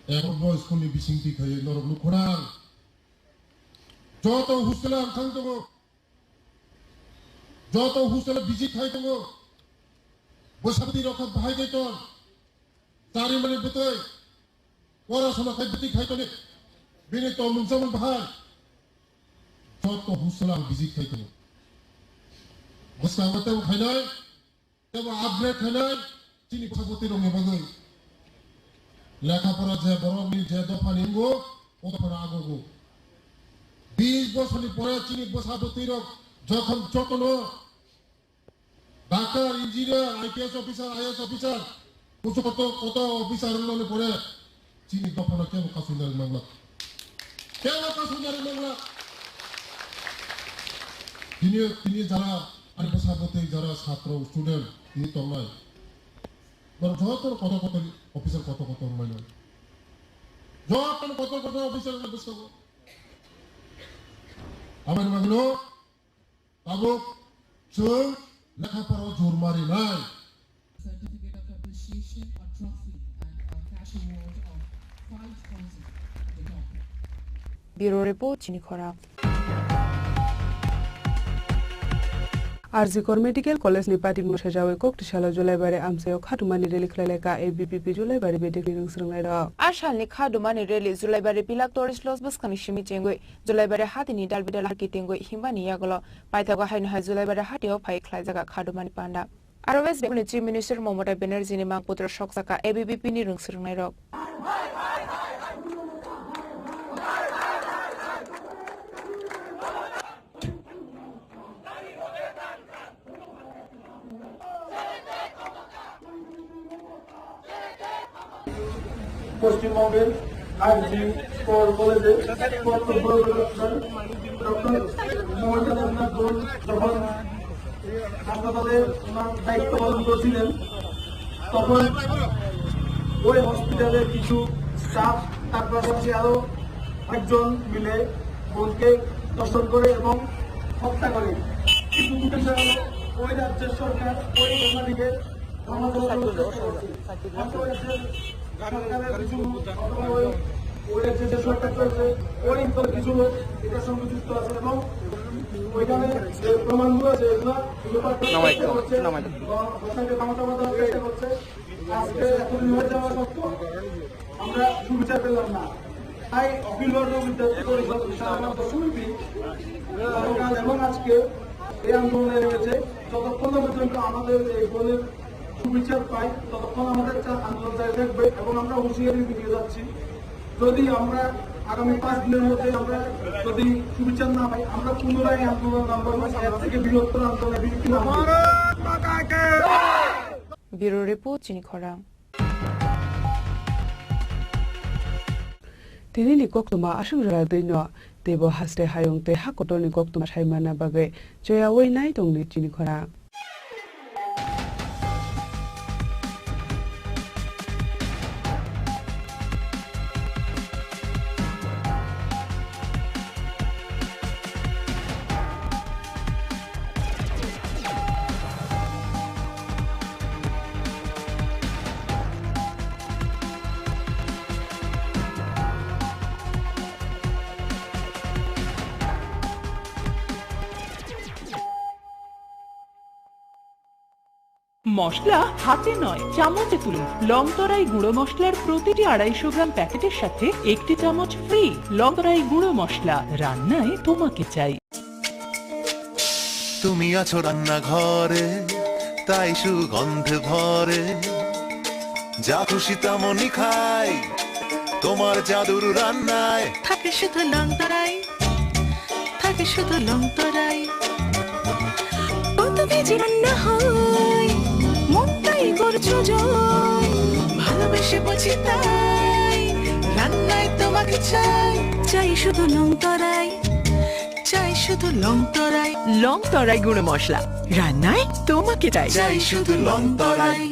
ekor bo school ni bisingtwi khaiwi norok nukho nang. Joto hostel ang thang tongo, joto hostel visit khai tongo, bwsabwtwi rok kha bahai kaitor, charimani bwtwi. Pora sona khai biti khai toni. Bini tongmung chamung bahai. Joto hostel ang visit khai toni. Bwskango tebo khainai, tebo upgrade khainai, chini bwsabwtwi rokni bagwi. Lekha pora je borok ni je dopha ni wngo, o dopha no agogo. Bis bosor ni pore chini bwsabwtwi rok jokhon jotono Doctor, engineer, I P S officer, I A S officer, kuchu koto, koto officer wngmani pore chini dophano kebo kasui nari mangla. Kebo kasui nari mangla. Tini, tini jara, ani bwsabwtwi jara satro, student, tini tongnai. Borok joto koto koto officer koto koto wngmani. Joto koto koto officer wngmani bwskango. Aboni bagwino Tabuk chwng lekha pora jor marinai. Certificate of Appreciation, a trophy and a cash award of five thousand. Bureau Report, Chini Khorang. R G Kar Medical College ni patimung sajawi kok tisalo Julaibari amchaio khatumani rally khlai lai ka A B P P Julaibari bedekni rwng swrwng lai rok. A salni khatumani rally Julaibari Pilak Tourist Lodge bwskangni simi chengwi Julaibari hatini dalbidal harki tingwi himbani yagulo paithago haino hai Julaibari hatio phai khlai jaga khatumani panda. Aro West Bengal ni Chief Minister Mamata Banerjee ni mangputro sok saka A B P P ni rwng swrwng lai rok. পশ্চিমবঙ্গের আরজি কর কলেজে কর্তব্যরত ডক্টর মমতা দেবনাথ গোল যখন হাসপাতালে ওনার দায়িত্ব পালন করছিলেন, তখন ওই হসপিটালের কিছু স্টাফ, তার পাশাপাশি আরো একজন মিলে বোনকে ধর্ষণ করে এবং হত্যা করে। কিন্তু দুঃখের বিষয় হলো, ওই রাজ্যের সরকার ওই ঘটনাটিকে থামাতে চেষ্টা করছে। হয়তো ওই রাজ্যের সরকারের কিছু লোক অথবা ওই, ওই রাজ্যের যে সরকার চলছে, ওই দলের কিছু লোক এটার সঙ্গে যুক্ত আছে এবং ওইখানে যে প্রমাণগুলো আছে, এগুলো লোপাট করার চেষ্টা করছে বা ঘটনাকে থামাতে চেষ্টা করছে। আজকে এতদিন হয়ে যাওয়া সত্ত্বেও আমরা সুবিচার পেলাম না। তাই অখিল ভারতীয় বিদ্যার্থী পরিষদ সারা ভারত সমিতি গতকাল এবং আজকে এই আন্দোলনে নেমেছে। যতক্ষণ না পর্যন্ত আমাদের এই বোনের সুবিচার পাই, ততক্ষণ আমাদের চা-, আন্দোলন জারি থাকবে এবং আমরা হুঁশিয়ারি দিয়ে যাচ্ছি, যদি আমরা আগামী পাঁচ দিনের মধ্যে আমরা যদি সুবিচার না পাই, আমরা পুনরায় আন্দোলন নামবো এবং এর থেকে বৃহত্তর আন্দোলনে বিচ্ছিন্ন হবো। Bureau Report, Chini Khorang. Tini ni koktwma aswk jora twi no, teibo haste hayung tei ha kotor ni koktwma sai manna bagwi choyaui nai tong di chini khorang. মশলা হাতে নয়, চামচে তুলুন। লং তরাই গুঁড়ো মশলার প্রতিটি আড়াইশো গ্রাম প্যাকেটের সাথে একটি চামচ ফ্রি। লং তরাই গুঁড়ো মশলা, রান্নায় তোমাকে চাই। তুমি আছো রান্নাঘরে, তাই সুগন্ধে ভরে। যা খুশি তেমনই খাই, তোমার জাদুর রান্নায়। থাকে শুধু লং তরাই, থাকে শুধু লং তরাই। কত ভেজে রান্না হয়, মনটাই করছো জয়। ভালোবেসে বলছি তাই, রান্নায় তোমাকে চাই। চাই শুধু লং তরাই, চাই শুধু লং তরাই। লং তরাই গুঁড়ো মশলা, রান্নায় তোমাকে চাই। চাই শুধু লং তরাই।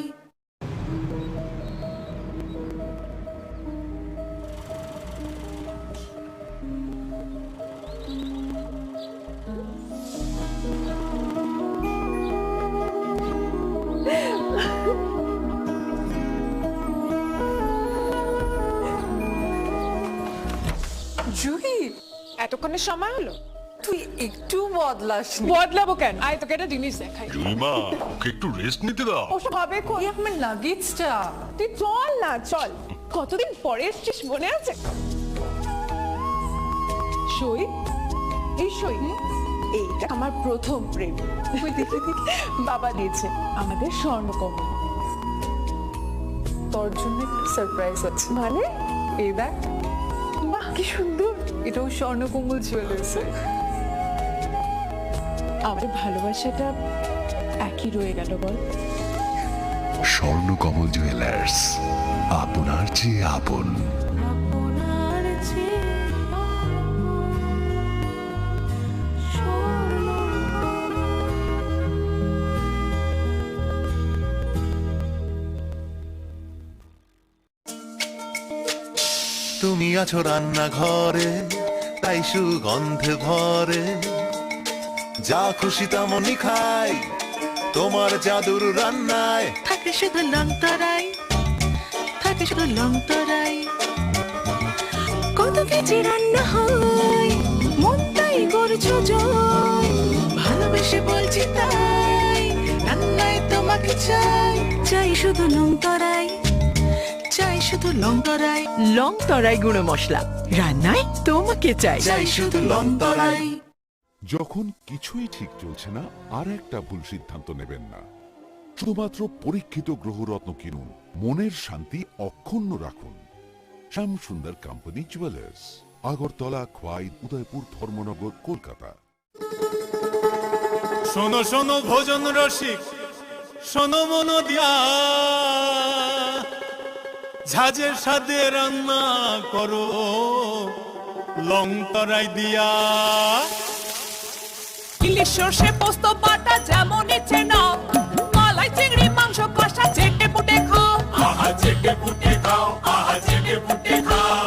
জুহি, এতক্ষণে সময় হলো? তুই একটু বদলাসনি। বদলাবো কেন? আয়, তোকে একটা জিনিস দেখাই। জুইমা, ওকে একটু রেস্ট নিতে দাও। ওসব হবে কই? এই আমার লাগেজটা। তুই চল না, চল। কতদিন পরে এসছিস, মনে আছে? সই, এই সই, এইটা আমার প্রথম প্রেম। বাবা দিয়েছে আমাদের স্বর্ণকমল। তোর জন্য একটা সারপ্রাইজ আছে। মানে? এই দেখ। বাহ, কি সুন্দর। এটাও স্বর্ণকমল জুয়েলার্সের। আমাদের ভালোবাসাটা একই রয়ে গেল, বল? স্বর্ণকমল জুয়েলার্স, আপনার চেয়ে আপন। তুমি আছো রান্নাঘরে, তাই সুগন্ধে ভরে। যা খুশি তেমনই খাই, তোমার জাদুর রান্নায়। থাকে শুধু লং তরাই, থাকে শুধু লং তরাই। কত ভেজে রান্না হয়, মনটাই করছো জয়। ভালোবেসে বলছি তাই। চাই, চাই শুধু লং তরাই, চাই শুধু লং তরাই। লং তরাই গুঁড়ো মশলা, রান্নায় তোমাকে চাই। চাই শুধু লং তরাই। যখন কিছুই ঠিক চলছে না, আর একটা ভুল সিদ্ধান্ত নেবেন না। শুধুমাত্র পরীক্ষিত গ্রহরত্ন কিনুন, মনের শান্তি অক্ষুণ্ণ রাখুন। শ্যাম সুন্দর কোম্পানি জুয়েলার্স, আগরতলা, খোয়াই, উদয়পুর, ধর্মনগর, কলকাতা। শোনো শোনো ভোজন রসিক, শোনো মন দিয়া, ঝাঁঝের স্বাদে রান্না করো লং তরাই দিয়া। ইলিশ সর্ষে পোস্ত বাটা যেমন ইচ্ছে নাও, মালাই চিংড়ি মাংস কষা চেটে পুটে খাও। আহা চেটে পুটে খাও, আহা চেটে পুটে খাও।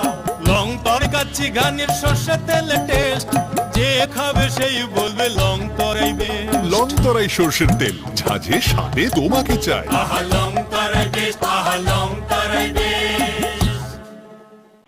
লং তরাই কাচ্চি ঘানির সর্ষে তেলে টেস্ট, যে খাবে সেই বলবে লং তরাই বেশ। লং তরাই সর্ষের তেল, ঝাঁঝে স্বাদে তোমাকে চাই। আহা লং তরাই বেশ, আহা লং তরাই বেশ।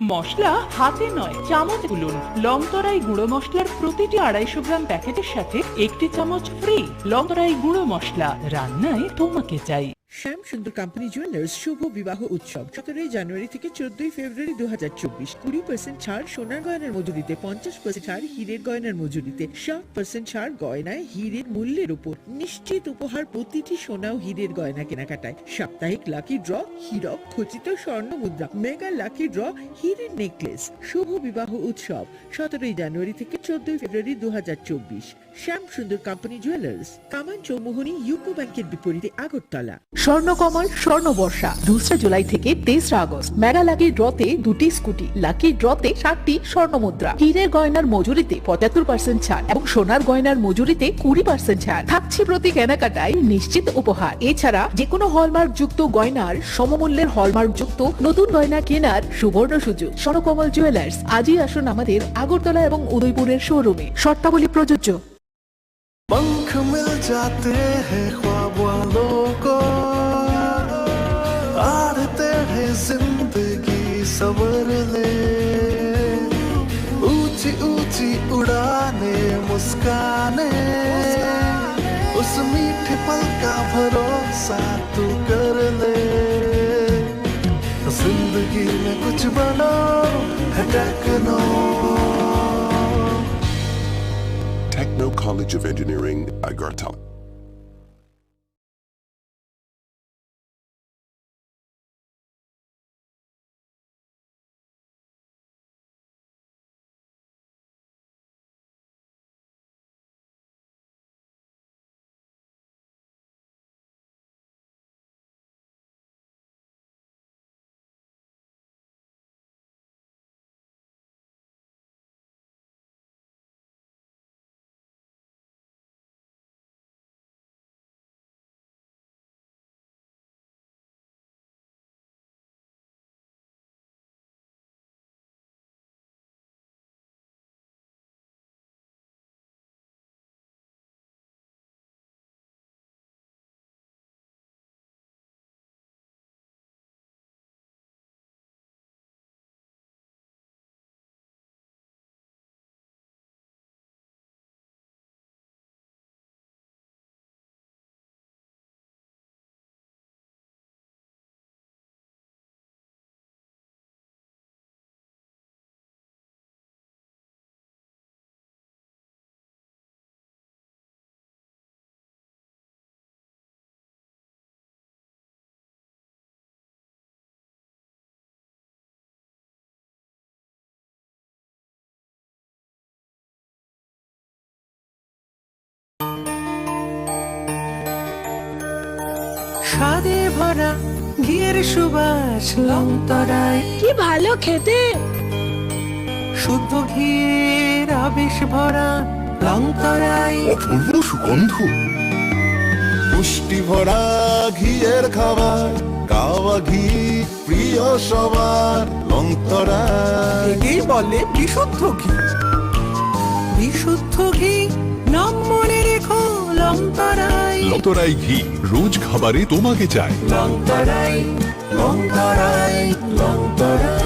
মশলা হাতে নয়, চামচ তুলুন। লং তরাই গুঁড়ো মশলার প্রতিটি আড়াইশো গ্রাম প্যাকেটের সাথে একটি চামচ ফ্রি। লং তরাই গুঁড়ো মশলা, রান্নায় তোমাকে চাই। শ্যাম সুন্দর কোম্পানি জুয়েলার্স শুভ বিবাহ উৎসব সতেরোই জানুয়ারি থেকে চোদ্দই ফেব্রুয়ারি দু হাজার চব্বিশ। কুড়ি পার্সেন্ট ছাড় সোনার গয়নার মজুরিতে, পঞ্চাশ পার্সেন্ট ছাড় হীরের গয়নার মজুরিতে, ষাট পার্সেন্ট ছাড় গয়নায় হীরের মূল্যের উপর। নিশ্চিত উপহার প্রতিটি সোনা ও হীরের গয়না কেনাকাটায়। সাপ্তাহিক লাকি ড্র, হীরক খচিত স্বর্ণ মুদ্রা, মেগা লাকি ড্র, হীরের নেকলেস। শুভ বিবাহ উৎসব সতেরোই জানুয়ারি থেকে চোদ্দই ফেব্রুয়ারি দু হাজার চব্বিশ। শ্যাম সুন্দর কোম্পানি জুয়েলার্স, কামান চৌমুহনী ইউকো ব্যাংকের বিপরীতে আগরতলা। স্বর্ণকমল স্বর্ণ বর্ষা, দুসরা জুলাই থেকে তেসরা আগস্ট। মেগা লাকি ড্রতে দুটি স্কুটি, লাকি ড্রতে সাতটি স্বর্ণ মুদ্রা, হীরের গয়নার মজুরিতে পঁচাত্তর পার্সেন্ট ছাড় এবং সোনার গয়নার মজুরিতে কুড়ি পার্সেন্ট ছাড় থাকছে। প্রতি কেনাকাটায় নিশ্চিত উপহার। এছাড়া যে কোনো হলমার্ক যুক্ত গয়নার সমমূল্যের হলমার্ক যুক্ত নতুন গয়না কেনার সুবর্ণ সুযোগ। স্বর্ণকমল জুয়েলার্স, আজই আসুন আমাদের আগরতলা এবং উদয়পুরের শোরুমে। শর্তাবলী প্রযোজ্য। पंख मिल जाते हैं ख्वाब वालों को, आड़ते हैं जिंदगी सवर ले। ऊंची ऊंची उड़ाने, मुस्काने, उस मीठे पल का भरोसा तू कर ले। जिंदगी में कुछ बनो है techno. Techno College of Engineering, Agartala. স্বাদে ভরা ঘিয়ের সুবাস লং তরাই। কি ভালো খেতে! শুদ্ধ ঘিয়ের আবেশ ভরা লং তরাই। অপূর্ব সুগন্ধ। পুষ্টি ভরা ঘিয়ের খাবার, গাওয়া ঘি প্রিয় সবার লং তরাই। একেই বলে বিশুদ্ধ ঘি। বিশুদ্ধ ঘি, নাম মনে রেখো লং তরাই। লং তরাই ঘি, রোজ খাবারে তোমাকে চাই। লং তরাই, লং তরাই, লং তরাই।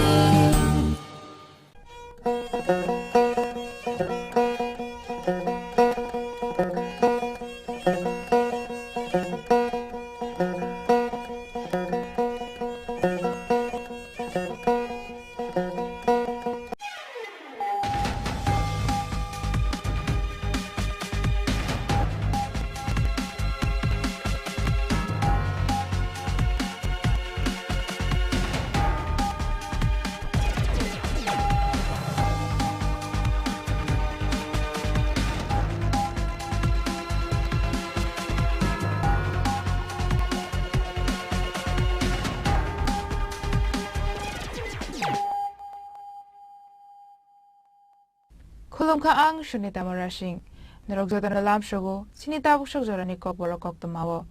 Tongkha ang Sunita Murasing. Norok jotono lamsogo chini tabuk sok jorani kokborok koktwmao.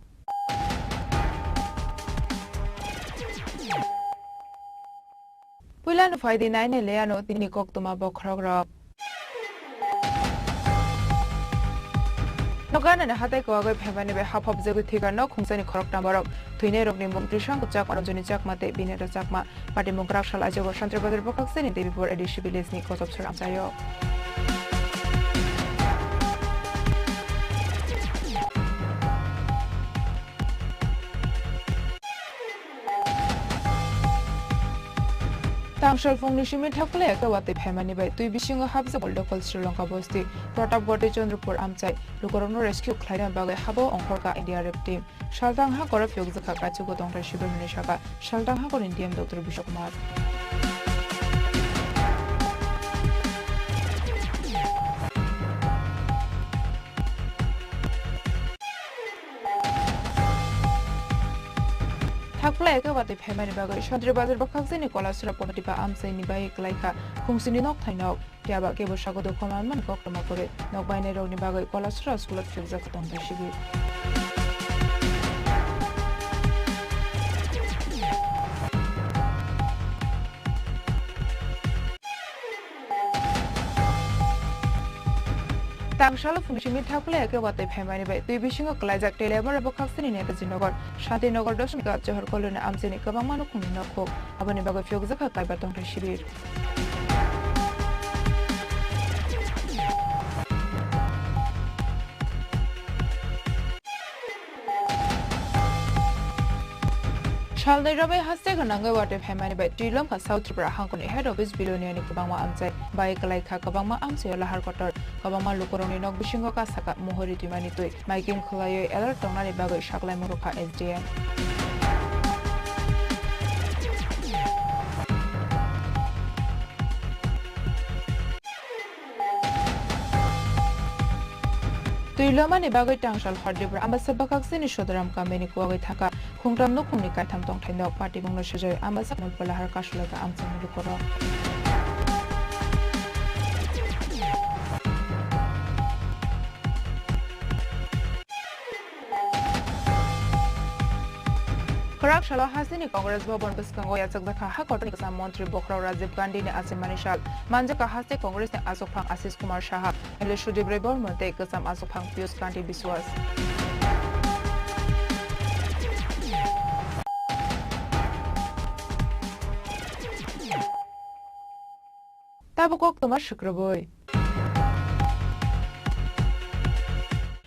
Puilano phaidi nainai leyano tini koktwma bokhorokrok. Noganani hatai kwagwi phaimani bai haphopjagwi thwikha nok khungsani khoroktham borok. Thwinairokni mung Trishanku Chakma, Ranjani Chakma tei Bineta Chakma. Patimung kwrak sal aijago Santri Bazar bwkhaksani Debipur A D C village ni Kochopsora amchaio. Tangsal phungni simi thakle eke watwi phaimani bai twi bisingo hapjak Old Local Sri Lanka bosti Pratapgarh tei Chandrapur amchai lukurokno rescue khlaina bagwi habo ongkhorkha N D R F team. Saltang hakoro phiyokjakha kaichukgo tongthai sibirmani saka Saltang hakorni D M Doctor Bishwa Kumar. Thakpla eke watwi phaimani bagwi Santri Bazar bwkhaksini Kolasora Pomatipa amchaini bai kwlaikha khungsini nok thainok. Phiya ba kebo sago dukho manmani koktwma kwrwi. Nok bainairokni bagwi Kolasora school-o phiyokjak tongthai sibir. Tangsalo phungni simi thakle eke watwi phaimani bai twi bisingo kwlaijak Telemara bwkhaksini Netaji Nagar, Shanti Nagar, Dosmika, Johor Colony amchaini kwbangma nukhungni nokhuk. Aboni bagwi phiyokjakha kaiba tongthai sibir. Salnwi romwi haste gwnangwi watwi phaimani bai twi lomkha South Tripura hangkoni head office Biloniani kwbangma amchai bai kwlaikha kwbangma amchaio lahar kotor. Kwbangma lukurokni nok bisingo kasaka muhuri twimani twi. Maiking khwlaiwi alert tongnani bagwi saklaimung rwkha S D M. Twi lomani bagwi Tangsal Hardipur Ambasa bwkhaksini Sodaram kamini kuwagwi thangkha khungtam nukhungni kaitham tongthai nok. Patimungno sujai Ambasa Mulpalahar Kasulaka amchaini lukurok. Kwrak salo hasteni Congress Bhavan bwskango yachakjakha ha kotorni kwcham montri bokhorok Rajiv Gandhini achimani sal. Manjakha haste Congressni achukphang Ashish Kumar Saha, M L A Sudip Roy Barman tei kwcham achukphang Piyush Kanti Biswas. Tabuk koktwma swkrwbwi.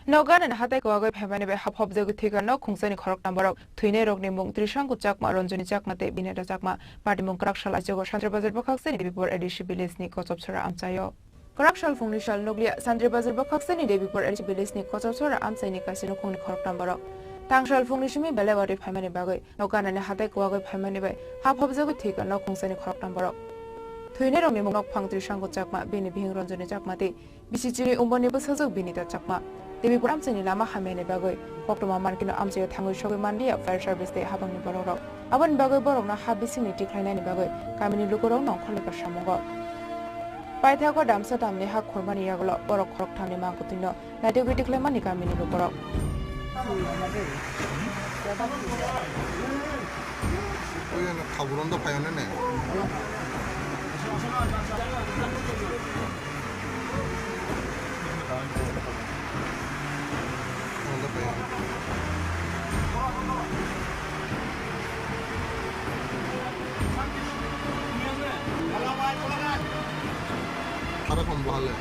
Noganani hatai kwagwi phaimani bai haphopjagwi thwikha nok khungsani khoroktham borok. Thwinairokni mung Trishanku Chakma, Ranjani Chakma tei Bineta Chakma. Patimung kwrak sal aijago Santri Bazar bwkhaksani Debipur A D C village ni Kochopsora amchaio. Kwrak sal phungni sal nukliya Santri Bazar bwkhaksani Debipur A D C village ni Kochopsora amchaini kaisa nukhungni khoroktham borok. Tangsal phungni simi belai watwi phaimani bagwi Noganani hatai kwagwi phaimani bai haphopjagwi thwikha nok khungsani khoroktham borok. Thwinairokni mung nokphang Trishanku Chakma, bini bihik Ranjani Chakma tei bisi chini umboni bwsajwk Binita Chakma. Debipur amchaini lama hamyani bagwi koktwma mankino amchaio thangwi sogwi manliya fire service tei habangni borokrok. Aboni bagwi borokno ha bisingni tikhlainani bagwi kamini lukurokno ongkhorlika samungo. Paithago damsa damni ha khurmani yagulo borok khorokthamni mangkwtwino naitugwi tikhlaimani kamini lukurok. Oye, no, khaburon do phayo ne ne. Khaburon do phayo. Khara kham bahale.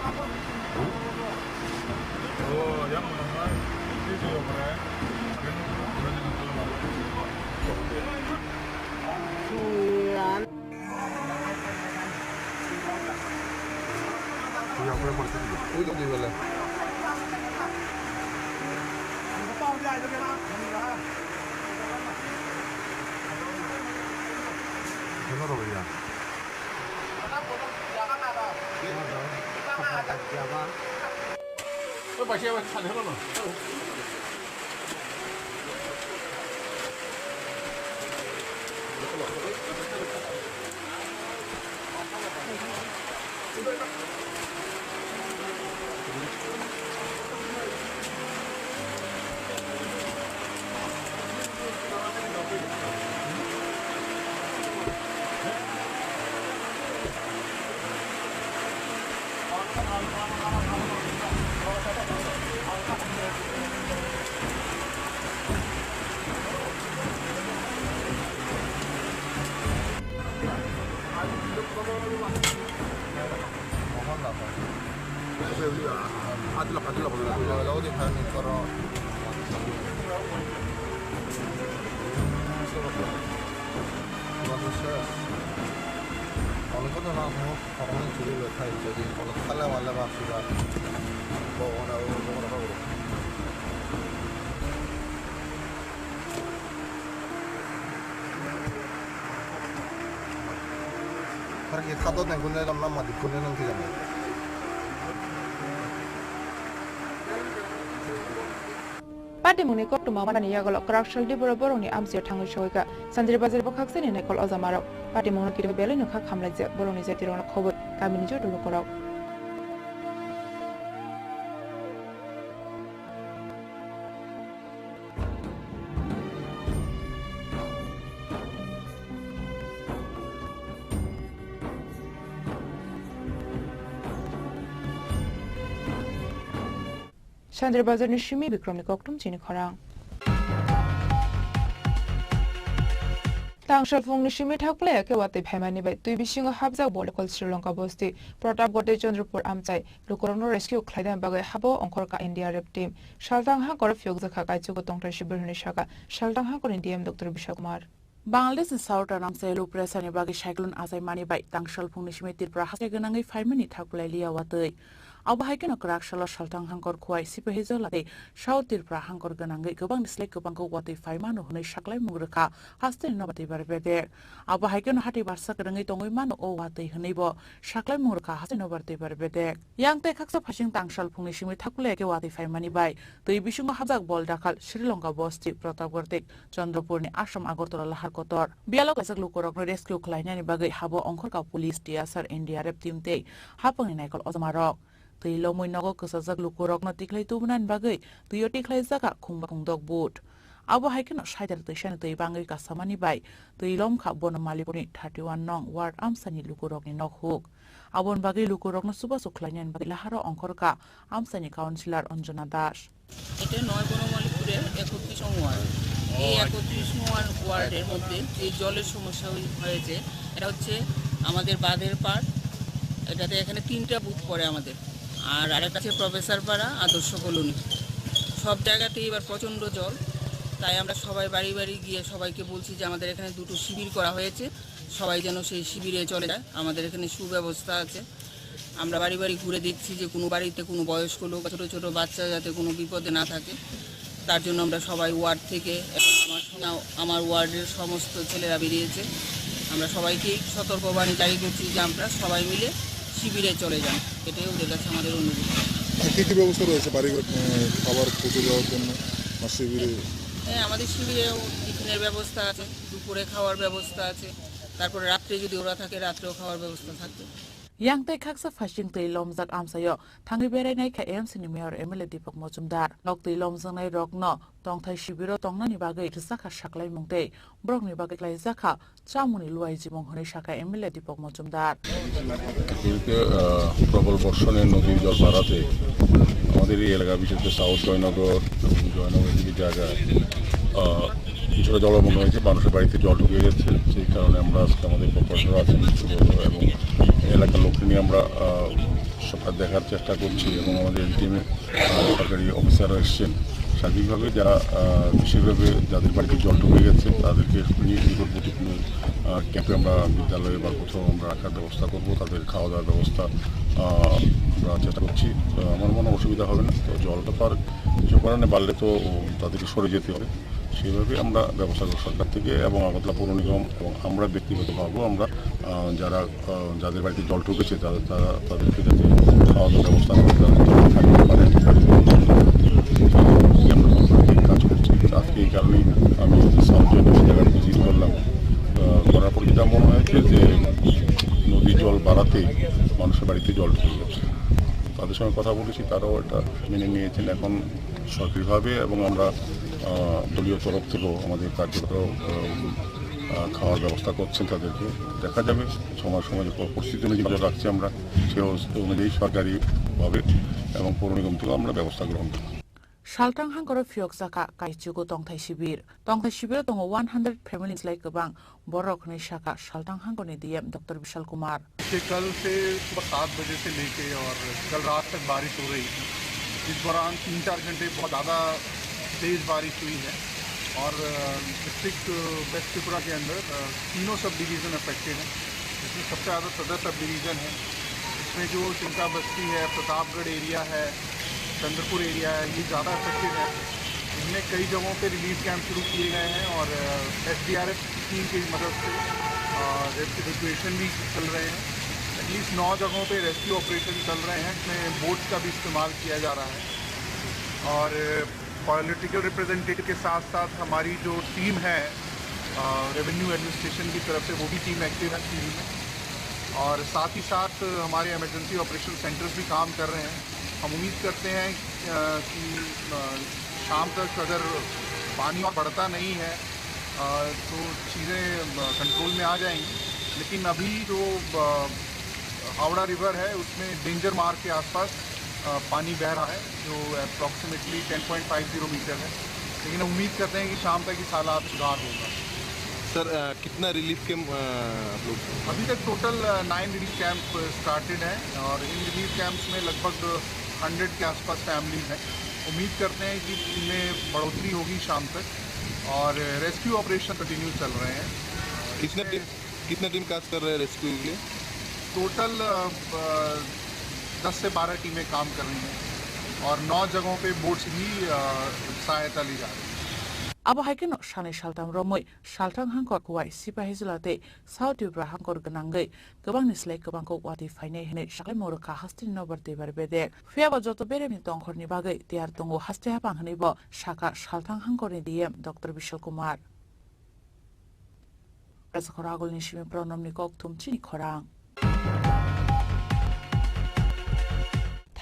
Kono na mo, kono na chuli lo thai, jadi kono kala wala ba sudah. Bo ona, bo ona, bo ona. Har ki khato nang kunde lam lam mati kunde nang ki jani. Patimungni koktwma manani yagulo kwrak saldi borok borokni amchaio thangwi soika. Sanjri Bazar bwkhaksani naikol ojamarok. Patimungno kiriwi belai nokha khamlaijak borokni jatirokno khobor kamini joto lukurok. Sanjra Bazarni simi Bikramni koktwma chini khorang. Tangsalphungni simi thakle khe watwi phaimani bai twi bisingo hapjak Bolekol Sri Lanka bosti Pratapgarh tei Chandrapur amchai lukurokno rescue khlaina bagwi habo ongkhorkha N D R F team. Salthang hangkoro phiyokjakha kaichugo tongthai sibir hwnwi sakha Salthang hangkorni D M Doctor Bishal Kumar. Bangladeshni Southern amchai low pressure ni bagwi cyclone achaimani bai tangsalphungni simi Tripura haste gwnangwi phaimani thakle liya watwi. Abo hai kheno kwrak salo Salthang hangkor Khowai Sipahijola tei South Tripura hangkor gwnangwi kwbangni slai kwbangkhe watwi phai mano hwnwi saklaimung rwkha hasteni nobar twi bar bedek. Abo hai kheno hati barsa kwrwngwi tongwi mano o watwi hwnwibo saklaimung rwkha hasteni nobar twi bar bedek. Yang tei khaksa phaising tangsalphungni simi thakle khe watwi phaimani bai twi bisingo hapjak Boldakhal, Sri Lanka bosti, Pratapgarh tei Chandrapurni Assam Agartala lahar kotor. Biyalo kaijak lukurokno rescue khlainani bagwi habo ongkhorkha police, T S R, N D R F team tei hapangni naikol ojamarok. Twi lomwi nogo kwchajak lukurokno tikhlai tubunani bagwi twio tikhlaijakha khungba khungdok boat. Abo hai kheno saitar twisani twi bangwi kasamani bai twi lomkha Bonomalipurni thirty one nong ward amsani lukurokni nokhuk. Aboni bagwi lukurokno chubachu khlainani bagwi laharo ongkhorkha amsani councillor Anjana Das. এটা নয় বনমালীপুরের একত্রিশ নং ওয়ার্ড। এই একত্রিশ নং ওয়ার্ড, ওয়ার্ডের মধ্যে যে জলের সমস্যা হই-, হয়েছে, এটা হচ্ছে আমাদের বাঁধের পাড়, এটাতে এখানে তিনটা বুথ পড়ে আমাদের, আর আরেকটা আছে প্রফেসর পাড়া, আদর্শ কলোনি। সব জায়গাতেই এবার প্রচণ্ড জল, তাই আমরা সবাই বাড়ি বাড়ি গিয়ে সবাইকে বলছি যে আমাদের এখানে দুটো শিবির করা হয়েছে, সবাই যেন সেই শিবিরে চলে যায়। আমাদের এখানে সুব্যবস্থা আছে। আমরা বাড়ি বাড়ি ঘুরে দেখছি যে কোনো বাড়িতে কোনো বয়স্ক লোক বা ছোটো ছোটো বাচ্চা যাতে কোনো বিপদে না থাকে, তার জন্য আমরা সবাই ওয়ার্ড থেকে এবং আমার সঙ্গে আমার ওয়ার্ডের সমস্ত ছেলেরা বেরিয়েছে। আমরা সবাইকেই সতর্কবাণী জারি করছি যে আমরা সবাই মিলে শিবিরে চলে যান, এটাই ওদের কাছে আমাদের অনুরোধ। আর কী কী ব্যবস্থা রয়েছে বাড়ি, উম, খাবার পৌঁছে দেওয়ার জন্য বা শিবিরে? হ্যাঁ, আমাদের শিবিরেও টিফিনের ব্যবস্থা আছে, দুপুরে খাওয়ার ব্যবস্থা আছে, তারপরে রাত্রে যদি ওরা থাকে, রাত্রেও খাওয়ার ব্যবস্থা থাকবে। Yang tei khaksa phaising twi lomjak amchaio thangwi berai naikha A M C ni mayor M L A Deepak Majumdar. Nok twi lomjaknai rokno tongthai sibiro tongnani bagwi rwchapkha saklaimung tei borokni bagwi klaijakha chamungni luaijimung hwnwi sakha M L A Deepak Majumdar. কালকে, আহ, প্রবল বর্ষণে নদীর জল বাড়াতে আমাদের এই এলাকা, বিশেষ করে সাউথ জয়নগর এবং জয়নগরের দিকে জায়গায়, আহ, কিছুটা জলমগ্ন হয়েছে, মানুষের বাড়িতে জল ঢুকে গেছে। সেই কারণে আমরা আজকে আমাদের কর্পোরেটর আছেন এবং এলাকার লোককে নিয়ে আমরা, আহ, সবটা দেখার চেষ্টা করছি এবং আমাদের এলটিএম এর, আহ, সরকারি অফিসাররা এসছেন। সার্বিকভাবে যারা, আহ, বিশেষভাবে যাদের বাড়িতে জল ঢুকে গেছে তাদেরকে নিয়ে নিকটবর্তী কোনো, আহ, ক্যাম্পে আমরা বিদ্যালয়ে বা কোথাও আমরা রাখার ব্যবস্থা করব, তাদের খাওয়া দাওয়ার ব্যবস্থা, আহ, আমরা চেষ্টা করছি। তো আমার মনে হয় অসুবিধা হবে না। তো জলটা তো আর কিছু করার নেই, বাড়লে তো তাদেরকে সরে যেতে হবে। সেইভাবে আমরা ব্যবস্থা করব সরকার থেকে এবং আগরতলা পৌর নিগম এবং আমরা ব্যক্তিগতভাবেও আমরা, আহ, যারা, আহ, যাদের বাড়িতে জল ঢুকেছে তারা, তারা, তাদেরকে যাতে খাওয়া দাওয়ার ব্যবস্থা করে, তারা যাতে থাকতে পারে। আমরা কাজ করছি। আজকে এই কারণেই আমি সাউথ জয়নগর জায়গাটা ভিজিট করলাম। আহ, করার পর যেটা মনে হয়েছে যে নদীর জল বাড়াতে মানুষের বাড়িতে জল ঢুকে যাচ্ছে। তাদের সঙ্গে কথা বলেছি, তারাও এটা মেনে নিয়েছেন। এখন সরকারিভাবে এবং আমরা, আহ, দলীয় তরফ থেকেও আমাদের কার্যকর, আহ, আহ, খাওয়ার ব্যবস্থা করছেন তাদেরকে। দেখা যাবে সময় সময় যে পরিস্থিতি অনুযায়ী নজর রাখছি আমরা, সে অনুযায়ী সরকারিভাবে এবং পৌর নিগম থেকেও আমরা ব্যবস্থা গ্রহণ করব। Salthang hangkoro phiyokjakha kaichugo tongthai sibir. Tongthai sibiro tongo one hundred family slai kwbang borok hwnwi sakha Salthang hangkorni D M Doctor Bishal Kumar. कि कल से सुबह सात बजे से लेके और कल रात तक बारिश हो रही थी। इस दौरान तीन चार घंटे बहुत ज़्यादा तेज़ बारिश हुई है और, अ, डिस्ट्रिक्ट वेस्ट त्रिपुरा के अंदर, अ, तीनों सब डिवीज़न अफेक्टेड हैं। सबसे ज़्यादा सदर सब डिवीज़न है। इसमें जो चिंता बस्ती है, प्रतापगढ़ एरिया है, चंद्रपुर एरिया है, ये ज़्यादा अफेक्टेड है। इनमें कई जगहों पे रिलीफ कैंप शुरू किए गए हैं और एसडीआरएफ टीम की मदद से रेस्क्यू ऑपरेशन भी चल रहे हैं। एटलीस्ट नौ जगहों पे रेस्क्यू ऑपरेशन चल रहे हैं, इसमें बोट्स का भी इस्तेमाल किया जा रहा है। और पॉलिटिकल रिप्रेजेंटेटिव के साथ साथ हमारी जो टीम है रेवेन्यू एडमिनिस्ट्रेशन की तरफ से, वो भी टीम एक्टिव है फील्ड में। और साथ ही साथ हमारे इमरजेंसी ऑपरेशन सेंटर्स भी काम कर रहे हैं। हम उम्मीद करते हैं अ, कि अ, शाम तक अगर पानी और बढ़ता नहीं है अ, तो चीज़ें कंट्रोल में आ जाएंगी। लेकिन अभी जो अ, हावड़ा रिवर है, उसमें डेंजर मार्क के आसपास अ, पानी बह रहा है, जो approximately ten point five zero metre है। लेकिन हम उम्मीद करते हैं कि शाम तक इस हालात सुधार होगा। सर, अ, कितना रिलीफ कैंप, अ, आप लोग? अभी तक टोटल अ, नाइन रिलीफ कैंप स्टार्टेड हैं और इन रिलीफ कैंप्स में लगभग हंड्रेड के आसपास फैमिलीज हैं। उम्मीद करते हैं कि इनमें बढ़ोतरी होगी शाम तक और रेस्क्यू ऑपरेशन कंटिन्यू चल रहे हैं। कितने इसमें टीम, कितने टीम काज कर रहे हैं रेस्क्यू के लिए? टोटल अ, अ, दस से बारह टीमें काम कर रही हैं और नौ जगहों पे बोट्स भी अ, सहायता ली जा रही है। Abo hai kheno salnwi saltham romwi salthang hangkor kuwai sipahi jwla tei South Tripura hangkor gwnangwi kwbangni slai kwbang kok watwi phainai hwnwi saklaimung rwkha hasteni nobar twibari bedek. Phiyaba joto beremni tongkhorni bagwi tiyar tongo haste haphang hwnwibo sakha salthang hangkorni D M Doctor Bishal Kumar. Kaisa khorang agulni simi Pranamni kokthum chini khorang.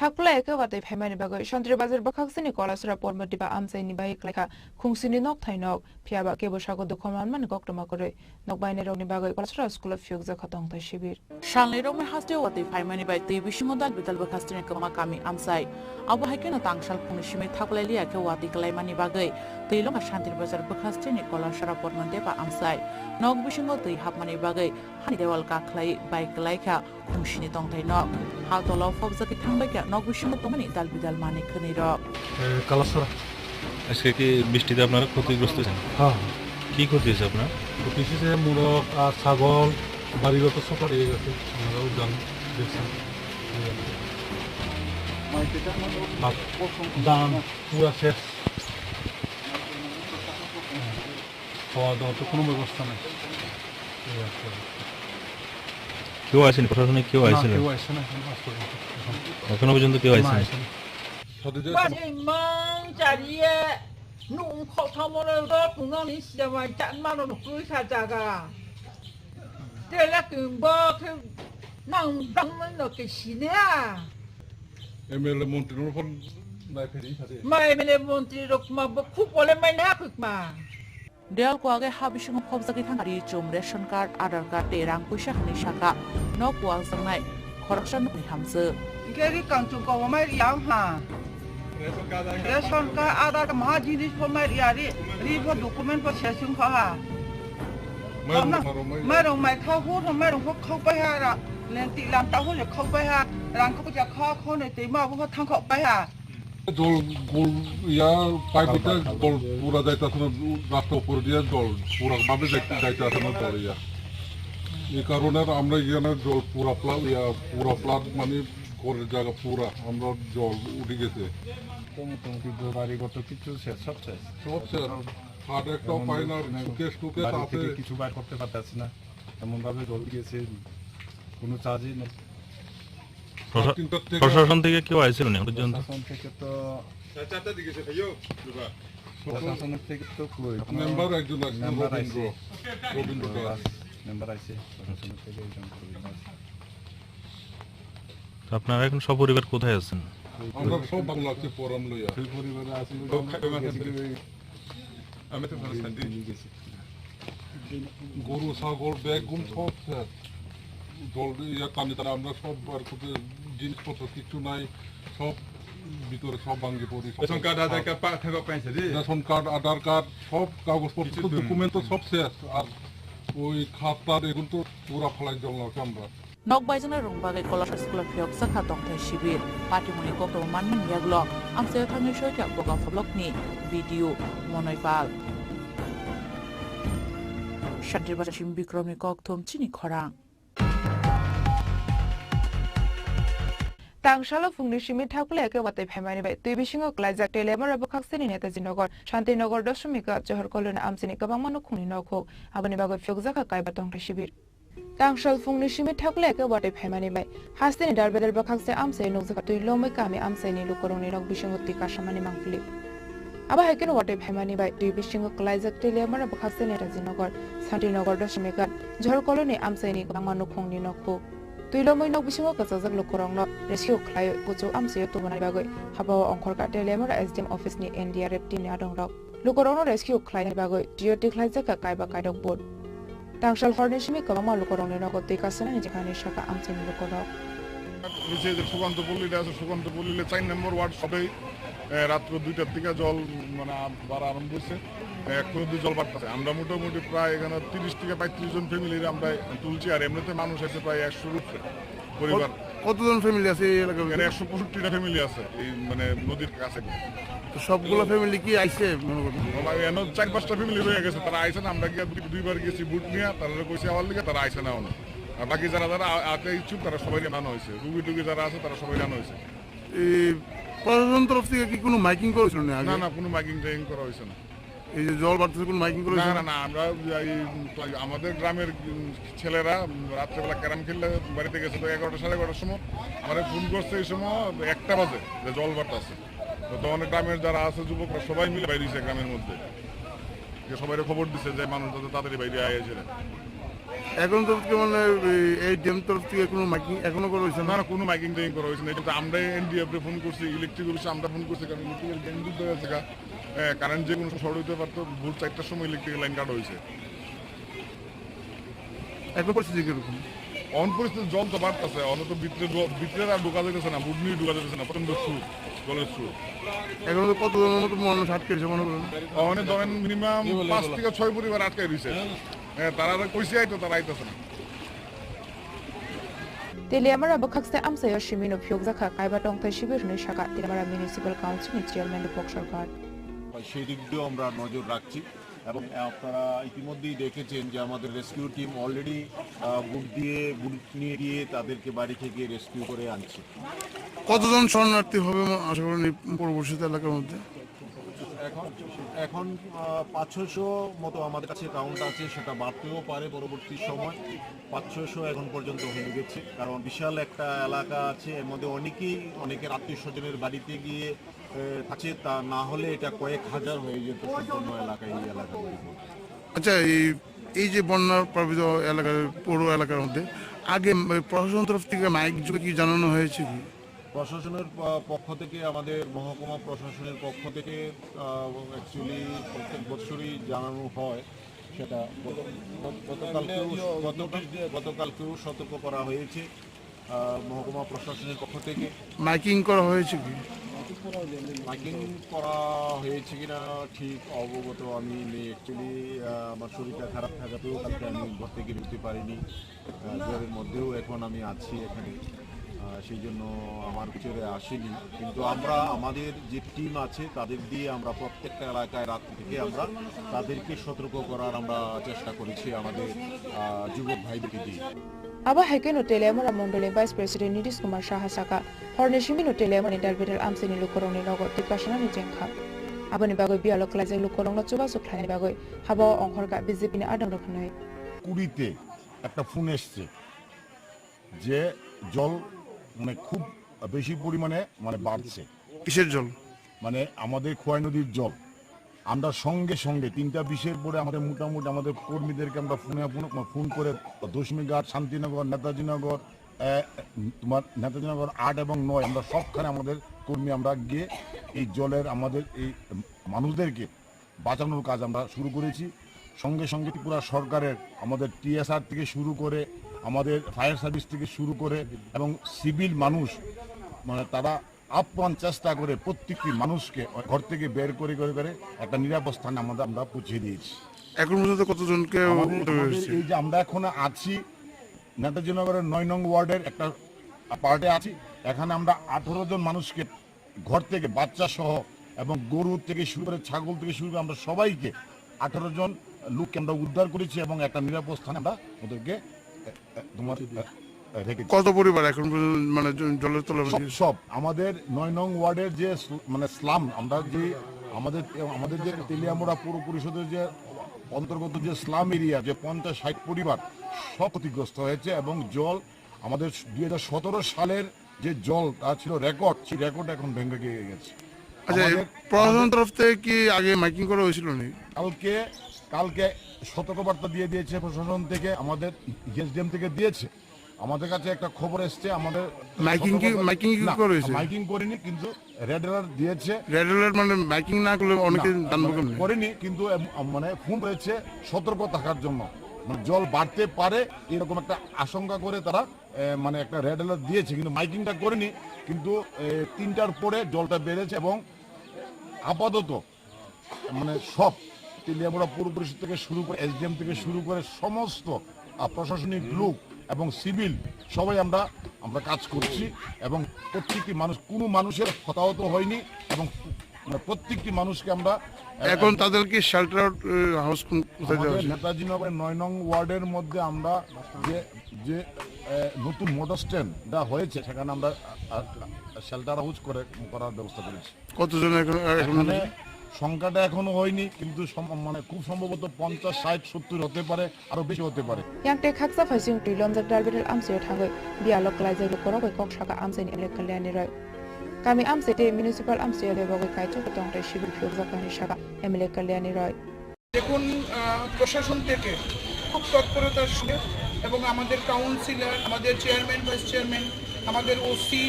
Thaklai khe watwi phaimani bagwi Santri Bazar bwkhaksini Kolasora Pormoti ba amchaini bai klaikha khungsini nok thai nok, phiyaba kebo sago dukho manmani koktwma kwrwi. Nok bainairokni bagwi Kolasora school-o phiyokjakha tongthai sibir. Salnwi romwi hasteo watwi phaimani bai twi bisingo dal bidal bwkhaksini kwbangma kami amchai. Abo hai kheno tangsal phungni simi thaklai liya khe watwi kwlaimani bagwi twi lokha Santri Bazar bwkhaksini Kolasora Pormoti ba amchai. Nok bisingo twi hapmani bagwi hani dewal kakhlai bai kwlaikha khungsini tongthai nok. Hal tola o phobjagwi thangbaikha nok bisingo tongmani dal bidal manwi khwnwi rok. এ, কালাসরা। আজকে কি বৃষ্টিতে আপনারা ক্ষতিগ্রস্ত হয়েছেন? হ্যাঁ, হ্যাঁ। কি ক্ষতি হয়েছে আপনার? ক্ষতি হয়েছে যে মোরগ আর ছাগল, বাড়িঘর তো সব হারিয়ে গেছে। আপনারাও জানেন, দেখছেন। আর ধান পুরা শেষ। খাওয়া দাওয়ার তো কোনো ব্যবস্থা নাই। এই আর কি। কেউ আসেনি? প্রশাসনে কেউ না, আসেনি? কেউ আসে না এখন আজ পর্যন্ত। এখনো পর্যন্ত কেউ না, আসেনি? আসেনি। Mani mang chariye, nung khok thamo no do, tungno ni sida mai chan mano no kui kha jaga. Tela tung bo khe nang dang man no ke sine ha. MLA মন্ত্রী রূপন নাই ফেরি সাথে। Ma M L A montri rok ma bo khub ole mai na khuk ma. Dewal kuwagwi ha bisingo phobjagwi thangkha ri chum, ration card, Aadhaar card tei rang puisa hwnwi sakha. Nok kuwakjaknai khoroksa nokni hamjwk. Hwnkhe ri kangchung kobo mai riya wng ha. Ration card, Aadhaar card, maha jinis pho mai riya ri, ri pho document pho se sung kha ha. Mairung, mairung mai riya. Mairung mai kha, hur pho mairung pho khok pai ha ra, lenti lam ta hur khok pai ha, rang khok ja kha, khonoi tei ma bo thang khok pai ha. জল গোল ইয়া পাইপ হতে জল পুরা যাইতাছে না, রাস্তা উপরে দিয়ে জল পুরা ভাবে যাই-, যাইতাছে না জল ইয়া। এই কারণে আমরা এখানে জল পুরা প্লা-, ইয়া পুরা ফ্লাড মানে ঘরের জায়গা পুরা আমরা জল উঠে গেছে। তো মোটামুটি ঘর বাড়ি ঘর তো কিছু শেষ, সব শেষ। সব শেষ। খাট একটাও পাই না, সুকেশ টুকেশ বাড়ি আছে। থেকে কিছু বার করতে পারতেছি না, এমন ভাবে জল গেছে, কোনো চার্জই নেই। প্রশা-, প্রশাসন থেকে কেউ আইছিল না এখন পর্যন্ত? প্রশাসন থেকে তো, প্রশাসন থেকে তো কই, মেম্বার একজন আছে, মেম্বার রবীন্দ্র, আইছে। রবীন্দ্র দাস। মেম্বার আইছে, প্রশাসন থেকে একজন রবীন্দ্র দাস। তো আপনারা এখন সপরিবার কোথায় আছেন? আমরা সব বাংলা আছি, ফোরাম লইয়া। সেই পরিবারে আছি, ওই আমি তো ভালো শান্তি। গরু, ছাগল, বেগুন সব শেষ। জল ইয়া টানি টানি আমরা সব বার করতে জিনিসপত্র কিচ্ছু নাই, সব ভিতরে সব ভাঙে পড়ে। রেশন কার্ড, আধার কার্ড, পা-, থাকা পাইছে রে। রেশন কার্ড, আধার কার্ড, সব কাগজপত্র, কিছু তো ডকুমেন্ট তো সব শেষ। আর ওই খাতা এগুলো তো পুরা ফালাই জল আমরা। Nok baijaknai rok bagwi Kolasa school-o phiyokjak kha tongthai shibir. Patimoni koktwma manmani yagulo amchaio thangwi soikha Bogapha blockni B D O Monoi Pal. Santri Bazar simi Bikromni kokthum chini khorang. Tangsalo phungni simi thaklai khe watwi phaimani bai twi bisingo klaijak Teliamura bwkhakseni Netaji Nagar, Shanti Nagar, Dosomika, Johor Colony amchaini kwbangma nukhungni nokhuk. Aboni bagwi phiyokjakha kaiba tongthai shibir. Tangsal phungni simi thaklai khe watwi phaimani bai hasteni Darbedar bwkhakse amchai nukjakha twi lomwi kami amchaini lukurokni nok bisingo twi kasamani mangpili. Abo hai kheno watwi phaimani bai twi bisingo klaijak Teliamura bwkhakseni Netaji Nagar, Shanti Nagar, Dosomika, Johor Colony amchaini kwbangma nukhungni nokhuk. Twi lomwi nok bisingo kwchajak lukurokno rescue khlaiwi kuchuk amchaio tubunani bagwi habao ongkhorkha Teliamura S D M office ni N D R F team ni adongrok. Lukurokno rescue khlainani bagwi twiwi tikhlaijak kha kaiba kairok boat. Tangsal horni simi kwbangma lukurokni nogo twi kasanani jekani saka amchaini lukurok. নিচে যে সুকান্তপল্লীটা আছে, সুকান্তপল্লীতে চার নম্বর ওয়ার্ড সবেই, এ, রাত্র দুইটার দিকে জল, মানে, আ-, বাড়া আরম্ভ হয়েছে। এ, এক পর্যন্ত জল বাড়তেছে। আমরা মোটামুটি প্রায় এখানে তিরিশ থেকে পঁয়ত্রিশ জন ফ্যামিলির আমরা তুলছি, আর এমনিতে মানুষ আছে প্রায় একশোর উপরে পরিবার। কত-, কতজন ফ্যামিলি আছে এই এলাকার ভিতরে? এখানে একশো পঁয়ষট্টিটা ফ্যামিলি আছে এই, মানে, নদীর কাছে। তো সবগুলো ফ্যামিলি কি আইছে মনে করেন? বাবা, এখানে চার পাঁচটা ফ্যামিলি রয়ে গেছে, তারা আইছে না, আমরা গিয়ে দুই-, দুইবার গেছি বুট নিয়ে, তারা কইছে আমার লিগে, তারা আইছে না অনেক। আর বাকি যারা যারা আ-, আতে ইচ্ছুক, তারা সবাই আনা হয়েছে। রুগী টুগী যারা আছে, তারা সবাই আনা হয়েছে। এই প্রশাসন তরফ থেকে কি কোনো মাইকিং করেছিল না আগে? না, না, কোনো মাইকিং টাইকিং করা হয়েছে না। এই যে জল বাড়তেছে, কোনো মাইকিং না, করেছিল না, না? না, আমরা এই আমাদের গ্রামের, উম, ছেলেরা, উম, রাত্রেবেলা ক্যারাম খেললে বাড়িতে গেছে, তো এগারোটা, সাড়ে এগারোটার সময় আমারে ফোন করছে, এই সময় একটা বাজে, যে জল বাড়তেছে। তো তখন গ্রামের যারা আছে যুবকরা সবাই মিলে বাইরে হয়েছে গ্রামের মধ্যে, যে সবাই খবর দিছে যে মানুষ যাতে তাড়াতাড়ি বাইরে আয় এসে। এখন তো কি মানে এই, এই ড্যাম তরফ থেকে কোনো মাইকিং এখনো করা হয়েছে না? না, না, কোনো মাইকিং টাইকিং করা হয়েছে না। এটা তো আমরাই এনডিএফ রে ফোন করছি, ইলেকট্রিক অফিসে আমরা ফোন করছি, কারণ ইলেকট্রিকের লাইন যুক্ত হয়ে গেছে গা। হ্যাঁ, কারেন্ট যে কোনো সময় শর্ট হইতে পারতো, ভোর চারটার সময় ইলেকট্রিকের লাইন কাটা হয়েছে। এখন পরিস্থিতি কিরকম? অন পরিস্থিতি জল তো বাড়তেছে, অন তো ভিতরে ঢো-, ভিতরে আর ঢোকা যাইতেছে না, বুট নিয়ে ঢোকা যাইতেছে না, প্রচন্ড সুর, জলের সুর। এখন তো কত জনের মতো মানুষ আটকে রয়েছে মনে করেন? অনে ধরেন মিনিমাম পাঁচ থেকে ছয় পরিবার আটকে রয়েছে। হ্যাঁ, তারা আর কইছে আইতো, তারা আইতেছে না। Teliamura bwkhakse amchaio simino phiyokjakha kaiba tongthai shibir hwnwi sakha Teliamura Municipal Council ni Chairman Rupak Sarkar. সেই দিক দিয়েও আমরা নজর রাখছি এবং আপনারা ইতিমধ্যেই দেখেছেন যে আমাদের রেস্কিউ টিম অলরেডি বুট দিয়ে, বুট নিয়ে গিয়ে তাদেরকে বাড়ি থেকে রেস্কিউ করে আনছে। কতজন শরণার্থী হবে ম-, আশা করেন এই পরবর্তীতে এলাকার মধ্যে? এখন, এখন, আহ, পাঁচ ছয়শো মতো আমাদের কাছে কাউন্ট আছে, সেটা বাড়তেও পারে পরবর্তী সময়। পাঁচ ছয়শো এখন পর্যন্ত হয়ে গেছে, কারণ বিশাল একটা এলাকা আছে, এর মধ্যে অনেকেই অনেকের আত্মীয় স্বজনের বাড়িতে গিয়ে, আহ, আছে, তা না হলে এটা কয়েক হাজার হয়ে যেত সম্পূর্ণ এলাকা, এই এলাকার মধ্যে। আচ্ছা, এই, এই যে বন্যা প্লাবিত এলাকার, পৌর এলাকার মধ্যে আগে, উম, প্রশাসন তরফ থেকে মাইক যোগে কি জানানো হয়েছে কি? প্রশাসনের প-, পক্ষ থেকে, আমাদের মহকুমা প্রশাসনের পক্ষ থেকে, আহ, অ্যাকচুয়ালি প্রত্যেক বছরই জানানো হয় সেটা। গত-, গত-, গতকালকেও, গত-, গতকালকেও সতর্ক করা হয়েছে, আহ, মহকুমা প্রশাসনের পক্ষ থেকে। মাইকিং করা হয়েছে কি? মাইকিং করা হয়েছে কিনা ঠিক অবগত আমি নেই। অ্যাকচুয়ালি, আহ, আমার শরীরটা খারাপ থাকাতেও কালকে আমি ঘর থেকে বেরোতে পারিনি। আহ, জ্বরের মধ্যেও এখন আমি আছি এখানে। আহ, সেই জন্য আমার ভিতরে আসেনি। কিন্তু আমরা আমাদের যে টিম আছে, তাদের দিয়ে আমরা প্রত্যেকটা এলাকায় রাত থেকে আমরা তাদেরকে সতর্ক করার আমরা চেষ্টা করেছি আমাদের, আহ, যুবক ভাইদেরকে দিয়ে। Abo hai kheno Teliamura Mondoli Vice President Nitish Kumar Saha saka, horni simi no Teliamura ni Darbedar amchaini lukurokni nogo twi kasanani chengkha. Aboni bagwi biyalo klaijak lukurokno chubachu khlainani bagwi habao ongkhorkha B J P ni adongrok hwnwi. কুড়িতে একটা ফোন এসছে যে জল মানে খুব বেশি পরিমাণে মানে বাড়ছে। কিসের জল? মানে আমাদের খোয়াই নদীর জল। আমরা সঙ্গে সঙ্গে তিনটা বিশের পরে আমাদের মোটামুটি আমাদের কর্মীদেরকে আমরা ফোনে ফোন, ফোন করে দশমীঘাট, শান্তিনগর, নেতাজিনগর, আহ, তোমার নেতাজিনগর আট এবং নয়, আমরা সবখানে আমাদের কর্মী আমরা গিয়ে এই জলের আমাদের এই মানুষদেরকে বাঁচানোর কাজ আমরা শুরু করেছি। সঙ্গে সঙ্গে ত্রিপুরা সরকারের আমাদের টিএসআর থেকে শুরু করে, আমাদের ফায়ার সার্ভিস থেকে শুরু করে এবং সিভিল মানুষ, মানে, তারা আপ্রাণ চেষ্টা করে প্রত্যেকটি মানুষকে ঘর থেকে বের করে, করে, করে একটা নিরাপদ স্থানে আমাদের, আমরা পৌঁছে দিয়েছি। এখন পর্যন্ত কতজনকে আমাদের, উদ্ধার আমাদের হয়েছে? এই যে আমরা এখন আছি নেতাজি নগরের নয় নং ওয়ার্ডের একটা পার্টে আছি, এখানে আমরা আঠারো জন মানুষকে ঘর থেকে বাচ্চা সহ এবং গরু থেকে শুরু করে, ছাগল থেকে শুরু করে আমরা সবাইকে, আঠারো জন লোককে আমরা উদ্ধার করেছি এবং একটা নিরাপদ স্থানে আমরা ওদেরকে, এ, এ, তোমার, এ, রেখেছি। কত পরিবার এখন পর্যন্ত মানে জ-, জলের তলে সব, রয়েছে? সব। আমাদের নয় নং ওয়ার্ডের যে স্ল-, মানে স্লাম, আমরা যে আমাদের, আমাদের যে তেলিয়ামুড়া পৌর পরিষদের যে অন্তর্গত যে স্লাম এরিয়া, যে পঞ্চাশ ষাট পরিবার, সব ক্ষতিগ্রস্ত হয়েছে এবং জল আমাদের দুই হাজার সতেরো সালের যে জল তা ছিল রেকর্ড, সেই রেকর্ড এখন ভেঙে গিয়ে গেছে। আচ্ছা, আমাদের, প্রশাসন আমাদের তরফ থেকে কি আগে মাইকিং করা হয়েছিল নি? কালকে, কালকে সতর্কবার্তা দিয়ে দিয়েছে প্রশাসন থেকে, আমাদের এসডিএম থেকে দিয়েছে। আমাদের কাছে একটা খবর এসছে, আমাদের মাইকিং কি, সতর্কবার্তা, মাইকিং কি না, করেছে? মাইকিং করেনি, কিন্তু রেড অ্যালার্ট দিয়েছে। রেড অ্যালার্ট মানে মাইকিং না করলে অনেকে না, জানবো মানে কেমনে? করেনি, কিন্তু এম-, মানে ফোন রয়েছে সতর্ক থাকার জন্য, মানে জল বাড়তে পারে এরকম একটা আশঙ্কা করে তারা, এ, মানে একটা রেড অ্যালার্ট দিয়েছে, কিন্তু মাইকিংটা করেনি। কিন্তু, এ, তিনটার পরে জলটা বেড়েছে এবং আপাতত মানে সব তেলিয়ামুড়া পৌর পরিষদ থেকে শুরু করে, এসডিএম থেকে শুরু করে সমস্ত, আহ, প্রশাসনিক লোক এবং সিভিল সবাই আমরা, আমরা কাজ করছি এবং প্রত্যেকটি মানুষ, কোনো মানুষের হতাহত হয়নি এবং মানে প্রত্যেকটি মানুষকে আমরা, আহ, এখন তাদের কি শেল্টার, আহ, হাউস কোন, কোথায় দেওয়া আমাদের হয়েছে? নেতাজি নগরের নয় নং ওয়ার্ডের মধ্যে আমরা যে, যে, আহ, নতুন মোটর স্ট্যান্ডটা হয়েছে সেখানে আমরা, আহ, আহ, শেল্টার হাউস করে, করার ব্যবস্থা করেছি। কতজন এখন, এখন এখানে সংখ্যাটা এখনো হয়নি, কিন্তু সম-, মানে খুব সম্ভবত পঞ্চাশ, ষাট, সত্তর হতে পারে, আরো বেশি হতে পারে। Yang tei khaksa phaising twi lomjak Darbiral amchaio thangwi biyalo kwlaijak lukurok bai kok saka amchaini M L A Kalyani Roy. Kami amchai tei municipal amchaio bebagwi kaichuk tong tei civil phiyokjak hwnwi saka M L A Kalyani Roy. দেখুন, আহ, প্রশাসন থেকে খুব তৎপরতার সঙ্গে এবং আমাদের কাউন্সিলর, আমাদের chairman, vice chairman, আমাদের ওসি,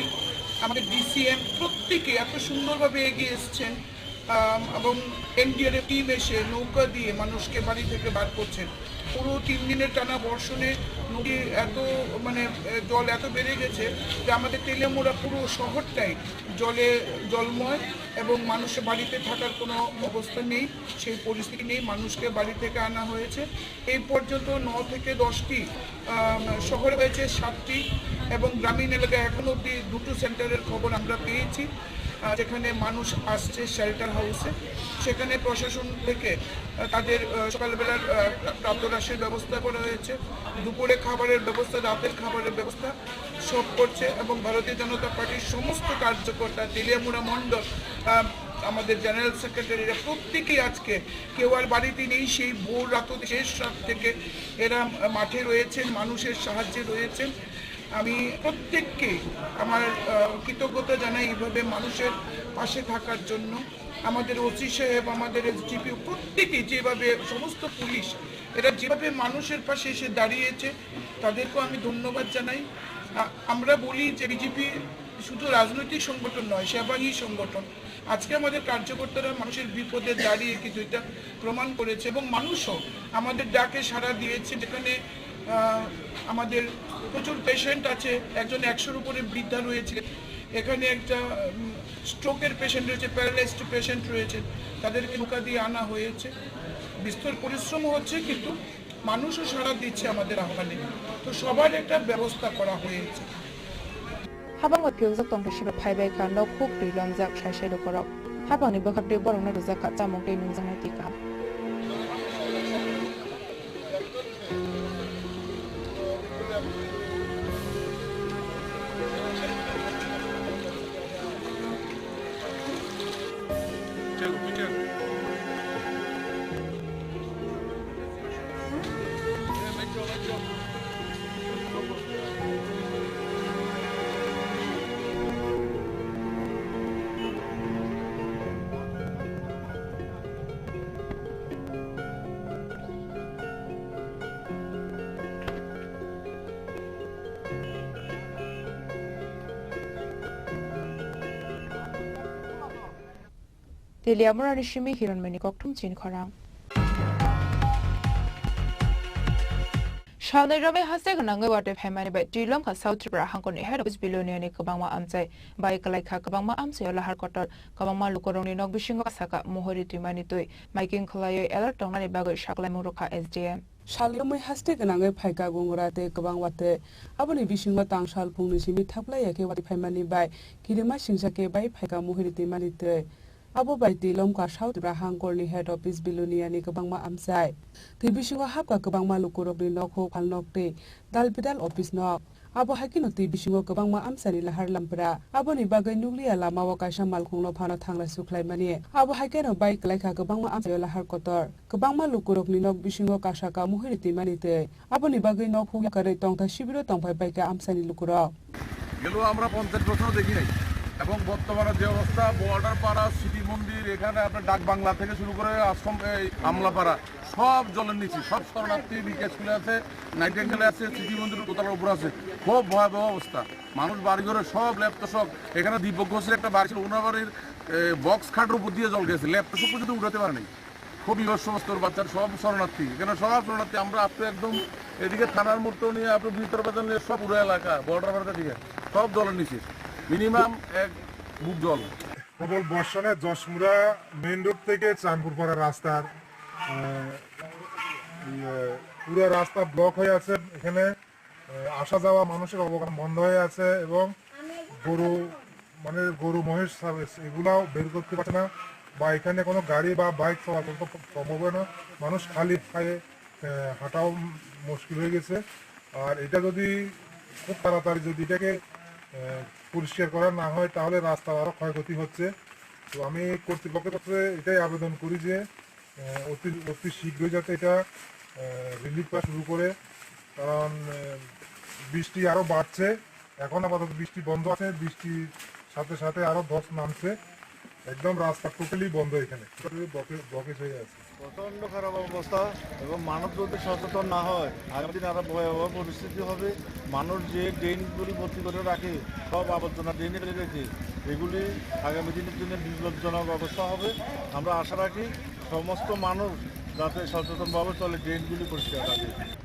আমাদের ডিসিএম প্রত্যেকে এত সুন্দরভাবে এগিয়ে এসছেন, আম, এবং এনডিআরএফ টিম এসে নৌকা দিয়ে মানুষকে বাড়ি থেকে বার করছেন। পুরো তিন দিনের টানা বর্ষণে নদী এত, মানে, এ, জল এত বেড়ে গেছে যে আমাদের তেলিয়ামুড়া পুরো শহরটাই জলে জলময় এবং মানুষের বাড়িতে থাকার কোনো অবস্থা নেই, সেই পরিস্থিতি নেই। মানুষকে বাড়ি থেকে আনা হয়েছে। এই পর্যন্ত ন থেকে দশটি, আম, শহরে হয়েছে সাতটি এবং গ্রামীণ এলাকায় এখনো অবধি দুটো সেন্টারের খবর আমরা পেয়েছি, আহ, যেখানে মানুষ আসছে শেল্টার হাউসে। সেখানে প্রশাসন থেকে, আহ, তাদের, আহ, সকালবেলার, আহ, প্রাতরাশের ব্যবস্থা করা হয়েছে, দুপুরে খাবারের ব্যবস্থা, রাতের খাবারের ব্যবস্থা সব করছে এবং ভারতীয় জনতা পার্টির সমস্ত কার্যকর্তা, তেলিয়ামুড়া মণ্ডল, আহ, আমাদের জেনারেল সেক্রেটারিরা প্রত্যেকেই আজকে কেউ আর বাড়িতে নেই, সেই ভোর রাত, শেষ রাত থেকে এরা মাঠে রয়েছেন, মানুষের সাহায্যে রয়েছেন। আমি প্রত্যেককে আমার, আহ, কৃতজ্ঞতা জানাই এইভাবে মানুষের পাশে থাকার জন্য। আমাদের ওসি সাহেব, আমাদের এসডিপিও, প্রত্যেকে যেভাবে, সমস্ত পুলিশ, এরা যেভাবে মানুষের পাশে এসে দাঁড়িয়েছে, তাদেরকেও আমি ধন্যবাদ জানাই। আ-, আমরা বলি যে বিজেপি শুধু রাজনৈতিক সংগঠন নয়, সেবাহী সংগঠন। আজকে আমাদের কার্যকর্তারা মানুষের বিপদে দাঁড়িয়ে কিন্তু এটা প্রমাণ করেছে এবং মানুষও আমাদের ডাকে সাড়া দিয়েছে। যেখানে, আহ, আমাদের প্রচুর পেশেন্ট আছে, একজন একশোর উপরে বৃদ্ধা রয়েছে, এখানে একটা, উম, স্ট্রোকের পেশেন্ট রয়েছে, প্যারালাইজড পেশেন্ট রয়েছে, তাদেরকে নৌকা দিয়ে আনা হয়েছে। বিস্তর পরিশ্রম হচ্ছে, কিন্তু মানুষও সাড়া দিচ্ছে আমাদের আহ্বানে। তো সবার একটা ব্যবস্থা করা হয়েছে। Habangno phiyokjak tongthai sibra phaibai kha, nok huk twi lomjak sai sai lukurok. Habangni bwkhak twi borokno rwjak kha chamung tei nungjaknai twi kaham. Teliamurani simi Hironmoni kokthum chin khorang. Salnwi romwi haste gwnangwi watwi phaimani bai twi lomkha South Tripura hangkorni head office Biloniani kwbangma amchai bai kwlaikha kwbangma amchaio lahar kotor, kwbangma lukurokni nok bisingo saka muhuri twimani twi maiking khwlaiwi alert tongnani bagwi saklaimung rwkha S D M. Salnwi romwi haste gwnangwi phaikha gungra tei kwbang watwi, aboni bisingo tangsal phungni simi thaplai ya khe watwi phaimani bai kirima singsa khe bai phaikha muhuri twimani twi. Abo bai twi lomkha South Tripura hangkorni head office Biloniani kwbangma amchai. Twi bisingo hapkha kwbangma lukurokni nokhuk, phalnok tei dal bidal office nok. Abo hai kheno twi bisingo kwbangma amchaini lahar lampra. Aboni bagwi nukliya lamao kaisa malkhungno phano thangra sukhlaimani. Abo hai kheno bai kwlaikha kwbangma amchaio lahar kotor. Kwbangma lukurokni nok bisingo kasaka muhuri twimani twi. Aboni bagwi nok huk yakarwi tongthai sibiro tongphai baikha amchaini lukurok. গেল আমরা পঞ্চাশ বছর দেখি নাই। এবং বর্তমানে যে অবস্থা, বর্ডার পাড়া, স্মৃতি মন্দির, এখানে আপনার ডাক বাংলা থেকে শুরু করে আশ্রম, এই আমলাপাড়া, সব জলের নিচে, সব শরণার্থী বিকাশ স্কুলে আছে, নাইটিঙ্গেলে আছে, স্মৃতি মন্দির দোতলার উপর আছে। খুব ভয়াবহ অবস্থা। মানুষ বাড়িঘরে সব লেপ তোশক, এখানে দীপক ঘোষের একটা বাড়ি ছিল, ওনার বাড়ির, এ, বক্স খাটের উপর দিয়ে জল গেছে, লেপ তোশক পর্যন্ত উঠাতে পারেনি। খুব বিভৎস অবস্থার বাচ্চার সব শরণার্থী, এখানে সব শরণার্থী। আমরা আপনি একদম এদিকে থানার মোড় নিয়ে আপনার ভিতর বাজার নিয়ে সব পুরো এলাকা, বর্ডার বাজার দিকে সব জলের নিচে, মিনিমাম এক বুক জল। প্রবল বর্ষণে যশমুড়া মেইন রোড থেকে চাঁদপুর পাড়া রাস্তার, আহ, ইয়ে, পুরো রাস্তা ব্লক হয়ে আছে। এখানে আহ, আসা যাওয়া মানুষের অবকাঠামো বন্ধ হয়ে আছে এবং গরু, মানে গরু মহিষ সার্ভিস এগুলাও বের করতে পারছে না, বা এখানে কোনো গাড়ি বা বাইক চলাচল তো সম্ভব হয় না। মানুষ খালি পায়ে, আহ, হাঁটাও মুশকিল হয়ে গেছে। আর এটা যদি খুব তাড়াতাড়ি যদি এটাকে, আহ, পরিষ্কার করা না হয়, তাহলে রাস্তার আরও ক্ষয়ক্ষতি হচ্ছে। তো আমি কর্তৃপক্ষের কাছে এটাই আবেদন করি যে, আহ, অতি, অতি শীঘ্রই যাতে এটা, আহ, রিলিফ করা শুরু করে, কারণ, আহ, বৃষ্টি আরো বাড়ছে। এখন আপাতত বৃষ্টি বন্ধ আছে, বৃষ্টির সাথে সাথে আরো ধস নামছে, একদম রাস্তা টোটালি বন্ধ এখানে, টোটালি ব্লকে-, ব্লকেজ হয়ে আছে। প্রচণ্ড খারাপ অবস্থা এবং মানুষ যদি সচেতন না হয়, আগামী দিন আরো ভয়াবহ পরিস্থিতি হবে। মানুষ যে ড্রেনগুলি ভর্তি করে রাখে, সব আবর্জনা ড্রেনে ফেলে রেখে, এগুলি আগামী দিনের জন্য বিপজ্জনক অবস্থা হবে। আমরা আশা রাখি সমস্ত মানুষ যাতে সচেতনভাবে চলে, ড্রেনগুলি পরিষ্কার রাখে।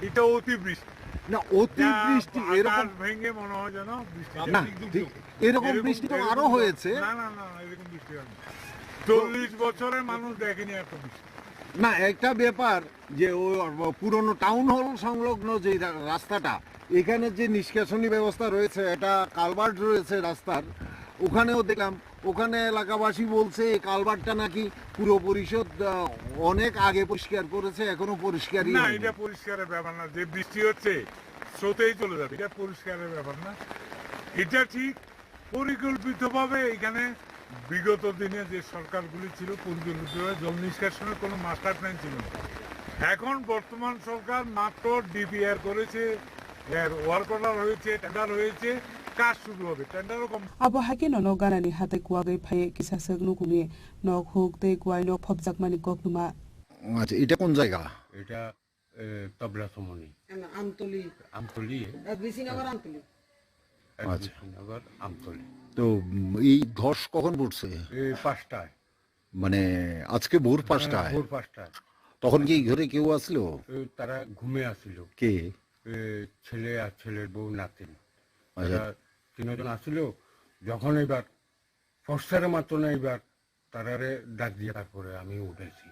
এটা অতিবৃষ্টি। না, অতিবৃষ্টি, যা এরকম আকাশ ভেঙে মনে হয় যেন বৃষ্টি না, ঝড়। ঠিক এরকম এরকম, বৃষ্টি তো এরকম আরো ঝড়। হয়েছে। না, না, না, না, এরকম বৃষ্টি হয়নি। চল্লিশ বছরে মানুষ দেখেনি এত বৃষ্টি। না, একটা ব্যাপার যে ও পুরনো টাউন হল সংলগ্ন যে রা-, রাস্তাটা, এখানে যে নিষ্কাশনী ব্যবস্থা রয়েছে, একটা কালভার্ট রয়েছে রাস্তার, ওখানেও দেখলাম, ওখানে এলাকাবাসী বলছে এই কালভার্টটা নাকি পুর পরিষদ, আহ, অনেক আগে পরিষ্কার করেছে, এখনো পরিষ্কারই না, হয়নি। এটা পরিষ্কারের ব্যাপার না, যে বৃষ্টি হচ্ছে স্রোতেই চলে যাবে, এটা পরিষ্কারের ব্যাপার না। এটা ঠিক পরিকল্পিতভাবে এখানে বিগত দিনে যে সরকারগুলি ছিল, পরিকল্পিতভাবে জল নিষ্কাশনের কোনো মাস্টার প্ল্যান ছিল না। এখন বর্তমান সরকার মাত্র ডিপিআর করেছে, এর ওয়ার্ক অর্ডার হয়েছে, টেন্ডার হয়েছে, কাজ শুরু হবে। টেন্ডারও কম। Abo hai khe nono ganani hatai kuwagwi phai kisa swk nukuni nok huk tei kuwai nok phobjakmani koktwma. আচ্ছা, এটা কোন জায়গা? এটা এ, তবলা সমনি। না, আমতলি। আমতলি? আহ, বিসিনগর আমতলি। আচ্ছা। বিসিনগর আমতলি। তো, উম, এই ধস কখন পড়ছে? এই পাঁচটায়। মানে, আজকে ভোর হ্যাঁ, পাঁচটায়? ভোর পাঁচটায়। তখন কি ঘরে কেউ আসলো? এ, তারা ঘুমে আসিল। কে? এ, ছেলে আর ছেলের বউ নাতিন। আচ্ছা। তারা তিনজন আসিল। যখন এবার ফর্সারে মাত্র না এবার তারারে ডাক দিয়ে তারপরে আমি উঠেছি।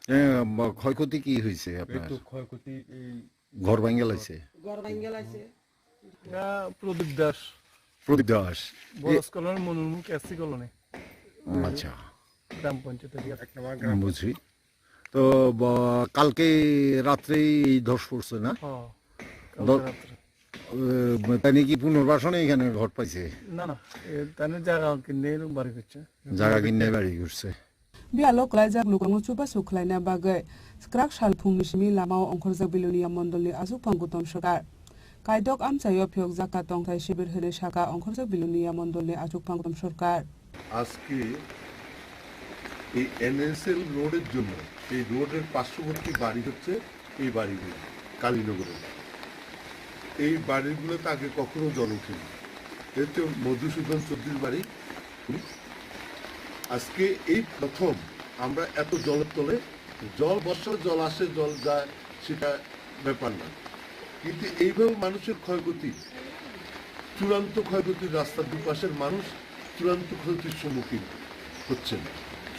এ, বা, ক্ষয়ক্ষতি কি হয়েছে এই আপনার? তো ক্ষয়ক্ষতি এই ঘর ভাঙ্গা লাগছে? ঘর ভাঙ্গা লাগছে। না, প্রদীপ দাস। প্রদীপ দাস। এ- বরস কলোনি, মনুর মুখ, এসসি কলোনি। আচ্ছা। গ্রাম পঞ্চায়েত এরিয়া। বুঝছি। তো, বা, কালকে রাত্রেই এই ধস পড়ছে না? হ্যাঁ, কালকে দ- রাত্রে। এ, তাই নাকি পুনর্বাসনে এখানে ঘর পাইছে? না, না, এ, তাই না জায়গা কিনে এরকম বাড়ি করছে। জায়গা কিনে বাড়ি করছে। Biyalo klaijak lukurokno chubachu khlaina bagwi kwrak sal phungni simi lamao ongkhorjak Belonia mondolni achukphang Gautam Sarkar. Kaidok amchaio phiyokjak ka tongthai sibir hwnwi saka ongkhorjak Belonia mondolni achukphang Gautam Sarkar. আজকে এই এনএসএল রোডের জন্য, এই রোডের পার্শ্ববর্তী বাড়ি হচ্ছে এই বাড়িগুলো, কালীনগরের। এই বাড়িগুলোতে আগে কখনো জল ওঠেনি। এতে মধুসূদন চৌধুরীর বাড়ি। আজকে এই প্রথম আমরা এত জলের তলে, জল, বর্ষার জল আসে, জল যায়, সেটা ব্যাপার না, কিন্তু এইভাবে মানুষের ক্ষয়ক্ষতি, চূড়ান্ত ক্ষয়ক্ষতি, রাস্তার দুপাশের মানুষ চূড়ান্ত ক্ষতির সম্মুখীন হচ্ছেন।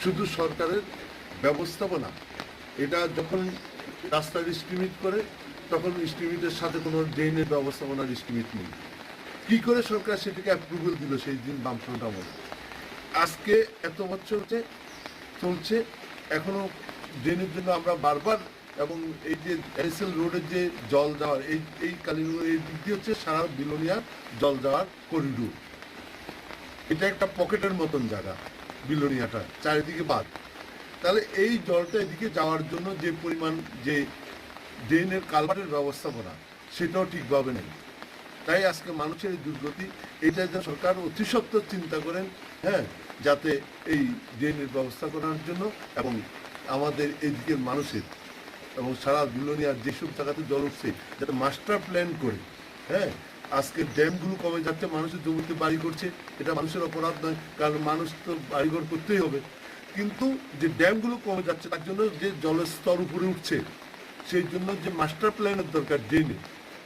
শুধু সরকারের ব্যবস্থাপনা, এটা যখন রাস্তার এস্টিমেট করে, তখন এস্টিমেটের সাথে কোনো ড্রেনের ব্যবস্থাপনার এস্টিমেট নেই। কী করে সরকার সেটাকে অ্যাপ্রুভাল দিল সেই দিন বামফ্রন্ট আমলে? আজকে এত বছর হচ্ছে, চলছে, এখনো ড্রেনের জন্য আমরা বারবার এবং এই যে এনএসএল রোডের যে জল যাওয়ার, এই, এই কালীনগর এই দিক দিয়ে হচ্ছে সারা বিলোনিয়ার জল যাওয়ার করিডোর। এটা একটা পকেটের মতন জায়গা, বিলোনিয়াটা চারিদিকে বাঁধ। তাহলে এই জলটা এদিকে যাওয়ার জন্য যে পরিমাণ যে ড্রেনের কালভার্টের ব্যবস্থাপনা, সেটাও ঠিকভাবে নেই। তাই আজকে মানুষের এই দুর্গতি, এটা যেন সরকার অতি সত্বর চিন্তা করেন, হ্যাঁ, যাতে এই ড্রেনের ব্যবস্থা করার জন্য এবং আমাদের এই দিকের মানুষের এবং সারা বিলোনিয়ার যেসব জায়গাতে জল উঠছে, যাতে মাস্টার প্ল্যান করে, হ্যাঁ, আজকে ড্যামগুলো কমে যাচ্ছে, মানুষের জমিতে বাড়ি করছে, এটা মানুষের অপরাধ নয়, কারণ মানুষ তো বাড়িঘর করতেই হবে। কিন্তু যে ড্যামগুলো কমে যাচ্ছে, তার জন্য যে জলের স্তর উপরে উঠছে, সেই জন্য যে মাস্টার প্ল্যানের দরকার ড্রেনের,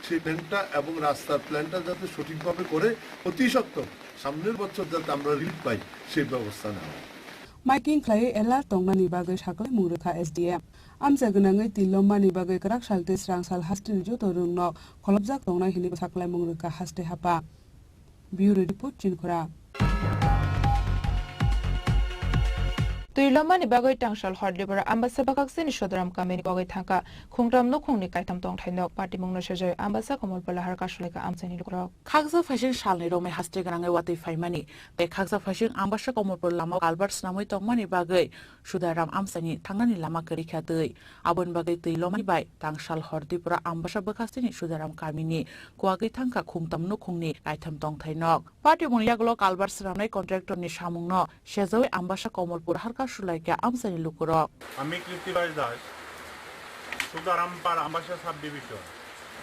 সেই প্ল্যানটা এবং রাস্তার প্ল্যানটা যাতে সঠিকভাবে করে অতি সত্বর সামনের বছর যাতে আমরা রিলিফ পাই, সেই ব্যবস্থা নেওয়া হয়। Miking khlaiwi alert tongnani bagwi sakhlai mung rwkha S D M. Amcha gwnangwi twi lommani bagwi kwrak sal tei swrang sal hasteni joto rwngno kholopjak tongnai hwnwi sakhlai mung rwkha haste hapha. Bureau Report, Chinkhora. Twi lomani bagwi Tangsal Hordipura Ambasa bwkhaksini Sodaram kamini bagwi thangkha khungtam nukhungni kaitham tongthai nok. Patimungno sejai Ambasa Komolpur lahar kasulaikha amchaini lukurok. Khaksa phaising salni romwi haste gwnangwi watwi phaimani tei khaksa phaising Ambasa Komolpur lamao culvert swnamwi tongmani bagwi Sudaram amchaini thangnani lama kwrwi kha twi. Aboni bagwi twi lomani bai Tangsal Hordipura Ambasa bwkhaksini Sudaram kamini kuagwi thangkha khungtam nukhungni kaitham tongthai nok. Patimungni yagulo culvert swnamnai contractorni samungno sejawi Ambasa Komolpur harka sulaikha amchaini lukurok. আমি কৃত্তিবাস দাস, সুদারামপাড় Ambassa sub division,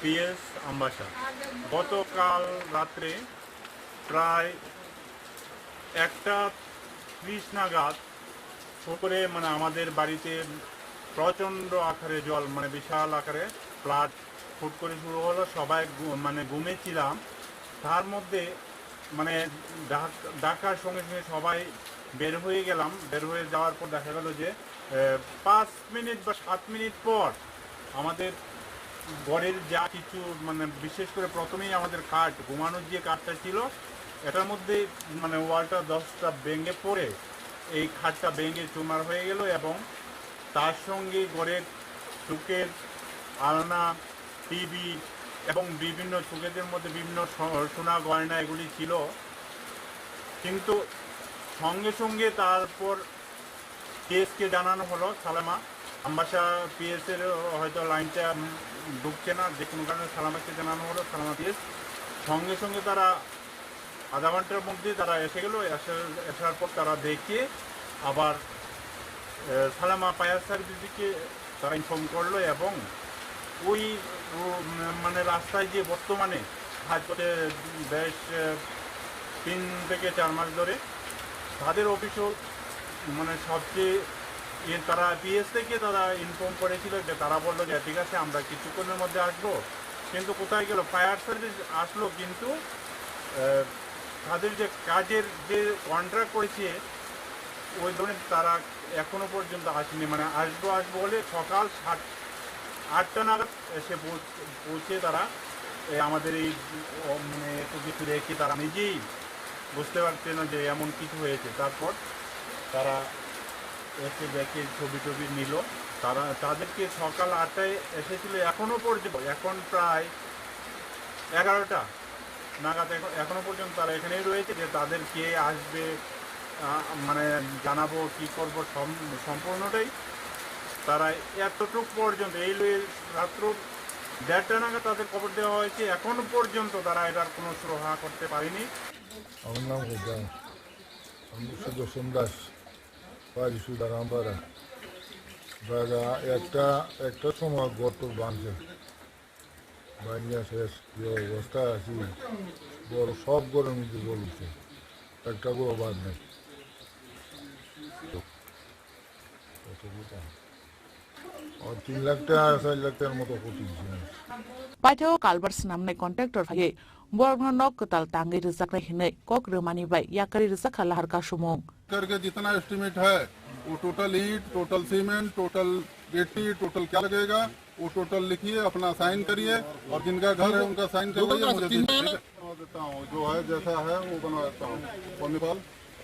PS Ambassa. গতকাল রাত্রে প্রায় একটা ত্রিশ নাগাদ পুকুরে, মানে, আমাদের বাড়িতে প্রচণ্ড আকারে জল, মানে, বিশাল আকারে ফ্লাড ফুট করে শুরু হলো। সবাই ঘু-, মানে, ঘুমেছিলাম। তার মধ্যে, মানে, ডাক-, ডাকার সঙ্গে সঙ্গে সবাই বের হয়ে গেলাম। বের হয়ে যাওয়ার পর দেখা গেল যে, এ, পাঁচ মিনিট বা সাত মিনিট পর আমাদের ঘরের যা কিছু, মানে, বিশেষ করে প্রথমেই আমাদের খাট, ঘুমানোর যে খাটটা ছিল, এটার মধ্যে, মানে, ওয়ালটা দশটা ভেঙে পড়ে এই খাটটা ভেঙে চুরমার হয়ে গেল এবং তার সঙ্গে ঘরের শোকেস, আলনা, টিভি এবং বিভিন্ন শোকেসের মধ্যে বিভিন্ন স-, সোনা গয়না এগুলি ছিল। কিন্তু সঙ্গে সঙ্গে তারপর পিএসকে জানানো হলো, সালামা, আম্বাসা পিএস এর হয়তো লাইনটা, উম, ঢুকছে না, যে কোনো কারণে সালামাকে জানানো হলো, সালামা পিএস। সঙ্গে সঙ্গে তারা আধা ঘন্টার মধ্যে তারা এসে গেল। এসে, আসার পর তারা দেখে আবার, এ, সালামা ফায়ার সার্ভিসকে তারা ইনফর্ম করলো এবং ওই, ও, উম, মানে, রাস্তায় যে বর্তমানে কাজ করছে বেশ, এ, তিন থেকে চার মাস ধরে, তাদের অফিসও, মানে, সবচেয়ে ইয়ে, তারা পিএস থেকে তারা ইনফর্ম করেছিল যে, তারা বললো যে, "ঠিক আছে, আমরা কিছুক্ষণের মধ্যে আসবো।" কিন্তু কোথায় গেল? ফায়ার সার্ভিস আসলো, কিন্তু, এ, তাদের যে কাজের যে কন্ট্রাক্ট করেছে, ওই ধরনের তারা এখনো পর্যন্ত আসেনি। মানে, আসবো আসবো বলে সকাল সাত, আটটা নাগাদ এসে পৌঁছ-, পৌঁছে তারা, এ, আমাদের এই, ও, মানে, এত কিছু রেখে তারা নিজেই বুঝতে পারছে না যে এমন কিছু হয়েছে। তারপর তারা এসে দেখে, ছবি টবি নিল। তারা, তাদেরকে সকাল আটটায় এসেছিল, এখনো পর্যন্ত, এখন প্রায় এগারোটা নাগাদ, এখন, এখনো পর্যন্ত তারা এখানেই রয়েছে। যে তাদের কে আসবে, আহ, মানে, জানাবো কি করবো, সম-, সম্পূর্ণটাই। তারা এতটুক পর্যন্ত, এই লো-, রাত্র দেড়টা নাগাদ তাদের খবর দেওয়া হয়েছে, এখনো পর্যন্ত তারা এটার কোনো সুরাহা করতে পারেনি। আমার নাম হোসেন, আমি সুদর্শন দাস, বাড়ি সুদারামপাড়া। দাদা, একটা, একটা সময় গর্ত ভাঙছে। বানিয়া শেষ, যে অবস্থা আছি, বল, সব ঘরের মধ্যে জল উঠছে, একটা ঘরও বাদ নেই। কত টাকা? ও, তিন লাখ টাকা, চার লাখ টাকার মতো ক্ষতি হয়েছে। Paithao culvert swnamnai contractor phaiwi borokno nok kwtal tangwi rwjaknai hwnwi kok rwmani bai yakarwi rwjakha lahar kasumung. करके जितना एस्टिमेट है, वो टोटल ईंट, टोटल सीमेंट, टोटल गिट्टी, टोटल क्या लगेगा, वो टोटल लिखिए, अपना साइन करिए, और जिनका घर है उनका साइन करवाइए, मुझे दे दीजिए। ठीक है? बनवा देता हूँ, जो है जैसा है वो बनवा देता हूँ। और नेपाल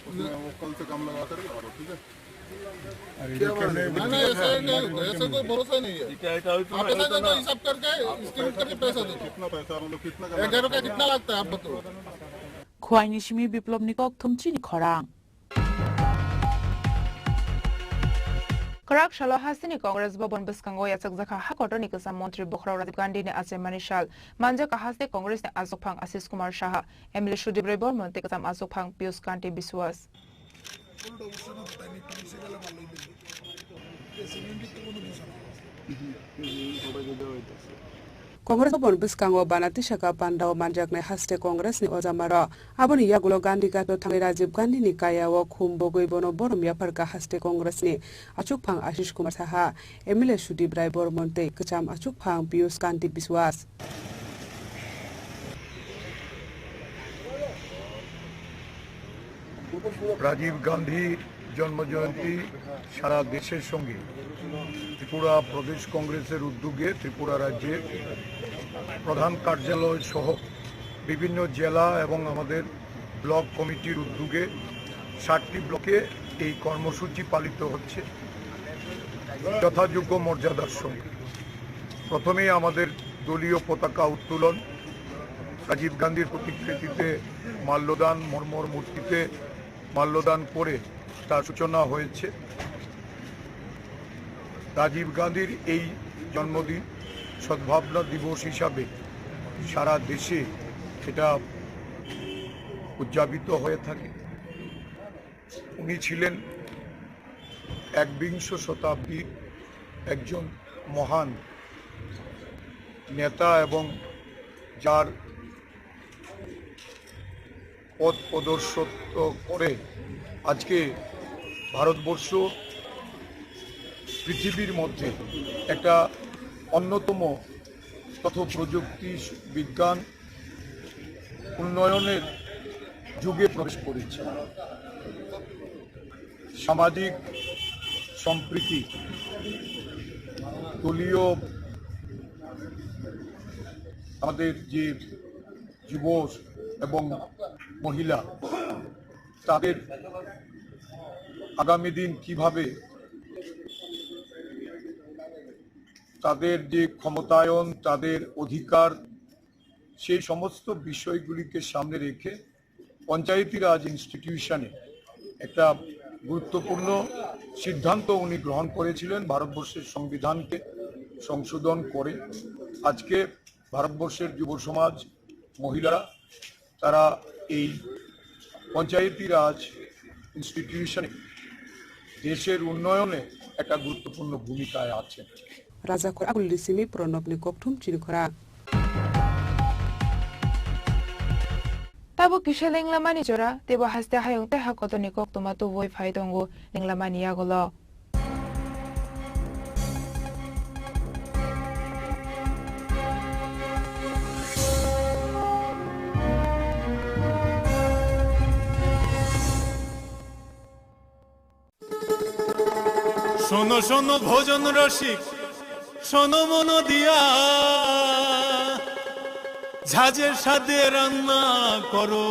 उसमें वो कल से काम लगा करके भरो, ठीक है? ना, ना, ऐसा नहीं होगा, ऐसा कोई भरोसा नहीं है। आप ऐसा नहीं तो हिसाब करके, estimate करके पैसा दे दो। कितना पैसा, मतलब, कितना का ग्यारह का कितना लगता है, आप बताओ। Khowai ni simi Biplop ni kok thumchi ni khorang. Kwrak salo hasteni Congress Bhavan bwskango yachakjakha ha kotorni kwcham montri bokhorok Rajiv Gandhi ni achaimani sal. Manjakha haste Congress ni achukphang Ashish Kumar Saha, M L A Sudip Roy Bormon tei kwcham achukphang Piyush Kanti Biswas. Congress Bhavan bwskango bana tisaka pandao manjaknai haste Congress ni ojamarok. Aboni yagulo Gandhi Ghato thangwi Rajiv Gandhi ni kayao khum bogwi bono borom yapharkha haste Congress ni achukphang Ashish Kumar Saha, M L A Sudip Roy Bormon tei kwcham achukphang Piyush Kanti Biswas. Rajib গান্ধীর জন্মজয়ন্তী সারা দেশের সঙ্গে ত্রিপুরা প্রদেশ কংগ্রেসের উদ্যোগে ত্রিপুরা রাজ্যের প্রধান কার্যালয় সহ বিভিন্ন জেলা এবং আমাদের ব্লক কমিটির উদ্যোগে সাতটি ব্লকে এই কর্মসূচি পালিত হচ্ছে যথাযোগ্য মর্যাদার সঙ্গে। প্রথমেই আমাদের দলীয় পতাকা উত্তোলন, রাজীব গান্ধীর প্রতিকৃতিতে মাল্যদান, মর্মর মূর্তিতে মাল্যদান করে তার সূচনা হয়েছে। রাজীব গান্ধীর এই জন্মদিন সদ্ভাবনা দিবস হিসাবে সারা দেশে এটা উদযাপিত হয়ে থাকে। উনি ছিলেন একবিংশ শতাব্দীর একজন মহান নেতা এবং যার পথ প্রদর্শিত করে আজকে ভারতবর্ষ পৃথিবীর মধ্যে একটা অন্যতম তথ্য প্রযুক্তি বিজ্ঞান উন্নয়নের যুগে প্রবেশ করেছে। সামাজিক সম্প্রীতি, দলীয় আমাদের যে যুব এবং মহিলা, তাদের আগামী দিন কিভাবে তাদের যে ক্ষমতায়ন, তাদের অধিকার, সেই সমস্ত বিষয়গুলিকে সামনে রেখে পঞ্চায়েতি রাজ ইনস্টিটিউশনে একটা গুরুত্বপূর্ণ সিদ্ধান্ত উনি গ্রহণ করেছিলেন ভারতবর্ষের সংবিধানকে সংশোধন করে। আজকে ভারতবর্ষের যুব সমাজ, মহিলারা, তারা এই পঞ্চায়েতি রাজ ইনস্টিটিউশনে দেশের উন্নয়নে একটা গুরুত্বপূর্ণ ভূমিকায় আছেন। Rajakhor Agulni simi Pranabni kokthum chini khorang. Tabuk kisa lenglamani jora, teibo haste hayung tei hakotorni koktwma tubui phai tongo lenglamani yagulo. শোনো শোনো ভোজন রসিক, শোনো মন দিয়া, ঝাঁঝের স্বাদে রান্না করো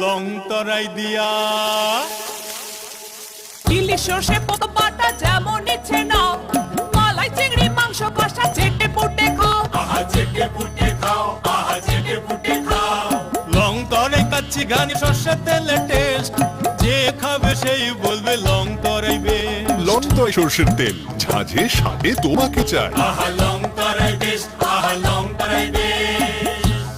লং তরাই দিয়া। ইলিশ সর্ষে পদ্ম বাটা যেমন ইচ্ছে নাও, মালাই চিংড়ি মাংস কষা চেটে পুটে খাও। আহা চেটে পুটে খাও, আহা চেটে পুটে খাও। লং তরাই কাচ্চি ঘানি সর্ষের তেলে টেস্ট, যে খাবে সেই বলবে লং তরাই বেশ। লং তরাই সর্ষের তেল, ঝাঁঝে স্বাদে তোমাকে চাই। আহা লং তরাই বেশ, আহা লং তরাই বেশ।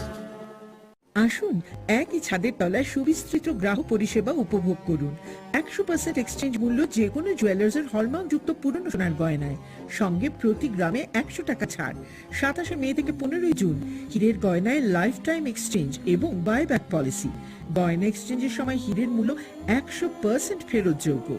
আসুন, একই ছাদের তলায় সুবিস্তৃত গ্রাহক পরিষেবা উপভোগ করুন। একশো পার্সেন্ট এক্সচেঞ্জ মূল্য যে কোনো জুয়েলার্সের হলমার্কযুক্ত পুরনো সোনার গয়নায়, সঙ্গে প্রতি গ্রামে একশো টাকা ছাড়। সাতাশে মে থেকে পনেরোই জুন, হীরের গয়নায় লাইফ টাইম এক্সচেঞ্জ এবং বাইব্যাক পলিসি। গয়না এক্সচেঞ্জের সময় হীরের মূল্য একশো পার্সেন্ট ফেরতযোগ্য।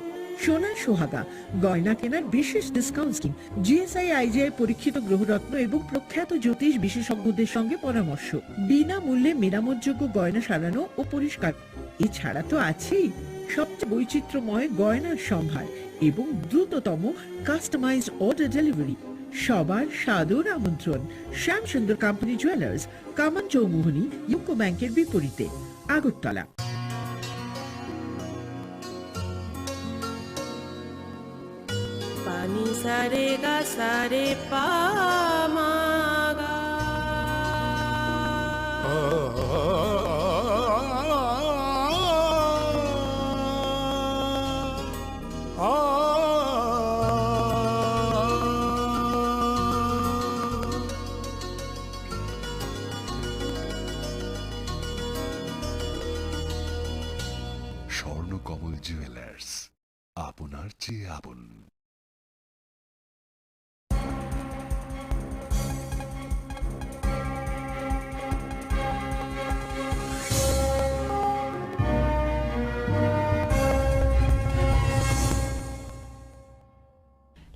সোনার সোহাগা গয়না কেনার বিশেষ discount scheme, G S I I G I পরীক্ষিত গ্রহরত্ন এবং প্রখ্যাত জ্যোতিষ বিশেষজ্ঞদের সঙ্গে পরামর্শ, বিনামূল্যে মেরামতযোগ্য গয়না সারানো ও পরিষ্কার। এছাড়া তো আছেই সবচেয়ে বৈচিত্র্যময় গয়নার সম্ভার এবং দ্রুততম কাস্টমাইজড অর্ডার ডেলিভারি। সবার সাদর আমন্ত্রণ শ্যামসুন্দর কোম্পানি জুয়েলার্স, কামান চৌমুহনী, ইউকো ব্যাংকের বিপরীতে, Agartala. Ni sa re ga sa re pa ma ga. স্বর্ণ কমল জুয়েলার্স, আপনার চেয়ে আপন।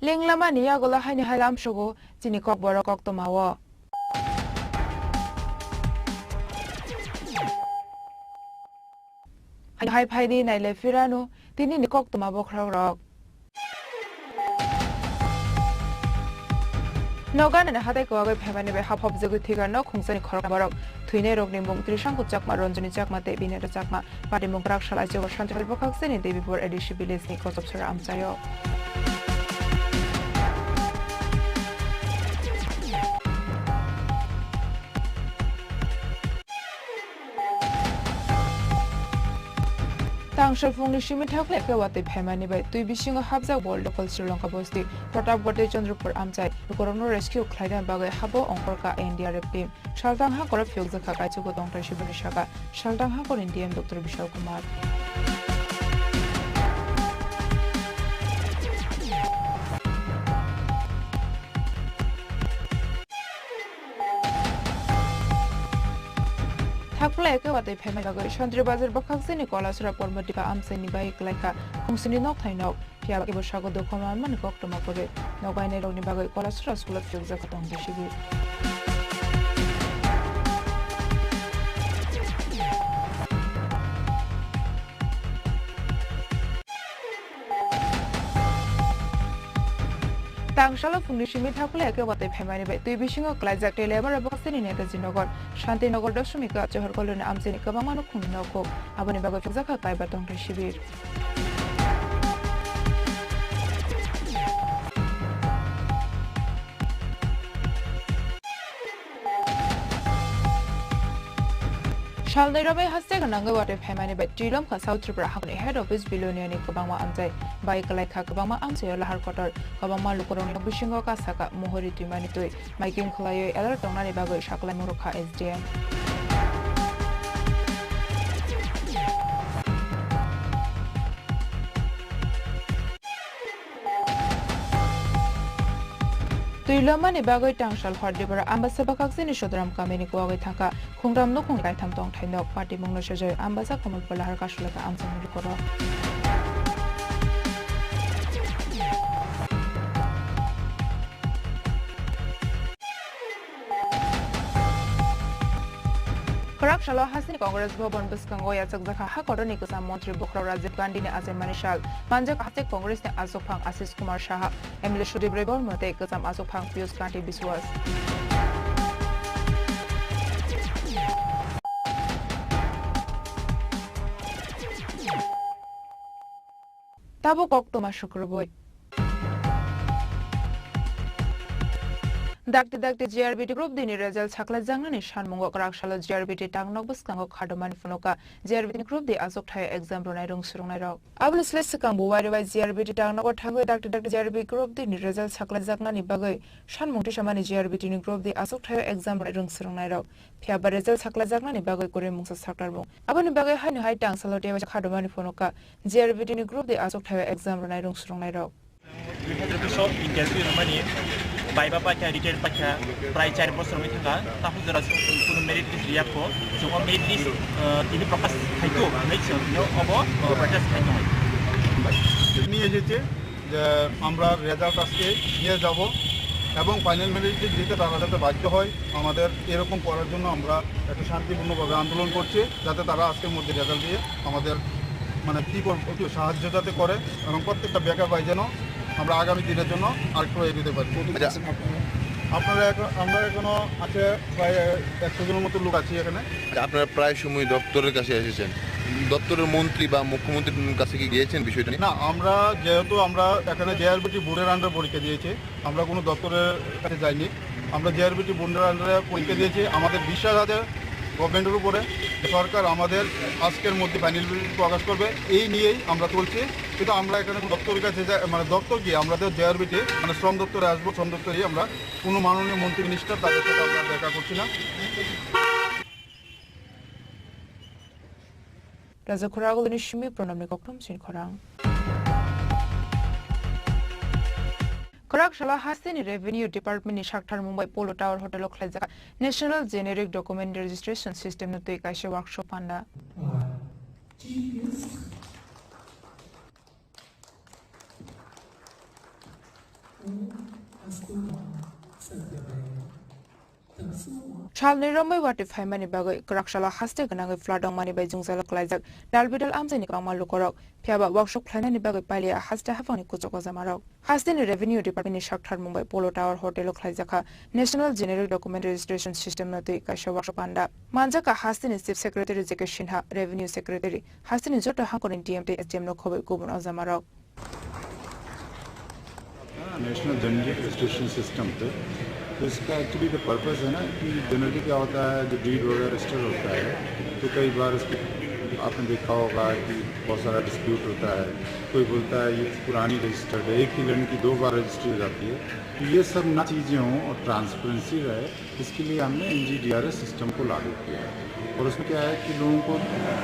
Lenglamani yagulo haini hai lamsogo chini kokborok koktwmao. Hai, hai phaidi naile phirano tinini koktwma bokhorokrok. Noganani hatai kwagwi phaimani bai haphopjagwi thikarno khungsani khoroknwi borok. Thwinairokni mung Trishanku Chakma, Ranjani Chakma tei Bineta Chakma. Patimung kwrak salai chugo Santikhali bwkhaksini Debipur A D C village ni Kochopsora amchaio. Tangsa phungni simi thaklai khe watwi phaimani bai twi bisingo hapjak Bol Dokol Sri Lanka bosti Pratapgarh tei Chandrapur amchai lukurokno rescue khlaina bagwi habo ongkhorkha N D R F team. Saltang hakoro phiyokjakha kaichugo tongthai sibini saka Saltang hakorni D M Doctor Bishal Kumar. Thakpla eke watwi phaimani bagwi Santri Bazar bwkhaksini Kolasora Pormodika amchaini bai kwlaikha khungsini nokthai nok. Phiya kebo sago dukho manmani koktwma kwrwi. Nok bainairokni bagwi Kolasora school-o phiyokjak tong bisigi. Tangsalo phungni simi thakulai eke watwi phaimani bai twi bisingo kwlaijak tei lebar bwkhaksini Netaji Nagar, Shanti Nagar, Dosomika, Johor Koloni amchaini kwbangma nukhungni nokhuk. Aboni bagwi phiyokjakha kaiba tongthai sibir. Salnwi romwi haste gwnangwi watwi phaimani bai twi lomkha South Tripura hakni head office Biloniani kwbangma amchai bai kwlaikha kwbangma amchaio lahar kotor. Kwbangma lukurokni bisingo kasaka muhuri twimani twi. Maiking khwlaiwi alert tongnani bagwi saklai murukha S D M. Twi lomani bagwi tangsal hor dibora Ambasa bwkhaksini Sodoram kamini kuwagwi thangkha khungtam nukhung kaitham tongthai nok. Patimungno sejoi Ambasa Komolpur lahar kasulaka amchangni lukurok. Kwrak salo hasini Congress Bhavan bwskango yachakjakha ha kotorni kwcham montri bokhorok Rajiv Gandhini achaimani sal. Manjak haste Congressni achukphang Ashish Kumar Saha, M L A Sudip Rai Borma tei kwcham achukphang Piyush Kanti Biswas. Tabuk koktwma sukrubui. Dakti dakti G R B T Group D ni result saklaijaknani sanmungo kwrak salo G R B T tangnok bwskango khardomani phunukha G R B T ni Group D achukthai exam rwnai rwng swrwngnairok. Aboni slai swkang buwai rwbai G R B T tangnogo thangwi dakti dakti G R B Group D ni result saklaijaknani bagwi sanmung tisamani G R B T ni Group D achukthai exam rwnai rwng swrwngnairok. Phiya ba result saklaijaknani bagwi kwrwi mungsa saklarmung. Aboni bagwi haino hai tangsalo tei waisa khardomani phunukha G R B T ni Group D achukthai exam rwnai rwng swrwngnairok. Duihajar duiso interview rwmani baiba paikha, retail paikha, prai char bosor wngwi thangkha. Takhuk jora chwng kunu merit list riyakho, chwng o merit list, uh, tini prokash khaikho, hwnwi chwng tini obo, uh, protest khai tongo. নিয়ে এসেছে যে আমরা রেজাল্ট আজকে দিয়ে যাব এবং final merit list দিতে তারা যাতে বাধ্য হয়। আমাদের এরকম করার জন্য আমরা একটা শান্তিপূর্ণভাবে আন্দোলন করছি, যাতে তারা আজকের মধ্যে রেজাল্ট দিয়ে আমাদের, মানে, কী করবো, একটু সাহায্য যাতে করে এবং প্রত্যেকটা বেকার ভাই যেন আমরা আগামী দিনের জন্য আরেকটু এগোতে পারি। আচ্ছা। আপনারা এখন, আমরা এখনো আছে প্রায় একশো জনের মতো লোক আছি এখানে। আপনারা প্রায় সময় দপ্তরের কাছে এসেছেন, দপ্তরের মন্ত্রী বা মুখ্যমন্ত্রীর কাছে কি গিয়েছেন বিষয়টা নিয়ে? না, আমরা যেহেতু আমরা এখানে জেআরবিটি বোর্ডের আন্ডার পরীক্ষা দিয়েছি, আমরা কোনো দপ্তরের কাছে যাইনি। আমরা জেআরবিটি বোর্ডের আন্ডারে পরীক্ষা দিয়েছি। আমাদের বিশ্বাস আছে গভর্নমেন্টের উপরে, সরকার আমাদের আজকের মধ্যে ফাইনাল প্রকাশ করবে, এই নিয়েই আমরা চলছি। কিন্তু আমরা এখানে দপ্তরের কাছে যাই, মানে দপ্তর কি, আমরা তো জেআরবিটি, মানে শ্রম দপ্তরে আসবো, শ্রম দপ্তরে আমরা কোনো মাননীয় মন্ত্রী মিনিস্টার তাদের সাথে আমরা দেখা করছি না। Raja Khoragulni simi pranamni kokthom sin khorang. Kwrak salo hasteni Revenue Department ni sakthar Mumbai Polo Tower Hotel o khlaijak National Generic Document Registration System no twi kaisa workshop panda. Salni romwi watwi phaimani bagwi kwraksalo haste gwnangwi flood wngmani bai jwngjalo klaijak dalbidal amchaini kwbangma lukorok. Phiyaba workshop khlainani bagwi pailiya haste haphangni kuchuk ojamarok. Hasteni Revenue Department ni sakthar Mumbai Polo Tower Hotel o khlaijakha National Generic Document Registration System no twi kaisa workshop panda. Manjakha hasteni Chief Secretary J K Sinha, Revenue Secretary, hasteni joto hangkorni D M tei S D M no khobwi kubun ojamarok. National general registration system पे, तो इसका एक्चुअली तो पर्पस है ना कि जनरली क्या होता है, जो डीड वगैरह रजिस्टर होता है, तो कई बार उसको आपने देखा होगा कि बहुत सारा डिस्प्यूट होता है। कोई बोलता है ये पुरानी रजिस्टर्ड है, एक ही लैंड की दो बार रजिस्ट्री हो जाती है। तो ये सब ना चीज़ें हों और ट्रांसपेरेंसी रहे, इसके लिए हमने N G D R S system को लागू किया है। और उसमें क्या है कि लोगों को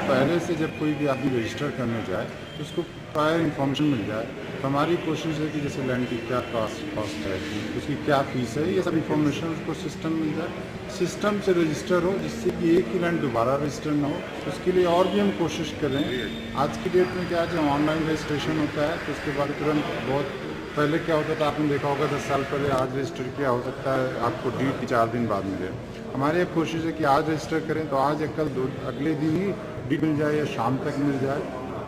पहले से जब कोई भी आदमी रजिस्टर करने जाए, तो उसको प्रायर इन्फॉर्मेशन मिल जाए। तो हमारी कोशिश है कि जैसे लैंड की क्या कॉस्ट, कॉस्ट है, उसकी क्या फीस है, ये सब इन्फॉर्मेशन उसको सिस्टम मिल जाए, सिस्टम से रजिस्टर हो, जिससे कि एक ही लैंड दोबारा रजिस्टर ना हो। उसके लिए और भी हम कोशिश कर रहे हैं। आज की डेट में क्या है, जब ऑनलाइन रजिस्ट्रेशन होता है, तो उसके बाद तुरंत, बहुत पहले क्या होता था, आपने देखा होगा, दस साल पहले आज रजिस्टर किया, हो सकता है आपको डीड चार दिन बाद मिले। हमारी एक कोशिश है कि आज रजिस्टर करें, तो आज या कल दो, अगले दिन ही डीड मिल जाए या शाम तक मिल जाए,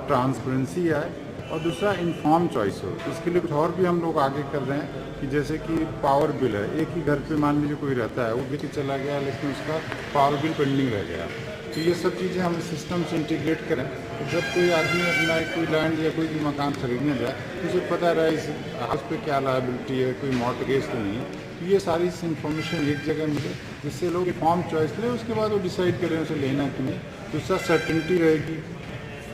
ट्रांसपेरेंसी आए। और दूसरा, इन्फॉर्म चॉइस हो। इसके लिए कुछ और भी हम लोग आगे कर रहे हैं कि जैसे कि पावर बिल है, एक ही घर पे मान लीजिए कोई रहता है, वो बेच के चला गया, लेकिन उसका पावर बिल पेंडिंग रह गया, तो ये सब चीज़ें हम सिस्टम से इंटीग्रेट करें। तो जब कोई आदमी अपना एक कोई लैंड या कोई भी मकान खरीदने जाए, तो उसे पता रहे इस हाउस पे क्या लायबिलिटी है, कोई मॉर्टगेज तो नहीं है। तो ये सारी इन्फॉर्मेशन एक जगह मिले, जिससे लोग इन्फॉर्म चॉइस लें, उसके बाद वो डिसाइड करें उसे लेना कि नहीं। दूसरा, सर्टेनिटी रहेगी,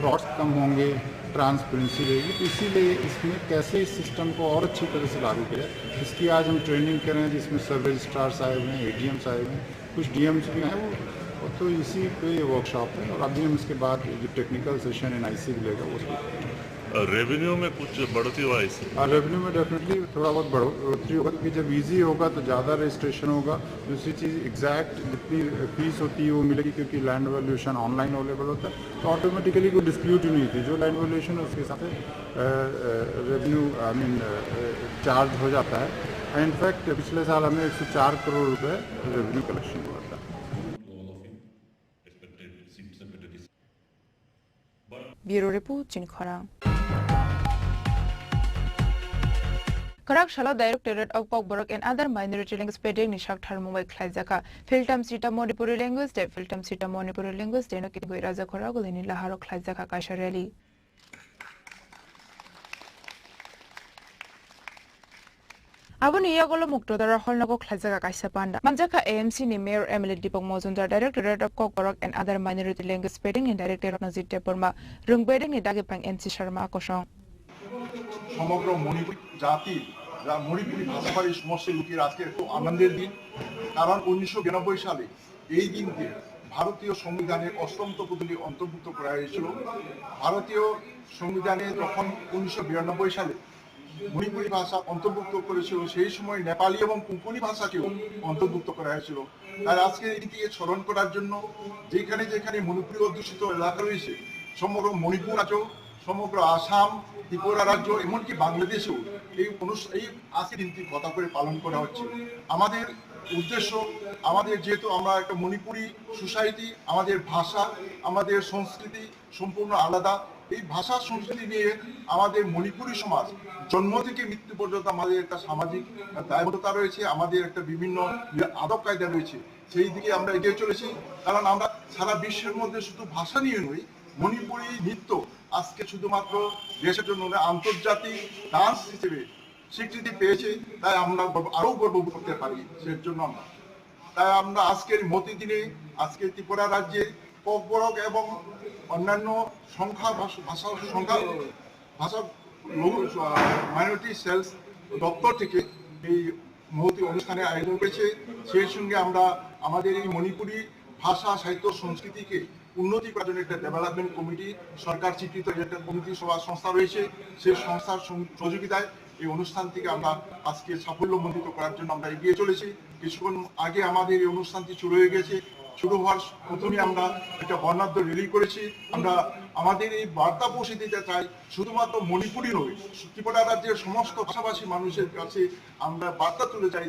फ्रॉड्स कम होंगे, ट्रांसपेरेंसी रहेगी। तो इसीलिए इसमें कैसे इस सिस्टम को और अच्छी तरह से लागू किया जाए, इसकी आज हम ट्रेनिंग कर रहे हैं, जिसमें सब रजिस्ट्रार्स आए हुए हैं, ए डी एम्स आए हुए हैं, कुछ डी एम्स भी हैं। वो, वो तो इसी पे ये वर्कशॉप है और अभी हम इसके बाद जो टेक्निकल सेशन एन आई सी भी लेगा, उसको रेवेन्यू में कुछ बढ़ोतरी हुआ है इससे? हाँ, रेवेन्यू में डेफिनेटली थोड़ा बहुत बढ़ोतरी होगा, क्योंकि जब ईजी होगा तो ज़्यादा रजिस्ट्रेशन होगा। दूसरी चीज़, एग्जैक्ट जितनी फीस होती है वो मिलेगी, क्योंकि लैंड वैल्यूएशन ऑनलाइन अवेलेबल होता है, तो ऑटोमेटिकली कोई डिस्प्यूट ही नहीं होती। जो लैंड वैल्यूएशन है, उसके हिसाब से रेवेन्यू, आई मीन, चार्ज हो जाता है। इनफैक्ट पिछले साल हमें एक सौ चार करोड़ रुपए रेवेन्यू कलेक्शन हुआ था। Bureau Report, Chini Khorang. Kwrak salo Directorate of Kokborok and Other Minority Language Pedeng ni sakthar Mumbai khlaijakha Philtam Sita Manipuri Language Day. Philtam Sita Manipuri Language Day no kinigwi Raja Khoragulini laharo khlaijakha kaisa rally. Aboni yagulo Muktodara Hall nogo khlaijak kaisa panda. Manjakha A M C ni Mayor M L A Deepak Majumdar, Directorate of Kokborok and Other Minority Language Pedeng ni Director Ratnajit Debbarma, Rwng Bedeng ni Dagi Phang N C Sharma kosong. সমগ্র মণিপুরী জাতি, যা মণিপুরী ভাষাভাষী সমস্ত লোকের আজকে খুব আনন্দের দিন, কারণ উনিশশো বিরানব্বই সালে এই দিনকে ভারতীয় সংবিধানের অষ্টম তপশিলি অন্তর্ভুক্ত করা হয়েছিল। ভারতীয় সংবিধানে যখন উনিশশো বিরানব্বই সালে মণিপুরী ভাষা অন্তর্ভুক্ত করেছিল, সেই সময় নেপালি এবং কোঙ্কণী ভাষাকেও অন্তর্ভুক্ত করা হয়েছিল। তাই আজকে এই দিনটিকে স্মরণ করার জন্য যেখানে যেখানে মণিপুরী অধ্যুষিত এলাকা রয়েছে, সমগ্র মণিপুর রাজ্য, সমগ্র আসাম, ত্রিপুরা রাজ্য, এমনকি বাংলাদেশেও এই অনুষ্ঠান, এই আজকের দিনটি কথা করে পালন করা হচ্ছে। আমাদের উদ্দেশ্য, আমাদের যেহেতু আমরা একটা মণিপুরী সোসাইটি, আমাদের ভাষা, আমাদের সংস্কৃতি সম্পূর্ণ আলাদা। এই ভাষা সংস্কৃতি নিয়ে আমাদের মণিপুরী সমাজ জন্ম থেকে মৃত্যু পর্যন্ত আমাদের একটা সামাজিক দায়বদ্ধতা রয়েছে, আমাদের একটা বিভিন্ন আদব কায়দা রয়েছে। সেই দিকে আমরা এগিয়ে চলেছি, কারণ আমরা সারা বিশ্বের মধ্যে শুধু ভাষা নিয়ে নই, মণিপুরী নৃত্য আজকে শুধুমাত্র দেশের জন্য নয়, আন্তর্জাতিক ডান্স হিসেবে স্বীকৃতি পেয়েছে, তাই আমরা গর্ব, আরও গর্ব করতে পারি। সের জন্য আমরা, তাই আমরা আজকের মতি দিনে, আজকে ত্রিপুরা রাজ্যে ককবরক এবং অন্যান্য সংখ্যা ভাষ-, ভাষা সংখ্যা ভাষা লঘু, আহ, মাইনরিটি সেলস দপ্তর থেকে এই মহতি অনুষ্ঠানে আয়োজন করেছে। সেই সঙ্গে আমরা আমাদের এই মণিপুরী ভাষা, সাহিত্য, সংস্কৃতিকে উন্নতি করার জন্য একটা ডেভেলপমেন্ট কমিটি, সরকার স্বীকৃত একটা কমিটি সভা সংস্থা রয়েছে। সেই সংস্থার সং-, সহযোগিতায় এই অনুষ্ঠান থেকে আমরা আজকে সাফল্যমণ্ডিত করার জন্য আমরা এগিয়ে চলেছি। কিছুক্ষণ আগে আমাদের এই অনুষ্ঠানটি শুরু হয়ে গেছে। শুরু হওয়ার প্রথমে আমরা একটা বর্ণাঢ্য র্যালি করেছি। আমরা আমাদের এই বার্তা পৌঁছে দিতে চাই শুধুমাত্র মণিপুরী নয়, ত্রিপুরা রাজ্যের সমস্ত ভাষাভাষী মানুষের কাছে আমরা বার্তা তুলে চাই,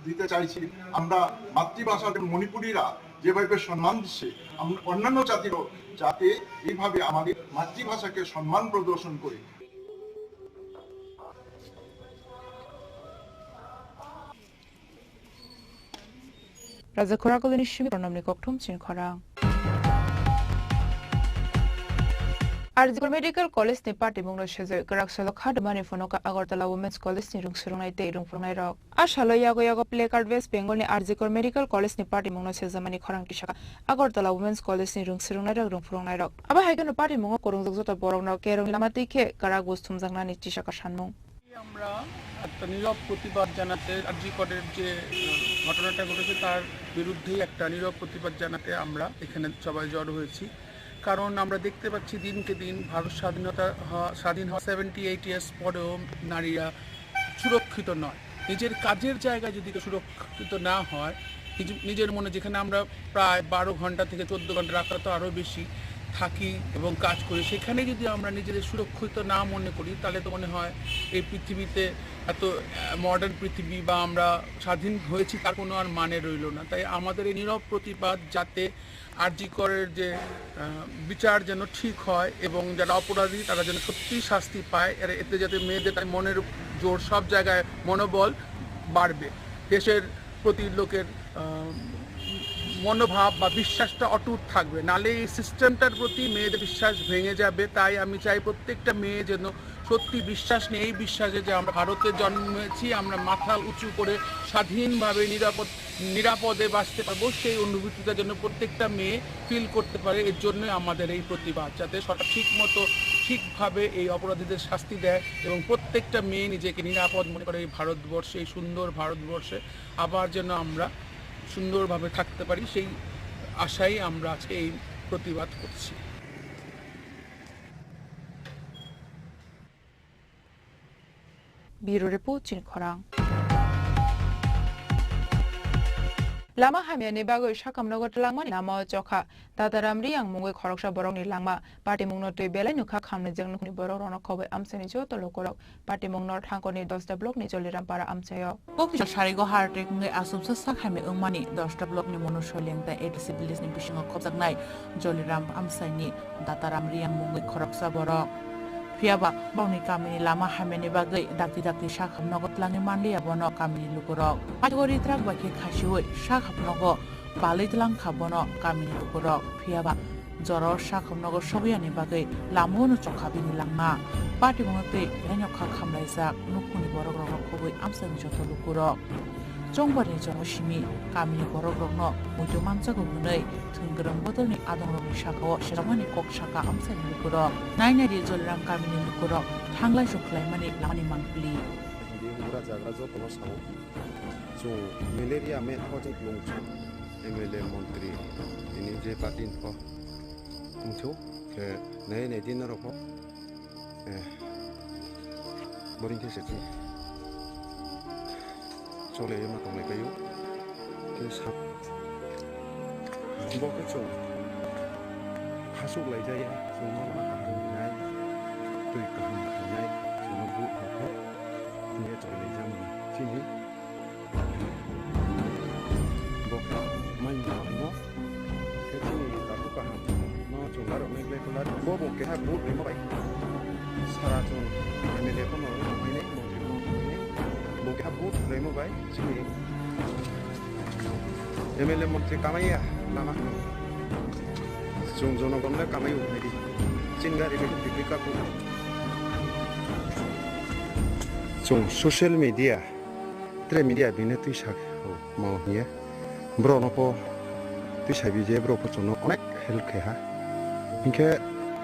দিতে চাইছি। আমরা মাতৃভাষা মণিপুরীরা যেভাবে সম্মান দিচ্ছে, আমরা অন্যান্য জাতিরও যাতে এইভাবে আমাদের মাতৃভাষাকে সম্মান প্রদর্শন করে। Raja Khorang Koloni simi Pranamni kokthum chin khorang. R G Kar Medical College ni patimungno sejoi kwrak salo khadumani phunuka Agartala Women's College ni rwng swrwngnai tei rwng phwrwngnairok. A salo yago yago placard West Bengal ni R G Kar Medical College ni patimungno sejamani khorang tisaka Agartala Women's College ni rwng swrwngnairok rwng phwrwngnairok. Abo hai kheno patimungo kwrwngjak joto borokno kerongni lama twi khe kwrak buj thumjaknani tisaka sanmung. আমরা একটা নীরব প্রতিবাদ জানাতে, আর জি করের যে, আহ, ঘটনাটা ঘটেছে, তার বিরুদ্ধেই একটা নীরব প্রতিবাদ জানাতে আমরা এখানে সবাই জড়ো হয়েছি। কারণ আমরা দেখতে পাচ্ছি দিনকে দিন ভারত স্বাধীনতা হ-, স্বাধীন হওয়া সেভেন্টি এইট ইয়ার্স পরেও নারীরা সুরক্ষিত নয়। নিজের কাজের জায়গায় যদি কেউ সুরক্ষিত না হয়, নিজ-, নিজের মনে, যেখানে আমরা প্রায় বারো ঘন্টা থেকে চোদ্দ ঘন্টা, রাতে তো আরও বেশি থাকি এবং কাজ করি, সেখানে যদি আমরা নিজেদের সুরক্ষিত না মনে করি, তাহলে তো মনে হয় এই পৃথিবীতে এত, আহ, মডার্ন পৃথিবী বা আমরা স্বাধীন হয়েছি, তার কোনো আর মানে রইল না। তাই আমাদের এই নীরব প্রতিবাদ যাতে আর জি করের যে, আহ, বিচার যেন ঠিক হয় এবং যারা অপরাধী তারা যেন সত্যিই শাস্তি পায়, এর, এতে যাতে মেয়েদের তাই মনের জোর, সব জায়গায় মনোবল বাড়বে, দেশের প্রতি লোকের, আহ, মনোভাব বা বিশ্বাসটা অটুট থাকবে, নালে এই সিস্টেমটার প্রতি মেয়েদের বিশ্বাস ভেঙে যাবে। তাই আমি চাই প্রত্যেকটা মেয়ে যেন সত্যি বিশ্বাস নিয়ে, এই বিশ্বাসে যে আমরা ভারতে জন্মেছি, আমরা মাথা উঁচু করে স্বাধীনভাবে নিরাপদ, নিরাপদে বাঁচতে পারবো, সেই অনুভূতিটা যেন প্রত্যেকটা মেয়ে ফিল করতে পারে। এর জন্যই আমাদের এই প্রতিবাদ, যাতে সরকার ঠিক মতো, ঠিকভাবে এই অপরাধীদের শাস্তি দেয় এবং প্রত্যেকটা মেয়ে নিজেকে নিরাপদ মনে করে এই ভারতবর্ষে, এই সুন্দর ভারতবর্ষে আবার যেন আমরা সুন্দরভাবে থাকতে পারি, সেই আশায় আমরা আজকে এই প্রতিবাদ করছি। Bureau Report, Chin Khorang. Lama hamyani bagwi sakhamnogo twlangmani lama o chokha. Dadaram Riyang mungwi khoroksa borokni langma. Patimungno twi belai nukha khamnwijak nukhungni borok rokno khobwi amchaini joto lukurok. Patimungno Thangkoni Dosta block ni Joliram para amchaio. Kokni sarigo heart attack wngwi aswksa sak hamya wngmani Dosta block ni Mono Soileng tei A D C village ni bisingo khopjaknai Joliram amchaini Dataram Riyang mungwi khoroksa borok. Phiyaba bongni kamini lama hamyani bagwi dakti dakti sakhamnogo twlangwi manliya bono kamini lukurok. Paithago ritrak bai khe khasiwi sakhamnogo balwi twlangkha bono kamini lukurok. Phiyaba jora o sakhamnogo sogwiyani bagwi lamao no chokha bini langma. Patimungno twi belai nokha khamlaijak nukhungni borokrokno khobwi amchaini joto lukurok. Chongbarni jora simi kamini borokrokno muitu manchago hwnwi thwngkwrwng bodolni adongrokni sakao sejamani kok saka amchaini lukurok. Nainari Joliram kamini lukurok thanglai sukhlaimani lamani mangpili. Hindi hwngra jagra jotono sao. Chwng malaria me thok jwk lung chwng M L A montri ini je party ni thok wngthok khe nai nai din norok bo, eh, boring khe se chwng chole ma tonglai paio khe sa bo khe chwng hasuk lai jaya chwng ma ma kaham nai twi kaham nai chwng ma bu khe twi chole lai jam chini. Bo khe mai ma no khe chini takhuk kaham no Chwng narwknai belai kwlaro. Bo bo keha vote rwima bai. Sara chwng M L A phano rwkhainai, montri phano rwkhainai. Bo keha vote rwima bai chini M L A montri kamaiya lama. Chwng jonogonno kamai wngnai di. Chini gari bai twi twi kaku. Chwng social media, tre media bini twi sak, oh, mau hiya. Borokno pho twi sabi je borok pho chwngno onek help khe ha. Hinkhe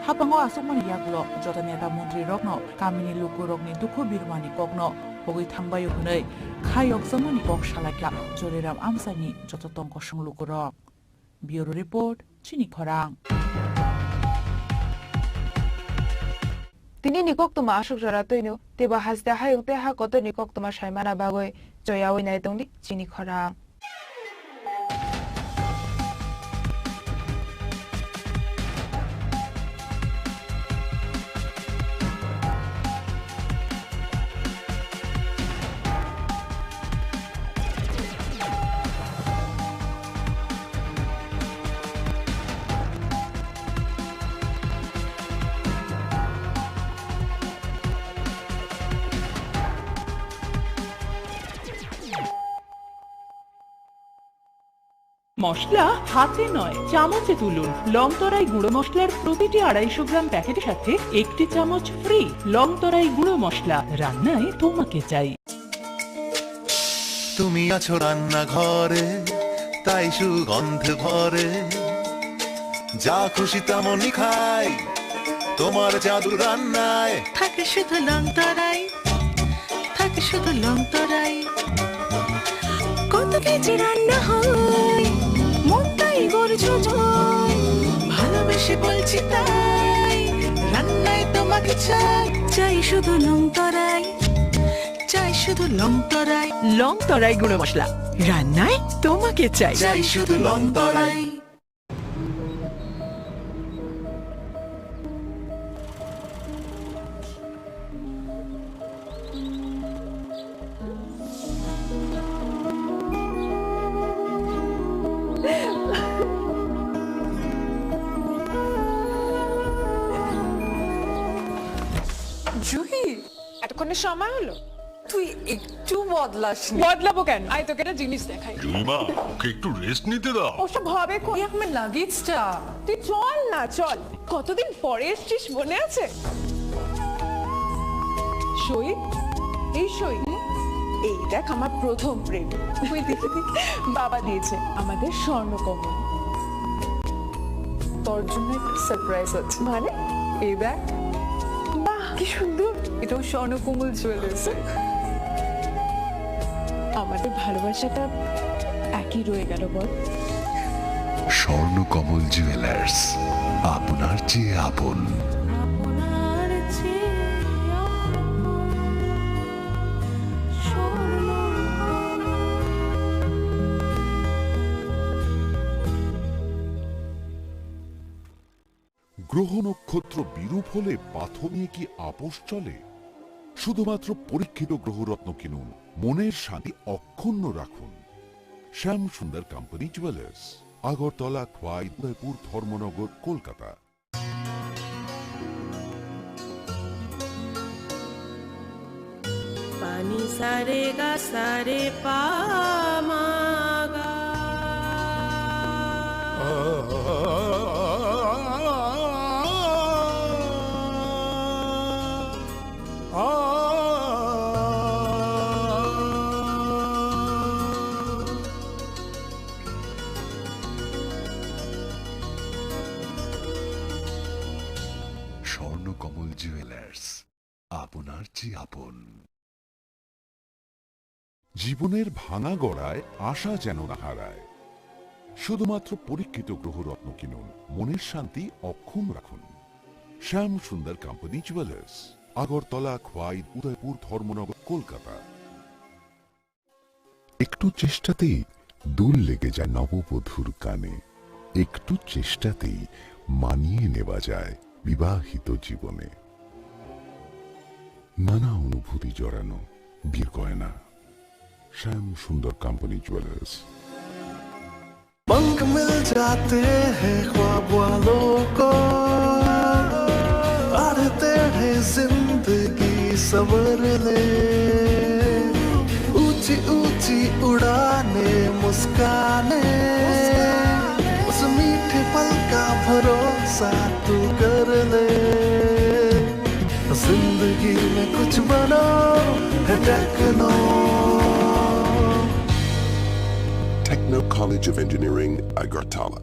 hapango aswkmani yagulo joto neta montri rokno kamini lukurokni dukhu birmani kokno pogwi thangbaio hwnwi kha yokjakmani kok salaikha Joriram amchaini joto tongkosong lukurok. Bureau Report, Chini Khorang. Tini ni koktwma aswk jora twino, teibo haste hayung tei ha kotorni koktwma saimana bagwi choyaui nai tongdi Chini Khorang. মশলা হাতে নয়, চামচে তুলুন। লংতরাই গুঁড়ো মশলার প্রতিটি আড়াইশো গ্রাম প্যাকেটের সাথে একটি চামচ ফ্রি। লংতরাই গুঁড়ো মশলা, রান্নায় তোমাকে চাই। তুমি আছো রান্নাঘরে, তাই সুগন্ধে ভরে। যা খুশি তেমনই খাই, তোমার জাদুর রান্নায়। থাকে শুধু লংতরাই, থাকে শুধু লংতরাই। কত কেজি রান্না হয়, মনটাই গর্জে যায়। ভালোবেসে বলছি তাই, রান্নায় তোমাকে চাই। চাই শুধু লংতরাই, চাই শুধু লংতরাই। লংতরাই গুঁড়ো মশলা, রান্নায় তোমাকে চাই। চাই শুধু লংতরাই। জুহি, এতক্ষণে সময় হলো? তুই একটু বদলাসনি। বদলাবো কেন? আয়, তোকে একটা জিনিস দেখাই। জুলিমা, ওকে একটু রেস্ট নিতে দাও। ওসব হবে কই? এই আমার লাগেজটা। তুই চল না, চল। কতদিন পরে এসছিস, মনে আছে? সই, এই সই। এই দেখ, আমার প্রথম প্রেম। ওই দেখি, দেখি। বাবা দিয়েছে আমাদের স্বর্ণকমল। তোর জন্য একটা সারপ্রাইজ আছে। মানে? এই দেখ। বাহ, কি সুন্দর। এটাও স্বর্ণকমল জুয়েলার্স। আমাদের ভালোবাসাটা একই রয়ে গেল, বল? স্বর্ণকমল জুয়েলার্স, আপনার চেয়ে আপন। গ্রহ নক্ষত্র বিরূপ হলে পাথর নিয়ে কি আপোষ চলে? শুধুমাত্র পরীক্ষিত গ্রহরত্ন কিনুন, মনের শান্তি অক্ষুণ্ণ রাখুন। Shyam Sundar company jewellers, Agartala, Khowai, Udaipur, Dharmanagar, Kolkata. Pani sa re ga sa re pa ma ga. Swarnakamal jewellers, আপনার চেয়ে আপন। জীবনের ভাঙা গড়ায় আশা যেন না হারায়। শুধুমাত্র পরীক্ষিত গ্রহরত্ন কিনুন, মনের শান্তি অক্ষুণ্ণ রাখুন। শ্যাম সুন্দর কোম্পানি জুয়েলার্স, আগরতলা, খোয়াই, উদয়পুর, ধর্মনগর, কলকাতা। একটু চেষ্টাতেই দুল লেগে যায় নববধূর কানে, একটু চেষ্টাতেই মানিয়ে নেওয়া যায় বিবাহিত জীবনে। নানা অনুভূতি জড়ানো বিয়ের গয়না। শ্যাম সুন্দর কোম্পানি জুয়েলার্স। पंख मिल जाते हैं ख्वाब वालों को, अड़ते हैं जिंदगी सबर ले। ऊंची ऊंची उड़ाने मुस्काने, उस मीठे पल का भरोसा तू कर ले। जिंदगी में कुछ बनो है techno. Techno College of Engineering, Agartala.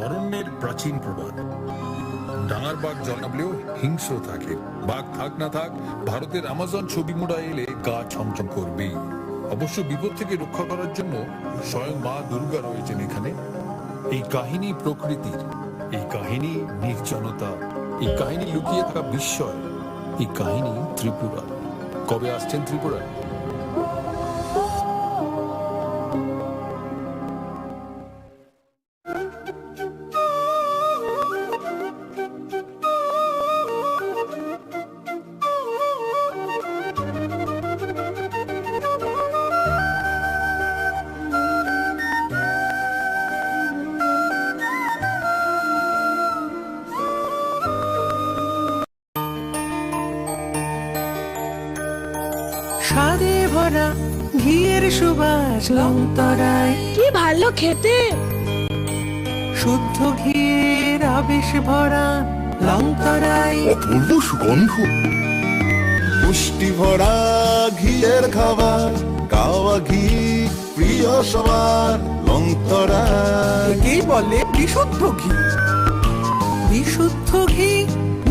অরণ্যের প্রাচীন প্রবাদ। ডাঙার বাঘ জন্মালেও হিংস্র থাকে। বাঘ থাক না থাক, ভারতের আমাজন ছবি মুড়া এলে গা ছমছম করবেই। অবশ্য বিপদ থেকে রক্ষা করার জন্য স্বয়ং মা দুর্গা রয়েছেন এখানে। এই কাহিনী প্রকৃতির, এই কাহিনী নির্জনতা, এই কাহিনী লুকিয়ে থাকা বিস্ময়, এই কাহিনী ত্রিপুরা। কবে আসছেন ত্রিপুরায়? স্বাদে ভরা ঘিয়ের সুবাস লংতরাই। কি ভালো খেতে! শুদ্ধ ঘিয়ের আবেশ ভরা লংতরাই। অপূর্ব সুগন্ধ। পুষ্টি ভরা ঘিয়ের খাবার, গাওয়া ঘি প্রিয় সবার, লংতরাই। একেই বলে বিশুদ্ধ ঘি। বিশুদ্ধ ঘি,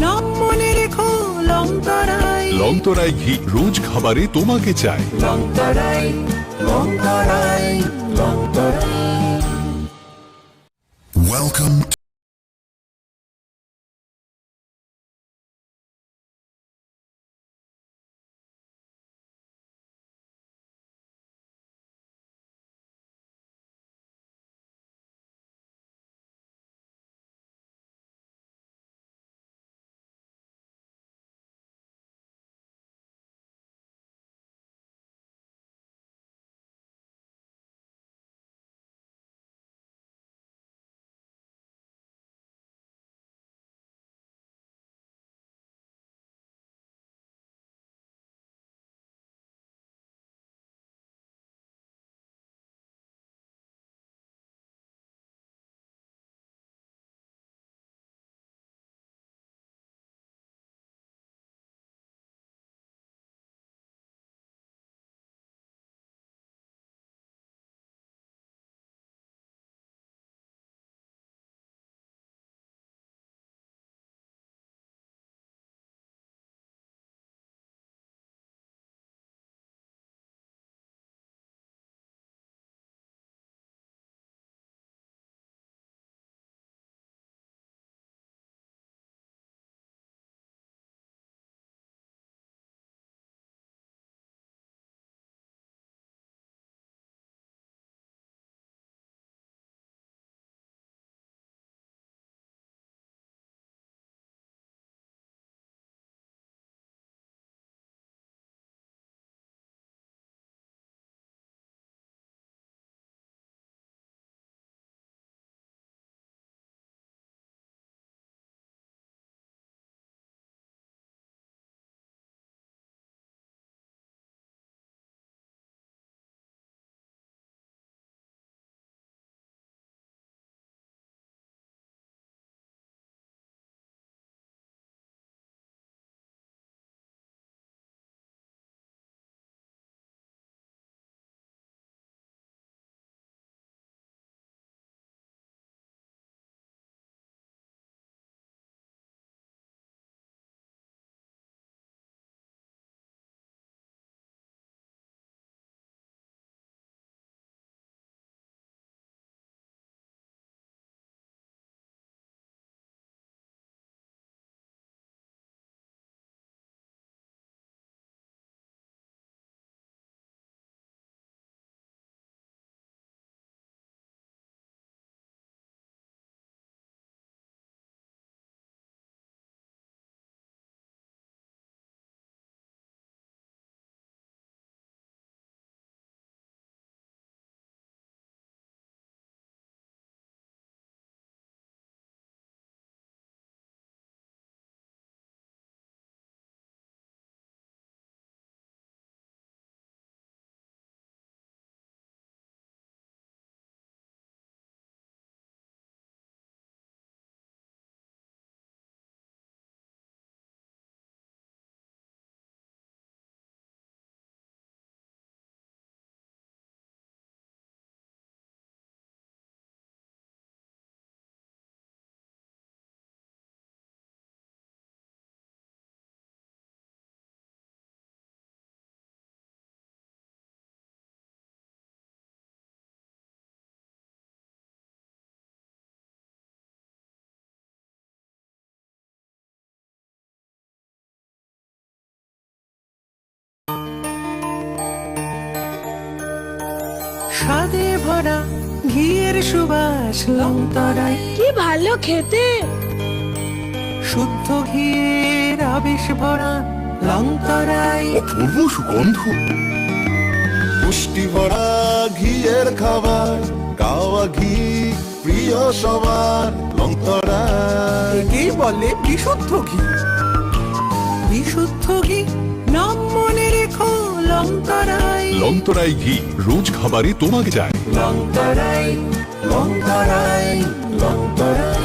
নাম মনে রেখো লংতরাই। লংতরাই ঘি রোজ খাবারে তোমাকে চাই। লংতরাই, লংতরাই, লংতরাই। Welcome to খাদে ভরা ঘিয়ের সুবাস লংতরাই। কি ভালো খেতে। শুদ্ধ ঘিয়ের আবেশ ভরা লংতরাই। অপূর্ব সুগন্ধ। পুষ্টি ভরা ঘিয়ের খাবার, গাওয়া ঘি প্রিয় সবার, লংতরাই। একেই বলে বিশুদ্ধ ঘি। বিশুদ্ধ ঘি, নাম মনে রেখো, লংতরাই। লংতরাই ঘি, রোজ খাবারে তোমাকে চাই। লংতরাই, লংতরাই, লংতরাই।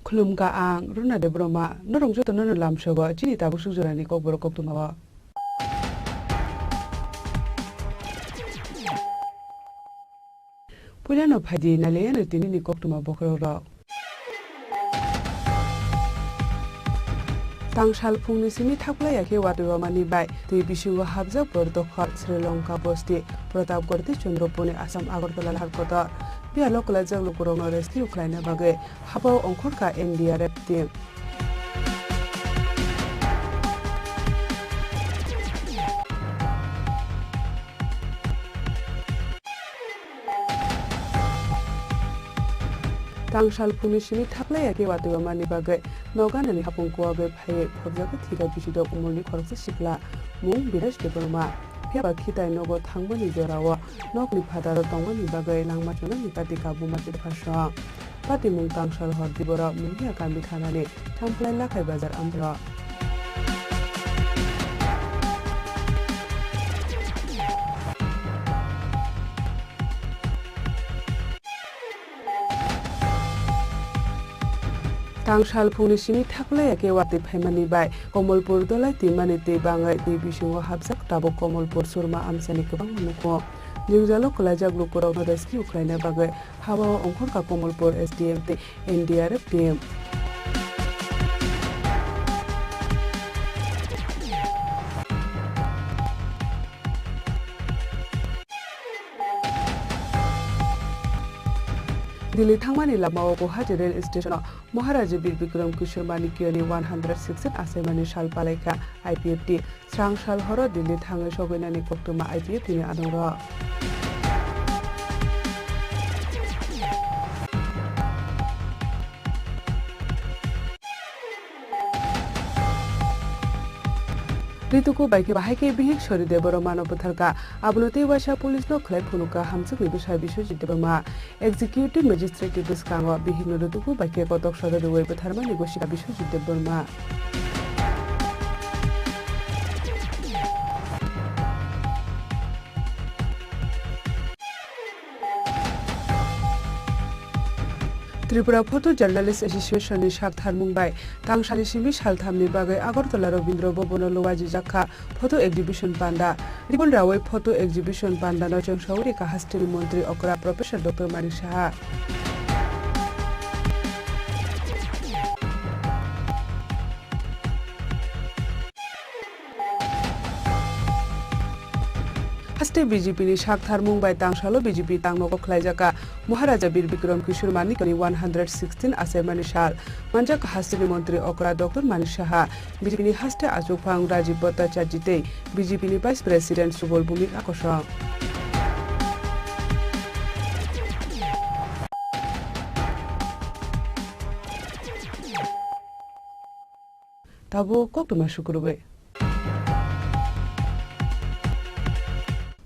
Khulumkha ang Runa Debbarma, norok jotono no lamsogo chini tabuk suk jorani kokborok koktwmao. Puilano phaidi naliyano tinini koktwma bokhorokrok. Tangsal phungni simi thaklaiya khe watwi wamani bai twi bisingo habjak bor dokhor Sri Lanka bosti Pratapgarh tei Chandrapurni Assam Agartala lahar kotor. Biyalo kwlaijak lukurokno rescue khlaina bagwi habao ongkhorkha N D R F team. Tangsal phungni simi thaklaiya khe watwi wamani bagwi Noganani hapung kuwagwi phaiwi phobjagwi thika bisidok umorni khoroksa sikla mung Biraj Debbarma. Phiyaba khitai nogo thangmani jorao nokni phataro tongmani bagwi langma chunani kati kabuma chwla pharsong. Patimung Tangsal hor Diboro Mundia kami thanani Thamplai Lakhai Bazar amtro. Tangsal phungni simi thaklaiya khe watwi phaimani bai Komolpur dolai twimani twi bangwi twi bisingo habjak tabuk Komolpur Surma amchani kwbangma nukhung. Jwngjalo kwlaijak lukurokno rescue khlaina bagwi habao ongkhorkha Komolpur S D M tei N D R F team. Delhi thangmani lamao Guwahati rail station-o Maharaja Bir Bikram Kishore Manikyani one hundred sixteen achaimani sal palaikha I P F T. Srang sal horo Delhi thangwi sogwinani koktwma I P F T ni anungrok. Rituku bai khe bahai khe bihik Sori Debbarma no bwtharkha. Abono tei waisa police no khlai phunukha hamjwkni bwsa Biswajit Debbarma. Executive Magistrate ni bwskango bihikno rituku bai khe kotok soro rwui bwtharmani gosika Biswajit Debbarma. Tripura Photo Journalist Association ni saktharmung bai tangsani simi salthamni bagwi Agartala Rabindra Bhavan o lwajijak kha photo exhibition panda. Ribon rawi photo exhibition panda no chwngsawi rikha hasteni montri okra Professor Doctor Manik Saha. Haste B J P ni saktharmung bai tangsalo B J P tangnogo khlaijak kha Maharaja Bir Bikram Kishore Manikyani one hundred sixteen achaimani sal. Manjak hasteni montri okra Doctor Manik Saha, B J P ni haste achukphang Rajib Bhattacharjee tei B J P ni Vice President Subal Bhumik akosong. Tabuk koktwma sukurubwi.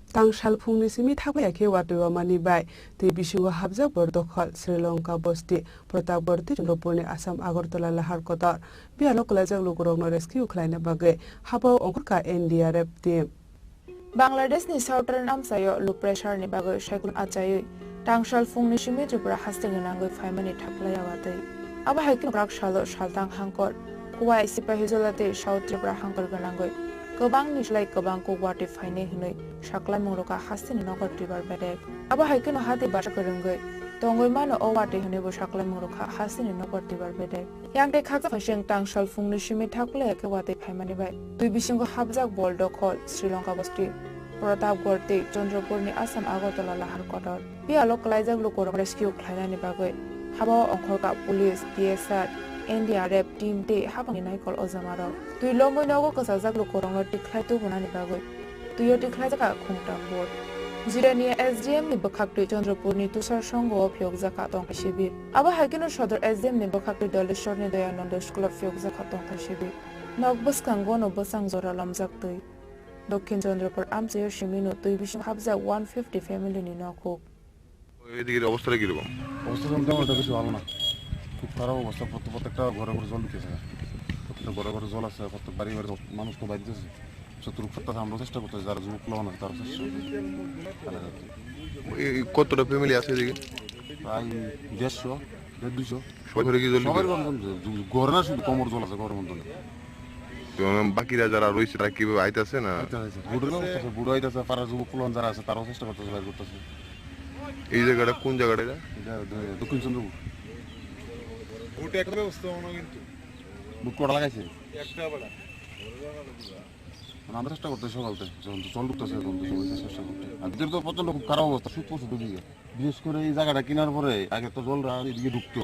Tangsal phungni simi thaklaiya khe watwi wamani bai tei bisingo habjak bor dokhol Sri Lanka bosti Pratapgarh tei Chandrapurni Assam Agartala lahar kotor. Biyalo kwlaijak lukurokno rescue khlaina bagwi habao ongkhorkha N D R F team. Bangladeshni southern amchaio low pressure ni bagwi cyclone achaiwi tangshal phungni simi Tripura hasteni nangwi phaimani thaklai a watwi. Abo hai kheno kwrak salo saltang hangkor Khowai, Sipahijola tei South Tripura hangkor gwnangwi kwbangni slai kwbang kok watwi phainai hwnwi saklaimung rwkha hasteni nokbar twibar bedek. Abo hai kheno hati basa kwrwngwi tongwi mano o watwi hwnwibo saklaimung rwkha hasteni nokbar twibar bedek. Yang tei khaksa phaising tangshal phungni simi thaklai khe watwi phaimani bai twi bisingo hapjak bol dokhol Sri Lanka bosti Pratapgarh tei Chandrapurni Assam Agartala lahar kotor. Phiyalo klaijak lukurok rescue khlainani bagwi habao ongkhorkha police, T S R, N D R F team tei hapangni naikol ojamarok. Twi lomwi nogo kwchajak lukurokno tikhlai tubunani bagwi twio tikhlaijak khungtam boat. Jirania S D M ni bwkhaktwi Chandrapurni Tushar Songho o phiyokjak tongthai sibir. Abo hai kheno Sodor S D M ni bwkhaktwi Dolesorni Doyananda School o phiyokjak tongthai sibir. Nok bwskango no bwsang jora lomjak twi. Dokhin Chandrapur amchaio simino twi bising hapjak one fifty family ni nok huk. এদিকের অবস্থাটা কিরকম? অবস্থা তো মোটামুটি বেশি ভালো না, খুব খারাপ অবস্থা। প্রত্যেক প্রত্যেকটা ঘরে ঘরে জল ঢুকেছে, প্রত্যেকটা ঘরে ঘরে জল আছে, প্রত্যেক বাড়ি বাড়ি জল। মানুষ তো বাইরে যাচ্ছে, যতটুকু পারতেছে আমরা চেষ্টা করতেছি, যারা যুবক পোলাপান আছে তারা চেষ্টা করতেছে। এই কতটা ফ্যামিলি আছে এদিকে? প্রায় দেড়শো, দেড় দুইশো। সবাই ঘরে কি জল সবার ঢুকে? ঘরে জল ঢুকে। ঘরে না, শুধু কোমর জল আছে, ঘরের মধ্যে নেই। তো বাকিরা যারা রয়েছে তারা কিভাবে আইতাছে না? আচ্ছা, আচ্ছা। বুড়ো অবস্থা আছে, বুড়ো হইতাছে, পাড়ার যুবক পোলাপান যারা আছে তারাও চেষ্টা করতেছে, বাইর করতেছে। এই জায়গাটা কোন জায়গাটা এটা? এটা দ-, দক্ষিণ চন্দ্রপুর। ভোটে একটা ব্যবস্থা হলো কিন্তু। ভোট কটা লাগাইছে? একটা বেলা। মানে আমরা চেষ্টা করতে সকাল থেকে, যখন তো জল ঢুকতেছে, তখন তো সবাই চেষ্টা করতে। আর ভিতরে তো প্রচণ্ড খুব খারাপ অবস্থা, সুদ প্রচুর ডুবে গেছে। বিশেষ করে এই জায়গাটা কেনার পরে আগে তো জলটা এদিকে ঢুকতো,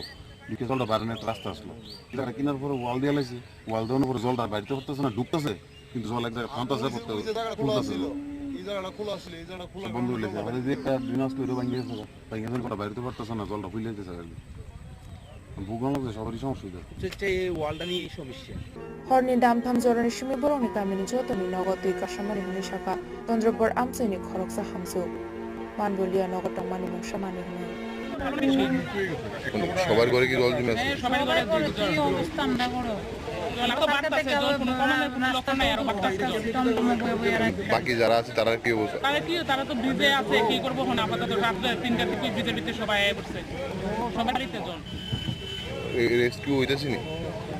ঢুকে জলটা বাইরে একটা রাস্তা আসলো। এই জায়গাটা কেনার পরে ওয়াল দিয়ে লাইছে, ওয়াল দেওয়ার পরে জলটা বাইরে তো পড়তেছে না, ঢুকতেছে, কিন্তু জল এক জায়গায় থামতেছে, পড়তে-, এই যে জায়গাটা খোলা খুলতেছে ছিল, জল। এই জায়গাটা খোলা ছিল, এই জায়গাটা খোলা বন্ধ হয়ে গেছে। আবার এই যে একটা ড্রেন আসলো, এটা ভাঙিয়ে গেছে, ভাঙিয়ে গেছে, বাইরে তো পড়তেছে না, জলটা ফুলে গেছে আর কি। ভোগানো যে সবারই সমস্যা হইতো। হচ্ছে এই ওয়ালটা নিয়ে এই সমস্যা। Horni damtham jorani simi borokni kamini jotoni nogo twi kasamani hwnwi sakha Chandrapur amchaini khoroksa hamsuk. Manbulia nogo tongmani mungsa mani hwnwi. সবার ঘরে কি জল জমে আছে? হ্যাঁ, সবার ঘরে জল, জল। কি অবস্থা আমরা বড়? জল তো বাড়তেছে, জল কোনো কমানোর কোনো লক্ষণ নাই, আরো বাড়তেছে জল। বাকি যারা আছে তারা কি অবস্থা? তারা কি, তারা তো ভিজে আছে, কি করবো এখন আপাতত রাত তিনটা থেকে ভিজে ভিজে সবাই আয়া পড়ছে। সবার বাড়িতে জল। এই রেস্কিউ হইতেছে নি?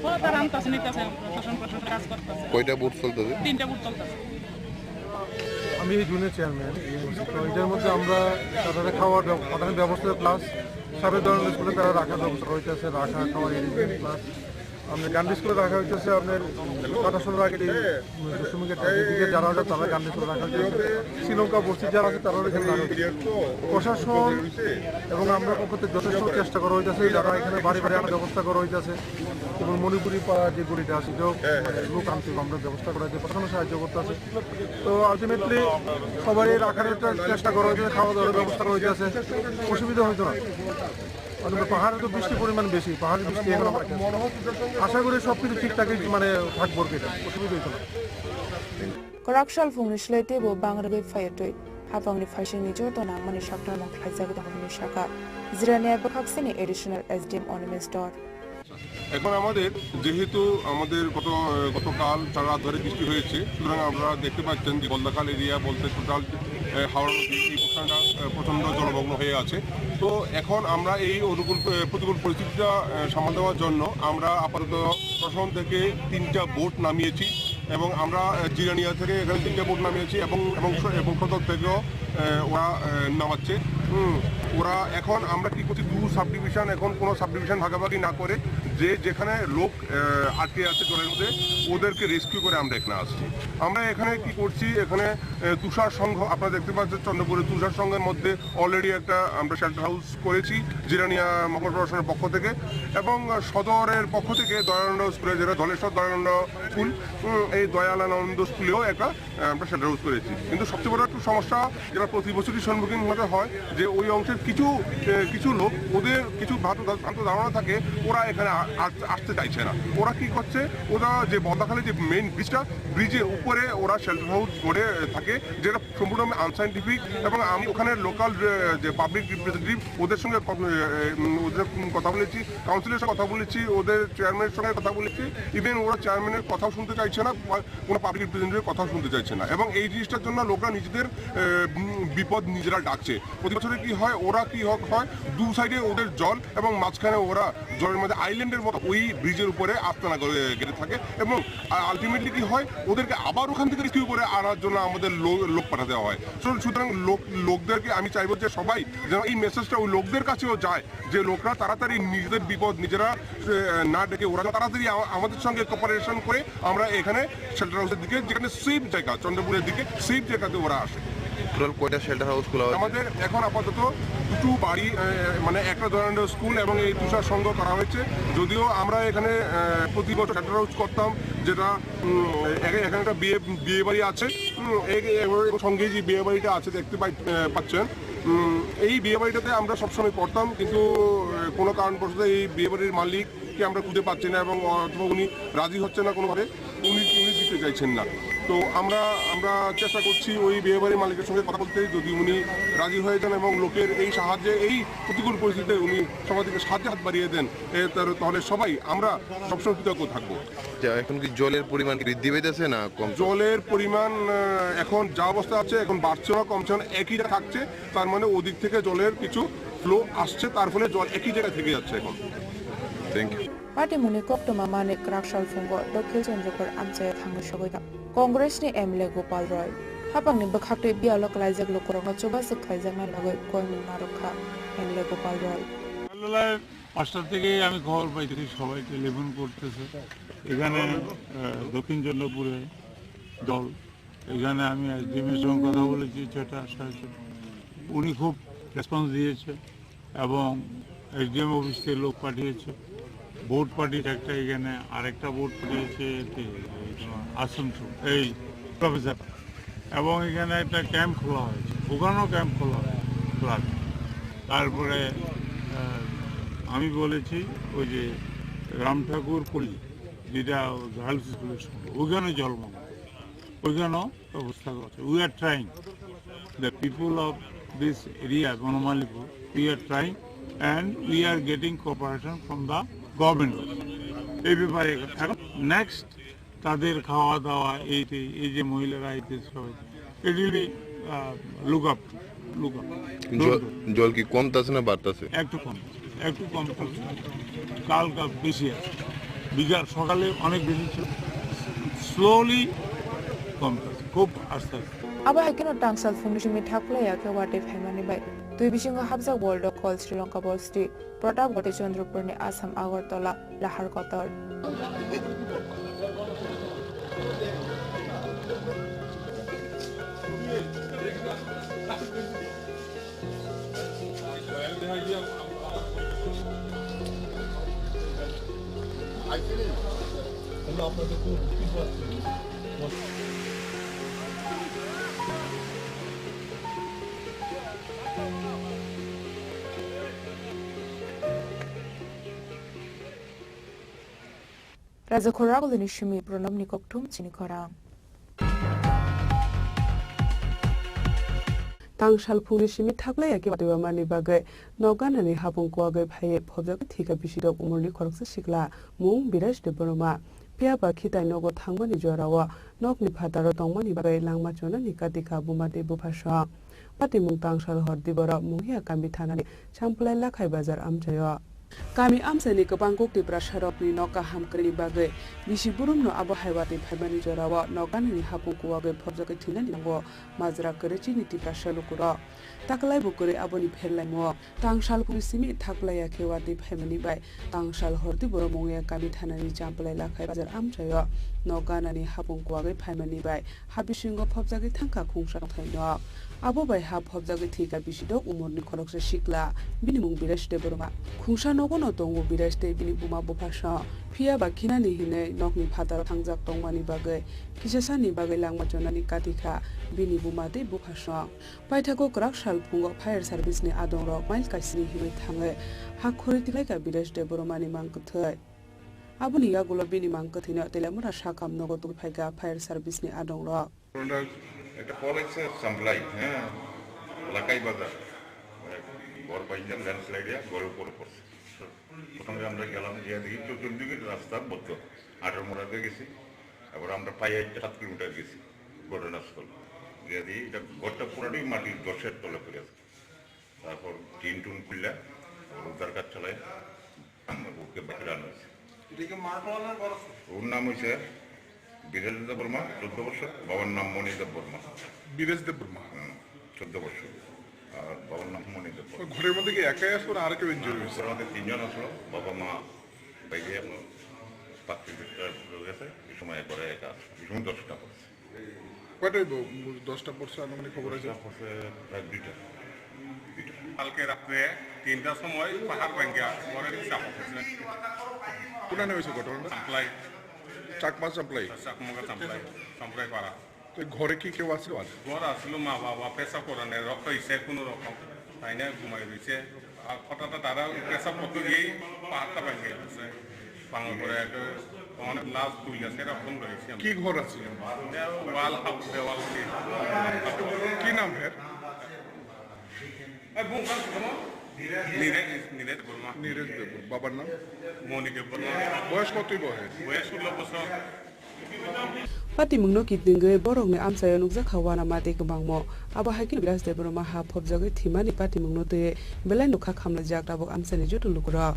ও, তারা আনতেছে, নিতেছে, প্রশাসন, প্রশাসন কাজ করতেছে। কয়টা বোট চলতেছে? তিনটা বোট চলতেছে। আমি এই জোনের চেয়ারম্যান। তো এটার মধ্যে আমরা তাদের খাওয়ার ব্যব-, তাদের ব্যবস্থা প্লাস সাবেক ধরনের স্কুলে তারা রাখার ব্যবস্থা হইতেছে, রাখা খাওয়ার অ্যারেঞ্জমেন্ট প্লাস আপনার গান্ধী স্কুলে রাখা হইতেছে আপনার কথা শুনে রাখে এই দুষ্টুমিকে দিকে যারা আছে তারা গান্ধী স্কুলে রাখা হইতেছে, শ্রীলঙ্কা বস্তি যারা আছে তারাও এখানে রাখা হইতেছে। প্রশাসন এবং আমরা পক্ষ থেকে যথেষ্ট চেষ্টা করা হইতেছে, যারা এখানে বাড়ি বাড়ি আনার ব্যবস্থা করা হইতেছে এবং মণিপুরি পাড়া যে গলিটা আছে এটাও লোক আনতে আমরা ব্যবস্থা করা হয়েছে, প্রশাসন সাহায্য করতেছে। তো আলটিমেটলি সবাই রাখার একটা চেষ্টা করা হইতেছে, খাওয়া দাওয়ার ব্যবস্থা করা হইতেছে, অসুবিধা হইতো না। মানে পাহাড়ে তো বৃষ্টির পরিমাণ বেশি, পাহাড়ে বৃষ্টি এখনো পড়ে। আশা করি সব কিছু ঠিকঠাকই মানে থাকবো আর কি, এটা অসুবিধা হইতো না। Kwrak sal phungni slai teibo bang rwgwi phaiya twi. Hapangni phaisingni joto nangmani saknamung khlaijak tongo hwnwi sakha Jirania bwkhaksini additional S D M Animesh Dor. এখন আমাদের, যেহেতু আমাদের গত, গতকাল সারা রাত ধরে বৃষ্টি হয়েছে, সুতরাং আপনারা দেখতে পাচ্ছেন যে বলদাখাল এরিয়া বলতে টোটাল, এ, হাওড়া নদী এই পোর্শনটা, এ, প্রচণ্ড জলমগ্ন হয়ে আছে। তো এখন আমরা এই অনুকূল, এ, প্রতিকূল পরিস্থিতিটা, এ, সামাল দেওয়ার জন্য আমরা আপাতত প্রশাসন থেকে তিনটা বোট নামিয়েছি এবং আমরা, এ, জিরানিয়া থেকে এখানে তিনটা বোট নামিয়েছি এবং, এবং স-, এবং সদর থেকেও, এ, ওরা, এ, নামাচ্ছে। হুম, ওরা এখন আমরা কি করছি, দু সাবডিভিশন, এখন কোনো সাবডিভিশন ভাগাভাগি না করে যে যেখানে লোক, এ, আটকে আছে জলের মধ্যে, ওদেরকে রেস্কিউ করে আমরা এখানে আসছি। আমরা এখানে কি করছি, এখানে, এ, তুষার সংঘ, আপনারা দেখতে পাচ্ছেন চন্দ্রপুরে তুষার সংঘের মধ্যে অলরেডি একটা আমরা শেল্টার হাউস করেছি জিরানিয়া মহকুমা প্রশাসনের পক্ষ থেকে, এবং সদরের পক্ষ থেকে দয়ানন্দ স্কুলে, যেটা ধলেশ্বর দয়ানন্দ স্কুল, উম, এই দয়ালানন্দ স্কুলেও একটা, আহ, আমরা শেল্টার হাউস করেছি। কিন্তু সবচেয়ে বড় একটু সমস্যা যেটা প্রতি বছরই সম্মুখীন হতে হয়, যে ওই অংশের কিছু, আহ, কিছু লোক, ওদের কিছু ভ্রান্ত ধা-, ভ্রান্ত ধারণা থাকে, ওরা এখানে আস-, আসতে চাইছে না। ওরা কি করছে? ওরা যে বন্দাখালী যে মেইন ব্রিজটা, ব্রিজের উপরে ওরা শেল্টার হাউস করে থাকে, যেটা সম্পূর্ণ আনসায়েন্টিফিক। এবং আমি ওখানে লোকাল যে, যে পাবলিক রিপ্রেজেন্টেটিভ, ওদের সঙ্গে ক-, এ, উম, ওদের কথা বলেছি, কাউন্সিলরের সঙ্গে কথা বলেছি, ওদের চেয়ারম্যানের সঙ্গে কথা বলেছি। ইভেন ওরা চেয়ারম্যানের কথাও শুনতে চাইছে না, বা কোনো পাবলিক রিপ্রেজেন্টেটিভের কথাও শুনতে চাইছে না। এবং এই জিনিসটার জন্য লোকরা নিজেদের, এ, উম, বিপদ নিজেরা ডাকছে। প্রতি বছরে কি হয়, ওরা কি হ-, হয়, দু সাইডে ওদের জল এবং মাঝখানে ওরা জলের মধ্যে আইল্যান্ডের মতো ওই ব্রিজের উপরে আস্তানা করে গেড়ে থাকে। এবং আ-, আলটিমেটলি কি হয়, ওদেরকে আবার ওখান থেকে রেস্কিউ করে আনার জন্য আমাদের লো-, লোক পাঠাতে হয়। সু-, সুতরাং লোক, লোকদেরকে আমি চাইবো যে সবাই যেন এই মেসেজটা ওই লোকদের কাছেও যায়, যে লোকরা তাড়াতাড়ি নিজেদের বিপদ নিজেরা, এ, না ডেকে ওরা তাড়াতাড়ি আমা-, আমাদের সঙ্গে কোঅপারেশন করে আমরা এখানে শেল্টার হাউসের দিকে, যেখানে সেফ জায়গা, চন্দ্রপুরের দিকে সেফ জায়গাতে ওরা আসে। টোটাল কয়টা শেল্টার হাউস খোলা হয়েছে? আমাদের এখন আপাতত দুটো বাড়ি, এ, মানে একটা দয়ানন্দ স্কুল এবং এই তুষার সংঘ করা হয়েছে। যদিও আমরা এখানে, এ, প্রতি বছর শেল্টার হাউস করতাম, যেটা, উম, এ-, এখানে একটা বিয়ে, বিয়ে বাড়ি আছে, উম, এ-, এ-, এবং সঙ্গে যে বিয়ে বাড়িটা আছে দেখতে পাই-, এ, পাচ্ছেন, উম, এই বিয়ে বাড়িটাতে আমরা সবসময় করতাম, কিন্তু, এ, কোনো কারণবশত এই বিয়ে বাড়ির মালিককে আমরা খুঁজে পাচ্ছি না এবং অথবা উনি রাজি হচ্ছে না কোনোভাবে, উনি, উনি দিতে চাইছেন না। তো আমরা, আমরা চেষ্টা করছি ওই বিয়ে বাড়ির মালিকের সঙ্গে কথা বলতে, যদি উনি রাজি হয়ে যান এবং লোকের এই সাহায্যে, এই প্রতিকূল পরিস্থিতিতে উনি সবাই থেকে সাহায্যের হাত বাড়িয়ে দেন, এ, তার-, তাহলে সবাই আমরা সবসময় কৃতজ্ঞ থাকবো। যে এখন কি জলের পরিমাণ বৃদ্ধি পেতেছে না কম? জলের পরিমাণ, আহ, এখন যা অবস্থা আছে, এখন বাড়ছে না, কমছে না, একই থাকছে। তার মানে ওদিক থেকে জলের কিছু ফ্লো আসছে, তার ফলে জল একই জায়গায় থেকে যাচ্ছে এখন। Thank you. Party mungni koktwma manwi kwrak salphungo Dokhil Chandrapur amchaio thangwi sogwi tong. Congress ni M L A Gopal Roy. Hapangni bwkhaktwi biyalo klaijak lukurokno chubachu khlaijaknani bagwi koimung narwkha M L A Gopal Roy. সকালবেলায় পাঁচটা থেকেই আমি খবর পাইছি, সবাই টেলিফোন করতেছে। এখানে, আহ, দক্ষিণ চন্দ্রপুরে জল, এখানে আমি এসডিএম এর সঙ্গে কথা বলেছি ছয়টা সাড়ে ছয়টা। উনি খুব রেসপন্স দিয়েছে এবং এসডিএম অফিস থেকে লোক পাঠিয়েছে, বোট পাঠিয়েছে একটা এখানে, আরেকটা বোট পাঠিয়েছে এতে, এই তোমার আসানসোল, এই প্রফেসর, এবং এখানে একটা ক্যাম্প খোলা হয়েছে, ওখানেও ক্যাম্প খোলা হয়েছে, খোলা আছে। তারপরে, আহ, আমি বলেছি ওই যে রাম ঠাকুর পল্লী, যেটা গার্লস স্কুলের সঙ্গে, ওইখানে জলমগ্ন, ওইখানেও ব্যবস্থা করছে। We are trying. The people of this area, Bonomalipur, we are trying and we are getting cooperation from the government. এই ব্যাপারে এখন নেক্সট তাদের খাওয়া দাওয়া, এই তে-, এই যে মহিলারা আইতেছে সবাই, it will be, uh, look up, look up. জল, জল কি কমতাছে না বাড়তাছে? একটু কম, একটু কম করছে। কালকা বেশি আছে, বিকাল সকালে অনেক বেশি ছিল, স্লোলি কমতেছে, খুব আস্তে আস্তে। Abo hai kheno tang salphung ni simi thak phlai ya khe watwi phaimani bai twi bisingo hapjak World Call Sri Lanka Ball City, Pratapgarh tei Chandrapur ni Assam Agartala lahar kotor. Raja khorang lini simi Pranabni kokthum chini khorang. Tang salphungni simi thaklai ya khe watwi wamani bagwi nok ganani hapung kuwagwi phaiwi phobjak thika bisidok umorni khoroksa sikla mung Biraj Debbarma. Phiya ba khitai nogo thangmani jorao nokni phataro tongmani bagwi langma chonani katikha buma tei buphasong. Patimung tangsal hordi borok Mungya kami thanani Champlai Lakhai bazar amchaio. Kami amchaini kwbang kok Tiprasarokni nok kaham kwrwini bagwi bisi burumno abo hai watwi phaimani jorao nok ganani hapung kuwagwi phobjagwi thwinani nango majra kwrwi chini Tiprasa lukurok. Taklai bo kwrwi aboni pherlaimo. Tangsal phuri simi thaklai ya khe watwi phaimani bai tangsal hordi borok Mungya kami thanani Champlai Lakhai bazar amchaio nok ganani hapung kuwagwi phaimani bai ha bisingo phobjagwi thangkha khungsa thaino. Abo bai ha phobjagwi thwikha bisidok umorni khoroksa sikla, bini mung Biraj Debbarma. Khungsa nogono tongo Biraj tei bini buma buphasong. Phiya ba khinani hinwi nokni phataro thangjak tongmani bagwi kisasani bagwi langma chonani katikha bini buma tei buphasong. Paithago kwrak salphungo fire service ni adongrok mile kaisni hinwi thangwi ha khorwi tilaikha Biraj Debbarmani mang kwthwi. Aboni yagulo bini mang kwthwino Teliamura sakam nogo tubui phaikha fire service ni adongrok. একটা কল এসছে সাম্প্লাই, হ্যাঁ, লাকাই বাজার, মানে, ঘর ভাঙ্গা ল্যান্ডস্লাইডে ঘরের উপরে পড়ছে। প্রথমে আমরা গেলাম, গিয়ে দেখি চতুর্দিকে রাস্তা বদ্ধ, আঠারো মোড়া দিয়ে গেছি, তারপর আমরা প্রায় সাত কিলোমিটার গেছি ঘটনাস্থল, গিয়ে দেখি এটা ঘরটা পুরাটাই মাটির দশের তলে পড়ে আছে। তারপর টিন টুন খুললে আবার উদ্ধার কাজ চালায়, ওকে বাইরে আনা হয়েছে। এটা কি মা পাওয়া না বড়? ওর নাম হয়েছে বিরেশ দেব বর্মা, চোদ্দ বছর, বাবার নাম মণি দেব বর্মা। বিরেশ দেব বর্মা। হুম, চোদ্দ বছর, আর বাবার নাম মণি দেব ওই বর্মা। ঘরের মধ্যে কি একাই আসলো না আরো কেউ ইনজুরি হয়েছে? ঘরের মধ্যে তিনজন আসলো, বাবা মা বাইরে এখন পাত্রী হয়ে গেছে, এই সময় একবারে একা আসলো, এই সময় দশটা পড়ছে। কয়টায় ব-, দশটা পড়ছে আনুমানিক খবর আছে? দশটা পড়ছে প্রায় দুইটা। দুইটা। কালকে রাত্রে তিনটার সময় পাহাড় ভাঙ্গা ঘরের চাপা পড়ছে। কোনানে হয়েছে ঘটনাটা? চাম্প্লাই। চাকমা চাম্প্লাই? চাকমা চাম্প্লাই, চাম্প্লাই পাড়া। তো ঘরে কি কেউ আছিল আর? ঘর আছিল মা বাবা, পেশাব করানে রক্ত হয়েছে কোনো রকম, তাই না ঘুমাই রয়েছে। আর হঠাৎ তারা পেশাব করতে গিয়েই পাহাড়টা ভেঙে গেছে। ভাঙার পরে একটা অনেক লাশ তুলে সেটা ফোন করেছি আমি। কি ঘর আছে? দেও-, ওয়াল হাফ দেওয়াল দিয়ে। কি নাম এর? এই বোন কার ছোট মা? নীরেশ, নীরেশ বর্মা। নীরেশ দেব, বাবার নাম? মণি দেব বর্মা। বয়স কতই বয়স? বয়স ষোলো বছর। Patimungno kitingwi borokni amchaio nukjakha uanama tei kwbangmo. Abo hai kheno Biraj Debbarma ha phobjagwi thwimani patimungno twiwi belai no kha khamlaijak tabuk amchaini joto lukurok.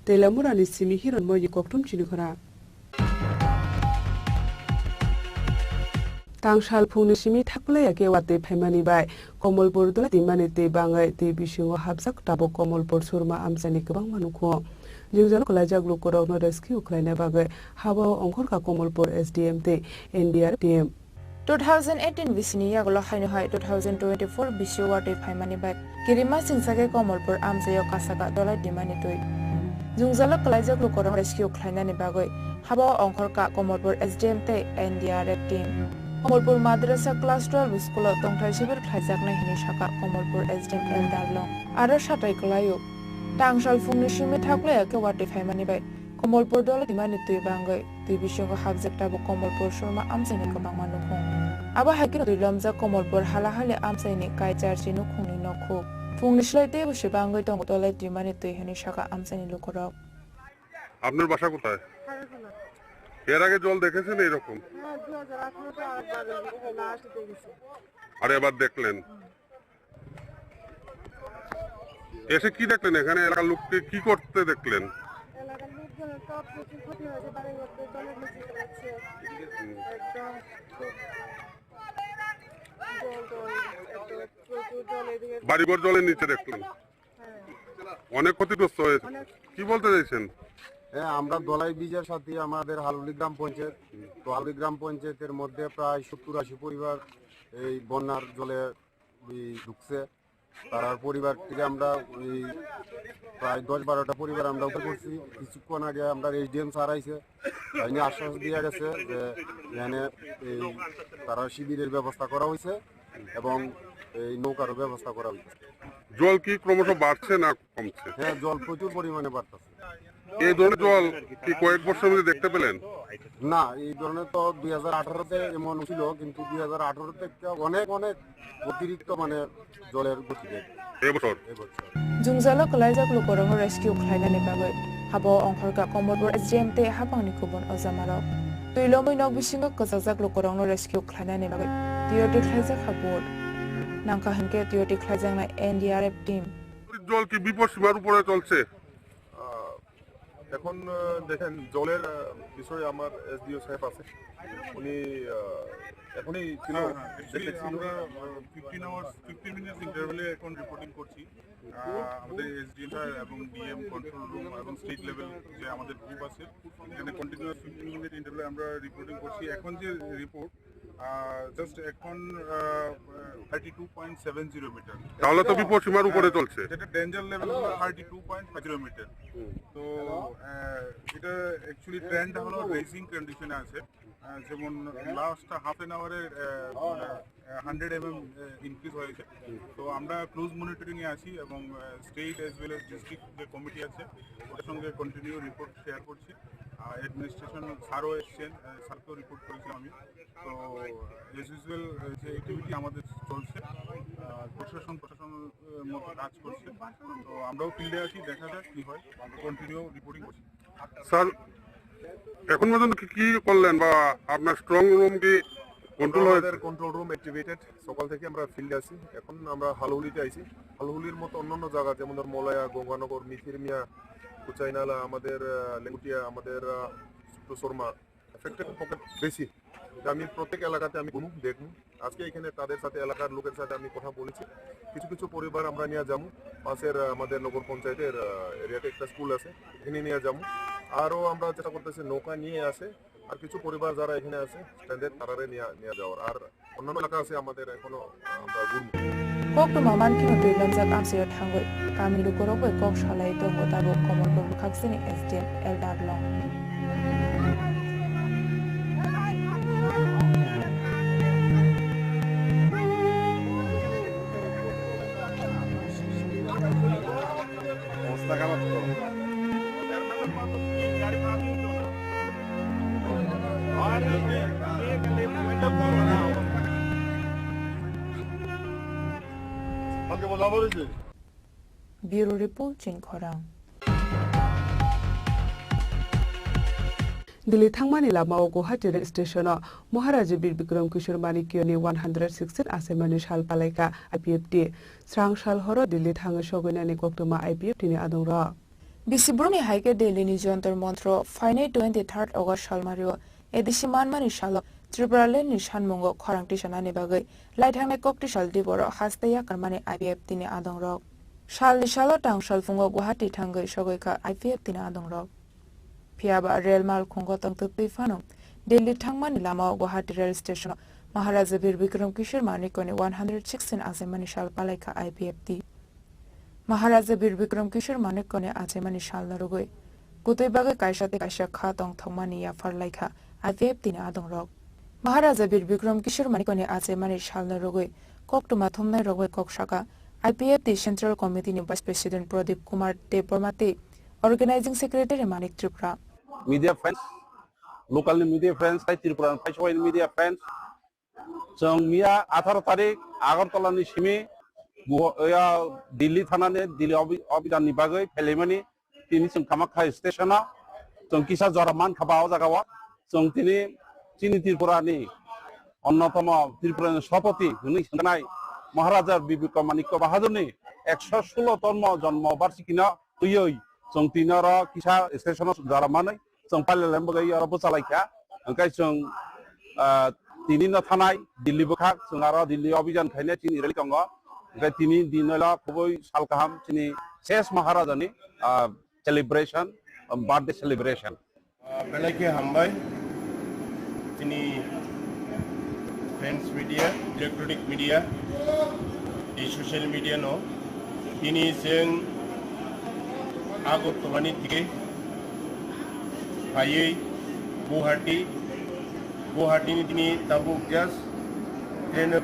Teliamurani simi Hironmoyni koktwm chini khora. Tangsal phungni simi thakphlaiya khe watwi phaimani bai Komolpur dole twimani twi bangwi twi bisingo hapjak tabuk Komolpur Surma amchaini kwbangma nukho. Jwngjalo kwlaijak lukurokno rescue khlaina bagwi habao ongkhorkha Komolpur S D M tei N D R F team. Two thousand eighteen bisini yagulo haino hai two thousand twenty-four bisio watwi phaimani bai kirima singsa khe Komolpur amchaio kasaka dolai twimani twi. Jwngjalo kwlaijak lukurok rescue khlainani bagwi habao ongkhorkha Komolpur S D M tei N D R F team. Komolpur Madrasa Class twelve school-o tongthai sibir khlaijaknai hwnwi sakha Komolpur S D M L Darlong. Aro satai kwlaio. Tangsal phungni simi thakphlaiya khe watwi phaimani bai Komolpur dole twimani twi bangwi twi bisingo hapjak tabuk Komolpur Surma amchaini kwbangma nukhung. Abo hai kheno twi lomjak Komolpur halahali amchaini Kaicharchi nukhungni nokhuk. Phungni slai teibo se bangwi tongo dole twimani twi hwnwi sakha amchaini lukurok. আপনার বাসা কোথায়? খাগড়াছড়ি। এর আগে জল দেখেছেন এইরকম? হ্যাঁ, দুই হাজার আঠারোতে আরেকবার লাস্ট দেখেছি। আর এবার দেখলেন? এসে কি দেখলেন এখানে? এলাকার লোককে কি করতে দেখলেন? এলাকার লোকজনের তো প্রচুর ক্ষতি হয়েছে, বাড়িঘর তো জলের নিচে চলে যাচ্ছে। একদম খুব জল, জল, এত প্রচুর জল, এদিকে বাড়িঘর জলের নিচে দেখলেন? হ্যাঁ। অনেক ক্ষতিগ্রস্ত হয়েছে। অনেক। কি বলতে চাইছেন? হ্যাঁ, আমরা দলাই ব্রিজের সাথে আমাদের হালুলি গ্রাম পঞ্চায়েত, তো হালুলি গ্রাম পঞ্চায়েতের মধ্যে প্রায় সত্তর আশি পরিবার এই বন্যার জলে এই ঢুকছে। তারার পরিবার থেকে আমরা ওই প্রায় দশ বারোটা পরিবার আমরা উদ্ধার করছি। কিছুক্ষণ আগে আমরা এসডিএম স্যার আইছে, তাই নিয়ে আশ্বাস দিয়ে গেছে যে এখানে এই তারা শিবিরের ব্যবস্থা করা হয়েছে এবং এই নৌকারও ব্যবস্থা করা হয়েছে। জল কি ক্রমশ বাড়ছে না কমছে? হ্যাঁ, জল প্রচুর পরিমাণে বাড়তেছে। এই ধরনের জল কি কয়েক বছরের মধ্যে দেখতে পেলেন? না, এই ধরনের তো দুই হাজার আঠারোতে এমন ছিল, কিন্তু দুই হাজার আঠারো থেকে অনেক, অনেক অতিরিক্ত মানে জলের গতিবেগ এবছর। এবছর। Jwngjalo kwlaijak lukurokno rescue khlainani bagwi habo ongkhorkha Komolpur S D M tei haphangni kubun ojamarok. Twi lomwi nok bisingo kwchajak lukurokno rescue khlainani bagwi tiyari khlaijak ha boat. Nangkha hinkhe tiyari khlaijaknai N D R F team. জল কি বিপদসীমার উপরে চলছে? আহ, এখন, আহ, দেখেন, জলের, আহ, বিষয়ে আমার এসডিও সাহেব আছে, উনি, আহ, এখনই ছিল, হ্যাঁ, হ্যাঁ, actually দেখেছিল। আমরা, আহ, ফিফটিন আওয়ার্স, ফিফটিন মিনিটস ইন্টারভ্যালে এখন রিপোর্টিং করছি। আহ, আমাদের এসডিএম স্যার এবং ডিএম কন্ট্রোল রুম এবং স্টেট লেভেল যে আমাদের গ্রুপ আছে, এখানে কন্টিনিউয়াস ফিফটিন মিনিট ইন্টারভ্যালে আমরা রিপোর্টিং করছি। এখন যে রিপোর্ট, জাস্ট এখন thirty two point seven zero metre. তাহলে তো বিপদসীমার উপরে চলছে। যেটা ডেঞ্জার লেভেল হলো thirty two point five zero metre. তো আহ, এটা অ্যাকচুয়ালি ট্রেন্ড হলো রেজিং কন্ডিশনে আছে। আহ, যেমন লাস্ট হাফ অ্যান আওয়ারে হান্ড্রেড এমএম ইনক্রিজ হয়েছে। তো আমরা ক্লোজ মনিটরিংয়ে আছি এবং state as well as district যে কমিটি আছে, ওটার সঙ্গে কন্টিনিউ রিপোর্ট শেয়ার করছি। অ্যাডমিনিস্ট্রেশন স্যারও এসছেন, স্যারকেও রিপোর্ট করেছিলাম আমি। তো অ্যাজ ইউজুয়াল যে অ্যাক্টিভিটি আমাদের চলছে, আহ, প্রশাসন প্রশাসনের মতো কাজ করছে। তো আমরাও ফিল্ডে আছি, দেখা যাক কি হয়, কন্টিনিউ রিপোর্টিং করছি। স্যার, এখন পর্যন্ত কি কি করলেন বা আপনার স্ট্রং রুম কি কন্ট্রোল হয়েছে? আমাদের কন্ট্রোল রুম অ্যাক্টিভেটেড, সকাল থেকে আমরা ফিল্ডে আছি। এখন আমরা হালহুলিতে আছি। হালহুলির মতো অন্যান্য জায়গা, যেমন ধর মলয়া, গঙ্গানগর, মিথিরমিয়া, কুচাইনালা, আমাদের আহ, লেঙ্গুটিয়া, আমাদের আহ, ছোট্ট শর্মা, এফেক্টেড পকেট বেশি। এটা আমি প্রত্যেক এলাকাতে আমি ঘুরবো, দেখবো। আজকে এখানে তাদের সাথে, এলাকার লোকের সাথে আমি কথা বলেছি। কিছু কিছু পরিবার আমরা নিয়ে যাবো। পাশের আহ, আমাদের নগর পঞ্চায়েতের আহ, এরিয়াতে একটা স্কুল আছে, এখানে নিয়ে যাবো। আরও আমরা চেষ্টা করতেছি নৌকা নিয়ে আসে, আর কিছু পরিবার যারা এখানে আছে স্ট্যান্ডার্ড, তারারে নিয়ে নিয়ে যাওয়ার। আর অন্যান্য এলাকা আছে আমাদের এখনো, আহ, আমরা ঘুরবো। Koktwma mankhe no twi lanjak amchaio thangwi kamini lukurok bai kok salai tongo tabuk Kamalpur bwkhaksini S D M L Darlong. Bureau Report, Chini Khorang. Delhi thangmani lamao Guwahati rail station-o Maharaja Bir Bikram Kishore Manikyani one hundred sixteen achaimani sal palaikha I P F T. Srang sal horo Delhi thangwi sogwinani koktwma I P F T ni adongrok. Bisi borokni hai khe Delhi ni Jantar Mantar-o phainai twenty third August salmario A D C manmani salo Tripura land ni sanmungo khorang tisanani bagwi lai thangnai kok tisal diboro haste yakarmani I P F T ni adongrok. Salni salo tangsal phungo Guwahati thangwi sogwi kha I P F T ni adongrok. Phiya ba rel malkhungo tongtwtwi phano Delhi thangmani lamao Guwahati rail station-o Maharaja Bir Bikram Kishore Manikyani one hundred sixteen achaimani sal palaikha I P F T. Maharaja Bir Bikram Kishore Manikyani achaimani salno rwgwi kutui bagwi kaisa tei kaisa kha tongthokmani yaphar laikha I P F T ni adongrok. Maharaja Bir Bikram Kishore Manikyani achaimani salno rwgwi koktwma thumnairok bai kok sakha I P F T Central Committee ni Vice President Pradip Kumar Debbarma tei Organizing Secretary Manik Tripura. Media friends, local ni media friends, tai Tripura ni phaisawi media friends, chwng miya atharo tarik Agartala ni simi Guwa-, ya, Delhi thanani Delhi obi-, obidan ni bagwi phelaimani tini chwng Kamakhya station o chwng kisa jora mankha ba o jaga o chwng tini chini Tripura ni onnotomo Tripura ni sopoti hwnwi swngnai Maharaja Bibikra Manikya Bahadur ni ekso sulo tonmo jonmo barsikino twiwi chwng tini oro kisa station o jora manwi chwng pailele bagwi oro bwchalaikha. Hwnkhe chwng, ah, tini no thanai Delhi bwkhak, chwng aro Delhi obijan khainai chini rally tongo. Hwnkhe tini din olo khubui sal kaham chini ses Maharajani, ah, celebration, um, birthday celebration. Ah, belai khe hambai chini friends media, electronic media, tei social media no. Tini chwng Agartala ni thike phaiwi Guwahati, Guwahati ni tini tabuk just train, eh,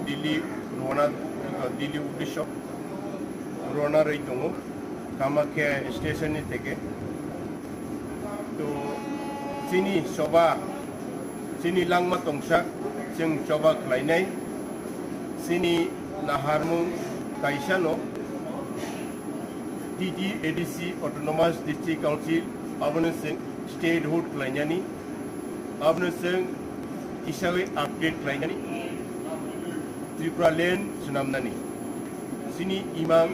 Delhi rwna, eh, Delhi uddesho rwna rwi tongo, Kamakhya station ni theke. To chini choba, chini langma tongsa, chwng choba khlainai, chini naharmung kaisano T T A D C Autonomous District Council abono chwng statehood khlainani, abono chwng kisawi update khlainani, Tripura land swnamnani. Chini imang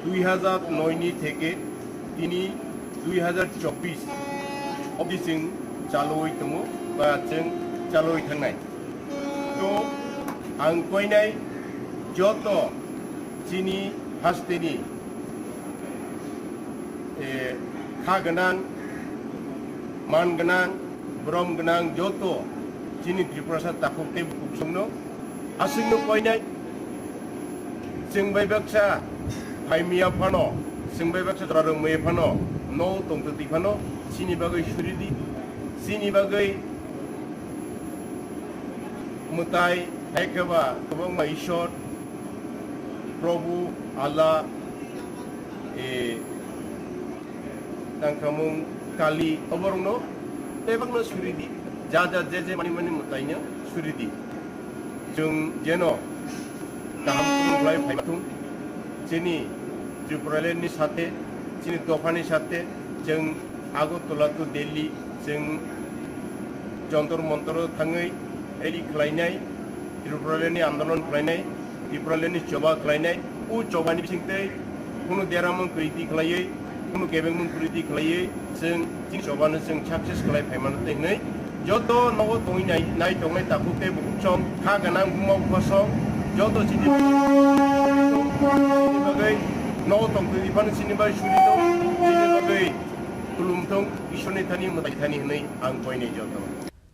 dui hazar noi ni theke tini dui hazar chobbish obdi chwng chaloi tongo ba chwng chaloi thangnai. To ang koinai joto chini hasteni, eh, kha gwnang, man gwnang, brom gwnang joto Chini Tripurasa takhuk tei bukhuk songno aswkno koinai. Chwng bai baksa phaimiya phano, chwng bai baksa jora rwngmaya phano, no tongtwtwi phano, chini bagwi suridi, chini bagwi mwtai, hai khe ba kwbangma Ishwar, Prabhu, Allah, e, tangkhamung, Kali, oborokno bebakno suridi, ja ja je je mani mani mwtaino suridi. Chwng jeno kaham khlai phaibathung, chini Tripuraland ni sathe, chini dophani sathe, chwng Agartala to Delhi, chwng Jantar Mantar o thangwi rally khlainai, Tripuraland ni andolon khlainai, Tripuraland ni choba khlainai, o choba ni bisingtwi kunu deramung kwrwitwi khlaiwi, kunu kebengmung kwrwitwi khlaiwi, chwng chini choba no chwng success khlai phaimano tei hwnwi joto nogo tongwi nai, nai tongnai takhuk tei bukhuk song, kha gwnang buma bupha song, joto chini bagwi nogo tongtwi phano chini bai suri tong, chini bagwi khulum thung, Ishwar ni thani, mwtai thani hwnwi ang koinai joto.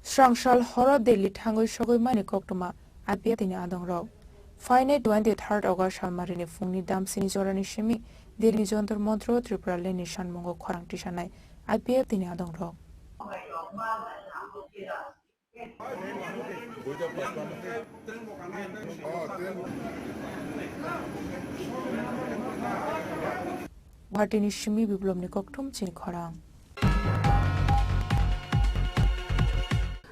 Srang sal horo Delhi thangwi sogwi mani koktwma I P F T ni adongrok. Phainai twenty third August salmarini phungni damsini jorani simi Delhi Jantar Mantar o Tripuraland ni sanmungo khorang tisanai I P F T ni adongrok. Guwahati ni simi Biplobni kokthum chini khorang.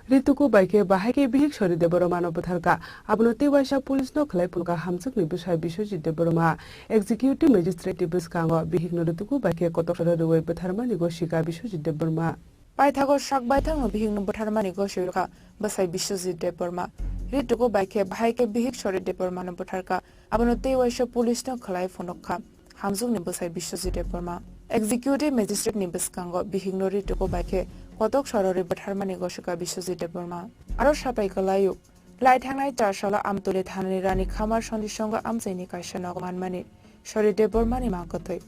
Rituku bai khe bahai khe bihik Sori Debbarma no bwtharkha. Abono tei waisa police no khlai phunukha Hamjwkni bwsai Biswajit Debbarma. Executive Magistrate ni bwskango bihik no rituku bai khe kotok soro rwui bwtharmani gosika Biswajit Debbarma. Paithago sak baithangno bihikno bwtharmani gosoi rwkha bwsai Biswajit Debbarma. Rituku bai khe bahai khe bihik Sori Debbarmano bwtharkha, abono tei waisa police no khlai phunukha Hamjwkni bwsai Biswajit Debbarma. Executive Magistrate ni bwskango bihikno rituku bai khe kotok sororwi bwtharmani gosika Biswajit Debbarma. Aro sapai kwlaio, lai thangnai char salo Amtuli thanani Rani Khamar Sondi Songo amchaini kaisa nogo manmani Sori Debbarmani mang kwthwi.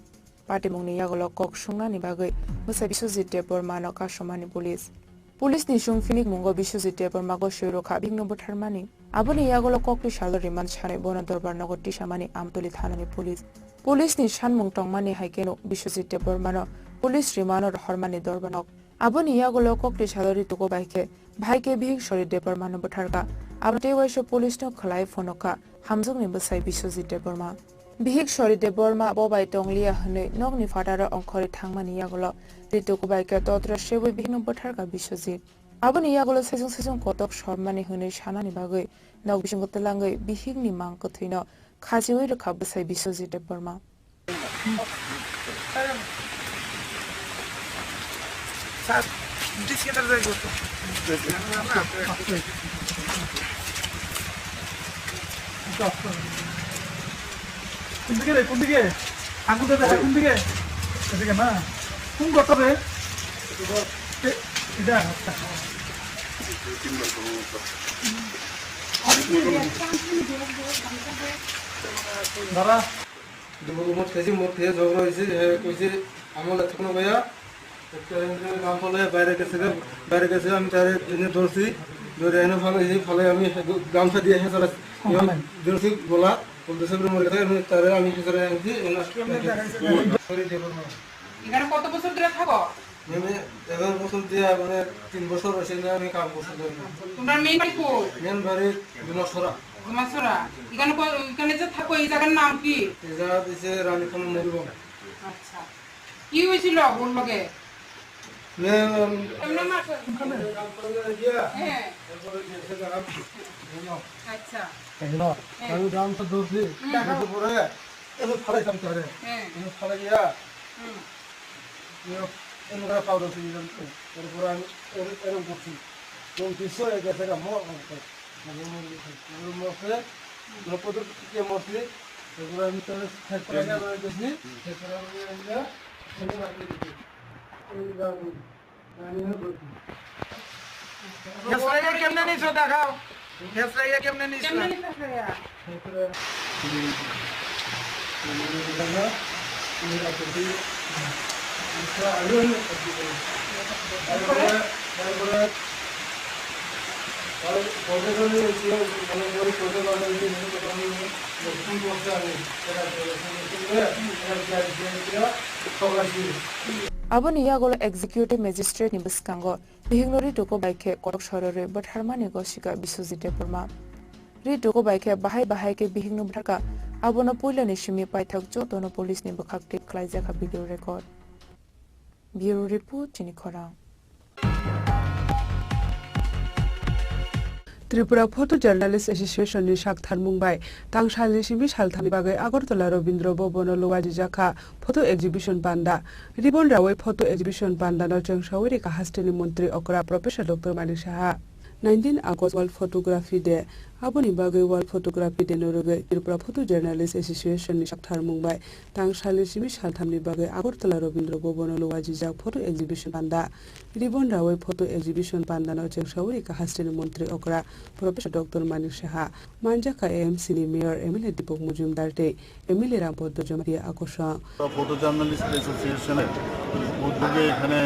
Patimungni yagulo kok sungnani bagwi bwsai Biswajit Debbarmano kasumani police. Police ni chwng phinikmungo Biswajit Debbarma gosoi rwkha bihikno bwtharmani. Aboni yagulo kokni salo remand sanwi bono dorbar nogo tisamani Amtuli thanani police. Police ni sanmung tongmani hai kheno Biswajit Debbarmano police remand o rohormani dorbar nog. Aboni yagulo kokni salo rituku bai khe, bahai khe bihik Sori Debbarmano bwtharkha. Abo tei waisa police no khlai phunukha Hamjwkni bwsai Biswajit Debbarma. Bihik Sori Debbarma bo bai tongliya hwnwi nokni phataro ongkhorwi thangmani yagulo rituku bai khe totra sebwi bihikno bwtharkha Biswajit. Aboni yagulo sejong sejong kotok sormani hwnwi sanani bagwi nok bisingo twlangwi bihikni mang kwthwino khachiui rwkha bwsai Biswajit Debbarma. কোন দিকে রে, কোন দিকে? আঙুলটা দেখা কোন দিকে? এদিকে না? কোন গর্ত রে? এ, এটা, আচ্ছা। দাঁড়া। Debbarma mot khaisi, mot khe jhogro hoise, he koise, "Amo le thokno baya." Ekta gam phale baire gese, baire gese, ami tare ene dorsi, dore ene phale, he phale ami gamsa diye he sara, dorsi gola, bol dese bro mor gese, ami tare ami he sara, ene Sori Debbarma. এখানে কত বছর ধরে থাকো? মানে এগারো বছর দিয়ে মানে তিন বছর হয়েছে না, আমি কাম করতে পারি না। তোমার মেইন বাড়ি কই? মেইন বাড়ি জুমাছড়া। জুমাছড়া। এখানে কো-, এখানে যে থাকো, এই জায়গার নাম কি? এই জায়গা দিছে রানীখামা মরুবন। আচ্ছা। কি হয়েছিল ওর লগে? মেন এমনি মাছ। হ্যাঁ। এরপরে গেছে গা। আচ্ছা। হ্যাঁ। আমি গামছা ধরছি, হুম। ধরার পরে এনে ফালাইতাম তারে। হ্যাঁ। এনে ফালাই দিয়া, হুম। এনে, এনে করে পাউডার দিয়ে দিলাম তো। এরপরে আমি এর-, এরকম করছি। এবং দৃশ্য হয়ে গেছে গা, মর অবস্থা। মর, মর গেছে। মর, মর করে, মর কত কে মরছে, এরপরে আমি তাহলে শেষ করে গেছি। শেষ করে আমি এনে, এনে রাখি দিচ্ছি। এই রাখুন। গ্যাস লাইগা কেমনে নিছো দেখাও। গ্যাস লাইগা কেমনে নিছো? কেমনে নিছো ভাইয়া? তারপরে, তারপরে পর্যটনের যে মানে পর্যটন বাজার যে নিয়ে কথা আমি দক্ষিণ পশ্চিম আমি এটা পর্যটন করে এটা বিকাশ দিয়ে Aboni yagulo executive magistrate ni bwskango bihikno ri dugo bai khe kotok sororwi bwtharmani gosika Biswajit Debbarma. Ri dugo bai khe bahai bahai khe bihikno bwtharkha, abono puilani simi paithak jotono police ni bwkhak twi khlaijakha video record. Bureau report, chini khorang. Tripura Photo Journalist Association ni saktharmung bai tangsalni simi salthamni bagwi Agartala Rabindra Bhavan o luajijakha photo exhibition panda. Ribbon rawi photo exhibition panda no chengsawi rikha hasteni montri okra Professor Doctor Manik Saha. Nineteen August World Photography Day. Aboni bagwi World Photography Day no rwgwi Tripura Photo Journalist Association ni saktharmung bai tangsalni simi salthamni bagwi Agartala Rabindra Bhavan o luajijak photo exhibition panda. Ribbon rawi photo exhibition panda no chengsawi rikha hasteni montri okra Professor Doctor Manik Saha. Manjakha A M C ni Mayor M L A Deepak Majumdar tei M L A Rampadma Jamatia akosong. Photo journalist অ্যাসোসিয়েশনের উদ্যোগে এখানে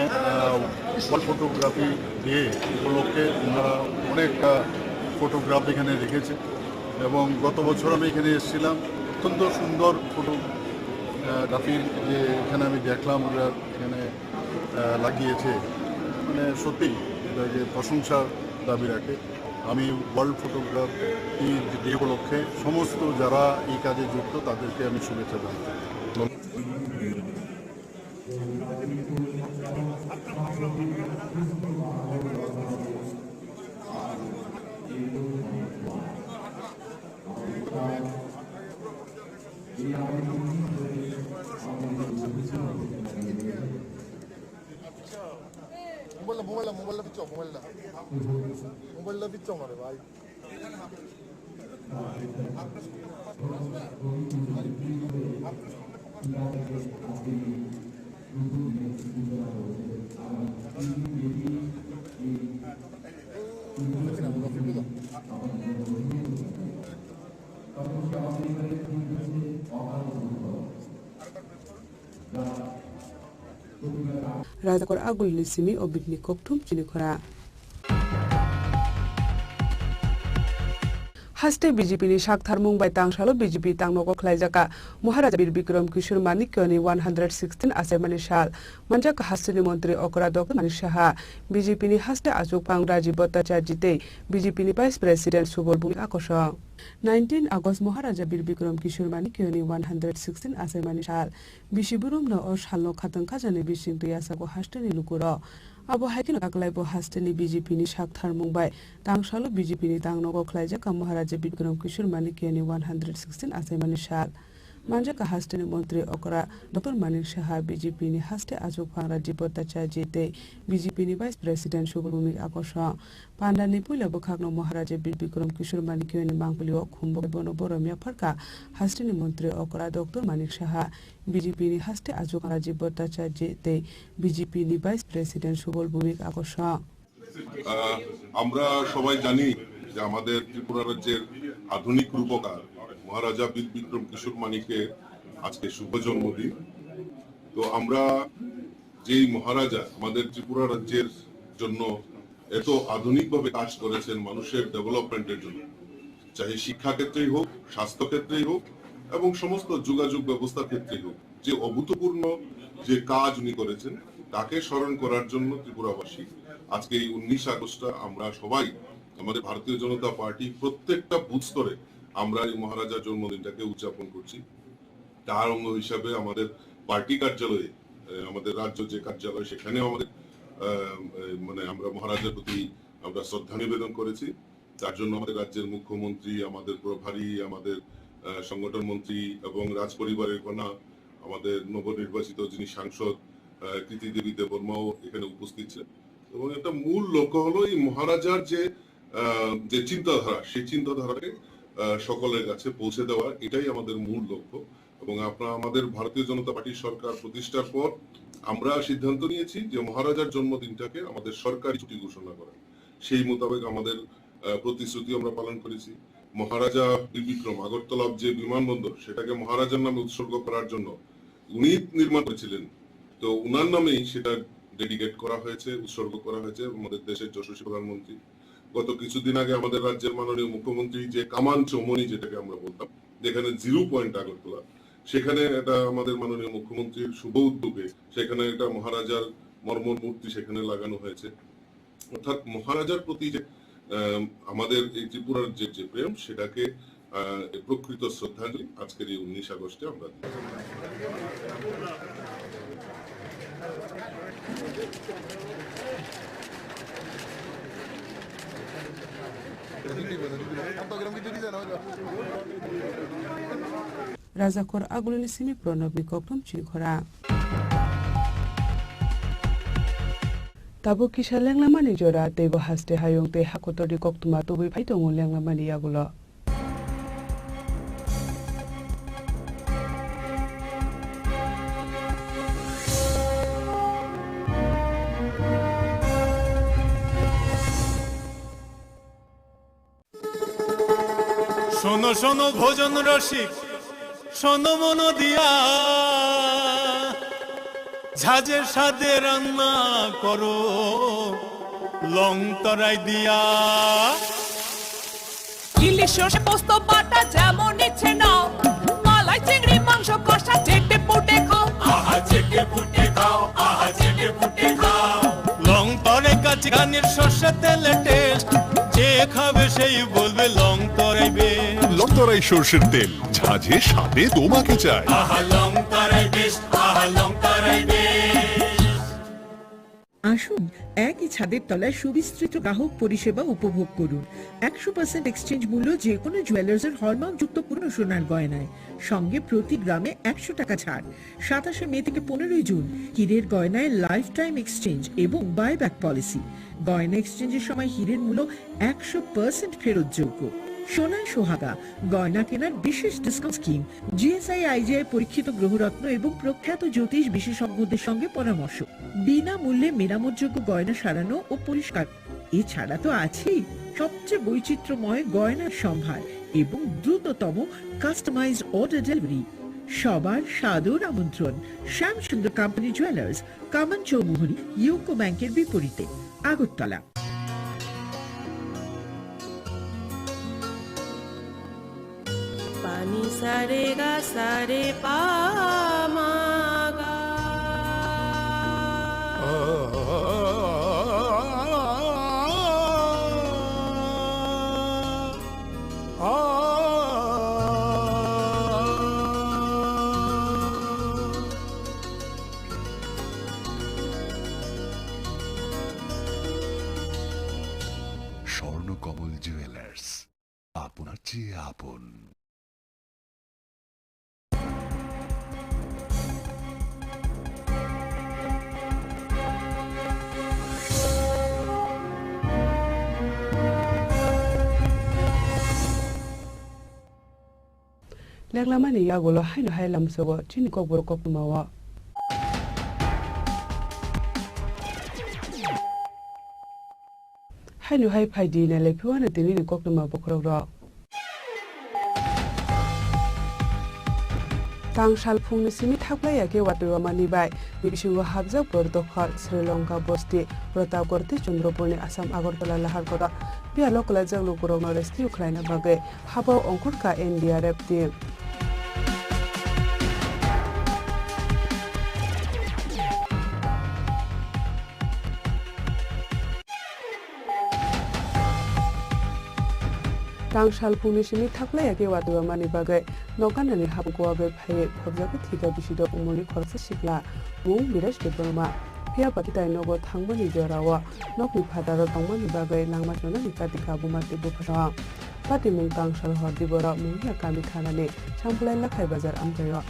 world photography day উপলক্ষে ওনারা অনেক ফটোগ্রাফ এখানে রেখেছে এবং গত বছর আমি এখানে এসেছিলাম। অত্যন্ত সুন্দর ফটোগ্রাফির যে এখানে আমি দেখলাম ওরা এখানে লাগিয়েছে, মানে সত্যি এটাকে প্রশংসার দাবি রাখে। আমি ওয়ার্ল্ড ফটোগ্রাফি ডে উপলক্ষে সমস্ত যারা এই কাজে যুক্ত তাদেরকে আমি শুভেচ্ছা জানাই। Mobile la, mobile la, mobile la bicho, mobile la. Mobile la bicho mare bhai. Rajakor agulni simi obitni kokthum chini khora. Haste B J P ni saktharmung bai tangsalo B J P tangnogo khlaijaka Maharaja Bir Bikram Kishore Manikyani one hundred sixteen achaimani sal. Manjak hasteni montri okra Doctor Manik Saha, B J P ni haste achukphang Rajiv Bhattacharjee tei B J P ni Vice President Subal Bhowmik akosong. Nineteen August Maharaja Bir Bikram Kishore Manikyani one hundred sixteen achaimani sal. Bisi burumno o salno khatang khajani bising twi yachago hasteni lukurok. Abo hai kheno taklaibo hasteni B J P ni saktharmung bai tangsalo B J P ni tangnogo khlaijak Maharaja Bir Bikram Kishore Manikyani one hundred sixteen achaimani sal. Manjak hasteni montri okra Doctor Manik Saha, B J P ni haste achukphang Rajiv Bhattacharjee tei B J P ni Vice President Subal Bhowmik akosong. Pandani puila bwkhakno Maharaja Bir Bikram Kishore Manikyani mangpili o khumbo bono borom yapharkha hasteni montri okra Doctor Manik Saha, B J P ni haste achukphang Rajiv Bhattacharjee tei B J P ni Vice President Subal Bhowmik akosong. আহ, আমরা সবাই জানি যে আমাদের ত্রিপুরা রাজ্যের আধুনিক রূপকার মহারাজা বীর বিক্রম কিশোর মানিকের আজকে শুভ জন্মদিন। তো আমরা যেই মহারাজা আমাদের ত্রিপুরা রাজ্যের জন্য এত আধুনিকভাবে কাজ করেছেন মানুষের ডেভেলপমেন্টের জন্য, চাহে শিক্ষা ক্ষেত্রেই হোক, স্বাস্থ্য ক্ষেত্রেই হোক এবং সমস্ত যোগাযোগ ব্যবস্থার ক্ষেত্রেই হোক, যে অভূতপূর্ণ যে কাজ উনি করেছেন, তাকে স্মরণ করার জন্য ত্রিপুরাবাসী আজকে এই উনিশ আগস্টটা আমরা সবাই আমাদের ভারতীয় জনতা পার্টি প্রত্যেকটা বুথ স্তরে আমরা এই মহারাজার জন্মদিনটাকে উদযাপন করছি। তার অঙ্গ হিসাবে আমাদের পার্টি কার্যালয়ে, আহ, আমাদের রাজ্য যে কার্যালয়, সেখানেও আমাদের, আহ, মানে আমরা মহারাজার প্রতি আমরা শ্রদ্ধা নিবেদন করেছি। তার জন্য আমাদের রাজ্যের মুখ্যমন্ত্রী, আমাদের প্রভারী, আমাদের, আহ, সংগঠন মন্ত্রী এবং রাজপরিবারের কন্যা, আমাদের নবনির্বাচিত যিনি সাংসদ, আহ, কৃতি দেবী দেববর্মাও এখানে উপস্থিত ছিলেন। এবং একটা মূল লক্ষ্য হলো এই মহারাজার যে, আহ, যে চিন্তাধারা, সেই চিন্তাধারাকে, আহ, সকলের কাছে পৌঁছে দেওয়া, এটাই আমাদের মূল লক্ষ্য। এবং আপনারা, আমাদের ভারতীয় জনতা পার্টির সরকার প্রতিষ্ঠার পর আমরা সিদ্ধান্ত নিয়েছি যে মহারাজার জন্মদিনটাকে আমাদের সরকারি ছুটি ঘোষণা করা। সেই মোতাবেক আমাদের, আহ, প্রতিশ্রুতি আমরা পালন করেছি। মহারাজা বীর বিক্রম আগরতলার যে বিমানবন্দর, সেটাকে মহারাজার নামে উৎসর্গ করার জন্য উনি নির্মাণ করেছিলেন, তো উনার নামেই সেটা ডেডিকেট করা হয়েছে, উৎসর্গ করা হয়েছে আমাদের দেশের যশস্বী প্রধানমন্ত্রী। গত কিছুদিন আগে আমাদের রাজ্যের মাননীয় মুখ্যমন্ত্রী যে কামান চৌমনি, যেটাকে আমরা বলতাম, যেখানে জিরো পয়েন্ট আগরতলা, সেখানে এটা আমাদের মাননীয় মুখ্যমন্ত্রীর শুভ উদ্যোগে সেখানে একটা মহারাজার মর্মর মূর্তি সেখানে লাগানো হয়েছে। অর্থাৎ মহারাজার প্রতি যে, আহ, আমাদের এই ত্রিপুরার যে, যে প্রেম, সেটাকে, আহ, প্রকৃত শ্রদ্ধাঞ্জলি আজকের এই উনিশ আগস্টে আমরা দিই। Rajakhor Agulini simi Pranabni kokthum chini khora. Tabuk kisa lenglamani jora, teibo haste hayung tei hakotorni koktwma tubui phai tongo lenglamani yagulo. শোনো শোনো ভোজন রসিক, শোনো মন দিয়া, ঝাঁঝে স্বাদে রান্না করো লং তরাই দিয়া। ইলিশ সর্ষে পোস্ত বাটা যেমন ইচ্ছে নাও, মালাই চিংড়ি মাংস কষা চেটে পুটে খাও। আহা চেটে পুটে খাও, আহা চেটে পুটে খাও। লং তরে কাচি ঘানির সর্ষে তেলে টেস্ট, যে খাবে সেই বলবে লং তরাই বেশ। লং তরাই সর্ষের তেল, ঝাঁঝে স্বাদে তোমাকে চাই। আহা লং তরাই বেশ, আহা লং তরাই বেশ। আসুন, একই ছাদের তলায় সুবিস্তৃত গ্রাহক পরিষেবা উপভোগ করুন। একশো পার্সেন্ট এক্সচেঞ্জ মূল্য যে কোনো জুয়েলার্সের হলমার্কযুক্ত পুরনো সোনার গয়নায়, সঙ্গে প্রতি গ্রামে একশো টাকা ছাড়। সাতাশে মে থেকে পনেরোই জুন হীরের গয়নায় লাইফ টাইম এক্সচেঞ্জ এবং বাইব্যাক পলিসি। গয়না এক্সচেঞ্জের সময় হীরের মূল্য একশো পার্সেন্ট ফেরতযোগ্য। সোনায় সোহাগা গয়না কেনার বিশেষ ডিসকাউন্ট স্কিম, জিএসআই আইজিআই পরীক্ষিত গ্রহরত্ন এবং প্রখ্যাত জ্যোতিষ বিশেষজ্ঞদের সঙ্গে পরামর্শ। বিনামূল্যে মেরামতযোগ্য গয়না সারানো ও পরিষ্কার। এছাড়া তো আছেই সবচেয়ে বৈচিত্র্যময় গয়নার সম্ভার এবং দ্রুততম কাস্টমাইজড অর্ডার ডেলিভারি। সবার সাদর আমন্ত্রণ শ্যামসুন্দর কোম্পানি জুয়েলার্স, কামান চৌমুহনী, ইউকো ব্যাংকের বিপরীতে, Agartala. Pani sare ga sare pa ma ga. Swarnakamal jewellers, আপনার চেয়ে আপন। Lenglamani yagulo haino hai lamsogo chini kokborok koktwmao. Haino hai phaidi nailai phiwano tinini koktwma bokhorokrok. Tang sal phungni simi thaklai ya khe watwi wamani bai bisingo hapjak bor dokhor Sri Lanka bosti Protapgarh tei Chandrapurni Assam Agartala lahar kotor. Phiya lokolajak lukurokno rescue khlaina bagwi habo ongkhorkha N D R F team. Tang sal phungni simi thaklai ya khe watwi wamani bagwi nok ganani habuk wagwi phaiwi khobjagwi thwikha bisi dok umorni khoroksa sikla, mung Biraj Debbarma. Phiya ba kitai nogo thangmani jorao nokni phataro tongmani bagwi langma chonani kati kha buma tei bupharok. Patimung tang sal hor di borok Mungia kami thanani Samplai Lakhai bazar amchaio.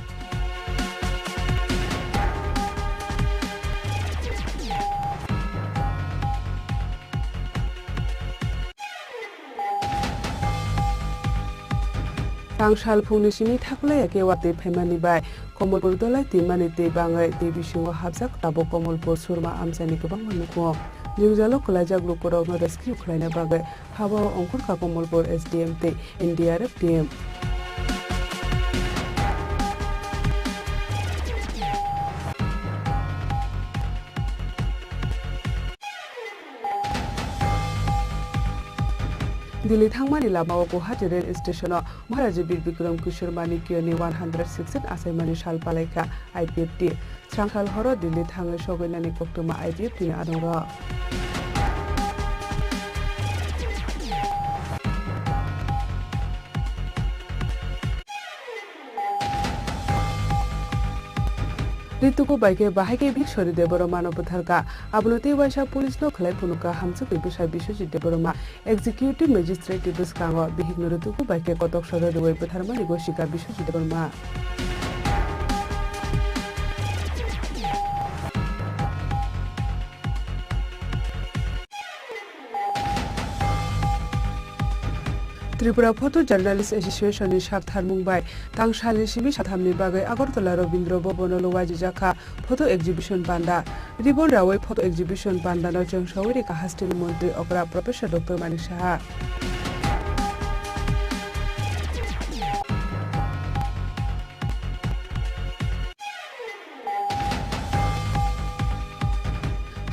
Tang sal phungni simi thaklai ya khe watwi phaimani bai Komolpur dolai twimani twi bangwi twi bisingo hapjak tabuk Komolpur Surma amchaini kwbangma nukhung. Jwngjalo kwlaijak lukurokno rescue khlaina bagwi habo ongkhorkha Komolpur S D M tei N D R F team. Delhi thangmani lamao Guwahati rail station-o Maharaja Bir Bikram Kishore Manikyani one hundred sixteen achaimani sal palaikha I P F T. Srang sal horo Delhi thangwi sogwinani koktwma I P F T ni adongo. Rituku bai khe bahai khe Bishwari Debbarma no bwtharkha. Abono tei waisa police no khlai phunukha hamjwkni bwsa Biswajit Debbarma. Executive Magistrate ni bwskango bihikno rituku bai khe kotok soro rwui bwtharmani gosikha Biswajit Debbarma. Tripura Photo Journalist Association ni sak tharmung bai tangsalni simi sathamni bagwi Agartala Rabindra Bhavan o lwajijak kha photo exhibition panda. Ribbon rawi photo exhibition panda no chwngsawi rikha hasteni montri okra Professor Doctor Manik Saha.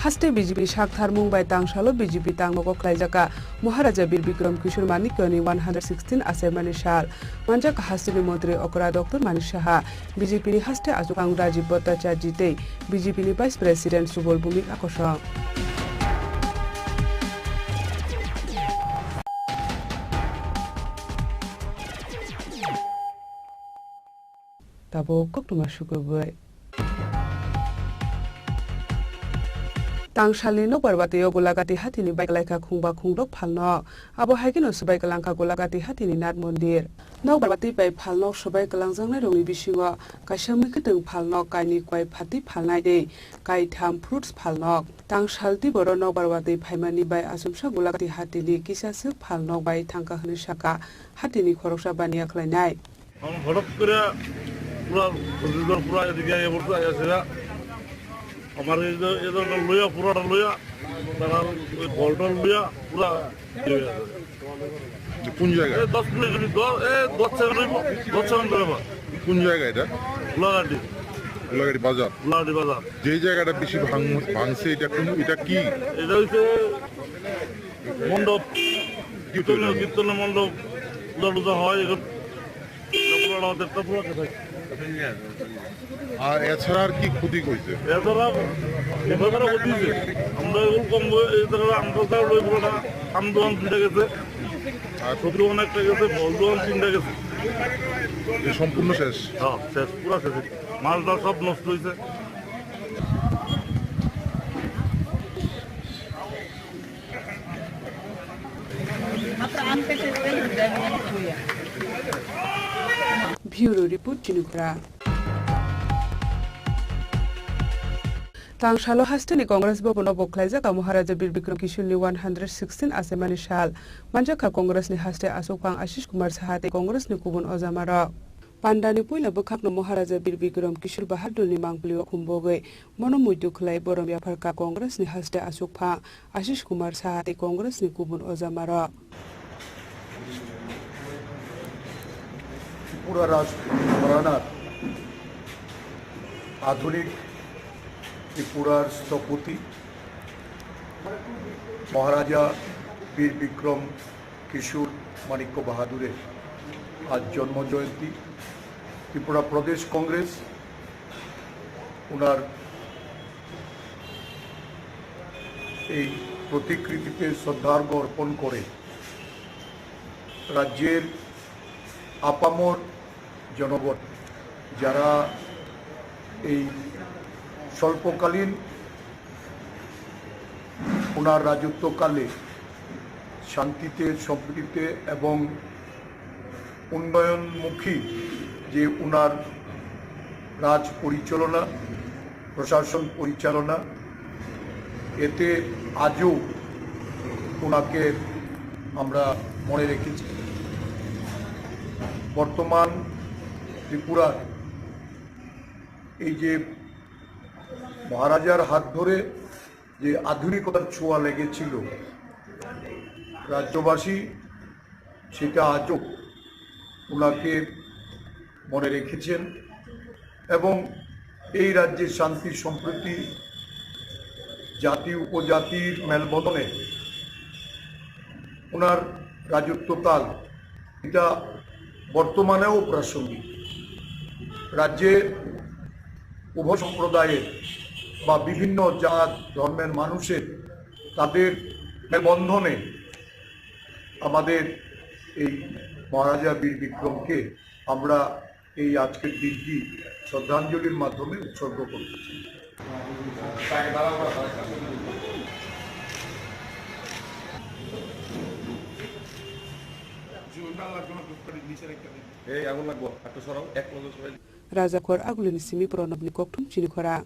Haste B J P sak tharmung bai tangsalo B J P tangmoko khlaijakha Maharaja Bir Bikram Kishore Manikyani one hundred sixteen achaimani sal. Manjak hasteni montri okra Doctor Manik Saha, B J P ni haste achukang Rajiv Bhattacharjee tei B J P ni Vice President Subal Bhowmik akosong. Tabuk koktwma sukubui. Tangsalni nokbar batio Golagati hatini bai kwlaikha khungba khungdok phalnok. Abo hai kheno swbai kwlangkha Golagati hatini Nath Mondir. Nokbar batwi bai phalnok swbai kwlangjaknairokni bisingo kaisa mwkhwtwng phalnok, kainwi kwai phatwi phalnai tei kaitham fruits phalnok. Tangsal tiboro nokbar batwi phaimani bai achomsa Golagati hatini kisaswk phalnok bai thangkha hwnwi sakha hatini khoroksa baniya khlainai. Ang হঠাৎ করে পুরা হরিদ্বার পুরা এদিকে আইয়া পড়ছে, আইয়া সেরা আমার এই যে, এই ধরনের লইয়া, পুরাটা লইয়া, তারা ওই বলটা লইয়া পুরা ইয়ে হয়ে গেছে। কোন জায়গায়? এই দশ মিনিট, দশ, এই দশ সেকেন্ড হইব, দশ সেকেন্ড হইব। কোন জায়গা এটা? গোলাঘাটি। গোলাঘাটি বাজার। গোলাঘাটি বাজার। যেই জায়গাটা বেশি ভাঙ-, ভাঙছে, এটা কোন, এটা কি? এটা হচ্ছে মণ্ডপ। কীর্তনের, কীর্তনের মণ্ডপ, পূজা টুজা হয়, এখন পুরাটা দেখতে পুরো কোথায়? আর এছাড়া আর কি ক্ষতি হয়েছে? এছাড়া এছাড়া ক্ষতি হয়েছে। আমরা এগুলো কম বই-, এই জায়গায় আমরা যা ওই পুরোটা আম দোকান দুইটা গেছে, আর সবজি দোকান একটা গেছে, ফল দোকান তিনটা গেছে। এ সম্পূর্ণ শেষ? হ্যাঁ, শেষ, পুরা শেষ। মাল টাল সব নষ্ট হয়েছে। Bureau Report, Chinikhora. Tangsalo hasteni Congress Bhavan o bo khlaijak Maharaja Bir Bikram Kishoreni one hundred sixteen achaimani sal. Manjakha Congressni haste achukphang Ashish Kumar Saha tei Congressni kubun ojamarok. Pandani puila bwkhakno Maharaja Bir Bikram Kishore Bahadurni mangpilio khumbogwi bono muitu khlai borom yapharkha Congressni haste achukphang Ashish Kumar Saha tei Congressni kubun ojamarok. Tripura রাষ্ট্র ঘরানার আধুনিক ত্রিপুরার স্থপতি মহারাজা বীর বিক্রম কিশোর মাণিক্য বাহাদুরের আজ জন্ম জয়ন্তী। ত্রিপুরা প্রদেশ কংগ্রেস ওনার এই প্রতিকৃতিতে শ্রদ্ধার্ঘ্য অর্পণ করে রাজ্যের আপামর জনগণ, যারা এই স্বল্পকালীন ওনার রাজত্বকালে শান্তিতে, সম্প্রীতিতে এবং উন্নয়নমুখী যে ওনার রাজ পরিচালনা, প্রশাসন পরিচালনা, এতে আজও ওনাকে আমরা মনে রেখেছি। বর্তমান ত্রিপুরার এই যে মহারাজার হাত ধরে যে আধুনিকতার ছোঁয়া লেগেছিল, রাজ্যবাসী সেটা আজও ওনাকে মনে রেখেছেন এবং এই রাজ্যে শান্তি সম্প্রীতি, জাতি উপজাতির মেলবন্ধনে ওনার রাজত্বকাল, এটা বর্তমানেও প্রাসঙ্গিক। রাজ্যে উভয় সম্প্রদায়ের বা বিভিন্ন জাত ধর্মের মানুষের তাদের মেলবন্ধনে আমাদের এই মহারাজা বীর বিক্রমকে আমরা এই আজকের দিনটি শ্রদ্ধাঞ্জলির মাধ্যমে উৎসর্গ করতে চাই। এই আগুন লাগবো, একটু সরাও, এক নজর সরাই। Rajakhor Agulini simi Pranabni kokthum chini khora.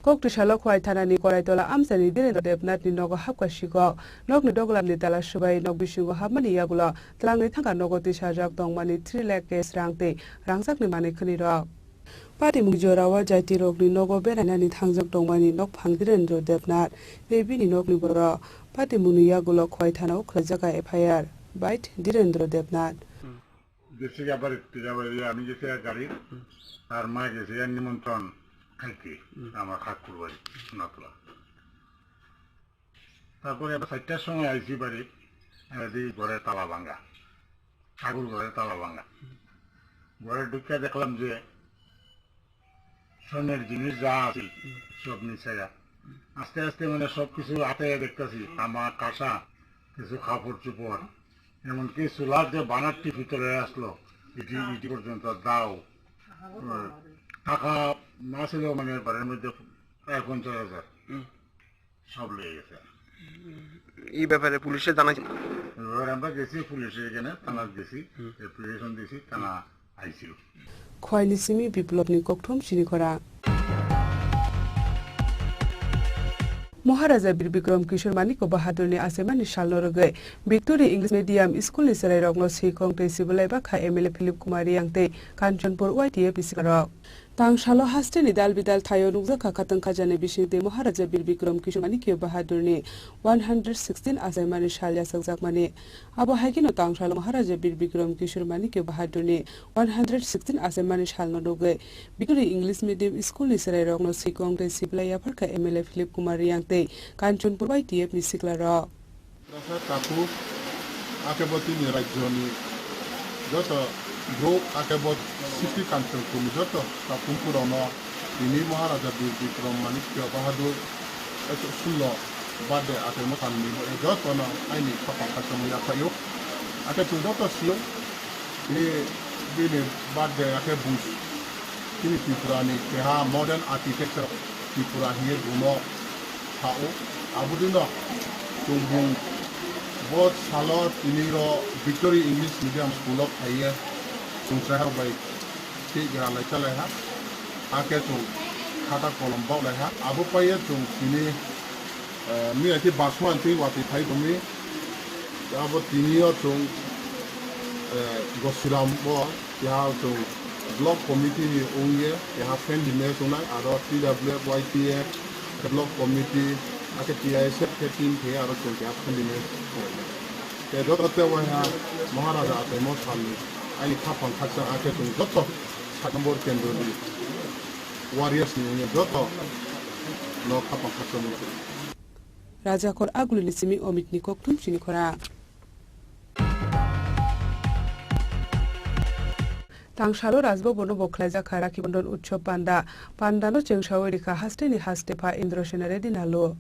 Koktwsalo Khwai thanani Koraitola amchaini Dhirendra Debnathni nogo hapkha sikok. Nokni doglamni tala swbai nok bisingo hapmani yagulo twlangni thangkha nogo tisajak tongmani three lakh cash rang tei rangchakni manwi khwnirok. Patimung jorao jaitirokni nogo berainani thangjak tongmani nokphang Dhirendra Debnath tei bini nokni borok patimungni yagulo Khwai thanao khwlaijakha F I R. Bait Dhirendra Debnath. গেছে আবার টিকাবাড়ি, আমি গেছি এক গাড়ি, আর মা গেছে এক নিমন্ত্রণ খাইতে, আমার ঠাকুর বাড়ি, সোনাতলা। তারপরে আবার চারটার সময় আইছি বাড়ি, এদি ঘরে তালা ভাঙা, ঠাকুর ঘরে তালা ভাঙা। ঘরে ঢুকে দেখলাম যে স্বর্ণের জিনিস যা আছে, সব নিচে গা। আস্তে আস্তে মানে সব কিছু হাতে দেখতেছি, তামা, কাঁসা, কিছু কাপড় চোপড়, এমনকি চুলার যে বানারটি ভিতরে আসলো, ইটি, ইটি পর্যন্ত দাও, আহ, টাকা না ছিল মানে বাড়ির মধ্যে প্রায় পঞ্চাশ হাজার। সব লয়ে গেছে। এই ব্যাপারে পুলিশে জানাইছেন? এবার আমরা গেছি পুলিশের এখানে, থানাত গেছি, অ্যাপ্লিকেশন দিয়েছি, থানা আইছিল। Khwaini simi Biplobni kokthum chini khora. Maharaja Bir Bikram Kishore Manikya Bahadurni achaimani salno rwgwi Victory English Medium School ni chwrairokno swikong tei sibilai bakha M L A Philip Kumar Reang tei Kanchanpur Y T F ni sikarok. Tangsalo hasteni dal bidal thaio nukjakha khatang khajani bisingtwi Maharaja Bir Bikram Kishore Manikya Bahadurni one hundred sixteen achaimani sal yachakjakmani. Abo hai kheno tangsalo Maharaja Bir Bikram Kishore Manikya Bahadurni one hundred sixteen achaimani salno nugwi Victory English Medium School ni chwrairokno swikong tei sibilai yapharkha M L A Philip Kumar Reang tei Kanchanpur Y T F ni siklarok. Rasa takhuk, akebo tini rajyoni joto brouh, akebo city council ni joto takhukmungno tini Maharaja Bir Bikram Manikya Bahadur ekso sullo birthday achaimo tangni jotono aini khapang khachangni yaphaio. Akhe chwng joto sio, tini bini birthday akhe buj. Chini Tripura ni keha modern architecture Tripura hiye bumo sao. Abodino chwng bung bo salo tini ro Victory English Medium School o phaiye chwng chahar bai tei gra lai chalai ha. Hakhe chwng khata kolom baulai ha. Abo paiye chwng tini, eh, miya khe basman tei watwi phai tongwi. Abo tini o chwng, eh, Gosiram bo keha chwng block committee ni wngye keha friendliness wngnai, aro T W F Y T F block committee, akhe T I S F khe team khe aro chwng keha friendliness wngnai. Tei joto tei waiha Maharaja achaimo salni aini khapang khaksa akhe chwng joto sat number kendro ni warriors ni wngye joto no khapang khaksa wngkha. Rajakhor Agulini simi Omitni kokthum chini khora. Tangsalo Rajbhabono bo khlaijakha Rakhi Bandhan Utsav Panda. Pandano chengsawi rikha hasteni haste pha Indra Sena Reddy Nalu.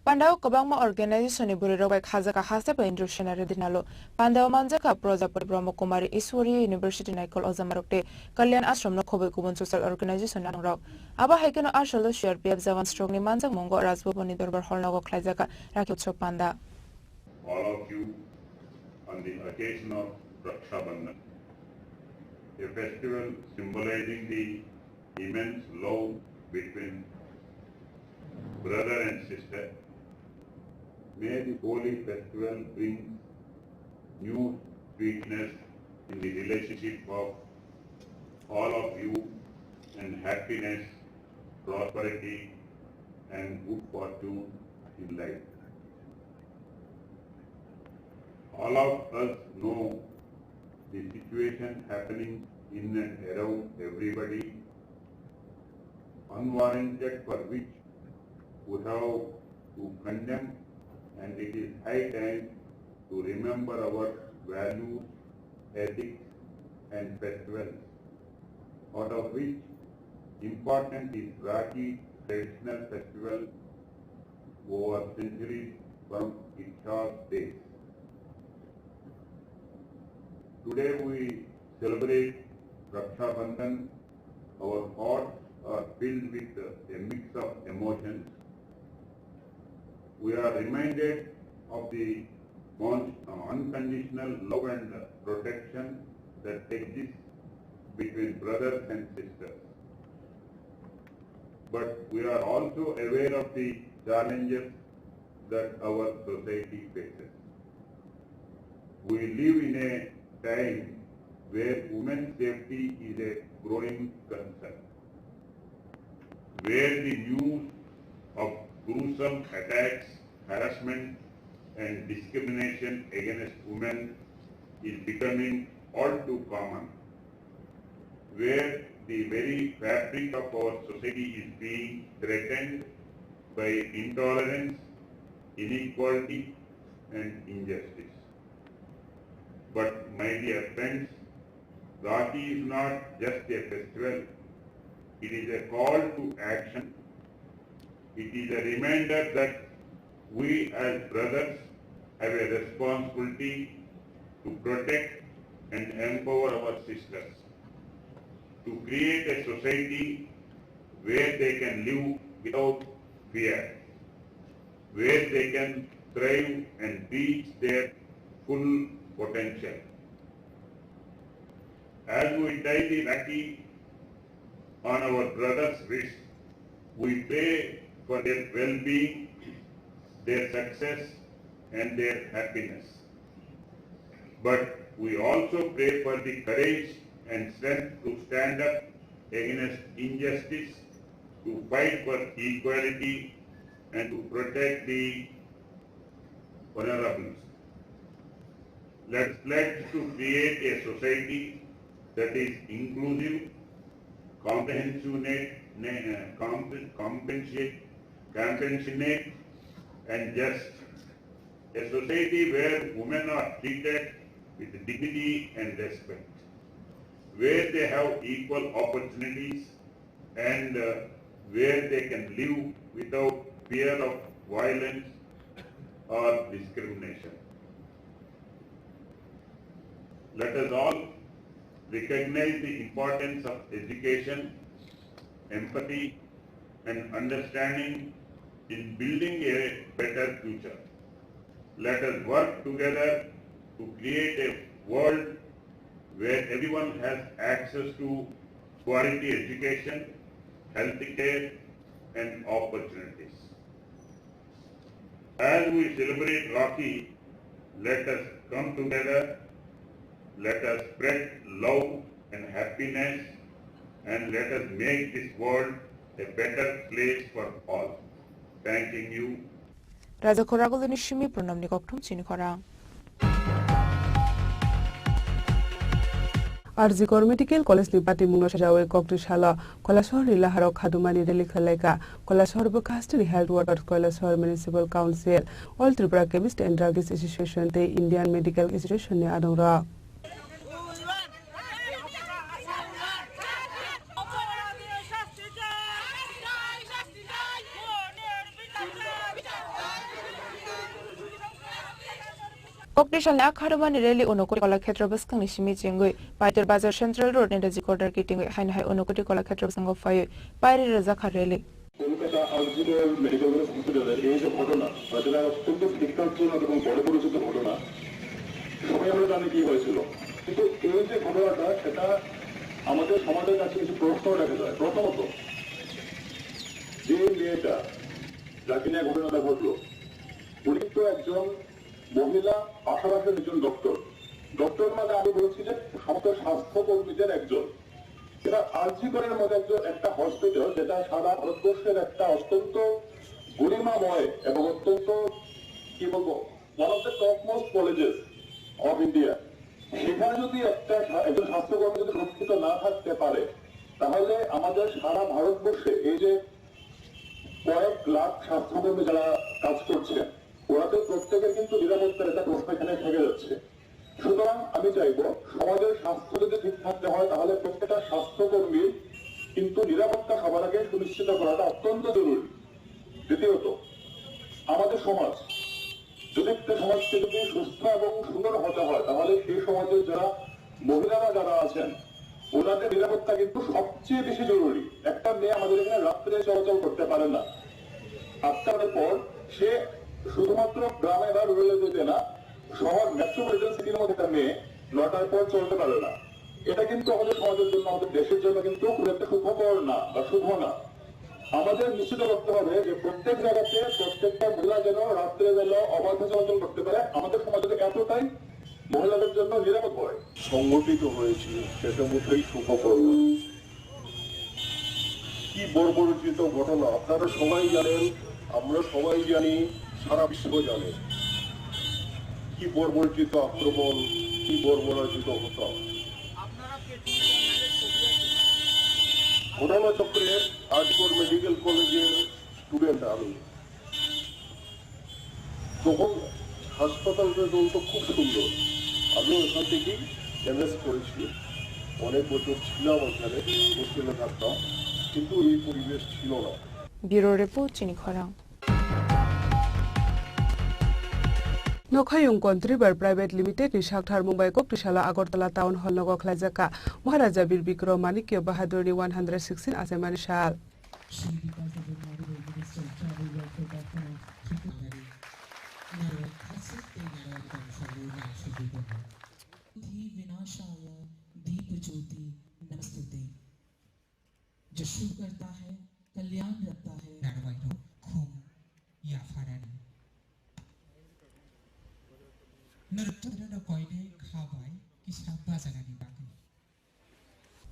Pandao kwbangma organization ni bwrwirok bai khajakha haste pha Indra Sena Reddy Nalu. Pandao manjakha Prajapati Brahma Kumari Iswariya University Naikol Ojamarok tei Kalyan Ashram no khobwi kubun social organization ni angrok. Abo hai kheno Ashalo C R P F Jawan Strong ni manjakmungo Rajbhavan ni Dorbar Hall nogo khlaijakha Rakhi Utsav Panda. All of you on the occasion of Raksha Bandhan, a festival symbolizing the immense love between brother and sister. May the holy festival bring new sweetness in the relationship of all of you and happiness, prosperity, and good fortune in life. All of us know the situation happening in and around everybody, unwarranted, for which we have to condemn and it is high time to remember our values, ethics, and festivals, out of which important is Rakhi traditional festival over centuries from Itihas days. Today we celebrate Raksha Bandhan. Our hearts are filled with a mix of emotions. We are reminded of the con- uh, unconditional love and protection that exists between brothers and sisters. But we are also aware of the challenges that our society faces. We live in a time where women's safety is a growing concern, where the news of gruesome attacks, harassment, and discrimination against women is becoming all too common, where the very fabric of our society is being threatened by intolerance, inequality, and injustice. But, my dear friends, Rakhi is not just a festival, it is a call to action. It is a reminder that we as brothers have a responsibility to protect and empower our sisters, to create a society where they can live without fear, where they can thrive and reach their full potential. As we tie the Rakhi on our brothers' wrists, we pray for their well-being, their success, and their happiness. But we also pray for the courage and strength to stand up against injustice, to fight for equality, and to protect the vulnerable. Let's pledge to create a society that is inclusive, compassionate, ne- uh, comp- compensate, compassionate, and just. A society where women are treated with dignity and respect, where they have equal opportunities, and uh, where they can live without fear of violence or discrimination. Let us all recognize the importance of education, empathy, and understanding in building a better future. Let us work together to create a world where everyone has access to quality education, health care, and opportunities. As we celebrate Rakhi, let us come together, let us spread love and happiness, and let us make this world a better place for all. Thanking you. Raja Khoraguluni simi pranamni kokthum chini khorang. R G Kar Medical College ni batimungno sajawi kokni salo Kailasahar ni laharo khadumani rally khlaikha. Kailasahar bwkha hasteni health worker, Kailasahar Municipal Council, All Tripura Chemist and Druggist Association tei Indian Medical Association ni adongrok. Kokni salni a khadumani rally Unakoti Kolakhetro bwskangni simi chengwi Paiter Bazar Central Road ni Raji Quarter kitingwi haino hai Unakoti Kolakhetro bwskango phaiwi pairi rwjakha rally. Kolkata RG Kar medical college হসপিটালের এই যে ঘটনা, বা যেটা অত্যন্ত বিকৃতিজনক এবং বর্বরোচিত ঘটনা, সবাই আমরা জানি কি হয়েছিল। কিন্তু এই যে ঘটনাটা, এটা আমাদের সমাজের কাছে কিছু প্রশ্ন রেখে যায়। প্রথমত, যে মেয়েটা, যাকে নিয়ে ঘটনাটা ঘটলো, উনি তো একজন মহিলা, পাশাপাশি একজন ডক্টর। ডক্টর মানে আমি বলছি যে সমস্ত স্বাস্থ্যকর্মীদের একজন। এবার আরজিকরের মতো একজন, একটা হসপিটাল, যেটা সারা ভারতবর্ষের একটা অত্যন্ত গরিমাময় এবং অত্যন্ত, কি বলবো, one of the topmost colleges of India, সেখানে যদি একটা স্বা-, একজন স্বাস্থ্যকর্মী যদি সুরক্ষিত না থাকতে পারে, তাহলে আমাদের সারা ভারতবর্ষে এই যে কয়েক লাখ স্বাস্থ্যকর্মী যারা কাজ করছেন, ওনাদের প্রত্যেকের কিন্তু নিরাপত্তার একটা প্রশ্ন এখানে থেকে যাচ্ছে। সুতরাং আমি চাইবো, সমাজের স্বাস্থ্য যদি ঠিক থাকতে হয়, তাহলে প্রত্যেকটা স্বাস্থ্যকর্মীর কিন্তু নিরাপত্তা সবার আগে সুনিশ্চিত করাটা অত্যন্ত জরুরি। দ্বিতীয়ত, আমাদের সমাজ, যদি একটা সমাজকে যদি সুস্থ এবং সুন্দর হতে হয়, তাহলে সেই সমাজের যারা মহিলারা যারা আছেন, ওনাদের নিরাপত্তা কিন্তু সবচেয়ে বেশি জরুরি। একটা মেয়ে আমাদের এখানে রাত্রে চলাচল করতে পারে না, আটটার পর সে শুধুমাত্র গ্রামে বা রুরালে যেতে না, শহর মেট্রোপলিটন সিটির মধ্যে একটা মেয়ে নটার পর চলতে পারে না। এটা কিন্তু আমাদের সমাজের জন্য, আমাদের দেশের জন্য কিন্তু খুব একটা সুখকর না বা শুভ না। আমাদের নিশ্চিত করতে হবে যে প্রত্যেক জায়গাতে প্রত্যেকটা মহিলা যেন রাত্রে বেলা অবাধে চলাচল করতে পারে। আমাদের সমাজে এতটাই মহিলাদের জন্য নিরাপদ হয়। সংঘটিত হয়েছিল, সেটা মোটেই শুভকর নয়। কি বর্বরচিত ঘটনা আপনারা সবাই জানেন, আমরা সবাই জানি, সারা বিশ্ব জানে কি বর্বরচিত আক্রমণ, কি বর্বরচিত হত্যা। ঘটনাচক্রে আরজিকর মেডিকেল কলেজের স্টুডেন্ট আমি। তখন হাসপাতালটা তো খুব সুন্দর, আমি ওখান থেকে এমএস করেছি, অনেক বছর ছিলাম ওখানে, হোস্টেলে থাকতাম, কিন্তু এই পরিবেশ ছিল না। Bureau Report, Chini Khorang. Nokhayung Contriver Private Limited ni sakthar Mumbai Kok Trisala Agartala Town Hall nogo khlaijak kha Maharaja Bir Bikram Manikya Bahadur ni one hundred sixteen achaimani sal. Shri Vikas Debbarma, Minister of Travel Welfare Department, Tripura. Naro khasuk tei naro tongsalu rang sugwi tongo. Buddhi vinashaya deep jyoti namostute. जो शुभ करता है, कल्याण रखता है। Narwai rok khum yapharani. Norok koine kha bai kisa bajarani bagwi.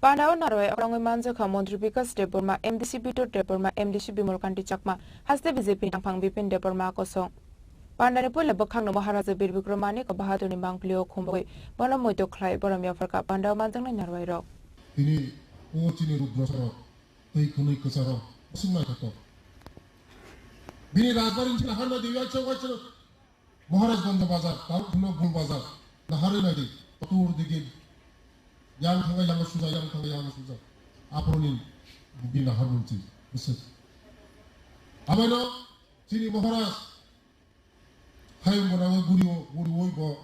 Pandao narwai okrongwi manjakha Montri Bikas Debbarma, M D C Bitor Debbarma, M D C Bimal Kanti Chakma, haste B J P ni tangphang Bipin Debbarma kosong. Pandani puila bwkhakno Maharaja Bir Bikram Manik Bahadurni mangpilio khumui bono muitu khlai borom yapharkha pandao manjaknai narwai rok. Tini o chini Rudra Sorok, tei khwnwi kwcharo, bwswk naithotok. Bini rajbari wngkha hanma dewi waisa waisa Maharajganj bazar, tamo khwno Gul bazar, naharwi naidi, chatur digi, yang thangwi yang suja, yang thangwi yang suja. Aphuruni bini nahar mungchi, bwswk. Abaino chini Maharaj, hayung gwnangwi guriwo, guriwoi bo,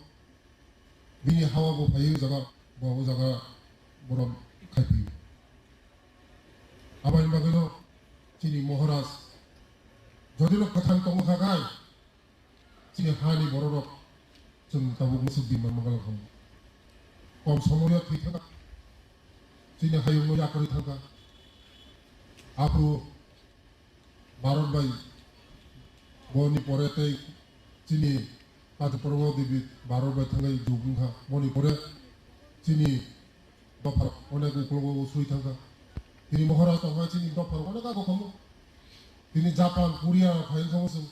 bini hawa bo phaiwi jaga, bo o jaga borom khaiphaiwi. Aboni bagwino chini Maharaj jodino kwthang tongkha khai, chini hani bororok chwng tabuk mwsuk di manma galak khamu. Kom somoyo thwi thangkha, chini hayungno yakarwi thangkha. Aphuru Bharat bai boni pore tei chini Pati Purbo Devi Bharat bai thangwi jug wngkha. Boni pore chini dopha rok onek uklogo sui thangkha. Tini Maharaj tongkha chini dopha rok onek ago khamu. Tini Japan, Korea rok phai wngkha chwng.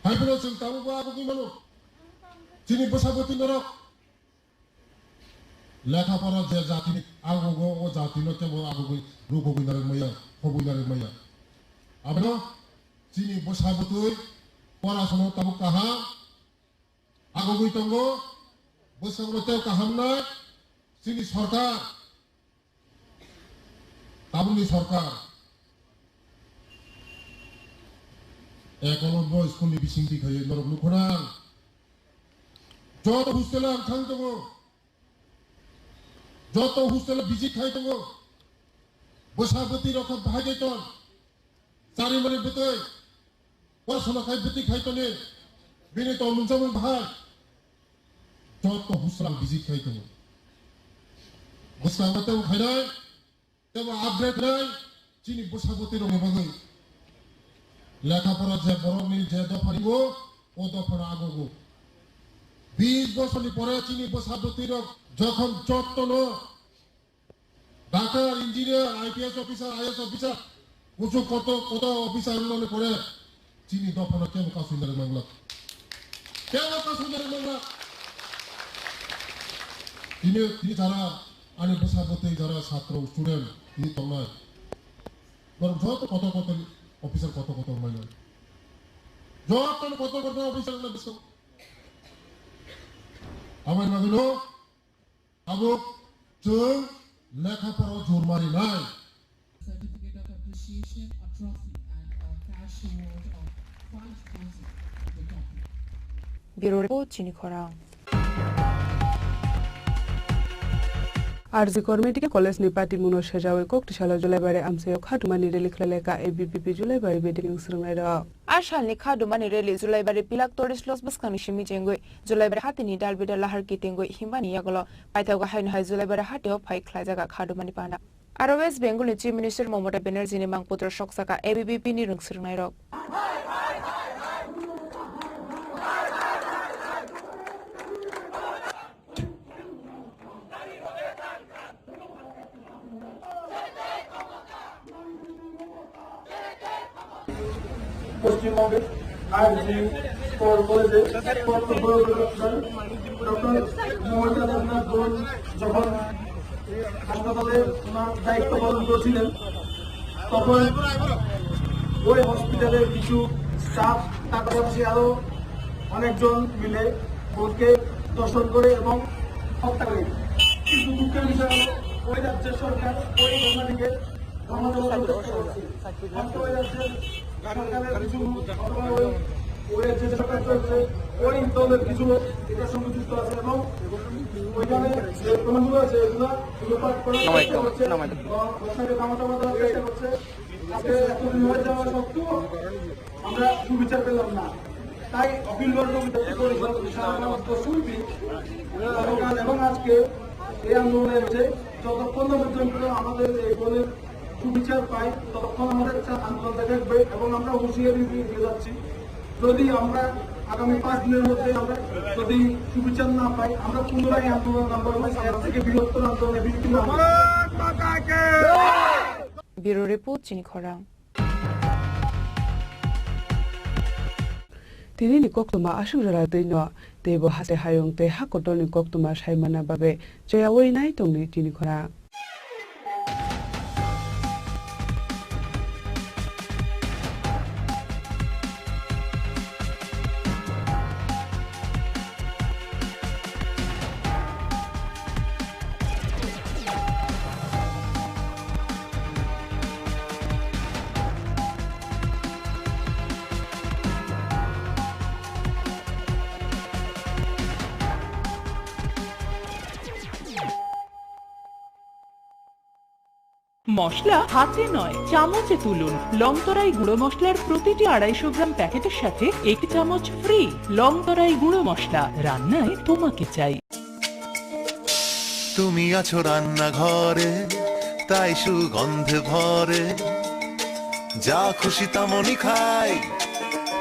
Hai phano chwng tabuk bo ago khe mano. Chini bwsa bwtwi norok Lekha pora je jatini agogo o jatino kebo agogwi rukogwi narwk maya, khobwi narwk maya. Abono chini bwsa bwtwi porasano tabuk kaham agogwi tongo, bwskango tei kaham nai chini sorkar, tabukni sorkar. Ekolobyo school ni bisingtwi khaiwi norok nukho nang. Joto hostel ang thang tongo. Joto hostel o visit khai tongo. Bwsa bwtwi rok khe bahai khe ton. Charimani bwtwi. Porasona khai bwtwi khai toni. Bini tongmung chamung bahai. Joto hostel ang visit khai tongo. Bwskango tei khainai. Tebo upgrade nai chini bwsa bwtwi rokni bagwi. Lekha pora je borokni je dopha ringo, o dophano agogo. Bis bosorni pore chini bwsa bwtwi rok jokhon jottono doctor, engineer, I P S officer, I A S officer, kuchu koto, koto officer wngnani pore chini dophano kebo kasui narwk manglak. Kebo kasui narwk manglak. Tini, tini jara ani bwsa bwtwi jara satro, student, tini tongnai. Borok joto koto koto officer koto koto wngnai. Jotono kotor kotor officer na bisingo. Aboni bagwino tabuk chwng lekha pora jor marinai. Certificate of Appreciation, a trophy and a cash award of five thousand. Bureau Report, Chini Khorang. R G Kar Medical College ni patimungno sejawi kok tisalo Julaibari amchaio kha dumani rally khlailai kha A B V P Julaibari bedekni swrwngnairok. A salni kha dumani rally Julaibari pilak tourist lodge bwskangni simi chengwi Julaibari hatini dalbidal lahar kitingwi himbani yagulo paithago haino hai Julaibari hatio phai khlaijak kha dumani panda. Aro West Bengal ni Chief Minister Mamata Banerjee ni mangputro soksaka A B V P ni rwng swrwngnairok. পশ্চিমবঙ্গের আরজি কর কলেজে কর্তব্যরত ডক্টর মমতা দেবনাথ গোয়েল যখন হাসপাতালে ওনার দায়িত্ব পালন করছিলেন, তখন ওই হসপিটালের কিছু স্টাফ, তার পাশাপাশি আরো অনেকজন মিলে বোনকে ধর্ষণ করে এবং হত্যা করে। কিন্তু দুঃখের বিষয় হলো, ওই রাজ্যের সরকার ওই ঘটনাটিকে ধামাচাপা দেওয়ার চেষ্টা করছে। হয়তো ওই রাজ্যের সরকারের কিছু অথবা ওই, ওই রাজ্যের যে সরকার চলছে, ওই দলের কিছু লোক এটার সঙ্গে যুক্ত আছে এবং ওইখানে যে প্রমাণগুলো আছে, এগুলো লোপাট করার চেষ্টা করছে। এবং ঘটনাকে ধামাচাপা দেওয়ার চেষ্টা করছে। আজকে এতদিন হয়ে যাওয়া সত্ত্বেও আমরা সুবিচার পেলাম না। তাই অখিল ভারতীয় বিদ্যার্থী পরিষদ সারা ভারতবর্ষব্যাপী গতকাল এবং আজকে এই আন্দোলনে এসে যতক্ষণ না পর্যন্ত আমাদের এই বোনের সুবিচার পাই, ততক্ষণ আমাদের একটা আন্দোলন থাকবে এবং আমরা হুঁশিয়ারি দিয়ে দিয়ে যাচ্ছি, যদি আমরা আগামী পাঁচ দিনের মধ্যে আমরা যদি সুবিচার না পাই, আমরা পুনরায় আন্দোলন নামবো এবং এর থেকে বৃহত্তর আন্দোলনে বিস্তৃত হবে। Bureau Report, Chini Khorang. Tini ni koktwma aswk jora twi no, tei bo haste hayung tei ha kotor ni koktwma sai manna bagwi choyaui nai tongdi Chini Khorang. মশলা হাতে নয়, চামচে তুলুন। লংতরাই গুঁড়ো মশলার প্রতিটি আড়াইশো গ্রাম প্যাকেটের সাথে এক চামচ ফ্রি। লংতরাই গুঁড়ো মশলা, রান্নায় তোমাকে চাই। তুমি আছো রান্নাঘরে, তাই সুগন্ধে ভরে। যা খুশি তেমনই খাই,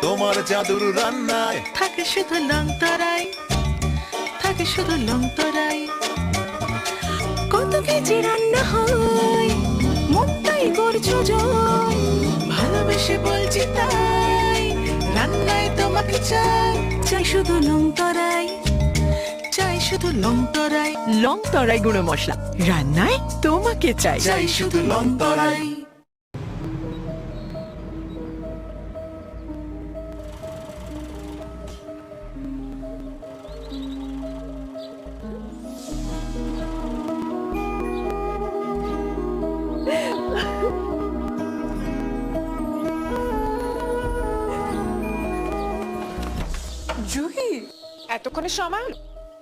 তোমার জাদুর রান্নায়। থাকে শুধু লংতরাই, থাকে শুধু লংতরাই। কত কেজি রান্না হয়, মনটাই করছো জয়। ভালোবেসে বলছি তাই, রান্নায় তোমাকে চাই। চাই শুধু লংতরাই, চাই শুধু লংতরাই। লংতরাই গুঁড়ো মশলা, রান্নায় তোমাকে চাই। চাই শুধু লংতরাই। জুহি, এতক্ষণে সময় হলো?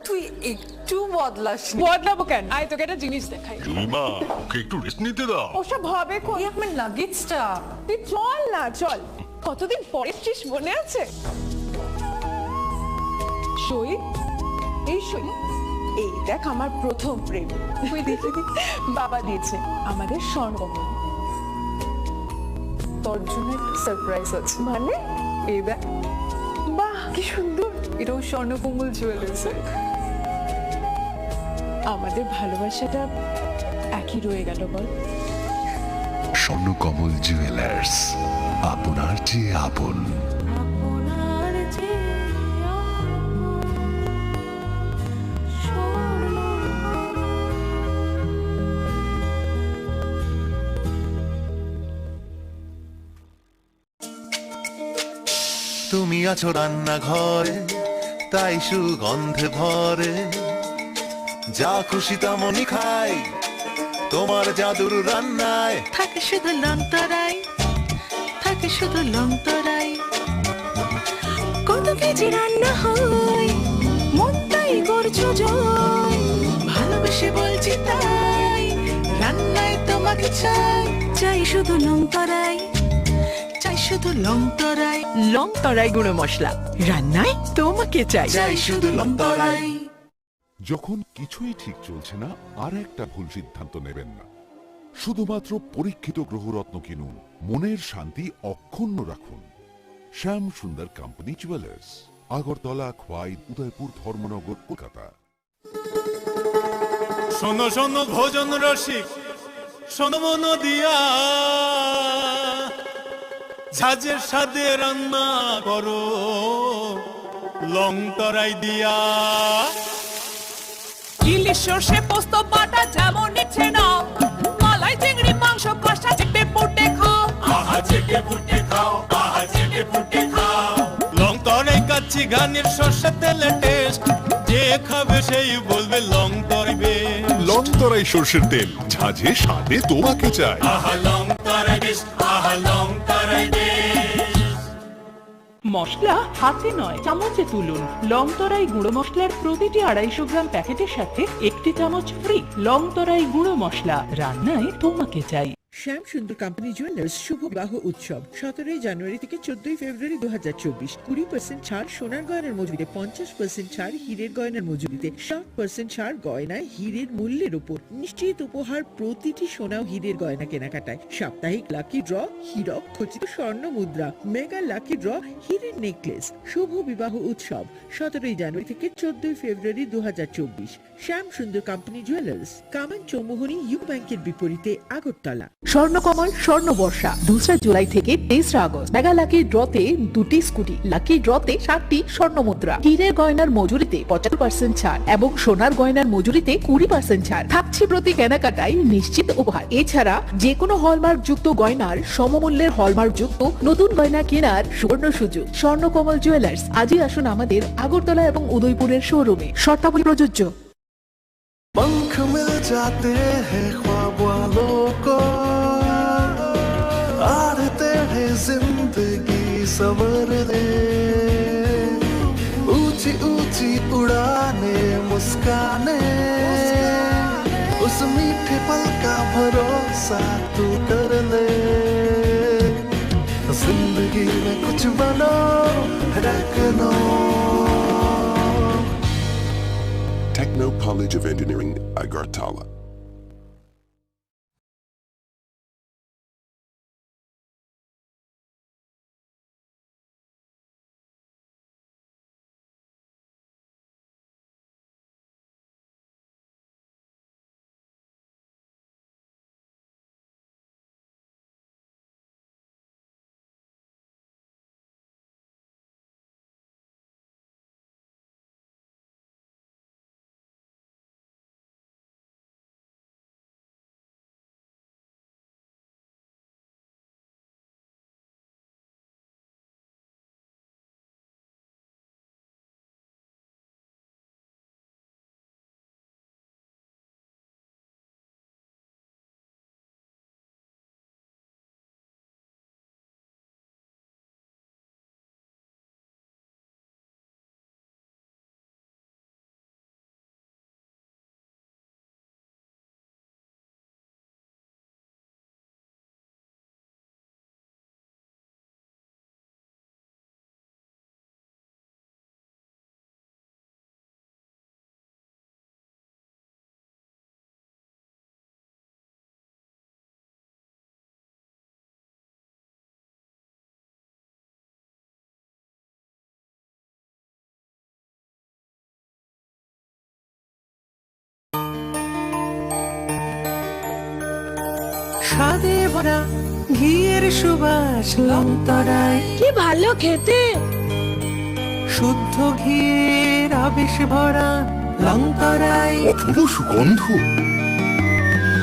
তুই একটু বদলাস নি। বদলাবো কেন? আয়, তোকে একটা জিনিস দেখাই। জুইমা, ওকে একটু রেস্ট নিতে দাও। ওসব হবে কোন? এই আমার লাগেজটা। তুই চল না, চল। কতদিন পরে এসছিস, মনে আছে? সই, এই সই। এই দেখ, আমার প্রথম প্রেম। তুই দেখে দি, বাবা দিয়েছে আমাদের স্বর্ণকমল। তোর জন্য একটা সারপ্রাইজ আছে। মানে? এই দেখ। বাহ, কি সুন্দর। এটাও স্বর্ণকমল জুয়েলার্সের। আমাদের ভালোবাসাটা একই রয়ে গেল, বল? স্বর্ণকমল জুয়েলার্স, আপনার চেয়ে আপন। তুমি আছো রান্নাঘরে, তাই সুগন্ধে ভরে। যা খুশি তেমনই খাই, তোমার জাদুর রান্নায়। থাকে শুধু লংতরাই, থাকে শুধু লংতরাই। কত কেজি রান্না হয়, মনটাই করছো জয়। ভালোবেসে বলছি তাই, রান্নায় তোমাকে চাই। চাই শুধু লংতরাই, চাই শুধু লংতরাই। লংতরাই গুঁড়ো মশলা, রান্নায় তোমাকে চাই। চাই শুধু লংতরাই। যখন কিছুই ঠিক চলছে না, আর একটা ভুল সিদ্ধান্ত নেবেন না। শুধুমাত্র পরীক্ষিত গ্রহরত্ন কিনুন, মনের শান্তি অক্ষুণ্ণ রাখুন। শ্যাম সুন্দর কোম্পানি জুয়েলার্স, আগরতলা, খোয়াই, উদয়পুর, ধর্মনগর, কলকাতা। শোনো শোনো ভোজন রসিক, শোনো মন দিয়া, ঝাঁঝের স্বাদে রান্না করো লং তরাই দিয়া। ইলিশ সর্ষে পোস্ত বাটা যেমন ইচ্ছে নাও, মালাই চিংড়ি মাংস কষা চেটে পুটে খাও। আহা চেটে পুটে খাও, আহা চেটে পুটে খাও। লং তরাই কাচ্চি ঘানির সর্ষে তেলে টেস্ট, যে খাবে সেই বলবে লং তরাই বেস্ট। লং তরাই সর্ষের তেল, ঝাঁঝে স্বাদে তোমাকে চাই। আহা লং তরাই বেস্ট, আহা লং তরাই বেস্ট। মশলা হাতে নয়, চামচে তুলুন। লং তরাই গুঁড়ো মশলার প্রতিটি আড়াইশো গ্রাম প্যাকেটের সাথে একটি চামচ ফ্রি। লং তরাই গুঁড়ো মশলা, রান্নায় তোমাকে চাই। শ্যাম সুন্দর কোম্পানি জুয়েলার্স শুভ বিবাহ উৎসব সতেরোই জানুয়ারি থেকে চোদ্দই ফেব্রুয়ারি দু হাজার চব্বিশ। কুড়ি পার্সেন্ট ছাড় সোনার গয়নার মজুরিতে, পঞ্চাশ পার্সেন্ট ছাড় হীরের গয়নার মজুরিতে, ষাট পার্সেন্ট ছাড় গয়নায় হীরের মূল্যের উপর। নিশ্চিত উপহার প্রতিটি সোনা ও হীরের গয়না কেনাকাটায়। সাপ্তাহিক লাকি ড্র, হীরক খচিত স্বর্ণ মুদ্রা, মেগা লাকি ড্র, হীরের নেকলেস। শুভ বিবাহ উৎসব সতেরোই জানুয়ারি থেকে চোদ্দই ফেব্রুয়ারি দু হাজার চব্বিশ। শ্যাম সুন্দর কোম্পানি জুয়েলার্স, কামান চৌমুহনী ইউকো ব্যাংকের বিপরীতে আগরতলা। স্বর্ণকমল স্বর্ণ বর্ষা, দোসরা জুলাই থেকে তেইশে আগস্ট। মেগা লাকি ড্রতে দুটি স্কুটি, লাকি ড্রতে সাতটি স্বর্ণ মুদ্রা, হীরের গয়নার মজুরিতে পঁচাত্তর পার্সেন্ট ছাড় এবং সোনার গয়নার মজুরিতে কুড়ি পার্সেন্ট ছাড়। থাকছে প্রতি কেনাকাটায় নিশ্চিত উপহার। এছাড়া যে কোনো হলমার্ক যুক্ত গয়নার সমমূল্যের হলমার্ক যুক্ত নতুন গয়না কেনার সুবর্ণ সুযোগ। স্বর্ণকমল জুয়েলার্স, আজই আসুন আমাদের আগরতলা এবং উদয়পুরের শোরুমে। শর্তাবলী প্রযোজ্য। पंख मिल जाते हैं ख्वाब वालों को, आते हैं जिंदगी संवरने। ऊंची ऊंची उड़ाने, मुस्काने, उस मीठे पल का भरोसा तू कर ले। जिंदगी में कुछ बनो, रखनो। Techno College of Engineering, Agartala. স্বাদে ভরা ঘিয়ের সুবাস লংতরায়। কি ভালো খেতে! শুদ্ধ ঘিয়ের আবেশ ভরা লংতরায়। অপূর্ব সুগন্ধ।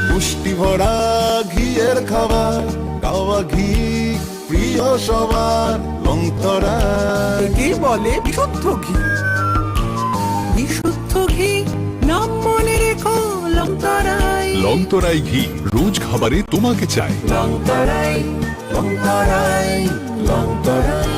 পুষ্টি ভরা ঘিয়ের খাবার, গাওয়া ঘি প্রিয় সবার। লং তরাই। একেই বলে বিশুদ্ধ ঘি। বিশুদ্ধ ঘি, নাম মনে রেখো, লংতরাই। লংতরাই ঘি, রোজ খাবারে তোমাকে চাই। লংতরাই, লংতরাই, লংতরাই।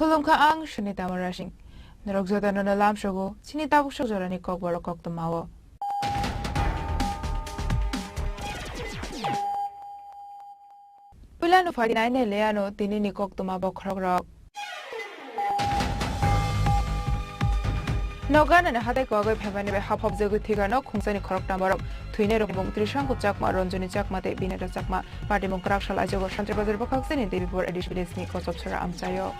Khulumkha ang Sunita Marasing. Norok jotono no lamsogo chini tabuk sok jorani kokborok koktwmao. Puilano phainai ne leyano tinini koktwma bokhorokrok. Noganani hatai kwagwi phaimani bai haphopjagwi thwikha nok khungsani khoroktham borok. Thwinairokni mung Trishanku Chakma, Ranjani Chakma tei Binata Chakma. Patimung kwrak sal aijago Santri Bazar bwkhak chini Debipur A D C village ni Kochopsora amchaio.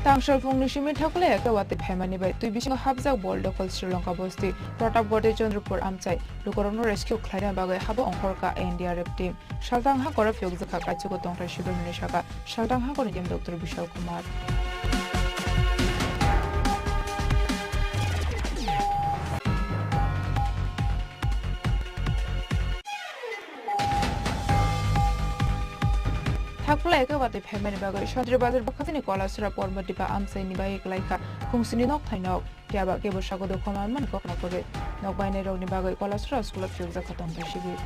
Tangsalphungni simi thakulai khe watwi phaimani bai twi bisingo hapjak Bol Dokol Sri Lanka bosti Pratapgarh tei Chandrapur amchai lukurokno rescue khlaina bagwi habo ongkhorkha N D R F team. Saltang hakoro phiyokjakha kaichukgo tongthai sibil hwnwi sakha Saltang hakorni M D Doctor Bishal Kumar. Thakulai khe watwi phaimani bagwi Santri Bazar bwkhakni Kolasora Pormodipa amchaini bai kwlaikha khungsini nokthainok. Phiya ba kebo sago dokho manmani kokno kwrwi. Nok bainairokni bagwi Kolasora school-o phiyokjakha tongthai sibir.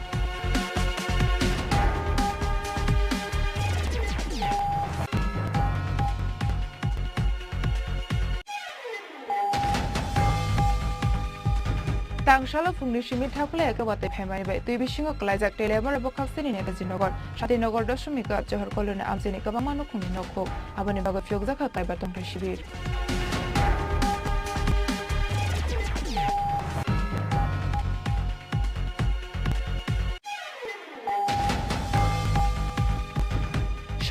Tangsalo phungni simi thakulai khe watwi phaimani bai twi bisingo kwlaijak Teliamura bwkhak chini Netaji Nagar, Santinagar, Dosomika, Johor Colony amchaini kwbangma nukhungni nokhuk. Aboni bagwi phiyokjakha kaiba tongthai sibir.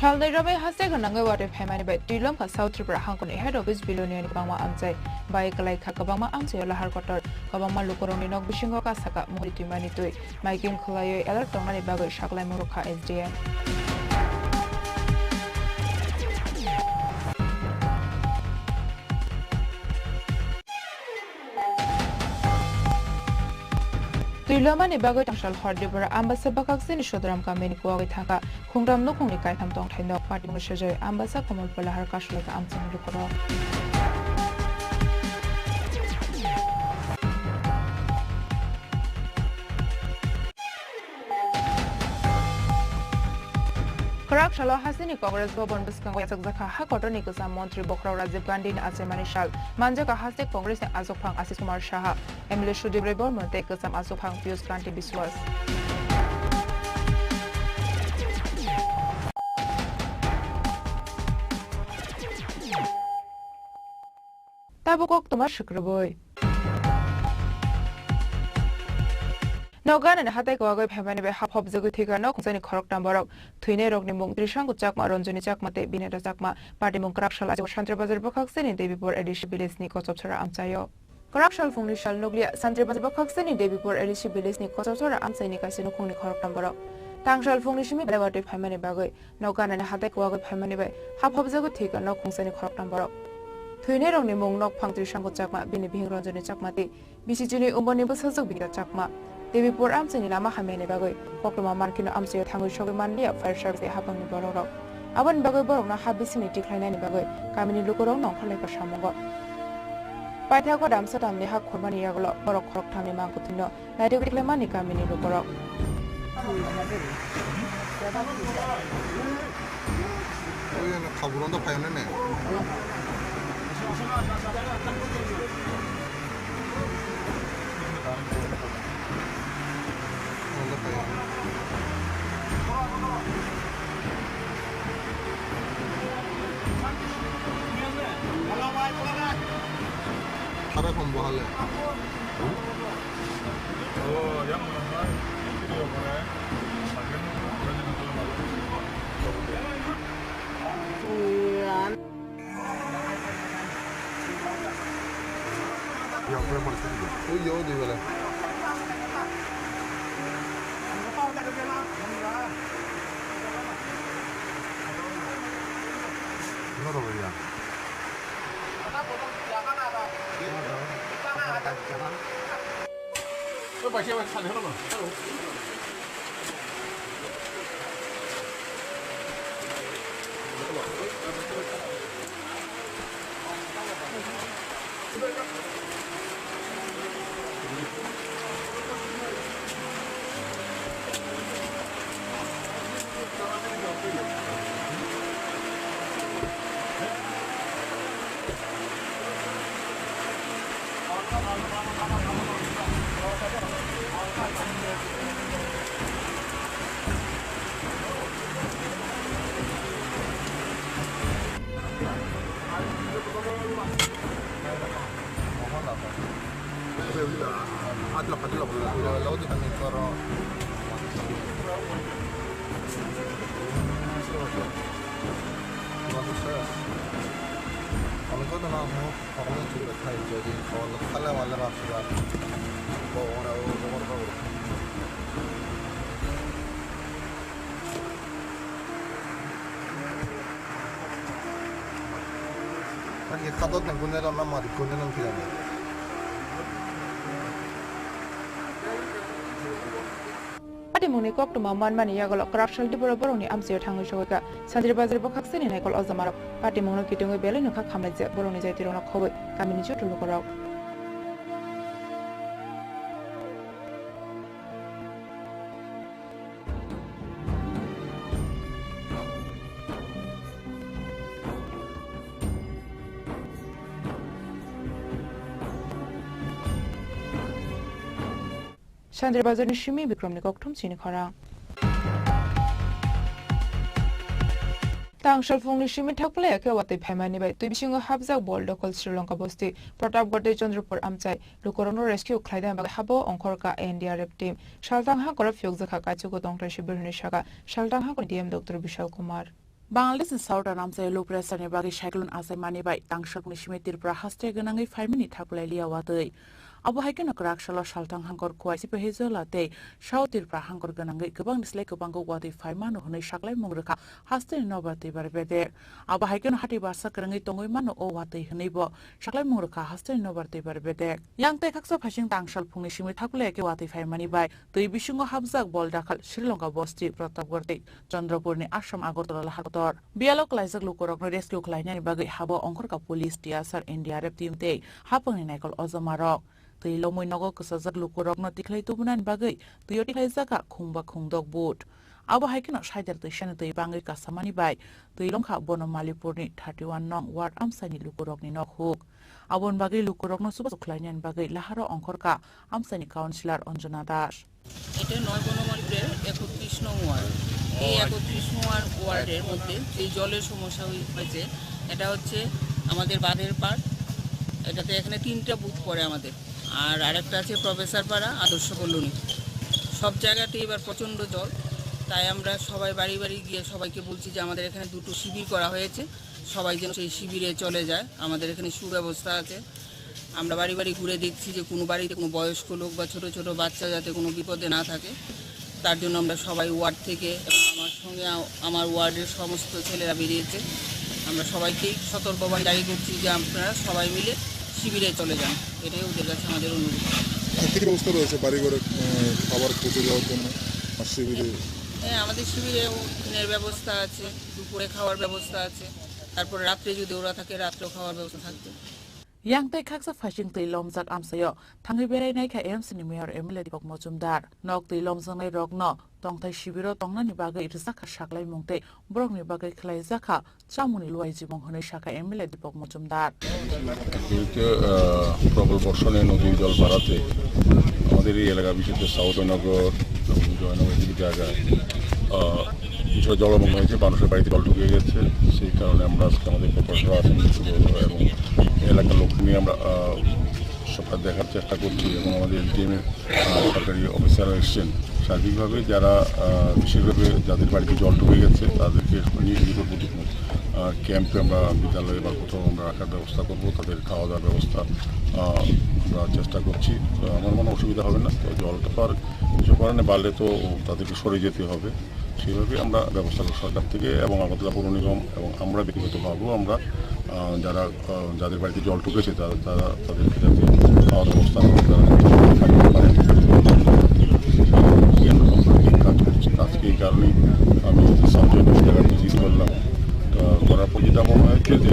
Salnwi romwi haste gwnangwi watwi phaimani bai twi lomkha South Tripura hangkoni head office Biloniani kwbangma amchai bai kwlaikha kwbangma amchaio lahar kotor, kwbangma lukurokni nok bisingo kasaka muri twimani twi. Maiking khwlaiwi alert tongnani bagwi saklaimung rwkha S D M. Twi lomani bagwi tangsal hor Tripura Ambasa bwkhak chini Sodram kamini kuwagwi thangkha khungtam nukhungni kaitham tongthai nok patimung sejai Ambasa Komolpur lahar kasulaikha amchaini lukurok. Kwrak salo hasteni Congress Bhavan bwskango yachakjakha ha kotorni kwcham montri bokhorok Rajiv Gandhini achaimani sal. Manjakha haste Congressni achukphang Ashish Kumar Saha, M L A Sudip Roy Bormon tei kwcham achukphang Piyush Kanti Biswas. Tabuk koktwma swkrwbwi. Noganani hatai kwagwi phaimani bai haphopjagwi thwikha nok khungsani khoroktham borok. Thwinairokni mung Trishanku Chakma, Ranjani Chakma tei Binata Chakma. Patimung kwrak sal aijago Santri Bazar bwkhak chini Debipur A D C village ni Kochopsora amchaio. Kwrak sal phungni sal nukliya Santri Bazar bwkhak chini Debipur A D C village ni Kochopsora amchaini kaisa nukhungni khoroktham borok. Tangsal phungni simi belai watwi phaimani bagwi Nok ganani hatai kwagwi phaimani bai haphopjagwi thwikha nok khungsani khoroktham borok. Thwinairokni mung nokphang Trishanku Chakma, bini bihik Ranjani Chakma tei bisi chini umorni bwsajwk Binita Chakma. Debipur amchaini lama hamyani bagwi koktwma mankhe no amchaio thangwi sogwi manliya fire service tei haphangni borokrok. Aboni bagwi borokno ha bisingni tikhlainani bagwi kamini lukurokno ongkhorlaikha samungo. Paithago damsa tamni ha khormani yagulo borok khoroktham ni mangkwthwino naitugwi tikhlaimani kamini lukurok. Oi, ano khaburokno phai hwnwi ne. Para kombo hale. Yo, pero por serio. Uy, yo, dígale. No lo veía. Ani kha dot nang gunai rok na mari gunai nang khe. Patimungni koktwma manmani yagulo kwrak saldi borok borokni amchaio thangwi sogwi kha. Sanjir Bazar bwkhaksani naikol ojamarok patimungno kitungwi belai nokha khamlaijak borokni jaitirokno khobwi kamini joto lukurok. Sanjir Bazarni simi Bikromni kokthum chini khorang. Tangsalphungni simi thakpalaya khe watwi phaimani bai twi bisingo hapjak bol dokol Sri Lanka bosti Pratapgarh tei Chandrapur amchai lukurokno rescue khlaina bagwi habo ongkhorkha N D R F team. Saltang hakorok phiyokjakha kaichukgo tongthai sibir hwnwi sakha Saltang hakorni D M Doctor Bishal Kumar. Bangladeshni Southern amchaio low pressureni bagwi cyclone achaimani bai tangsalphungni simi Tripura haste gwnangwi phaimani thakpalai liya watwi. Abo hai kheno kwrak salo Saltang hangkor Khowai Sipahijola tei South Tripura hangkor gwnangwi kwbangni slai kwbangkuk watwi phaimano hwnwi saklaimung rwkha hasteni nobar twibar bedek. Abo hai kheno hati barsa kwrwngwi tongwi mano o watwi hwnwibo saklaimung rwkha hasteni nobar twibar bedek. Yang tei khaksa phaising tangsalphungni simi thakpalaya khe watwi phaimani bai twi bisingo hapjak bol dakhal Sri Lanka bosti Pratapgarh tei Chandrapurni Assam Agartala lahar kotor. Biyalo klaijak lukurokno rescue khlainani bagwi habo ongkhorkha police, T S R, N D R F team tei haphangni naikol ojamarok. Twi lomwi nogo kwchajak lukurokno tikhlai tubunani bagwi twio tikhlaijakha khungba khungdok boat. Abo hai kheno saidar twisani twi bangwi kasamani bai twi lomkha Bonomalipurni thirty one nong ward amchaini lukurokni nok huk. Aboni bagwi lukurokno chubachu khlainani bagwi laharo ongkhorkha amchaini councillor Anjana Das. এটা নয় বনমালীপুরের একত্রিশ নং ওয়ার্ড। এই একত্রিশ নং ওয়ার্ড, ওয়ার্ডের মধ্যে যে জলের সমস্যা হয়ে-, হয়েছে, এটা হচ্ছে আমাদের বাঁধের পাড়। এটাতে এখানে তিনটা বুথ পড়ে আমাদের। আর আরেকটা আছে প্রফেসর পাড়া, আদর্শ কলোনি। সব জায়গাতেই এবার প্রচণ্ড জল, তাই আমরা সবাই বাড়ি বাড়ি গিয়ে সবাইকে বলছি যে আমাদের এখানে দুটো শিবির করা হয়েছে, সবাই যেন সেই শিবিরে চলে যায়। আমাদের এখানে সুব্যবস্থা আছে। আমরা বাড়ি বাড়ি ঘুরে দেখছি যে কোনো বাড়িতে কোনো বয়স্ক লোক বা ছোট ছোট বাচ্চা যাতে কোনো বিপদে না থাকে, তার জন্য আমরা সবাই ওয়ার্ড থেকে এবং আমার সঙ্গে আ-, আমার ওয়ার্ডের সমস্ত ছেলেরা বেরিয়েছে। আমরা সবাইকেই সতর্কবাণী জারি করছি যে আপনারা সবাই মিলে শিবিরে চলে যান, এটাই ওদের কাছে আমাদের অনুরোধ। আর কী কী ব্যবস্থা রয়েছে বাড়ি ঘরে, উম, খাবার পৌঁছে দেওয়ার জন্য আর শিবিরে? হ্যাঁ, আমাদের শিবিরে টিনের ব্যবস্থা আছে, দুপুরে খাওয়ার ব্যবস্থা আছে, তারপরে রাত্রে যদি ওরা থাকে, রাত্রেও খাওয়ার ব্যবস্থা থাকবে। Yang tei khaksa phaising twi lomjak amchaio thangwi berai naikha A M C ni Mayor M L A Deepak Mojumdar. Nok twi lomjaknai rokno tongthai shibiro tongnani bagwi rwjakha saklaimung tei borokni bagwi khlaijakha chamungni luaijimung hwnwi sakha M L A Deepak Mojumdar. এই যে, আহ, প্রবল বর্ষণে নদীর জল বাড়াতে আমাদের এই এলাকা, বিশেষ করে সাউথ জয়নগর এবং জয়নগর কিছু জায়গায়, আহ, কিছু জলমগ্ন হয়েছে, মানুষের বাড়িতে জল ঢুকে গেছে। সেই কারণে আমরা আজকে আমাদের কর্পোরেশন আছেন এবং এলাকার লোক নিয়ে আমরা, আহ, সবটা দেখার চেষ্টা করছি এবং আমাদের এসডিএম এর, আহ, সরকারি অফিসাররা এসছেন। সার্বিকভাবে যারা, আহ, বিশেষভাবে যাদের বাড়িতে জল ঢুকে গেছে তাদেরকে নিজ নিকটবর্তী কোনো, আহ, ক্যাম্পে আমরা বিদ্যালয়ে বা কোথাও আমরা রাখার ব্যবস্থা করব, তাদের খাওয়া দাওয়ার ব্যবস্থা, আহ, আমরা চেষ্টা করছি। তো আমার মনে হয় অসুবিধা হবে না। তো জলটা তো আর কিছু করার নেই, বাড়লে তো তাদেরকে সরে যেতে হবে। সেইভাবে আমরা ব্যবস্থা করব সরকার থেকে এবং আগরতলা পৌর নিগম এবং আমরা ব্যক্তিগতভাবেও আমরা, আহ, যারা, আহ, যাদের বাড়িতে জল ঢুকেছে তারা, তারা তাদেরকে যাতে খাওয়ার ব্যবস্থা করে, তারা যাতে থাকতে পারেন। কাজ করছি। আজকে এই কারণেই আমি সাউথ জয়নগর জায়গাটা ভিজিট করলাম। আহ, করার পর যেটা মনে হয়েছে যে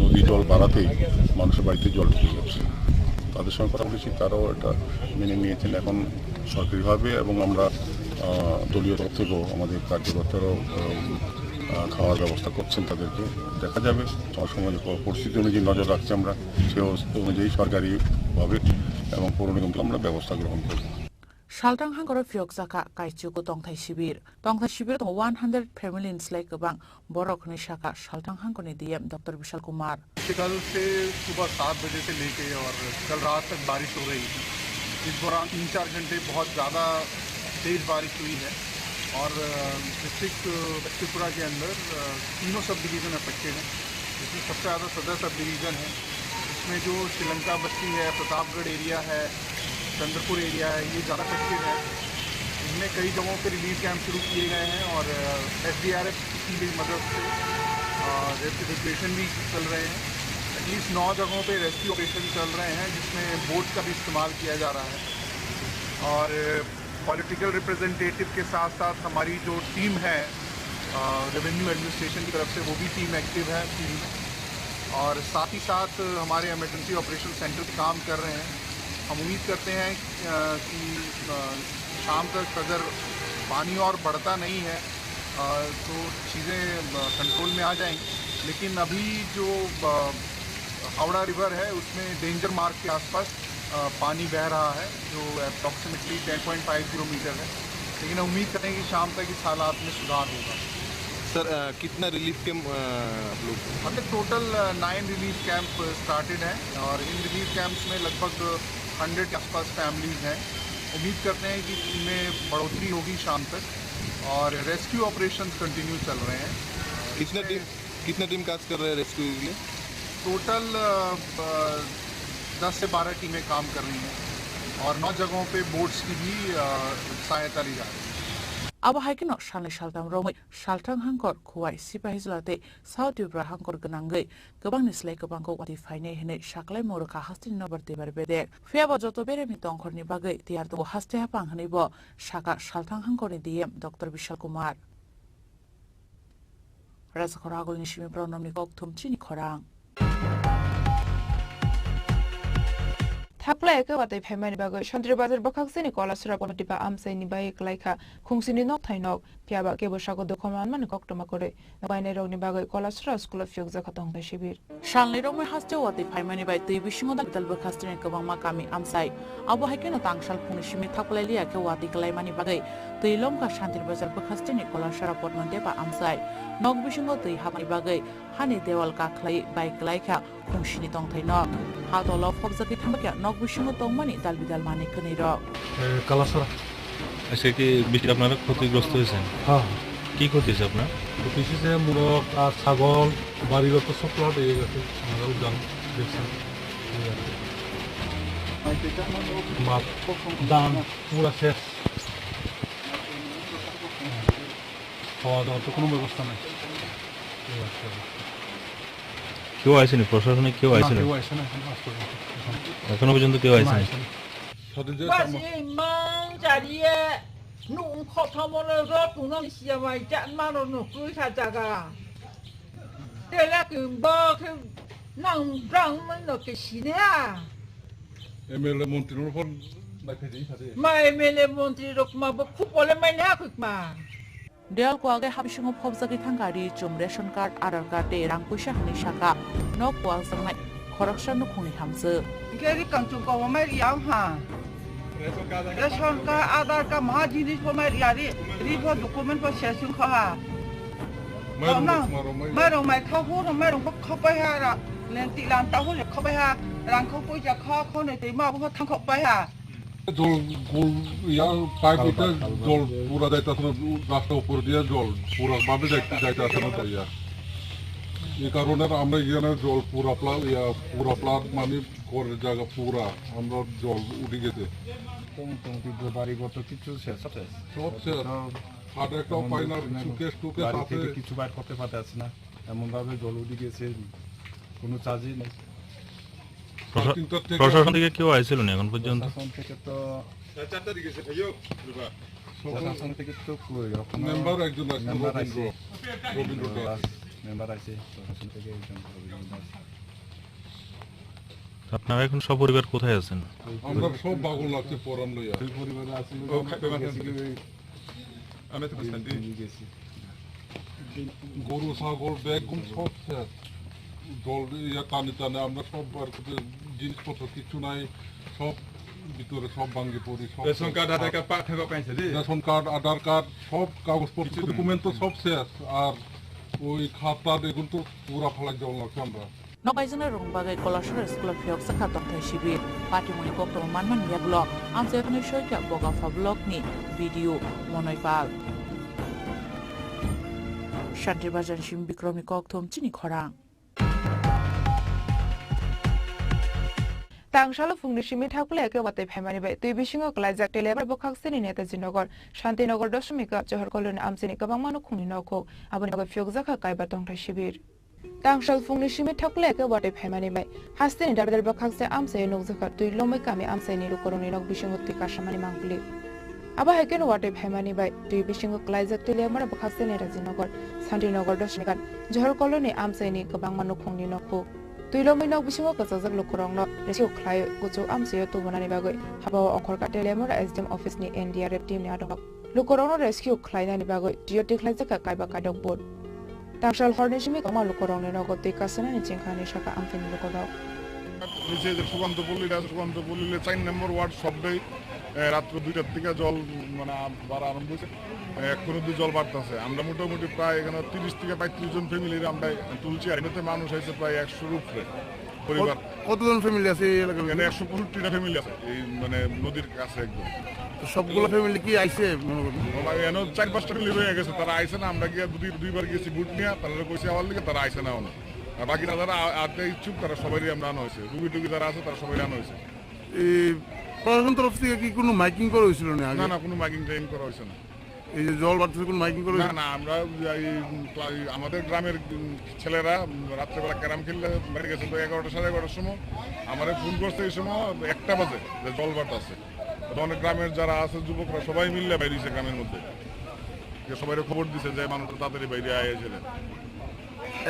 নদী জল বাড়াতেই মানুষের বাড়িতে জল ঢুকে যাচ্ছে। তাদের সঙ্গে কথা বলেছি, তারাও এটা মেনে নিয়েছেন। এখন সরকারিভাবে এবং আমরা, আহ, দলীয় তরফ থেকেও আমাদের কার্যকর্তারাও, আহ, আহ, খাওয়ার ব্যবস্থা করছেন তাদেরকে। দেখা যাবে, সবসময় যে প-, পরিস্থিতি অনুযায়ী নজর রাখছি আমরা, সে অবস্থা অনুযায়ী সরকারিভাবে এবং পৌর নিগম থেকে আমরা ব্যবস্থা গ্রহণ করব। Salthang hangkoro phiyok jakha kaichugo tongthai shibir. Tongthai shibir tongo one hundred family ni slai kwbang borok hwnwi sakha Salthang hangkorni D M Doctor Bishal Kumar. कल से सुबह सात बजे से लेके और कल रात तक बारिश हो रही थी। इस दौरान तीन चार घंटे बहुत ज़्यादा तेज़ बारिश हुई है और, अ, डिस्ट्रिक्ट त्रिपुरा के अंदर, अ, तीनों सब डिवीज़न अफेक्टेड हैं, जिसमें सबसे ज़्यादा सदर सब डिवीज़न है। इसमें जो श्रीलंका बस्ती है, प्रतापगढ़ एरिया है, चंद्रपुर एरिया है, ये ज़्यादा अफेक्टेड है। इनमें कई जगहों पे रिलीफ कैंप शुरू किए गए हैं और, अ, एसडीआरएफ की भी मदद से, अ, रेस्क्यू ऑपरेशन भी चल रहे हैं। एटलीस्ट नौ जगहों पे रेस्क्यू ऑपरेशन चल रहे हैं, जिसमें बोट का भी इस्तेमाल किया जा रहा है। और पॉलिटिकल रिप्रेजेंटेटिव के साथ-साथ हमारी जो टीम है, अ, रेवेन्यू एडमिनिस्ट्रेशन की तरफ से, वो भी टीम एक्टिव है फील्ड में। और साथ ही साथ हमारे इमरजेंसी ऑपरेशन सेंटर भी काम कर रहे हैं। हम उम्मीद करते हैं, अ, कि, अ, शाम तक अगर पानी और बढ़ता नहीं है, अ, तो चीज़ें, अ, कंट्रोल में आ जाएंगी। लेकिन अभी जो, अ, हावड़ा रिवर है, उसमें डेंजर मार्क के आसपास, अ, पानी बह रहा है, जो approximately ten point five kilometre है। लेकिन हम उम्मीद करें कि शाम तक इस हालात में सुधार होगा। सर, अ, कितना रिलीफ कैंप, अ, आप लोग? अभी तक टोटल, अ, नाइन रिलीफ कैंप स्टार्टेड हैं और इन रिलीफ कैंप्स में लगभग हंड्रेड के आसपास फैमिलीज हैं। उम्मीद करते हैं कि इनमें बढ़ोतरी होगी शाम तक और रेस्क्यू ऑपरेशंस कंटिन्यू चल रहे हैं। कितना टीम, कितना टीम काज कर रहा है रेस्क्यू के लिए? टोटल, अ, अ, दस से बारह टीमें काम कर रही हैं और नौ जगहों पे बोट्स की भी, अ, सहायता ली जा रही है। Abo hai kheno salnwi saltham romwi Salthang hangkor Khowai Sipahijala tei South Tripura hangkor gwnangwi kwbangni slai kwbangkuk watwi phainai hwnwi saklaimung rwkha hasteni nobar twibari bedek. Phiyaba joto beremni tongkhorni bagwi tiyar tongo haste haphang hwnwibo sakha Salthang hangkorni D M Doctor Bishal Kumar. Rajakhor agulni simi Pranamni kokthum chini khorang. Thaklai khe watwi phaimani bagwi Santri Bazar bwkhaksini Kolasora Pontipa amchaini bai kwlaikha khungsini nokthai nok, phiyaba kebo sago dukho manmani koktwma kwrwi. Bainairokni bagwi Kolasora school-o phiyokjakha tongthai shibir. Salnwi romwi hasteo watwi phaimani bai twi bisingo dal dal bwkhastini kwbangma kami amchai. Abo hai kheno tangsal phungni simi thaklai liya khe watwi kwlaimani bagwi twi lomkha Santri Bazar bwkhastini Kolasora Padma Deba amchai. Nok bisingo twi hapmani bagwi hani dewal kakhlai bai kwlaikha khungsini tongthai nok. Ha tolo phokjagwi thangkha nok bisingo tongmani dal bidal manwi kwnwi rok. এ, কালাসরা। আচ্ছা, কি বৃষ্টি আপনারা ক্ষতিগ্রস্ত হয়েছেন? হ্যাঁ। কি ক্ষতি হয়েছে আপনার? ক্ষতি হয়েছে যে মোরগ আর ছাগল, বাড়িঘর তো সব ফ্লাড হয়ে গেছে। আমরা উদ্যান দেখছেন। এই আর কি। মাছ, ধান পুরা শেষ। খাওয়া দাওয়ার তো কোনো ব্যবস্থা নাই। এই আর কি অবস্থা। কেউ আইসেনি? প্রশাসনিক কেউ না, আইসেনি? কেউ আইসে না এখন আজ পর্যন্ত। এখন এখনো পর্যন্ত কেউ না, আইসেনি? আইসে না। Basi mang jariye nung khothomono rok tungno siya mai jat mano nung tui kha jaga. Tela kung bo khe Nang brang man no ke sini ha. M L A montri no phone bai phai di phai di. Ma M L A montri rok ma bo khub ole mai na khuk ma. Dal kwage ha bisingo phobjagwi thangkha ri chum, ration card, Aadhaar card tei rang puisa hwnwi sakha. Nok kwakjaknai khoroksa nukhungni hamjwk. Hingke ri kangchung kobo mai ri ang ha. Ration card, Aadhaar card, maha jinis bo mai ri ari, ri bo document bo se sung kha ha. Mairung Tong nang, rok, mairung mai. Mairung mai kha hu rok, mairung bo kha pai ha ra. Len ti lan ta hu rok kha pai ha. Rang kha puisa kha kho ne tei ma bo thang kha pai ha. জল গোল ইয়া পাইপ উঠে জল পুরা যাইতেছে না, রাস্তা উপর দিয়ে জল পুরা ভাবে যাইতে যাইতেছে না তো ইয়া। এই কারণে আমরা এখানে জল পুরা প্লা ইয়া পুরা প্লাট মানে ঘরের জায়গা পুরা আমরা জল উঠে গেছে। তো মোটামুটি বাড়িঘর তো কিছু শেষ, শেষ। সব শেষ। তো আর একটা উপায় না, তেমন কিছু নাই। সুকেশ টুকেশ বাড়ি আছে। থেকে কিছু বাইর করতে পারতেছে না, এমনভাবে জল উঠে গেছে, কোনো চার্জই নেই। প্রশা-, সাড়ে তিনটার থেকে প্রশাসন থেকে কেউ আইছিল না এখন পর্যন্ত? প্রশাসন থেকে তো, প্রশাসন থেকে তো কই, এখনো মেম্বার একজন আছে, মেম্বার রবীন্দ্র, আছে। রবীন্দ্র দাস। মেম্বার আছে, প্রশাসন থেকে একজন রবীন্দ্র দাস। আপনারা এখন সপরিবার কোথায় আছেন? আমরা সব পাগল লাগছে পরান লইয়া। দুই পরিবারে আছি, ও, খাইতে পারতেন। গেছি কি ওই আমি তো বুঝলাম, দুই গেছি। গরু, ছাগল, বেগুন সব শেষ। জল ইয়া টানে টানে আমরা সব বার করতে জিনিসপত্র কিচ্ছু নাই, সব ভিতরে সব ভাঙে পড়ি, সব রেশন কার্ড, আধার কার্ড, পা-, থাকা পাইছে রে। রেশন কার্ড, আধার কার্ড, সব কাগজপত্র, কিছু তো ডকুমেন্ট তো নেই। সব শেষ। আর ওই খাতা বেগুন তো পুরা ফালাই জল লাগছে আমরা। Nok kaijaknai rok bagwi Kolasora school o phiyok jakha tongthai shibir. Patimoni koktwma manmani yagulo amchai hwnwi soikha Bogapha block ni B D O Monoi Pal. Shanti Bazar ni simi Bikromni kokthum chini khorang. Tangsalo phungni simi thakulai khe watwi phaimani bai twi bisingo kwlaijak Teliamura bwkhak sini Netaji Nagar, Shanti Nagar, Dosomika, Johor Colony amchaini kwbangma nukhungni nokhuk. Aboni bagwi phiyokjakha kaiba tongthai shibir. Tangsal phungni simi thakulai khe watwi phaimani bai hasteni dadar bwkhaksa amchaio nukjakha twi lomwi kami amchaini lukurokni nok bisingo twi kasamani mangpili. Abo hai kheno watwi phaimani bai twi bisingo kwlaijak Teliamura bwkhaksa Netaji Nagar, Shanti Nagar, Dosomika, Johor Colony amchaini kwbangma nukhungni nokhuk. Twi lomwi nok bisingo kwchajak lukurokno rescue khlai kuchuk amchaio tubunani bagwi habao ongkhorkha Teliamura S D M office ni N D R F team ni adongrok. Lukurokno rescue khlainani bagwi twiyo tikhlaijakha kaiba kaidok boat. Tangsal horni simi kwbangma lukurokni nogo twi kasanani chengkha hinwi sakha amchaini lukurok. Niche je Sukantopur lile, Sukantopur lile chair number ward sobdei, eh, রাত্র দুইটার থেকে জল, মানে, বাড়া আরম্ভ হয়েছে। Eh, এখনো অব্দি জল বাড়তেছে। আমরা মোটামুটি প্রায় এখানে তিরিশ থেকে পঁয়ত্রিশ জন family রে আমরা তুলছি, আর এমনিতে মানুষ হয়েছে প্রায় একশোর উপরে পরিবার। কত-, কতজন family আছে এই এলাকার এখানে ভিতরে? একশো পঁয়ষট্টিটা family আছে এই, মানে, নদীর কাছে একদম। তো সবগুলো family কি আইছে মনে করেন? বাবা, এখানে চার পাঁচটা family রয়ে গেছে, তারা আইছে না। আমরা গিয়ে দুই, দুইবার গেছি boat নিয়ে, তারা কইছে আমার লিগে, তারা আইছে না এখনো। আর বাকি যারা আ-, আসতে ইচ্ছুক, তারা সবাইরই আমরা আনা হয়েছে। রুগী টুগী যারা আছে, তারা সবাই আনা হয়েছে। এই প্রশাসন তরফ থেকে কি কোনো মাইকিং করা হয়েছিল না আগে? না, না, কোনো মাইকিং টাইকিং করা হয়েছে না। এই যে জল বাড়তেছে, কোনো মাইকিং করা না, হয়েছে? না, আমরা এই, এই, আমাদের গ্রামের, উম, ছেলেরা, উম, রাত্রেবেলা ক্যারাম খেললে বাইরে গেছে, তো এগারোটা, সাড়ে এগারোটার সময় আমারে ফোন করছে, এই সময় একটা বাজে, যে জল বাড়তেছে। তো অনেক গ্রামের যারা আছে যুবকরা সবাই মিললে বাইরে হইছে গ্রামের মধ্যে, যে সবাই খবর দিছে যে মানুষ তাড়াতাড়ি বাইরে আয় এসে।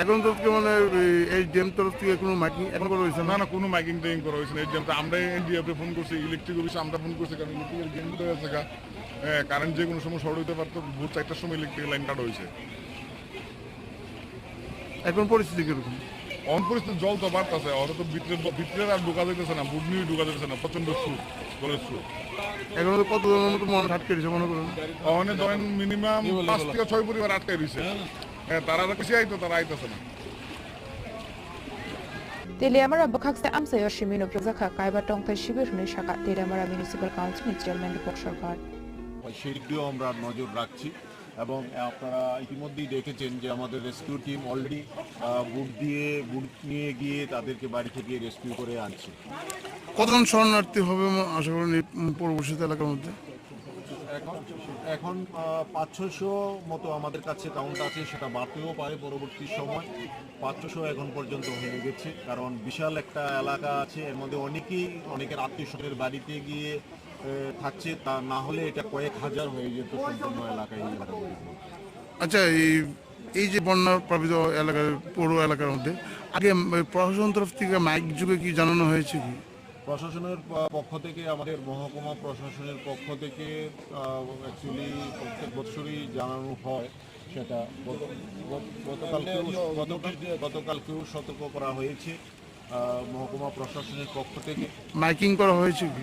এখন তো কি মানে এই, এই ড্যাম তরফ থেকে কোনো মাইকিং এখন করা হয়েছে না? না, না, কোনো মাইকিং টাইকিং করা হয়েছে না। এই ড্যাম তো আমরাই এনডিএফ রে ফোন করছি, ইলেকট্রিক অফিসে আমরা ফোন করছি, কারণ ইলেকট্রিকের ড্যাম তো আছে গা। হ্যাঁ, কারেন্ট যে কোনো সময় শর্ট হইতে পারতো, ভোর চারটার সময় ইলেকট্রিক লাইন কাটা হয়েছে। এখন পরিস্থিতি কিরকম? অন পরিস্থিতি জল তো বাড়তেছে, ওরা তো ভিতরে, ভিতরে আর ঢুকা যাইতেছে না, বুট নিয়ে ঢুকা যাইতেছে না, প্রচন্ড স্রোত, জলের স্রোত। এখন তো কত জনের মতো মানুষ আটকে রয়েছে মনে করেন? ওখানে ধরেন মিনিমাম পাঁচ থেকে ছয় পরিবার আটকে রয়েছে। হ্যাঁ, তারা তো খুশি আইতো, তারা আইতেছে না। Teliamura bwkhaksa amchaio simi nukjakha kaiba tongthai shibir hwnwi sakha Teliamura Municipal Council ni Chairman Rupak Sarkar. সেদিকেও আমরা নজর রাখছি এবং আপনারা ইতিমধ্যেই দেখেছেন যে আমাদের রেস্কিউ টিম অলরেডি বুট দিয়ে, বুট নিয়ে গিয়ে তাদেরকে বাড়ি থেকে রেস্কিউ করে আনছে। কতজন শরণার্থী হবে ম-, আশা করেন এই, উম, পূর্বশিত এলাকার মধ্যে? এখন, এখন, আহ, পাঁচ ছয়শো মতো আমাদের কাছে কাউন্ট আছে, সেটা বাড়তেও পারে পরবর্তী সময়। পাঁচ ছয়শো এখন পর্যন্ত হয়ে গেছে, কারণ বিশাল একটা এলাকা আছে, এর মধ্যে অনেকেই অনেকের আত্মীয় স্বজনের বাড়িতে গিয়ে, এ, থাকছে, তা না হলে এটা কয়েক হাজার হয়ে যেত সম্পূর্ণ এলাকায়, এই এলাকার মধ্যে। আচ্ছা, এই, এই যে বন্যা প্লাবিত এলাকার, পৌর এলাকার মধ্যে আগে, উম, প্রশাসন তরফ থেকে মাইক যুগে কি জানানো হয়েছে কি? প্রশাসনের প-, পক্ষ থেকে, আমাদের মহকুমা প্রশাসনের পক্ষ থেকে, আহ, actually প্রত্যেক বছরই জানানো হয় সেটা। গত, গত, গতকালকেও, গত, গতকালকেও সতর্ক করা হয়েছে, আহ, মহকুমা প্রশাসনের পক্ষ থেকে। মাইকিং করা হয়েছে কি?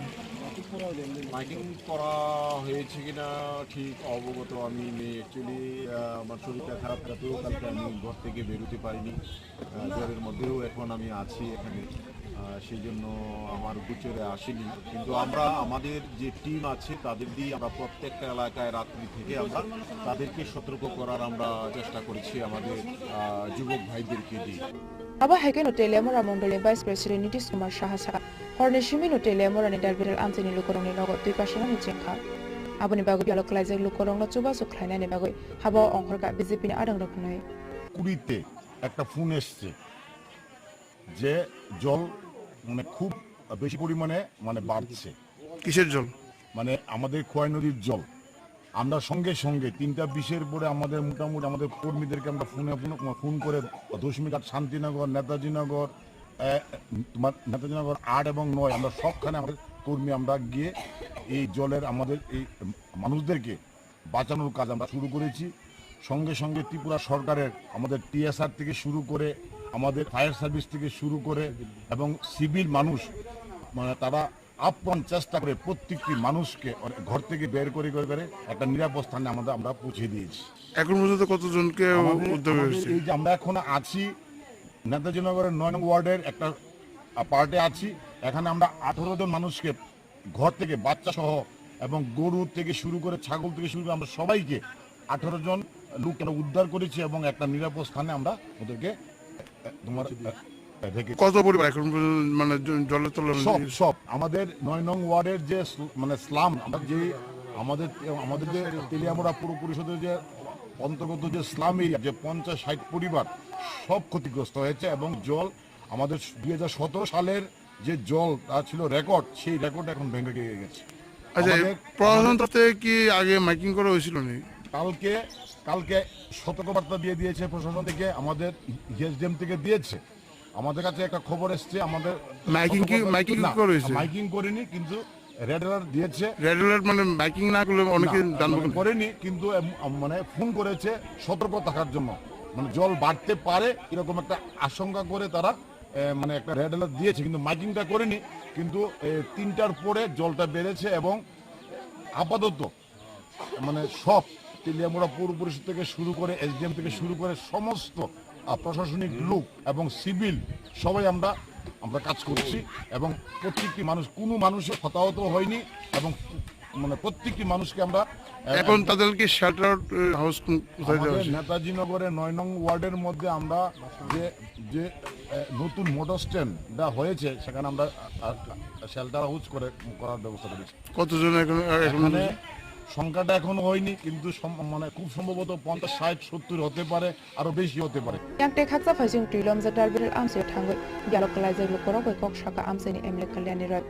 মাইকিং করা হয়েছে কিনা ঠিক অবগত আমি নেই। Actually, আহ, আমার শরীরটা খারাপ থাকাতেও কালকে আমি ঘর থেকে বেরোতে পারিনি। আহ, জ্বরের মধ্যেও এখন আমি আছি এখানে। আহ, সেই জন্য আমার গোচরে আসেনি। কিন্তু আমরা আমাদের যে টিম আছে, তাদের দিয়ে আমরা প্রত্যেকটা এলাকায় রাত্রি থেকে আমরা তাদেরকে সতর্ক করার আমরা চেষ্টা করেছি আমাদের, আহ, যুবক ভাইদেরকে দিয়ে। Abo hai kheno Teliamura Mondolni Vice President Nitish Kumar Saha sakha, horni simi no Teliamura ni Darbiral amchaini lukurokni nogo twi kasanani chengkha. Aboni bagwi biyalo kwlaijak lukurokno chubachu khlainani bagwi habo ongkhorkha B J P ni adongrok hwnwi. কুড়িতে একটা ফোন এসছে যে জল মানে খুব বেশি পরিমাণে মানে বাড়ছে। কিসের জল? মানে আমাদের খোয়াই নদীর জল। আমরা সঙ্গে সঙ্গে তিনটা বিশের পরে আমাদের মোটামুটি আমাদের কর্মীদেরকে আমরা ফোনে ফোন, ফোন করে দশমীঘাট, শান্তিনগর, নেতাজিনগর, আহ, তোমার নেতাজিনগর আট এবং নয়, আমরা সবখানে আমাদের কর্মী আমরা গিয়ে এই জলের আমাদের এই মানুষদেরকে বাঁচানোর কাজ আমরা শুরু করেছি। সঙ্গে সঙ্গে ত্রিপুরা সরকারের আমাদের টিএসআর থেকে শুরু করে, আমাদের ফায়ার সার্ভিস থেকে শুরু করে এবং সিভিল মানুষ, মানে, তারা আপ্রাণ চেষ্টা করে প্রত্যেকটি মানুষকে ঘর থেকে বের করে করে করে একটা নিরাপদ স্থানে আমাদের, আমরা পৌঁছে দিয়েছি। এখন পর্যন্ত কতজনকে আমাদের, উদ্ধার আমাদের হয়েছে? এই যে আমরা এখন আছি নেতাজি নগরের নয় নং ওয়ার্ডের একটা, আহ, পার্টে আছি। এখানে আমরা আঠারো জন মানুষকে ঘর থেকে, বাচ্চা সহ এবং গরু থেকে শুরু করে, ছাগল থেকে শুরু করে, আমরা সবাইকে, আঠারো জন লোক আমরা উদ্ধার করেছি এবং একটা নিরাপদ স্থানে আমরা ওদেরকে, আহ, তোমার, আহ, রেখে। কত পরিবার এখন পর্যন্ত, মানে, জ-, জলের তলে? সব, সব আমাদের নয় নং ওয়ার্ডের যে স্ল-, মানে, স্লাম, আমরা যে, আমাদের, আমাদের যে তেলিয়ামুড়া পৌর পরিষদের যে অন্তর্গত যে স্লাম এরিয়া, যে পঞ্চাশ ষাট পরিবার, সব ক্ষতিগ্রস্ত হয়েছে এবং জল আমাদের দুই হাজার সতেরো সালের যে জল তা ছিল রেকর্ড, সেই রেকর্ড এখন ভেঙে গিয়ে গেছে। আচ্ছা, আমাদের, প্রশাসন আমাদের তরফ থেকে কি আগে মাইকিং করা হয়েছিল নি? কালকে, কালকে সতর্কবার্তা দিয়ে দিয়েছে প্রশাসন থেকে, আমাদের এসডিএম থেকে দিয়েছে। আমাদের কাছে একটা খবর এসছে, আমাদের মাইকিং কি, সতর্কবার্তা, মাইকিং কি না, করা হয়েছে? মাইকিং করিনি, কিন্তু রেড অ্যালার্ট দিয়েছে। রেড অ্যালার্ট মানে মাইকিং না করলে অনেকে না, জানবো মানে না। করেনি, কিন্তু এম-, আম-, মানে ফোন করেছে সতর্ক থাকার জন্য, মানে জল বাড়তে পারে এরকম একটা আশঙ্কা করে তারা, এ, মানে একটা রেড অ্যালার্ট দিয়েছে, কিন্তু মাইকিংটা করেনি। কিন্তু, এ, তিনটার পরে জলটা বেড়েছে এবং আপাতত মানে সব তেলিয়ামুড়া পৌর পরিষদ থেকে শুরু করে, এসডিএম থেকে শুরু করে সমস্ত, আহ, প্রশাসনিক লোক এবং সিভিল সবাই আমরা, আমরা কাজ করছি এবং প্রত্যেকটি মানুষ, কোনো মানুষের হতাহত হয়নি এবং মানে প্রত্যেকটি মানুষকে আমরা, আহ, এখন তাদেরকে শেল্টার হাউস কোন-, কোথায় দেওয়া আমাদের হয়েছে? নেতাজি নগরে নয় নং ওয়ার্ডের মধ্যে আমরা যে, যে, আহ, নতুন মোটর স্ট্যান্ডটা হয়েছে, সেখানে আমরা, আহ, আহ, শেল্টার হাউস করে, করার ব্যবস্থা করেছি। কতজন এখন, আহ, এখন এখানে সংখ্যাটা এখনো হয়নি, কিন্তু সম-, মানে খুব সম্ভবত পঞ্চাশ, ষাট, সত্তর হতে পারে, আরো বেশি হতে পারে। Yang tei khaksa phaising twi lomjak Darbiral amchaio thangwi dialog khlaijak lukurok bai kok sakha amchaini M L A Kalyani Roy.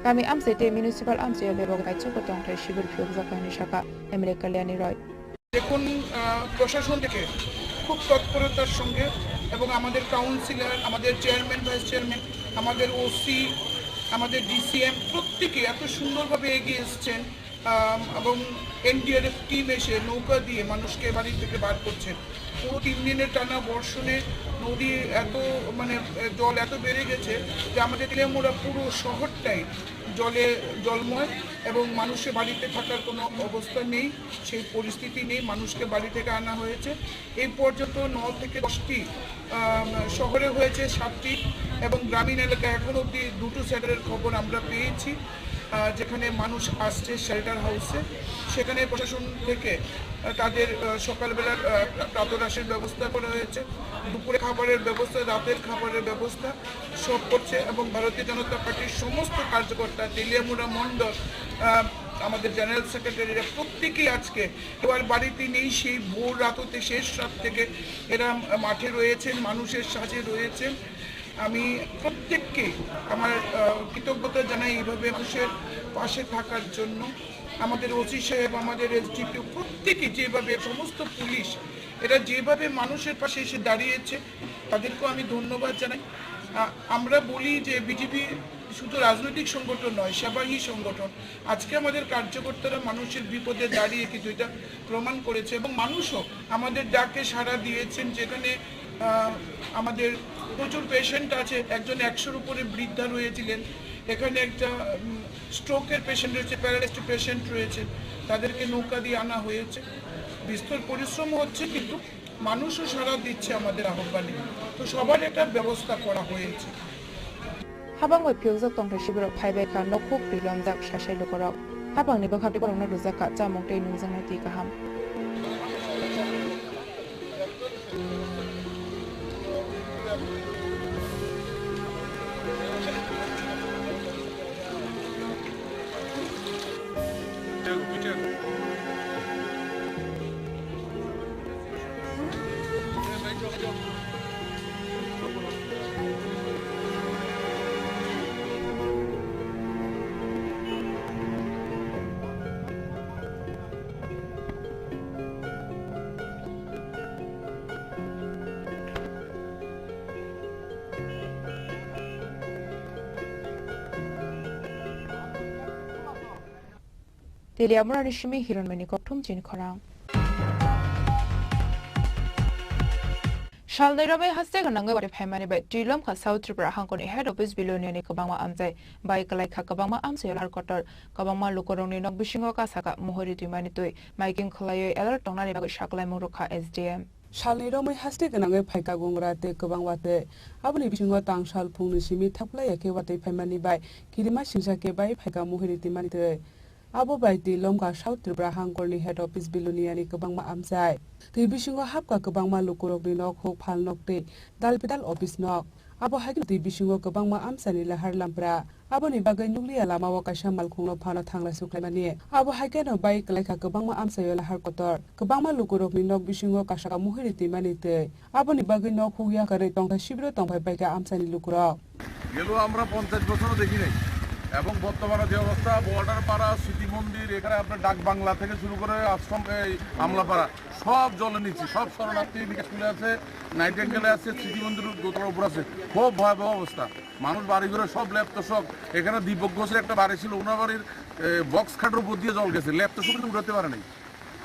Kami amchai tei municipal amchaio bebak kaichukgo tongthai sibir phiyokjak hwnwi sakha M L A Kalyani Roy. দেখুন, আহ, প্রশাসন থেকে খুব তৎপরতার সঙ্গে এবং আমাদের কাউন্সিলর, আমাদের chairman, vice chairman, আমাদের ওসি, আমাদের ডিসিএম প্রত্যেকে এত সুন্দরভাবে এগিয়ে এসছেন, আম, এবং এনডিআরএফ টিম এসে নৌকা দিয়ে মানুষকে বাড়ি থেকে বার করছে। পুরো তিন দিনের টানা বর্ষণে নদী এত, মানে, জল এত বেড়ে গেছে যে আমাদের তেলিয়ামুড়া পুরো শহরটাই জলে জলময় এবং মানুষের বাড়িতে থাকার কোনো অবস্থা নেই, সেই পরিস্থিতি নেই। মানুষকে বাড়ি থেকে আনা হয়েছে। এই পর্যন্ত ন থেকে দশটি, আম, শহরে হয়েছে সাতটি এবং গ্রামীণ এলাকায় এখন অবধি দুটো শেল্টারের খবর আমরা পেয়েছি, আহ, যেখানে মানুষ আসছে শেল্টার হাউসে। সেখানে প্রশাসন থেকে, আহ, তাদের, আহ, সকালবেলার, আহ, প্রাতরাশের ব্যবস্থা করা হয়েছে, দুপুরে খাবারের ব্যবস্থা, রাতের খাবারের ব্যবস্থা সব করছে এবং ভারতীয় জনতা পার্টির সমস্ত কার্যকর্তা, তেলিয়ামুড়া মণ্ডল, আহ, আমাদের জেনারেল সেক্রেটারিরা প্রত্যেকেই আজকে কেউ আর বাড়িতে নেই। সেই ভোর রাত হতে শেষ রাত থেকে এরা মাঠে রয়েছেন, মানুষের সাথে রয়েছেন। আমি প্রত্যেককে আমার, আহ, কৃতজ্ঞতা জানাই এইভাবে মানুষের পাশে থাকার জন্য। আমাদের ওসি সাহেব, আমাদের এসডিপিও, প্রত্যেকে যেভাবে, সমস্ত পুলিশ, এরা যেভাবে মানুষের পাশে এসে দাঁড়িয়েছে, তাদেরকেও আমি ধন্যবাদ জানাই। আ-, আমরা বলি যে বিজেপি শুধু রাজনৈতিক সংগঠন নয়, সেবাহী সংগঠন। আজকে আমাদের কার্যকর্তারা মানুষের বিপদে দাঁড়িয়ে কিন্তু এটা প্রমাণ করেছে এবং মানুষও আমাদের ডাকে সাড়া দিয়েছেন। যেখানে, আ, আমাদের প্রচুর পেশেন্ট আছে, একজন একশোর উপরে বৃদ্ধা রয়েছিলেন, এখানে একটা, উম, স্ট্রোকের পেশেন্ট রয়েছে, প্যারালাইজড পেশেন্ট রয়েছে, তাদেরকে নৌকা দিয়ে আনা হয়েছে। বিস্তর পরিশ্রম হচ্ছে, কিন্তু মানুষও সাড়া দিচ্ছে আমাদের আহ্বানে, তো সবার একটা ব্যবস্থা করা হয়েছে। Habang bai phiyokjak tongthai sibirok phaibai kha, nokhuk twi lomjak sai sai lukurok. Hapangni bwkhak tei borokno rwjak kha chamung tei nungjaknai twi kaham. Teliamurani simi Hironmani kothum chini khorang. Salnwi romwi haste gwnangwi watwi phaimani bai twi lomkha South Tripura hangkoni head office Biloniani kwbangma amchai bai kwlai kha kwbangma amchaio lahar kotor. Kwbangma lukurokni nok bisingo kasaka muhuri twimani twi maiking khwlaiwi alert tongnani bagwi saklaimung rwkha S D M. Salnwi romwi haste gwnangwi phaikha gungra tei kwbang watwi. Aboni bisingo tangsal phungni simi thapklai ya khe watwi phaimani bai kirima singsa khe bai phaikha muhuri twimani twi. Abo bai twi lomkha South Tripura hangkorni head office Biloniani kwbangma amchai. Twi bisingo hapkha kwbangma lukurokni nok huk phalnok tei dalpidal office nok. Abo hai kheno twi bisingo kwbangma amchaini lahar lampra. Aboni bagwi nukliya lamao kaisa malkhungno phano thanglai suklaimani. Abo hai kheno bai kwlaikha kwbangma amchaio lahar kotor. Kwbangma lukurokni nok bisingo kasaka muhuri twimani twi. Aboni bagwi nok huk yakarwi tongthai sibiro tongphai paikha amchaini lukurok. গেল আমরা পঞ্চাশ বছরও দেখি নাই। এবং বর্তমানে যে অবস্থা, বর্ডার পাড়া, স্মৃতি মন্দির, এখানে আপনার ডাক বাংলা থেকে শুরু করে আশ্রম, এই আমলাপাড়া, সব জলের নিচে, সব শরণার্থী বিকাশ স্কুলে আছে, নাইটিঙ্গেলে আছে, স্মৃতি মন্দির দোতলার উপর আছে। খুব ভয়াবহ অবস্থা। মানুষ বাড়ি ঘরে সব লেপ তোশক, এখানে দীপক ঘোষের একটা বাড়ি ছিল, ওনার বাড়ির, এ, বক্স খাটের উপর দিয়ে জল গেছে, লেপ তোশক কিন্তু উঠাতে পারে নাই।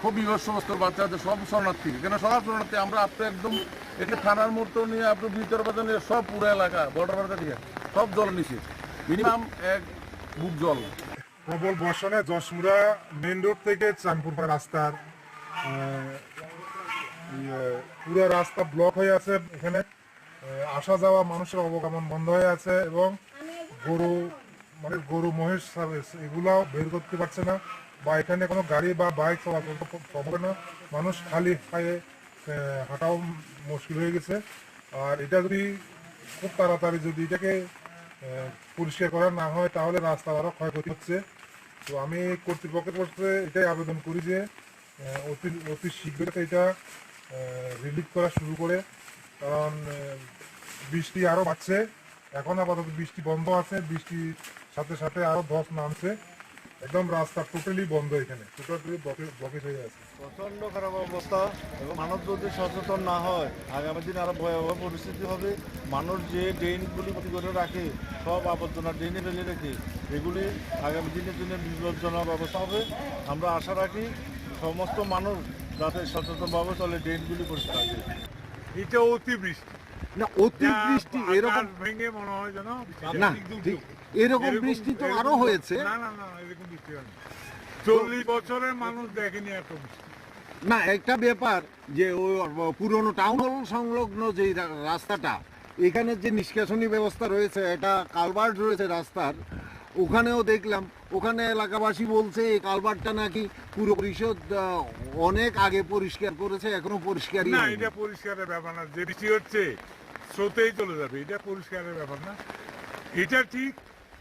খুব বিভৎস অবস্থার বাচ্চা আছে, সব শরণার্থী, এখানে সব শরণার্থী। আমরা আপনি একদম একে থানার মোড় তো নিয়ে আপনার ভিতরে বাজার নিয়ে সব পুরো এলাকা, বর্ডার বাজার দিয়ে সব জল নিচে, মিনিমাম এক বুক জল। প্রবল বর্ষণে যশমুড়া মেইন রোড থেকে চাঁদপুর রাস্তার, আহ, ইয়ে, পুরো রাস্তা ব্লক হয়ে আছে এখানে। আহ, আসা যাওয়া মানুষের অবগমন বন্ধ হয়ে আছে এবং গরু, মানে গরু, মহিষ, ছাগল এগুলাও বের করতে পারছে না বা এখানে কোনো গাড়ি বা বাইক চলাচল তো সম্ভব না। মানুষ খালি পায়ে, আহ, হাঁটাও মুশকিল হয়ে গেছে। আর এটা যদি খুব তাড়াতাড়ি যদি এটাকে, আহ, পরিষ্কার করা না হয় তাহলে রাস্তার আরও ক্ষয়ক্ষতি হচ্ছে। তো আমি কর্তৃপক্ষের কাছে এটাই আবেদন করি যে আহ, অতি, অতি শীঘ্রই এটা, আহ, রিলিফ করা শুরু করে, কারণ, আহ, বৃষ্টি আরো বাড়ছে। এখন আপাতত বৃষ্টি বন্ধ আছে, বৃষ্টির সাথে সাথে আরো ধস নামছে, একদম রাস্তা টোটালি বন্ধ, এখানে টোটালি ব্লকে-, ব্লকেজ হয়ে আছে। প্রচণ্ড খারাপ অবস্থা এবং মানুষ যদি সচেতন না হয়, আগামী দিন আরো ভয়াবহ পরিস্থিতি হবে। মানুষ যে ড্রেনগুলি ভর্তি করে রাখে, সব আবর্জনা ড্রেনে ফেলে রাখে, এগুলি আগামী দিনের জন্য বিপজ্জনক অবস্থা হবে। আমরা আশা রাখি সমস্ত মানুষ যাতে সচেতনভাবে চলে, ড্রেনগুলি পরিষ্কার রাখে। এটা অতিবৃষ্টি। না, অতিবৃষ্টি যা এরকম আকাশ ভেঙে মনে হয় যেন না, প্রাকৃতিক দুর্যোগ। ঠিক এরকম এরকম, বৃষ্টি তো এরকম আরো তো-, হয়েছে। না, না, না, এরকম বৃষ্টি হয়নি। চল্লিশ বছরের মানুষ দেখেনি এত বৃষ্টি। না, একটা ব্যাপার যে ওই পুরনো টাউন হল সংলগ্ন যে রা-, রাস্তাটা, এখানে যে নিষ্কাশনী ব্যবস্থা রয়েছে, এটা কালভার্ট রয়েছে রাস্তার, ওখানেও দেখলাম, ওখানে এলাকাবাসী বলছে এই কালভার্টটা নাকি পুর পরিষদ, আহ, অনেক আগে পরিষ্কার করেছে, এখনো পরিষ্কারই না, হয়নি। এটা পরিষ্কারের ব্যাপার না, যে বৃষ্টি হচ্ছে স্রোতেই চলে যাবে, এটা পরিষ্কারের ব্যাপার না। এটা ঠিক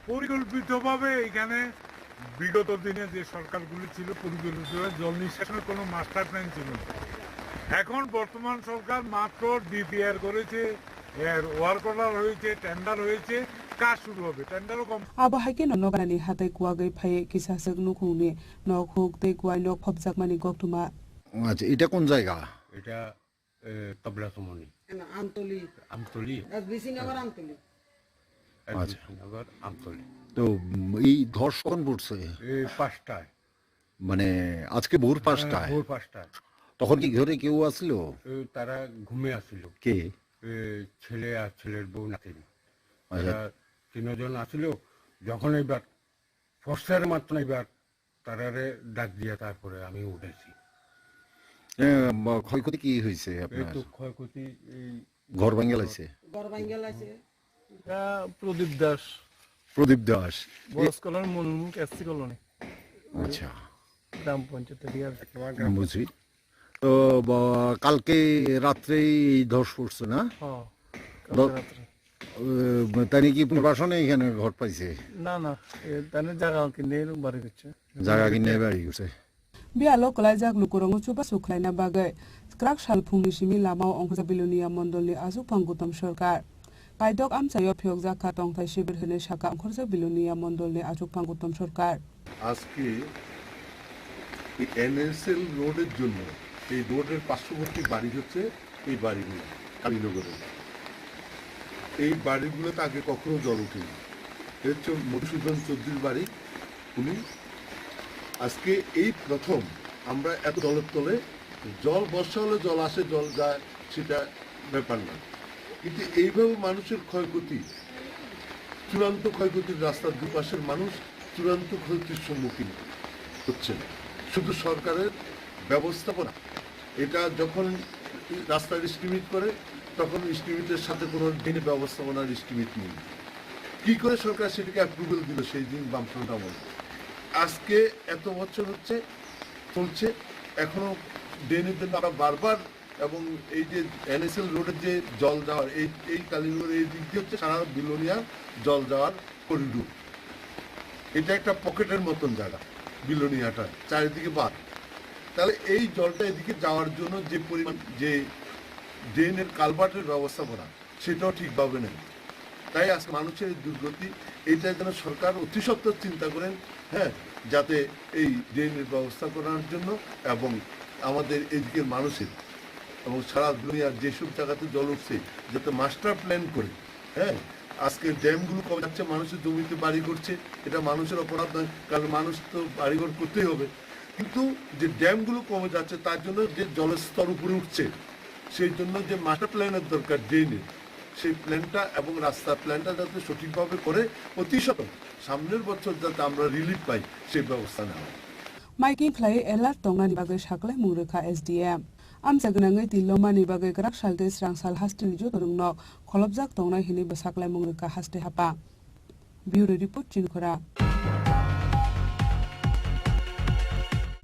পরিকল্পিতভাবে এখানে বিগত দিনে যে সরকারগুলি ছিল, পরিকল্পিতভাবে জল নিষ্কাশনের কোনো মাস্টার প্ল্যান ছিল না। এখন বর্তমান সরকার মাত্র ডিপিআর করেছে, এর ওয়ার্ক অর্ডার হয়েছে, টেন্ডার হয়েছে, কাজ শুরু হবে, টেন্ডারও কম। Abo hai kheno noknani hatai kuwagwi phai kisa swk nukhungni nok huk tei kuwai nok phobjakmani koktwma. আচ্ছা, এটা কোন জায়গা? এটা এ, তবলা চুমনি। না, আমতলি। আমতলি? এসবিসি নগর আমতলি। আচ্ছা। এসবিসি নগর আমতলি। তো, উম, এই ধস কখন পড়ছে? এ, পাঁচটায়। মানে, আজকে ভোর হ্যাঁ, পাঁচটায়? ভোর পাঁচটায়। তখন কি ঘরে কেউ আসলো? এ, তারা ঘুমে আসিল। কে? এ, ছেলে আর ছেলের বউ নাতিন। আচ্ছা। তারা তিনজন আসিল। যখন এবার ফর্সার মাত্র এবার তারারে ডাক দিয়া তারপরে আমি উঠেছি। এ, বা, ক্ষয়ক্ষতি কি হয়েছে এই আপনার? তো ক্ষয়ক্ষতি এই ঘর ভাঙ্গা লাইছে? ঘর ভাঙ্গা লাইছে। এটা প্রদীপ দাস। প্রদীপ দাস। এ- বয়স কলোনি, মূল মুখ এসসি কলোনি। আচ্ছা। গ্রাম পঞ্চায়েত এরিয়ার। বুঝি। তো, বা, কালকে রাত্রেই এই ধস পড়ছে না? হ্যাঁ, দ-, কালকে রাত্রে। এ, তাই নাকি পুনর্বাসনে এখানে ঘর পাইছে? না, না, এ, তাহলে জায়গা কিনে এরকম বাড়ি করছে। জায়গা কিনে বাড়ি করছে। Biyalo kwlaijak lukurokno chubachu khlaina bagwi kwrak sal phungni simi lamao ongkhorjak Bilonia mondolni achukphang Gautam Sarkar. Kaidok amchaio phiyokjak kha tongthai shibir hwnwi sakha ongkhorjak Bilonia mondolni achukphang Gautam Sarkar. আজকে এই এনএসএল রোডের জন্য এই রোডের পার্শ্ববর্তী বাড়ি হচ্ছে এই বাড়িগুলো, কালীনগরের। এই বাড়িগুলোতে আগে কখনো জল উঠেনি। এ হচ্ছে মধুসূদন চৌধুরীর বাড়ি। উনি আজকে এই প্রথম আমরা এত জলের তলে, জল বর্ষা হলে জল আসে, জল যায়, সেটা ব্যাপার না, কিন্তু এইভাবে মানুষের ক্ষয়ক্ষতি, চূড়ান্ত ক্ষয়ক্ষতির, রাস্তার দুপাশের মানুষ চূড়ান্ত ক্ষতির সম্মুখীন হচ্ছেন। শুধু সরকারের ব্যবস্থাপনা, এটা যখন রাস্তার এস্টিমেট করে, তখন এস্টিমেটের সাথে কোনো ড্রেনের ব্যবস্থাপনার এস্টিমেট নেই। কি করে সরকার সেটাকে অ্যাপ্রুভাল দিল সেই দিন বামফ্রন্ট আমলে? আজকে এত বছর হচ্ছে, চলছে, এখনো ড্রেনের জন্য আমরা বারবার, এবং এই যে এনএসএল রোডের যে জল যাওয়ার, এই, এই কালীনগর এই দিক দিয়ে হচ্ছে সারা বিলোনিয়া জল যাওয়ার করিডোর। এটা একটা পকেটের মতন জায়গা, বিলোনিয়াটা চারিদিকে বাঁধ। তাহলে এই জলটা এদিকে যাওয়ার জন্য যে পরিমাণ, যে ড্রেনের কালভার্টের ব্যবস্থাপনা, সেটাও ঠিকভাবে নেই। তাই আজকে মানুষের এই দুর্গতি, এটা যেন সরকার অতি সত্বর চিন্তা করেন, হ্যাঁ, যাতে এই ড্রেনের ব্যবস্থা করার জন্য এবং আমাদের এদিকের মানুষের এবং সারা দুনিয়ার যেসব জায়গাতে জল উঠছে, যাতে মাস্টার প্ল্যান করে, হ্যাঁ, আজকে ড্যামগুলো কবে যাচ্ছে, মানুষের জমিতে বাড়ি করছে, এটা মানুষের অপরাধ নয়, কারণ মানুষ তো বাড়িঘর করতেই হবে। কিন্তু যে ড্যামগুলো কমে যাচ্ছে, তার জন্য যে জলের স্তর উপরে উঠছে, সেই জন্য যে মাস্টার প্ল্যানের দরকার ড্রেনের, সেই প্ল্যানটা এবং রাস্তার প্ল্যানটা যাতে সঠিকভাবে করে অতি সত্বর সামনের বছর যাতে আমরা রিলিফ পাই, সেই ব্যবস্থা নেওয়া। Maiking khlai alert tongnani bagwi saklaimung rwkha S D M. Amcha gwnangwi twilomani bagwi kwrak sal tei swrang sal hasteni joto rwngno kholopjak tongnai hwnwi bo saklaimung rwkha haste hapa. Bureau Report, Chinikhora.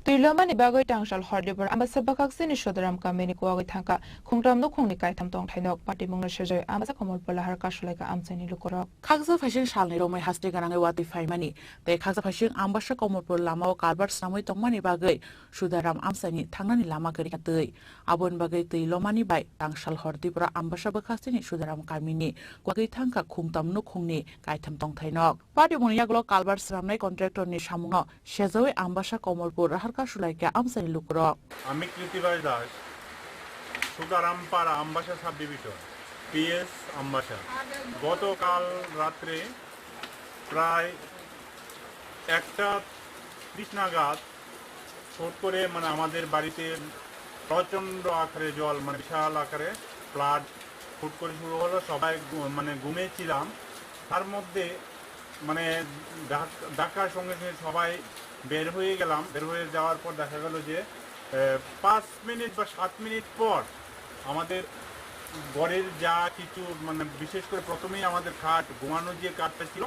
Twilomani bagwi tangsal hor dibor Ambasa bwkhaksini Sudaram kamini kuwagwi thangkha khungtam nukhungni kaitham tongthainok patimungno sejoi Ambasa Komolpur lahar kasulaikha amchaini lukurok. Khaksa phaising salni romwi haste gwnangwi watwi phaimani tei khaksa phaising Ambasa Komolpur lamao culvert swnamwi tongmani bagwi Sudaram amchaini thangnani lama kwrwi twi. Aboni bagwi twi lomani bai tangsal hor Tripura Ambasa bwkhasteni Sudaram kamini kwgwi thangkha khungtam nukhungni kaitham tongthainok. Patimungni yagulo culvert swnamnai contractorni samungno sejawi Ambasa Komolpur raharkha sulaikha amchaini lukurok. আমি কৃতিবাস দাস, সুদারামপাড়া, Ambassa sub division, PS Ambassa. গতকাল রাত্রে প্রায় একটা ত্রিশ নাগাদ হুট করে, মানে, আমাদের বাড়িতে প্রচণ্ড আকারে জল, মানে, বিশাল আকারে ফ্লাড হুট করে শুরু হলো। সবাই ঘু-, মানে, ঘুমিয়েছিলাম। তার মধ্যে, মানে, ডাক-, ডাকার সঙ্গে সঙ্গে সবাই বের হয়ে গেলাম। বের হয়ে যাওয়ার পর দেখা গেল যে, এ, পাঁচ মিনিট বা সাত মিনিট পর আমাদের ঘরের যা কিছু, মানে, বিশেষ করে প্রথমেই আমাদের খাট, ঘুমানোর যে কাঠটা ছিল,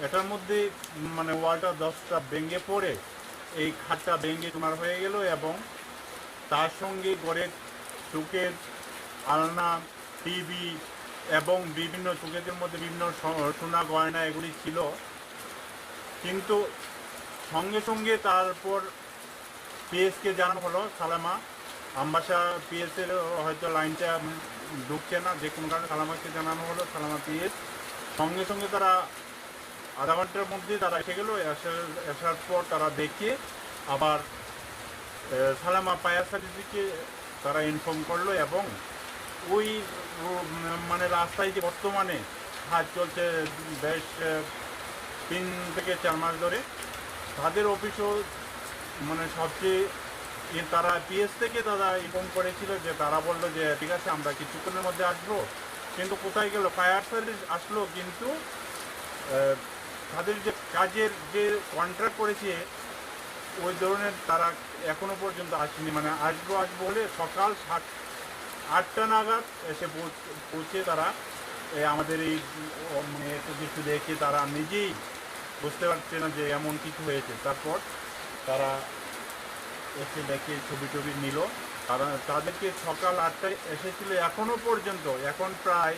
এটার মধ্যে, উম, মানে, ওয়ালটা দশটা ভেঙে পড়ে এই খাটটা ভেঙে চুরমার হয়ে গেল এবং তার সঙ্গে ঘরের শোকেস, আলনা, টিভি এবং বিভিন্ন শোকেসের মধ্যে বিভিন্ন স-, সোনা গয়না এগুলি ছিল। কিন্তু সঙ্গে সঙ্গে তারপর পিএসকে জানানো হলো, সালামা, আমবাসা পিএস এর হয়তো লাইনটা ঢুকছে না, যে কোনো কারণে সালামাকে জানানো হলো, সালামা পিএস। সঙ্গে সঙ্গে তারা আধা ঘন্টার মধ্যে তারা এসে গেল। এসে, আসার পর তারা দেখে আবার, এ, সালামা ফায়ার সার্ভিসকে তারা ইনফর্ম করলো এবং ওই, উম, মানে রাস্তায় যে বর্তমানে কাজ চলছে বেশ, আহ, তিন থেকে চার মাস ধরে, তাদের অফিসও মানে সবচেয়ে ই-, তারা পিএস থেকে তারা ইনফর্ম করেছিল যে তারা বললো যে, "ঠিক আছে, আমরা কিছুক্ষণের মধ্যে আসবো।" কিন্তু কোথায় গেল? ফায়ার সার্ভিস আসলো, কিন্তু, আহ, তাদের যে কাজের যে কন্ট্রাক্ট করেছে, ওই ধরনের তারা এখনো পর্যন্ত আসেনি। মানে আসবো আসবো বলে সকাল সাত, আটটা নাগাদ এসে পৌঁছ-, পৌঁছে তারা। এ, আমাদের এই, ও, মানে এত কিছু দেখে তারা নিজেই বুঝতে পারছে না যে এমন কিছু হয়েছে। তারপর তারা এসে দেখে, ছবি টবি নিল। তারা, তাদেরকে সকাল আটটায় এসেছিল, এখনো পর্যন্ত, এখন প্রায়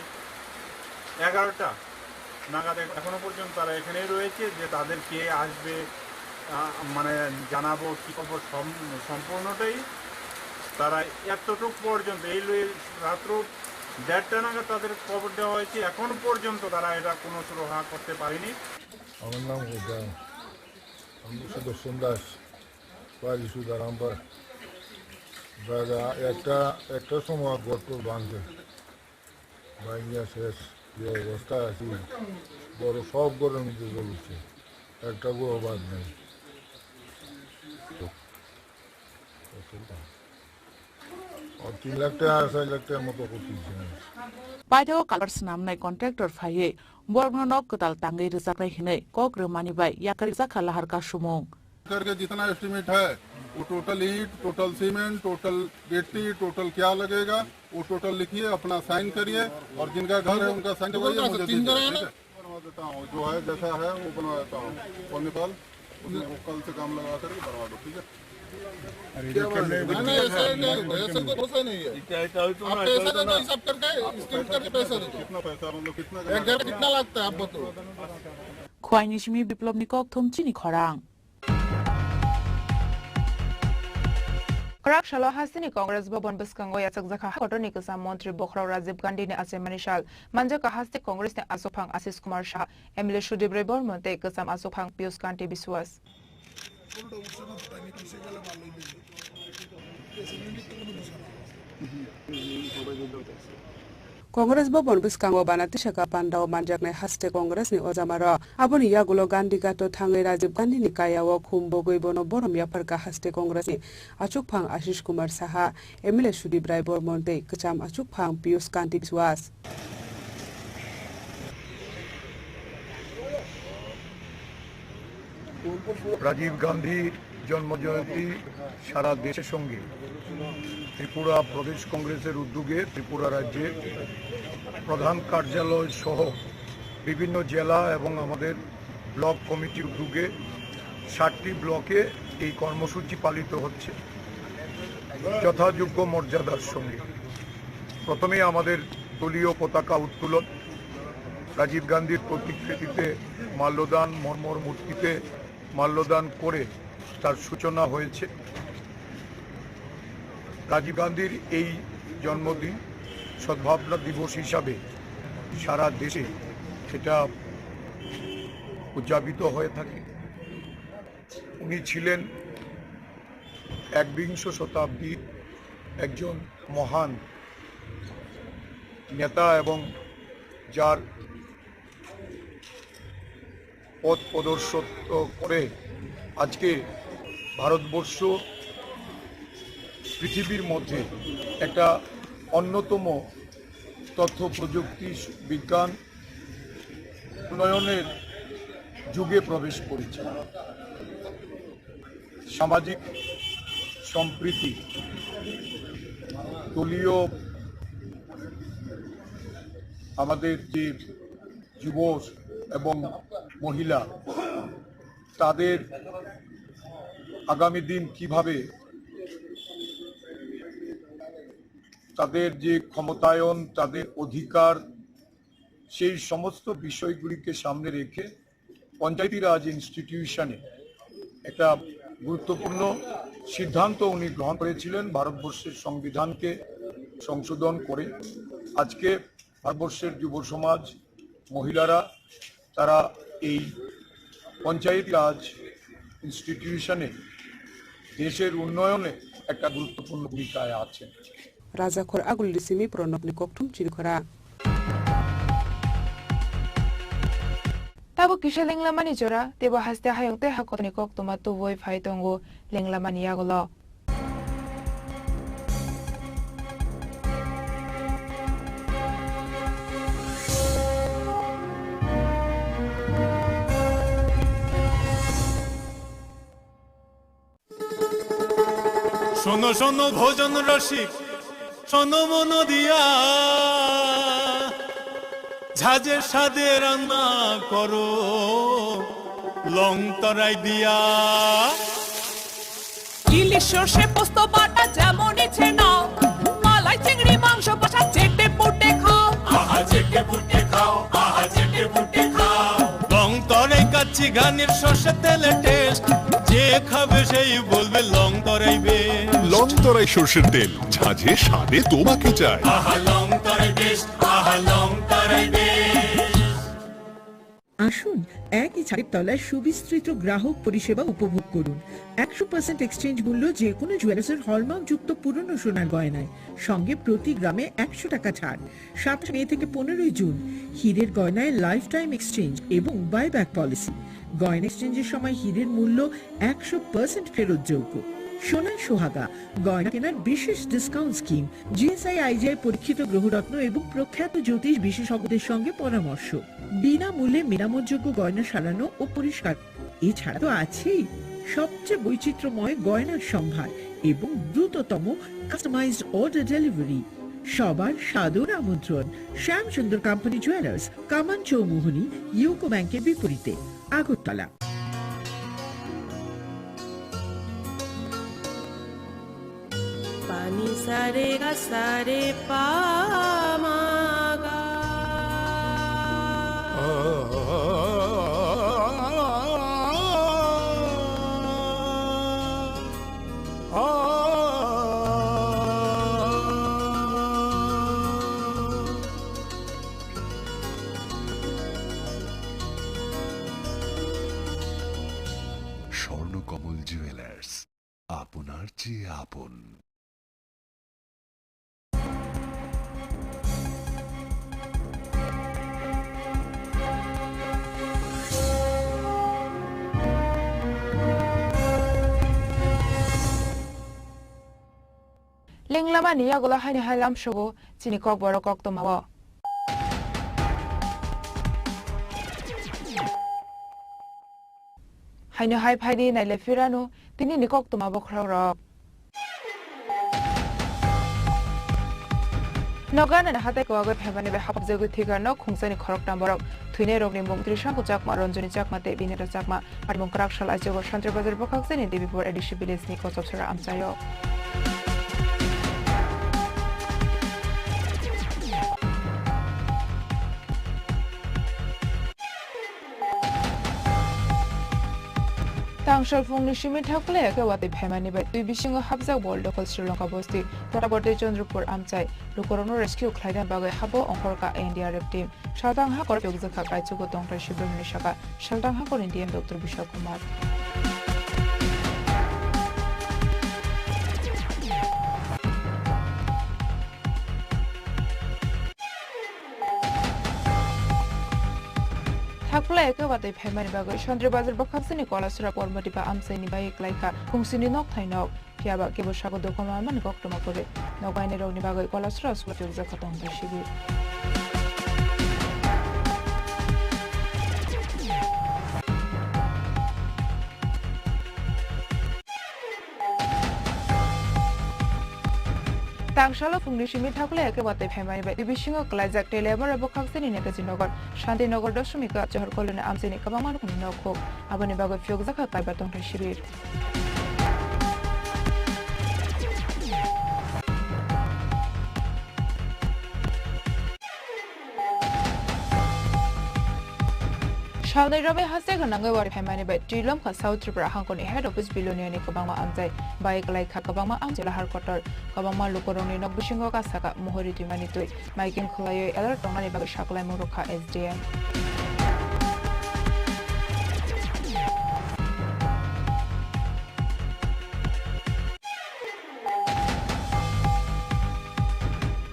এগারোটা নাগাদ এখ-, এখনো পর্যন্ত তারা এখানেই রয়েছে। যে তাদের কে আসবে, আহ, মানে জানাবো কি খবর, সম-, সম্পূর্ণটাই তারা এতটুক পর্যন্ত, এই লই-, রাত্র দেড়টা নাগাদ তাদের খবর দেওয়া হয়েছে, এখন পর্যন্ত তারা এটা কোনো সুরাহা করতে পারেনি। আমার নাম হুদা, আমি সুদর্শন দাস, বাড়ি সুদারামপাড়া। দাদা, একটা, একটা সময় গর্ত ভাঙছে, ভাঙিয়া শেষ যে অবস্থা আছি, বড় সব ঘরের মধ্যে জ্বলছে, একটা ঘর বাদ নেই। O, tin lakh taka, char lakh taka moto koti se. Paithakgo culvert swnamnai contractor phaiwi borokno nok kwtal tangwi rwjaknai hwnwi kok rwmani bai yakarjak kha lahar kasumung. करके जितना एस्टिमेट है, वो टोटल ईंट, टोटल सीमेंट, टोटल गिट्टी, टोटल क्या लगेगा, वो टोटल लिखिए, अपना साइन करिए, और जिनका घर है उनका साइन करवाइए, मुझे दीजिए, ठीक है? बनवा देता हूँ, जो है, जैसा है, वो बनवा देता हूँ। कौन नेपाल, उसमें वो कल से काम लगा करके बनवा दो, ठीक है? नहीं, नहीं, ऐसा नहीं, ऐसा कोई भरोसा नहीं है। आप पैसा दे दो, हिसाब करके, स्कीम करके पैसा दे दो। कितना पैसा, मतलब, कितना एक घर कितना लगता है, आप बताओ। Khwaini simi Biplobni kokthum chini khorang. Kwrak salo hasteni Congress Bhavan bwskango yachakjakha kotorni kwcham montri bokhorok Rajiv Gandhini achaimani sal. Manjakha haste Congressni achukphang Ashish Kumar Saha, M L A Sudip Roy Bormon tei kwcham achukphang Piyush Kanti Biswas. Congress Bhavan bwskango bana tisaka pandao manjaknai haste Congressni ojamarok. Aboni yagulo Gandhi Ghato thangwi Rajiv Gandhini kayao khum bogwi bono borom yapharkha haste Congressni achukphang Ashish Kumar Saha, M L A Sudip Rai Bormon tei kwcham achukphang Piyush Kanti Biswas. Rajib গান্ধীর জন্মজয়ন্তী সারা দেশের সঙ্গে ত্রিপুরা প্রদেশ কংগ্রেসের উদ্যোগে ত্রিপুরা রাজ্যে প্রধান কার্যালয় সহ বিভিন্ন জেলা এবং আমাদের ব্লক কমিটির উদ্যোগে সাতটি ব্লকে এই কর্মসূচি পালিত হচ্ছে যথাযোগ্য মর্যাদার সঙ্গে। প্রথমেই আমাদের দলীয় পতাকা উত্তোলন, রাজীব গান্ধীর প্রতিকৃতিতে মাল্যদান, মর্মর মূর্তিতে মাল্যদান করে তার সূচনা হয়েছে। রাজীব গান্ধীর এই জন্মদিন সদ্ভাবনা দিবস হিসাবে সারা দেশে সেটা উদযাপিত হয়ে থাকে। উনি ছিলেন একবিংশ শতাব্দীর একজন মহান নেতা এবং যার পথ প্রদর্শিত করে আজকে ভারতবর্ষ পৃথিবীর মধ্যে একটা অন্যতম তথ্য প্রযুক্তি বিজ্ঞান উন্নয়নের যুগে প্রবেশ করেছে। সামাজিক সম্প্রীতি, দলীয় আমাদের যে যুব এবং মহিলা, তাদের আগামী দিন কিভাবে তাদের যে ক্ষমতায়ন, তাদের অধিকার, সেই সমস্ত বিষয়গুলিকে সামনে রেখে পঞ্চায়েতি রাজ ইনস্টিটিউশনে একটা গুরুত্বপূর্ণ সিদ্ধান্ত উনি গ্রহণ করেছিলেন ভারতবর্ষের সংবিধানকে সংশোধন করে। আজকে ভারতবর্ষের যুব সমাজ, মহিলারা, তারা এই পঞ্চায়েতি রাজ ইনস্টিটিউশনে দেশের উন্নয়নে একটা গুরুত্বপূর্ণ ভূমিকায় আছেন। Rajakhor Agulni simi Pranabni kokthum chirikhora. Tabuk kisa lenglamani jora, teibo haste hayung tei hakotorni koktwma tubui phai tongo lenglamani yagulo. শোনো শোনো ভোজন রসিক, শোনো মন দিয়া, ঝাঁঝে স্বাদে রান্না করো লং তরাই দিয়া। ইলিশ সর্ষে পোস্ত বাটা যেমন ইচ্ছে নাও, মালাই চিংড়ি মাংস কষা চেটে পুটে খাও। আহা চেটে পুটে খাও, আহা চেটে পুটে খাও। লং তরাই কাচ্চি ঘানির সর্ষে তেলে টেস্ট, যে খাবে সেই বলবে লং তরাই বেস্ট। লং তরাই সর্ষের তেল, ঝাঁঝে স্বাদে তোমাকে চাই। আহা লং তরাই বেস্ট, আহা লং তরাই বেস্ট। আসুন, একই ছাদের তলায় সুবিস্তৃত গ্রাহক পরিষেবা উপভোগ করুন। একশো পার্সেন্ট এক্সচেঞ্জ মূল্য যে কোনো জুয়েলার্সের হলমার্কযুক্ত পুরনো সোনার গয়নায়, সঙ্গে প্রতি গ্রামে একশো টাকা ছাড়। সাতাশ মে থেকে পনেরোই জুন, হীরের গয়নায় লাইফ টাইম এক্সচেঞ্জ এবং বাইব্যাক পলিসি। গয়না এক্সচেঞ্জের সময় হীরের মূল্য একশো পার্সেন্ট ফেরতযোগ্য। সোনার সোহাগা গয়না কেনার বিশেষ ডিসকাউন্ট স্কিম, জিএসআই আইজিআই পরীক্ষিত গ্রহরত্ন এবং প্রখ্যাত জ্যোতিষ বিশেষজ্ঞদের সঙ্গে পরামর্শ। বিনামূল্যে মেরামতযোগ্য গয়না সারানো ও পরিষ্কার। এছাড়া তো আছেই সবচেয়ে বৈচিত্র্যময় গয়নার সম্ভার এবং দ্রুততম কাস্টমাইজড অর্ডার ডেলিভারি। সবার সাদর আমন্ত্রণ শ্যামসুন্দর কোম্পানি জুয়েলার্স, কামান চৌমুহনী, ইউকো ব্যাংকের বিপরীতে, Agartala. Pani sare ga sare pa ma ga. Swarnakamal jewellers, আপনার চেয়ে আপন। Lenglamani yagulo haini hai lamsogo chini kokborok koktwmao. Haino hai phaidi naile phirano tinini koktwma bokhorok rok. Nokganani hatai kwagwi phaimani bai hapjagwi thwikha nok khungsani khoroktham borok. Thwinairokni mung Trishanku Chakma, Ranjani Chakma tei Bineta Chakma. Armung kwrak sal aichugo Santri Bazar bwkhaksani Debipur A D C village ni Kochopsora amchaio. Tangshal phungni simi thakle khe watwi phaimani bai twi bisingo hapjak bol dokhol Sri Lanka bosti Tatabati Chandrapur amchai. Lukurokno rescue khlaina bagwi habo ongkhorkha N D R F team. Saltang hakor phiyokjakha kaichugo tongthai Subramani saka saltang hakorni D M Doctor Bishal Kumar. Thakpla eke watwi phaimani bagwi Santri Bazar bwkhaksini Kolasora Pormatipa amchaini bai klaikha khungsini nok thainok. Phiya ba kebo sago dukha manmani koktwma kwrwi. Nokbainirokni bagwi Kolasora school phiyokjak kha tongthai sibir. Tangsalo phungni simi thakle eke watwi phaimani bai twi bisingo kwlaijak Teliamura bwkhaksini Netaji Nagar, Shanti Nagar, Dashmika, Johor Colony amchaini kwbangma rokni nokhuk. Aboni bagwi phiyokjak kha kaiba tongthai sibir. Salnwi romwi haste gwnangwi wari phaimani bai twi lomkha South Tripura hangkoni head office Biloniani kwbangma amchai bai kwlai kha kwbangma amchai lahar kotor. Kwbangma lukurokni nok bisingo kha saka muhuri twimani twi. Maiking khwlaiwi alert tongnani bagwi sakhlaimung rwkha S D M.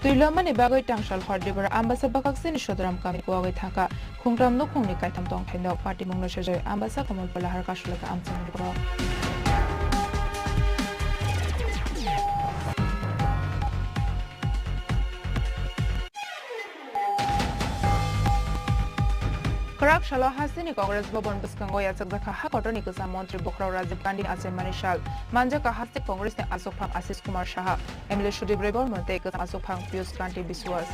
Twi lomani bagwi tangsal hor dibor Ambasa bwkhaksini Sodoram kamini kuwagwi thangkha. Khungtam nukhungni kaitham tongthai nok patimungno sejai Ambasa Kamalpala har kasulaka amchaini borok. Kwrak salo hasteni Congress Bhavan bwskango yachakjakha ha kotorni kwcham montri Bukhrao Rajiv Gandhi achaimani sal. Manjakha haste Congressni achukphang Ashish Kumar Saha, M L A Sudip Roy Bormon tei kwcham achukphang Piyush Kanti Biswas.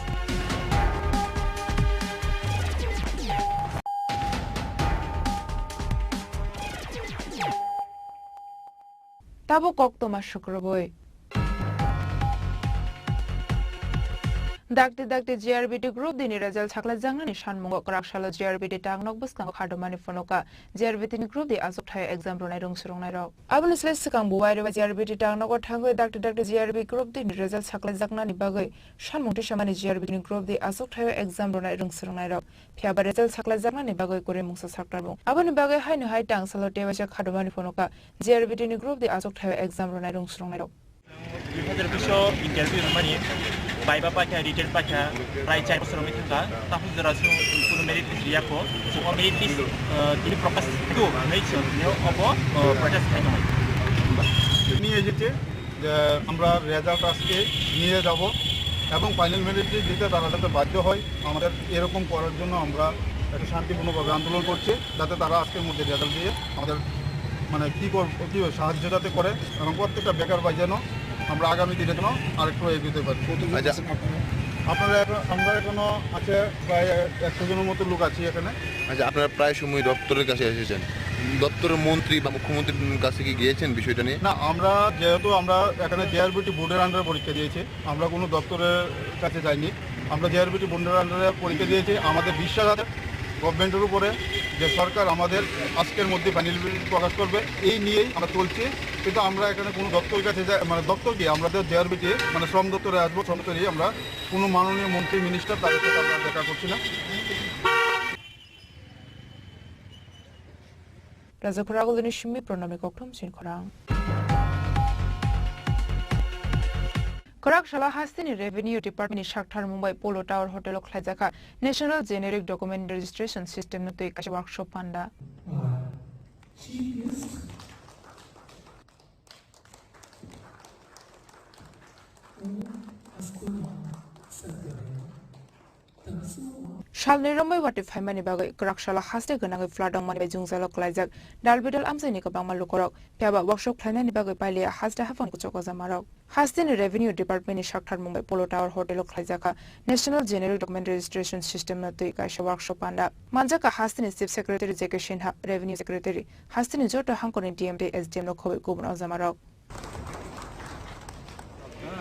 Tabuk koktwma sukrubui. Dakti dakti G R B T Group D ni result saklaijaknani sanmungo kwrak salo G R B T tangnog bwskango khadumani phunukha G R B T ni Group D achukthai exam rwnai rwng swrwngnairok. Aboni slai swkang bubaireba G R B T tangnogo thangwi dakti dakti G R B Group D ni result saklaijaknani bagwi sanmung tisamani G R B T ni Group D achukthai exam rwnai rwng swrwngnairok. Phiya ba result saklaijaknani bagwi kwrwi mungsa saktarmung. Aboni bagwi haino hai tangsalo tewaisa khadumani phunukha G R B T ni Group D achukthai exam rwnai rwng swrwngnairok. Dui hazar bish o interview rwmani, viva paikha, written paikha, prai char bosor wngwi thangkha, takhuk jora chwng kunu merit list riyakho, chwng o merit list, uh, tini Prakash two hwnwi chwng tini obo, uh, protest khai tongo. নিয়ে এসেছে যে আমরা রেজাল্ট আজকে নিয়ে যাব এবং final merit list দিতে তারা যাতে বাধ্য হয়, আমাদের এরকম করার জন্য আমরা একটা শান্তিপূর্ণভাবে আন্দোলন করছি, যাতে তারা আজকের মধ্যে রেজাল্ট দিয়ে আমাদের মানে কী কর-, কী সাহায্য যাতে করে এবং প্রত্যেকটা বেকার ভাই যেন আমরা আগামী দিনের জন্য আরেকটু এগিয়ে যেতে পারি। আচ্ছা। আপনারা এখন, আমরা এখনো আছে প্রায় একশো জনের মতো লোক আছি এখানে। আচ্ছা, আপনারা প্রায় সময় দপ্তরের কাছে এসেছেন, দপ্তরের মন্ত্রী বা মুখ্যমন্ত্রীর কাছে কি গিয়েছেন বিষয়টা নিয়ে? না, আমরা যেহেতু আমরা এখানে জেআরবিটি বোর্ডের আন্ডারে পরীক্ষা দিয়েছি, আমরা কোনো দপ্তরের কাছে যাইনি। আমরা জেআরবিটি বোর্ডের আন্ডারে পরীক্ষা দিয়েছি। আমাদের বিশ্বাস আছে গভর্নমেন্টের উপরে যে সরকার আমাদের আজকের মধ্যে ফাইনাল প্রকাশ করবে, এই নিয়েই আমরা চলছি। কিন্তু আমরা এখানে কোনো দপ্তরের কাছে যাই, মানে দপ্তর কি, আমরা তো জেআরবিটি, মানে শ্রম দপ্তরে আসবো, শ্রম দপ্তরে আমরা কোনো মাননীয় মন্ত্রী, মিনিস্টার তাদের সাথে আমরা দেখা করছি না। Rajakhor Agulini simi pranami kokthom sin khorang. Kwrak salo hasteni Revenue Department ni sakthar Mumbai Polo Tower Hotel o khlaijakha National Generic Document Registration System no twi kaisa workshop panda. Salni romwi watwi phaimani bagwi kwrak salo haste gwnangwi flat wngmani bai jwngjalo kwlaijak dal bidal amchaini kwbangma lukorok. Phiya ba workshop khlainani bagwi pailiya haste haphang kuchuk ojamarok. Hasteni Revenue Department ni sakthar Mumbai Polo Tower Hotel o khlaijakha National Generic Document Registration System no twi kaisa workshop panda. Manjakha hasteni Chief Secretary J K Sinha, Revenue Secretary, hasteni joto hangkorni D M tei S D M no khobwi kubun ojamarok.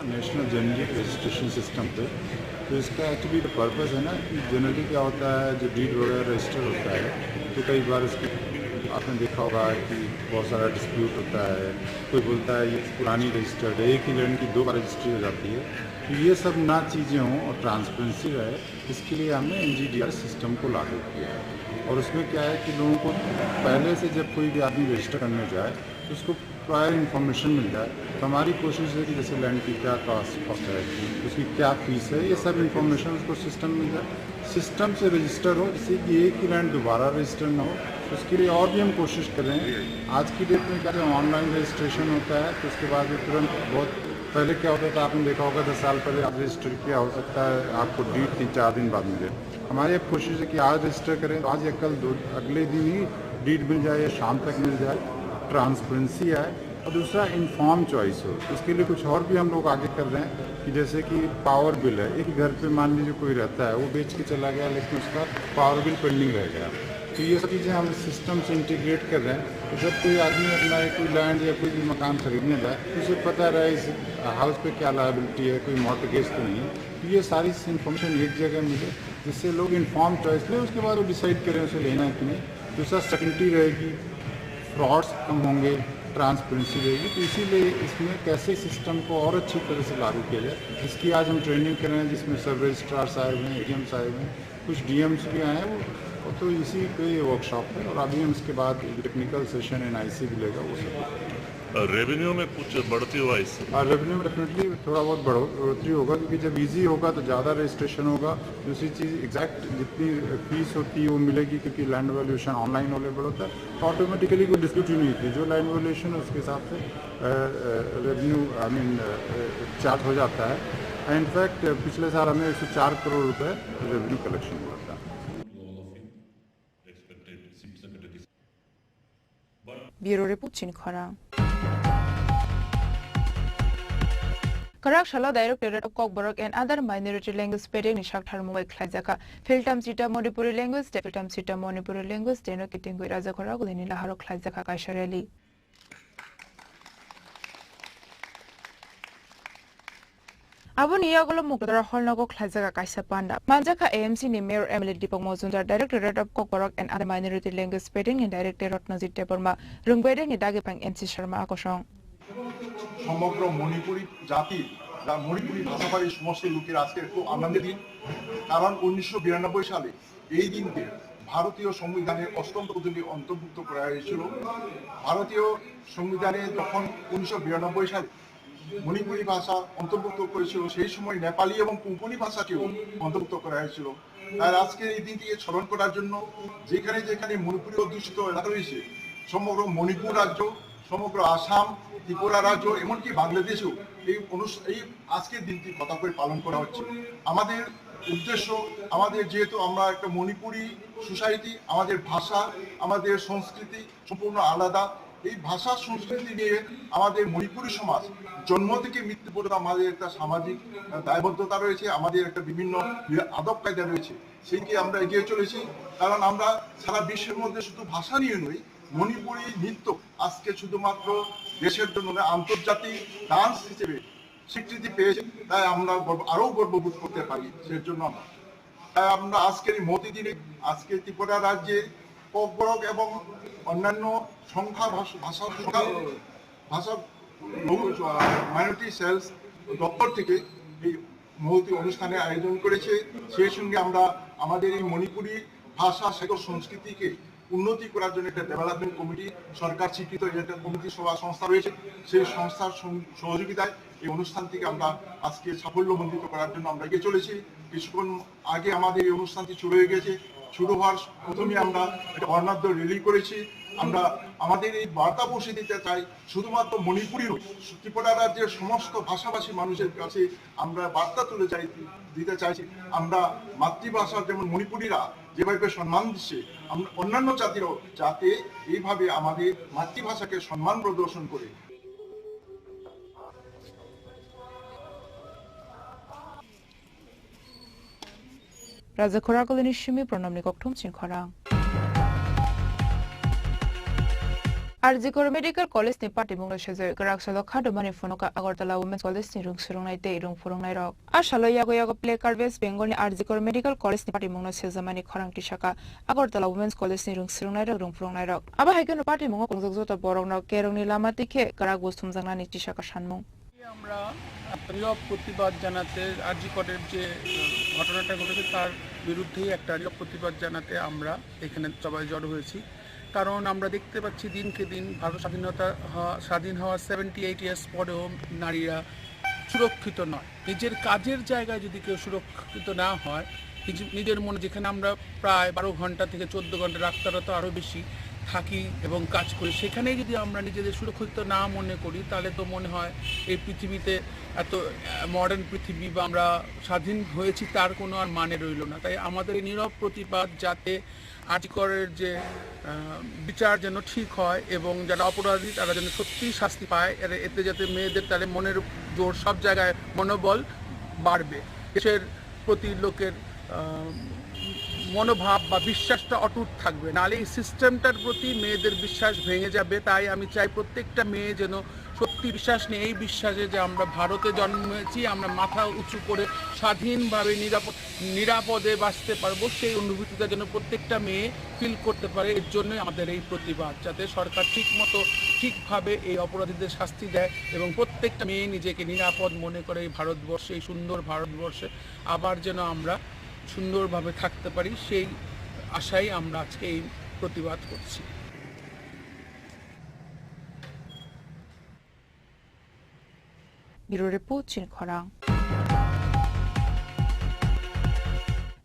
National generic registration system पे। तो इसका एक्चुअली जो पर्पस है ना कि जनरली क्या होता है, जो डीड वगैरह रजिस्टर होता है तो कई बार इसकी आपने देखा होगा कि बहुत सारा डिस्प्यूट होता है। कोई बोलता है ये पुरानी रजिस्टर्ड है, एक ही लैंड की दो बार रजिस्ट्री हो जाती है। तो ये सब ना चीज़ें हों और ट्रांसपेरेंसी रहे, इसके लिए हमने एनजीडीआर सिस्टम को लागू किया है। और उसमें क्या है कि लोगों को पहले से जब कोई भी आदमी रजिस्टर करने जाए तो उसको प्रायर इन्फॉर्मेशन मिल जाए। तो हमारी कोशिश है कि जैसे लैंड की क्या कॉस्ट, कॉस्ट है, उसकी क्या फीस है, ये सब इन्फॉर्मेशन उसको सिस्टम में मिल जाए, सिस्टम से रजिस्टर हो, जिससे कि एक ही लैंड दोबारा रजिस्टर ना हो। उसके लिए और भी हम कोशिश कर रहे हैं। आज की डेट में क्या है, ऑनलाइन रजिस्ट्रेशन होता है तो उसके बाद वो तुरंत, बहुत पहले क्या होता था, आपने देखा होगा, दस साल पहले आप रजिस्टर किया, हो सकता है आपको डीड तीन चार दिन बाद मिले। हमारी अब कोशिश है कि आज रजिस्टर करें तो आज या कल दो, अगले दिन ही डीड मिल जाए या शाम तक मिल जाए, ट्रांसपेरेंसी आए। और दूसरा इन्फॉर्म चॉइस हो, इसके लिए कुछ और भी हम लोग आगे कर रहे हैं कि जैसे कि पावर बिल है, एक ही घर पे मान लीजिए कोई रहता है, वो बेच के चला गया लेकिन उसका पावर बिल पेंडिंग रह गया। तो ये सब चीज़ें हम सिस्टम से इंटीग्रेट कर रहे हैं। तो जब कोई आदमी अपना एक कोई लैंड या कोई भी मकान खरीदने जाए तो उसे पता रहे इस हाउस पे क्या लायबिलिटी है, कोई मॉर्टगेज तो नहीं है। तो ये सारी इन्फॉर्मेशन एक जगह मिले, जिससे लोग इन्फॉर्म चॉइस लें, उसके बाद वो डिसाइड करें उसे लेना है कि नहीं। दूसरा सर्टेनिटी रहेगी, फ्रॉड्स कम होंगे, ट्रांसपेरेंसी रहेगी। तो इसीलिए इसमें कैसे सिस्टम को और अच्छी तरह से लागू किया जाए, इसकी आज हम ट्रेनिंग कर रहे हैं, जिसमें सब रजिस्ट्रार साहब हैं, एडीएम साहब हैं, कुछ डीएम्स भी आए हैं। वो, वो तो इसी पे ये वर्कशॉप है और अभी हम इसके बाद टेक्निकल सेशन एनआईसी भी लेगा, वो सब। रेवेन्यू में कुछ बढ़ती हुआ इससे? हाँ, रेवेन्यू में डेफिनेटली थोड़ा बहुत बढ़ोतरी होगा, क्योंकि जब इजी होगा तो ज़्यादा रजिस्ट्रेशन होगा। दूसरी चीज़, एग्जैक्ट जितनी फीस होती है वो मिलेगी, क्योंकि लैंड वैल्यूएशन ऑनलाइन अवेलेबल होता है, तो ऑटोमेटिकली कोई डिस्प्यूट ही नहीं होती। जो लैंड वैल्यूएशन है, उसके हिसाब से रेवेन्यू, आई मीन, चार्ज हो जाता है। इनफैक्ट पिछले साल हमें एक सौ चार करोड़ रुपए रेवेन्यू कलेक्शन हुआ था। Bureau Report, Chini Khorang. Kwrak salo Directorate of Kokborok and Other Minority Language Spelling ni saktharmung bai khlaijakha Philtam Sita Manipuri Language Day, Philtam Sita Manipuri Language Day no kitingwi Raja Khoragulini laharo khlaijakha kaisa rally. Aboni yagulo Mukdara Hall nogo khlaijak kaisa panda. Manjakha A M C ni Mayor M L A Deepak Majumdar, Directorate of Kokborok and Other Minority Language Spelling ni Director Ratnajit Debbarma, Rwngbaireng ni Dagi Phang M C Sharma akosong. সমগ্র মণিপুরী জাতি বা মণিপুরী ভাষাভাষী সমস্ত লোকের আজকে খুব আনন্দের দিন। কারণ উনিশশো বিরানব্বই সালে এই দিনকে ভারতীয় সংবিধানের অষ্টম তদুলি অন্তর্ভুক্ত করা হয়েছিল। ভারতীয় সংবিধানে যখন উনিশশো বিরানব্বই সালে মণিপুরী ভাষা অন্তর্ভুক্ত করেছিল, সেই সময় নেপালি এবং কোঙ্কণী ভাষাকেও অন্তর্ভুক্ত করা হয়েছিল। তাই আজকে এই দিনটিকে স্মরণ করার জন্য যেখানে যেখানে মণিপুরী অধ্যুষিত এলাকা রয়েছে, সমগ্র মণিপুর রাজ্য, সমগ্র আসাম, ত্রিপুরা রাজ্য, এমনকি বাংলাদেশেও এই অনুষ্ঠা-, এই আজকের দিনটি কথা করে পালন করা হচ্ছে। আমাদের উদ্দেশ্য, আমাদের যেহেতু আমরা একটা মণিপুরী সোসাইটি, আমাদের ভাষা, আমাদের সংস্কৃতি সম্পূর্ণ আলাদা। এই ভাষা সংস্কৃতি নিয়ে আমাদের মণিপুরী সমাজ জন্ম থেকে মৃত্যু পর্যন্ত আমাদের একটা সামাজিক, আহ, দায়বদ্ধতা রয়েছে, আমাদের একটা বিভিন্ন আদব কায়দা রয়েছে। সেই দিকে আমরা এগিয়ে চলেছি, কারণ আমরা সারা বিশ্বের মধ্যে শুধু ভাষা নিয়ে নই, মণিপুরী নৃত্য আজকে শুধুমাত্র দেশের জন্য নয়, আন্তর্জাতিক ডান্স হিসেবে স্বীকৃতি পেয়েছে, তাই আমরা গর্ব, আরও গর্ববোধ করতে পারি। সেজন্য আমরা, তাই আমরা আজকের এই মহতী দিনে আজকে ত্রিপুরা রাজ্যে ককবরক এবং অন্যান্য সংখ্যা ভাষ-, ভাষা, সংখ্যা, ভাষা লঘু, আহ, মাইনরিটি সেলস দপ্তর থেকে এই মহতী অনুষ্ঠানে আয়োজন করেছে। সেই সঙ্গে আমরা আমাদের এই মণিপুরী ভাষা, সাহিত্য, সংস্কৃতিকে উন্নতি করার জন্য একটা ডেভেলপমেন্ট কমিটি, সরকার স্বীকৃত যে একটা কমিটি সভা সংস্থা রয়েছে, সেই সংস্থার সং-, সহযোগিতায় এই অনুষ্ঠানটিকে আমরা আজকে সাফল্যমণ্ডিত করার জন্য আমরা এগিয়ে চলেছি। কিছুক্ষণ আগে আমাদের এই অনুষ্ঠানটি শুরু হয়ে গেছে। শুরু হওয়ার প্রথমে আমরা একটা বর্ণাঢ্য র্যালি করেছি। আমরা আমাদের এই বার্তা পৌঁছে দিতে চাই শুধুমাত্র মণিপুরী নয়, ত্রিপুরা রাজ্যের সমস্ত ভাষাভাষী মানুষের কাছে আমরা বার্তা তুলে চাই, দিতে চাইছি। আমরা মাতৃভাষা যেমন মণিপুরীরা যেভাবে সম্মান দিচ্ছে, আমরা অন্যান্য জাতিরাও যাতে এইভাবে আমাদের মাতৃভাষাকে সম্মান প্রদর্শন করে। Raja Khoragulini simi Pranamni kokthum chingkhorang. R G Kar Medical College ni patimung no sejoi kwrak salo kha dumani phunuka Agartala Women's College ni rung swrwngnai tei rung phwrwngnairok. A salo yago yago placard West Bengal ni R G Kar Medical College ni patimung no sejamani khorang tisaka Agartala Women's College ni rung swrwngnairok rung phwrwngnairok. Abo hai kheno patimungo kongjak joto borok no kerong ni lama tikhe kwrak bo sumjaknani tisaka sanmung. আমরা নীরব প্রতিবাদ জানাতে, আরজি করের যে, আহ, ঘটনাটা ঘটেছে, তার বিরুদ্ধেই একটা নীরব প্রতিবাদ জানাতে আমরা এখানে সবাই জড়ো হয়েছি। কারণ আমরা দেখতে পাচ্ছি দিনকে দিন ভারত স্বাধীনতা হওয়া, স্বাধীন হওয়ার সেভেন্টি এইট ইয়ার্স পরেও নারীরা সুরক্ষিত নয়। নিজের কাজের জায়গায় যদি কেউ সুরক্ষিত না হয়, নিজ-, নিজের মনে, যেখানে আমরা প্রায় বারো ঘন্টা থেকে চোদ্দ ঘন্টা, রাতটা তো আরও বেশি থাকি এবং কাজ করি, সেখানেই যদি আমরা নিজেদের সুরক্ষিত না মনে করি, তাহলে তো মনে হয় এই পৃথিবীতে এত, আহ, মডার্ন পৃথিবী বা আমরা স্বাধীন হয়েছি, তার কোনো আর মানে রইল না। তাই আমাদের এই নীরব প্রতিবাদ যাতে আরজি করের যে, আহ, বিচার যেন ঠিক হয় এবং যারা অপরাধী তারা যেন সত্যিই শাস্তি পায়, এর, এতে যাতে মেয়েদের তাহলে মনের জোর, সব জায়গায় মনোবল বাড়বে, দেশের প্রতি লোকের, আহ, মনোভাব বা বিশ্বাসটা অটুট থাকবে, নাহলে এই সিস্টেমটার প্রতি মেয়েদের বিশ্বাস ভেঙে যাবে। তাই আমি চাই প্রত্যেকটা মেয়ে যেন সত্যি বিশ্বাস নিয়ে, এই বিশ্বাসে যে আমরা ভারতে জন্মেছি, আমরা মাথা উঁচু করে স্বাধীনভাবে নিরাপদ, নিরাপদে বাঁচতে পারবো, সেই অনুভূতিটা যেন প্রত্যেকটা মেয়ে ফিল করতে পারে। এর জন্যই আমাদের এই প্রতিবাদ, যাতে সরকার ঠিক মতো, ঠিকভাবে এই অপরাধীদের শাস্তি দেয় এবং প্রত্যেকটা মেয়ে নিজেকে নিরাপদ মনে করে এই ভারতবর্ষে, এই সুন্দর ভারতবর্ষে আবার যেন আমরা সুন্দরভাবে থাকতে পারি, সেই আশায় আমরা আজকে এই প্রতিবাদ করছি। Bureau Report, Chini Khorang.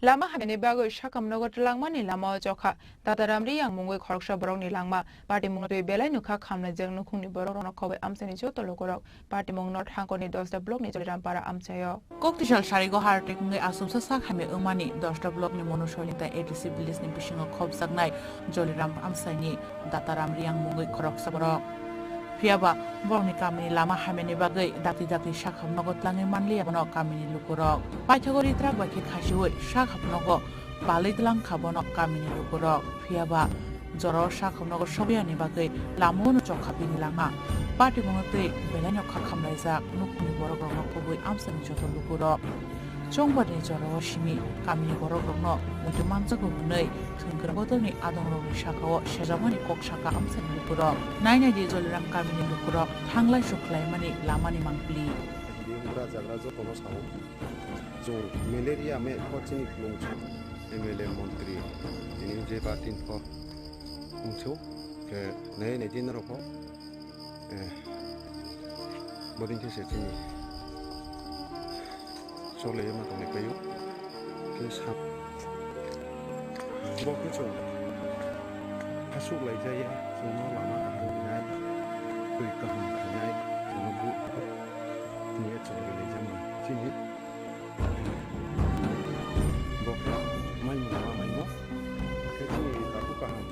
Lama hamyani bagwi sakhamnogo twlangmani lamao chokha Dataram Riyang mungwi khoroksa borokni langma. Patimung twi belai nukha khamlaijak nukhungni borokrokno khobwi amchaini joto lukurok. Patimung North Hangkoni Dosda Blockni Jolirampara amchaio. Kok twisal sarigo heart attack wngwi aswksa sak hamya wngmani Dosda Blockni Monusoilingta A D C village'ni bisingo khopjaknai Joliram amchaini Dataram Riyang mungwi khoroksa borok. Phiyaba borokni kamini lama hamyani bagwi dakti dakti sakhamnogo twlangwi manliya bono kamini lukurok. Paithago ritrak bai khe khasiui sakhamnogo balwi twlang kha bono kamini lukurok. Phiyaba jorao sakhamnogo sokyani bagwi lamao no chokha bini lama. Patimungno twi belaino kha khamlaijak nukhungni borokrokno khobwi amchaini joto lukurok. Chongbarni jorao simi kamini borokrokno muitu manjago hwnwi thwngkwrang bodolni adongrokni sakao sejakmani kok sakha amchaini lukurok. Nainai di Joliram kamini lukurok thanglai sukhlaimani lamani mangpili. Biyung bwra jagra jotono sao. Chwng malaria me pho chini khulumsong M L A montri tini je ba tin pho wngsu khe nai nai din rok pho, eh, bodin khe se chini chole ma tong nai paio khe sap bo khe chwng asuk lai jaya chwngno lama kaham nai twi kaham khainai chwngno bu tini chole lai jama chini. Bo khe mai mung ma mai mo. Khe chini takhuk kaham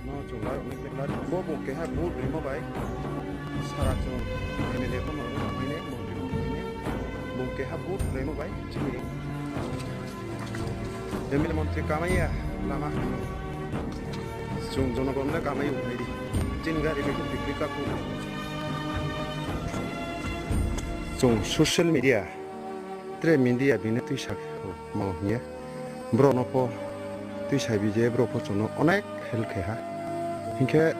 no chwng lai rok ni khe lai. Bo bo keha vote rwimo bai. Sara chwng M L A pho no rwmai ne, montri pho rwmai ne. Bo keha vote rwimo bai chini M L A montri kamaiya lama. Chwng jonogon le kamai uphai di. Chini gari bai khe bikri ka khu. Chwng social media. Tre media bini twi sak mo hiya. Bro no pho twi sai bi je bro pho chwngno onek help khe ha. Hinkhe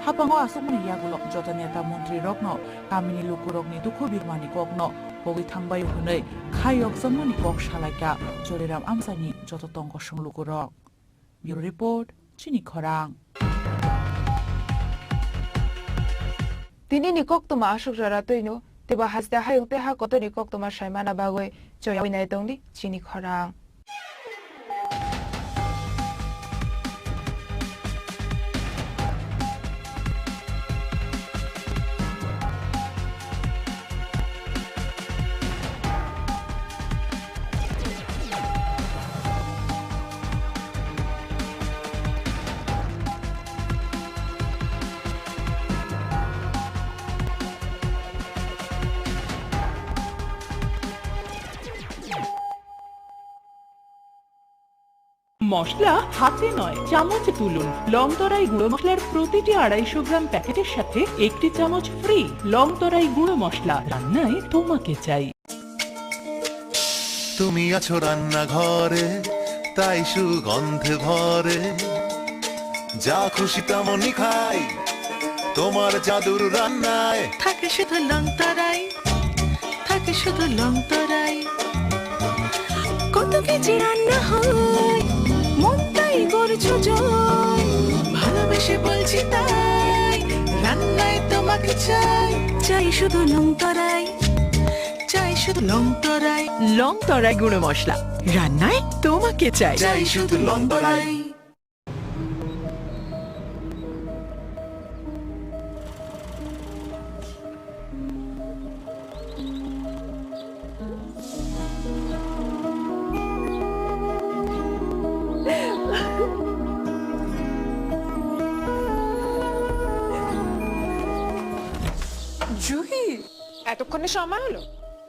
hapango aswkmani yagulo joto neta montri rokno kamini lukurokni dukhu birmani kokno pogwi thangbai hwnwi khai yokjakmani kok salaikha Joliram amchaini joto tongkosong lukurok. Bureau Report, Chini Khorang. Tini ni koktwma aswk jora twino, teibo haste hayung tei ha kotorni koktwma saimana bagwi choyawi nai tongdi Chini Khorang. মশলা হাতে নয়, চামচে তুলুন। লং তরাই গুঁড়ো মশলার প্রতিটি আড়াইশো গ্রাম প্যাকেটের সাথে একটি চামচ ফ্রি। লং তরাই গুঁড়ো মশলা, রান্নায় তোমাকে চাই। তুমি আছো রান্নাঘরে, তাই সুগন্ধে ভরে। যা খুশি তেমনই খাই, তোমার জাদুর রান্নায়। থাকে শুধু লং তরাই, থাকে শুধু লং তরাই। কত কিছু রান্না হয়, মনটাই করছো জয়। ভালোবেসে বলছি তাই, রান্নায় তোমাকে চাই। চাই শুধু লং তরাই, চাই শুধু লং তরাই। লং তরাই গুঁড়ো মশলা, রান্নায় তোমাকে চাই। চাই শুধু লং তরাই। জুহি, এতক্ষণে সময় হলো?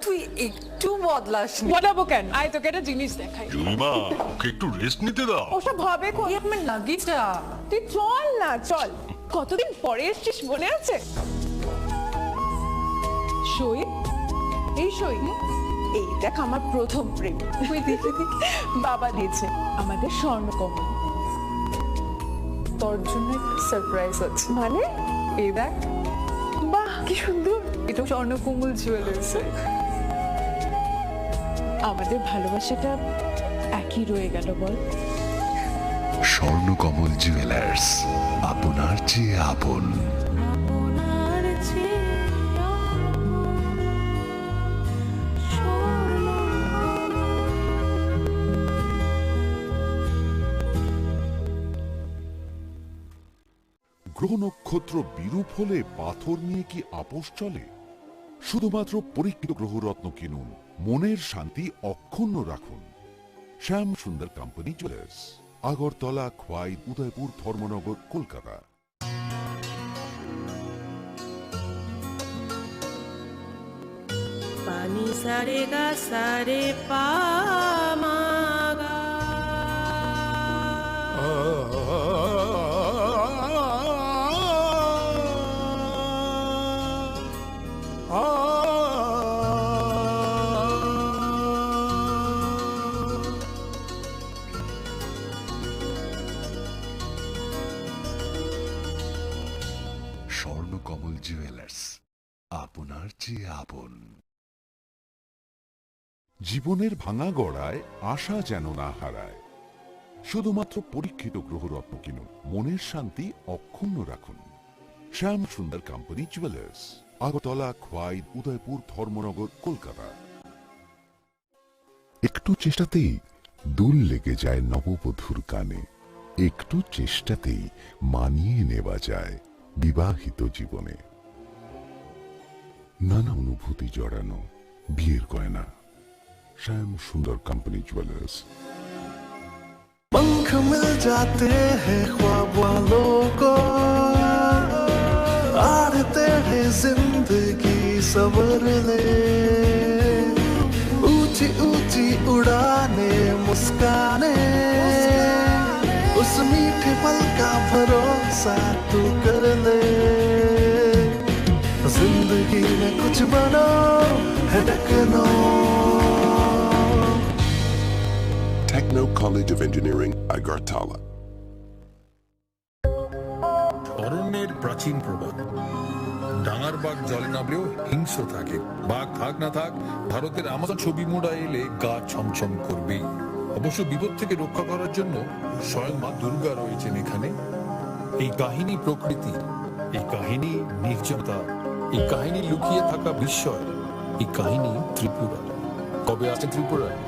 তুই একটু বদলাসনি। বদলাবো কেন? আয়, তোকে একটা জিনিস দেখাই। জুইমা, ওকে একটু রেস্ট নিতে দাও। ওসব হবে কোন? এই আমার লাগেজটা। তুই চল না, চল। কতদিন পরে এসছিস, মনে আছে? সই, এই সই। এই দেখ, আমার প্রথম প্রেম। বাবা দিয়েছে আমাদের স্বর্ণকমল। তোর জন্য একটা সারপ্রাইজ আছে। মানে? এই দেখ। বাহ, কি সুন্দর। এটা স্বর্ণকমল জুয়েলার্স। আমাদের ভালোবাসাটা একই রয়ে গেল, বল? স্বর্ণকমল জুয়েলার্স, আপনার চেয়ে আপন। গ্রহ নক্ষত্র বিরূপ হলে পাথর নিয়ে কি আপোষ চলে? শুধুমাত্র পরীক্ষিত গ্রহরত্ন কিনুন, মনের শান্তি অক্ষুণ্ণ রাখুন। Shyam Sundar company jewellers, Agartala, Khowai, Udaipur, Dharmanagar, Kolkata. Pani sare ga sare pa ma ga. Swarnakamal jewellers, আপনার চেয়ে আপন। জীবনের ভাঙা গড়ায় আশা যেন না হারায়। শুধুমাত্র পরীক্ষিত গ্রহরত্ন কিনুন, মনের শান্তি অক্ষুণ্ণ রাখুন। শ্যাম সুন্দর কোম্পানি জুয়েলার্স, আগরতলা, খোয়াই, উদয়পুর, ধর্মনগর, কলকাতা। একটু চেষ্টাতেই দুল লেগে যায় নববধূর কানে, একটু চেষ্টাতেই মানিয়ে নেওয়া যায় বিবাহিত জীবনে। নানা অনুভূতি জড়ানো বিয়ের গয়না। শ্যাম সুন্দর কোম্পানি জুয়েলার্স। पंख मिल जाते हैं ख्वाब वालों को, आड़ते हैं जिंदगी सवर ले। ऊंची ऊंची उड़ाने, मुस्काने, उस मीठे पल का भरोसा तू कर ले। जिंदगी में कुछ बनो, है techno. Techno College of Engineering, Agartala. অরণ্যের প্রাচীন প্রবাদ, ডাঙার বাঘ জলে নামলেও হিংস্র থাকে। বাঘ থাক না থাক, ভারতের আমাজন ছবি মোড়া এলে গা ছমছম করবেই। অবশ্য বিপদ থেকে রক্ষা করার জন্য স্বয়ং মা দুর্গা রয়েছেন এখানে। এই কাহিনী প্রকৃতি, এই কাহিনী নির্জনতা, এই কাহিনী লুকিয়ে থাকা বিস্ময়, এই কাহিনী ত্রিপুরা। কবে আসছেন ত্রিপুরায়?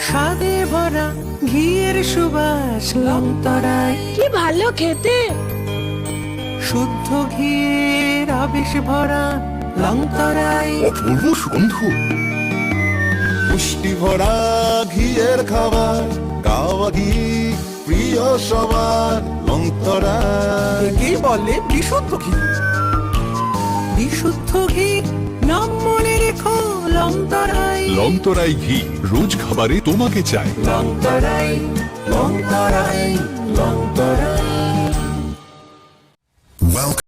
স্বাদে ভরা ঘিয়ের সুবাস লংতরাই। কি ভালো খেতে। শুদ্ধ ঘিয়ের আবেশ ভরা লংতরাই। অপূর্ব সুগন্ধ। পুষ্টি ভরা ঘিয়ের খাবার, গাওয়া ঘি প্রিয় সবার, লংতরাই। একেই বলে বিশুদ্ধ ঘি। বিশুদ্ধ ঘি, নাম মনে রেখো, লংতরাই। লংতরাই ঘি, রোজ খাবারে তোমাকে চাই। লংতরাই, লংতরাই, লংতরাই। Welcome.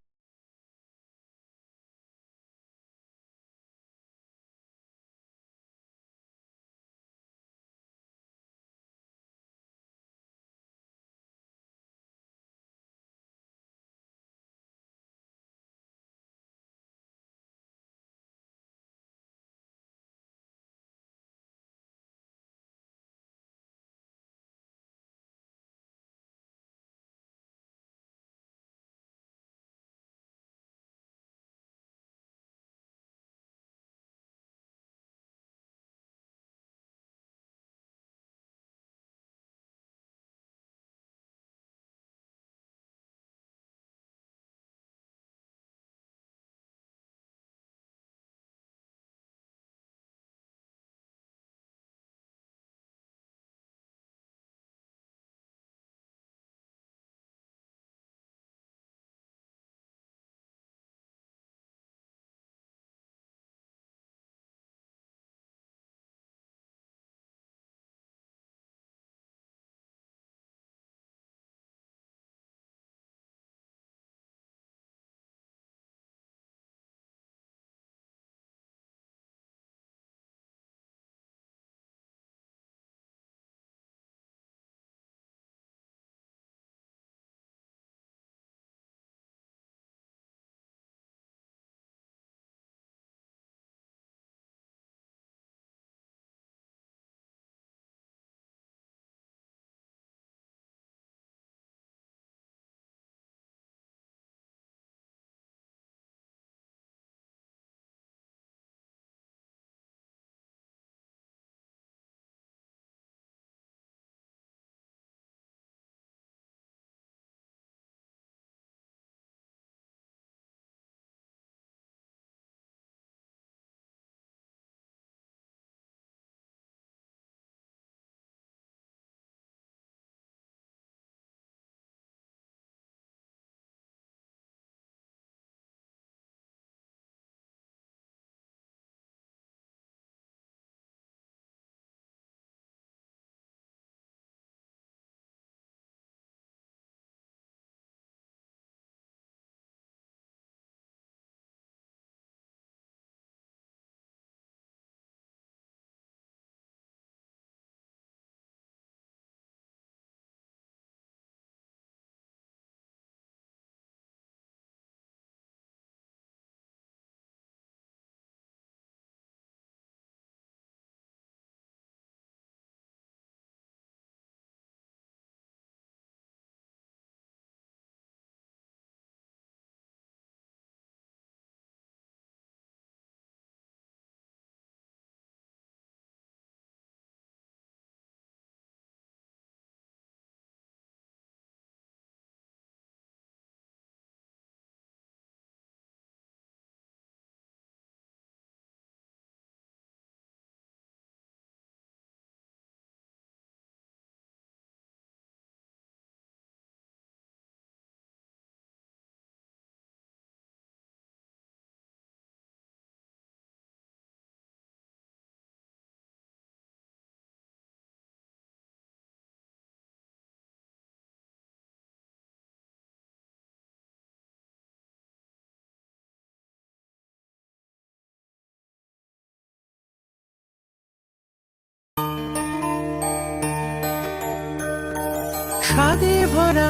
স্বাদে ভরা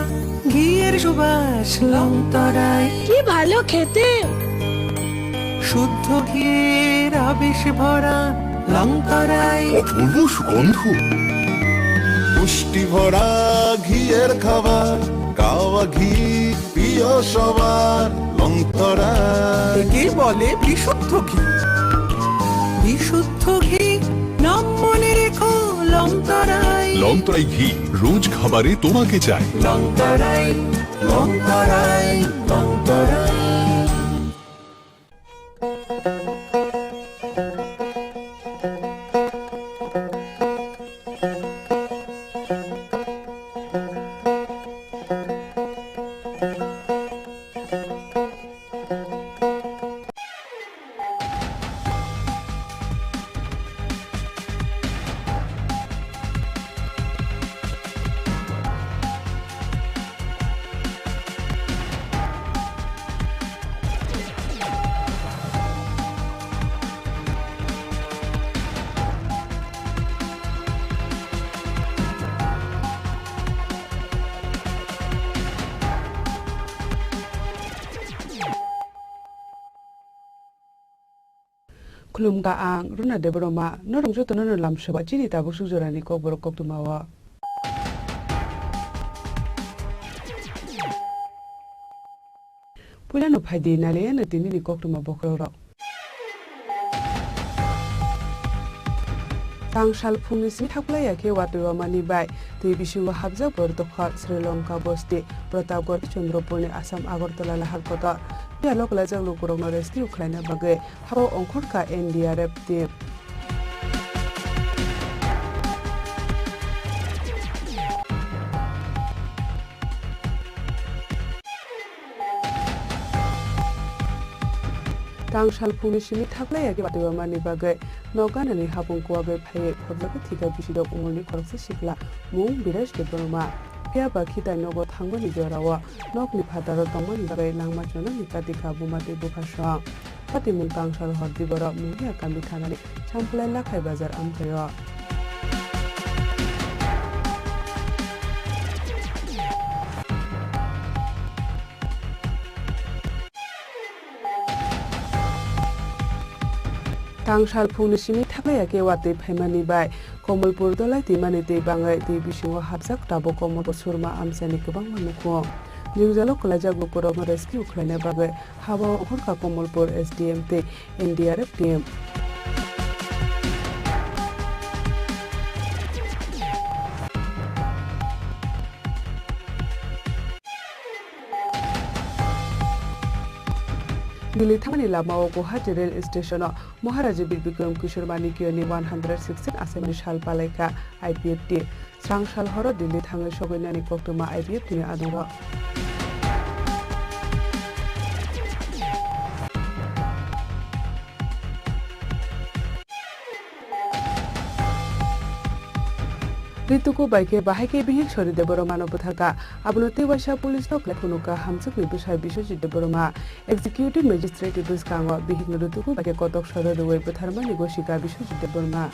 ঘিয়ের সুবাস লং তরাই। কি ভালো খেতে। শুদ্ধ ঘিয়ের আবেশ ভরা লং তরাই। অপূর্ব সুগন্ধ। পুষ্টি ভরা ঘিয়ের খাবার, গাওয়া ঘি প্রিয় সবার, লং তরাই। একে বলে বিশুদ্ধ ঘি। বিশুদ্ধ ঘি, নাম মনে রেখো, লং তরাই। লং তরাই ঘি, রোজ খাবারে তোমাকে চাই। লং তরাই, লং তরাই, লং তরাই। Khulumkha ang Runa Debbarma, norok jotono no lamsoba chini tabuk suk jorani kokborok koktwma o. Puilano phaidi naliyano tinini koktwma bokhorok rok. Tang sal phungni simi thaklaiya khe watwi wamani bai twi bisingo hapjak bor dokhor Sri Lanka bosti Pratapgarh Chandrapurni Assam Agartala lahar kotor. Phiya lokalajak lukurokno rescue khlaina bagwi habo ongkhorkha N D R F team. Tang salphungni simi thaklaiya khe watwi wamani bagwi nok ganani hapung kuwagwi phaiwi phobjagwi thwikha bisidok umorni khoroksa sikla mung Biraj Debbarma. Phiya ba khitai nogo thangbani jorao nokni phataro tongmani bagwi langma chonani katikha buma tei bupha song. Patimung Tangsal Hordi borok Muhia kami thanani Sampulai Lakhai Bazar amchaio. Tangsal phungni simi thaklaiya khe watwi phaimani bai Komolpur dolai twimani twi bangwi twi bisingo hapjak tabuk Komolpur Surma amchaini kwbangma nukhung. Jwngjalo kwlaijak lukurokno rescue khlaina bagwi habo ongkhorkha Komolpur S D M tei N D R F team. Delhi thangmani lamao Guwahati rail station-o Maharaja Bir Bikram Kishore Manikyani one hundred sixteen achaimani sal palaikha I P F T. Srang sal horo Delhi thangwi sogwinani koktwma I P F T ni adongo. Rituku bai khe bahai khe bihik sori Debbarma no bwtharkha. Abono tei waisa police no khlai phunukha hamjwkni bwsai Biswajit Debbarma. Executive Magistrate ni bwskango bihikno rituku bai khe kotok sori rwui bwtharmani gosika Biswajit Debbarma.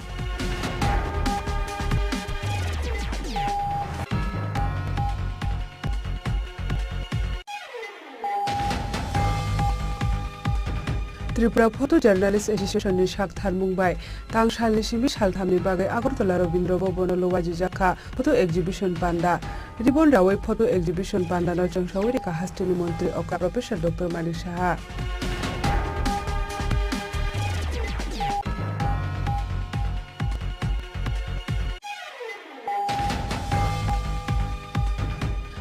Tripura Photo Journalist Association ni sak tharmung bai tang salni simi salthamni bagwi Agartala Rabindra Bhavan o lowajijak kha photo exhibition panda. Ribbon rawi photo exhibition panda no chwngsawi rikha hasteni montri okra Professor Doctor Manik Saha.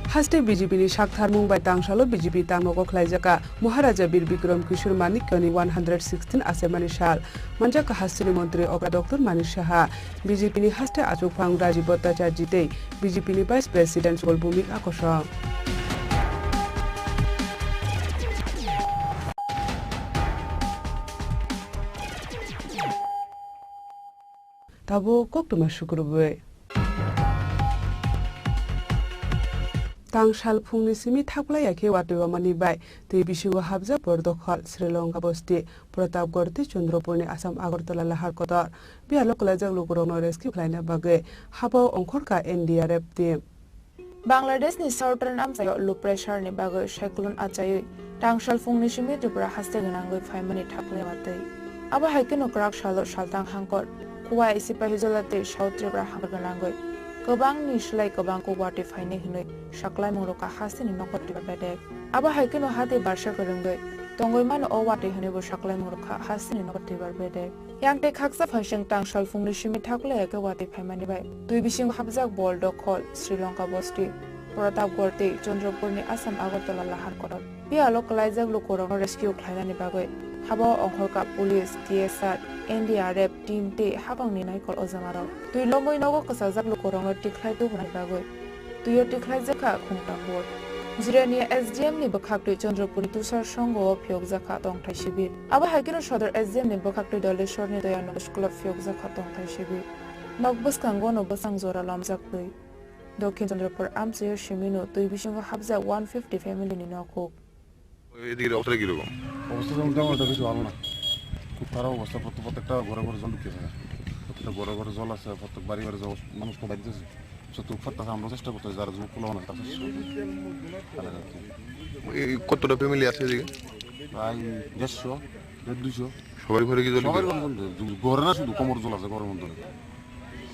Haste B J P ni sak tharmung bai tangsalo B J P tangnogo khlaijak kha. Maharaja Bir Bikram Kishore Manikyani one hundred sixteen achaimani sal manjak kha hasteni montri okra Doctor Manik Saha, B J P ni haste achukphang Rajiv Bhattacharjee tei B J P ni Vice President Subal Bhowmik a kosong. Tabuk koktwma sukrubwi. Tang sal phungni simi thaklaiya khe watwi wamani bai twi bisingo hapjak bor dokhor Sri Lanka bosti Pratapgarh tei Chandrapurni Assam Agartala lahar kotor. Biyalo kwlaijak lukurokno rescue khlaina bagwi habo ongkhorkha N D R F team. Bangladeshni southern amchaio low pressure ni bagwi cyclone achaiwi tangsalphungni simi Tripura haste gwnangwi phaimani thaklai watwi. Abo hai kheno kwrak salo saltang hangkor Khowai Sipahijola tei South Tripura hangkor gwnangwi kwbangni slai kwbang kok watwi phainai hwnwi saklaimung rwkha hasteni nokbar twibar bedek. Abo hai kheno hatwi barsa kwrwngwi tongwi mano o watwi hwnwibo saklaimung rwkha hasteni nokbar twibar bedek. Yang tei khaksa phaising tangsalphungni simi thaklai khe watwi phaimani bai twi bisingo hapjak Bol Dokhol, Sri Lanka Bosti, Pratapgarh tei Chandrapurni Assam Agartala lahar kotor. Phiya o kwlaijak lukurokno rescue khlainani bagwi habo ongkhorka police, T S R, N D R F team tei habangni naikol ojamarok. Twi lomwi nogo kwchajak lukurokno tikhlai tubunani bagwi twio tikhlaijak kha Khungtambur. Jirania S D M ni bwkhaktwi Chandrapurni Tusar Songho o phiyokjak kha tongthai sibir. Abo hai kheno Sodor S D M ni bwkhaktwi Doleshwarni Doyanagar School o phiyokjak kha tongthai sibir. Nok bwskango no bwsang jora lomjak twi. Dokhin Chandrapur amchaio simino twi bisingo hapjak one fifty family ni nokhuk. এদিকে অবস্থা কিরকম? অবস্থা তো মোটামুটি বেশি ভালো না, খুব খারাপ অবস্থা। প্রত্যেক প্রত্যেকটা ঘরে ঘরে জল ঢুকতেছে না, প্রত্যেকটা ঘরে ঘরে জল আছে, প্রত্যেক বাড়ি বাড়ি জল, মানুষ তো বাড়িতেছে। সত্যি খুব ফাটতেছে, আমরা চেষ্টা করতেছি, যারা যুবক পোলাপান আছে, তারা চেষ্টা করতেছে। এই কতটা ফ্যামিলি আছে এদিকে? প্রায় দেড়শো, দেড় দুইশো। সবার ঘরে কি জল সবার ঢুকে? ঘরে জল ঢুকে। ঘরে না, শুধু কোমর জল আছে, ঘরের মধ্যে।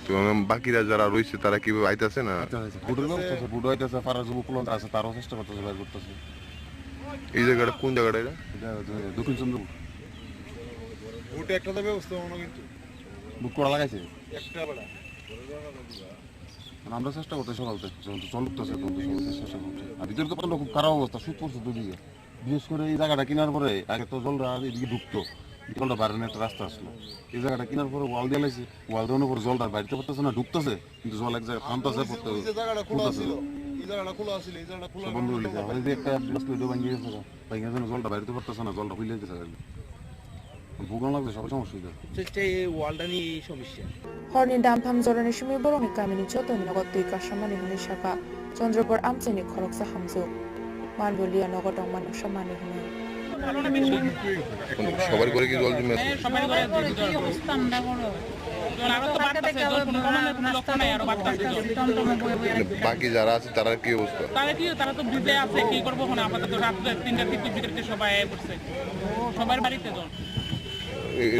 তো, উম, বাকিরা যারা রয়েছে, তারা কিভাবে আইতাছে না? আচ্ছা, আচ্ছা। বুটের ব্যবস্থা আছে, বুট হইতেছে, পাড়ার যুবক পোলাপান আছে, তারাও চেষ্টা করতেছে, বাইর করতেছে। এই জায়গাটা কোন জায়গাটা এটা? এটা হচ্ছে দক্ষিণ চন্দ্রপুর। বুট একটা তো ব্যবস্থা হলো কিন্তু। বুট করা লাগাইছে? একটা বেলা। মানে আমরা চেষ্টা করতে সকাল থেকে, যখন তো জল ঢুকতেছে, তখন তো সকাল থেকে চেষ্টা করতে। আর ভিতরে তো প্রচণ্ড খুব খারাপ অবস্থা, শীত পড়ছে দুদিকে। বিশেষ করে এই জায়গাটা কেনার পরে আগে তো জলটা আর এদিকে ঢুকতো, জলটা বাইরে একটা রাস্তা আসলো। এই জায়গাটা কেনার পরে ওয়াল দিয়ে লাইছে, ওয়াল দেওয়ানোর পরে জলটা বাইরে পড়তেছে না, ঢুকতেছে, কিন্তু জল এক জায়গায় থামতেছে, পড়তে ওই যে জায়গাটা খোলা ফুটতেছে। ছিল, এই জায়গাটা খোলা ছিল, এই জায়গাটা খোলা সব বন্ধ হয়ে গেছে। ওই যে একটা রাস্তা ওইটা ভাঙিয়ে গেছে, ভাঙিয়ে গেছে না, জলটা বাইরে পড়তেছে না, জলটা খুলে গেছে আর কি। ভোগান লাগছে সব সমস্যা হইতে। হচ্ছে এই ওয়ালটা নিয়ে এই সমস্যা। Horni damphang jorani simi borokni kamini jotoni nogo twi kasamani hwnwi sakha Chandrapur amchaini khoroksa hamjwk. Manboliya nogo tongma nuksa mani hwnwi. সবার ঘরে কি জল জমে আছে? হ্যাঁ, সবার ঘরে জল। কি অবস্থা আমরা বড়? জল আরো তো বাড়তেছে, জল কোনো কমানোর কোনো লক্ষণ নাই, আরো বাড়তেছে জল। টমটমে বয়ে বয়ে মানে বাকি যারা আছে তারা কি অবস্থা? তারা কি, তারা তো ভিজে আছে, কি করবো এখন? আপাতত রাত তিনটার দিকে ভিতরে সবাই আয়া পড়ছে, সবার বাড়িতে জল।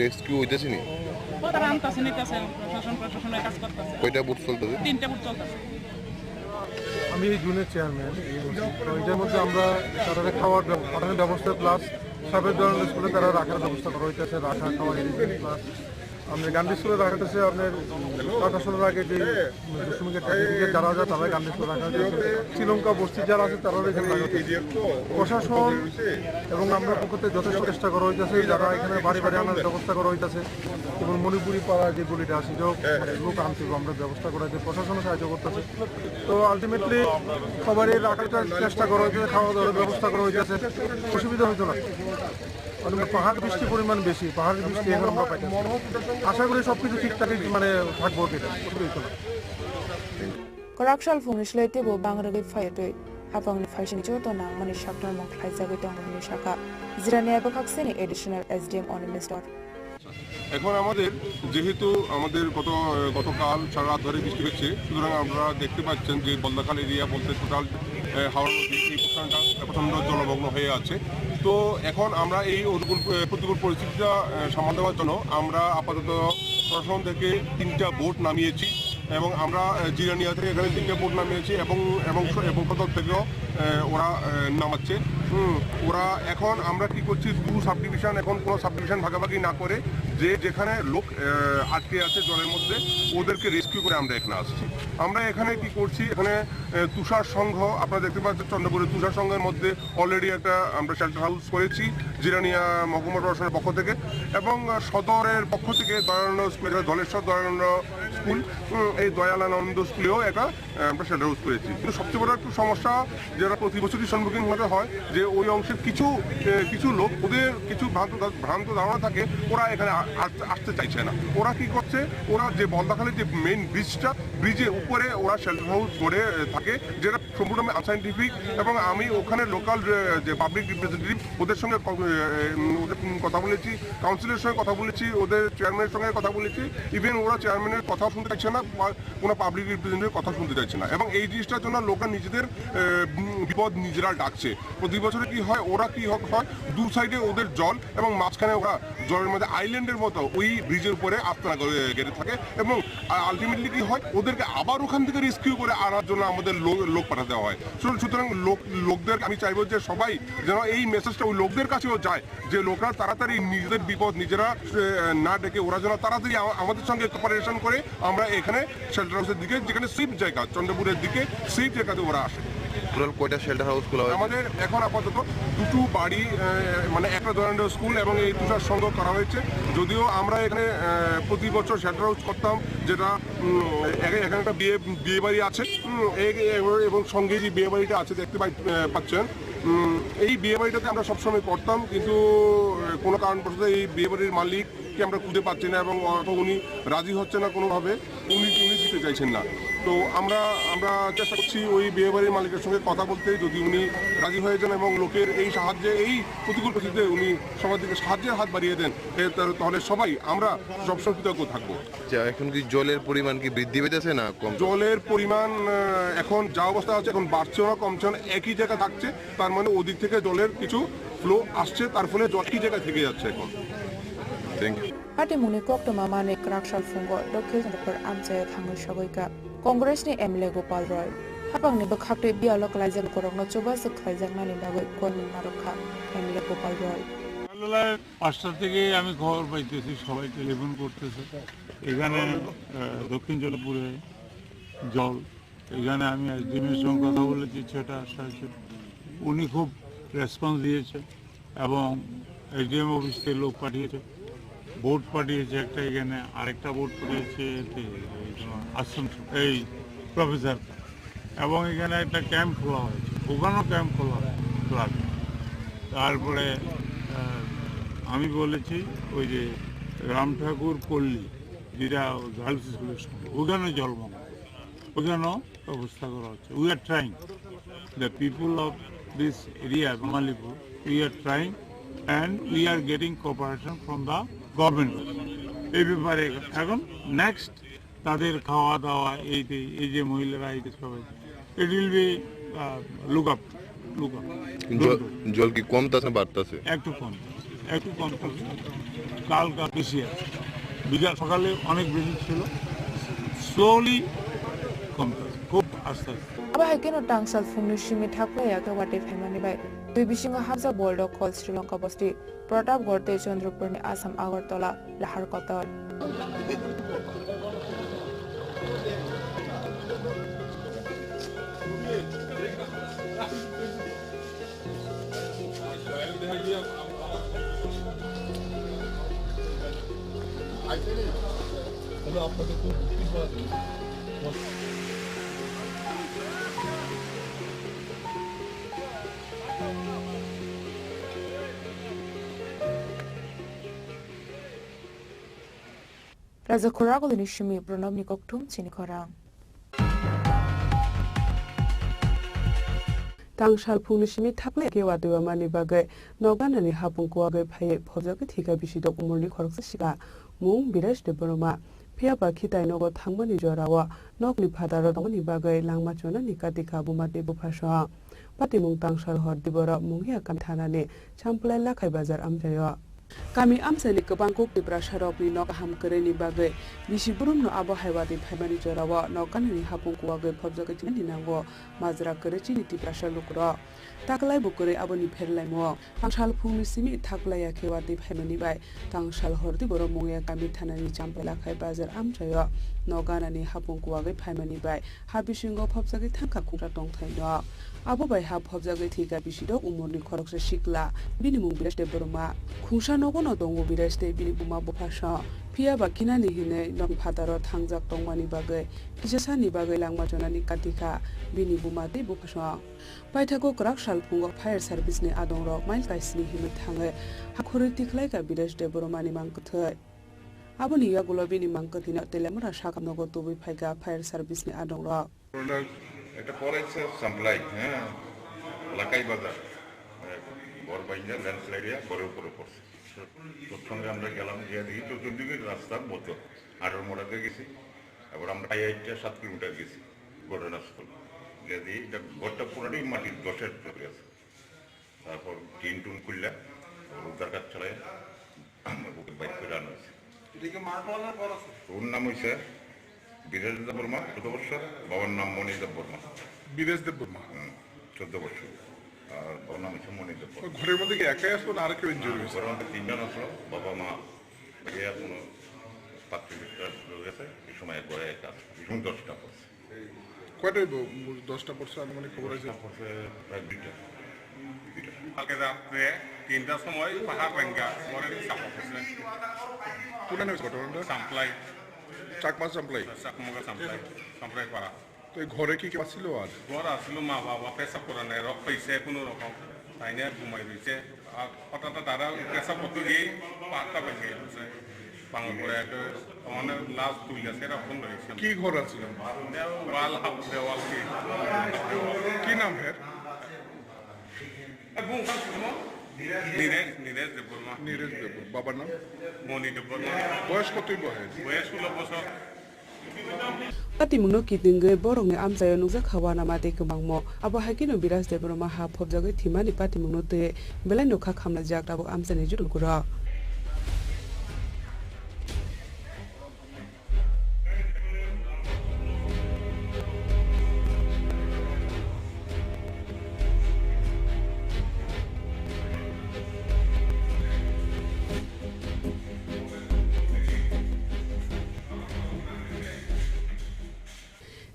রেস্কিউ হইতেছে নি? ও, তারা আনতেছে, নিতেছে, প্রশাসন, প্রশাসনের কাজ করতেছে। কয়টা বুট চলতেছে? তিনটা বুট চলতেছে। আমি এই জোনের চেয়ারম্যান। এই তো এটার মধ্যে আমরা তাদের খাওয়ার ব্যব-, পাঠানোর ব্যবস্থা, প্লাস সাবেক ধরনের স্কুলে তারা রাখার ব্যবস্থা করা হইতেছে, রাখা খাওয়া, প্লাস আমাদের গান্ধী স্কুলে রাখা হইতেছে আপনার আঠারো সালের আগে যে দুষ্কর্মীকে সার্টিফিকেট যারা আছে, তারা গান্ধী স্কুলে রাখা হইতেছে। শ্রীলঙ্কা বস্তি যারা আছে, তারাও এখানে রাখা হইতেছে। প্রশাসন এবং আমরা পক্ষ থেকে যথেষ্ট চেষ্টা করা হইতেছে, যারা এখানে বাড়ি বাড়ি আনার ব্যবস্থা করা হইতেছে, এবং মণিপুরি পাড়া যে গলিটা আছে, এটাও লোক আনতে হবে, আমরা ব্যবস্থা করা হইতেছে, প্রশাসনও সাহায্য করতেছে। তো আলটিমেটলি সবারই রাখার চেষ্টা করা হইতেছে, খাওয়া দাওয়ার ব্যবস্থা করা হইতেছে, অসুবিধা হইতো না। মানে পাহাড় বৃষ্টির পরিমাণ বেশি, পাহাড়ের বৃষ্টি এখন আমরা পাইতেছি। আশা করি সবকিছু ঠিকঠাকই মানে থাকবো আর কি, অসুবিধা হইতো না। Kwrak salphungni slai teibo bang rwgwi phaiya twi, hapangni phaising joto nangmani saknarmung khlaijagwi tongo hwnwi sakha Jirania bwkhakseni Additional S D M Animesh Dor. এখন আমাদের, যেহেতু আমাদের গত, গতকাল সারা রাত ধরে বৃষ্টি হচ্ছে, সুতরাং আপনারা দেখতে পাচ্ছেন যে বলদাখাল এরিয়া বলতে টোটাল, আহ, হাওড়া নদী এই পোর্শনটা প্রচণ্ড জলমগ্ন হয়ে আছে। তো এখন আমরা এই অনুকূল, আহ, প্রতিকূল পরিস্থিতিটা, আহ, সামাল দেওয়ার জন্য আমরা আপাতত প্রশাসন থেকে তিনটা বোট নামিয়েছি এবং আমরা, আহ, জিরানিয়া থেকে এখানে তিনটা বোট নামিয়েছি এবং, এবং স-, এবং সদর থেকেও, আহ, ওরা, আহ, নামাচ্ছে। হুম, ওরা এখন আমরা কি করছি, দু সাবডিভিশন, এখন কোনো সাবডিভিশন ভাগাভাগি না করে যে যেখানে লোক, আহ, আটকে আছে জলের মধ্যে, ওদেরকে রেস্কিউ করে আমরা এখানে আসছি। আমরা এখানে কি করছি, এখানে, আহ, তুষার সংঘ, আপনারা দেখতে পাচ্ছেন চন্দ্রপুরের তুষার সংঘের মধ্যে অলরেডি একটা আমরা শেল্টার হাউস করেছি জিরানিয়া মহকুমা প্রশাসনের পক্ষ থেকে এবং, আহ, সদরের পক্ষ থেকে দয়ানন্দ স্কুল, যেটা ধলেশ্বর দয়ানন্দ স্কুল, উম, এই দয়ালানন্দ স্কুলেও একটা, আহ, আমরা শেল্টার হাউস করেছি। কিন্তু সবচেয়ে বড় একটু সমস্যা যেটা প্রতি বছরই সম্মুখীন হতে হয় যে ওই অংশের কিছু, আহ, কিছু লোক, ওদের কিছু ভ্রান্ত ধা-, ভ্রান্ত ধারণা থাকে, ওরা এখানে আ-, আ-, আসতে চাইছে না। ওরা কি করছে, ওরা যে বলদাখালীর যে মেইন ব্রিজটা, ব্রিজের উপরে ওরা শেল্টার হাউস করে, আহ, থাকে, যেটা সম্পূর্ণ আনসাইন্টিফিক। এবং আমি ওখানে লোকাল, আহ, যে পাবলিক রিপ্রেজেন্টেটিভ, ওদের সঙ্গে ক-, এ, এ, উম, ওদের, উম, কথা বলেছি, কাউন্সিলরের সঙ্গে কথা বলেছি, ওদের চেয়ারম্যানের সঙ্গে কথা বলেছি। ইভেন ওরা চেয়ারম্যানের কথা শুনতে চাইছে না বা কোনো পাবলিক রিপ্রেজেন্টেটিভ কথা শুনতে চাইছে না, এবং এই জিনিসটার জন্য লোকরা নিজেদের আহ, উম, বিপদ নিজেরা ডাকছে। প্রতি বছরে কি হয়, ওরা কি হ- হয়, দু সাইডে ওদের জল এবং মাঝখানে ওরা জলের মধ্যে আইল্যান্ডের মতো ওই ব্রিজের উপরে আস্তানা গড়ে- গেড়ে থাকে, এবং আলটিমেটলি কি হয়, ওদেরকে আবার ওখান থেকে রেস্কিউ করে আনার জন্য আমাদের লো- লোক পাঠাতে হয়। সুতরাং, সুতরাং লোক লোকদের আমি চাইবো যে সবাই যেন এই মেসেজটা ওই লোকদের কাছেও যায়, যে লোকরা তাড়াতাড়ি নিজেদের বিপদ নিজেরা আহ, না ডেকে ওরা যেন তাড়াতাড়ি আমা- আমাদের সঙ্গে কোপারেশন করে আমরা এখানে শেল্টার হাউসের দিকে, যেখানে সেফ জায়গা, চন্দ্রপুরের দিকে সেফ জায়গাতে ওরা আসে। টোটাল কয়টা শেল্টার হাউস খোলা হয়েছে? আমাদের এখন আপাতত দুটো বাড়ি, আহ, মানে একটা জয়নগর স্কুল এবং এই তুষার সংঘ করা হয়েছে। যদিও আমরা এখানে আহ, প্রতি বছর শেল্টার হাউস করতাম, যেটা উম, এখানে একটা বিয়ে বিয়ে বাড়ি আছে, উম, এ- এ- এবং সঙ্গে যে বিয়ে বাড়িটা আছে দেখতে পাই- আহ, পাচ্ছেন, উম, এই বিয়ে বাড়িটাতে আমরা সবসময় করতাম, কিন্তু আহ, কোনো কারণবশত এই বিয়ে বাড়ির মালিককে আমরা খুঁজে পাচ্ছি না এবং অথবা উনি রাজি হচ্ছে না কোনোভাবে, উনি উনি দিতে চাইছেন না। তো আমরা আমরা চেষ্টা করছি ওই বিয়ে বাড়ির মালিকের সঙ্গে কথা বলতে, যদি উনি রাজি হয়ে যান এবং লোকের এই সাহায্যে, এই প্রতিকূল পরিস্থিতিতে উনি সমাজকে সাহায্যের হাত বাড়িয়ে দেন, এ, তা- তাহলে সবাই আমরা সবসময় কৃতজ্ঞ থাকবো। আচ্ছা, এখন কি জলের পরিমাণ কি বৃদ্ধি পেতেছে না কম? জলের পরিমাণ আহ, এখন যা অবস্থা আছে, এখন বাড়ছেও না কমছেও না, একই জায়গা থাকছে। তার মানে ওদিক থেকে জলের কিছু ফ্লো আসছে, তার ফলে জল একই জায়গায় থেকে যাচ্ছে এখন। Thank you. Patimungni koktwma manwi kwrak salphungo Dokhin Chondrapur amchaio thangwi sogwi kha Congress ni M L A Gopal Roy. Hapangni bwkhaktwi biyalo klaijak lukurokno chubachu khlaijaknani bagwi koimung narwk kha M L A Gopal Roy. সকালবেলায় পাঁচটা থেকে আমি খবর পাইতেছি, সবাই টেলিফোন করতেছে। এখানে আহ, দক্ষিণ চন্দ্রপুরে জল। এখানে আমি এসডিএম এর সঙ্গে কথা বলেছি, সেটা আশ্বাস, উনি খুব রেসপন্স দিয়েছে এবং এসডিএম অফিস থেকে লোক পাঠিয়েছে, বোট পাঠিয়েছে একটা, এখানে আরেকটা বোট পাঠিয়েছে এতে, এই তোমার আশ্রম, এই প্রফেসর, এবং এখানে একটা ক্যাম্প খোলা হয়েছে, ওখানেও ক্যাম্প খোলা খোলা আছে। তারপরে আহ, আমি বলেছি ওই যে রাম ঠাকুর পল্লী, যেটা গার্লস স্কুলের সঙ্গে, ওখানে জলমগ্ন, ওখানেও ব্যবস্থা করা হচ্ছে। We are trying, the people of this area, Mangalipur, we are trying and we are getting cooperation from the government. এই ব্যাপারে এখন নেক্সট তাদের খাওয়া দাওয়া, এই যে, এই যে মহিলারা, এই যে সবাই, it will be look up, look up. জল, জল কি কমতাছে না বাড়তাছে? একটু কম, একটু কম, কালকা বেশি আছে। বিকাল সকালে অনেক বেশি ছিল, স্লোলি কমতাছে, খুব আস্তে আস্তে। Abo hai kheno tang salphungni simi thaklai ya khe watwi phaimani bai twi bisingo hapjak borok Kol Sri Lanka bosti Pratapgarh tei Chandrapurni Assam Agartala lahar kotor. Raja Khoragulini simi Pranabni kokthum chini khorang. Tang salphungni simi thaklai khe watwi wamani bagwi nokganani hapung kuwagwi phaiwi phobjagwi thwikha bisidok umorni khoroksa sikla mung Biraj Debbarma. Phiya ba khitai nogo thangmani jorao nokni phataro tongmani bagwi langma chonani katikha buma tei buphasong. Patimung Tangsal Hordi borok Mungia kami thanani Champlai Lakhai bazar amchaio. Kami amchaini kwbang kuk Tiprasarokni nok kaham kwrwini bagwi bisi burumno abo hai watwi phaimani jorao nok ganani hapung kuwagwi phobjagwi thwimani nango majra kwrwi chini Tiprasa lukurok. Taklai bo kwrwi aboni pherlaimung. Tangsal phungni simi thaklai ya khe watwi phaimani bai Tangsal Hordi borok Mungia kami thanani Champlai Lakhai bazar amchaio nok ganani hapung kuwagwi phaimani bai ha bisingo phobjagwi thangkha khungsa tongthai nok. Abo bai ha phobjagwi thwikha bisidok umorni khoroksa sikla, bini mung Biraj Debbarma. Khungsa nogono tongo Biraj tei bini buma buphasong. Phiya ba khinani hinwi nok phataro thangjak tongmani bagwi kisa sani bagwi langma chonani katikha bini buma tei buphasong. Paithago kwrak salphungo fire service ni adongrok mile kaisni hinwi thangwi hakhorwi tikhlaikha Biraj Debbarmani mangkwthwi. Aboni yagulo bini mangkwthwino Telemura sakam nogo tubui phaikha fire service ni adongrok. একটা পড়েছে সাপ্লাই, হ্যাঁ, লাকাই বাজার, ঘর ভাঙিয়া ল্যান্ডস্লাইড হইয়া ঘরের উপরে পড়ছে। তৎক্ষণে আমরা গেলাম, গিয়ে দেখি চতুর্দিকে রাস্তার মতো, আঠারো মোড়াতে গেছি। তারপর আমরা প্রায় সাত কিলোমিটার গেছি ঘটনাস্থল। গেছি, এটা ঘরটা পুরাটাই মাটির ধসের তলে আছে। তারপর টিন টুন খুললে, তারপর উদ্ধার কাজ চালায়, ওকে বাইর করে আনা হয়েছে। এটা কি মার পাওয়ার পর আছে? ওর নাম হয়েছে বীরেশ দেববর্মা, চোদ্দ বছর, বাবার নাম মণি দেববর্মা। বীরেশ দেববর্মা। হুম, চোদ্দ বছর। আর বাবার নাম হচ্ছে মণি দেববর্মা। ওই ঘরের মধ্যে কি একাই আসলো না আরো কেউ ইনজুরি হয়েছে? ঘরের মধ্যে তিনজন আসলো, বাবা মা। ভাইয়া কোনো পাত্রী বিক্রয় হয়ে গেছে, এই সময় একবারে কাজ, এই সময় দশটা পড়ছে। কয়টায় ব-, দশটা পড়ছে আনুমানিক খবর আছে? দশটা পড়ছে প্রায় দুইটা। দুইটা। কালকে রাত্রে তিনটার সময় পাহাড় ভাঙ্গা ঘরে চাপা পড়ছে। কোন নামে ঘটনাটা? সামপ্লাই। চাকমা সামপ্লাই? চাকমা সামপ্লাই, সামপ্লাই পাড়া। তো এই ঘরে কি কেউ ছিল আর? ঘর আসলো মা বাবা পেশাব করা নাই, রক পাইছে কোনো রকম, তাই না ঘুমাই রয়েছে। আর হঠাৎ তারা পেশাব করতে গিয়ে পাহাড়টা ভেঙে গেছে। ভাঙার পরে একটা মানে লাশ তুলে সেটা ফোন রয়েছে। কি ঘর আছিল? দেওয়াল, হাফ দেওয়াল কি? কি নাম হের? এ, বুং খান সুমন? নীরেশ, নীরেশ দেববর্মা। নীরেশ দেব, বাবার নাম? মণি দেববর্মা। বয়স কতই বহে? বয়স ষোলো বছর। Patimungno kitingwi borokni amchaio nukjakha uanama tei kwbangmo. Abo hai kheno Biraj Debbarma ha phobjagwi thwimani patimungno twiwi belaino kha khamlaijak tabuk amchaini jotoni lukurok.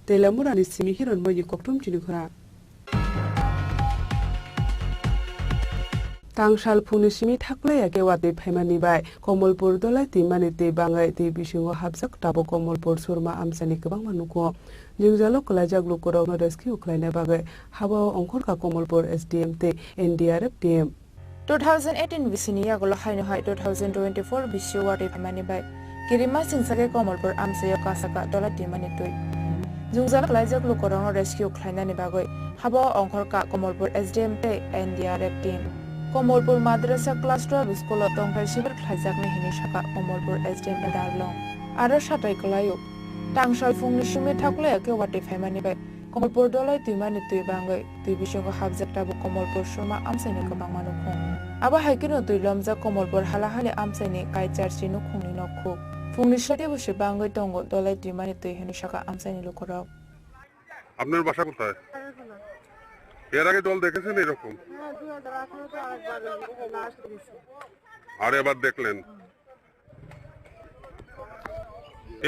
Telamurani simi Hironmoini kokthum chini khora. Tangsal phungni simi thaklaiya khe watwi phaimani bai Komolpur dolai twimani twi bangwi twi bisingo hapjak tabuk Komolpur Surma amchaini kwbangma nukhung. Jwngjalo kwlaijak lukurokno rescue khlaina bagwi habao ongkhorkha Komolpur S D M tei N D R F team. Two thousand eighteen bisini yagulo haino hai two thousand twenty-four bisio watwi phaimani bai kirima singsa khe Komolpur amchaio kasaka dolai twimani twi. Jwngjal khlaijak lukurokno rescue khlainani bagwi habao ongkhorkha Komolpur S D M tei N D R F team. Komolpur Madrasa Class twelve school-o tongthai sibir khlaijaknai hinwi sakha Komolpur S D M Darlong. Aro satai kwlaio, tangsal phungni simi thaklaiya khe watwi phaimani bai Komolpur dolai twimani twi bangwi twi bisingo hapjak tabuk Komolpur Surma amchaini kwbangma nukhung. Abo hai kheno twi lomjak Komolpur halahali amchaini kaicharchi nukhungni nokhuk. Phungni simi teibo se bangwi tongo dolai twimani twi hinwi sakha amchaini lukurok. আপনার বাসা কোথায়? এর আগে জল দেখেছেন এরকম? হ্যাঁ, দুই হাজার আঠারোতে আরেকবার লাস্ট গেছি। আর এবার দেখলেন?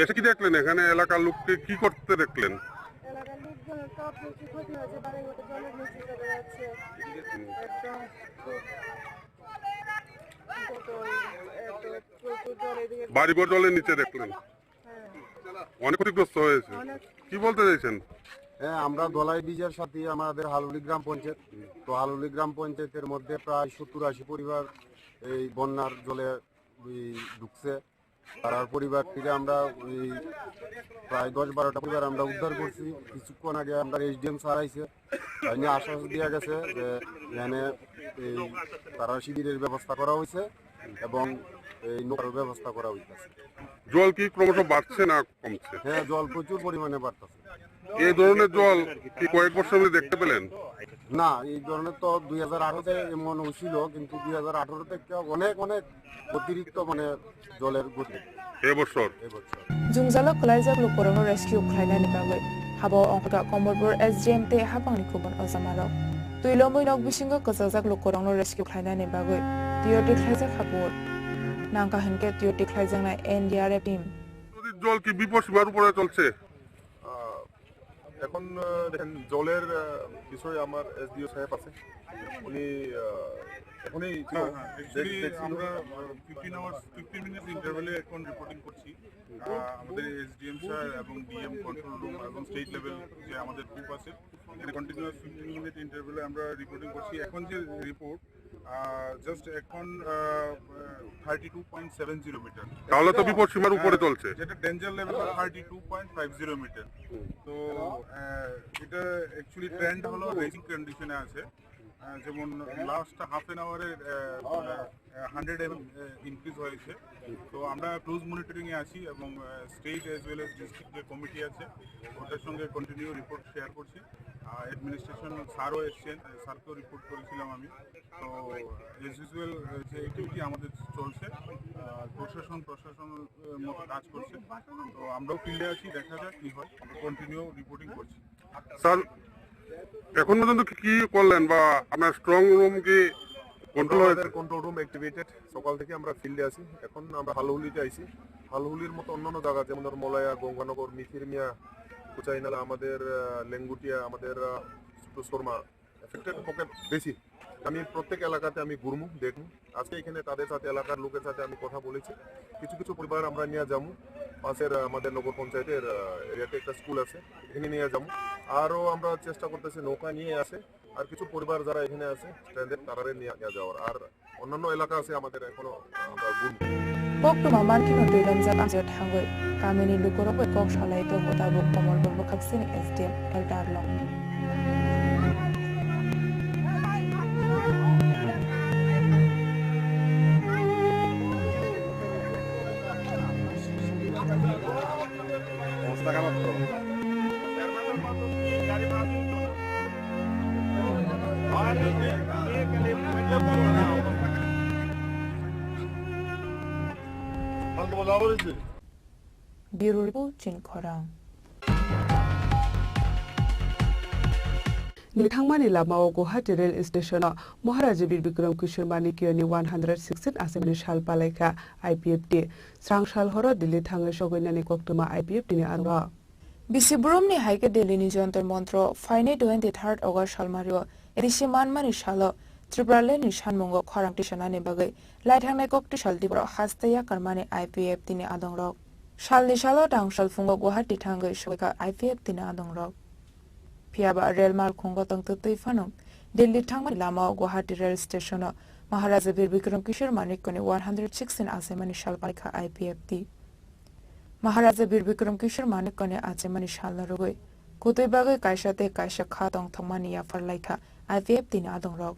এসে কি দেখলেন এখানে? এলাকার লোককে কি করতে দেখলেন? এলাকার লোকজনের সব কিছু ক্ষতি হয়েছে, বাড়িঘর জলের নিচে চলে যাচ্ছে। একদম খুব বিপদ, এত প্রচুর জল এদিকে। বাড়িঘর জলের নিচে দেখলেন? হ্যাঁ। অনেক ক্ষতিগ্রস্ত হয়েছে। অনেক। কি বলতে চাইছেন? হ্যাঁ, আমরা ধলাই ব্রিজের সাথে আমাদের হালুলি গ্রাম পঞ্চায়েত। তো হালুলি গ্রাম পঞ্চায়েতের মধ্যে প্রায় সত্তর আশি পরিবার এই বন্যার জলে ওই ঢুকছে। তারার পরিবার থেকে আমরা ওই প্রায় দশ বারোটা পরিবার আমরা উদ্ধার করছি। কিছুক্ষণ আগে আমরা এসডিএম স্যার আইছে, তাই নিয়ে আশ্বাস দেওয়া গেছে যে এখানে এই তারা শিবিরের ব্যবস্থা করা হয়েছে এবং এই নৌকার ব্যবস্থা করা হইতেছে। জল কি ক্রমশ বাড়ছে না কমছে? হ্যাঁ, জল প্রচুর পরিমাণে বাড়তেছে। এই ধরনের জল কি কয়েক বছর ধরে দেখতে পেলেন? না, এই ধরনের তো দুই হাজার আঠারোতে এমন হয়েছিল, কিন্তু দুই হাজার আঠারো থেকে অনেক অনেক অতিরিক্ত মানে জলের গতি এবছর। এবছর। Jwngjalo kwlaijak lukurokno rescue khlainani bagwi habo ongkha Komolpur S D M tei haphangni kubun ojamarok. Twi lomwi nok bisingo kwchajak lukurokno rescue khlainani bagwi tiyar tikhlaijak habur. Nangkha hinkhe tiyar tikhlaijaknai N D R F team. নদীর জল কি বিপদসীমার উপরে চলছে? আহ, এখন, আহ, দেখেন, জলের, আহ, বিষয়ে আমার এসডিও সাহেব আছে, উনি, আহ, এখনই ছিল। হ্যাঁ, হ্যাঁ, actually দেখ-, দেখছিল। আমরা, আহ, ফিফটিন আওয়ার্স, ফিফটিন মিনিটস ইন্টারভ্যালে এখন রিপোর্টিং করছি। আহ, আমাদের এসডিএম স্যার এবং ডিএম কন্ট্রোল রুম এবং স্টেট লেভেল যে আমাদের গ্রুপ আছে, এখানে কন্টিনিউয়াস ফিফটিন মিনিট ইন্টারভ্যালে আমরা রিপোর্টিং করছি। এখন যে রিপোর্ট, আহ, জাস্ট এখন, ah, thirty two point seven zero metre. তাহলে তো বিপদ সীমার উপরে হ্যাঁ, চলছে। যেটা danger level thirty two point five zero metre. তো, আহ, এটা অ্যাকচুয়ালি ট্রেন্ড হলো রেজিং কন্ডিশনে আছে। আহ, যেমন লাস্ট হাফ অ্যান আওয়ারে হান্ড্রেড এম ইনক্রিজ হয়েছে। তো আমরা ক্লোজ মনিটরিংয়ে আছি এবং state as well as district যে কমিটি আছে, ওটার সঙ্গে কন্টিনিউ রিপোর্ট শেয়ার করছি। অ্যাডমিনিস্ট্রেশন স্যারও এসছেন, স্যারকেও রিপোর্ট করেছিলাম আমি। তো অ্যাজ ইউজুয়াল যে অ্যাক্টিভিটি আমাদের চলছে, আহ, প্রশাসন প্রশাসন মতো কাজ করছে। তো আমরাও ফিল্ডে আছি, দেখা যাক কি হয়, কন্টিনিউ রিপোর্টিং করছি। স্যার, এখন পর্যন্ত কি কি করলেন বা আপনার স্ট্রং রুম কি কন্ট্রোল হয়েছে? আমাদের কন্ট্রোল রুম অ্যাক্টিভেটেড। সকাল থেকে আমরা ফিল্ডে আছি। এখন আমরা হালহুলিতে আইছি। হালহুলির মতো অন্যান্য জায়গা, যেমন ধর মলয়া, গঙ্গানগর, মিথিরমিয়া, কুচাইনালা, আমাদের, আহ, লেঙ্গুটিয়া, আমাদের, আহ, সুতো শর্মা, এফেক্টেড পকেট বেশি। আমি প্রত্যেক এলাকাতে আমি ঘুরমু, দেখমু। আজকে এখানে তাদের সাথে, এলাকার লোকের সাথে আমি কথা বলেছি। কিছু কিছু পরিবার আমরা নিয়ে যাবো। পাশের, আহ, আমাদের নগর পঞ্চায়েতের, আহ, এরিয়াতে একটা স্কুল আছে, এখানে নিয়ে যাবো। আরও আমরা চেষ্টা করতেছি নৌকা নিয়ে আসে, আর কিছু পরিবার যারা এখানে আছে স্ট্র্যান্ডেড, তারারে নিয়ে, নিয়ে যাওয়ার। আর অন্যান্য এলাকা আছে আমাদের এখনো আমরা ঘুরবো। Koktwma mankheno twi lamjak amjak thangwi kamini lukurok bai kok salai tongo tabuk Komolpur bwkhaksini S D M Elder Long. Bureau Report, Chinkhorang. Nini thangmani lamao Guwahati rail station-o Maharaja Bir Bikram Kishore Manikyani one hundred sixteen asemani sal palaikha I P F T. Srang sal horo Delhi thangwi sogwinani koktwma I P F T ni aro. Bisi boromni hai khe Delhi ni Jantar Mantar-o phainai twenty-third August salmario A D C manmani salo Tripura Land ni sanmungo khorang tisanani bagwi lai thangnai kok twi sal Tripura haste yakarmani I P F T ni adongrok. Salni salo tangsal phungo Guwahati thangwi sogwikha I P F T ni adongrok. Phiya ba rel malkhungo tongtwtwi phano Delhi thangmani lamao Guwahati rail station-o Maharaja Bir Bikram Kishore Manikyani one hundred sixteen asemani sal palaikha I P F T. Maharaja Bir Bikram Kishore Manikyani achaimani salno rwgwi kutui bagwi kaisa tei kaisa kha tongthokmani yaphar laikha I P F T ni adongrok.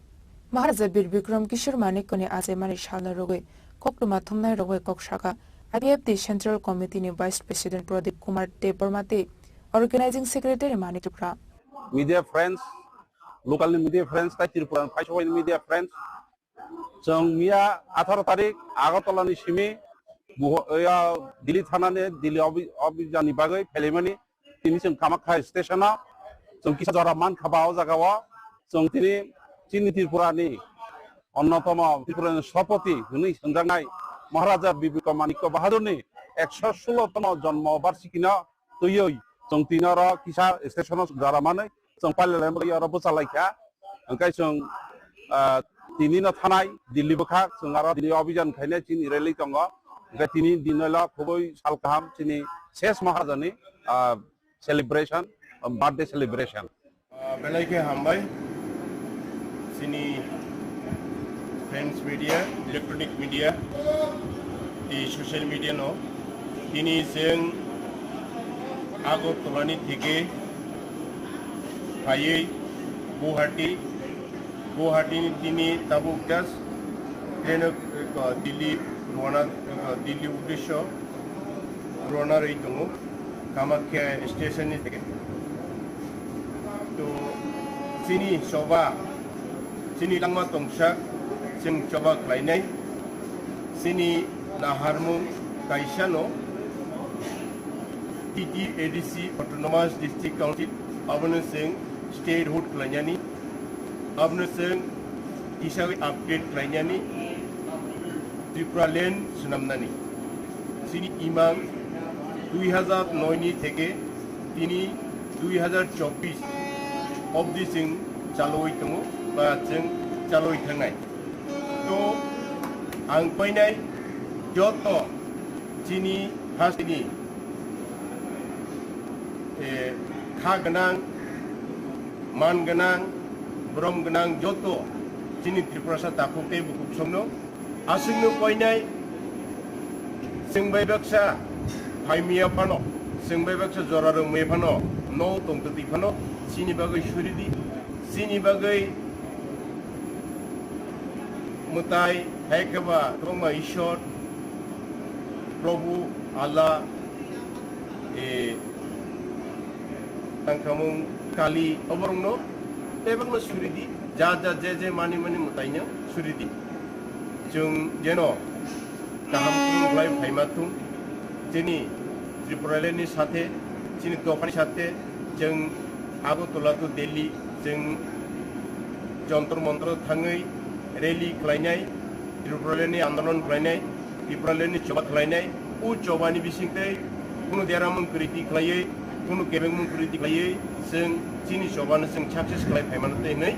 Maharaja Bir Bikram Kishore Manikyani achaimani salno rwgwi koktwma thumnai rok bai kok sakha I P F T Central Committee ni Vice President Pradip Kumar Debbarma tei Organizing Secretary Manik Tripura. Media friends, local ni media friends, tai Tripura ni phaisawi media friends, Chwng miya atharo tarik Agartala ni simi buho-, ya, Delhi thana ni Delhi obi-, obijan ni bagwi phailai mani. Tini chwng Kamakhya station o chwng kisa jora man kha ba o jaga o chwng tini chini Tripura ni onnotomo Tripura ni sopoti hwnwi swnjaknai Maharaja Bibikram Manikya Bahadur ni ekso sulo tomo jonmo barshiki no twiwi chwng tini oro kisa station o jora manwi chwng pailai lai oro bwcha lai kha. Hwnkhe chwng, ah, tini no thanai Delhi bwkha chwng aro tini obijan khainai chini rally tongo. Hwnkhe tini dinoilo khubui sal kaham chini ses Maharajani, ah, celebration, birthday celebration. Ah, belai khe hambai chini friends media, electronic media, tei social media no. Tini chwng Agartala ni theke phaiwi Guwahati, Guwahati ni tini tabuk just train o, eh, Delhi rwna, eh, Delhi uddesyo rwna rwi tongo Kamakhya station ni theke. To chini choba, chini langma tongsa, chwng choba khlainai, chini naharmung kaisa no T T A D C Autonomous District Council, abono chwng statehood khlainani, abono chwng kisa update khlainani, Tripura land swnamnani. Chini imang dui hazar noi ni theke tini dui hazar chobbish obdi chwng chalwi tongo ba chwng chalwi thangnai. To ang painai joto chini hasteni, eh, kha gwnang, man gwnang, borom gwnang joto chini Tripurasa takhuk tei bukhuk somno aswkno koinai. Chwng bai baksa phaimiya phano, chwng bai baksa jora rwngmaya phano, no tongtwtwi phano chini bagwi suridi, chini bagwi Mwtai, hai khe ba kwbangma Ishwar, Prabhu, Allah, e, tangkhamung, Kali, oborokno bebakno suri di, ja ja je je mani mani mwtaino suri di. Chwng jeno kaham khulum khlai phaima thung, chini Tripuraland ni sathe, chini dophani sathe, chwng Agartala to Delhi, chwng Jantar Mantar thangwi rally khlainai, Tripuraland ni andolon khlainai, Tripuraland ni choba khlainai, o choba ni bisingtwi kunu deramung kwrwi twi khlaiwi, kunu kebengmung kwrwi twi khlaiwi, chwng chini choba no chwng success khlai phaimano tei hinwi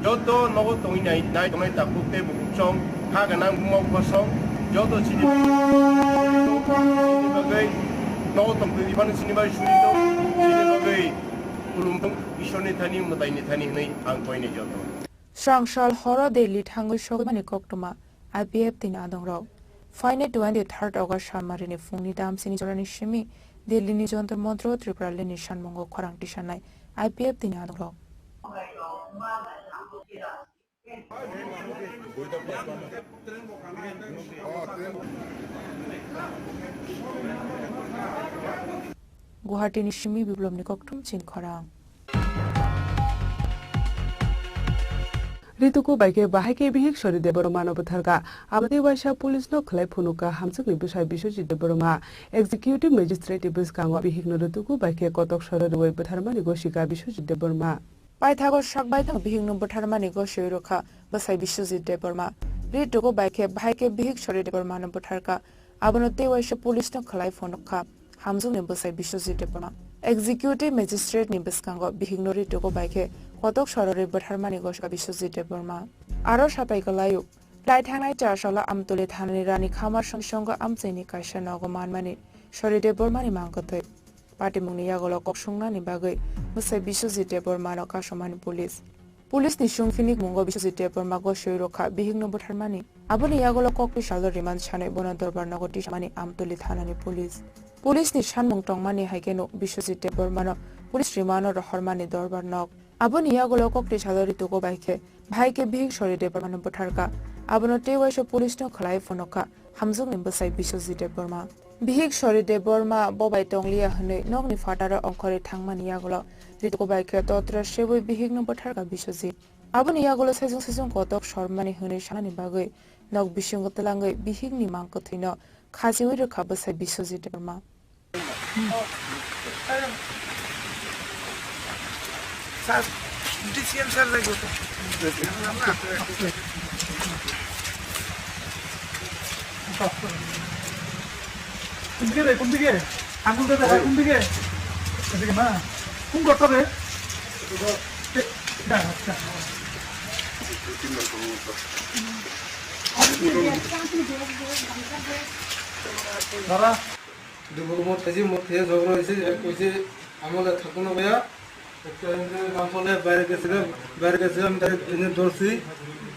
joto nogo tongwi nai, nai tongnai takhuk tei bukhuk song, kha gwnang buma bupha song, joto chini bagwi nogo tongtwi phano chini bai suri tong, chini bagwi khulum tong, Ishwar ni thani, mwtai ni thani hinwi ang koi ni joto. Srang sal horo Delhi thangwi sogwimani koktwma I P F T ni adongrok. Phainai twenty-third August salmarini phungni damsini jorani simi Delhi ni Jantar Mantar o Tripuraland ni sanmungo khorang tisanai I P F T ni adongrok. Guwahati ni simi Biplop ni koktwma chini khorang. Rituku bai khe bahai khe bihik Sori Debbarma no bwtharkha. Aboni waisa police no khlai phunukha hamjwkni bwsai Biswajit Debbarma. Executive Magistrate ni bwskango bihik no rituku bai khe kotok soro rwui bwtharmani gosika Biswajit Debbarma. Paithago sak baithang bihik no bwtharmani gosoi rwkha bwsai Biswajit Debbarma. Rituku bai khe bahai khe bihik Sori Debbarma no bwtharkha. Abono tei waisa police no khlai phunukha hamjwkni bwsai Biswajit Debbarma. Executive Magistrate ni bwskango bihikno ritugo bai khe kotok sororwi bwtharmani gosika Biswajit Debbarma. Aro sapai kwlaio, lai thangnai char salo Amtuli thanani Rani Khamar song-, songo amchaini kaisa nogo manmani Sori Debbarmani mang kwthwi. Patimungni yagulo kok sungnani bagwi bwsai Biswajit Debbarmano kasomani police. Police ni sungphini mungo Biswajit Debbarma gosoi rwkha bihikno bwtharmani. Aboni yagulo kokni salo remand sanwi bono dorbar nogo tisamani Amtuli thanani police. Police ni sanmung tongmani hai kheno Biswajit Debbarmano police remand o rohormani dorbar nog. Aboni yagulo kokni salo ritugo bai khe bahai khe bihik Sori Debbarmano bwtharkha. Abono tei waisa police no khlai phunukha. Hamjwkni bwsai Biswajit Debbarma. Bihik Sori Debbarma bo bai tongliya hwnwi nokni phataro ongkhorwi thangmani yagulo ritugo bai khe totra sebwi bihikno bwtharkha Biswajit. Aboni yagulo sejwng sejwng kotok sormani hwnwi sanani bagwi nok bisingo twlangwi bihikni mang kwthwino khachiwi rwkha bwsai Biswajit Debbarma. Sir, D C M sir, jai hoto. কোন দিকে রে, কোন দিকে? আঙুলটা দেখা কোন দিকে? এদিকে না? কোন ঘরটা রে? এ, না, আচ্ছা। দাঁড়া। দুপুর মত খাইছি, মত খেয়ে ঝগড়া হয়েছে, এক কইছে, "আমার আর থাকবো না ভাইয়া।" একটা এমনি গামছা নিয়ে বাইরে গেছিলাম, বাইরে গেছিলাম, তাই এনে ধরছি,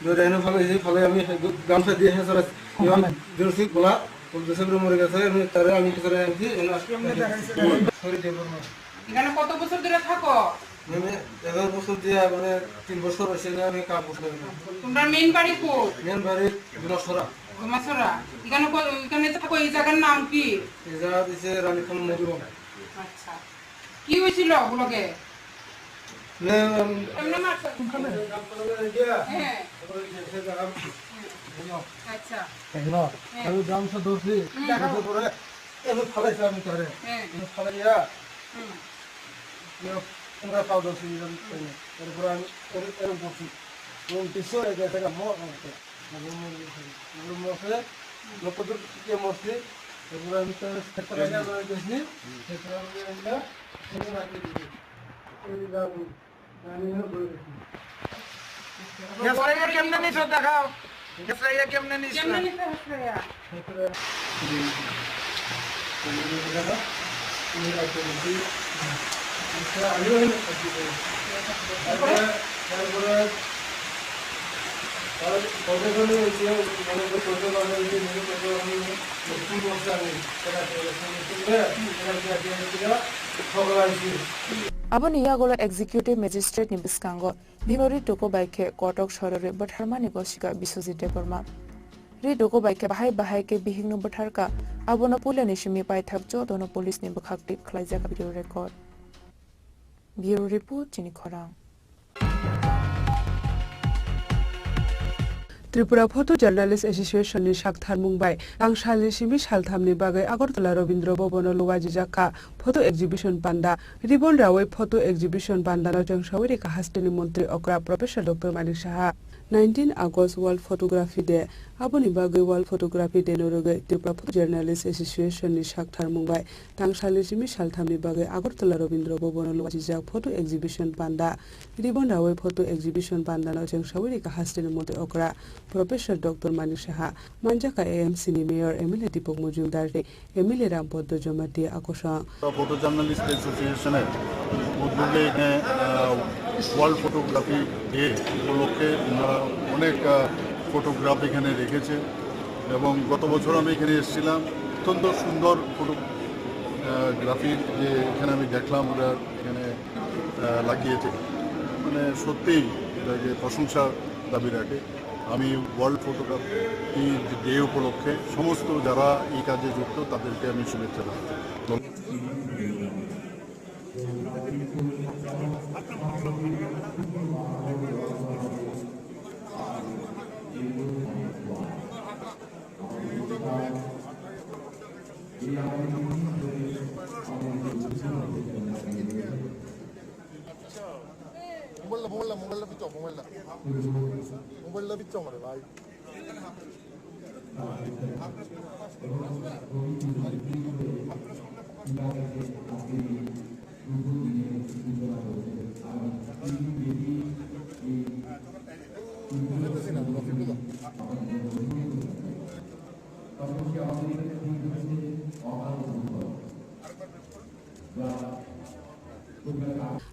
ধরে এনে ফালাইছি, ফালাই আমি গামছা দিয়ে হেঁচড়াচ্ছি। এবং ধরছি গলা, বলতেছে, "পুরো মরে গেছে।" আমি তারে আমি হেঁচড়ে আনছি, এনে আসতে সরি দিয়ে বলবো। এখানে কত বছর ধরে থাকো? মানে এগারো বছর দিয়ে, মানে তিন বছর হয়েছে, আমি কাম করতে পারি না। তোমরা মেইন বাড়ি কই? মেইন বাড়ি গুমাছড়া। গুমাছড়া। এখানে ক-, এখানে থাকো, এই জায়গার নাম কি? এই জায়গা দিছে রানীখাম মধুবন। আচ্ছা। কি হয়েছিল ব্লকে? নে, উম, এমনি মারছো? হ্যাঁ। আচ্ছা। হ্যাঁ। আমি গামছা ধরছি, হুম। ধরার পরে এনে ফালাইছে আমি তারে। হ্যাঁ। এনে ফালাইয়া, হুম। ইয়ে, আমরা পাউডার সিরিয়াল এনে। এরপরে আমি এর-, এরকম করছি। এবং বিশ্ব হয়ে গেছে, এটা মর আমাকে। মরে গেছে। মরে গেছে। লোক তো কে মরছে? এরপরে আমি তো সেটা বাইরে লয়ে গেছি। সেটা আমি এটা, এটা রাখি দিই। এই যে গ্যাস লাইনে কেমনে নিছো দেখাও। গ্যাস লাইনে কেমনে নিছো? কেমনে নিছো গ্যাস লাইনে? তারপরে, তারপরে, তারপরে কতক্ষণে হয়েছে, মানে, ওই কত বাজে হয়েছে, নিজে কত আমি, কি বলছে আমি, সেটা বলেছি, সেটা, সেটা, সেটা, সেটা, সকালে আসি। Aboni yagulo Executive Magistrate ni bwskango bihikno ri tuku bai khe kotok sorwi bwtharmani gosika Biswajit Debbarma. Ri tuku bai khe bahai bahai khe bihikno bwtharkha, abono puilani simi paithak jotono police ni bwkhak tip khlaijak video record. Bureau Report, chini khorang. Tripura Photo Journalist Association ni saktharmung bai tangsalni simi salthamni bagwi Agartala Rabindra Bhavan o luajijak kha photo exhibition panda. Ribbon rawi photo exhibition panda no chengsawi rikha hasteni montri okra Professor Doctor Manik Saha. Nineteen August World Photography Day. Aboni bagwi World Photography Day no rwgwi Tripura Photo Journalist Association ni saktharmung bai tangsalni simi salthamni bagwi Agartala Rabindra Bhavan o luajijak photo exhibition panda. Ribbon rawi photo exhibition panda no chengsawi rikha hasteni montri okra Professor Doctor Manik Saha, manjakha A M C ni Mayor M L A Deepak Majumdar tei M L A Rampadma Jamatia akosong. Photo Journalist Association-এর উদ্যোগে এখানে, আহ, World Photography Day উপলক্ষে ওনারা অনেক, আহ, ফটোগ্রাফ এখানে রেখেছে এবং গত বছর আমি এখানে এসেছিলাম, অত্যন্ত সুন্দর ফটো, আহ, গ্রাফি যে এখানে আমি দেখলাম ওরা এখানে, আহ, লাগিয়েছে, মানে সত্যিই এটাকে প্রশংসার দাবি রাখে। আমি ওয়ার্ল্ড ফটোগ্রাফি ডে উপলক্ষে সমস্ত যারা এই কাজে যুক্ত তাদেরকে আমি শুভেচ্ছা জানাচ্ছি। Mobile la, mobile la, mobile la, bichok, mobile la. Mobile la, bichok, mare, bhai.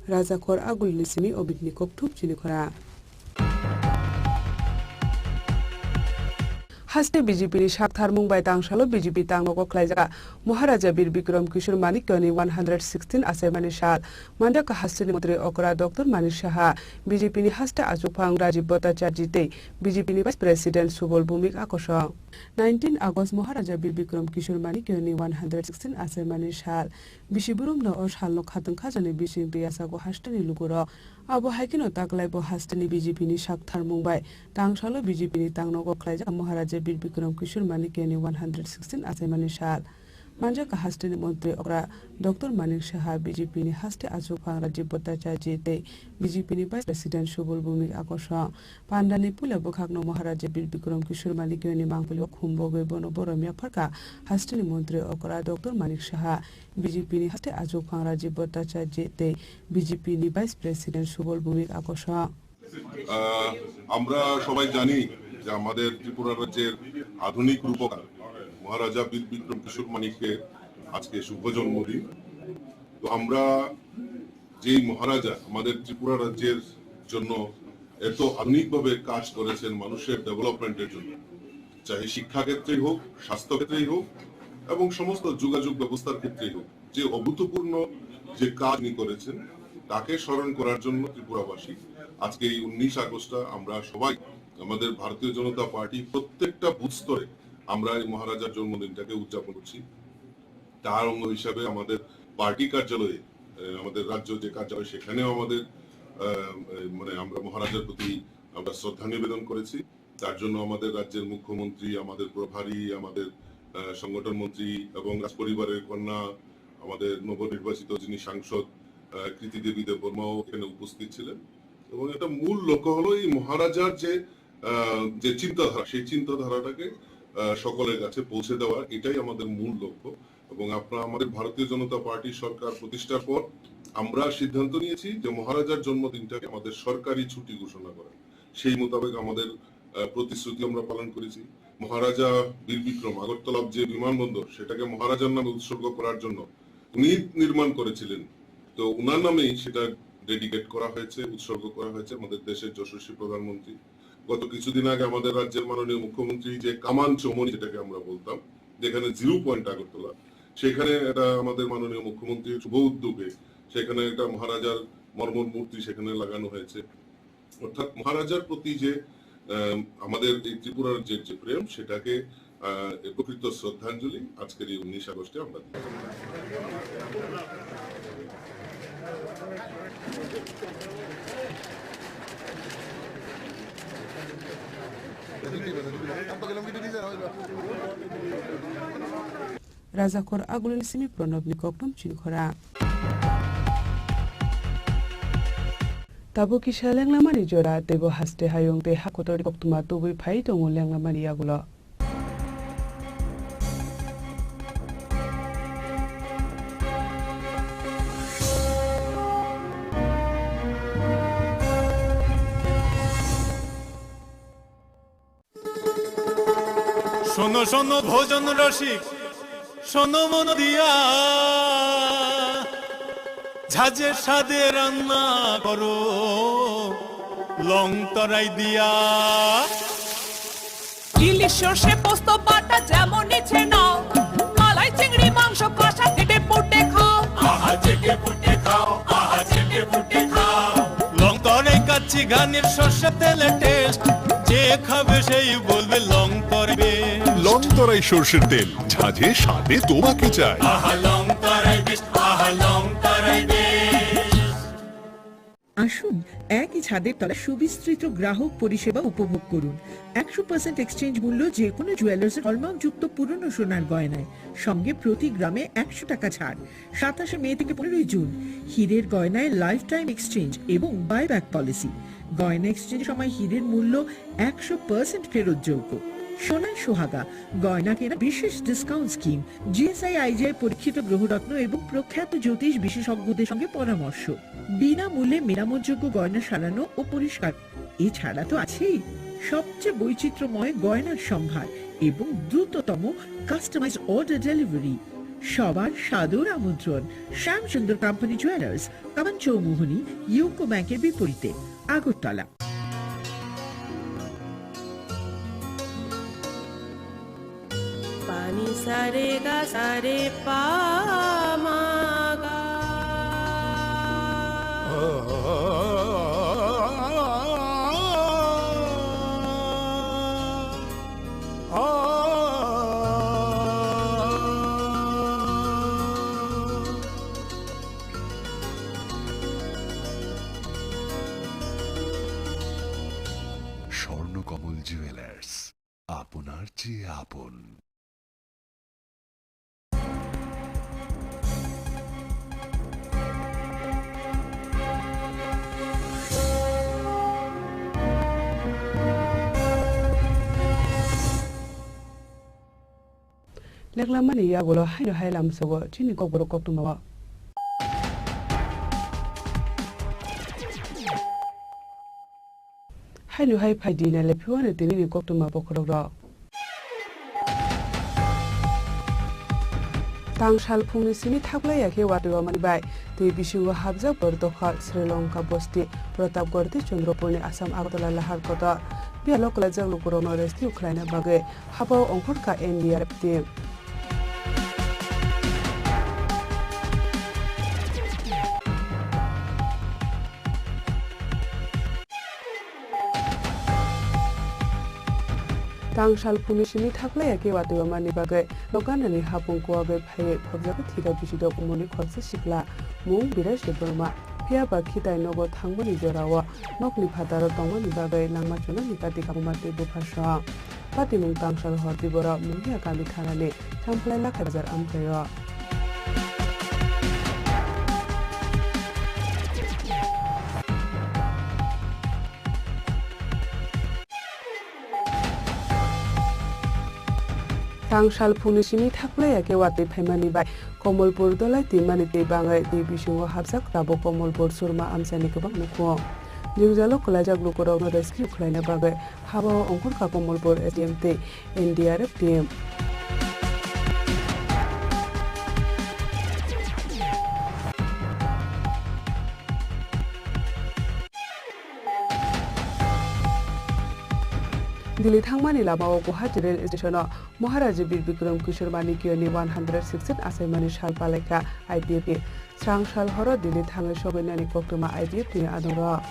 Rajakhor Agulini simi obitni kokthum chini khora. Haste B J P ni saktharmung bai tangsalo B J P tangnogo khlaijak Maharaja Bir Bikram Kishore Manikyani one hundred sixteen achaimani sal. Manjakha hasteni montri okra Doctor Manik Saha, B J P ni haste achukphang Rajiv Bhattacharjee tei B J P ni Vice President Subal Bhowmik akosong. Nineteen August Maharaja Bir Bikram Kishore Manikyani one hundred sixteen achaimani sal. Bisi burumno o salno khatwng khajani bising twi yachago hasteni lugurok. Abo hai kheno taklai bo hasteni B J P ni saktharmung bai tangsalo B J P ni tangnogo khlaijak Maharaja Bir Bikram Kishore Manikyani one hundred sixteen achaimani sal. Manjakha hasteni montri okra Doctor Manik Saha, B J P ni haste achukphang Rajiv Bhattacharjee tei B J P ni Vice President Subal Bhowmik akosong. Pandani puila bwkhakno Maharaja Bir Bikram Kishore Manikyani mangpili o khum bogwi bono borom yapharkha hasteni montri okra Doctor Manik Saha, B J P ni haste achukphang Rajiv Bhattacharjee tei B J P ni Vice President Subal Bhowmik akosong. আহ, আমরা সবাই জানি যে আমাদের ত্রিপুরা রাজ্যের আধুনিক রূপকার মহারাজা বীর বিক্রম কিশোর মানিক্যের আজকে শুভ জন্মদিন। তো আমরা যেই মহারাজা আমাদের ত্রিপুরা রাজ্যের জন্য এত আধুনিকভাবে কাজ করেছেন মানুষের ডেভেলপমেন্টের জন্য, চাহে শিক্ষাক্ষেত্রেই হোক, স্বাস্থ্যক্ষেত্রেই হোক এবং সমস্ত যোগাযোগ ব্যবস্থার ক্ষেত্রেই হোক, যে অভূতপূর্ণ যে কাজ উনি করেছেন, তাকে স্মরণ করার জন্য ত্রিপুরাবাসী আজকে এই উনিশ আগস্টটা আমরা সবাই, আমাদের ভারতীয় জনতা পার্টি প্রত্যেকটা বুথ স্তরে আমরা এই মহারাজার জন্মদিনটাকে উদযাপন করছি। তার অঙ্গ হিসাবে আমাদের পার্টি কার্যালয়ে, আহ, আমাদের রাজ্য যে কার্যালয়, সেখানেও আমাদের, আহ, মানে আমরা মহারাজার প্রতি আমরা শ্রদ্ধা নিবেদন করেছি। তার জন্য আমাদের রাজ্যের মুখ্যমন্ত্রী, আমাদের প্রভারী, আমাদের, আহ, সংগঠন মন্ত্রী এবং রাজপরিবারের কন্যা, আমাদের নবনির্বাচিত যিনি সাংসদ, আহ, কৃতি দেবী দেববর্মাও এখানে উপস্থিত ছিলেন। এবং একটা মূল লক্ষ্য হলো এই মহারাজার যে, আহ, যে চিন্তাধারা, সেই চিন্তাধারাটাকে, আহ, সকলের কাছে পৌঁছে দেওয়া, এটাই আমাদের মূল লক্ষ্য। এবং আপনারা, আমাদের ভারতীয় জনতা পার্টি সরকার প্রতিষ্ঠার পর আমরা সিদ্ধান্ত নিয়েছি যে মহারাজার জন্মদিনটাকে আমাদের সরকারি ছুটি ঘোষণা করা। সেই মোতাবেক আমাদের, আহ, প্রতিশ্রুতি আমরা পালন করেছি। মহারাজা বীর বিক্রম আগরতলার যে বিমানবন্দর, সেটাকে মহারাজার নামে উৎসর্গ করার জন্য উনি নির্মাণ করেছিলেন। তো উনার নামেই সেটা ডেডিকেট করা হয়েছে, উৎসর্গ করা হয়েছে আমাদের দেশের যশস্বী প্রধানমন্ত্রী। গত কিছুদিন আগে আমাদের রাজ্যের মাননীয় মুখ্যমন্ত্রী যে কামান চৌমনি, যেটাকে আমরা বলতাম, যেখানে জিরো পয়েন্ট আগরতলা, সেখানে এটা আমাদের মাননীয় মুখ্যমন্ত্রীর শুভ উদ্যোগে সেখানে একটা মহারাজার মর্মর মূর্তি সেখানে লাগানো হয়েছে। অর্থাৎ মহারাজার প্রতি যে, আহ, আমাদের এই ত্রিপুরার যে, যে প্রেম, সেটাকে, আহ, প্রকৃত শ্রদ্ধাঞ্জলি আজকের এই উনিশ আগস্টে আমরা দিই। Rajakhor Agulini simi Pranabni kokthum chini khora. Tabuk kisa lenglamani jora, teibo haste hayung tei ha kotor koktwma tubui phai tongo lenglamani yagulo. শোনো, শোনো, ভোজন রসিক, শোনো মন দিয়া, ঝাঁঝে স্বাদে রান্না করো লং তরাই দিয়া। ইলিশ সর্ষে পোস্ত বাটা যেমন ইচ্ছে নাও, মালাই চিংড়ি মাংস কষা চেটে পুটে খাও। আহা চেটে পুটে খাও, আহা চেটে পুটে খাও। লং তরাই কাচ্চি ঘানির সর্ষে তেলে টেস্ট, যে খাবে সেই বলবে লং তরাই বেস্ট। লং তরাই সর্ষের তেল, ঝাঁঝে স্বাদে তোমাকে চাই। আহা লং তরাই বেস্ট, আহা লং তরাই বেস্ট। আসুন, একই ছাদের তলায় সুবিস্তৃত গ্রাহক পরিষেবা উপভোগ করুন। একশো পার্সেন্ট এক্সচেঞ্জ মূল্য যে কোনো জুয়েলার্সের হলমার্কযুক্ত পুরনো সোনার গয়নায়, সঙ্গে প্রতি গ্রামে একশো টাকা ছাড়। সাতাশে মে থেকে পনেরোই জুন, হীরের গয়নায় লাইফ টাইম এক্সচেঞ্জ এবং বাইব্যাক পলিসি। গয়না এক্সচেঞ্জের সময় হীরের মূল্য একশো পার্সেন্ট ফেরতযোগ্য। সোনায় সোহাগা, গয়না কেনা বিশেষ ডিসকাউন্ট স্কিম, জিএসআই আইজিআই পরীক্ষিত গ্রহরত্ন এবং প্রখ্যাত জ্যোতিষ বিশেষজ্ঞদের সঙ্গে পরামর্শ। বিনামূল্যে মেরামতযোগ্য গয়না সারানো ও পরিষ্কার। এছাড়া তো আছেই সবচেয়ে বৈচিত্র্যময় গয়নার সম্ভার এবং দ্রুততম কাস্টমাইজ অর্ডার ডেলিভারি। সবার সাদর আমন্ত্রণ শ্যামসুন্দর কোম্পানি জুয়েলার্স, কামান চৌমুহনী, ইউকো ব্যাংকের বিপরীতে, Agartala. Pani sare ga sare pa ma ga. Swarnakamal jewellers, আপনার চেয়ে আপন। Leklamani yagulo haino hai lamsogo chini kokborok koktwmao. Haino hai phai di naile phiwano tinini koktwma bokhorokrok. Tang sal phungni simi thaklai ya khe watwi wamani bai twi bisingo hapjak bor dokhal Sri Lanka bosti Pratapgarh tei Chandrapurni Assam Agartala lahar kotor. Biyalo kwlaijak lukurokno rescue khlaina bagwi hapao ongkhorkha N D R F team. Tang sal phungni simi thaklai ya khe watwi wamani bagwi nokganani hapung kuwagwi phaiwi phobjagwi thika bisidok umorni khoroksa sikla mung Biraj Debbarma. Phiya ba khitai nogo thangmani jorao nokni phataro tongmani bagwi langma chunani kati kabuma tei bupha song. Patimung tangsal hor twi borok Mungia kami thanani Thamplai Lakhai bazar amchaio. Tangsal phungni simi thaklai ya khe watwi phaimani bai Komolpur dolai twimani twi bangwi twi bisingo hapjak tabuk Komolpur Surma amchaini kwbang nukhung. Jwngjalo kwlaijak lukurokno rescue khlaina bagwi habao ongkhorkha Komolpur S D M tei N D R F team. Delhi thangmani lamao Guwahati rail station-o Maharaja Bir Bikram Kishore Manikya-ni one hundred sixteen achaimani sal palaikha I P F T. Srang sal horo Delhi thangwi sogwi nani koktwma I P F T ni adongrok.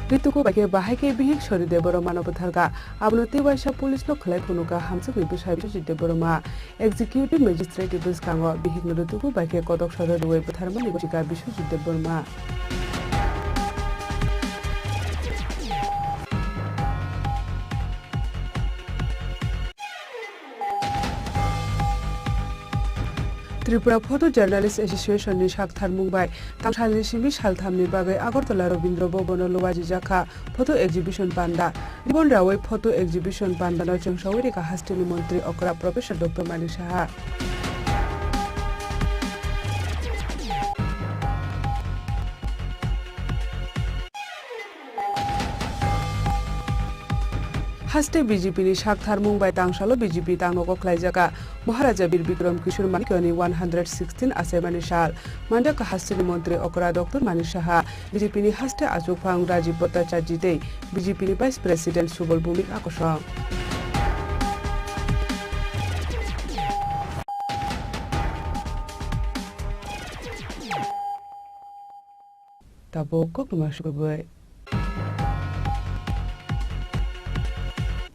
Rituku bai khe bahai khe bihik Sori Debbarma no bwtharkha. Abono tei waisa police no khwlai phunukha hamjakni bwsai Biswajit Debbarma. Executive Magistrate ni bwskango bihikno rituku bai khe kotok soro rwui bwtharmani gochika Biswajit Debbarma. Tripura Photo Journalist Association ni saktharmung bai tangsalni simi salthamni bagwi Agartala Rabindra Bhavan o luajijakha photo exhibition panda. Ribbon rawi photo exhibition panda no chwngsawi rikha hasteni montri okra Professor Doctor Manik Saha. Haste B J P ni saktharmung bai tangsalo B J P tangnogo khlaijaka Maharaja Bir Bikram Kishore Manikya ni one hundred sixteen achaimani sal. Manjakha hasteni montri okra Doctor Manik Saha, B J P ni haste achukphang Rajiv Bhattacharjee tei B J P ni Vice President Subal Bhowmik a kosong. Tabuk koktwma sugwi.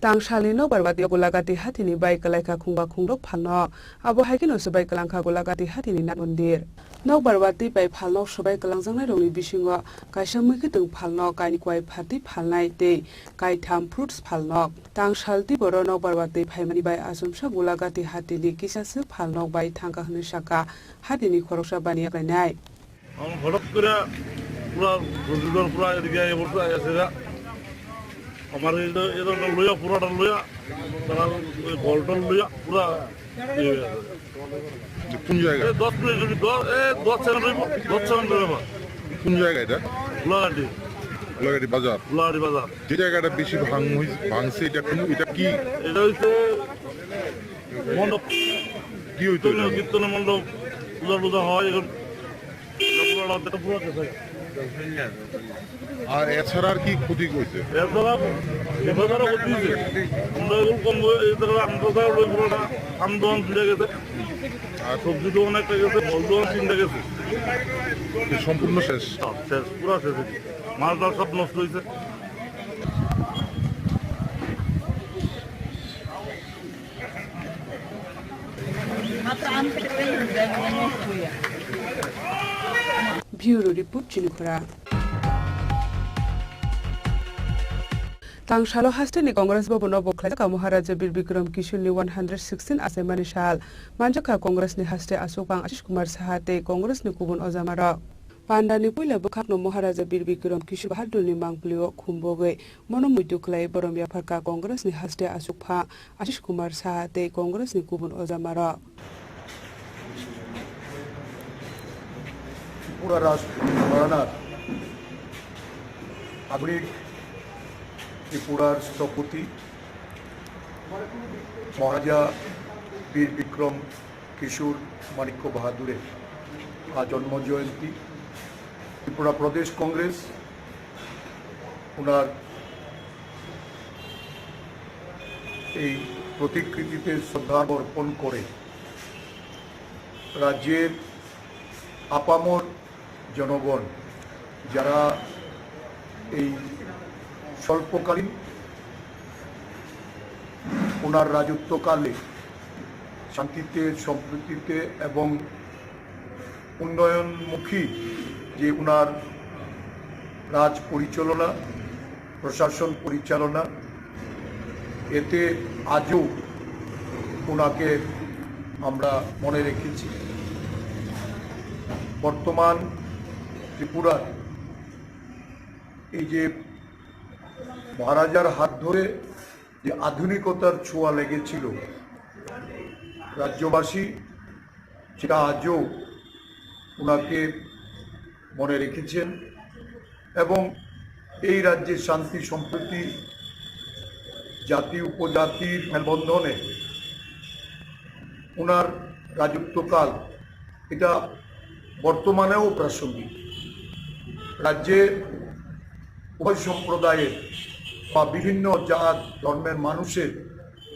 Tangsalni nokbar watwi Gulagati hatini bai kwlaikha khungba khungrok phalno. Abo hai kheno swbai kwlangkha Gulagati hatini Nath Mondir. Nokbar watwi bai phalnok swbai kwlangjaknairokni bisingo kaisa mwkhwtwng phalnok, kainwi kwai phatwi phalnai tei kaitham fruits phalnok. Tangsal tei boro nokbar watwi phaimani bai achomsa Gulagati hatini kisasa phalnok bai thangkha hwnwi sakha hatini khoroksa baniya khlainai. Ang hothat kore pura Rojindra pura edik age borto age sega. Amar edo edo loya pura da loya. Tara golton loya pura. Kun jaga? E dos minute dos e dos second roibo, dos second roibo. Kun jaga eta? Gulagati. Gulagati bazar. Gulagati bazar. Je jagata besi bhang hoi bhangse eta kun eta ki? Eta hoyse mondop. Ki hoito eta? Kirtone mondop. Puja puja hoy ekhon. আর এছাড়া আর কি ক্ষতি হয়েছে? এছাড়া বিপদ আরো ক্ষতি হয়েছে। আমরা এগুলো কম করে, এই জায়গায় আমরা যা ওই পুরোটা আম দোকান ছিঁড়ে গেছে। আর সবজি দোকান একটা গেছে, ফল দোকান তিনটা গেছে। সম্পূর্ণ শেষ? সব শেষ, পুরো শেষ হয়েছে। মাছ টাছ সব নষ্ট হয়েছে। Bureau Report, Chinikhora. Tangsalo hasteni Congress Bhavan o bo khlaijak Maharaja Bir Bikram Kishore ni one hundred sixteen achaimani sal. Manjakha Congress ni haste achukphang Ashish Kumar Saha tei Congress ni kubun ojamarok. Pandani puila bwkhakno Maharaja Bir Bikram Kishore Bahadurni mangpilio khumbogwi bono muitu khlai borom yapharkha Congress ni haste achukphang Ashish Kumar Saha tei Congress ni kubun ojamarok. Tripura রাষ্ট্র ঘরানার আধুনিক ত্রিপুরার স্থপতি মহারাজা বীর বিক্রম কিশোর মাণিক্য বাহাদুরের আজ জন্ম জয়ন্তী। ত্রিপুরা প্রদেশ কংগ্রেস ওনার এই প্রতিকৃতিতে শ্রদ্ধা অর্পণ করে রাজ্যের আপামর জনগণ, যারা এই স্বল্পকালীন ওনার রাজত্বকালে শান্তিতে, সম্প্রীতিতে এবং উন্নয়নমুখী যে ওনার রাজ পরিচালনা, প্রশাসন পরিচালনা, এতে আজও ওনাকে আমরা মনে রেখেছি। বর্তমান ত্রিপুরার এই যে মহারাজার হাত ধরে যে আধুনিকতার ছোঁয়া লেগেছিল, রাজ্যবাসী সেটা আজও ওনাকে মনে রেখেছেন এবং এই রাজ্যে শান্তি সম্প্রীতি, জাতি উপজাতির মেলবন্ধনে ওনার রাজত্বকাল এটা বর্তমানেও প্রাসঙ্গিক। রাজ্যে উভয় সম্প্রদায়ের বা বিভিন্ন জাত ধর্মের মানুষের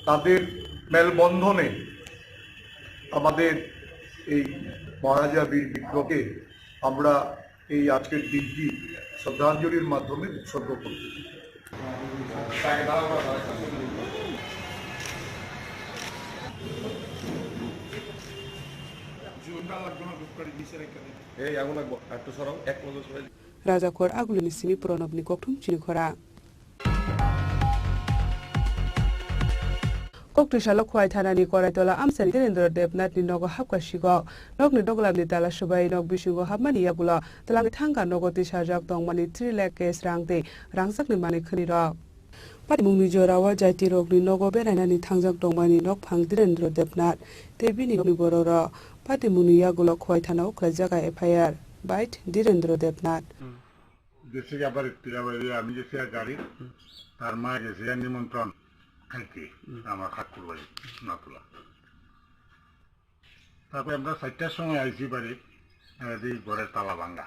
তাদের মেলবন্ধনে আমাদের এই মহারাজা বীর বিক্রমকে আমরা এই আজকের দিনটি শ্রদ্ধাঞ্জলির মাধ্যমে উৎসর্গ করতে চাই। এই আগুন লাগবো, একটু সরাও, এক নজর সরাই। Rajakhor Agulini simi Pranabni kokthum chini khora. Koktwi salo Khwai thanani Koraitola amchaini Dhirendra Debnathni nogo hapkha sikok. Nokni doglamni tala swbai nok bisingo hapmani yagulo twlangwi thangkha nogo tisajak tongmani three lakh cash rang tei rangchakni manwi khwnirok. Patimungni jorao jaitirokni nogo berainani thangjak tongmani nokphang Dhirendra Debnath tei bini nokni bororok patimungni yagulo Khwai thanao khlaijak F I R. Bait Dhirendra Debnath. Gesi abar Tirabari, ami gesi gari, tar ma gesi nimontron khaiti, amar Thakurbai Natula. Tarpore amra saittar somoy aisi bari, di gore tala bhanga,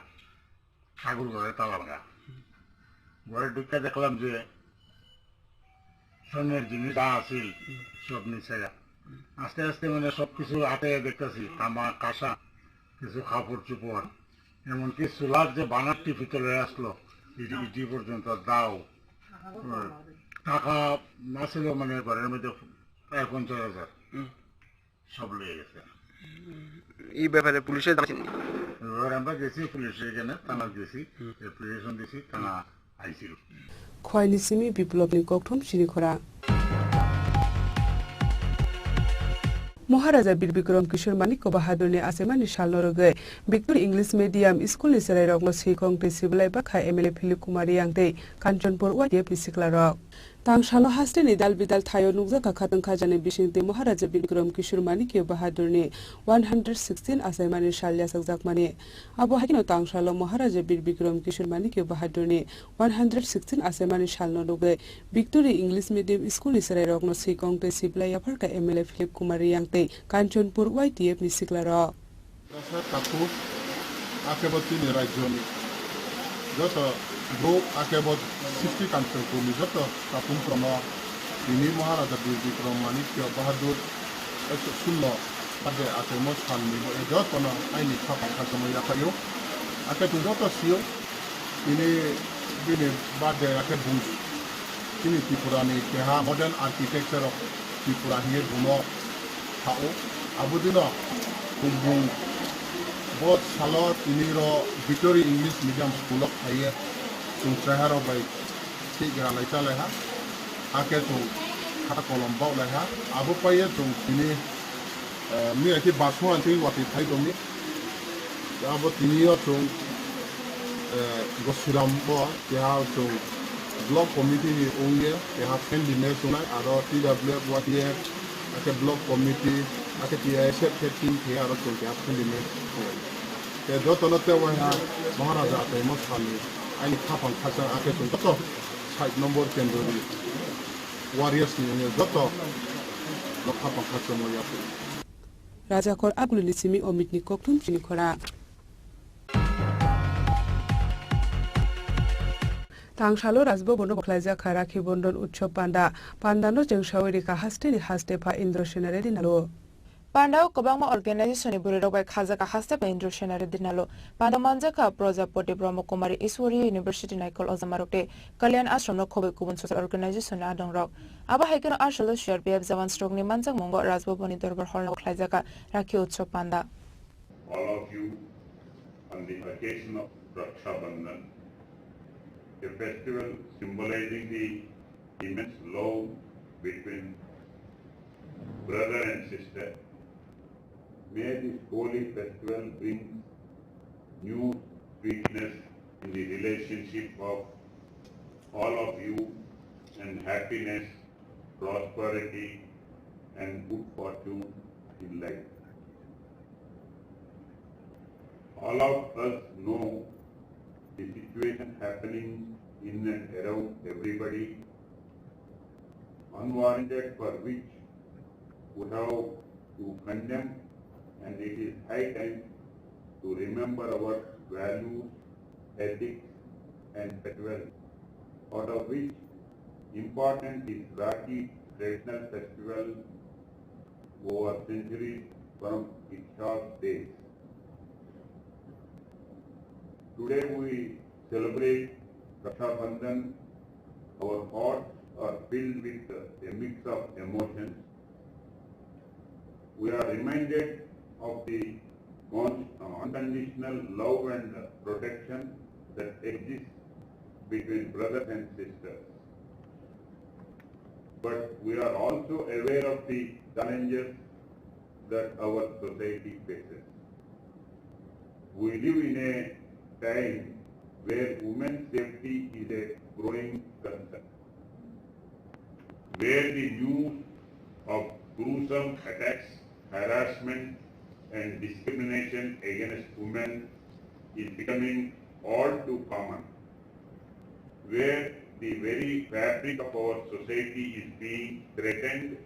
Thakur gore tala bhanga. Gore dhukka dekhlam je swnner jinis ja asil, sob nise ga. Aste aste mane sob kichu hate dekhasi, tama, kasa, kichu kapor chupor, emon ki chular je banarti pitolor aslo, iti, iti porjonto dao. Taka asilo mane ghorer moddhe prai ponchash hajar. Sob loi gese. এই ব্যাপারে পুলিশে জানিয়েছেন? এবার আমরা গেছি পুলিশে, এখানে থানা গেছি, অ্যাপ্লিকেশন দিছি, থানা আইছিল। Khwaini simi Biplobni kokthum chini khora. Maharaja Bir Bikram Kishore Manikya Bahadurni achaimani salno rwgwi Victory English Medium Schoolni chwrairokno swikong tei sibilai bakha M L A Philip Kumar Riyang tei Kanchanpur Y T F ni siklarok. Tang salo hasteni dal bidal thaio nukjakha khatwng khajani bisingtwi Maharaja Bir Bikram Kishore Manikya Bahadurni one hundred sixteen achaimani sal yachakjakmani. Abo hai kheno tang salo Maharaja Bir Bikram Kishore Manikya Bahadurni one hundred sixteen achaimani salno rwgwi Victory English Medium Schoolni chwrairokno swikong tei sibilai yapharkha M L A Philip Kumar Riyang tei Kanchanpur Y T F ni siklarok. Rasa takhuk, akebo chini rajyoni joto brouh, akebo sixty Kanchanpurni joto takhuk rokno tini Maharaja Bir Bikram Manikya Bahadur ekso sullo birthday achaimo salni bo jotono aini khapang khajamo yaphaio. Akhe chwng joto sio, tini bini birthday akhe bung chini Tripurani keha modern architecture of Tripura hinwi bumo sao. Abo dino bung bung bo salo tini ro Victory English Medium School o phaiye chwng chraiha rok bai thik ralai chalai ha. Hakhe chwng khata kolom baulai ha. Abo paiye chwng tini, eh, mia khe basma twi watwi phai tongni. Abo tini o chwng, eh, Gosiram bo keha chwng block committee ni wngye keha friendly match wngnai, aro T W F, Y T F, akhe block committee, akhe T I S F khe team khe aro chwng keha friendly match wngnai. Tei jotono tei waiha Maharaja achaimo salni aini khapang khakchang, akhe chwng joto side number kendroni warriors ni wngwi joto no khapang khakchangmo yapri. Rajakhor Agulini simi Omitni kokthum chini khora. Tang salo Rajbhabono bo khlaijak kha Rakhi Bondhon Utsav Panda. Pandano chengsawi rikha hasteni haste pha Indra Sena Reddy Nalu. Pandao kwbangma organization ni bwrwi rok bai khajak kha haste pha Indra Sena Reddy Nalu. Pandao manjak kha Prajapati Brahma Kumari Iswariya University Naikol Ojamarok tei Kalyan Ashram no khobwi kubun social organization ni adong rok. Abo hai kheno Ashalo C R P F jawans rok ni manjak mungo Rajbhavan ni Dorbar Hall no khlaijak kha Rakhi Utsav Panda. All of you on the occasion of Raksha Bandhan, a festival symbolizing the immense love between brother and sister. May this holy festival bring new sweetness in the relationship of all of you and happiness, prosperity, and good fortune in life. All of us know the situation happening in and around everybody, unwarranted, for which we have to condemn, and it is high time to remember our values, ethics, and patriotism. out of which important is Rakhi traditional festival over centuries from Itikash's days. Today we celebrate Raksha Bandhan. Our hearts are filled with a mix of emotions. We are reminded of the con-, uh, unconditional love and protection that exists between brothers and sisters. But we are also aware of the challenges that our society faces. We live in a time where women's safety is a growing concern, where the news of gruesome attacks, harassment, and discrimination against women is becoming all too common, where the very fabric of our society is being threatened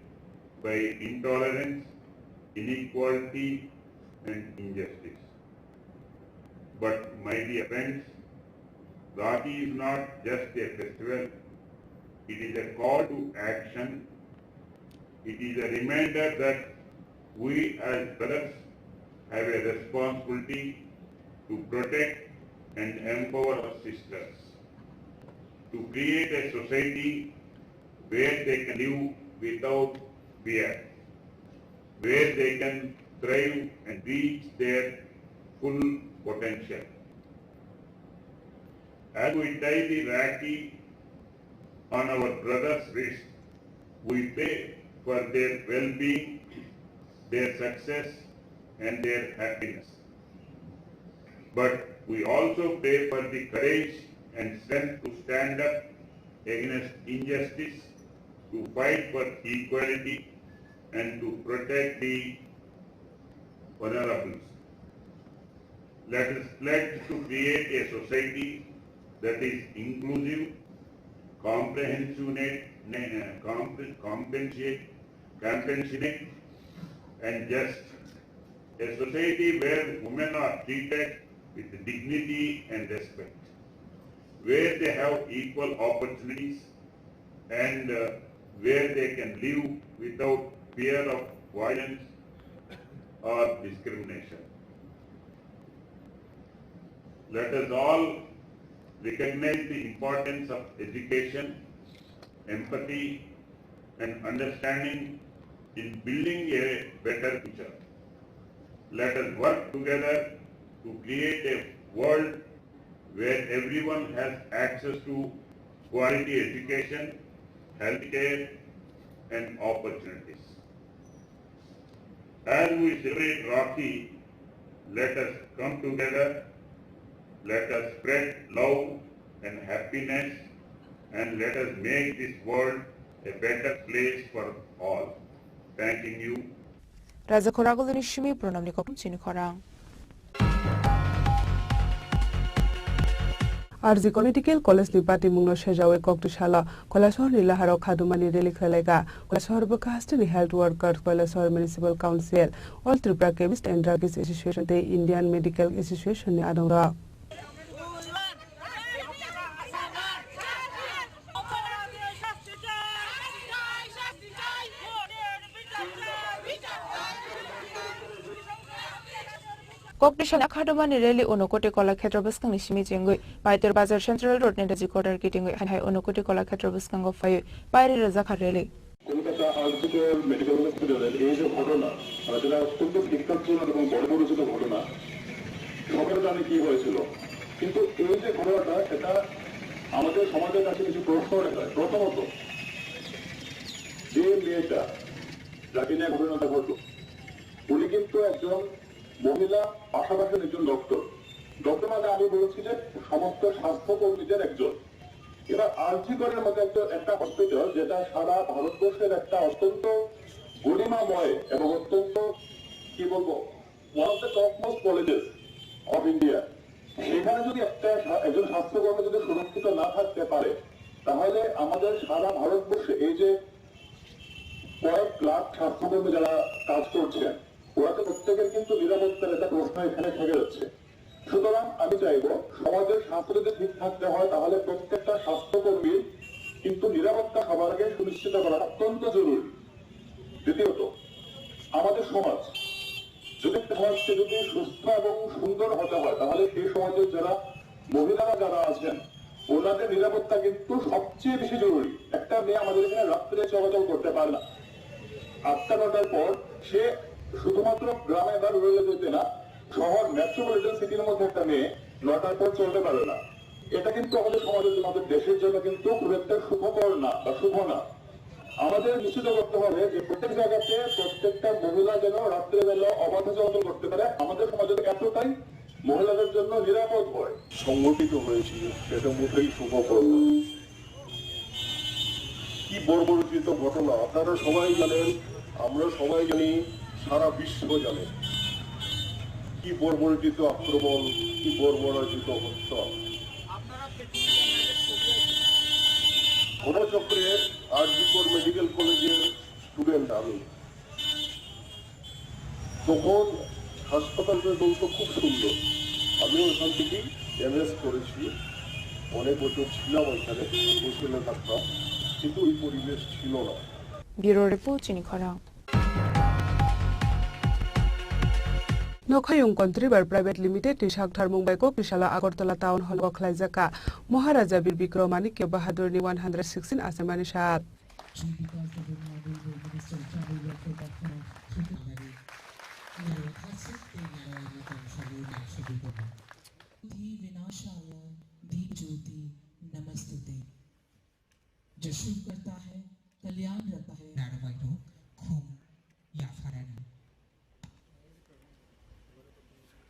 by intolerance, inequality, and injustice. But, my dear friends, Rakhi is not just a festival, it is a call to action. It is a reminder that we as brothers have a responsibility to protect and empower our sisters, to create a society where they can live without fear, where they can thrive and reach their full potential. As we tie the Rakhi on our brothers' wrists, we pray for their well-being, their success, and their happiness. But we also pray for the courage and strength to stand up against injustice, to fight for equality, and to protect the vulnerable. Let us pledge to create a society that is inclusive, comprehensive, compre-, compensate, compassionate, and just. A society where women are treated with dignity and respect, where they have equal opportunities, and, uh, where they can live without fear of violence or discrimination. Let us all recognize the importance of education, empathy, and understanding in building a better future. Let us work together to create a world where everyone has access to quality education, healthcare, and opportunities. As we celebrate Rakhi, let us come together, let us spread love and happiness, and let us make this world a better place for all. Thanking you. Raja Khoraguluni simi pranamni kokum chini khorang. R G Kar Medical College ni batimungno sejawi kokti salo Kailasahar ni laharo khadumani rally khlailaiga. Kailasahar bwkha hasteni health worker, Kailasahar Municipal Council, All Tripura Chemist and Druggist Association tei Indian Medical Association ni adongrok. Kokti salo khadumani rally Unakoti Kolakhetro bwskangni simi chengwi Paiter Bazar Central Road ni Raji Quarter kitingwi hai hai Unakoti Kolakhetro bwskango phaiwi pairi rwjakha rally. Kolkata RG Kar medical হসপিটালের এই যে ঘটনা, আহ, যেটা অত্যন্ত বিক্ষোভজনক এবং বর্বরোচিত ঘটনা, সবাই জানে কি হয়েছিল। কিন্তু এই যে ঘটনাটা, এটা আমাদের সমাজের কাছে কিছু প্রশ্ন রেখে দেয়। প্রথমত, যে মেয়েটা, যাকে নিয়ে ঘটনাটা ঘটলো, উনি কিন্তু একজন মহিলা, পাশাপাশি একজন ডক্টর। ডক্টর মানে আমি বলছি যে সমস্ত স্বাস্থ্যকর্মীদের একজন। এবার আরজিকরের মতো একটা, একটা হসপিটাল, যেটা সারা ভারতবর্ষের একটা অত্যন্ত গরিমাময় এবং অত্যন্ত, কি বলবো, one of the topmost colleges of India, সেখানে যদি একটা স্বা-, একজন স্বাস্থ্যকর্মী যদি সুরক্ষিত না থাকতে পারে, তাহলে আমাদের সারা ভারতবর্ষে এই যে কয়েক লাখ স্বাস্থ্যকর্মী যারা কাজ করছেন, ওরা তো প্রত্যেকের কিন্তু নিরাপত্তার একটা প্রশ্ন এখানে থেকে যাচ্ছে। সুতরাং আমি চাইব, সমাজের স্বাস্থ্য যদি ঠিক থাকতে হয়, তাহলে প্রত্যেকটা স্বাস্থ্যকর্মীর কিন্তু নিরাপত্তা সবার আগে সুনিশ্চিত করা অত্যন্ত জরুরি। দ্বিতীয়ত, আমাদের সমাজ যদি, সমাজকে যদি সুস্থ এবং সুন্দর হতে হয়, তাহলে সেই সমাজের যারা মহিলারা যারা আছেন, ওনাদের নিরাপত্তা কিন্তু সবচেয়ে বেশি জরুরি। একটা মেয়ে আমাদের এখানে রাত্রে চলাচল করতে পারে না, আটটা নটার পর সে শুধুমাত্র গ্রামে বা রুরালে যেতে না, শহর মেট্রোপলিটন সিটির মধ্যে একটা মেয়ে নটার পর চলতে পারে না। এটা কিন্তু আমাদের সমাজের জন্য, আমাদের দেশের জন্য কিন্তু খুব একটা শুভকর না বা শুভ না। আমাদের নিশ্চিত করতে হবে যে প্রত্যেক জায়গাতে প্রত্যেকটা মহিলা যেন রাত্রেবেলা অবাধে চলাচল করতে পারে। আমাদের সমাজে এতটাই মহিলাদের জন্য নিরাপদ হয়। সংগঠিত হয়েছিল, সেটা মোটেই শুভকর নয়। কি বর্বরচিত ঘটনা আপনারা সবাই জানেন, আমরা সবাই জানি, সারা বিশ্ব জানে কি বর্বরচিত আক্রমণ, কি বর্বরচিত হত্যা। ঘটনাচক্রে আরজিকর মেডিকেল কলেজের স্টুডেন্ট আমি। তখন হাসপাতালটা চলতো খুব সুন্দর। আমি ওখান থেকে এমএস করেছি, অনেক বছর ছিলাম ওইখানে, হোস্টেলে থাকতাম, কিন্তু ওই পরিবেশ ছিল না। Bureau Report, Chini Khorang. Nokhayung Contriver Private Limited ni sak tharmung bai kok tisala Agartala Town Hall o khlaijak kha Maharaja Bir Bikram Manikya Bahadur ni one hundred sixteen achaimani sal. Sri Vikas Debbarma, Railway Minister, Travel Welfare Doctor, Sri Nare, Nare Hasuk Te Nare Mutam Shalu Nare Shalu Dhamma. Dhi Vinashaya Deep Jyoti Namastute. जो शुभ करता है, कल्याण करता है। Narwai rok khum yapharani.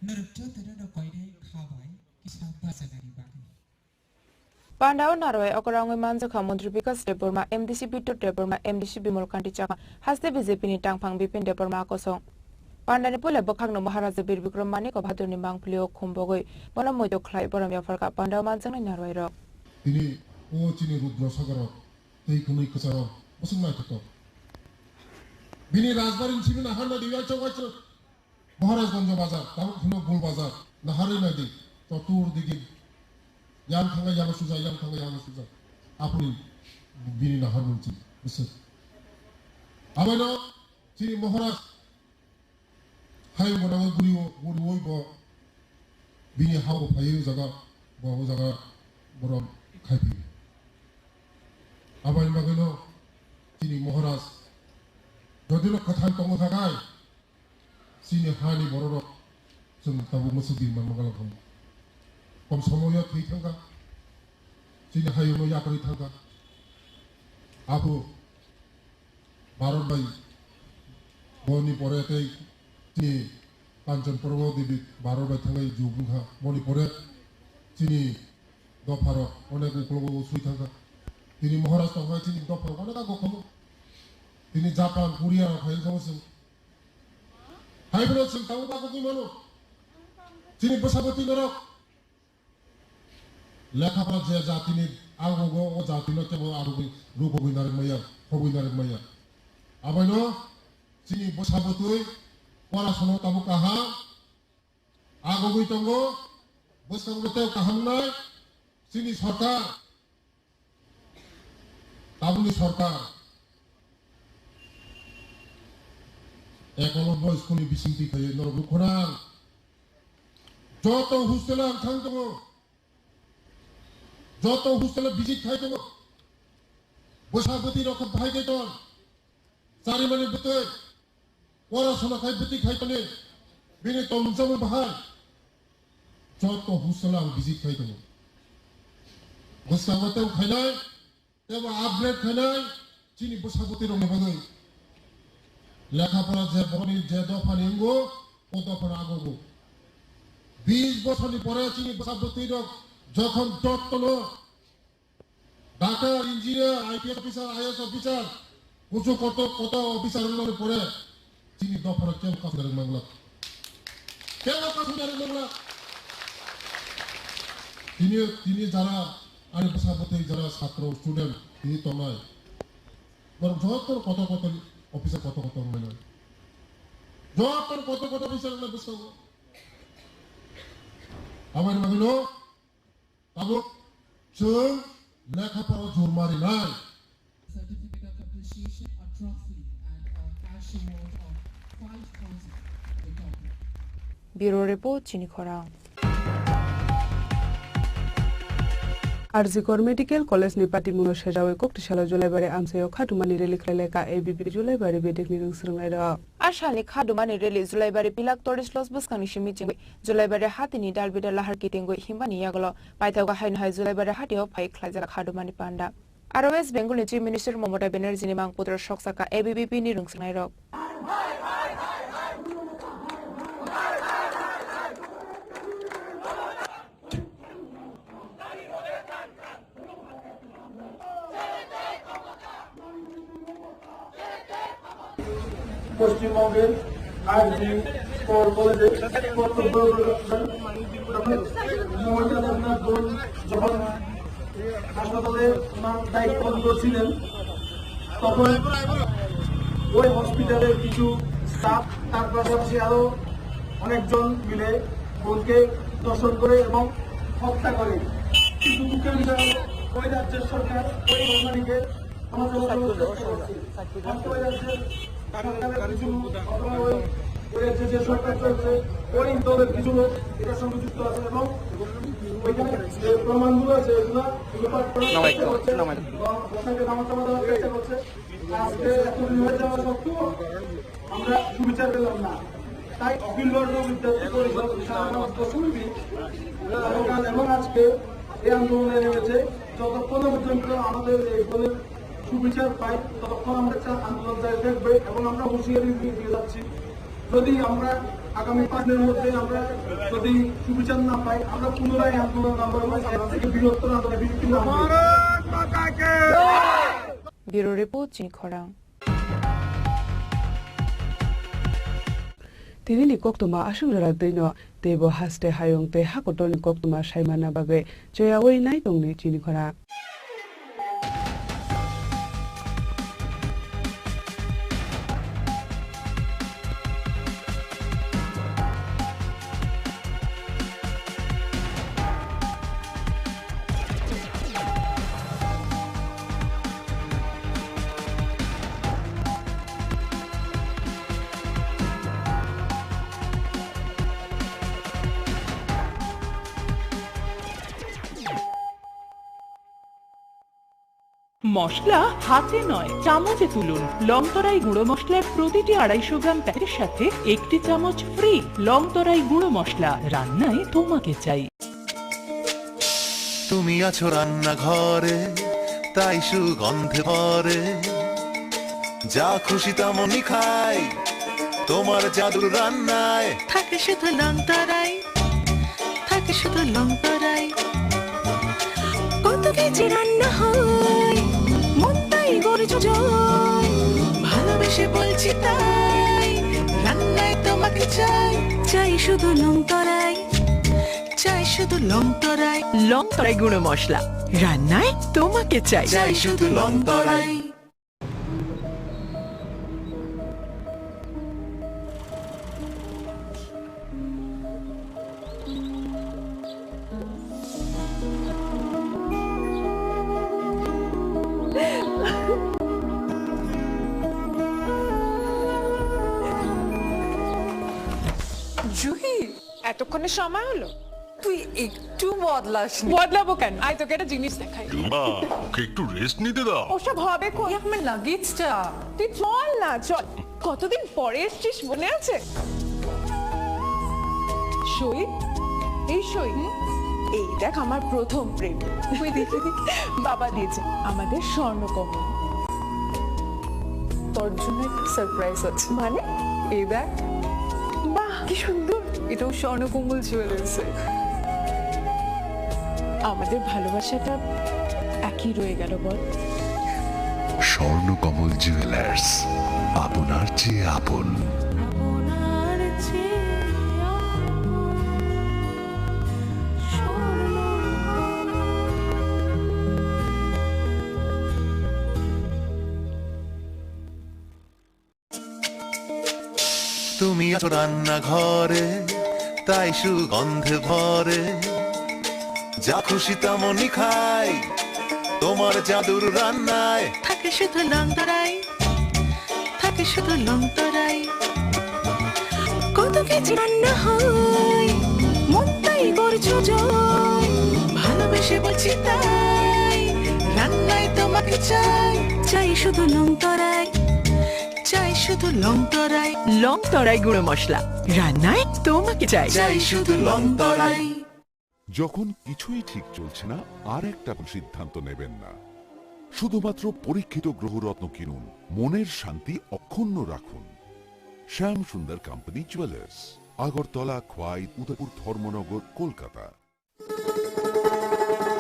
Norok joto no no koinai kha bai kisa bachanani bagwi. Pandao narwai okra wngwi manjakha Montri Bikas Debbarma, M D C Bidyut Debbarma, M D C Bimal Kanti Chakma, haste B J P ni tangphang Bipin Debbarma kosong. Pandani puila bwkhakno Maharaja Bir Bikram Manik Bahadur ni mangpili o khum bogwi bono muitu khlai borom yapharkha pandao manjaknai narwai rok. Tini o chini Rudra Sagaro tei khwnwi kwcharo bwswk naithotok. Bini rajbari ni simi naharna di uaisa uaisa Maharajganj bazar, tabuk phano Gul bazar, naharwi naidi, chotur digi, yang thangwi yang suja, yang thangwi yang suja. Apuni bini naharmung chini bwswk. Abaino chini Maharaj hai gwnangwi guriwo, guriwoi bo bini habo phaiwi o jaga, bo o jaga borom khai phi. Aboni bagwino chini Maharaj jodino kwthang tongo thakai, chini hani bororok chwng tabuk mwswk di manma galak khamu. Kom somoyo thwi thangkha, chini hayungno yakarwi thangkha. Abo Bharat bai boni pore tei chini Kanchan Prabha Devi Bharat bai thangwi jug wngkha. Boni pore chini dopharok onek uklogo swi thangkha. Tini Maharaj tongkha, chini dopharok onek ago khamu. Tini Japan, Korea rok hai wngkha chwng. Hai phano chwng tabuk bagwi mano. Chini bwsabwtwi norok lekha pora je jatini agogo o jatino kebo arugwi rugogwi narwk maya, khobwi narwk maya. Abaino chini bwsabwtwi porasano tabuk kaham agogwi tongo, bwskango tei kaham wngnai chini sorkar. Tabukni sorkar Ekolobyo school ni bisingtwi khaiwi norok nukhorang. Joto hostel o ang thang tongo. Joto hostel o visit khai tongo. Bwsa bwtwi rok khe bahai khe tong. Charimani bwtwi. Porasona khai bwtwi khai tongni. Bini tongmung chamung bahai. Joto hostel o ang visit khai tongo. Bwskango tei khainai. Eba upgrade khainai chini bwsabwtwi rokni bagwi. Lekha pora je borokni je dophani wngo, o dophano agogo. Bis bosorni pore chini bwsabwtwi rok jokhon jottono doctor, engineer, I P S officer, I A S officer, kuchu koto, koto officer wngnani pore, chini dophano kebo kasunani mangla. Kebo kasunani mangla. Tini, tini jara ani bwsabwtwi jara satro, student, tini tongnai. Borok joto koto koto officer koto koto wngnai. Joto koto koto officer wngnai bwskango. Aboni bagwino tabuk chwng lekha pora jor marinai. Certificate of appreciation, a trophy and a cash award of five thousand. Bureau Report, Chini Khorang. R G Kar Medical College ni patimungo sejawi Koktisalo Julaibari amchaio khatumani rally khlailai ka A B V P Julaibari bedekni rwngswrwngnairok. A salni khatumani rally Julaibari pilak tourist lodge bwskangni simi chengwi Julaibari hatini dalbida lahar kitingwi himbani yagulo paithago haino hai Julaibari hatio phai khlaijak khatumani panda. Aro West Bengal ni Chief Minister Mamata Banerjee ni mangputro soksa ka A B V P ni rwngswrwngnairok. পশ্চিমবঙ্গের আরজি কর কলেজে কর্তব্যরত মমতা দেবনাথ বোন যখন হাসপাতালে ওনার দায়িত্ব পালন করছিলেন, তখন ওই হসপিটালের কিছু স্টাফ, তার পাশাপাশি আরো অনেকজন মিলে বোনকে ধর্ষণ করে এবং হত্যা করে। কিন্তু দুঃখের বিষয় হলো, ওই রাজ্যের সরকার ওই ঘটনাটিকে সমালোচনা করার চেষ্টা করছে। হয়তো ওই রাজ্যের সরকারের কিছু লোক অথবা ওই, ওই রাজ্যে যে সরকার চলছে, ওই দলের কিছু লোক এটার সঙ্গে যুক্ত আছে এবং ওইখানে যে প্রমাণগুলো আছে, এগুলো লোপাট করার চেষ্টা করছে। নামাই দাও, নামাই দাও। এবং ঘটনাকে ধামাচাপা দেওয়ার চেষ্টা করছে। আজকে এতদিন হয়ে যাওয়া সত্ত্বেও আমরা সুবিচার পেলাম না। তাই অখিল ভারতীয় বিদ্যার্থী পরিষদ সারা ভারতবর্ষব্যাপী গতকাল এবং আজকে এই আন্দোলনে নেমেছে। যতক্ষণ পর্যন্ত আমাদের এই বোনের সুবিচার পাই, ততক্ষণ আমরা চা-, আন্দোলন জারি থাকবে এবং আমরা হুঁশিয়ারি দিয়ে দিয়ে যাচ্ছি, যদি আমরা আগামী পাঁচ দিনের মধ্যে আমরা যদি সুবিচার না পাই, আমরা পুনরায় আন্দোলন নামবো এবং এর থেকে বৃহত্তর আন্দোলন, বৃহত্তর আন্দোলন। Bureau Report, Chini Khorang. Tini ni koktwma aswk jora twi no teibo haste hayung tei hakotor ni koktwma sai manna bagwi choyaui nai tongni Chini Khorang. মশলা হাতে নয়, চামচে তুলুন। লংতরাই গুঁড়ো মশলার প্রতিটি আড়াইশো গ্রাম প্যাকেটের সাথে একটি চামচ ফ্রি। লংতরাই গুঁড়ো মশলা, রান্নায় তোমাকে চাই। তুমি আছো রান্নাঘরে, তাই সুগন্ধে ভরে। যা খুশি তেমনই খাই, তোমার জাদুর রান্নায়। থাকে শুধু লংতরাই, থাকে শুধু লংতরাই। কত কেজি রান্না হয়, মন তাই গর্জে জয়। ভালোবেসে বলছি তাই, রান্নায় তোমাকে চাই। চাই শুধু লংতরাই, চাই শুধু লংতরাই। লংতরাই গুঁড়ো মশলা, রান্নায় তোমাকে চাই। চাই শুধু লংতরাই। জুহি, এতক্ষণে সময় হলো? তুই একটু বদলাসনি। বদলাবো কেন? আয়, তোকে একটা জিনিস দেখাই। মা, ওকে একটু রেস্ট নিতে দাও। ওসব হবে কই? এই আমার লাগেজটা। তুই চল না, চল। কতদিন পরে এসছিস, মনে আছে? সই, এই সই। হুম? এই দেখ, আমার প্রথম প্রেম। ওই দেখি। বাবা দিয়েছে আমাদের স্বর্ণকমল। তোর জন্য একটা সারপ্রাইজ আছে। মানে? এই দেখ। বাহ, কি সুন্দর। এটাও স্বর্ণকমল জুয়েলার্সের। আমাদের ভালোবাসাটা একই রয়ে গেল, বল? স্বর্ণকমল জুয়েলার্স, আপনার চেয়ে আপন। তুমি আছো রান্নাঘরে, তাই সুগন্ধে ভরে, যা খুশি তেমনই খাই, তোমার জাদুর রান্নায়। থাকে শুধু লং তরাই, থাকে শুধু লং তরাই। কত কিছু রান্না হয়, মনটাই করছো জয়। ভালোবেসে বলছি তাই, রান্নায় তোমাকে চাই, চাই শুধু লং তরাই। চাই শুধু লং তরাই। লং তরাই গুঁড়ো মশলা, রান্নায় তোমাকে চাই। চাই শুধু লং তরাই। যখন কিছুই ঠিক চলছে না, আর একটা সিদ্ধান্ত নেবেন না। শুধুমাত্র পরীক্ষিত গ্রহরত্ন কিনুন, মনের শান্তি অক্ষুণ্ণ রাখুন। শ্যাম সুন্দর কোম্পানি জুয়েলার্স, আগরতলা, খোয়াই, উদয়পুর, ধর্মনগর, কলকাতা।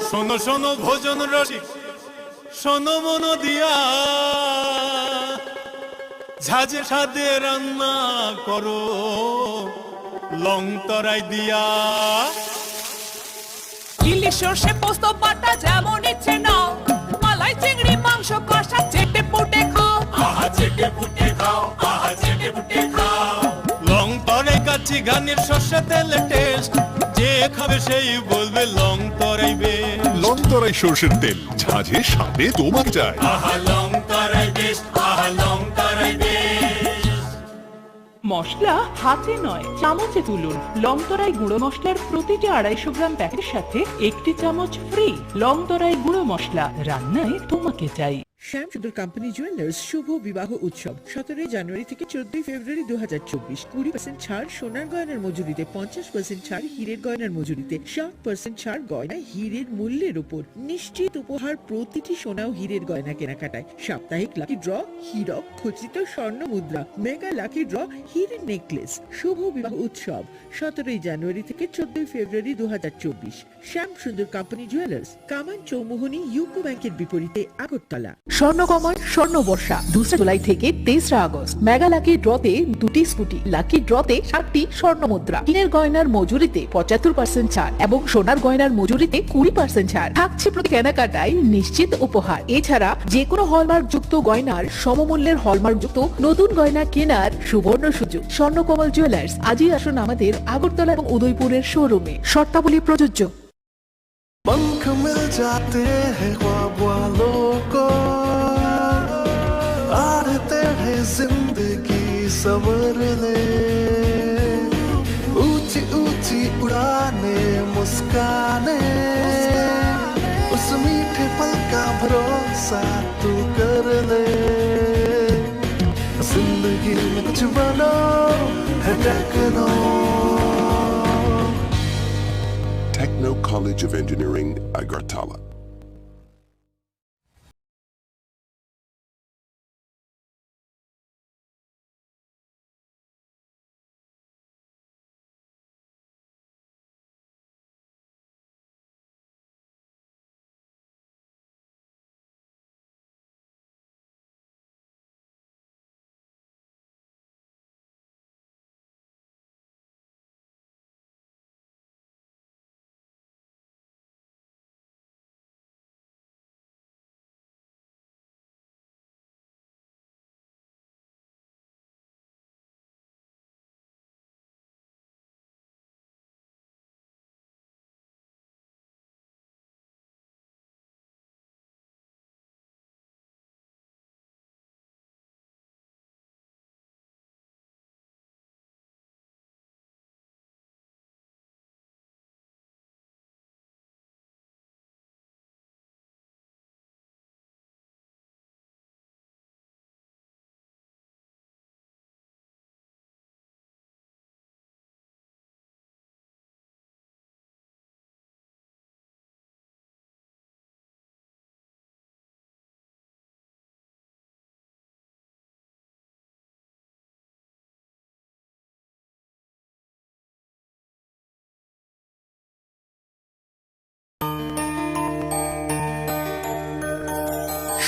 শোনো শোনো ভোজন রসিক, শোনো মন দিয়া, ঝাঁঝে স্বাদে রান্না করো লং তরাই দিয়া। ইলিশ সর্ষে পোস্ত বাটা যেমন ইচ্ছে নাও, মালাই চিংড়ি মাংস কষা চেটে পুটে খাও। আহা চেটে পুটে খাও, আহা চেটে পুটে খাও। লং তরাই কাচ্চি ঘানির সর্ষে তেলে টেস্ট, যে খাবে সেই বলবে লং তরাই বেশ। লং তরাই সর্ষের তেল, ঝাঁঝে স্বাদে তোমার যায়। আহা লং তরাই বেশ, আহা লং তরাই বেশ। মশলা হাতে নয়, চামচে তুলুন। লং তরাই গুঁড়ো মশলার প্রতিটি আড়াইশো গ্রাম প্যাকেটের সাথে একটি চামচ ফ্রি। লং তরাই গুঁড়ো মশলা, রান্নায় তোমাকে চাই। শ্যাম সুন্দর কোম্পানি জুয়েলার্স শুভ বিবাহ উৎসব সতেরোই জানুয়ারি থেকে চোদ্দই ফেব্রুয়ারি দু হাজার চব্বিশ। কুড়ি পার্সেন্ট ছাড় সোনার গয়নার মজুরিতে, পঞ্চাশ পার্সেন্ট ছাড় হীরের গয়নার মজুরিতে, ষাট পার্সেন্ট ছাড় গয়না হীরের মূল্যের উপর। নিশ্চিত উপহার প্রতিটি সোনা ও হীরের গয়না কেনাকাটায়। সাপ্তাহিক লাকি ড্র, হীরক খচিত স্বর্ণ মুদ্রা, মেগা লাকি ড্র, হীরের নেকলেস। শুভ বিবাহ উৎসব সতেরোই জানুয়ারি থেকে চোদ্দই ফেব্রুয়ারি দু হাজার চব্বিশ। শ্যাম সুন্দর কোম্পানি জুয়েলার্স, কামান চৌমুহনী ইউকো ব্যাংকের বিপরীতে আগরতলা। স্বর্ণকমল স্বর্ণ বর্ষা দুসরা জুলাই থেকে তেসরা আগস্ট। মেগা লাকি ড্রতে দুটি স্কুটি, লাকি ড্রতে সাতটি স্বর্ণ মুদ্রা, হীরের গয়নার মজুরিতে পঁচাত্তর পার্সেন্ট ছাড় এবং সোনার গয়নার মজুরিতে কুড়ি পার্সেন্ট ছাড় থাকছে প্রতি কেনাকাটায় নিশ্চিত উপহার। এছাড়া যে কোনো হলমার্ক যুক্ত গয়নার সমমূল্যের হলমার্ক যুক্ত নতুন গয়না কেনার সুবর্ণ সুযোগ। স্বর্ণকমল জুয়েলার্স, আজই আসুন আমাদের আগরতলা এবং উদয়পুরের শোরুমে। শর্তাবলী প্রযোজ্য। पंख मिल जाते हैं ख्वाब वालों को, आड़ते हैं जिंदगी संवरने। ऊंची ऊंची उड़ाने, मुस्काने, उस मीठे पल का भरोसा तू कर ले। जिंदगी में कुछ बनो है techno. Techno College of Engineering, Agartala.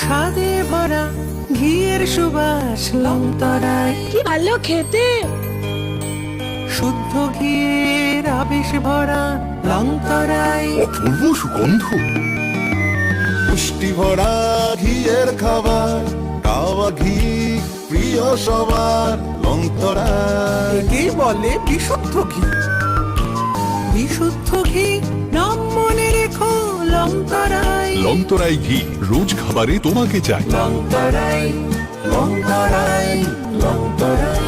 স্বাদে ভরা ঘিয়ের সুবাস লংতরাই। কি ভালো খেতে! শুদ্ধ ঘিয়ের আবেশ ভরা লংতরাই। অপূর্ব সুগন্ধ। পুষ্টি ভরা ঘিয়ের খাবার, কাওয়া ঘি প্রিয় সবার, লংতরাই। একেই বলে বিশুদ্ধ ঘি। বিশুদ্ধ ঘি, নাম মনে রেখো, লংতরাই। লংতরাই ঘি, রোজ খাবারে তোমাকে চাই। লংতরাই, লংতরাই, লংতরাই।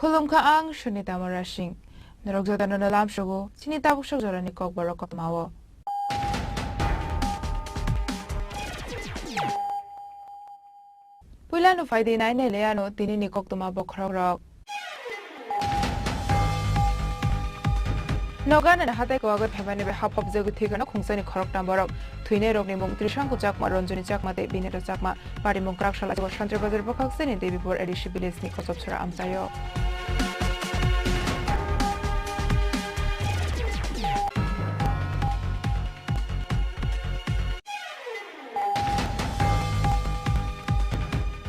Khulumkha ang Sunita Murasing. Norok jotono no lamsogo chini tabuk sok jorani kokborok koktma o. Puila no phaidi nai nai le ano tini ni koktma bokhorok rok. Noganani hatai kwagwi phaimani bai hap hopjagwi thwikha no khungsani khoroktham borok. Thwinai rokni mung Trishanku Chakma, Ranjani Chakma tei Bineta Chakma. Patimung kwrak sal achaibo Santri Bazar bwkhak sini Debipur A D C village ni Kochopsora amchaio.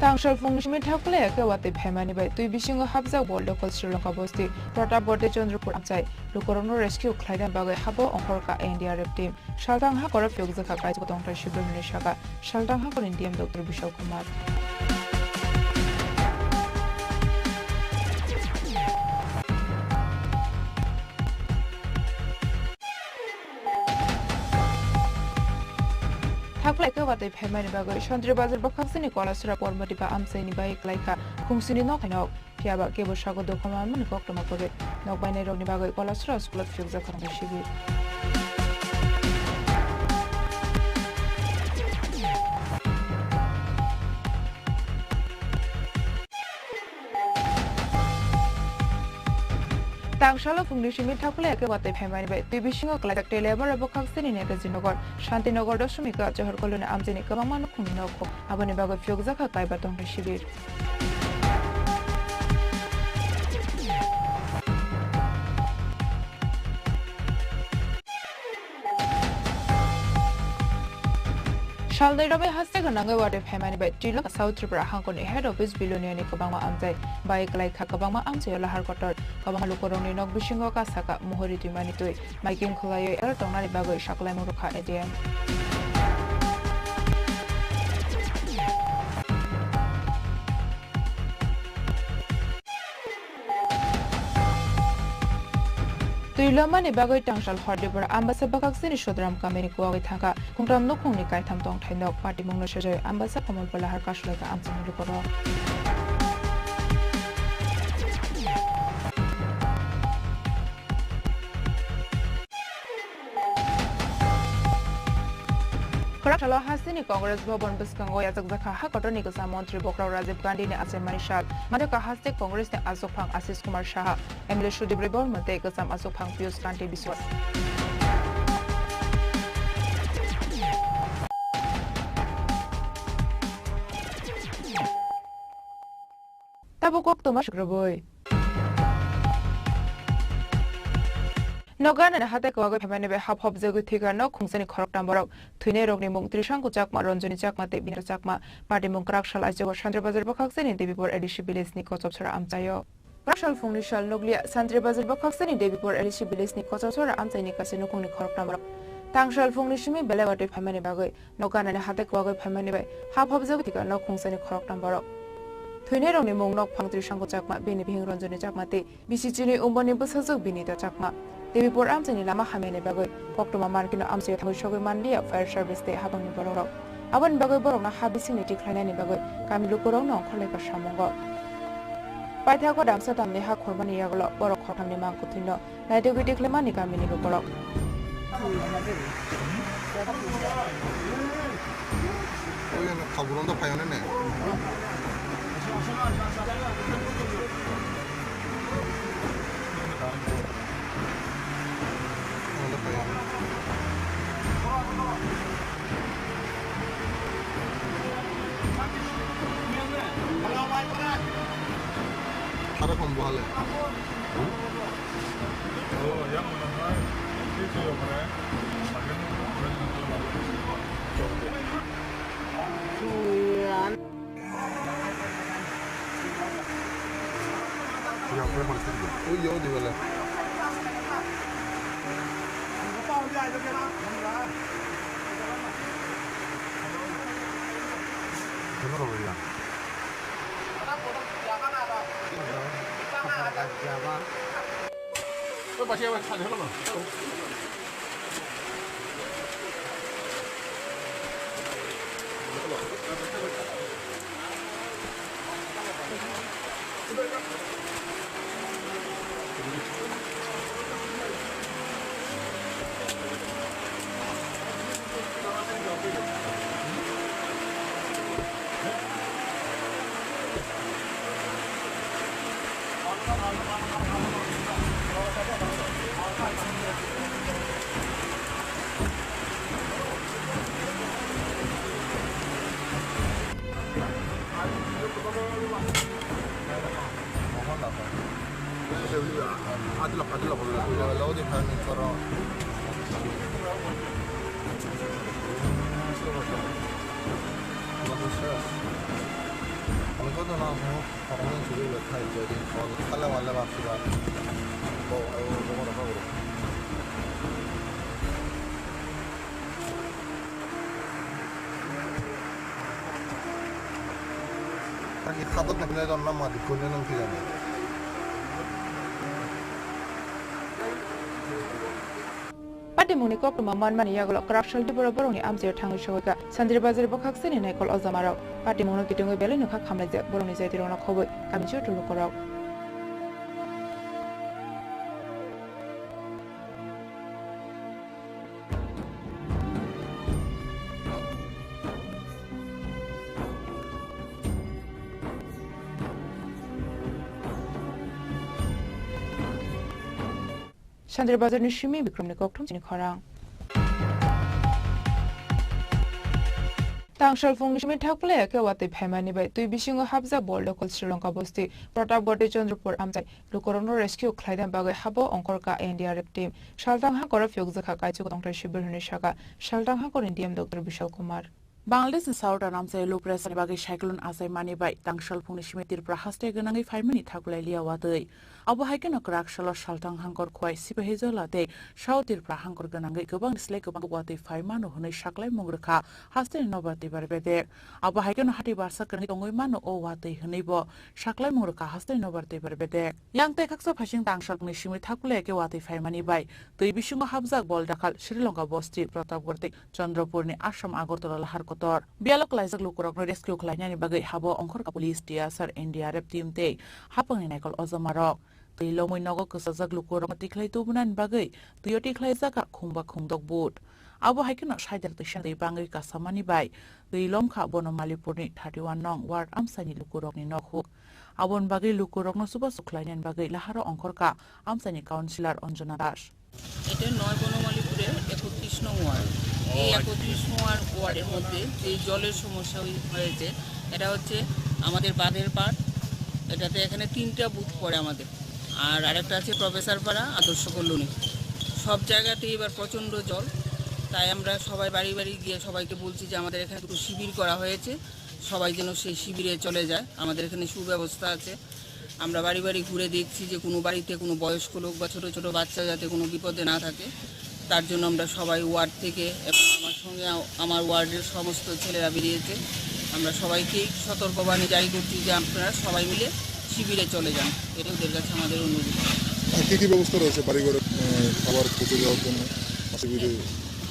Tangsal phungni simi thaklai khe watwi phaimani bai twi bisingo hapjak bo local Sri Lanka bosti Protapgarh tei Chandrapur amchai. Lukurokno rescue khlaina bagwi habo ongkhorkha N D R F team. Salthang hakhoro phiyokjakha kaichuk tongthai Subramani saka. Salthang hakhorni D M Doctor Bishal Kumar. Thaklai khe watwi phaimani bagwi Santri Bazar bwkhaksini Kolasora Pormati ba amchaini bai klaikha khungsini nok hai nok. Phiya ba kebo sago dukha manmani koktwma kwrwi. Nok bainairokni bagwi Kolasora school-o phiyokjak khoroknwi sibir. Tangsalo phungni simi thaklai khe watwi phaimani bai twi bisingo klaijak tei labour bwkhaksini Netaji Nagar, Shanti Nagar, Dosomika, Johor Colony amchaini kwbangma nukhungni nok. Aboni bagwi phiyokjakha kaiba tongthai sibir. Salnwi romwi haste gwnangwi watwi phaimani bai Trilok South Tripura hangkoni head office Biloniani kwbangma amchai bai kwlai kha, kwbangma amchaio lahar kotor, kwbangma lukurokni nok bisingo kasa ka muhuri twimani twi. Maiking khwlaiwi alert tongnani bagwi saklaimung rwkha A D M. Twi lomani bagwi Tangsal Hordipura Ambasa bwkhaksini Sodram kamini kuwagwi thangkha khungtam nukhungni kaitham tongthai nok. Patimungno sejai Ambasa Kamalpur lahar kasulaikha amchaini lukurok. Kwrak salo hasteni Congress Bhavan bwskango yachakjakha ha kotorni kwcham montri bokhorok Rajiv Gandhini achaimani sal. Manjakha haste Congressni achukphang Ashish Kumar Saha, M L A Sudip Roy Barman tei kwcham achukphang Piyush Kanti Biswas. Tabuk koktwma swkrwbwi. Noganani hatai kwagwi phaimani bai hap hopjagwi thwikha nok khungsani khoroktham borok. Thwinairokni mung Trishanku Chakma, Ranjani Chakma tei Bineta Chakma. Patimung kwrak sal aichukgo Santri Bazar bwkhaksini Debipur A D C village ni Kochopsora amchaio. Kwrak sal phungni sal nukliya Santri Bazar bwkhaksini Debipur A D C village ni Kochopsora amchaini kaisa nukhungni khoroktham borok. Tangsal phungni simi belai watwi phaimani bagwi Nok ganani hatai kwagwi phaimani bai hap hopjagwi thwikha nok khungsani khoroktham borok. Thwinairokni mung nokphang Trishanku Chakma, bini bihik Ranjani Chakma tei bisi chini umboni bwsajwk Binita Chakma. Debipur amchaini lama hamyani bagwi koktwma mankino amchaio thangwi sogwi manliya fire service tei habangni borokrok. Aboni bagwi borokno ha bisingni tikhlainani bagwi kami lukurokno ongkhorlaikha samungo. Paithago damsa tamni ha khormani yagulo borok khorthamni mang kwthwino naitugwi tikhlaimani kamini lukurok. Oye, no, khaburok no phaiyone ne. Ahora con vale. Uy, yo, di vale. Ano ko ya? Ani khatok nang nai don nama di kunya nang kiyani. Patimungni koktwma manmani yagulo kwrak saldi borok borokni amchaio thangwi sohoika Sanjri Bazar bwkhaksani naikol ojamarok. Patimungno kitungwi belai nokha khamlaijak borokni jaitirokno khobwi kami joto lukurok. Sanjri Bazarni simi Bikramni kokthum chini khorang. Tangsalphungni simi thakphlai khe watwi phaimani bai twi bisingo hapjak bol dokol Sri Lanka bosti Pratapgarh Chandrapur amchai lukurokno rescue khlaina bagwi habo ongkhorkha N D R F team. Salthang hakoro phiyokjakha kaichuk tongthai sibir hwnwi sakha Salthang hakorni D M Doctor Bishal Kumar. Bangladeshni Southern amchai Lupresani bagwi cyclone achaimani bai tangsalphungni simi Tripura haste gwnangwi phaimani thakphlai liya watwi. Abo hai kheno kwrak salo Salthang hangkor khwai Sipahijola tei South Tripura hangkor gwnangwi kwbangni slai kwbang watwi phai mano hwnwi saklaimung rwkha hasteni nobar twibar bedek. Abo hai kheno hati barsa kwrwngwi tongwi mano o watwi hwnwibo saklaimung rwkha hasteni nobar twibar bedek. Yang tei khaksa phaising tangsalphungni simi thakphlai khe watwi phaimani bai twi bisingo hapjak bol dakhal Sri Lanka bosti Pratapgarh tei Chandrapurni Assam Agartala lahar kotor. Biyalo klaijak lukurokno rescue khlainani bagwi habo ongkhorkha police, T S R, N D R F team tei haphangni naikol ojamarok. Twi lomwi nogo kwchajak lukurokno tikhlai tubunani bagwi twio tikhlaijak kha khungba khungdok boat. Abo hai kheno saidak twisa twi bangwi kasamani bai twi lomkha Bonomalipurni thirty one nong ward amchaini lukurokni nokhuk. Aboni bagwi lukurokno chubachu khlainani bagwi laharo ongkhorkha amchaini councillor Anjana Das. এটা নয় বনমালীপুরের একত্রিশ নং ওয়ার্ড। এই একত্রিশ নং ওয়ার্ড, ওয়ার্ডের মধ্যে যে জলের সমস্যা হই-, হয়েছে, এটা হচ্ছে আমাদের বাঁধের পাড়, এটাতে এখানে তিনটা বুথ পড়ে আমাদের, আর আরেকটা আছে প্রফেসর পাড়া, আদর্শ কলোনি। সব জায়গাতেই এবার প্রচণ্ড জল, তাই আমরা সবাই বাড়ি বাড়ি গিয়ে সবাইকে বলছি যে আমাদের এখানে দুটো শিবির করা হয়েছে, সবাই যেন সেই শিবিরে চলে যায়। আমাদের এখানে সুব্যবস্থা আছে, আমরা বাড়ি বাড়ি ঘুরে দেখছি যে কোনো বাড়িতে কোনো বয়স্ক লোক বা ছোট ছোট বাচ্চা যাতে কোনো বিপদে না থাকে, তার জন্য আমরা সবাই ওয়ার্ড থেকে এবং আমার সঙ্গে আ-, আমার ওয়ার্ডের সমস্ত ছেলেরা বেরিয়েছে। আমরা সবাইকেই সতর্কবাণী জারি করছি যে আপনারা সবাই মিলে শিবিরে চলে যান, এটা ওদের কাছে আমাদের অনুরোধ। আর কি কি ব্যবস্থা রয়েছে বাড়ি ঘরে, আহ, খাবার পৌঁছে দেওয়ার জন্য শিবিরে?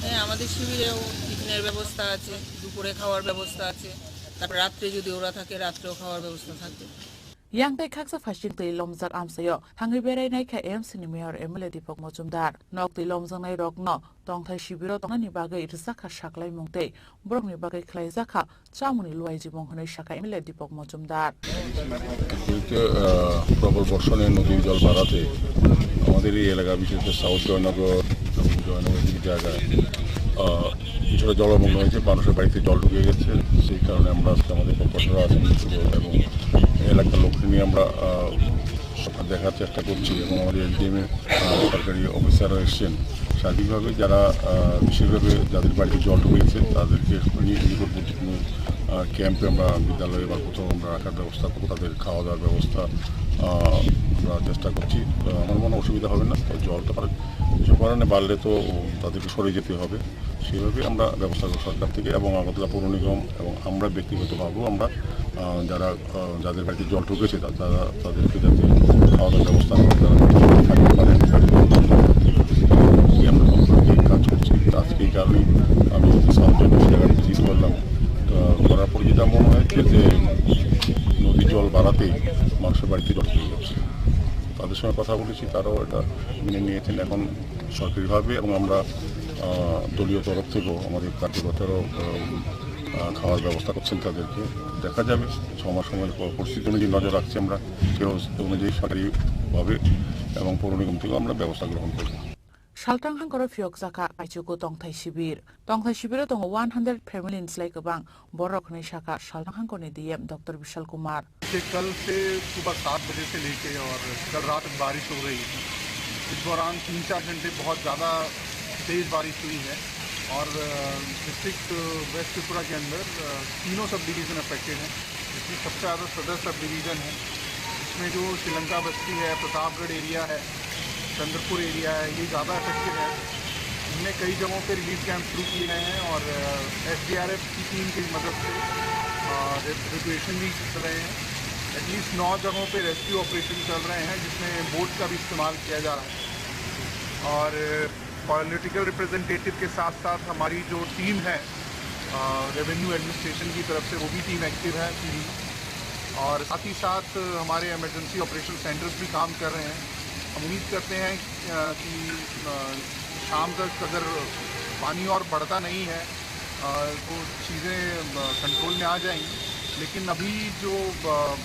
হ্যাঁ, আমাদের শিবিরেও টিফিনের ব্যবস্থা আছে, দুপুরে খাওয়ার ব্যবস্থা আছে, তারপর রাত্রে যদি ওরা থাকে, রাত্রেও খাওয়ার ব্যবস্থা থাকে। Yang tei khaksa phaising twi lomjak amchaio thangwi berai nai kha M C ni mayor M L A Deepak Majumdar. Nok twi lomjaknai rokno tongthai sibiro tongnani bagwi rwjak kha saklaimung tei borokni bagwi khlaijak kha chamungni luai jibong hwnwi sakha M L A Deepak Majumdar. পুরীতে, আহ, প্রবল বর্ষণে নদীর জল বাড়াতে আমাদের এই এলাকা, বিশেষ করে সাউথ জয়নগর এবং জয়নগর কিছু জায়গায়, আহ, কিছুটা জলমগ্ন হয়েছে, মানুষের বাড়িতে জল ঢুকে গেছে। সেই কারণে আমরা আজকে আমাদের কর্পোরেটর আছেন এবং এলাকার লোককে নিয়ে আমরা, আহ, দেখার চেষ্টা করছি এবং আমাদের এসডিএম এর, আহ, সরকারি অফিসাররা এসছেন। সার্বিকভাবে যারা, আহ, বিশেষভাবে যাদের বাড়িতে জল ঢুকেছে তাদেরকে নিয়ে নিকটবর্তী কোনো, আহ, ক্যাম্পে আমরা বিদ্যালয়ে বা কোথাও আমরা রাখার ব্যবস্থা করবো। তাদের খাওয়া দাওয়ার ব্যবস্থা, আহ, আমরা চেষ্টা করছি। আহ, আমার মনে হয় অসুবিধা হবে না, তো জল তো আর কিছু করার নেই, বাড়লে তো তাদেরকে সরে যেতে হবে। সেভাবে আমরা ব্যবস্থা করব সরকার থেকে এবং আগরতলা পৌর নিগম এবং আমরা ব্যক্তিগতভাবেও আমরা, আহ, যারা, আহ, যাদের বাড়িতে জল ঢুকেছে তা-, তারা, তাদেরকে যাতে খাওয়া দাওয়ার ব্যবস্থা করে তারা থাকতে পারেন। এই আমরা সব কাজ করছি। আজকে এই কারণে আমি সাউথ জায়গায় ভিজিট করলাম। তো করার পর যেটা মনে হয়েছে যে নদীর জল বাড়াতে মানুষের বাড়িতে জল চলে যাচ্ছে। তাদের সঙ্গে কথা বলেছি, তারাও এটা মেনে নিয়েছেন। এখন সরকারিভাবে এবং আমরা, আহ, দলীয় তরফ থেকেও আমাদের কার্যকর্তারাও, আহ, আহ, খাওয়ার ব্যবস্থা করছেন তাদেরকে। দেখা যাবে, ছ মাস সময় পর পরিস্থিতি অনুযায়ী নজর রাখছি আমরা, সেই অবস্থা অনুযায়ী সরকারিভাবে এবং পৌর নিগম থেকেও আমরা ব্যবস্থা গ্রহণ করব। Salthang hangkoro phiyok jakha Kaichuku tongthai sibir. Tongthai sibiro tongo one hundred family ni slai kwbang. Borok hwnwi sakha Salthang hangkorni D M Doctor Bishal Kumar. कि कल से सुबह सात बजे से लेके और कल रात बारिश हो रही थी। इस दौरान तीन चार घंटे बहुत ज़्यादा तेज़ बारिश हुई है और, अ, डिस्ट्रिक्ट वेस्ट त्रिपुरा के अंदर, अ, तीनों सब डिवीज़न अफेक्टेड हैं, जिसमें सबसे ज़्यादा सदर सब डिवीज़न है, जिसमें जो श्रीलंका बस्ती है, प्रतापगढ़ एरिया है, चंद्रपुर एरिया है, ये ज़्यादा अफेक्टेड है। हमने कई जगहों पे रिलीफ कैंप शुरू किए गए हैं और, अ, एसडीआरएफ की टीम की मदद से, अ, रे-, रेस्क्यूएशन भी कर रहे हैं। एटलीस्ट नौ जगहों पे रेस्क्यू ऑपरेशन चल रहे हैं, जिसमें बोट का भी इस्तेमाल किया जा रहा है। और पॉलिटिकल रिप्रेजेंटेटिव के साथ-साथ हमारी जो टीम है, अ, रेवेन्यू एडमिनिस्ट्रेशन की तरफ से, वो भी टीम एक्टिव है पूरी। और साथ ही साथ हमारे इमरजेंसी ऑपरेशन सेंटर्स भी काम कर रहे हैं। हम उम्मीद करते हैं, अ, कि, अ, शाम तक अगर पानी और बढ़ता नहीं है, अ, तो चीज़ें, अ, कंट्रोल में आ जाएंगी। लेकिन अभी जो, अ,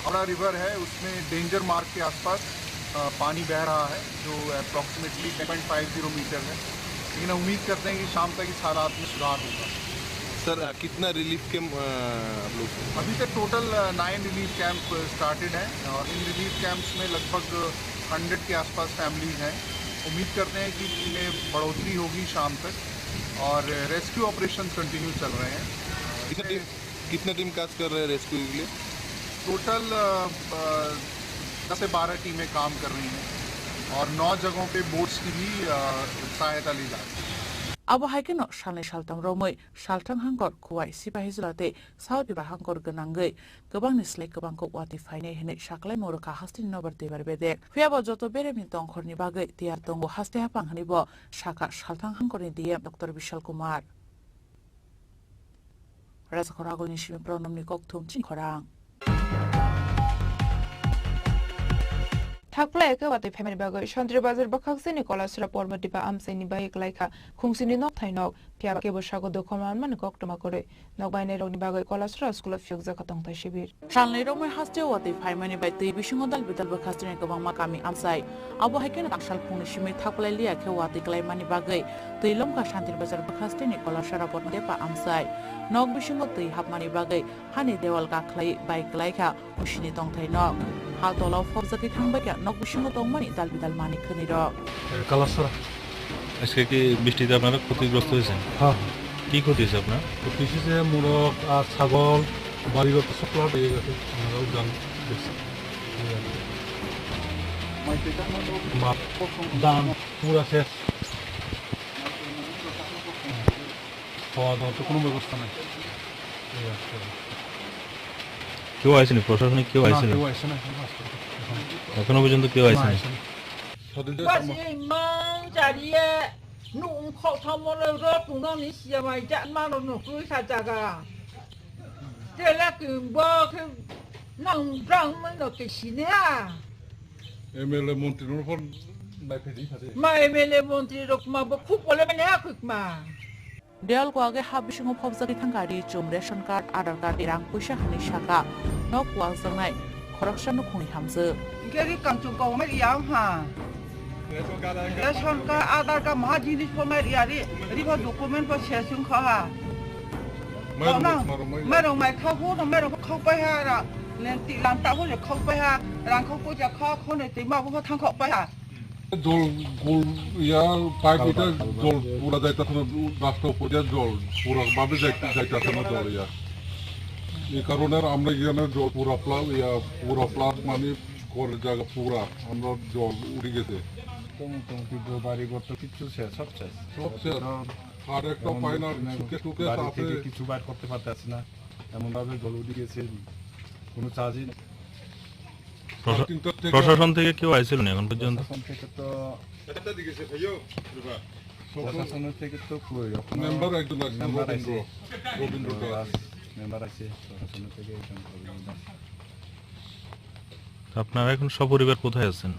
हावड़ा रिवर है, उसमें डेंजर मार्क के आसपास, अ, पानी बह रहा है, जो approximately ten point five zero metre है। लेकिन हम उम्मीद करते हैं कि शाम तक इस हालात में सुधार होगा। सर, अ, कितना रिलीफ कैंप, अ, आप लोग? अभी तक टोटल, अ, नाइन रिलीफ कैंप स्टार्टेड हैं और इन रिलीफ कैंप्स में लगभग हंड्रेड के आसपास फैमिलीज हैं। उम्मीद करते हैं कि इनमें बढ़ोतरी होगी शाम तक और रेस्क्यू ऑपरेशन कंटिन्यू चल रहे हैं। कितने टीम कितने टीम काज कर रहे हैं रेस्क्यू के लिए? टोटल, अ, अ, दस से बारह टीमें काम कर रही हैं और नौ जगहों पे बोट्स की भी, अ, सहायता ली जा रही है। Abo hai kheno salnwi saltham romwi Salthang hangkor Khowai Sipahijola tei South Tripura hangkor gwnangwi kwbangni slai kwbang kok watwi phainai hwnwi saklaimung rwkha hasteni nobar twibar bedek. Phiya bo joto beremni tongkhorni bagwi tiyar tongo haste haphang hwnwi bo sakha Salthang hangkorni D M Doctor Bishal Kumar. Rajakhor agulni simi Pranamni kokthum chini khorang. Thakphlai khe watwi phaimani bagwi Sontri Bazar bwkhaksini Kolasora Pormodipa amchaini bai klaikha khungsini nokthai nok, phiya kebo sago dukho manmani koktwma kwrwi. Nokbainairokni bagwi Kolasora school-o phiyokjakha tongthai sibir. Salnwi romwi hasteo watwi phaimani bai twi bisingo dal bidal bwkhasteni kwbangma kami amchai. Abo hai kheno tangsal phungni simi thakphlai liya khe watwi klaimani bagwi twi lomkha Shantir Bazar bwkhasteni Kolasora Pormodipa amchai. Nok bisingo twi hapmani bagwi hani dewal kakhlai bai klaikha khungsini tongthai nok. Hal tolao phobjagwi thangbaikha nok bisingo tongmani dal bidal manwi khwnwi rok. Kolasora। আজকে কি বৃষ্টিতে আপনারা ক্ষতিগ্রস্ত হয়েছেন? হ্যাঁ। কি ক্ষতি হয়েছে আপনার? তো কৃষি যে মোরগ আর ছাগল, বাড়িঘর তো সব ফ্লাড হয়ে গেছে, আমরা উদ্যান দেখছি। মা-, ধান পুরা শেষ। খাওয়া দাওয়ার তো কোনো ব্যবস্থা নাই। এই আর কি অবস্থা। কেউ আইসেনি? প্রশাসনিক কেউ না, আইসেনি? কেউ আইসে না এখনো আজ পর্যন্ত। এখনো পর্যন্ত কেউ না, আইসেনি? আইসেনি। Basi mang jariye nung khok thamo le ro tungno ni siya mai ja ma no no kui kha jaga. Tela ki bo khe nang brang mai no ke sini ha. MLA মন্ত্রী no phone নাই ফেদি খাতে। Ma M L A montri rok ma bo khuk pole mane ha khuk ma. Dewal kwagwi ha bisingo phobjagwi thangkha ri chum, ration card, Aadhaar card, rang puisa hwnwi sakha. Nok kwakjaknai khoroksa nukhungni hamjwk. Hingke ri kangchung kok mai ri ang ha. Ration card, Aadhaar card, maha jinis bo mai ri ari, ri bo document bo ses wng kha ha. Mairung Kok nang, mairung mai. Mairung mai kha hu, no mairung kha pai ha ra. Neng ti lam ta hone khok pai ha, rang khok ko ja khok hone ti ma bo thang khok pai ha. জল গোল ইয়া পাইপ এটা জল পুরা যাইতাছে না, রাস্তা উপরে জল পুরা ভাবে যাইতে যাইতাছে না জল ইয়া। এই কারণে আমরা এখানে জল পুরা প্লাস ইয়া পুরা প্লাস মানে ঘরের জায়গা পুরা আমরা জল উঠে গেছে। তো মোটামুটি বাড়ি ঘর তো কিচ্ছু শেষ, সব শেষ। সব শেষ। আর একটা পাই না, সুটকেস টুকেস বাড়ি আছে। থেকে কিছু বার করতে পারতেছে না, এমনভাবে জল উঠে গেছে, কোনো চার্জই নেই। প্রশা- প্রশাসন থেকে কেউ আইছিল না এখন পর্যন্ত? প্রশাসন থেকে তো প্রশাসন থেকে তো কই, এখনো মেম্বার একজন আছে, মেম্বার আছে। রবীন্দ্র, রবীন্দ্র দাস। মেম্বার আছে, প্রশাসন থেকে একজন রবীন্দ্র দাস। আপনারা এখন সপরিবার কোথায় আছেন?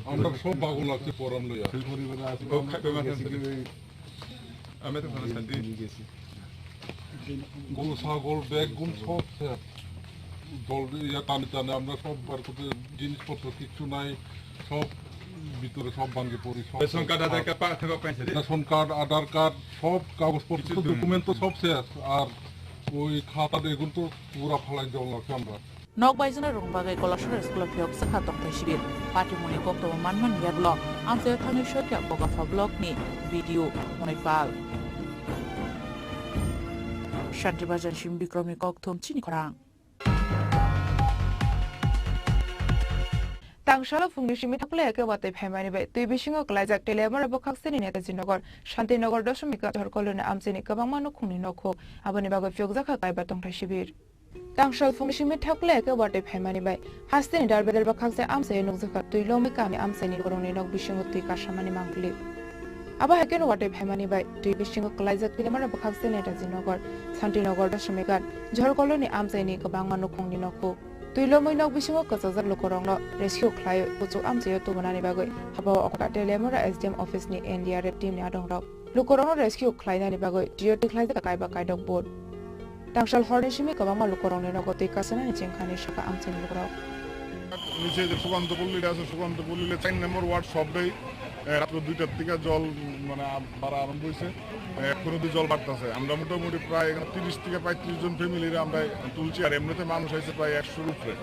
আমরা সব পাগল আছি পরান লইয়া। সেই পরিবারে আছি, ও, আমরা তো খাইতে গেছি মাখে কি ওই আমি তো কোনো শান্তি। নিয়ে গেছি। গরু, ছাগল, বেগুন সব শেষ। জল দিয়ে টানে টানে আমরা সব বার করতে, জিনিসপত্র কিচ্ছু নাই, সব ভিতরে সব ভাঙে পড়ি, সব রেশন কার্ড, আধার কার্ড, পাসপোর্ট পাইছে রে। রেশন কার্ড, আধার কার্ড, সব কাগজপত্র, কিছু তো নেই। ডকুমেন্ট তো সব শেষ। আর ওই খাতা বেগুন তো পুরা ফালাই জল লাগছে আমরা। Nok baijana rung bagwi Kolasora school o phiyok swkha tongthai shibir. Patimuni koktwma manman yagulo amchaio thangwi sokya Bokapha block ni B D O Monoi Pal. Shanti Bajan sim Bikromi kokthum chini khorang. Tangsalo phungni simi thaklai khe watwi phaimani bai twi bisingo kwlaijak Teliamura bwkhak sini Netaji Nagar, Shanti Nagar, Doshomika, Jhorkoloni amchaini kwbangma nukhungni nokhuk. Aboni bagwi phiyokjakha kaiba tongthai shibir. Tangsal phung simi thaklai khe watwi phaimani bai hasteni Darbedar bwkhaksa amchaio nukjakha twi lomwi kami amchaini borokni nok bisingo twi kasamani mangpili. Abo hai kheno watwi phaimani bai twi bisingo kwlaijak Teliamura bwkhaksa Netaji Nagar, Shanti Nagar, Doshomika, Jhorkoloni amchaini kwbangma nukhungni nokhuk. Twi lomwi nok bisingo kwchajak lukurokno rescue khlaiwi kuchuk amchaio tubunani bagwi habao okta Teliamura S D M office ni N D R F team ni adongrok. Lukurokno rescue khlainani bagwi tiyar twi khlaijak kaiba kaidok boat. Tangsal horni simi kwbangma lukurokni nogo twi kasanani chengkhani saka amchaini lukurok. নিচে যে সুকান্ত পল্লীটা আছে, সুকান্ত পল্লীর চার নম্বর ওয়ার্ড সবটাই, এ, রাত্র দুইটার থেকে জল, উম, মানে, আ-, বাড়া আরম্ভ হয়েছে। এ, এখনো তো জল বাড়তেছে। আমরা মোটামুটি প্রায় এখানে তিরিশ থেকে পঁয়ত্রিশ জন ফ্যামিলির আমরা তুলছি, আর এমনিতে মানুষ আছে প্রায় একশোর উপরে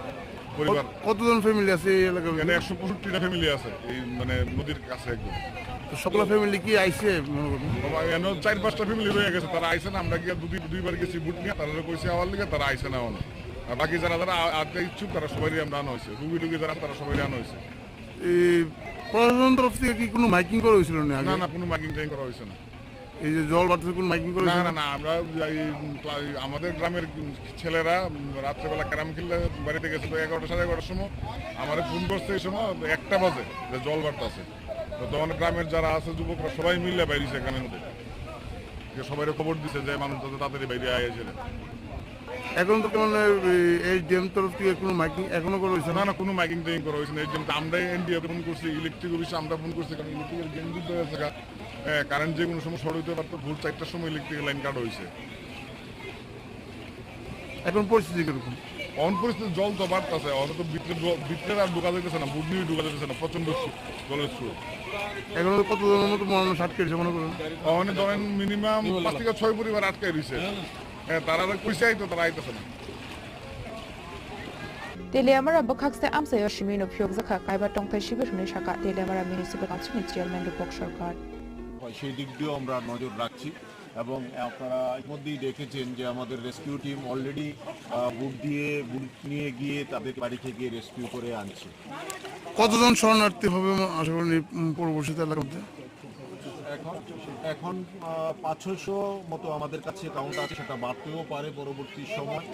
পরিবার। কত-, কতজন ফ্যামিলি আছে এই এলাকার ভিতরে? এখানে একশো পঁয়ষট্টিটা ফ্যামিলি আছে এই, মানে, নদীর কাছে একদম। তো সকল ফ্যামিলি কি আইছে মনে করেন? বাবা, এখানে চার পাঁচটা ফ্যামিলি রয়ে গেছে, তারা আইছে না। আমরা গিয়ে দুই, দুইবার গেছি বুট নিয়ে, তারা কইছে আওয়ার লিগে, তারা আইছে না অনেক। আর বাকি যারা যারা আ-, আসতে ইচ্ছুক, তারা সবাই আমরা আনা হয়েছে। রুগী টুগী যারা, তারা সবাই আনা হয়েছে। এই প্রশাসন তরফ থেকে কি কোনো মাইকিং করা হয়েছিল না আগে? না, না, কোনো মাইকিং টাইকিং করা হয়েছে না। এই যে জল বাড়তেছে, কোনো মাইকিং করা না, হয়েছিল না, না? না, আমরা এই, উম, ক্লা-, এই আমাদের গ্রামের, উম, ছেলেরা, উম, রাত্রেবেলা ক্যারাম খেললে বাড়িতে গেছে তো এগারোটা, সাড়ে এগারোটার সময়। আমারে ফোন করছে এই সময় একটা বাজে যে জল বাড়তেছে। তো তখন গ্রামের যারা আছে যুবকরা সবাই মিলে বাইরে সেখানে মধ্যে যে সবাই খবর দিছে যে মানুষ যাতে তাড়াতাড়ি বাইরে আয় এসে। এখন তো মানে এই, এই ড্যাম তরফ থেকে কোনো মাইকিং এখনো করা হয়েছে না? না, না, কোনো মাইকিং টাইকিং করা হয়েছে না। এই জন্য তো আমরাই এনডিএ ফোন করছি, ইলেকট্রিক অফিসে আমরা ফোন করছি, কারণ ইলেকট্রিকের গেম যুদ্ধ হয়েছে গা। হ্যাঁ, কারেন্ট যে কোনো সময় শর্ট হইতে পারতো, ভোর চারটার সময় ইলেকট্রিকের লাইন কাটা হয়েছে। এখন পরিস্থিতি কিরকম? অন পরিস্থিতি জল তো বাড়তেছে, অন তো ভিতরে ঢো-, ভিতরে আর ঢোকা যাইতেছে না, বুট নিয়ে ঢোকা যাইতেছে না, প্রচণ্ড স্রোত, জলের স্রোত। এখন তো কত জনের মতো মানুষ আটকে রয়েছে মনে করেন? অনে ধরেন মিনিমাম পাঁচ থেকে ছয় পরিবার আটকে রয়েছে। হ্যাঁ, তারা তো কইছে আইতো, তারা আইতেছে না। Teliamura bwkhaksa amchaio simino phiyokjakha kaiba tongthai shibir hwnwi sakha Teliamura Municipal Council ni Chairman Rupak Sarkar. সেই দিক দিয়েও আমরা নজর রাখছি এবং আপনারা ইতিমধ্যেই দেখেছেন যে আমাদের রেস্কিউ টিম অলরেডি, আহ, বুট দিয়ে, বুট নিয়ে গিয়ে তাদের বাড়ি থেকে রেস্কিউ করে আনছে। কতজন শরণার্থী হবে ম-, আশা করেন এই, উম, পরবর্তীতে এলাকার মধ্যে? এখন, এখন, আহ, পাঁচ ছয়শো মতো আমাদের কাছে কাউন্ট আছে, সেটা বাড়তেও পারে পরবর্তী সময়।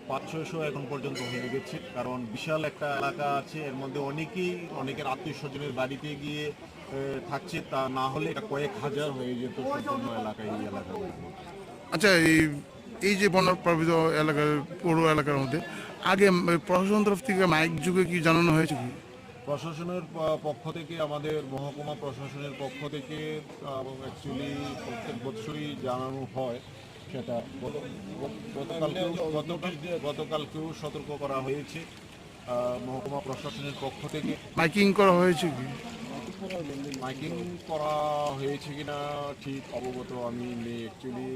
পাঁচ ছয়শো এখন পর্যন্ত হয়ে গেছে, কারণ বিশাল একটা এলাকা আছে, এর মধ্যে অনেকেই অনেকের আত্মীয় স্বজনের বাড়িতে গিয়ে, এ, থাকছে, তা না হলে এটা কয়েক হাজার হয়ে যেত সম্পূর্ণ এলাকা, এই এলাকাগুলোর মধ্যে। আচ্ছা, এই, এই যে বন্যা প্লাবিত এলাকার, পৌর এলাকার মধ্যে আগে, উম, প্রশাসন তরফ থেকে মাইক যুগে কি জানানো হয়েছে কি? প্রশাসনের প-, পক্ষ থেকে, আমাদের মহকুমা প্রশাসনের পক্ষ থেকে, আহ, অ্যাকচুয়ালি প্রত্যেক বছরই জানানো হয় সেটা। গত-, গত-, গতকালকেও, গত-, গতকালকেও সতর্ক করা হয়েছে, আহ, মহকুমা প্রশাসনের পক্ষ থেকে। মাইকিং করা হয়েছে কি? মাইকিং করা হয়েছে কিনা ঠিক অবগত আমি নেই। অ্যাকচুয়ালি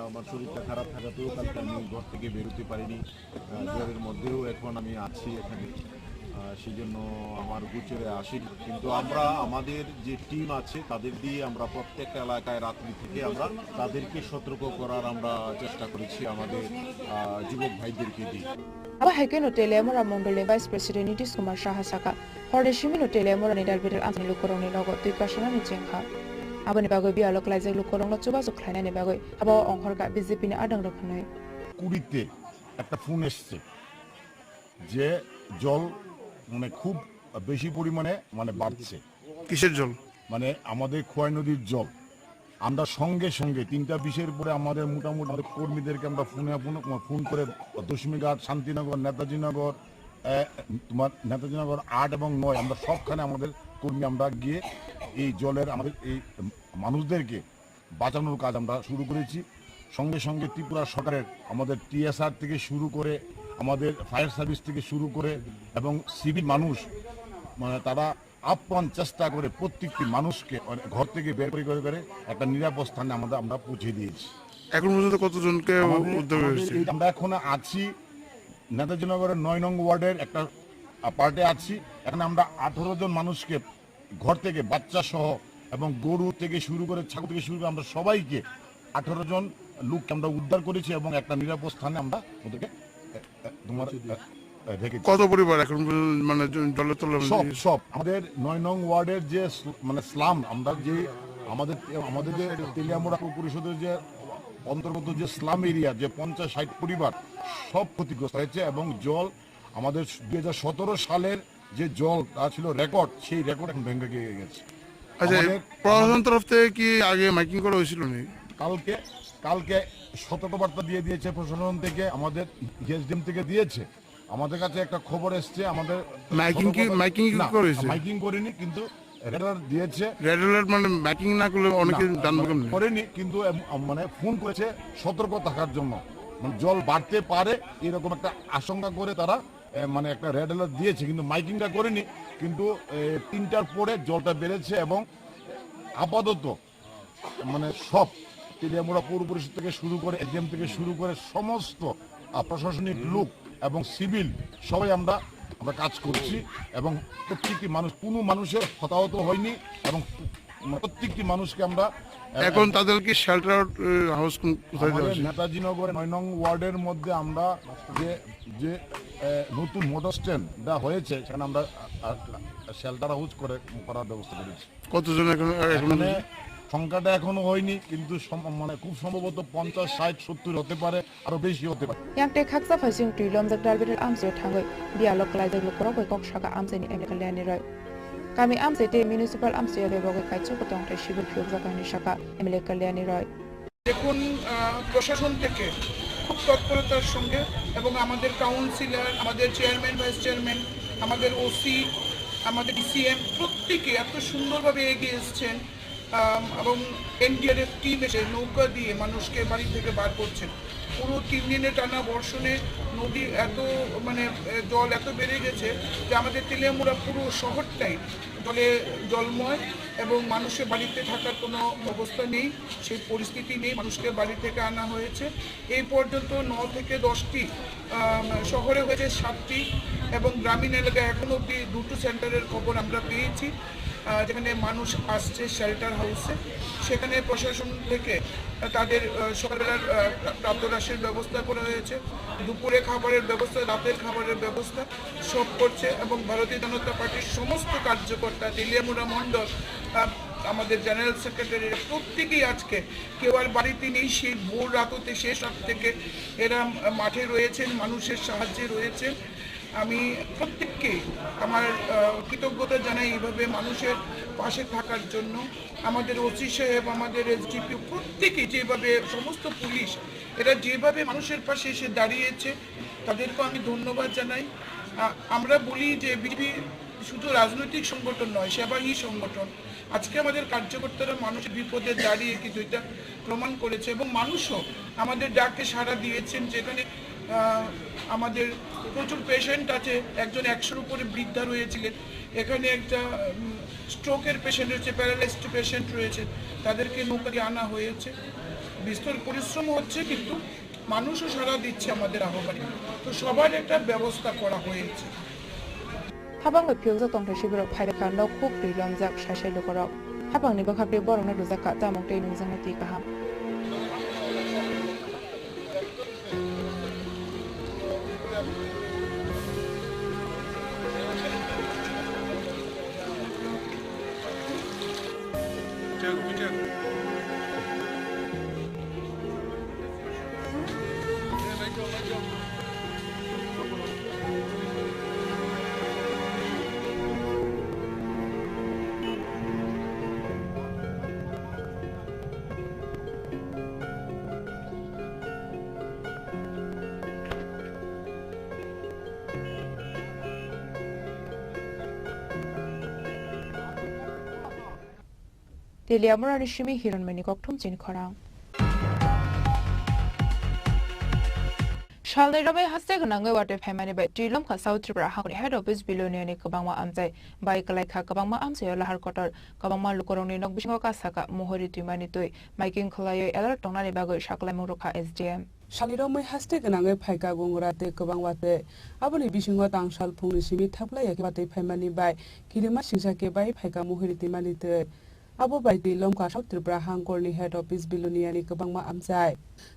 আমার শরীরটা খারাপ থাকাতেও কালকে আমি ঘর থেকে বেরোতে পারিনি। আহ, জ্বরের মধ্যেও এখন আমি আছি এখানে। আহ, সেই জন্য আমার গোচরে আসেনি, কিন্তু আমরা আমাদের যে টিম আছে তাদের দিয়ে আমরা প্রত্যেকটা এলাকায় রাত্রি থেকে আমরা তাদেরকে সতর্ক করার আমরা চেষ্টা করেছি আমাদের আহ, যুবক ভাইদেরকে দিয়ে। Abo hai kheno Teliamura Mondol ni Vice President Nitish Kumar Saha saka, horni simi no Teliamura ni Dalbidal amchani lukurok ni nogo twi kasanani chengkha. Aboni bagwi biyalo klaijak lukurok no chubachu khlainani bagwi abo ongkhorkha B J P ni adang rok hinwi. কুড়িতে একটা ফোন এসছে যে জল মানে খুব বেশি পরিমাণে মানে বাড়ছে। কিসের জল? মানে আমাদের খোয়াই নদীর জল। আমরা সঙ্গে সঙ্গে তিনটা বিশের পরে আমাদের মোটামুটি আমাদের কর্মীদেরকে আমরা ফোনে ফোন, ফোন করে দশমীঘাট, শান্তিনগর, নেতাজিনগর, আহ, তোমার নেতাজিনগর আট এবং নয়, আমরা সবখানে আমাদের কর্মী আমরা গিয়ে এই জলের আমাদের এই মানুষদেরকে বাঁচানোর কাজ আমরা শুরু করেছি। সঙ্গে সঙ্গে ত্রিপুরা সরকারের আমাদের টিএসআর থেকে শুরু করে আমাদের ফায়ার সার্ভিস থেকে শুরু করে এবং সিভিল মানুষ, মানে, তারা আপ্রাণ চেষ্টা করে প্রত্যেকটি মানুষকে, মানে, ঘর থেকে বের করে করে করে একটা নিরাপদ স্থানে আমরা, আমরা পৌঁছে দিয়েছি। এখন পর্যন্ত কতজনকে আমাদের, উদ্ধার আমাদের হয়েছে? এই আমরা এখন আছি নেতাজিনগরের নয় নং ওয়ার্ডের একটা, আহ, পার্টে আছি। এখানে আমরা আঠারো জন মানুষকে ঘর থেকে, বাচ্চা সহ এবং গরু থেকে শুরু করে, ছাগল থেকে শুরু করে আমরা সবাইকে, আঠারো জন লোককে আমরা উদ্ধার করেছি এবং একটা নিরাপদ স্থানে আমরা ওদেরকে, এ, এ, তোমার, এ, এ, রেখেছি। কত পরিবার এখন পর্যন্ত মানে জ-, জলের তলে সব, সব আমাদের নয় নং ওয়ার্ডের যে স্ল-, মানে স্লাম, আমরা যে আমাদের, আমাদের যে তেলিয়ামুড়া পৌর পরিষদের যে অন্তর্গত যে স্লাম এরিয়া, যে পঞ্চাশ ষাট পরিবার, সব ক্ষতিগ্রস্ত হয়েছে এবং জল আমাদের দুই হাজার সতেরো সালের যে জল তা ছিল রেকর্ড, সেই রেকর্ড এখন ভেঙে গিয়ে গেছে। আচ্ছা, আমাদের, প্রশাসন আমাদের তরফ থেকে কি আগে মাইকিং করা হয়েছিল নি? কালকে, কালকে সতর্কবার্তা দিয়ে দিয়েছে প্রশাসন থেকে, আমাদের এসডিএম থেকে দিয়েছে। আমাদের কাছে একটা খবর এসছে, আমাদের মাইকিং কি, সতর্কবার্তা, মাইকিং কি না, করেছে? মাইকিং করিনি, কিন্তু রেড অ্যালার্ট দিয়েছে। রেড অ্যালার্ট মানে মাইকিং না করলে অনেকে না, জানবে মানে কেমনে? করেনি, কিন্তু এম-, মানে ফোন করেছে সতর্ক থাকার জন্য, মানে জল বাড়তে পারে এরকম একটা আশঙ্কা করে তারা, এ, মানে একটা রেড অ্যালার্ট দিয়েছে, কিন্তু মাইকিংটা করেনি। কিন্তু, এ, তিনটার পরে জলটা বেড়েছে এবং আপাতত মানে সব তেলিয়ামুড়া পৌর পরিষদ থেকে শুরু করে, এসডিএম থেকে শুরু করে সমস্ত, আহ, প্রশাসনিক লোক এবং সিভিল সবাই আমরা, আমরা কাজ করছি এবং প্রত্যেকটি মানুষ, কোনো মানুষের হতাহত হয়নি এবং প্রত্যেকটি মানুষকে আমরা, আহ, এখন তাদের কি শেল্টার, আহ, হাউস কোন, কোথায় দেওয়া আমাদের হয়েছে? নেতাজি নগর নয় নং ওয়ার্ডের মধ্যে আমরা যে, যে, আহ, নতুন মোটর স্ট্যান্ডটা হয়েছে, সেখানে আমরা, আহ, আহ, শেল্টার হাউস করে, করার ব্যবস্থা করেছি। কতজন এখন, এখন? এখানে সংখ্যাটা এখনো হয়নি, কিন্তু সম-, মানে খুব সম্ভবত পঞ্চাশ, ষাট, সত্তর হতে পারে, আরো বেশি হতে পারে। Yang tei khaksa phaising twi lomjak Dalbidal amchaio thangwi biyalo kwlaijak lukurok bai kok saka amchaini M L A Kalyani Roy. Kami amchai tei municipal amchaio bebogwi kaichukgo tong tei civil phiyokjak hinwi saka M L A Kalyani Roy. দেখুন, আহ, প্রশাসন থেকে খুব তৎপরতার সঙ্গে এবং আমাদের কাউন্সিলর, আমাদের chairman, vice chairman, আমাদের ওসি, আমাদের ডিসিএম প্রত্যেকে এত সুন্দরভাবে এগিয়ে এসছেন, আম, এবং এনডিআরএফ টিম এসে নৌকা দিয়ে মানুষকে বাড়ি থেকে বার করছেন। পুরো তিন দিনে টানা বর্ষণে নদী এত, মানে, এ, জল এত বেড়ে গেছে যে আমাদের তেলিয়ামুড়া পুরো শহরটাই জলে জলময় এবং মানুষের বাড়িতে থাকার কোনো অবস্থা নেই, সেই পরিস্থিতি নেই, মানুষকে বাড়ি থেকে আনা হয়েছে। এই পর্যন্ত ন থেকে দশটি, আম, শহরে হয়েছে সাতটি এবং গ্রামীণ এলাকায় এখনো অবধি দুটো সেন্টারের খবর আমরা পেয়েছি, আহ, যেখানে মানুষ আসছে শেল্টার হাউসে। সেখানে প্রশাসন থেকে তাদের, আহ, সকালবেলার, আহ, প্রাতরাশের ব্যবস্থা করা হয়েছে, দুপুরে খাবারের ব্যবস্থা, রাতের খাবারের ব্যবস্থা সব করছে এবং ভারতীয় জনতা পার্টির সমস্ত কার্যকর্তা, তেলিয়ামুড়া মণ্ডল, আহ, আমাদের জেনারেল সেক্রেটারি, প্রত্যেকেই আজকে, কেউ আর বাড়িতে নেই, সেই ভোর রাত হতে, শেষ রাত থেকে এরা মাঠে রয়েছেন, মানুষের সাহায্যে রয়েছেন। আমি প্রত্যেককে আমার, আহ, কৃতজ্ঞতা জানাই এইভাবে মানুষের পাশে থাকার জন্য। আমাদের ওসি সাহেব, আমাদের এসডিপিও, প্রত্যেকে যেভাবে, সমস্ত পুলিশ, এরা যেভাবে মানুষের পাশে এসে দাঁড়িয়েছে, তাদেরকেও আমি ধন্যবাদ জানাই। আ-, আমরা বলি যে বিজেপি শুধু রাজনৈতিক সংগঠন নয়, সেবাহী সংগঠন। আজকে আমাদের কার্যকর্তারা মানুষের বিপদে দাঁড়িয়ে কিন্তু এটা প্রমাণ করেছে এবং মানুষও আমাদের ডাকে সাড়া দিয়েছেন, যেখানে আহ, আমাদের প্রচুর পেশেন্ট আছে, একজন একশোর উপরে বৃদ্ধা রয়েছিলেন। এখানে একটা স্ট্রোকের পেশেন্ট রয়েছে, প্যারালাইজড পেশেন্ট রয়েছে, তাদেরকে নৌকা দিয়ে আনা হয়েছে। বিস্তর পরিশ্রম হচ্ছে, কিন্তু মানুষও সাড়া দিচ্ছে আমাদের আহ্বানে। তো সবার একটা ব্যবস্থা করা হয়েছে। Habang bai phiyokjak tongthai sibirok phairwkha nok huk twi lomjak sai sai lukurok. Habangni bwkhak twi borokno rwjakha chamung tei nungjaknai twi kaham. Teliamurani simi Hironmani kokthum chini khorang. Salnwi romwi haste gwnangwi watwi phaimani bai twi lomkha South Tripura hangni head office Biloniani kwbangma amchai bai kwlaikha, kwbangma amchaio lahar kotor, kwbangma lukurokni nok bisingo kasaka muhuri twimani twi, maiking khwlaiwi alert tongnani bagwi saklaimung rwkha S D M. Salnwi romwi haste gwnangwi phaikha gungra tei kwbang watwi. Aboni bisingo tangsal phungni simi thaplaiya khe watwi phaimani bai kirima singsa khe bai phaikha muhuri twimani twi. Abo bai twi lomkha South Tripura hangkorni head office Biloniani kwbangma amchai.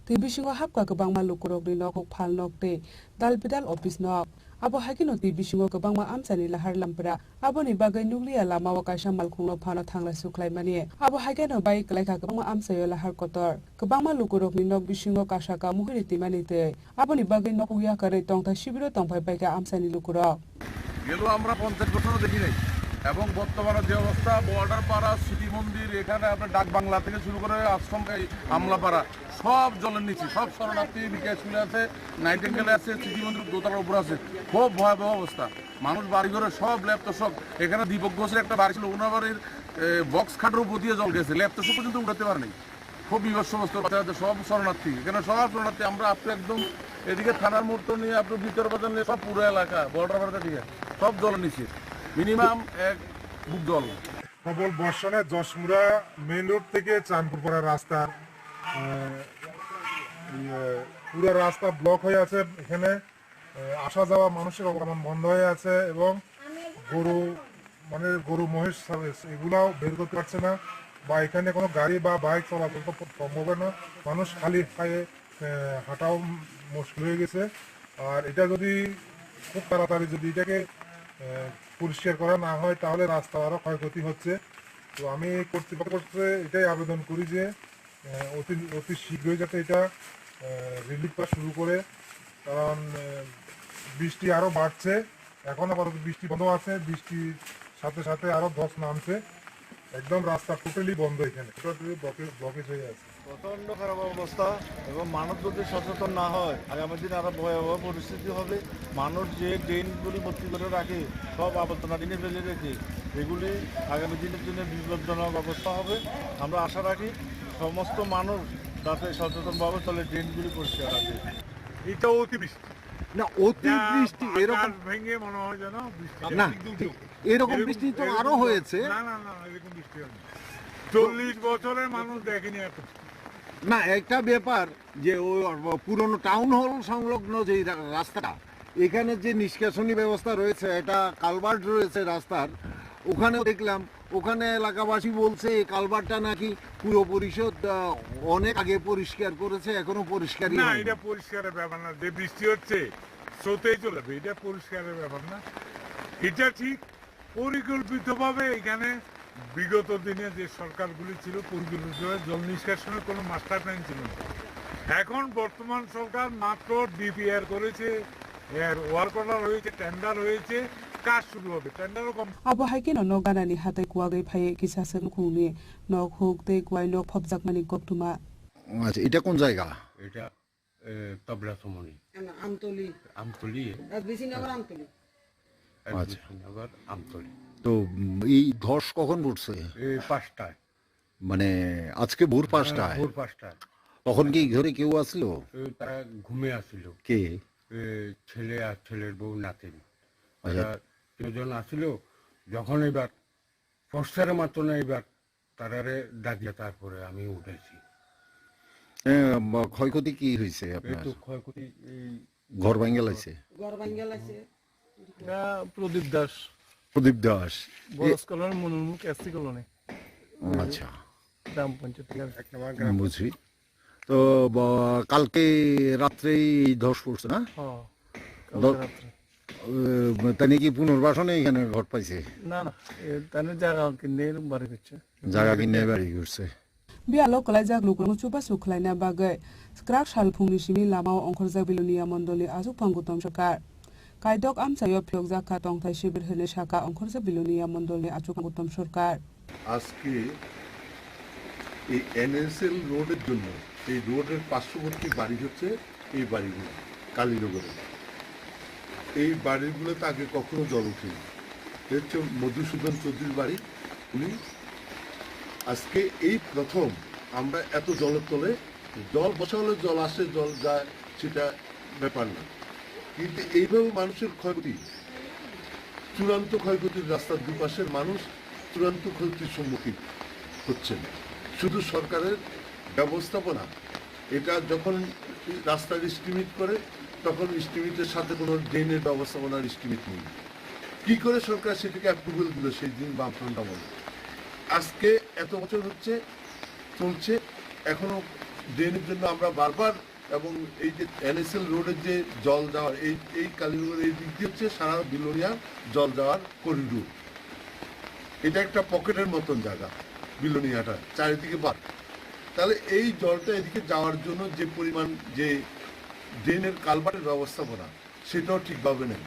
Twi bisingo hapkha kwbangma lukurokni nokhok phalnok tei dal bidal office nok. Abo haikheno twi bisingo kwbangma amchaini lahar lampra. Aboni bagwi nukliya lamao kaisa malkhungno phano thangla sukhlaimani. Abo haikheno bai kwlaikha kwbangma amchaio lahar kotor. Kwbangma lukurokni nok bisingo kasaka muhuri twimani twi. Aboni bagwi nok yakarwi tongthai sibiro tongphai paikha amchaini lukurok. গেল আমরা পঞ্চাশ বছরও দেখি নাই। এবং বর্তমানে যে অবস্থা, বর্ডার পাড়া, স্মৃতি মন্দির, এখানে আপনার ডাক বাংলা থেকে শুরু করে আশ্রম, এই আমলাপাড়া, সব জলের নিচে, সব শরণার্থী এদিকে চলে আছে, নাইটিঙ্গেলে আছে, স্মৃতি মন্দির দোতলার উপর আছে। খুব ভয়াবহ অবস্থা। মানুষ বাড়িঘরে সব লেপ্ত শোক। এখানে দীপক ঘোষের একটা বাড়ি ছিল, ওনার বাড়ির, এ, বক্স খাটের উপর দিয়ে জল গেছে, লেপ্ত শোক পর্যন্ত উঠাতে পারেনি। খুব বিভৎস অবস্থা, বাচ্চা কাচ্চা সব শরণার্থী, এখানে সব শরণার্থী। আমরা আপনি একদম এদিকে থানার মোড় তো নিয়ে, আপনার ভিতর বাজার নিয়ে সব পুরো এলাকা, বর্ডার বাজার থেকে সব জলের নিচে, মিনিমাম এক বুক জল। প্রবল বর্ষণে যশমুড়া মেইন রোড থেকে চাঁদপুরপাড়া রাস্তার, আহ, ইয়ে, পুরো রাস্তা ব্লক হয়ে আছে। এখানে, আহ, আসা যাওয়া মানুষের অবলম্বন বন্ধ হয়ে আছে এবং গরু, মানে গরু মহিষ ছাগল এগুলাও বের করতে পারছে না, বা এখানে কোনো গাড়ি বা বাইক চলাচল তো সম্ভব হয় না। মানুষ খালি পায়ে, আহ, হাঁটাও মুশকিল হয়ে গেছে। আর এটা যদি খুব তাড়াতাড়ি যদি এটাকে, আহ, পরিষ্কার করা না হয়, তাহলে রাস্তা আরও ক্ষয়ক্ষতি হচ্ছে। তো আমি কর্তৃপক্ষের কাছে এটাই আবেদন করি যে, আহ, অতি, অতি শীঘ্রই যাতে এটা, আহ, রিলিফ করা শুরু করে, কারণ, আহ, বৃষ্টি আরও বাড়ছে। এখন আপাতত বৃষ্টি বন্ধ আছে, বৃষ্টির সাথে সাথে আরও ধস নামছে। একদম রাস্তা টোটালি বন্ধ এখানে, টোটালি ব্লকে-, ব্লকেজ হয়ে আছে। প্রচণ্ড খারাপ অবস্থা এবং মানুষ যদি সচেতন না হয়, আগামী দিনে আরো ভয়াবহ পরিস্থিতি হবে। মানুষ যে ড্রেনগুলি ভর্তি করে রাখে, সব আবর্জনা ড্রেনে ফেলে রেখে, এগুলি আগামী দিনের জন্য বিপজ্জনক অবস্থা হবে। আমরা আশা রাখি সমস্ত মানুষ যাতে সচেতনভাবে চলে, ড্রেনগুলি পরিষ্কার রাখে। এটা অতিবৃষ্টি। না, অতিবৃষ্টি যা এরকম আকাশ ভেঙে মনে হয় যেন বৃষ্টি। না, ঠিক এরকম এরকম, বৃষ্টি তো এরকম আরো তো, হয়েছে। না, না, না, এরকম বৃষ্টি হয়নি। চল্লিশ বছরের মানুষ দেখেনি এত। না, একটা ব্যাপার যে ওই পুরনো টাউন হল সংলগ্ন যে রা-, রাস্তাটা, এখানে যে নিষ্কাশনী ব্যবস্থা রয়েছে, এটা কালভার্ট রয়েছে রাস্তার, ওখানেও দেখলাম, ওখানে এলাকাবাসী বলছে এই কালভার্টটা নাকি পুরো পরিষদ, আহ, অনেক আগে পরিষ্কার করেছে, এখনো পরিষ্কারই না, হয়নি। এটা পরিষ্কারের ব্যাপার না, যে বৃষ্টি হচ্ছে স্রোতেই চলে যাবে, এটা পরিষ্কারের ব্যাপার না। এটা ঠিক পরিকল্পিতভাবে এখানে বিগত দিনে যে সরকারগুলি ছিল, পরিকল্পিতভাবে জল নিষ্কাশনের কোনো মাস্টার প্ল্যান ছিল না। এখন বর্তমান সরকার মাত্র ডিপিআর করেছে, এর ওয়ার্ক অর্ডার হয়েছে, টেন্ডার হয়েছে, কাজ শুরু হবে। টেন্ডারও কম। Abo hai kheno nok ganani hatai kuwagwi phaiwi kisa se nukhungni nok huk tei kuwai nok phobjakmani koktwma. আচ্ছা, এটা কোন জায়গা? এটা এ, তবলা সমনি। না, আমতলি। আমতলি? রাজবিশি নগর আমতলি। আচ্ছা। রাজবিশি নগর আমতলি। তো, উম, এই ধস কখন ঘটছে? এই পাঁচটায়। মানে, আজকে ভোর হ্যাঁ, পাঁচটায়? ভোর পাঁচটায়। তখন কি ঘরে কেউ আসলো? এ, তারা ঘুমে আসিল। কে? এ, ছেলে আর ছেলের বউ নাতিন। আচ্ছা। তারা তিনজন আসিল। যখন এবার ফর্সারে মাত্র না, এবার তারারে ডাকিয়া তারপরে আমি উঠেছি। এ, বা, ক্ষয়ক্ষতি কি হয়েছে এই আপনার? তো ক্ষয়ক্ষতি এই ঘর ভাঙ্গা লাগছে? ঘর ভাঙ্গা লাগছে। এটা প্রদীপ দাস। প্রদীপ দাস। এ- বরস কলোনি, মনুরমুখ এসসি কলোনি। আচ্ছা। গ্রাম পঞ্চায়েত। এক নম্বর গ্রাম। বুঝি। তো, বা, কালকে রাত্রেই ধস পড়ছে না? হ্যাঁ, কালকে দ- রাত্রে। এ, তাহলে কি পুনর্বাসনে এখানে ঘর পাইছে? না, না, এ, তাহলে জায়গা কিনে এরকম বাড়ি করছে। জায়গা কিনে বাড়ি করছে। Biyalo kwlaijak lukurokno chubachu khlaina bagwi kwrak sal phungni simi lamao ongkhorjak Bilonia mondolni achukphang Gautam Sarkar. Kaidok amchaio phiyokjak kha tongthai sibir hwnwi sakha ongkhorjak Bilonia mondolni achukphang Gautam Sarkar. আজকে এই এনএসএল রোডের জন্য, এই রোডের পার্শ্ববর্তী বাড়ি হচ্ছে এই বাড়িগুলো, কালীনগরে। এই বাড়িগুলোতে আগে কখনো জল উঠেনি। এ হচ্ছে মধুসূদন চৌধুরীর বাড়ি। উনি আজকে এই প্রথম আমরা এত জলের তলে, জল বর্ষা হলে জল আসে, জল যায়, সেটা ব্যাপার না, কিন্তু এইভাবে মানুষের ক্ষয়ক্ষতি, চূড়ান্ত ক্ষয়ক্ষতির, রাস্তার দুপাশের মানুষ চূড়ান্ত ক্ষতির সম্মুখীন হচ্ছেন। শুধু সরকারের ব্যবস্থাপনা, এটা যখন রাস্তার এস্টিমেট করে, তখন এস্টিমেটের সাথে কোনো ড্রেনের ব্যবস্থাপনার এস্টিমেট নেই। কি করে সরকার সেটাকে অ্যাপ্রুভাল দিল সেই দিন বামফ্রন্ট আমলে? আজকে এত বছর হচ্ছে, চলছে, এখনো ড্রেনের জন্য আমরা বারবার, এবং এই যে এনএসএল রোডের যে জল যাওয়ার, এই, এই কালীনগর এই দিক দিয়ে হচ্ছে সারা বিলোনিয়া জল যাওয়ার করিডোর। এটা একটা পকেটের মতন জায়গা, বিলোনিয়াটা চারিদিকে বাঁধ। তাহলে এই জলটা এদিকে যাওয়ার জন্য যে পরিমাণ, যে ড্রেনের কালভার্টের ব্যবস্থাপনা, সেটাও ঠিকভাবে নেই।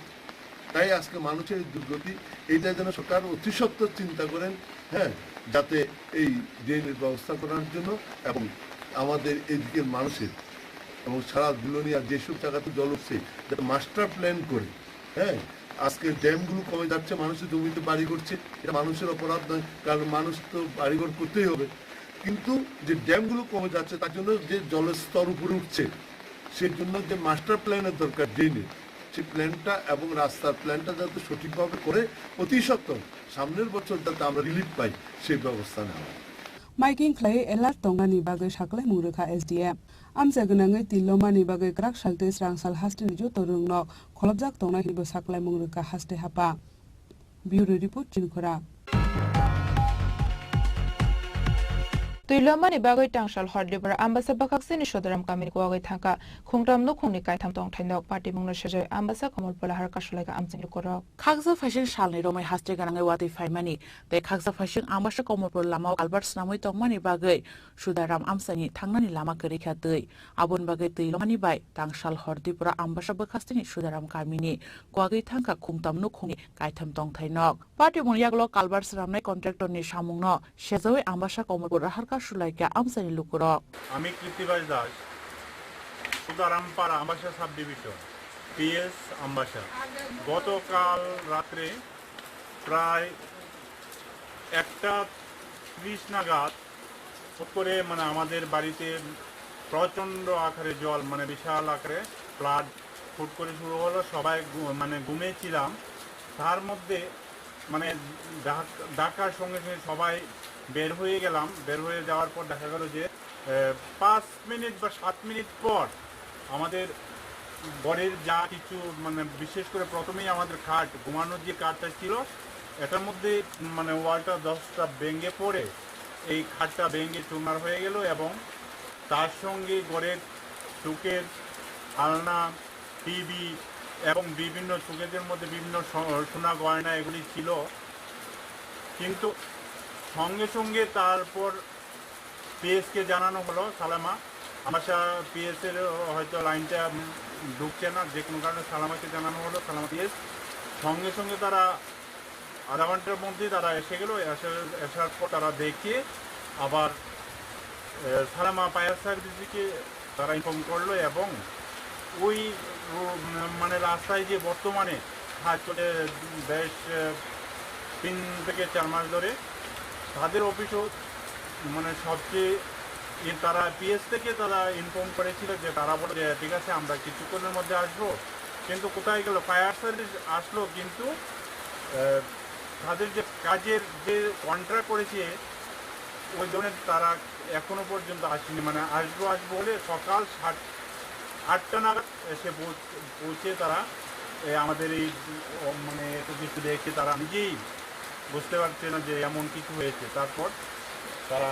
তাই আজকে মানুষের এই দুর্গতি, এটা যেন সরকার অতি সত্বর চিন্তা করেন, হ্যাঁ, যাতে এই ড্রেনের ব্যবস্থা করার জন্য এবং আমাদের এদিকের মানুষের এবং সারা বিলোনিয়া যেসব জায়গাতে জল উঠছে, যাতে মাস্টার প্ল্যান করে, হ্যাঁ, আজকে ড্যামগুলো কমে যাচ্ছে, মানুষের জমিতে বাড়ি করছে, এটা মানুষের অপরাধ নয়, কারণ মানুষ তো বাড়িঘর করতেই হবে, কিন্তু যে ড্যামগুলো কমে যাচ্ছে তার জন্য যে জলের স্তর উপরে উঠছে, সেই জন্য যে মাস্টার প্ল্যানের দরকার ড্রেনের, সেই প্ল্যানটা এবং রাস্তার প্ল্যানটা যাতে সঠিকভাবে করে অতি সত্বর সামনের বছর যাতে আমরা রিলিফ পাই, সেই ব্যবস্থা নেওয়া হয়। Maiking khlai alert tongnani bagwi saklaimung rwkha S D M. Amcha gwnangwi twi lomani bagwi kwrak sal tei swrang sal hasteni joto rwngnok kholopjak tongnai hinwi bo saklaimung rwkha haste hapa. Bureau Report, Chini Khorang. Twi lomani bagwi tangsal hor Dibra Ambasa bwkhaksini Sodaram kamini kuwagwi thangkha khungtam nukhungni kaitham tongthai nok patimungno sejoi Ambasa Komolpura Harka sulaikha amchaini lukurok. Khaksa phaising salni romwi haste gwnangwi watwi phaimani tei khaksa phaising Ambasa Komolpur lamao culvert swnamwi tongmani bagwi Sudaram amchaini thangnani lama kwrwi kha twi. Aboni bagwi twi lomani bai tangsal hor Dibra Ambasa bwkhaksini Sudaram kamini kuwagwi thangkha khungtam nukhungni kaitham tongthai nok. Patimung yagulo culvert swnamnai contractor ni samungno sejawi Ambasa Komolpur Harka sulaikha amchaini lukurok. আমি কৃত্তিবাস দাস, সুদারামপাড়া, Ambassa sub division, PS Ambassa. গতকাল রাত্রে প্রায় একটা ত্রিশ নাগাদ হুট করে, মানে, আমাদের বাড়িতে প্রচণ্ড আকারে জল, মানে, বিশাল আকারে ফ্লাড হুট করে শুরু হলো। সবাই ঘু-, মানে, ঘুমিয়েছিলাম। তার মধ্যে, মানে, ডাক-, ডাকার সঙ্গে সঙ্গে সবাই বের হয়ে গেলাম। বের হয়ে যাওয়ার পর দেখা গেল যে, এ, পাঁচ মিনিট বা সাত মিনিট পর আমাদের ঘরের যা কিছু, মানে, বিশেষ করে প্রথমেই আমাদের খাট, ঘুমানোর যে খাটটা ছিল, এটার মধ্যে, মানে, ওয়ালটা দশটা ভেঙে পড়ে এই খাটটা ভেঙে চুরমার হয়ে গেল এবং তার সঙ্গে ঘরের শোকেস, আলনা, টিভি এবং বিভিন্ন শোকেসের মধ্যে বিভিন্ন স-, সোনা গয়না এগুলি ছিল। কিন্তু সঙ্গে সঙ্গে তারপর পিএসকে জানানো হলো, সালামা, আমার সা-, পিএস এর হয়তো লাইনটা, উম, ঢুকছে না, যে কোনো কারণে সালামাকে জানানো হলো, সালামা পিএস। সঙ্গে সঙ্গে তারা আধা ঘন্টার মধ্যে তারা এসে গেল। এসে, আসার পর তারা দেখে আবার, এ, সালামা ফায়ার সার্ভিসকে তারা ইনফর্ম করলো এবং ওই রো-, মানে, রাস্তায় যে বর্তমানে কাজ চলে বেশ, এ, তিন থেকে চার মাস ধরে, তাদের অফিসও, মানে, সবচেয়ে এ তারা পিএস থেকে তারা ইনফর্ম করেছিল যে তারা বলে যে, "ঠিক আছে, আমরা কিছুক্ষণের মধ্যে আসবো।" কিন্তু কোথায় গেল? ফায়ার সার্ভিস আসলো, কিন্তু, আহ, তাদের যে কাজের যে কন্ট্রাক্ট করেছে, ওই জন্য তারা এখনো পর্যন্ত আসেনি। মানে, আসবো আসবো বলে সকাল সাত, আটটা নাগাদ এসে পৌঁছ-, পৌঁছে তারা, এ, আমাদের এই, ও, মানে, এত কিছু দেখে তারা নিজেই বুঝতে পারছে না যে এমন কিছু হয়েছে। তারপর তারা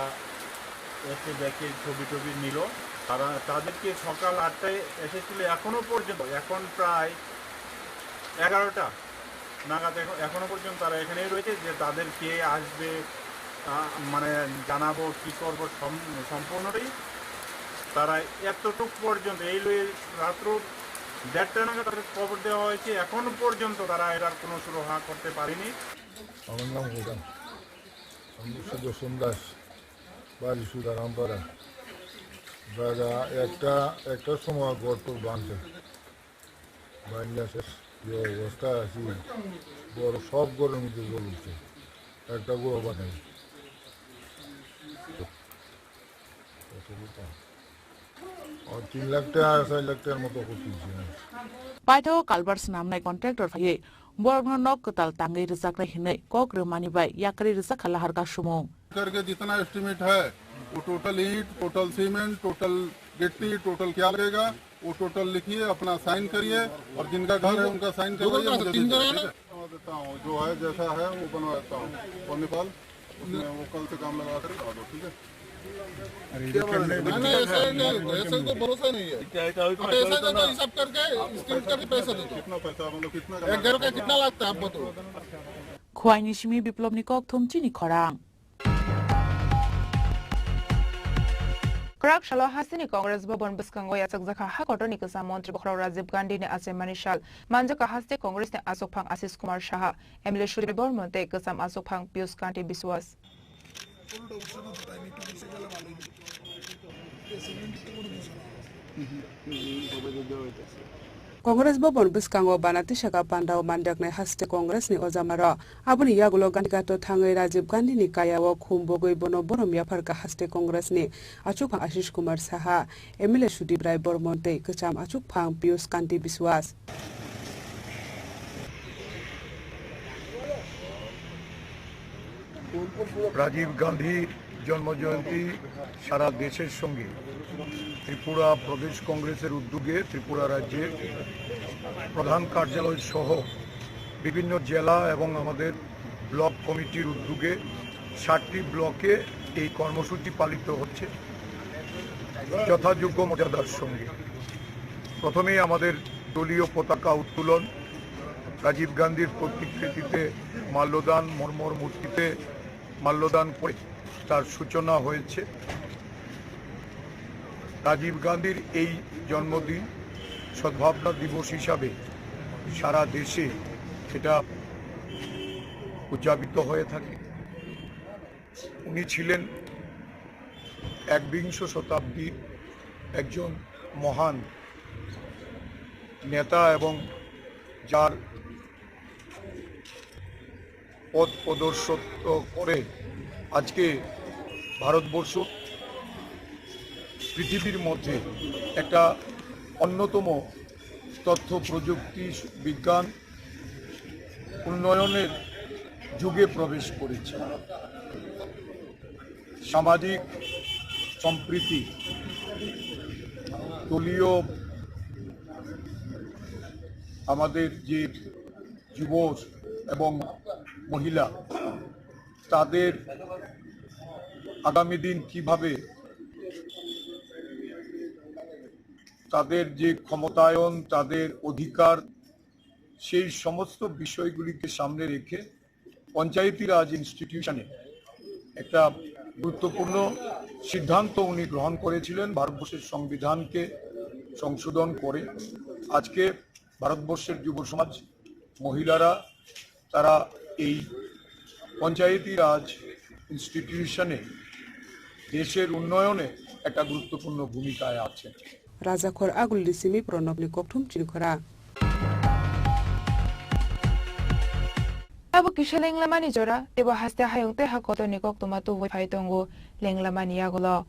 এসে দেখে, ছবি টবি নিল। তারা, তাদেরকে সকাল আটটায় এসেছিল, এখনো পর্যন্ত, এখন প্রায় এগারোটা নাগাদ, এখন, এখনো পর্যন্ত তারা এখানেই রয়েছে। যে তাদের কে আসবে, আহ, মানে, জানাবো কি করবো, সম-, সম্পূর্ণটাই তারা এতটুক পর্যন্ত, এই লয়ে রাত্র দেড়টা নাগাদ তাদের খবর দেওয়া হয়েছে, এখনো পর্যন্ত তারা এটার কোনো সুরাহা করতে পারেনি। আমার নাম গোপাল, আমি সুদর্শন দাস, বাড়ি সুদারামপাড়া। দাদা, একটা, একটার সময় ঘর তো ভাঙছে, ভাঙিয়া শেষ। যে অবস্থা আছে, বড় সব ঘরের মধ্যে জ্বলছে, একটা ঘর বানাই। ও, তিন লাখ টাকা, চার লাখ টাকার মতো ক্ষতি হয়েছে। Paithago culvert swnamnai contractor phaiwi borokno nok kwtal tangwi rwjaknai hwnwi kok rwmani bai yakarwi rwjak kha lahar kasumung. करके जितना एस्टिमेट है, वो टोटल ईंट, टोटल सीमेंट, टोटल गिट्टी, टोटल क्या लगेगा, वो टोटल लिखिए, अपना साइन करिए, और जिनका घर है उनका साइन करवाइए, मुझे दे दीजिए, ठीक है? बनवा देता हूँ, जो है, जैसा है, वो बनवा देता हूँ। कौन नेपाल? उसमें वो कल से काम लगा कर आ जाओ, ठीक है? नहीं, नहीं, ऐसा नहीं, ऐसा तो भरोसा नहीं है। आप ऐसा करके हिसाब करके एस्टिमेट करके पैसा दे दो। कितना पैसा, मतलब, कितना एक घर का कितना लगता है, आप बताओ। Khwaini simi Biplobni kokthum chini khorang. Kwrak salo hasteni Congress Bhaban bwskango yachakjakha ha kotorni kwcham montri bokhorok Rajiv Gandhini achaimani sal. Manjakha haste Congressni achukphang Ashish Kumar Saha, M L A Sudip Barman tei kwcham achukphang Piyush Kanti Biswas. Congress Bhaban bwskango bana tisaka pandao manjaknai haste Congressni ojamarok. Aboni yagulo Gandhi Ghato thangwi Rajiv Gandhini kayao khum bogwi bono borom yapharkha haste Congressni achukphang Ashish Kumar Saha, M L A Sudip Rai Barman tei kwcham achukphang Piyush Kanti Biswas. Rajib গান্ধীর জন্মজয়ন্তী সারা দেশের সঙ্গে ত্রিপুরা প্রদেশ কংগ্রেসের উদ্যোগে ত্রিপুরা রাজ্যের প্রধান কার্যালয় সহ বিভিন্ন জেলা এবং আমাদের ব্লক কমিটির উদ্যোগে সাতটি ব্লকে এই কর্মসূচি পালিত হচ্ছে যথাযোগ্য মর্যাদার সঙ্গে। প্রথমেই আমাদের দলীয় পতাকা উত্তোলন, রাজীব গান্ধীর প্রতিকৃতিতে মাল্যদান, মর্মর মূর্তিতে মাল্যদান করে তার সূচনা হয়েছে। রাজীব গান্ধীর এই জন্মদিন সদ্ভাবনা দিবস হিসাবে সারা দেশে এটা উদযাপিত হয়ে থাকে। উনি ছিলেন একবিংশ শতাব্দীর একজন মহান নেতা এবং যার পথ প্রদর্শিত করে আজকে ভারতবর্ষ পৃথিবীর মধ্যে একটা অন্যতম তথ্য প্রযুক্তি বিজ্ঞান উন্নয়নের যুগে প্রবেশ করেছে। সামাজিক সম্প্রীতি, দলীয় আমাদের যে যুব এবং মহিলা, তাদের আগামী দিন কিভাবে তাদের যে ক্ষমতায়ন, তাদের অধিকার, সেই সমস্ত বিষয়গুলিকে সামনে রেখে পঞ্চায়েতি রাজ ইনস্টিটিউশনে একটা গুরুত্বপূর্ণ সিদ্ধান্ত উনি গ্রহণ করেছিলেন ভারতবর্ষের সংবিধানকে সংশোধন করে। আজকে ভারতবর্ষের যুব সমাজ, মহিলারা, তারা এই পঞ্চায়েতি রাজ ইনস্টিটিউশনে দেশের উন্নয়নে একটা গুরুত্বপূর্ণ ভূমিকায় আছেন। Rajakhor Agulni simi Pranabni kokthum chini khorang. Abo kisa lenglamani jora, teibo haste hayung tei ha kotorni koktwma tubui phai tongo lenglamani yagulo.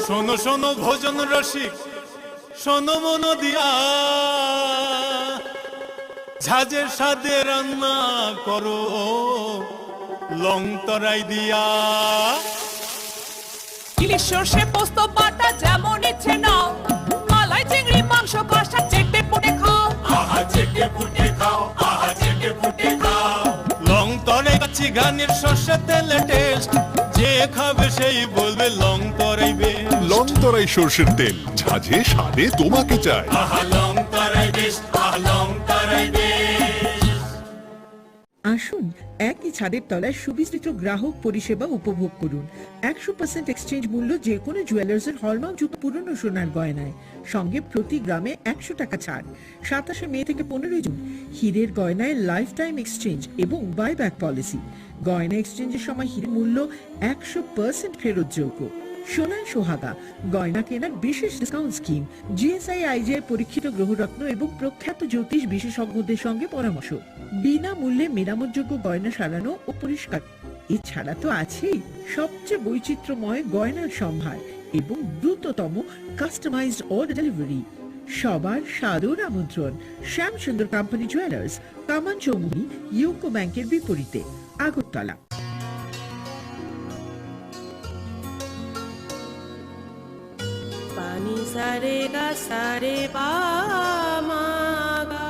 শোনো শোনো ভোজন রসিক, শোনো মন দিয়া, ঝাঁঝে স্বাদে রান্না করো লং তরাই দিয়া। ইলিশ সর্ষে পোস্ত বাটা যেমন ইচ্ছে নাও, মালাই চিংড়ি মাংস কষা চেটে পুটে খাও। আহা চেটে পুটে খাও, আহা চেটে পুটে খাও। লং তরাই কাচ্চি ঘানির সর্ষে তেলে টেস্ট, যে খাবে সেই বলবে লং তরাই বেস্ট। লং তরাই সর্ষের তেল, ঝাঁঝে স্বাদে তোমাকে চাই। আহা লং তরাই বেস্ট, আহা লং তরাই বেস্ট। আসুন, একই ছাদের তলায় সুবিস্তৃত গ্রাহক পরিষেবা উপভোগ করুন। একশো পার্সেন্ট এক্সচেঞ্জ মূল্য যে কোনো জুয়েলার্সের হলমার্কযুক্ত পুরনো সোনার গয়নায়, সঙ্গে প্রতি গ্রামে একশো টাকা ছাড়। সাতাশে মে থেকে পনেরোই জুন হীরের গয়নায় লাইফ টাইম এক্সচেঞ্জ এবং বাইব্যাক পলিসি। গয়না এক্সচেঞ্জের সময় হীরের মূল্য একশো পার্সেন্ট ফেরতযোগ্য। সোনায় সোহাগা, গয়না কেনার বিশেষ ডিসকাউন্ট স্কিম, জিএসআই আইজিআই পরীক্ষিত গ্রহরত্ন এবং প্রখ্যাত জ্যোতিষ বিশেষজ্ঞদের সঙ্গে পরামর্শ। বিনামূল্যে মেরামতযোগ্য গয়না সারানো ও পরিষ্কার। এছাড়া তো আছেই সবচেয়ে বৈচিত্র্যময় গয়নার সম্ভার এবং দ্রুততম কাস্টমাইজড অর্ডার ডেলিভারি। সবার সাদর আমন্ত্রণ শ্যামসুন্দর কোম্পানি জুয়েলার্স, কামান চৌমুহনী, ইউকো ব্যাংকের বিপরীতে, Agartala. Pani sare ga sare pa ma ga.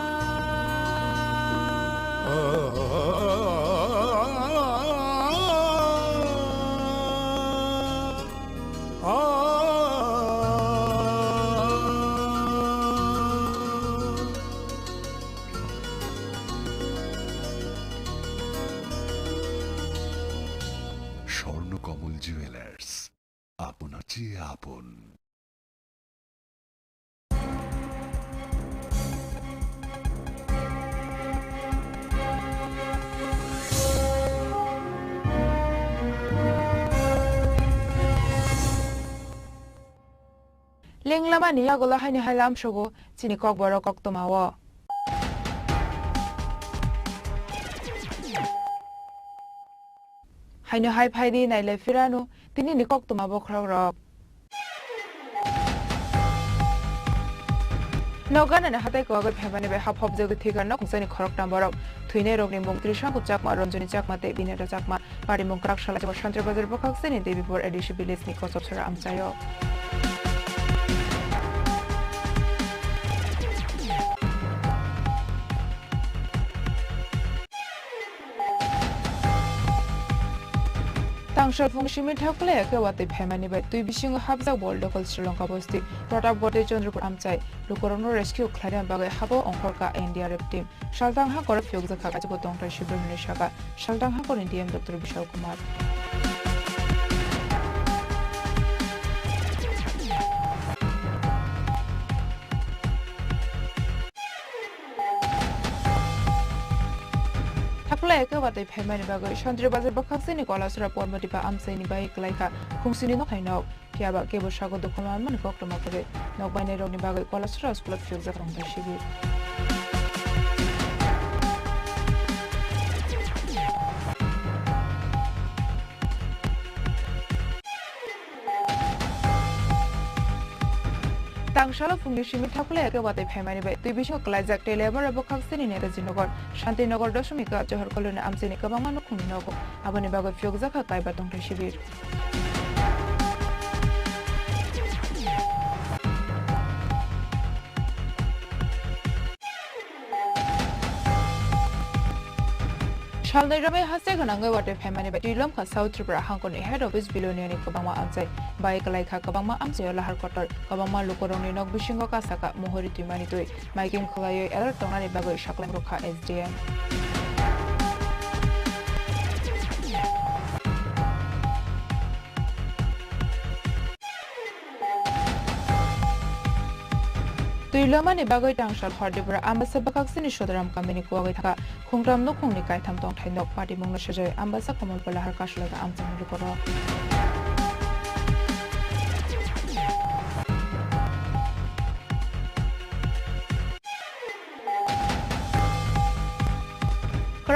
Swarnakamal jewellers, আপনার চেয়ে আপন। Lenglamani yagulo haini hai lamsogo chini kokborok koktwmao. Haino hai phaidi nailai phirano tinini koktwma bokhorokrok. Nokganani hatai kwagwi phaimani bai haphopjagwi thwikha nok hwnjani khoroktham borok. Thwinairokni mung Trishankhu Chakma, Ranjani Chakma tei Bineta Chakma. Parimung kwrak salai Santri Bazar bwkhak sini Debipur A D C village ni Kosopsora amchaio. Tangsa phung simi thaklai khe watwi phaimani bai twi bisingo hapjak Bol Dokol Sri Lanka bosti Pratap Gode Chandrapur amchai. Lukurokno rescue khlaina bagwi habo ongkhorkha N D R F team. Saltang hakhoro phiyokjak kha, kaichikgo tongthai sibirmani saka. Saltang hakhorni D M Doctor Bishal Kumar. Thaklai khe watwi phaimani bagwi Santri Bazar bwkhak sini Kolasora Pormatipa amchaini bai kwlaikha khungsini nokthai nok. Phiya ba kebo sago dukhu manmani koktwma kwrwi. Nok bainairokni bagwi Kolasora school-o phiyokjak rwngthai sibir. Tangsalo phungni simi thaklai khe watwi phaimani bai twi bisingo kwlaijak tei Labour bwkhak sini Netaji Nagar, Shanti Nagar, Doshomika, Johor Colony amchaini kwbangma nukhungni nogo. Aboni bagwi phiyokjak kha kaiba tongthai sibir. Salnwi romwi haste gwnangwi watwi phaimani bai twi lomkha South Tripura hangkhorni head office Biloniani kwbangma amchai. Bai kwlaikha kwbangma amchaio lahar kotor, kwbangma lukurokni nok bisingo kasaka muhuri twimani twi. Maiking khwlaiwi alert tongnani bagwi saklang rwkha S D M. Twi lomani bagwi tangsal Hardipura Ambasa bwkhak sini Sodaram kamini kuwagwi thangkha khungtam nukhungni kaitham tongthai nok patimungno sejai Ambasa Kamalpur lahar kasulaiga amchaini lukurok.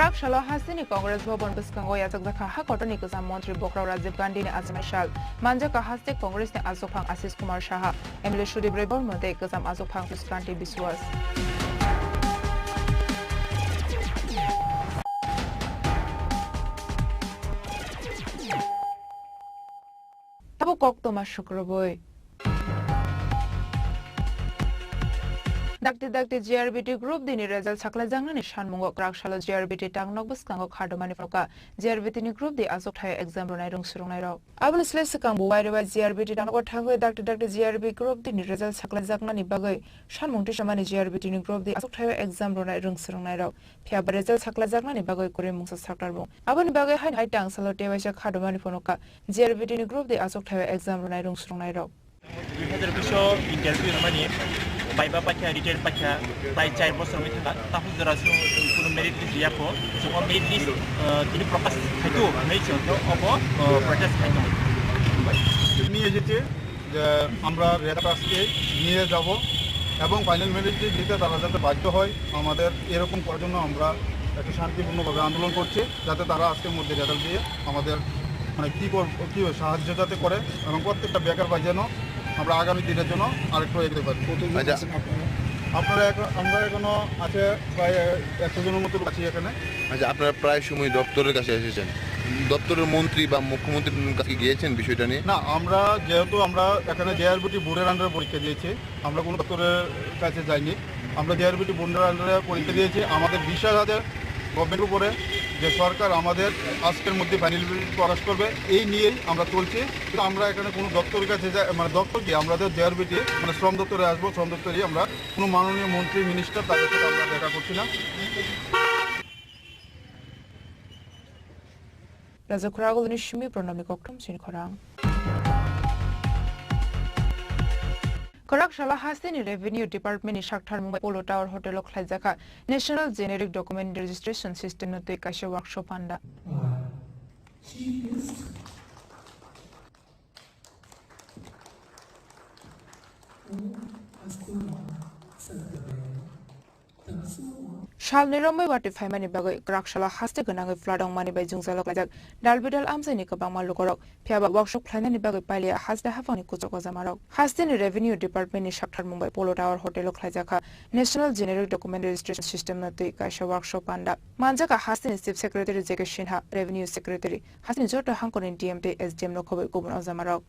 Kwrak salo hasteni Congress Bhavan bwskango yachakjakha ha kotorni kwcham montri Bokrao Rajiv Gandhini achomai sal. Manjakha haste Congressni achukphang Ashish Kumar Saha, M L A Sudip Rebbarma tei kwcham achukphang Suskanti Biswas. Tabuk koktwma sukrubwi. Dakti dakti G R B T Group D ni result saklaijaknani sanmungo kwrak salo G R B T tangnok bwskango khardomani phoka G R B T ni Group D achukthai exam rwnai rwngswrwngnairok. Aboni slai swkang bo wairwi bai G R B T tangnok thangwi dakti dakti G R B Group D ni result saklaijaknani bagwi sanmung tisamani G R B T ni Group D achukthai exam rwnai rwngswrwngnairok. Phiya ba result saklajaknani bagwi kwrwi mungsa saktar bo. Aboni bagwi haino hai tangsalo tewaisa khardomani phono kha G R B T ni Group D achukthai exam rwnai rwngswrwngnairok. Dui hazar ekwis o interview rwmani viva paikha, written paikha, prai char bosor wngwi thangkha. Takhuk jora chwng kunu merit list riyakho. Chwng o merit list, uh, tini prakash khaito hwnwi chwng obo, uh, protest khaito. নিয়ে এসেছে যে আমরা রেজাল্ট আজকে নিয়ে যাব এবং final merit লিস্টে দিতে তারা যাতে বাধ্য হয়, আমাদের এরকম করার জন্য আমরা একটা শান্তিপূর্ণভাবে আন্দোলন করছি, যাতে তারা আজকের মধ্যে রেজাল্ট দিয়ে আমাদের মানে কী কর-, কী সাহায্য যাতে করে এবং প্রত্যেকটা বেকার ভাই যেন আমরা আগামী দিনের জন্য আরেকটু এগোতে পারি। কতজন আচ্ছা। আছেন আপনারা? আপনারা এখন, আমরা এখনো আছে প্রায় একশো জনের মতো আছি এখানে। আচ্ছা, আপনারা প্রায় সময় দপ্তরের কাছে এসেছেন, দপ্তরের মন্ত্রী বা মুখ্যমন্ত্রীর কাছে গিয়েছেন বিষয়টা নিয়ে? না, আমরা যেহেতু আমরা এখানে জেআরবিটি বোর্ডের আন্ডারে পরীক্ষা দিয়েছি, আমরা কোনো দপ্তরের কাছে যাইনি। আমরা জেআরবিটি বোর্ডের আন্ডারে পরীক্ষা দিয়েছি। আমাদের বিশ্বাস আছে গভর্নমেন্টের উপরে যে সরকার আমাদের আজকের মধ্যে ফাইনাল মেরিট পাস করবে, এই নিয়েই আমরা চলছি। কিন্তু আমরা এখানে কোনো দপ্তরের কাছে যাই, মানে দপ্তর কি, আমরা তো জেআরবিটি, মানে শ্রম দপ্তরে আসবো, শ্রম দপ্তরে আমরা কোনো মাননীয় মন্ত্রী, মিনিস্টার তাদের সাথে আমরা দেখা করছি না। Raja Khoragulni simi pranamni kokthum sini khorang. Kwrak salo hasteni Revenue Department ni sakthar mungbai Polo Tower Hotel o khlaijakha National Generic Document Registration System no twi kaisa workshop panda. Salni romwi watwi phaimani bagwi kwrak salo haste gwnangwi flood wngmani bai jwngjalo klaijak dalbidal amchaini kwbangma lukorok. Phiya ba workshop khlainani bagwi pailiya haste haphangni kuchuk ojamarok. Hasteni Revenue Department ni sakthar mungbai Polo Tower Hotel o khlaijakha National Generic Document Registration System no twi kaisa workshop panda. Manjakha hasteni Chief Secretary J K Sinha, Revenue Secretary, hasteni joto hangkorni D M tei S D M no khobwi kubun ojamarok.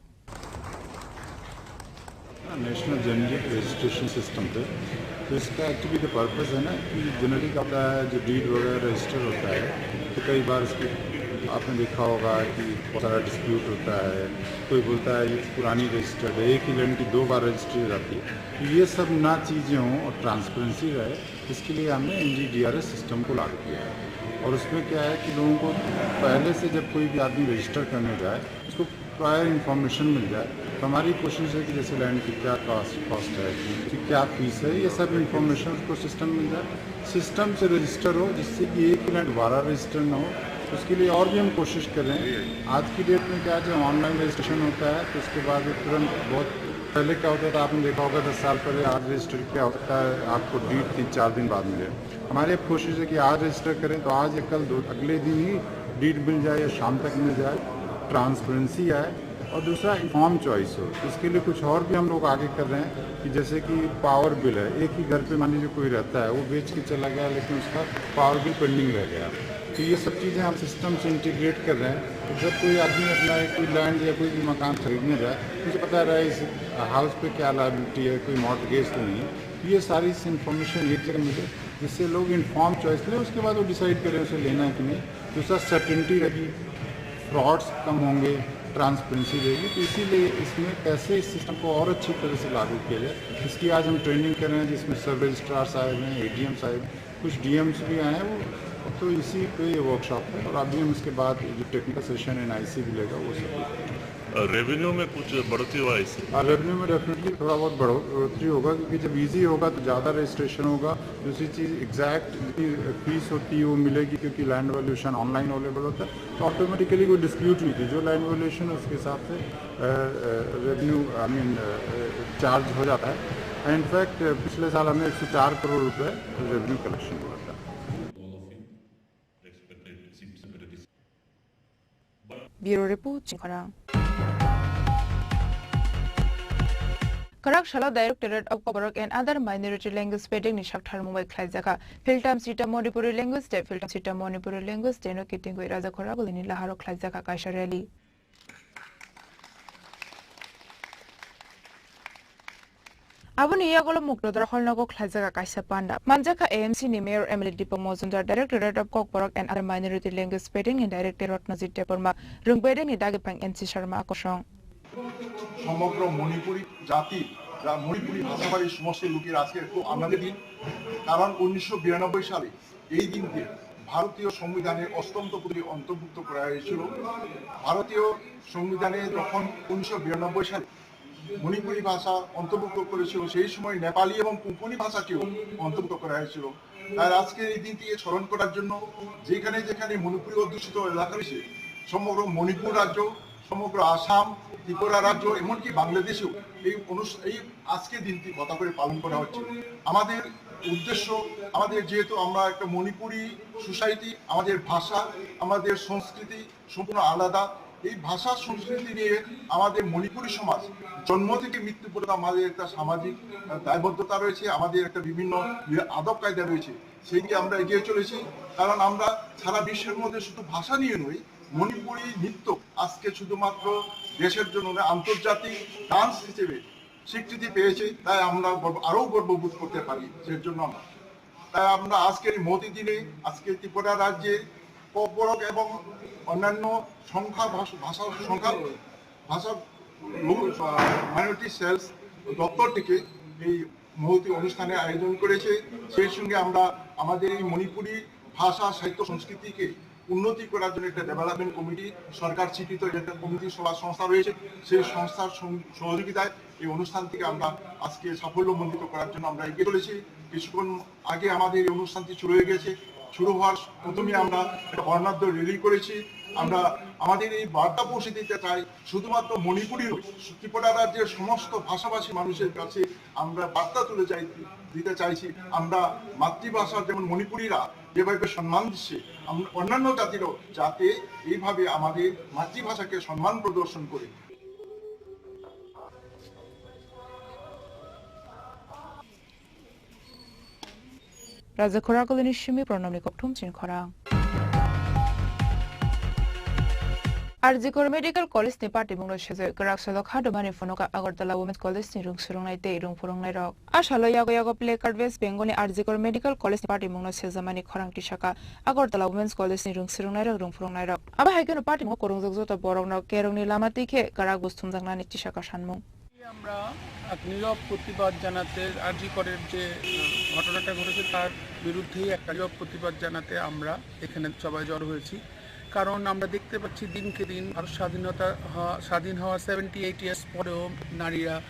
National generic registration system पे, तो इसका एक्चुअली जो पर्पस है ना कि जेनेरिक आपका जो डीड वगैरह रजिस्टर होता है, तो कई बार इसके आपने देखा होगा कि बहुत सारा डिस्प्यूट होता है। कोई बोलता है ये पुरानी रजिस्टर्ड है, एक ही लैंड की दो बार रजिस्ट्री हो जाती है। तो ये सब ना चीज़ें हों और ट्रांसपेरेंसी रहे, इसके लिए हमने N G D R S system को लागू किया है। और उसमें क्या है कि लोगों को पहले से जब कोई भी आदमी रजिस्टर करने जाए, उसको प्रायर इन्फॉर्मेशन मिल जाए। तो हमारी कोशिश है कि जैसे लैंड की क्या कॉस्ट, कॉस्ट है, कि क्या फीस है, ये सब इन्फॉर्मेशन उसको सिस्टम मिल जाए, सिस्टम से रजिस्टर हो, जिससे कि एक ही लैंड बारह रजिस्टर ना हो। उसके लिए और भी हम कोशिश कर रहे हैं। आज की डेट में क्या है, जब ऑनलाइन रजिस्ट्रेशन होता है तो उसके बाद वो तुरंत, बहुत पहले क्या होता था, आपने देखा होगा, दस साल पहले आज रजिस्टर क्या होता है, आपको डीड तीन चार दिन बाद मिले। हमारी अब कोशिश है कि आज रजिस्टर करें तो आज या कल दो, अगले दिन ही डीड मिल जाए या शाम तक मिल जाए, ट्रांसपेरेंसी आए। और दूसरा इन्फॉर्म चॉइस हो, इसके लिए कुछ और भी हम लोग आगे कर रहे हैं कि जैसे कि पावर बिल है, एक ही घर पे मान लीजिए कोई रहता है, वो बेच के चला गया लेकिन उसका पावर बिल पेंडिंग रह गया। तो ये सब चीज़ें हम सिस्टम से इंटीग्रेट कर रहे हैं। तो जब कोई आदमी अपना एक कोई लैंड या कोई भी मकान खरीदने जाए, मुझे पता रहे इस हाउस पे क्या लायबिलिटी है, कोई मॉर्टगेज तो नहीं है। तो ये सारी इन्फॉर्मेशन एक जगह मिले, जिससे लोग इन्फॉर्म चॉइस लें, उसके बाद वो डिसाइड करें उसे लेना है कि नहीं। दूसरा सर्टेनिटी रहेगी, फ्रॉड्स कम होंगे, ट्रांसपेरेंसी रहेगी। तो इसीलिए इसमें कैसे इस सिस्टम को और अच्छी तरह से लागू किया जाए, इसकी आज हम ट्रेनिंग कर रहे हैं, जिसमें सब रजिस्ट्रार्स आए हुए हैं, एडीएम्स आए हुए हैं, कुछ डीएम्स भी आए हैं। वो तो इसी पे ये वर्कशॉप है और अभी हम इसके बाद जो टेक्निकल सेशन एनआईसी भी लेगा, वो सब भी करेंगे। रेवेन्यू में कुछ बढ़ोतरी हुआ है इससे? हाँ, रेवेन्यू में डेफिनेटली थोड़ा बहुत बढ़ो-, बढ़ोतरी होगा, क्योंकि जब इजी होगा तो ज़्यादा रजिस्ट्रेशन होगा। दूसरी चीज़, एग्जैक्ट जितनी फीस होती है वो मिलेगी, क्योंकि लैंड वैल्यूएशन ऑनलाइन अवेलेबल होता है, तो ऑटोमेटिकली कोई डिस्प्यूट नहीं थी। जो लैंड वैल्यूएशन है उसके हिसाब से रेवेन्यू, आई मीन, चार्ज हो जाता है। एंड इनफैक्ट पिछले साल हमें एक सौ चार करोड़ रुपए रेवेन्यू कलेक्शन हुआ था। All of you, request Bureau Report, Chingkhorang. Kwrak salo Directorate of Kokborok and Other Minority Language Speaking ni sakthar mungbai khlaijakha. Philtam sita Manipuri Language Day, Philtam sita Manipuri Language Day no kitingwi Raja Khoragulini laharo khlaijakha kaisa rally. Aboni yagulo Mukrodar Hall nogo khlaijak kaisa panda. Manjakha A M C ni Mayor M L A Deepak Majumdar, Directorate of Kokborok and Other Minority Language Speaking ni Director Ratnajit Debbarma, Rwngbedeing ni Dagi Phang N C Sharma akosong. সমগ্র মণিপুরী জাতি, যা মণিপুরী ভাষাভাষী সমস্ত লোকের আজকে খুব আনন্দের দিন। কারণ উনিশশো বিরানব্বই সালে এই দিনকে ভারতীয় সংবিধানের অষ্টম তফসিলে অন্তর্ভুক্ত করা হয়েছিল। ভারতীয় সংবিধানে যখন উনিশশো বিরানব্বই সালে মণিপুরী ভাষা অন্তর্ভুক্ত করেছিল, সেই সময় নেপালি এবং কোঙ্কণী ভাষাকেও অন্তর্ভুক্ত করা হয়েছিল। তাই আজকের এই দিনটিকে স্মরণ করার জন্য যেখানে যেখানে মণিপুরী অধ্যুষিত এলাকা রয়েছে, সমগ্র মণিপুর রাজ্য, সমগ্র আসাম, ত্রিপুরা রাজ্য, এমনকি বাংলাদেশেও এই অনুষ্ঠা-, এই আজকের দিনটি কথা করে পালন করা হচ্ছে। আমাদের উদ্দেশ্য, আমাদের যেহেতু আমরা একটা মণিপুরি সোসাইটি, আমাদের ভাষা, আমাদের সংস্কৃতি সম্পূর্ণ আলাদা। এই ভাষা সংস্কৃতি নিয়ে আমাদের মণিপুরী সমাজ জন্ম থেকে মৃত্যু পর্যন্ত আমাদের একটা সামাজিক, আহ, দায়বদ্ধতা রয়েছে, আমাদের একটা বিভিন্ন ইয়ে আদব কায়দা রয়েছে, সেই দিকে আমরা এগিয়ে চলেছি। কারণ আমরা সারা বিশ্বের মধ্যে শুধু ভাষা নিয়ে নই, মণিপুরী নৃত্য আজকে শুধুমাত্র দেশের জন্য নয়, আন্তর্জাতিক ডান্স হিসেবে স্বীকৃতি পেয়েছে, তাই আমরা গর্ব, আরও গর্ববোধ করতে পারি। এর জন্য আমরা, তাই আমরা আজকের এই মহতী দিনে আজকে ত্রিপুরা রাজ্যে ককবরক এবং অন্যান্য সংখ্যা ভাষ-, ভাষা সংখ্যা ভাষা লঘু, আহ, মাইনরিটি সেলস দপ্তর থেকে এই মহতী অনুষ্ঠানে আয়োজন করেছে। সেই সঙ্গে আমরা আমাদের এই মণিপুরী ভাষা, সাহিত্য, সংস্কৃতিকে উন্নতি করার জন্য একটা ডেভেলপমেন্ট কমিটি, সরকার স্বীকৃত একটা কমিটি সভা সংস্থা রয়েছে, সেই সংস্থার সং-, সহযোগিতায় এই অনুষ্ঠান থেকে আমরা আজকে সাফল্যমণ্ডিত করার জন্য আমরা এগিয়ে চলেছি। কিছুক্ষণ আগে আমাদের এই অনুষ্ঠানটি শুরু হয়ে গেছে। শুরু হওয়ার প্রথমে আমরা একটা বর্ণাঢ্য র্যালি করেছি। আমরা আমাদের এই বার্তা পৌঁছে দিতে চাই, শুধুমাত্র মণিপুরী নয়, ত্রিপুরা রাজ্যের সমস্ত ভাষাভাষী মানুষের কাছে আমরা বার্তা তুলে চাই, দিতে চাইছি। আমরা মাতৃভাষা, যেমন মণিপুরীরা যেভাবে সম্মান দিচ্ছে, আমরা অন্যান্য জাতিরও যাতে এইভাবে আমাদের মাতৃভাষাকে সম্মান প্রদর্শন করে। Raja Khoragulini simi Pranamni kokthum Chini khorang. R G Kar Medical College ni patimungno sejak kwrak salok ha domani phunuka Agartala Women's College ni rung surungnai tei rung phurungnairok. A salo yago yago placard West Bengal ni R G Kar Medical College ni patimungno sejamani khorang tisaka Agartala Women's College ni rung surungnairok rung phurungnairok. Abo hai kheno patimungo kwrwngjak joto borokno kerongni lama twi khe kwrak bus thumjaknani tisaka sanmung. আমরা এক নীরব প্রতিবাদ জানাতে, আরজি করের যে, আহ, ঘটনাটা ঘটেছে, তার বিরুদ্ধেই একটা নীরব প্রতিবাদ জানাতে আমরা এখানে সবাই জড়ো হয়েছি। কারণ আমরা দেখতে পাচ্ছি দিনকে দিন ভারত স্বাধীনতা হওয়া, স্বাধীন হওয়া সেভেন্টি এইট ইয়ার্স পরেও নারীরা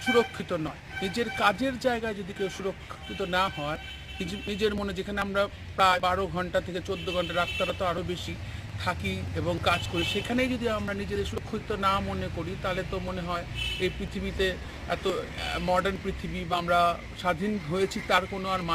সুরক্ষিত নয়। নিজের কাজের জায়গায় যদি কেউ সুরক্ষিত না হয়, নিজ-, নিজের মনে, যেখানে আমরা প্রায় বারো ঘন্টা থেকে চোদ্দ ঘন্টা, রাত তারা তো আরও বেশি থাকি এবং কাজ করি, সেখানেই যদি আমরা নিজেদের সুরক্ষিত না মনে করি, তাহলে তো মনে হয় এই পৃথিবীতে এত, আহ, মডার্ন পৃথিবী বা আমরা স্বাধীন হয়েছি, তার কোনো আর মানে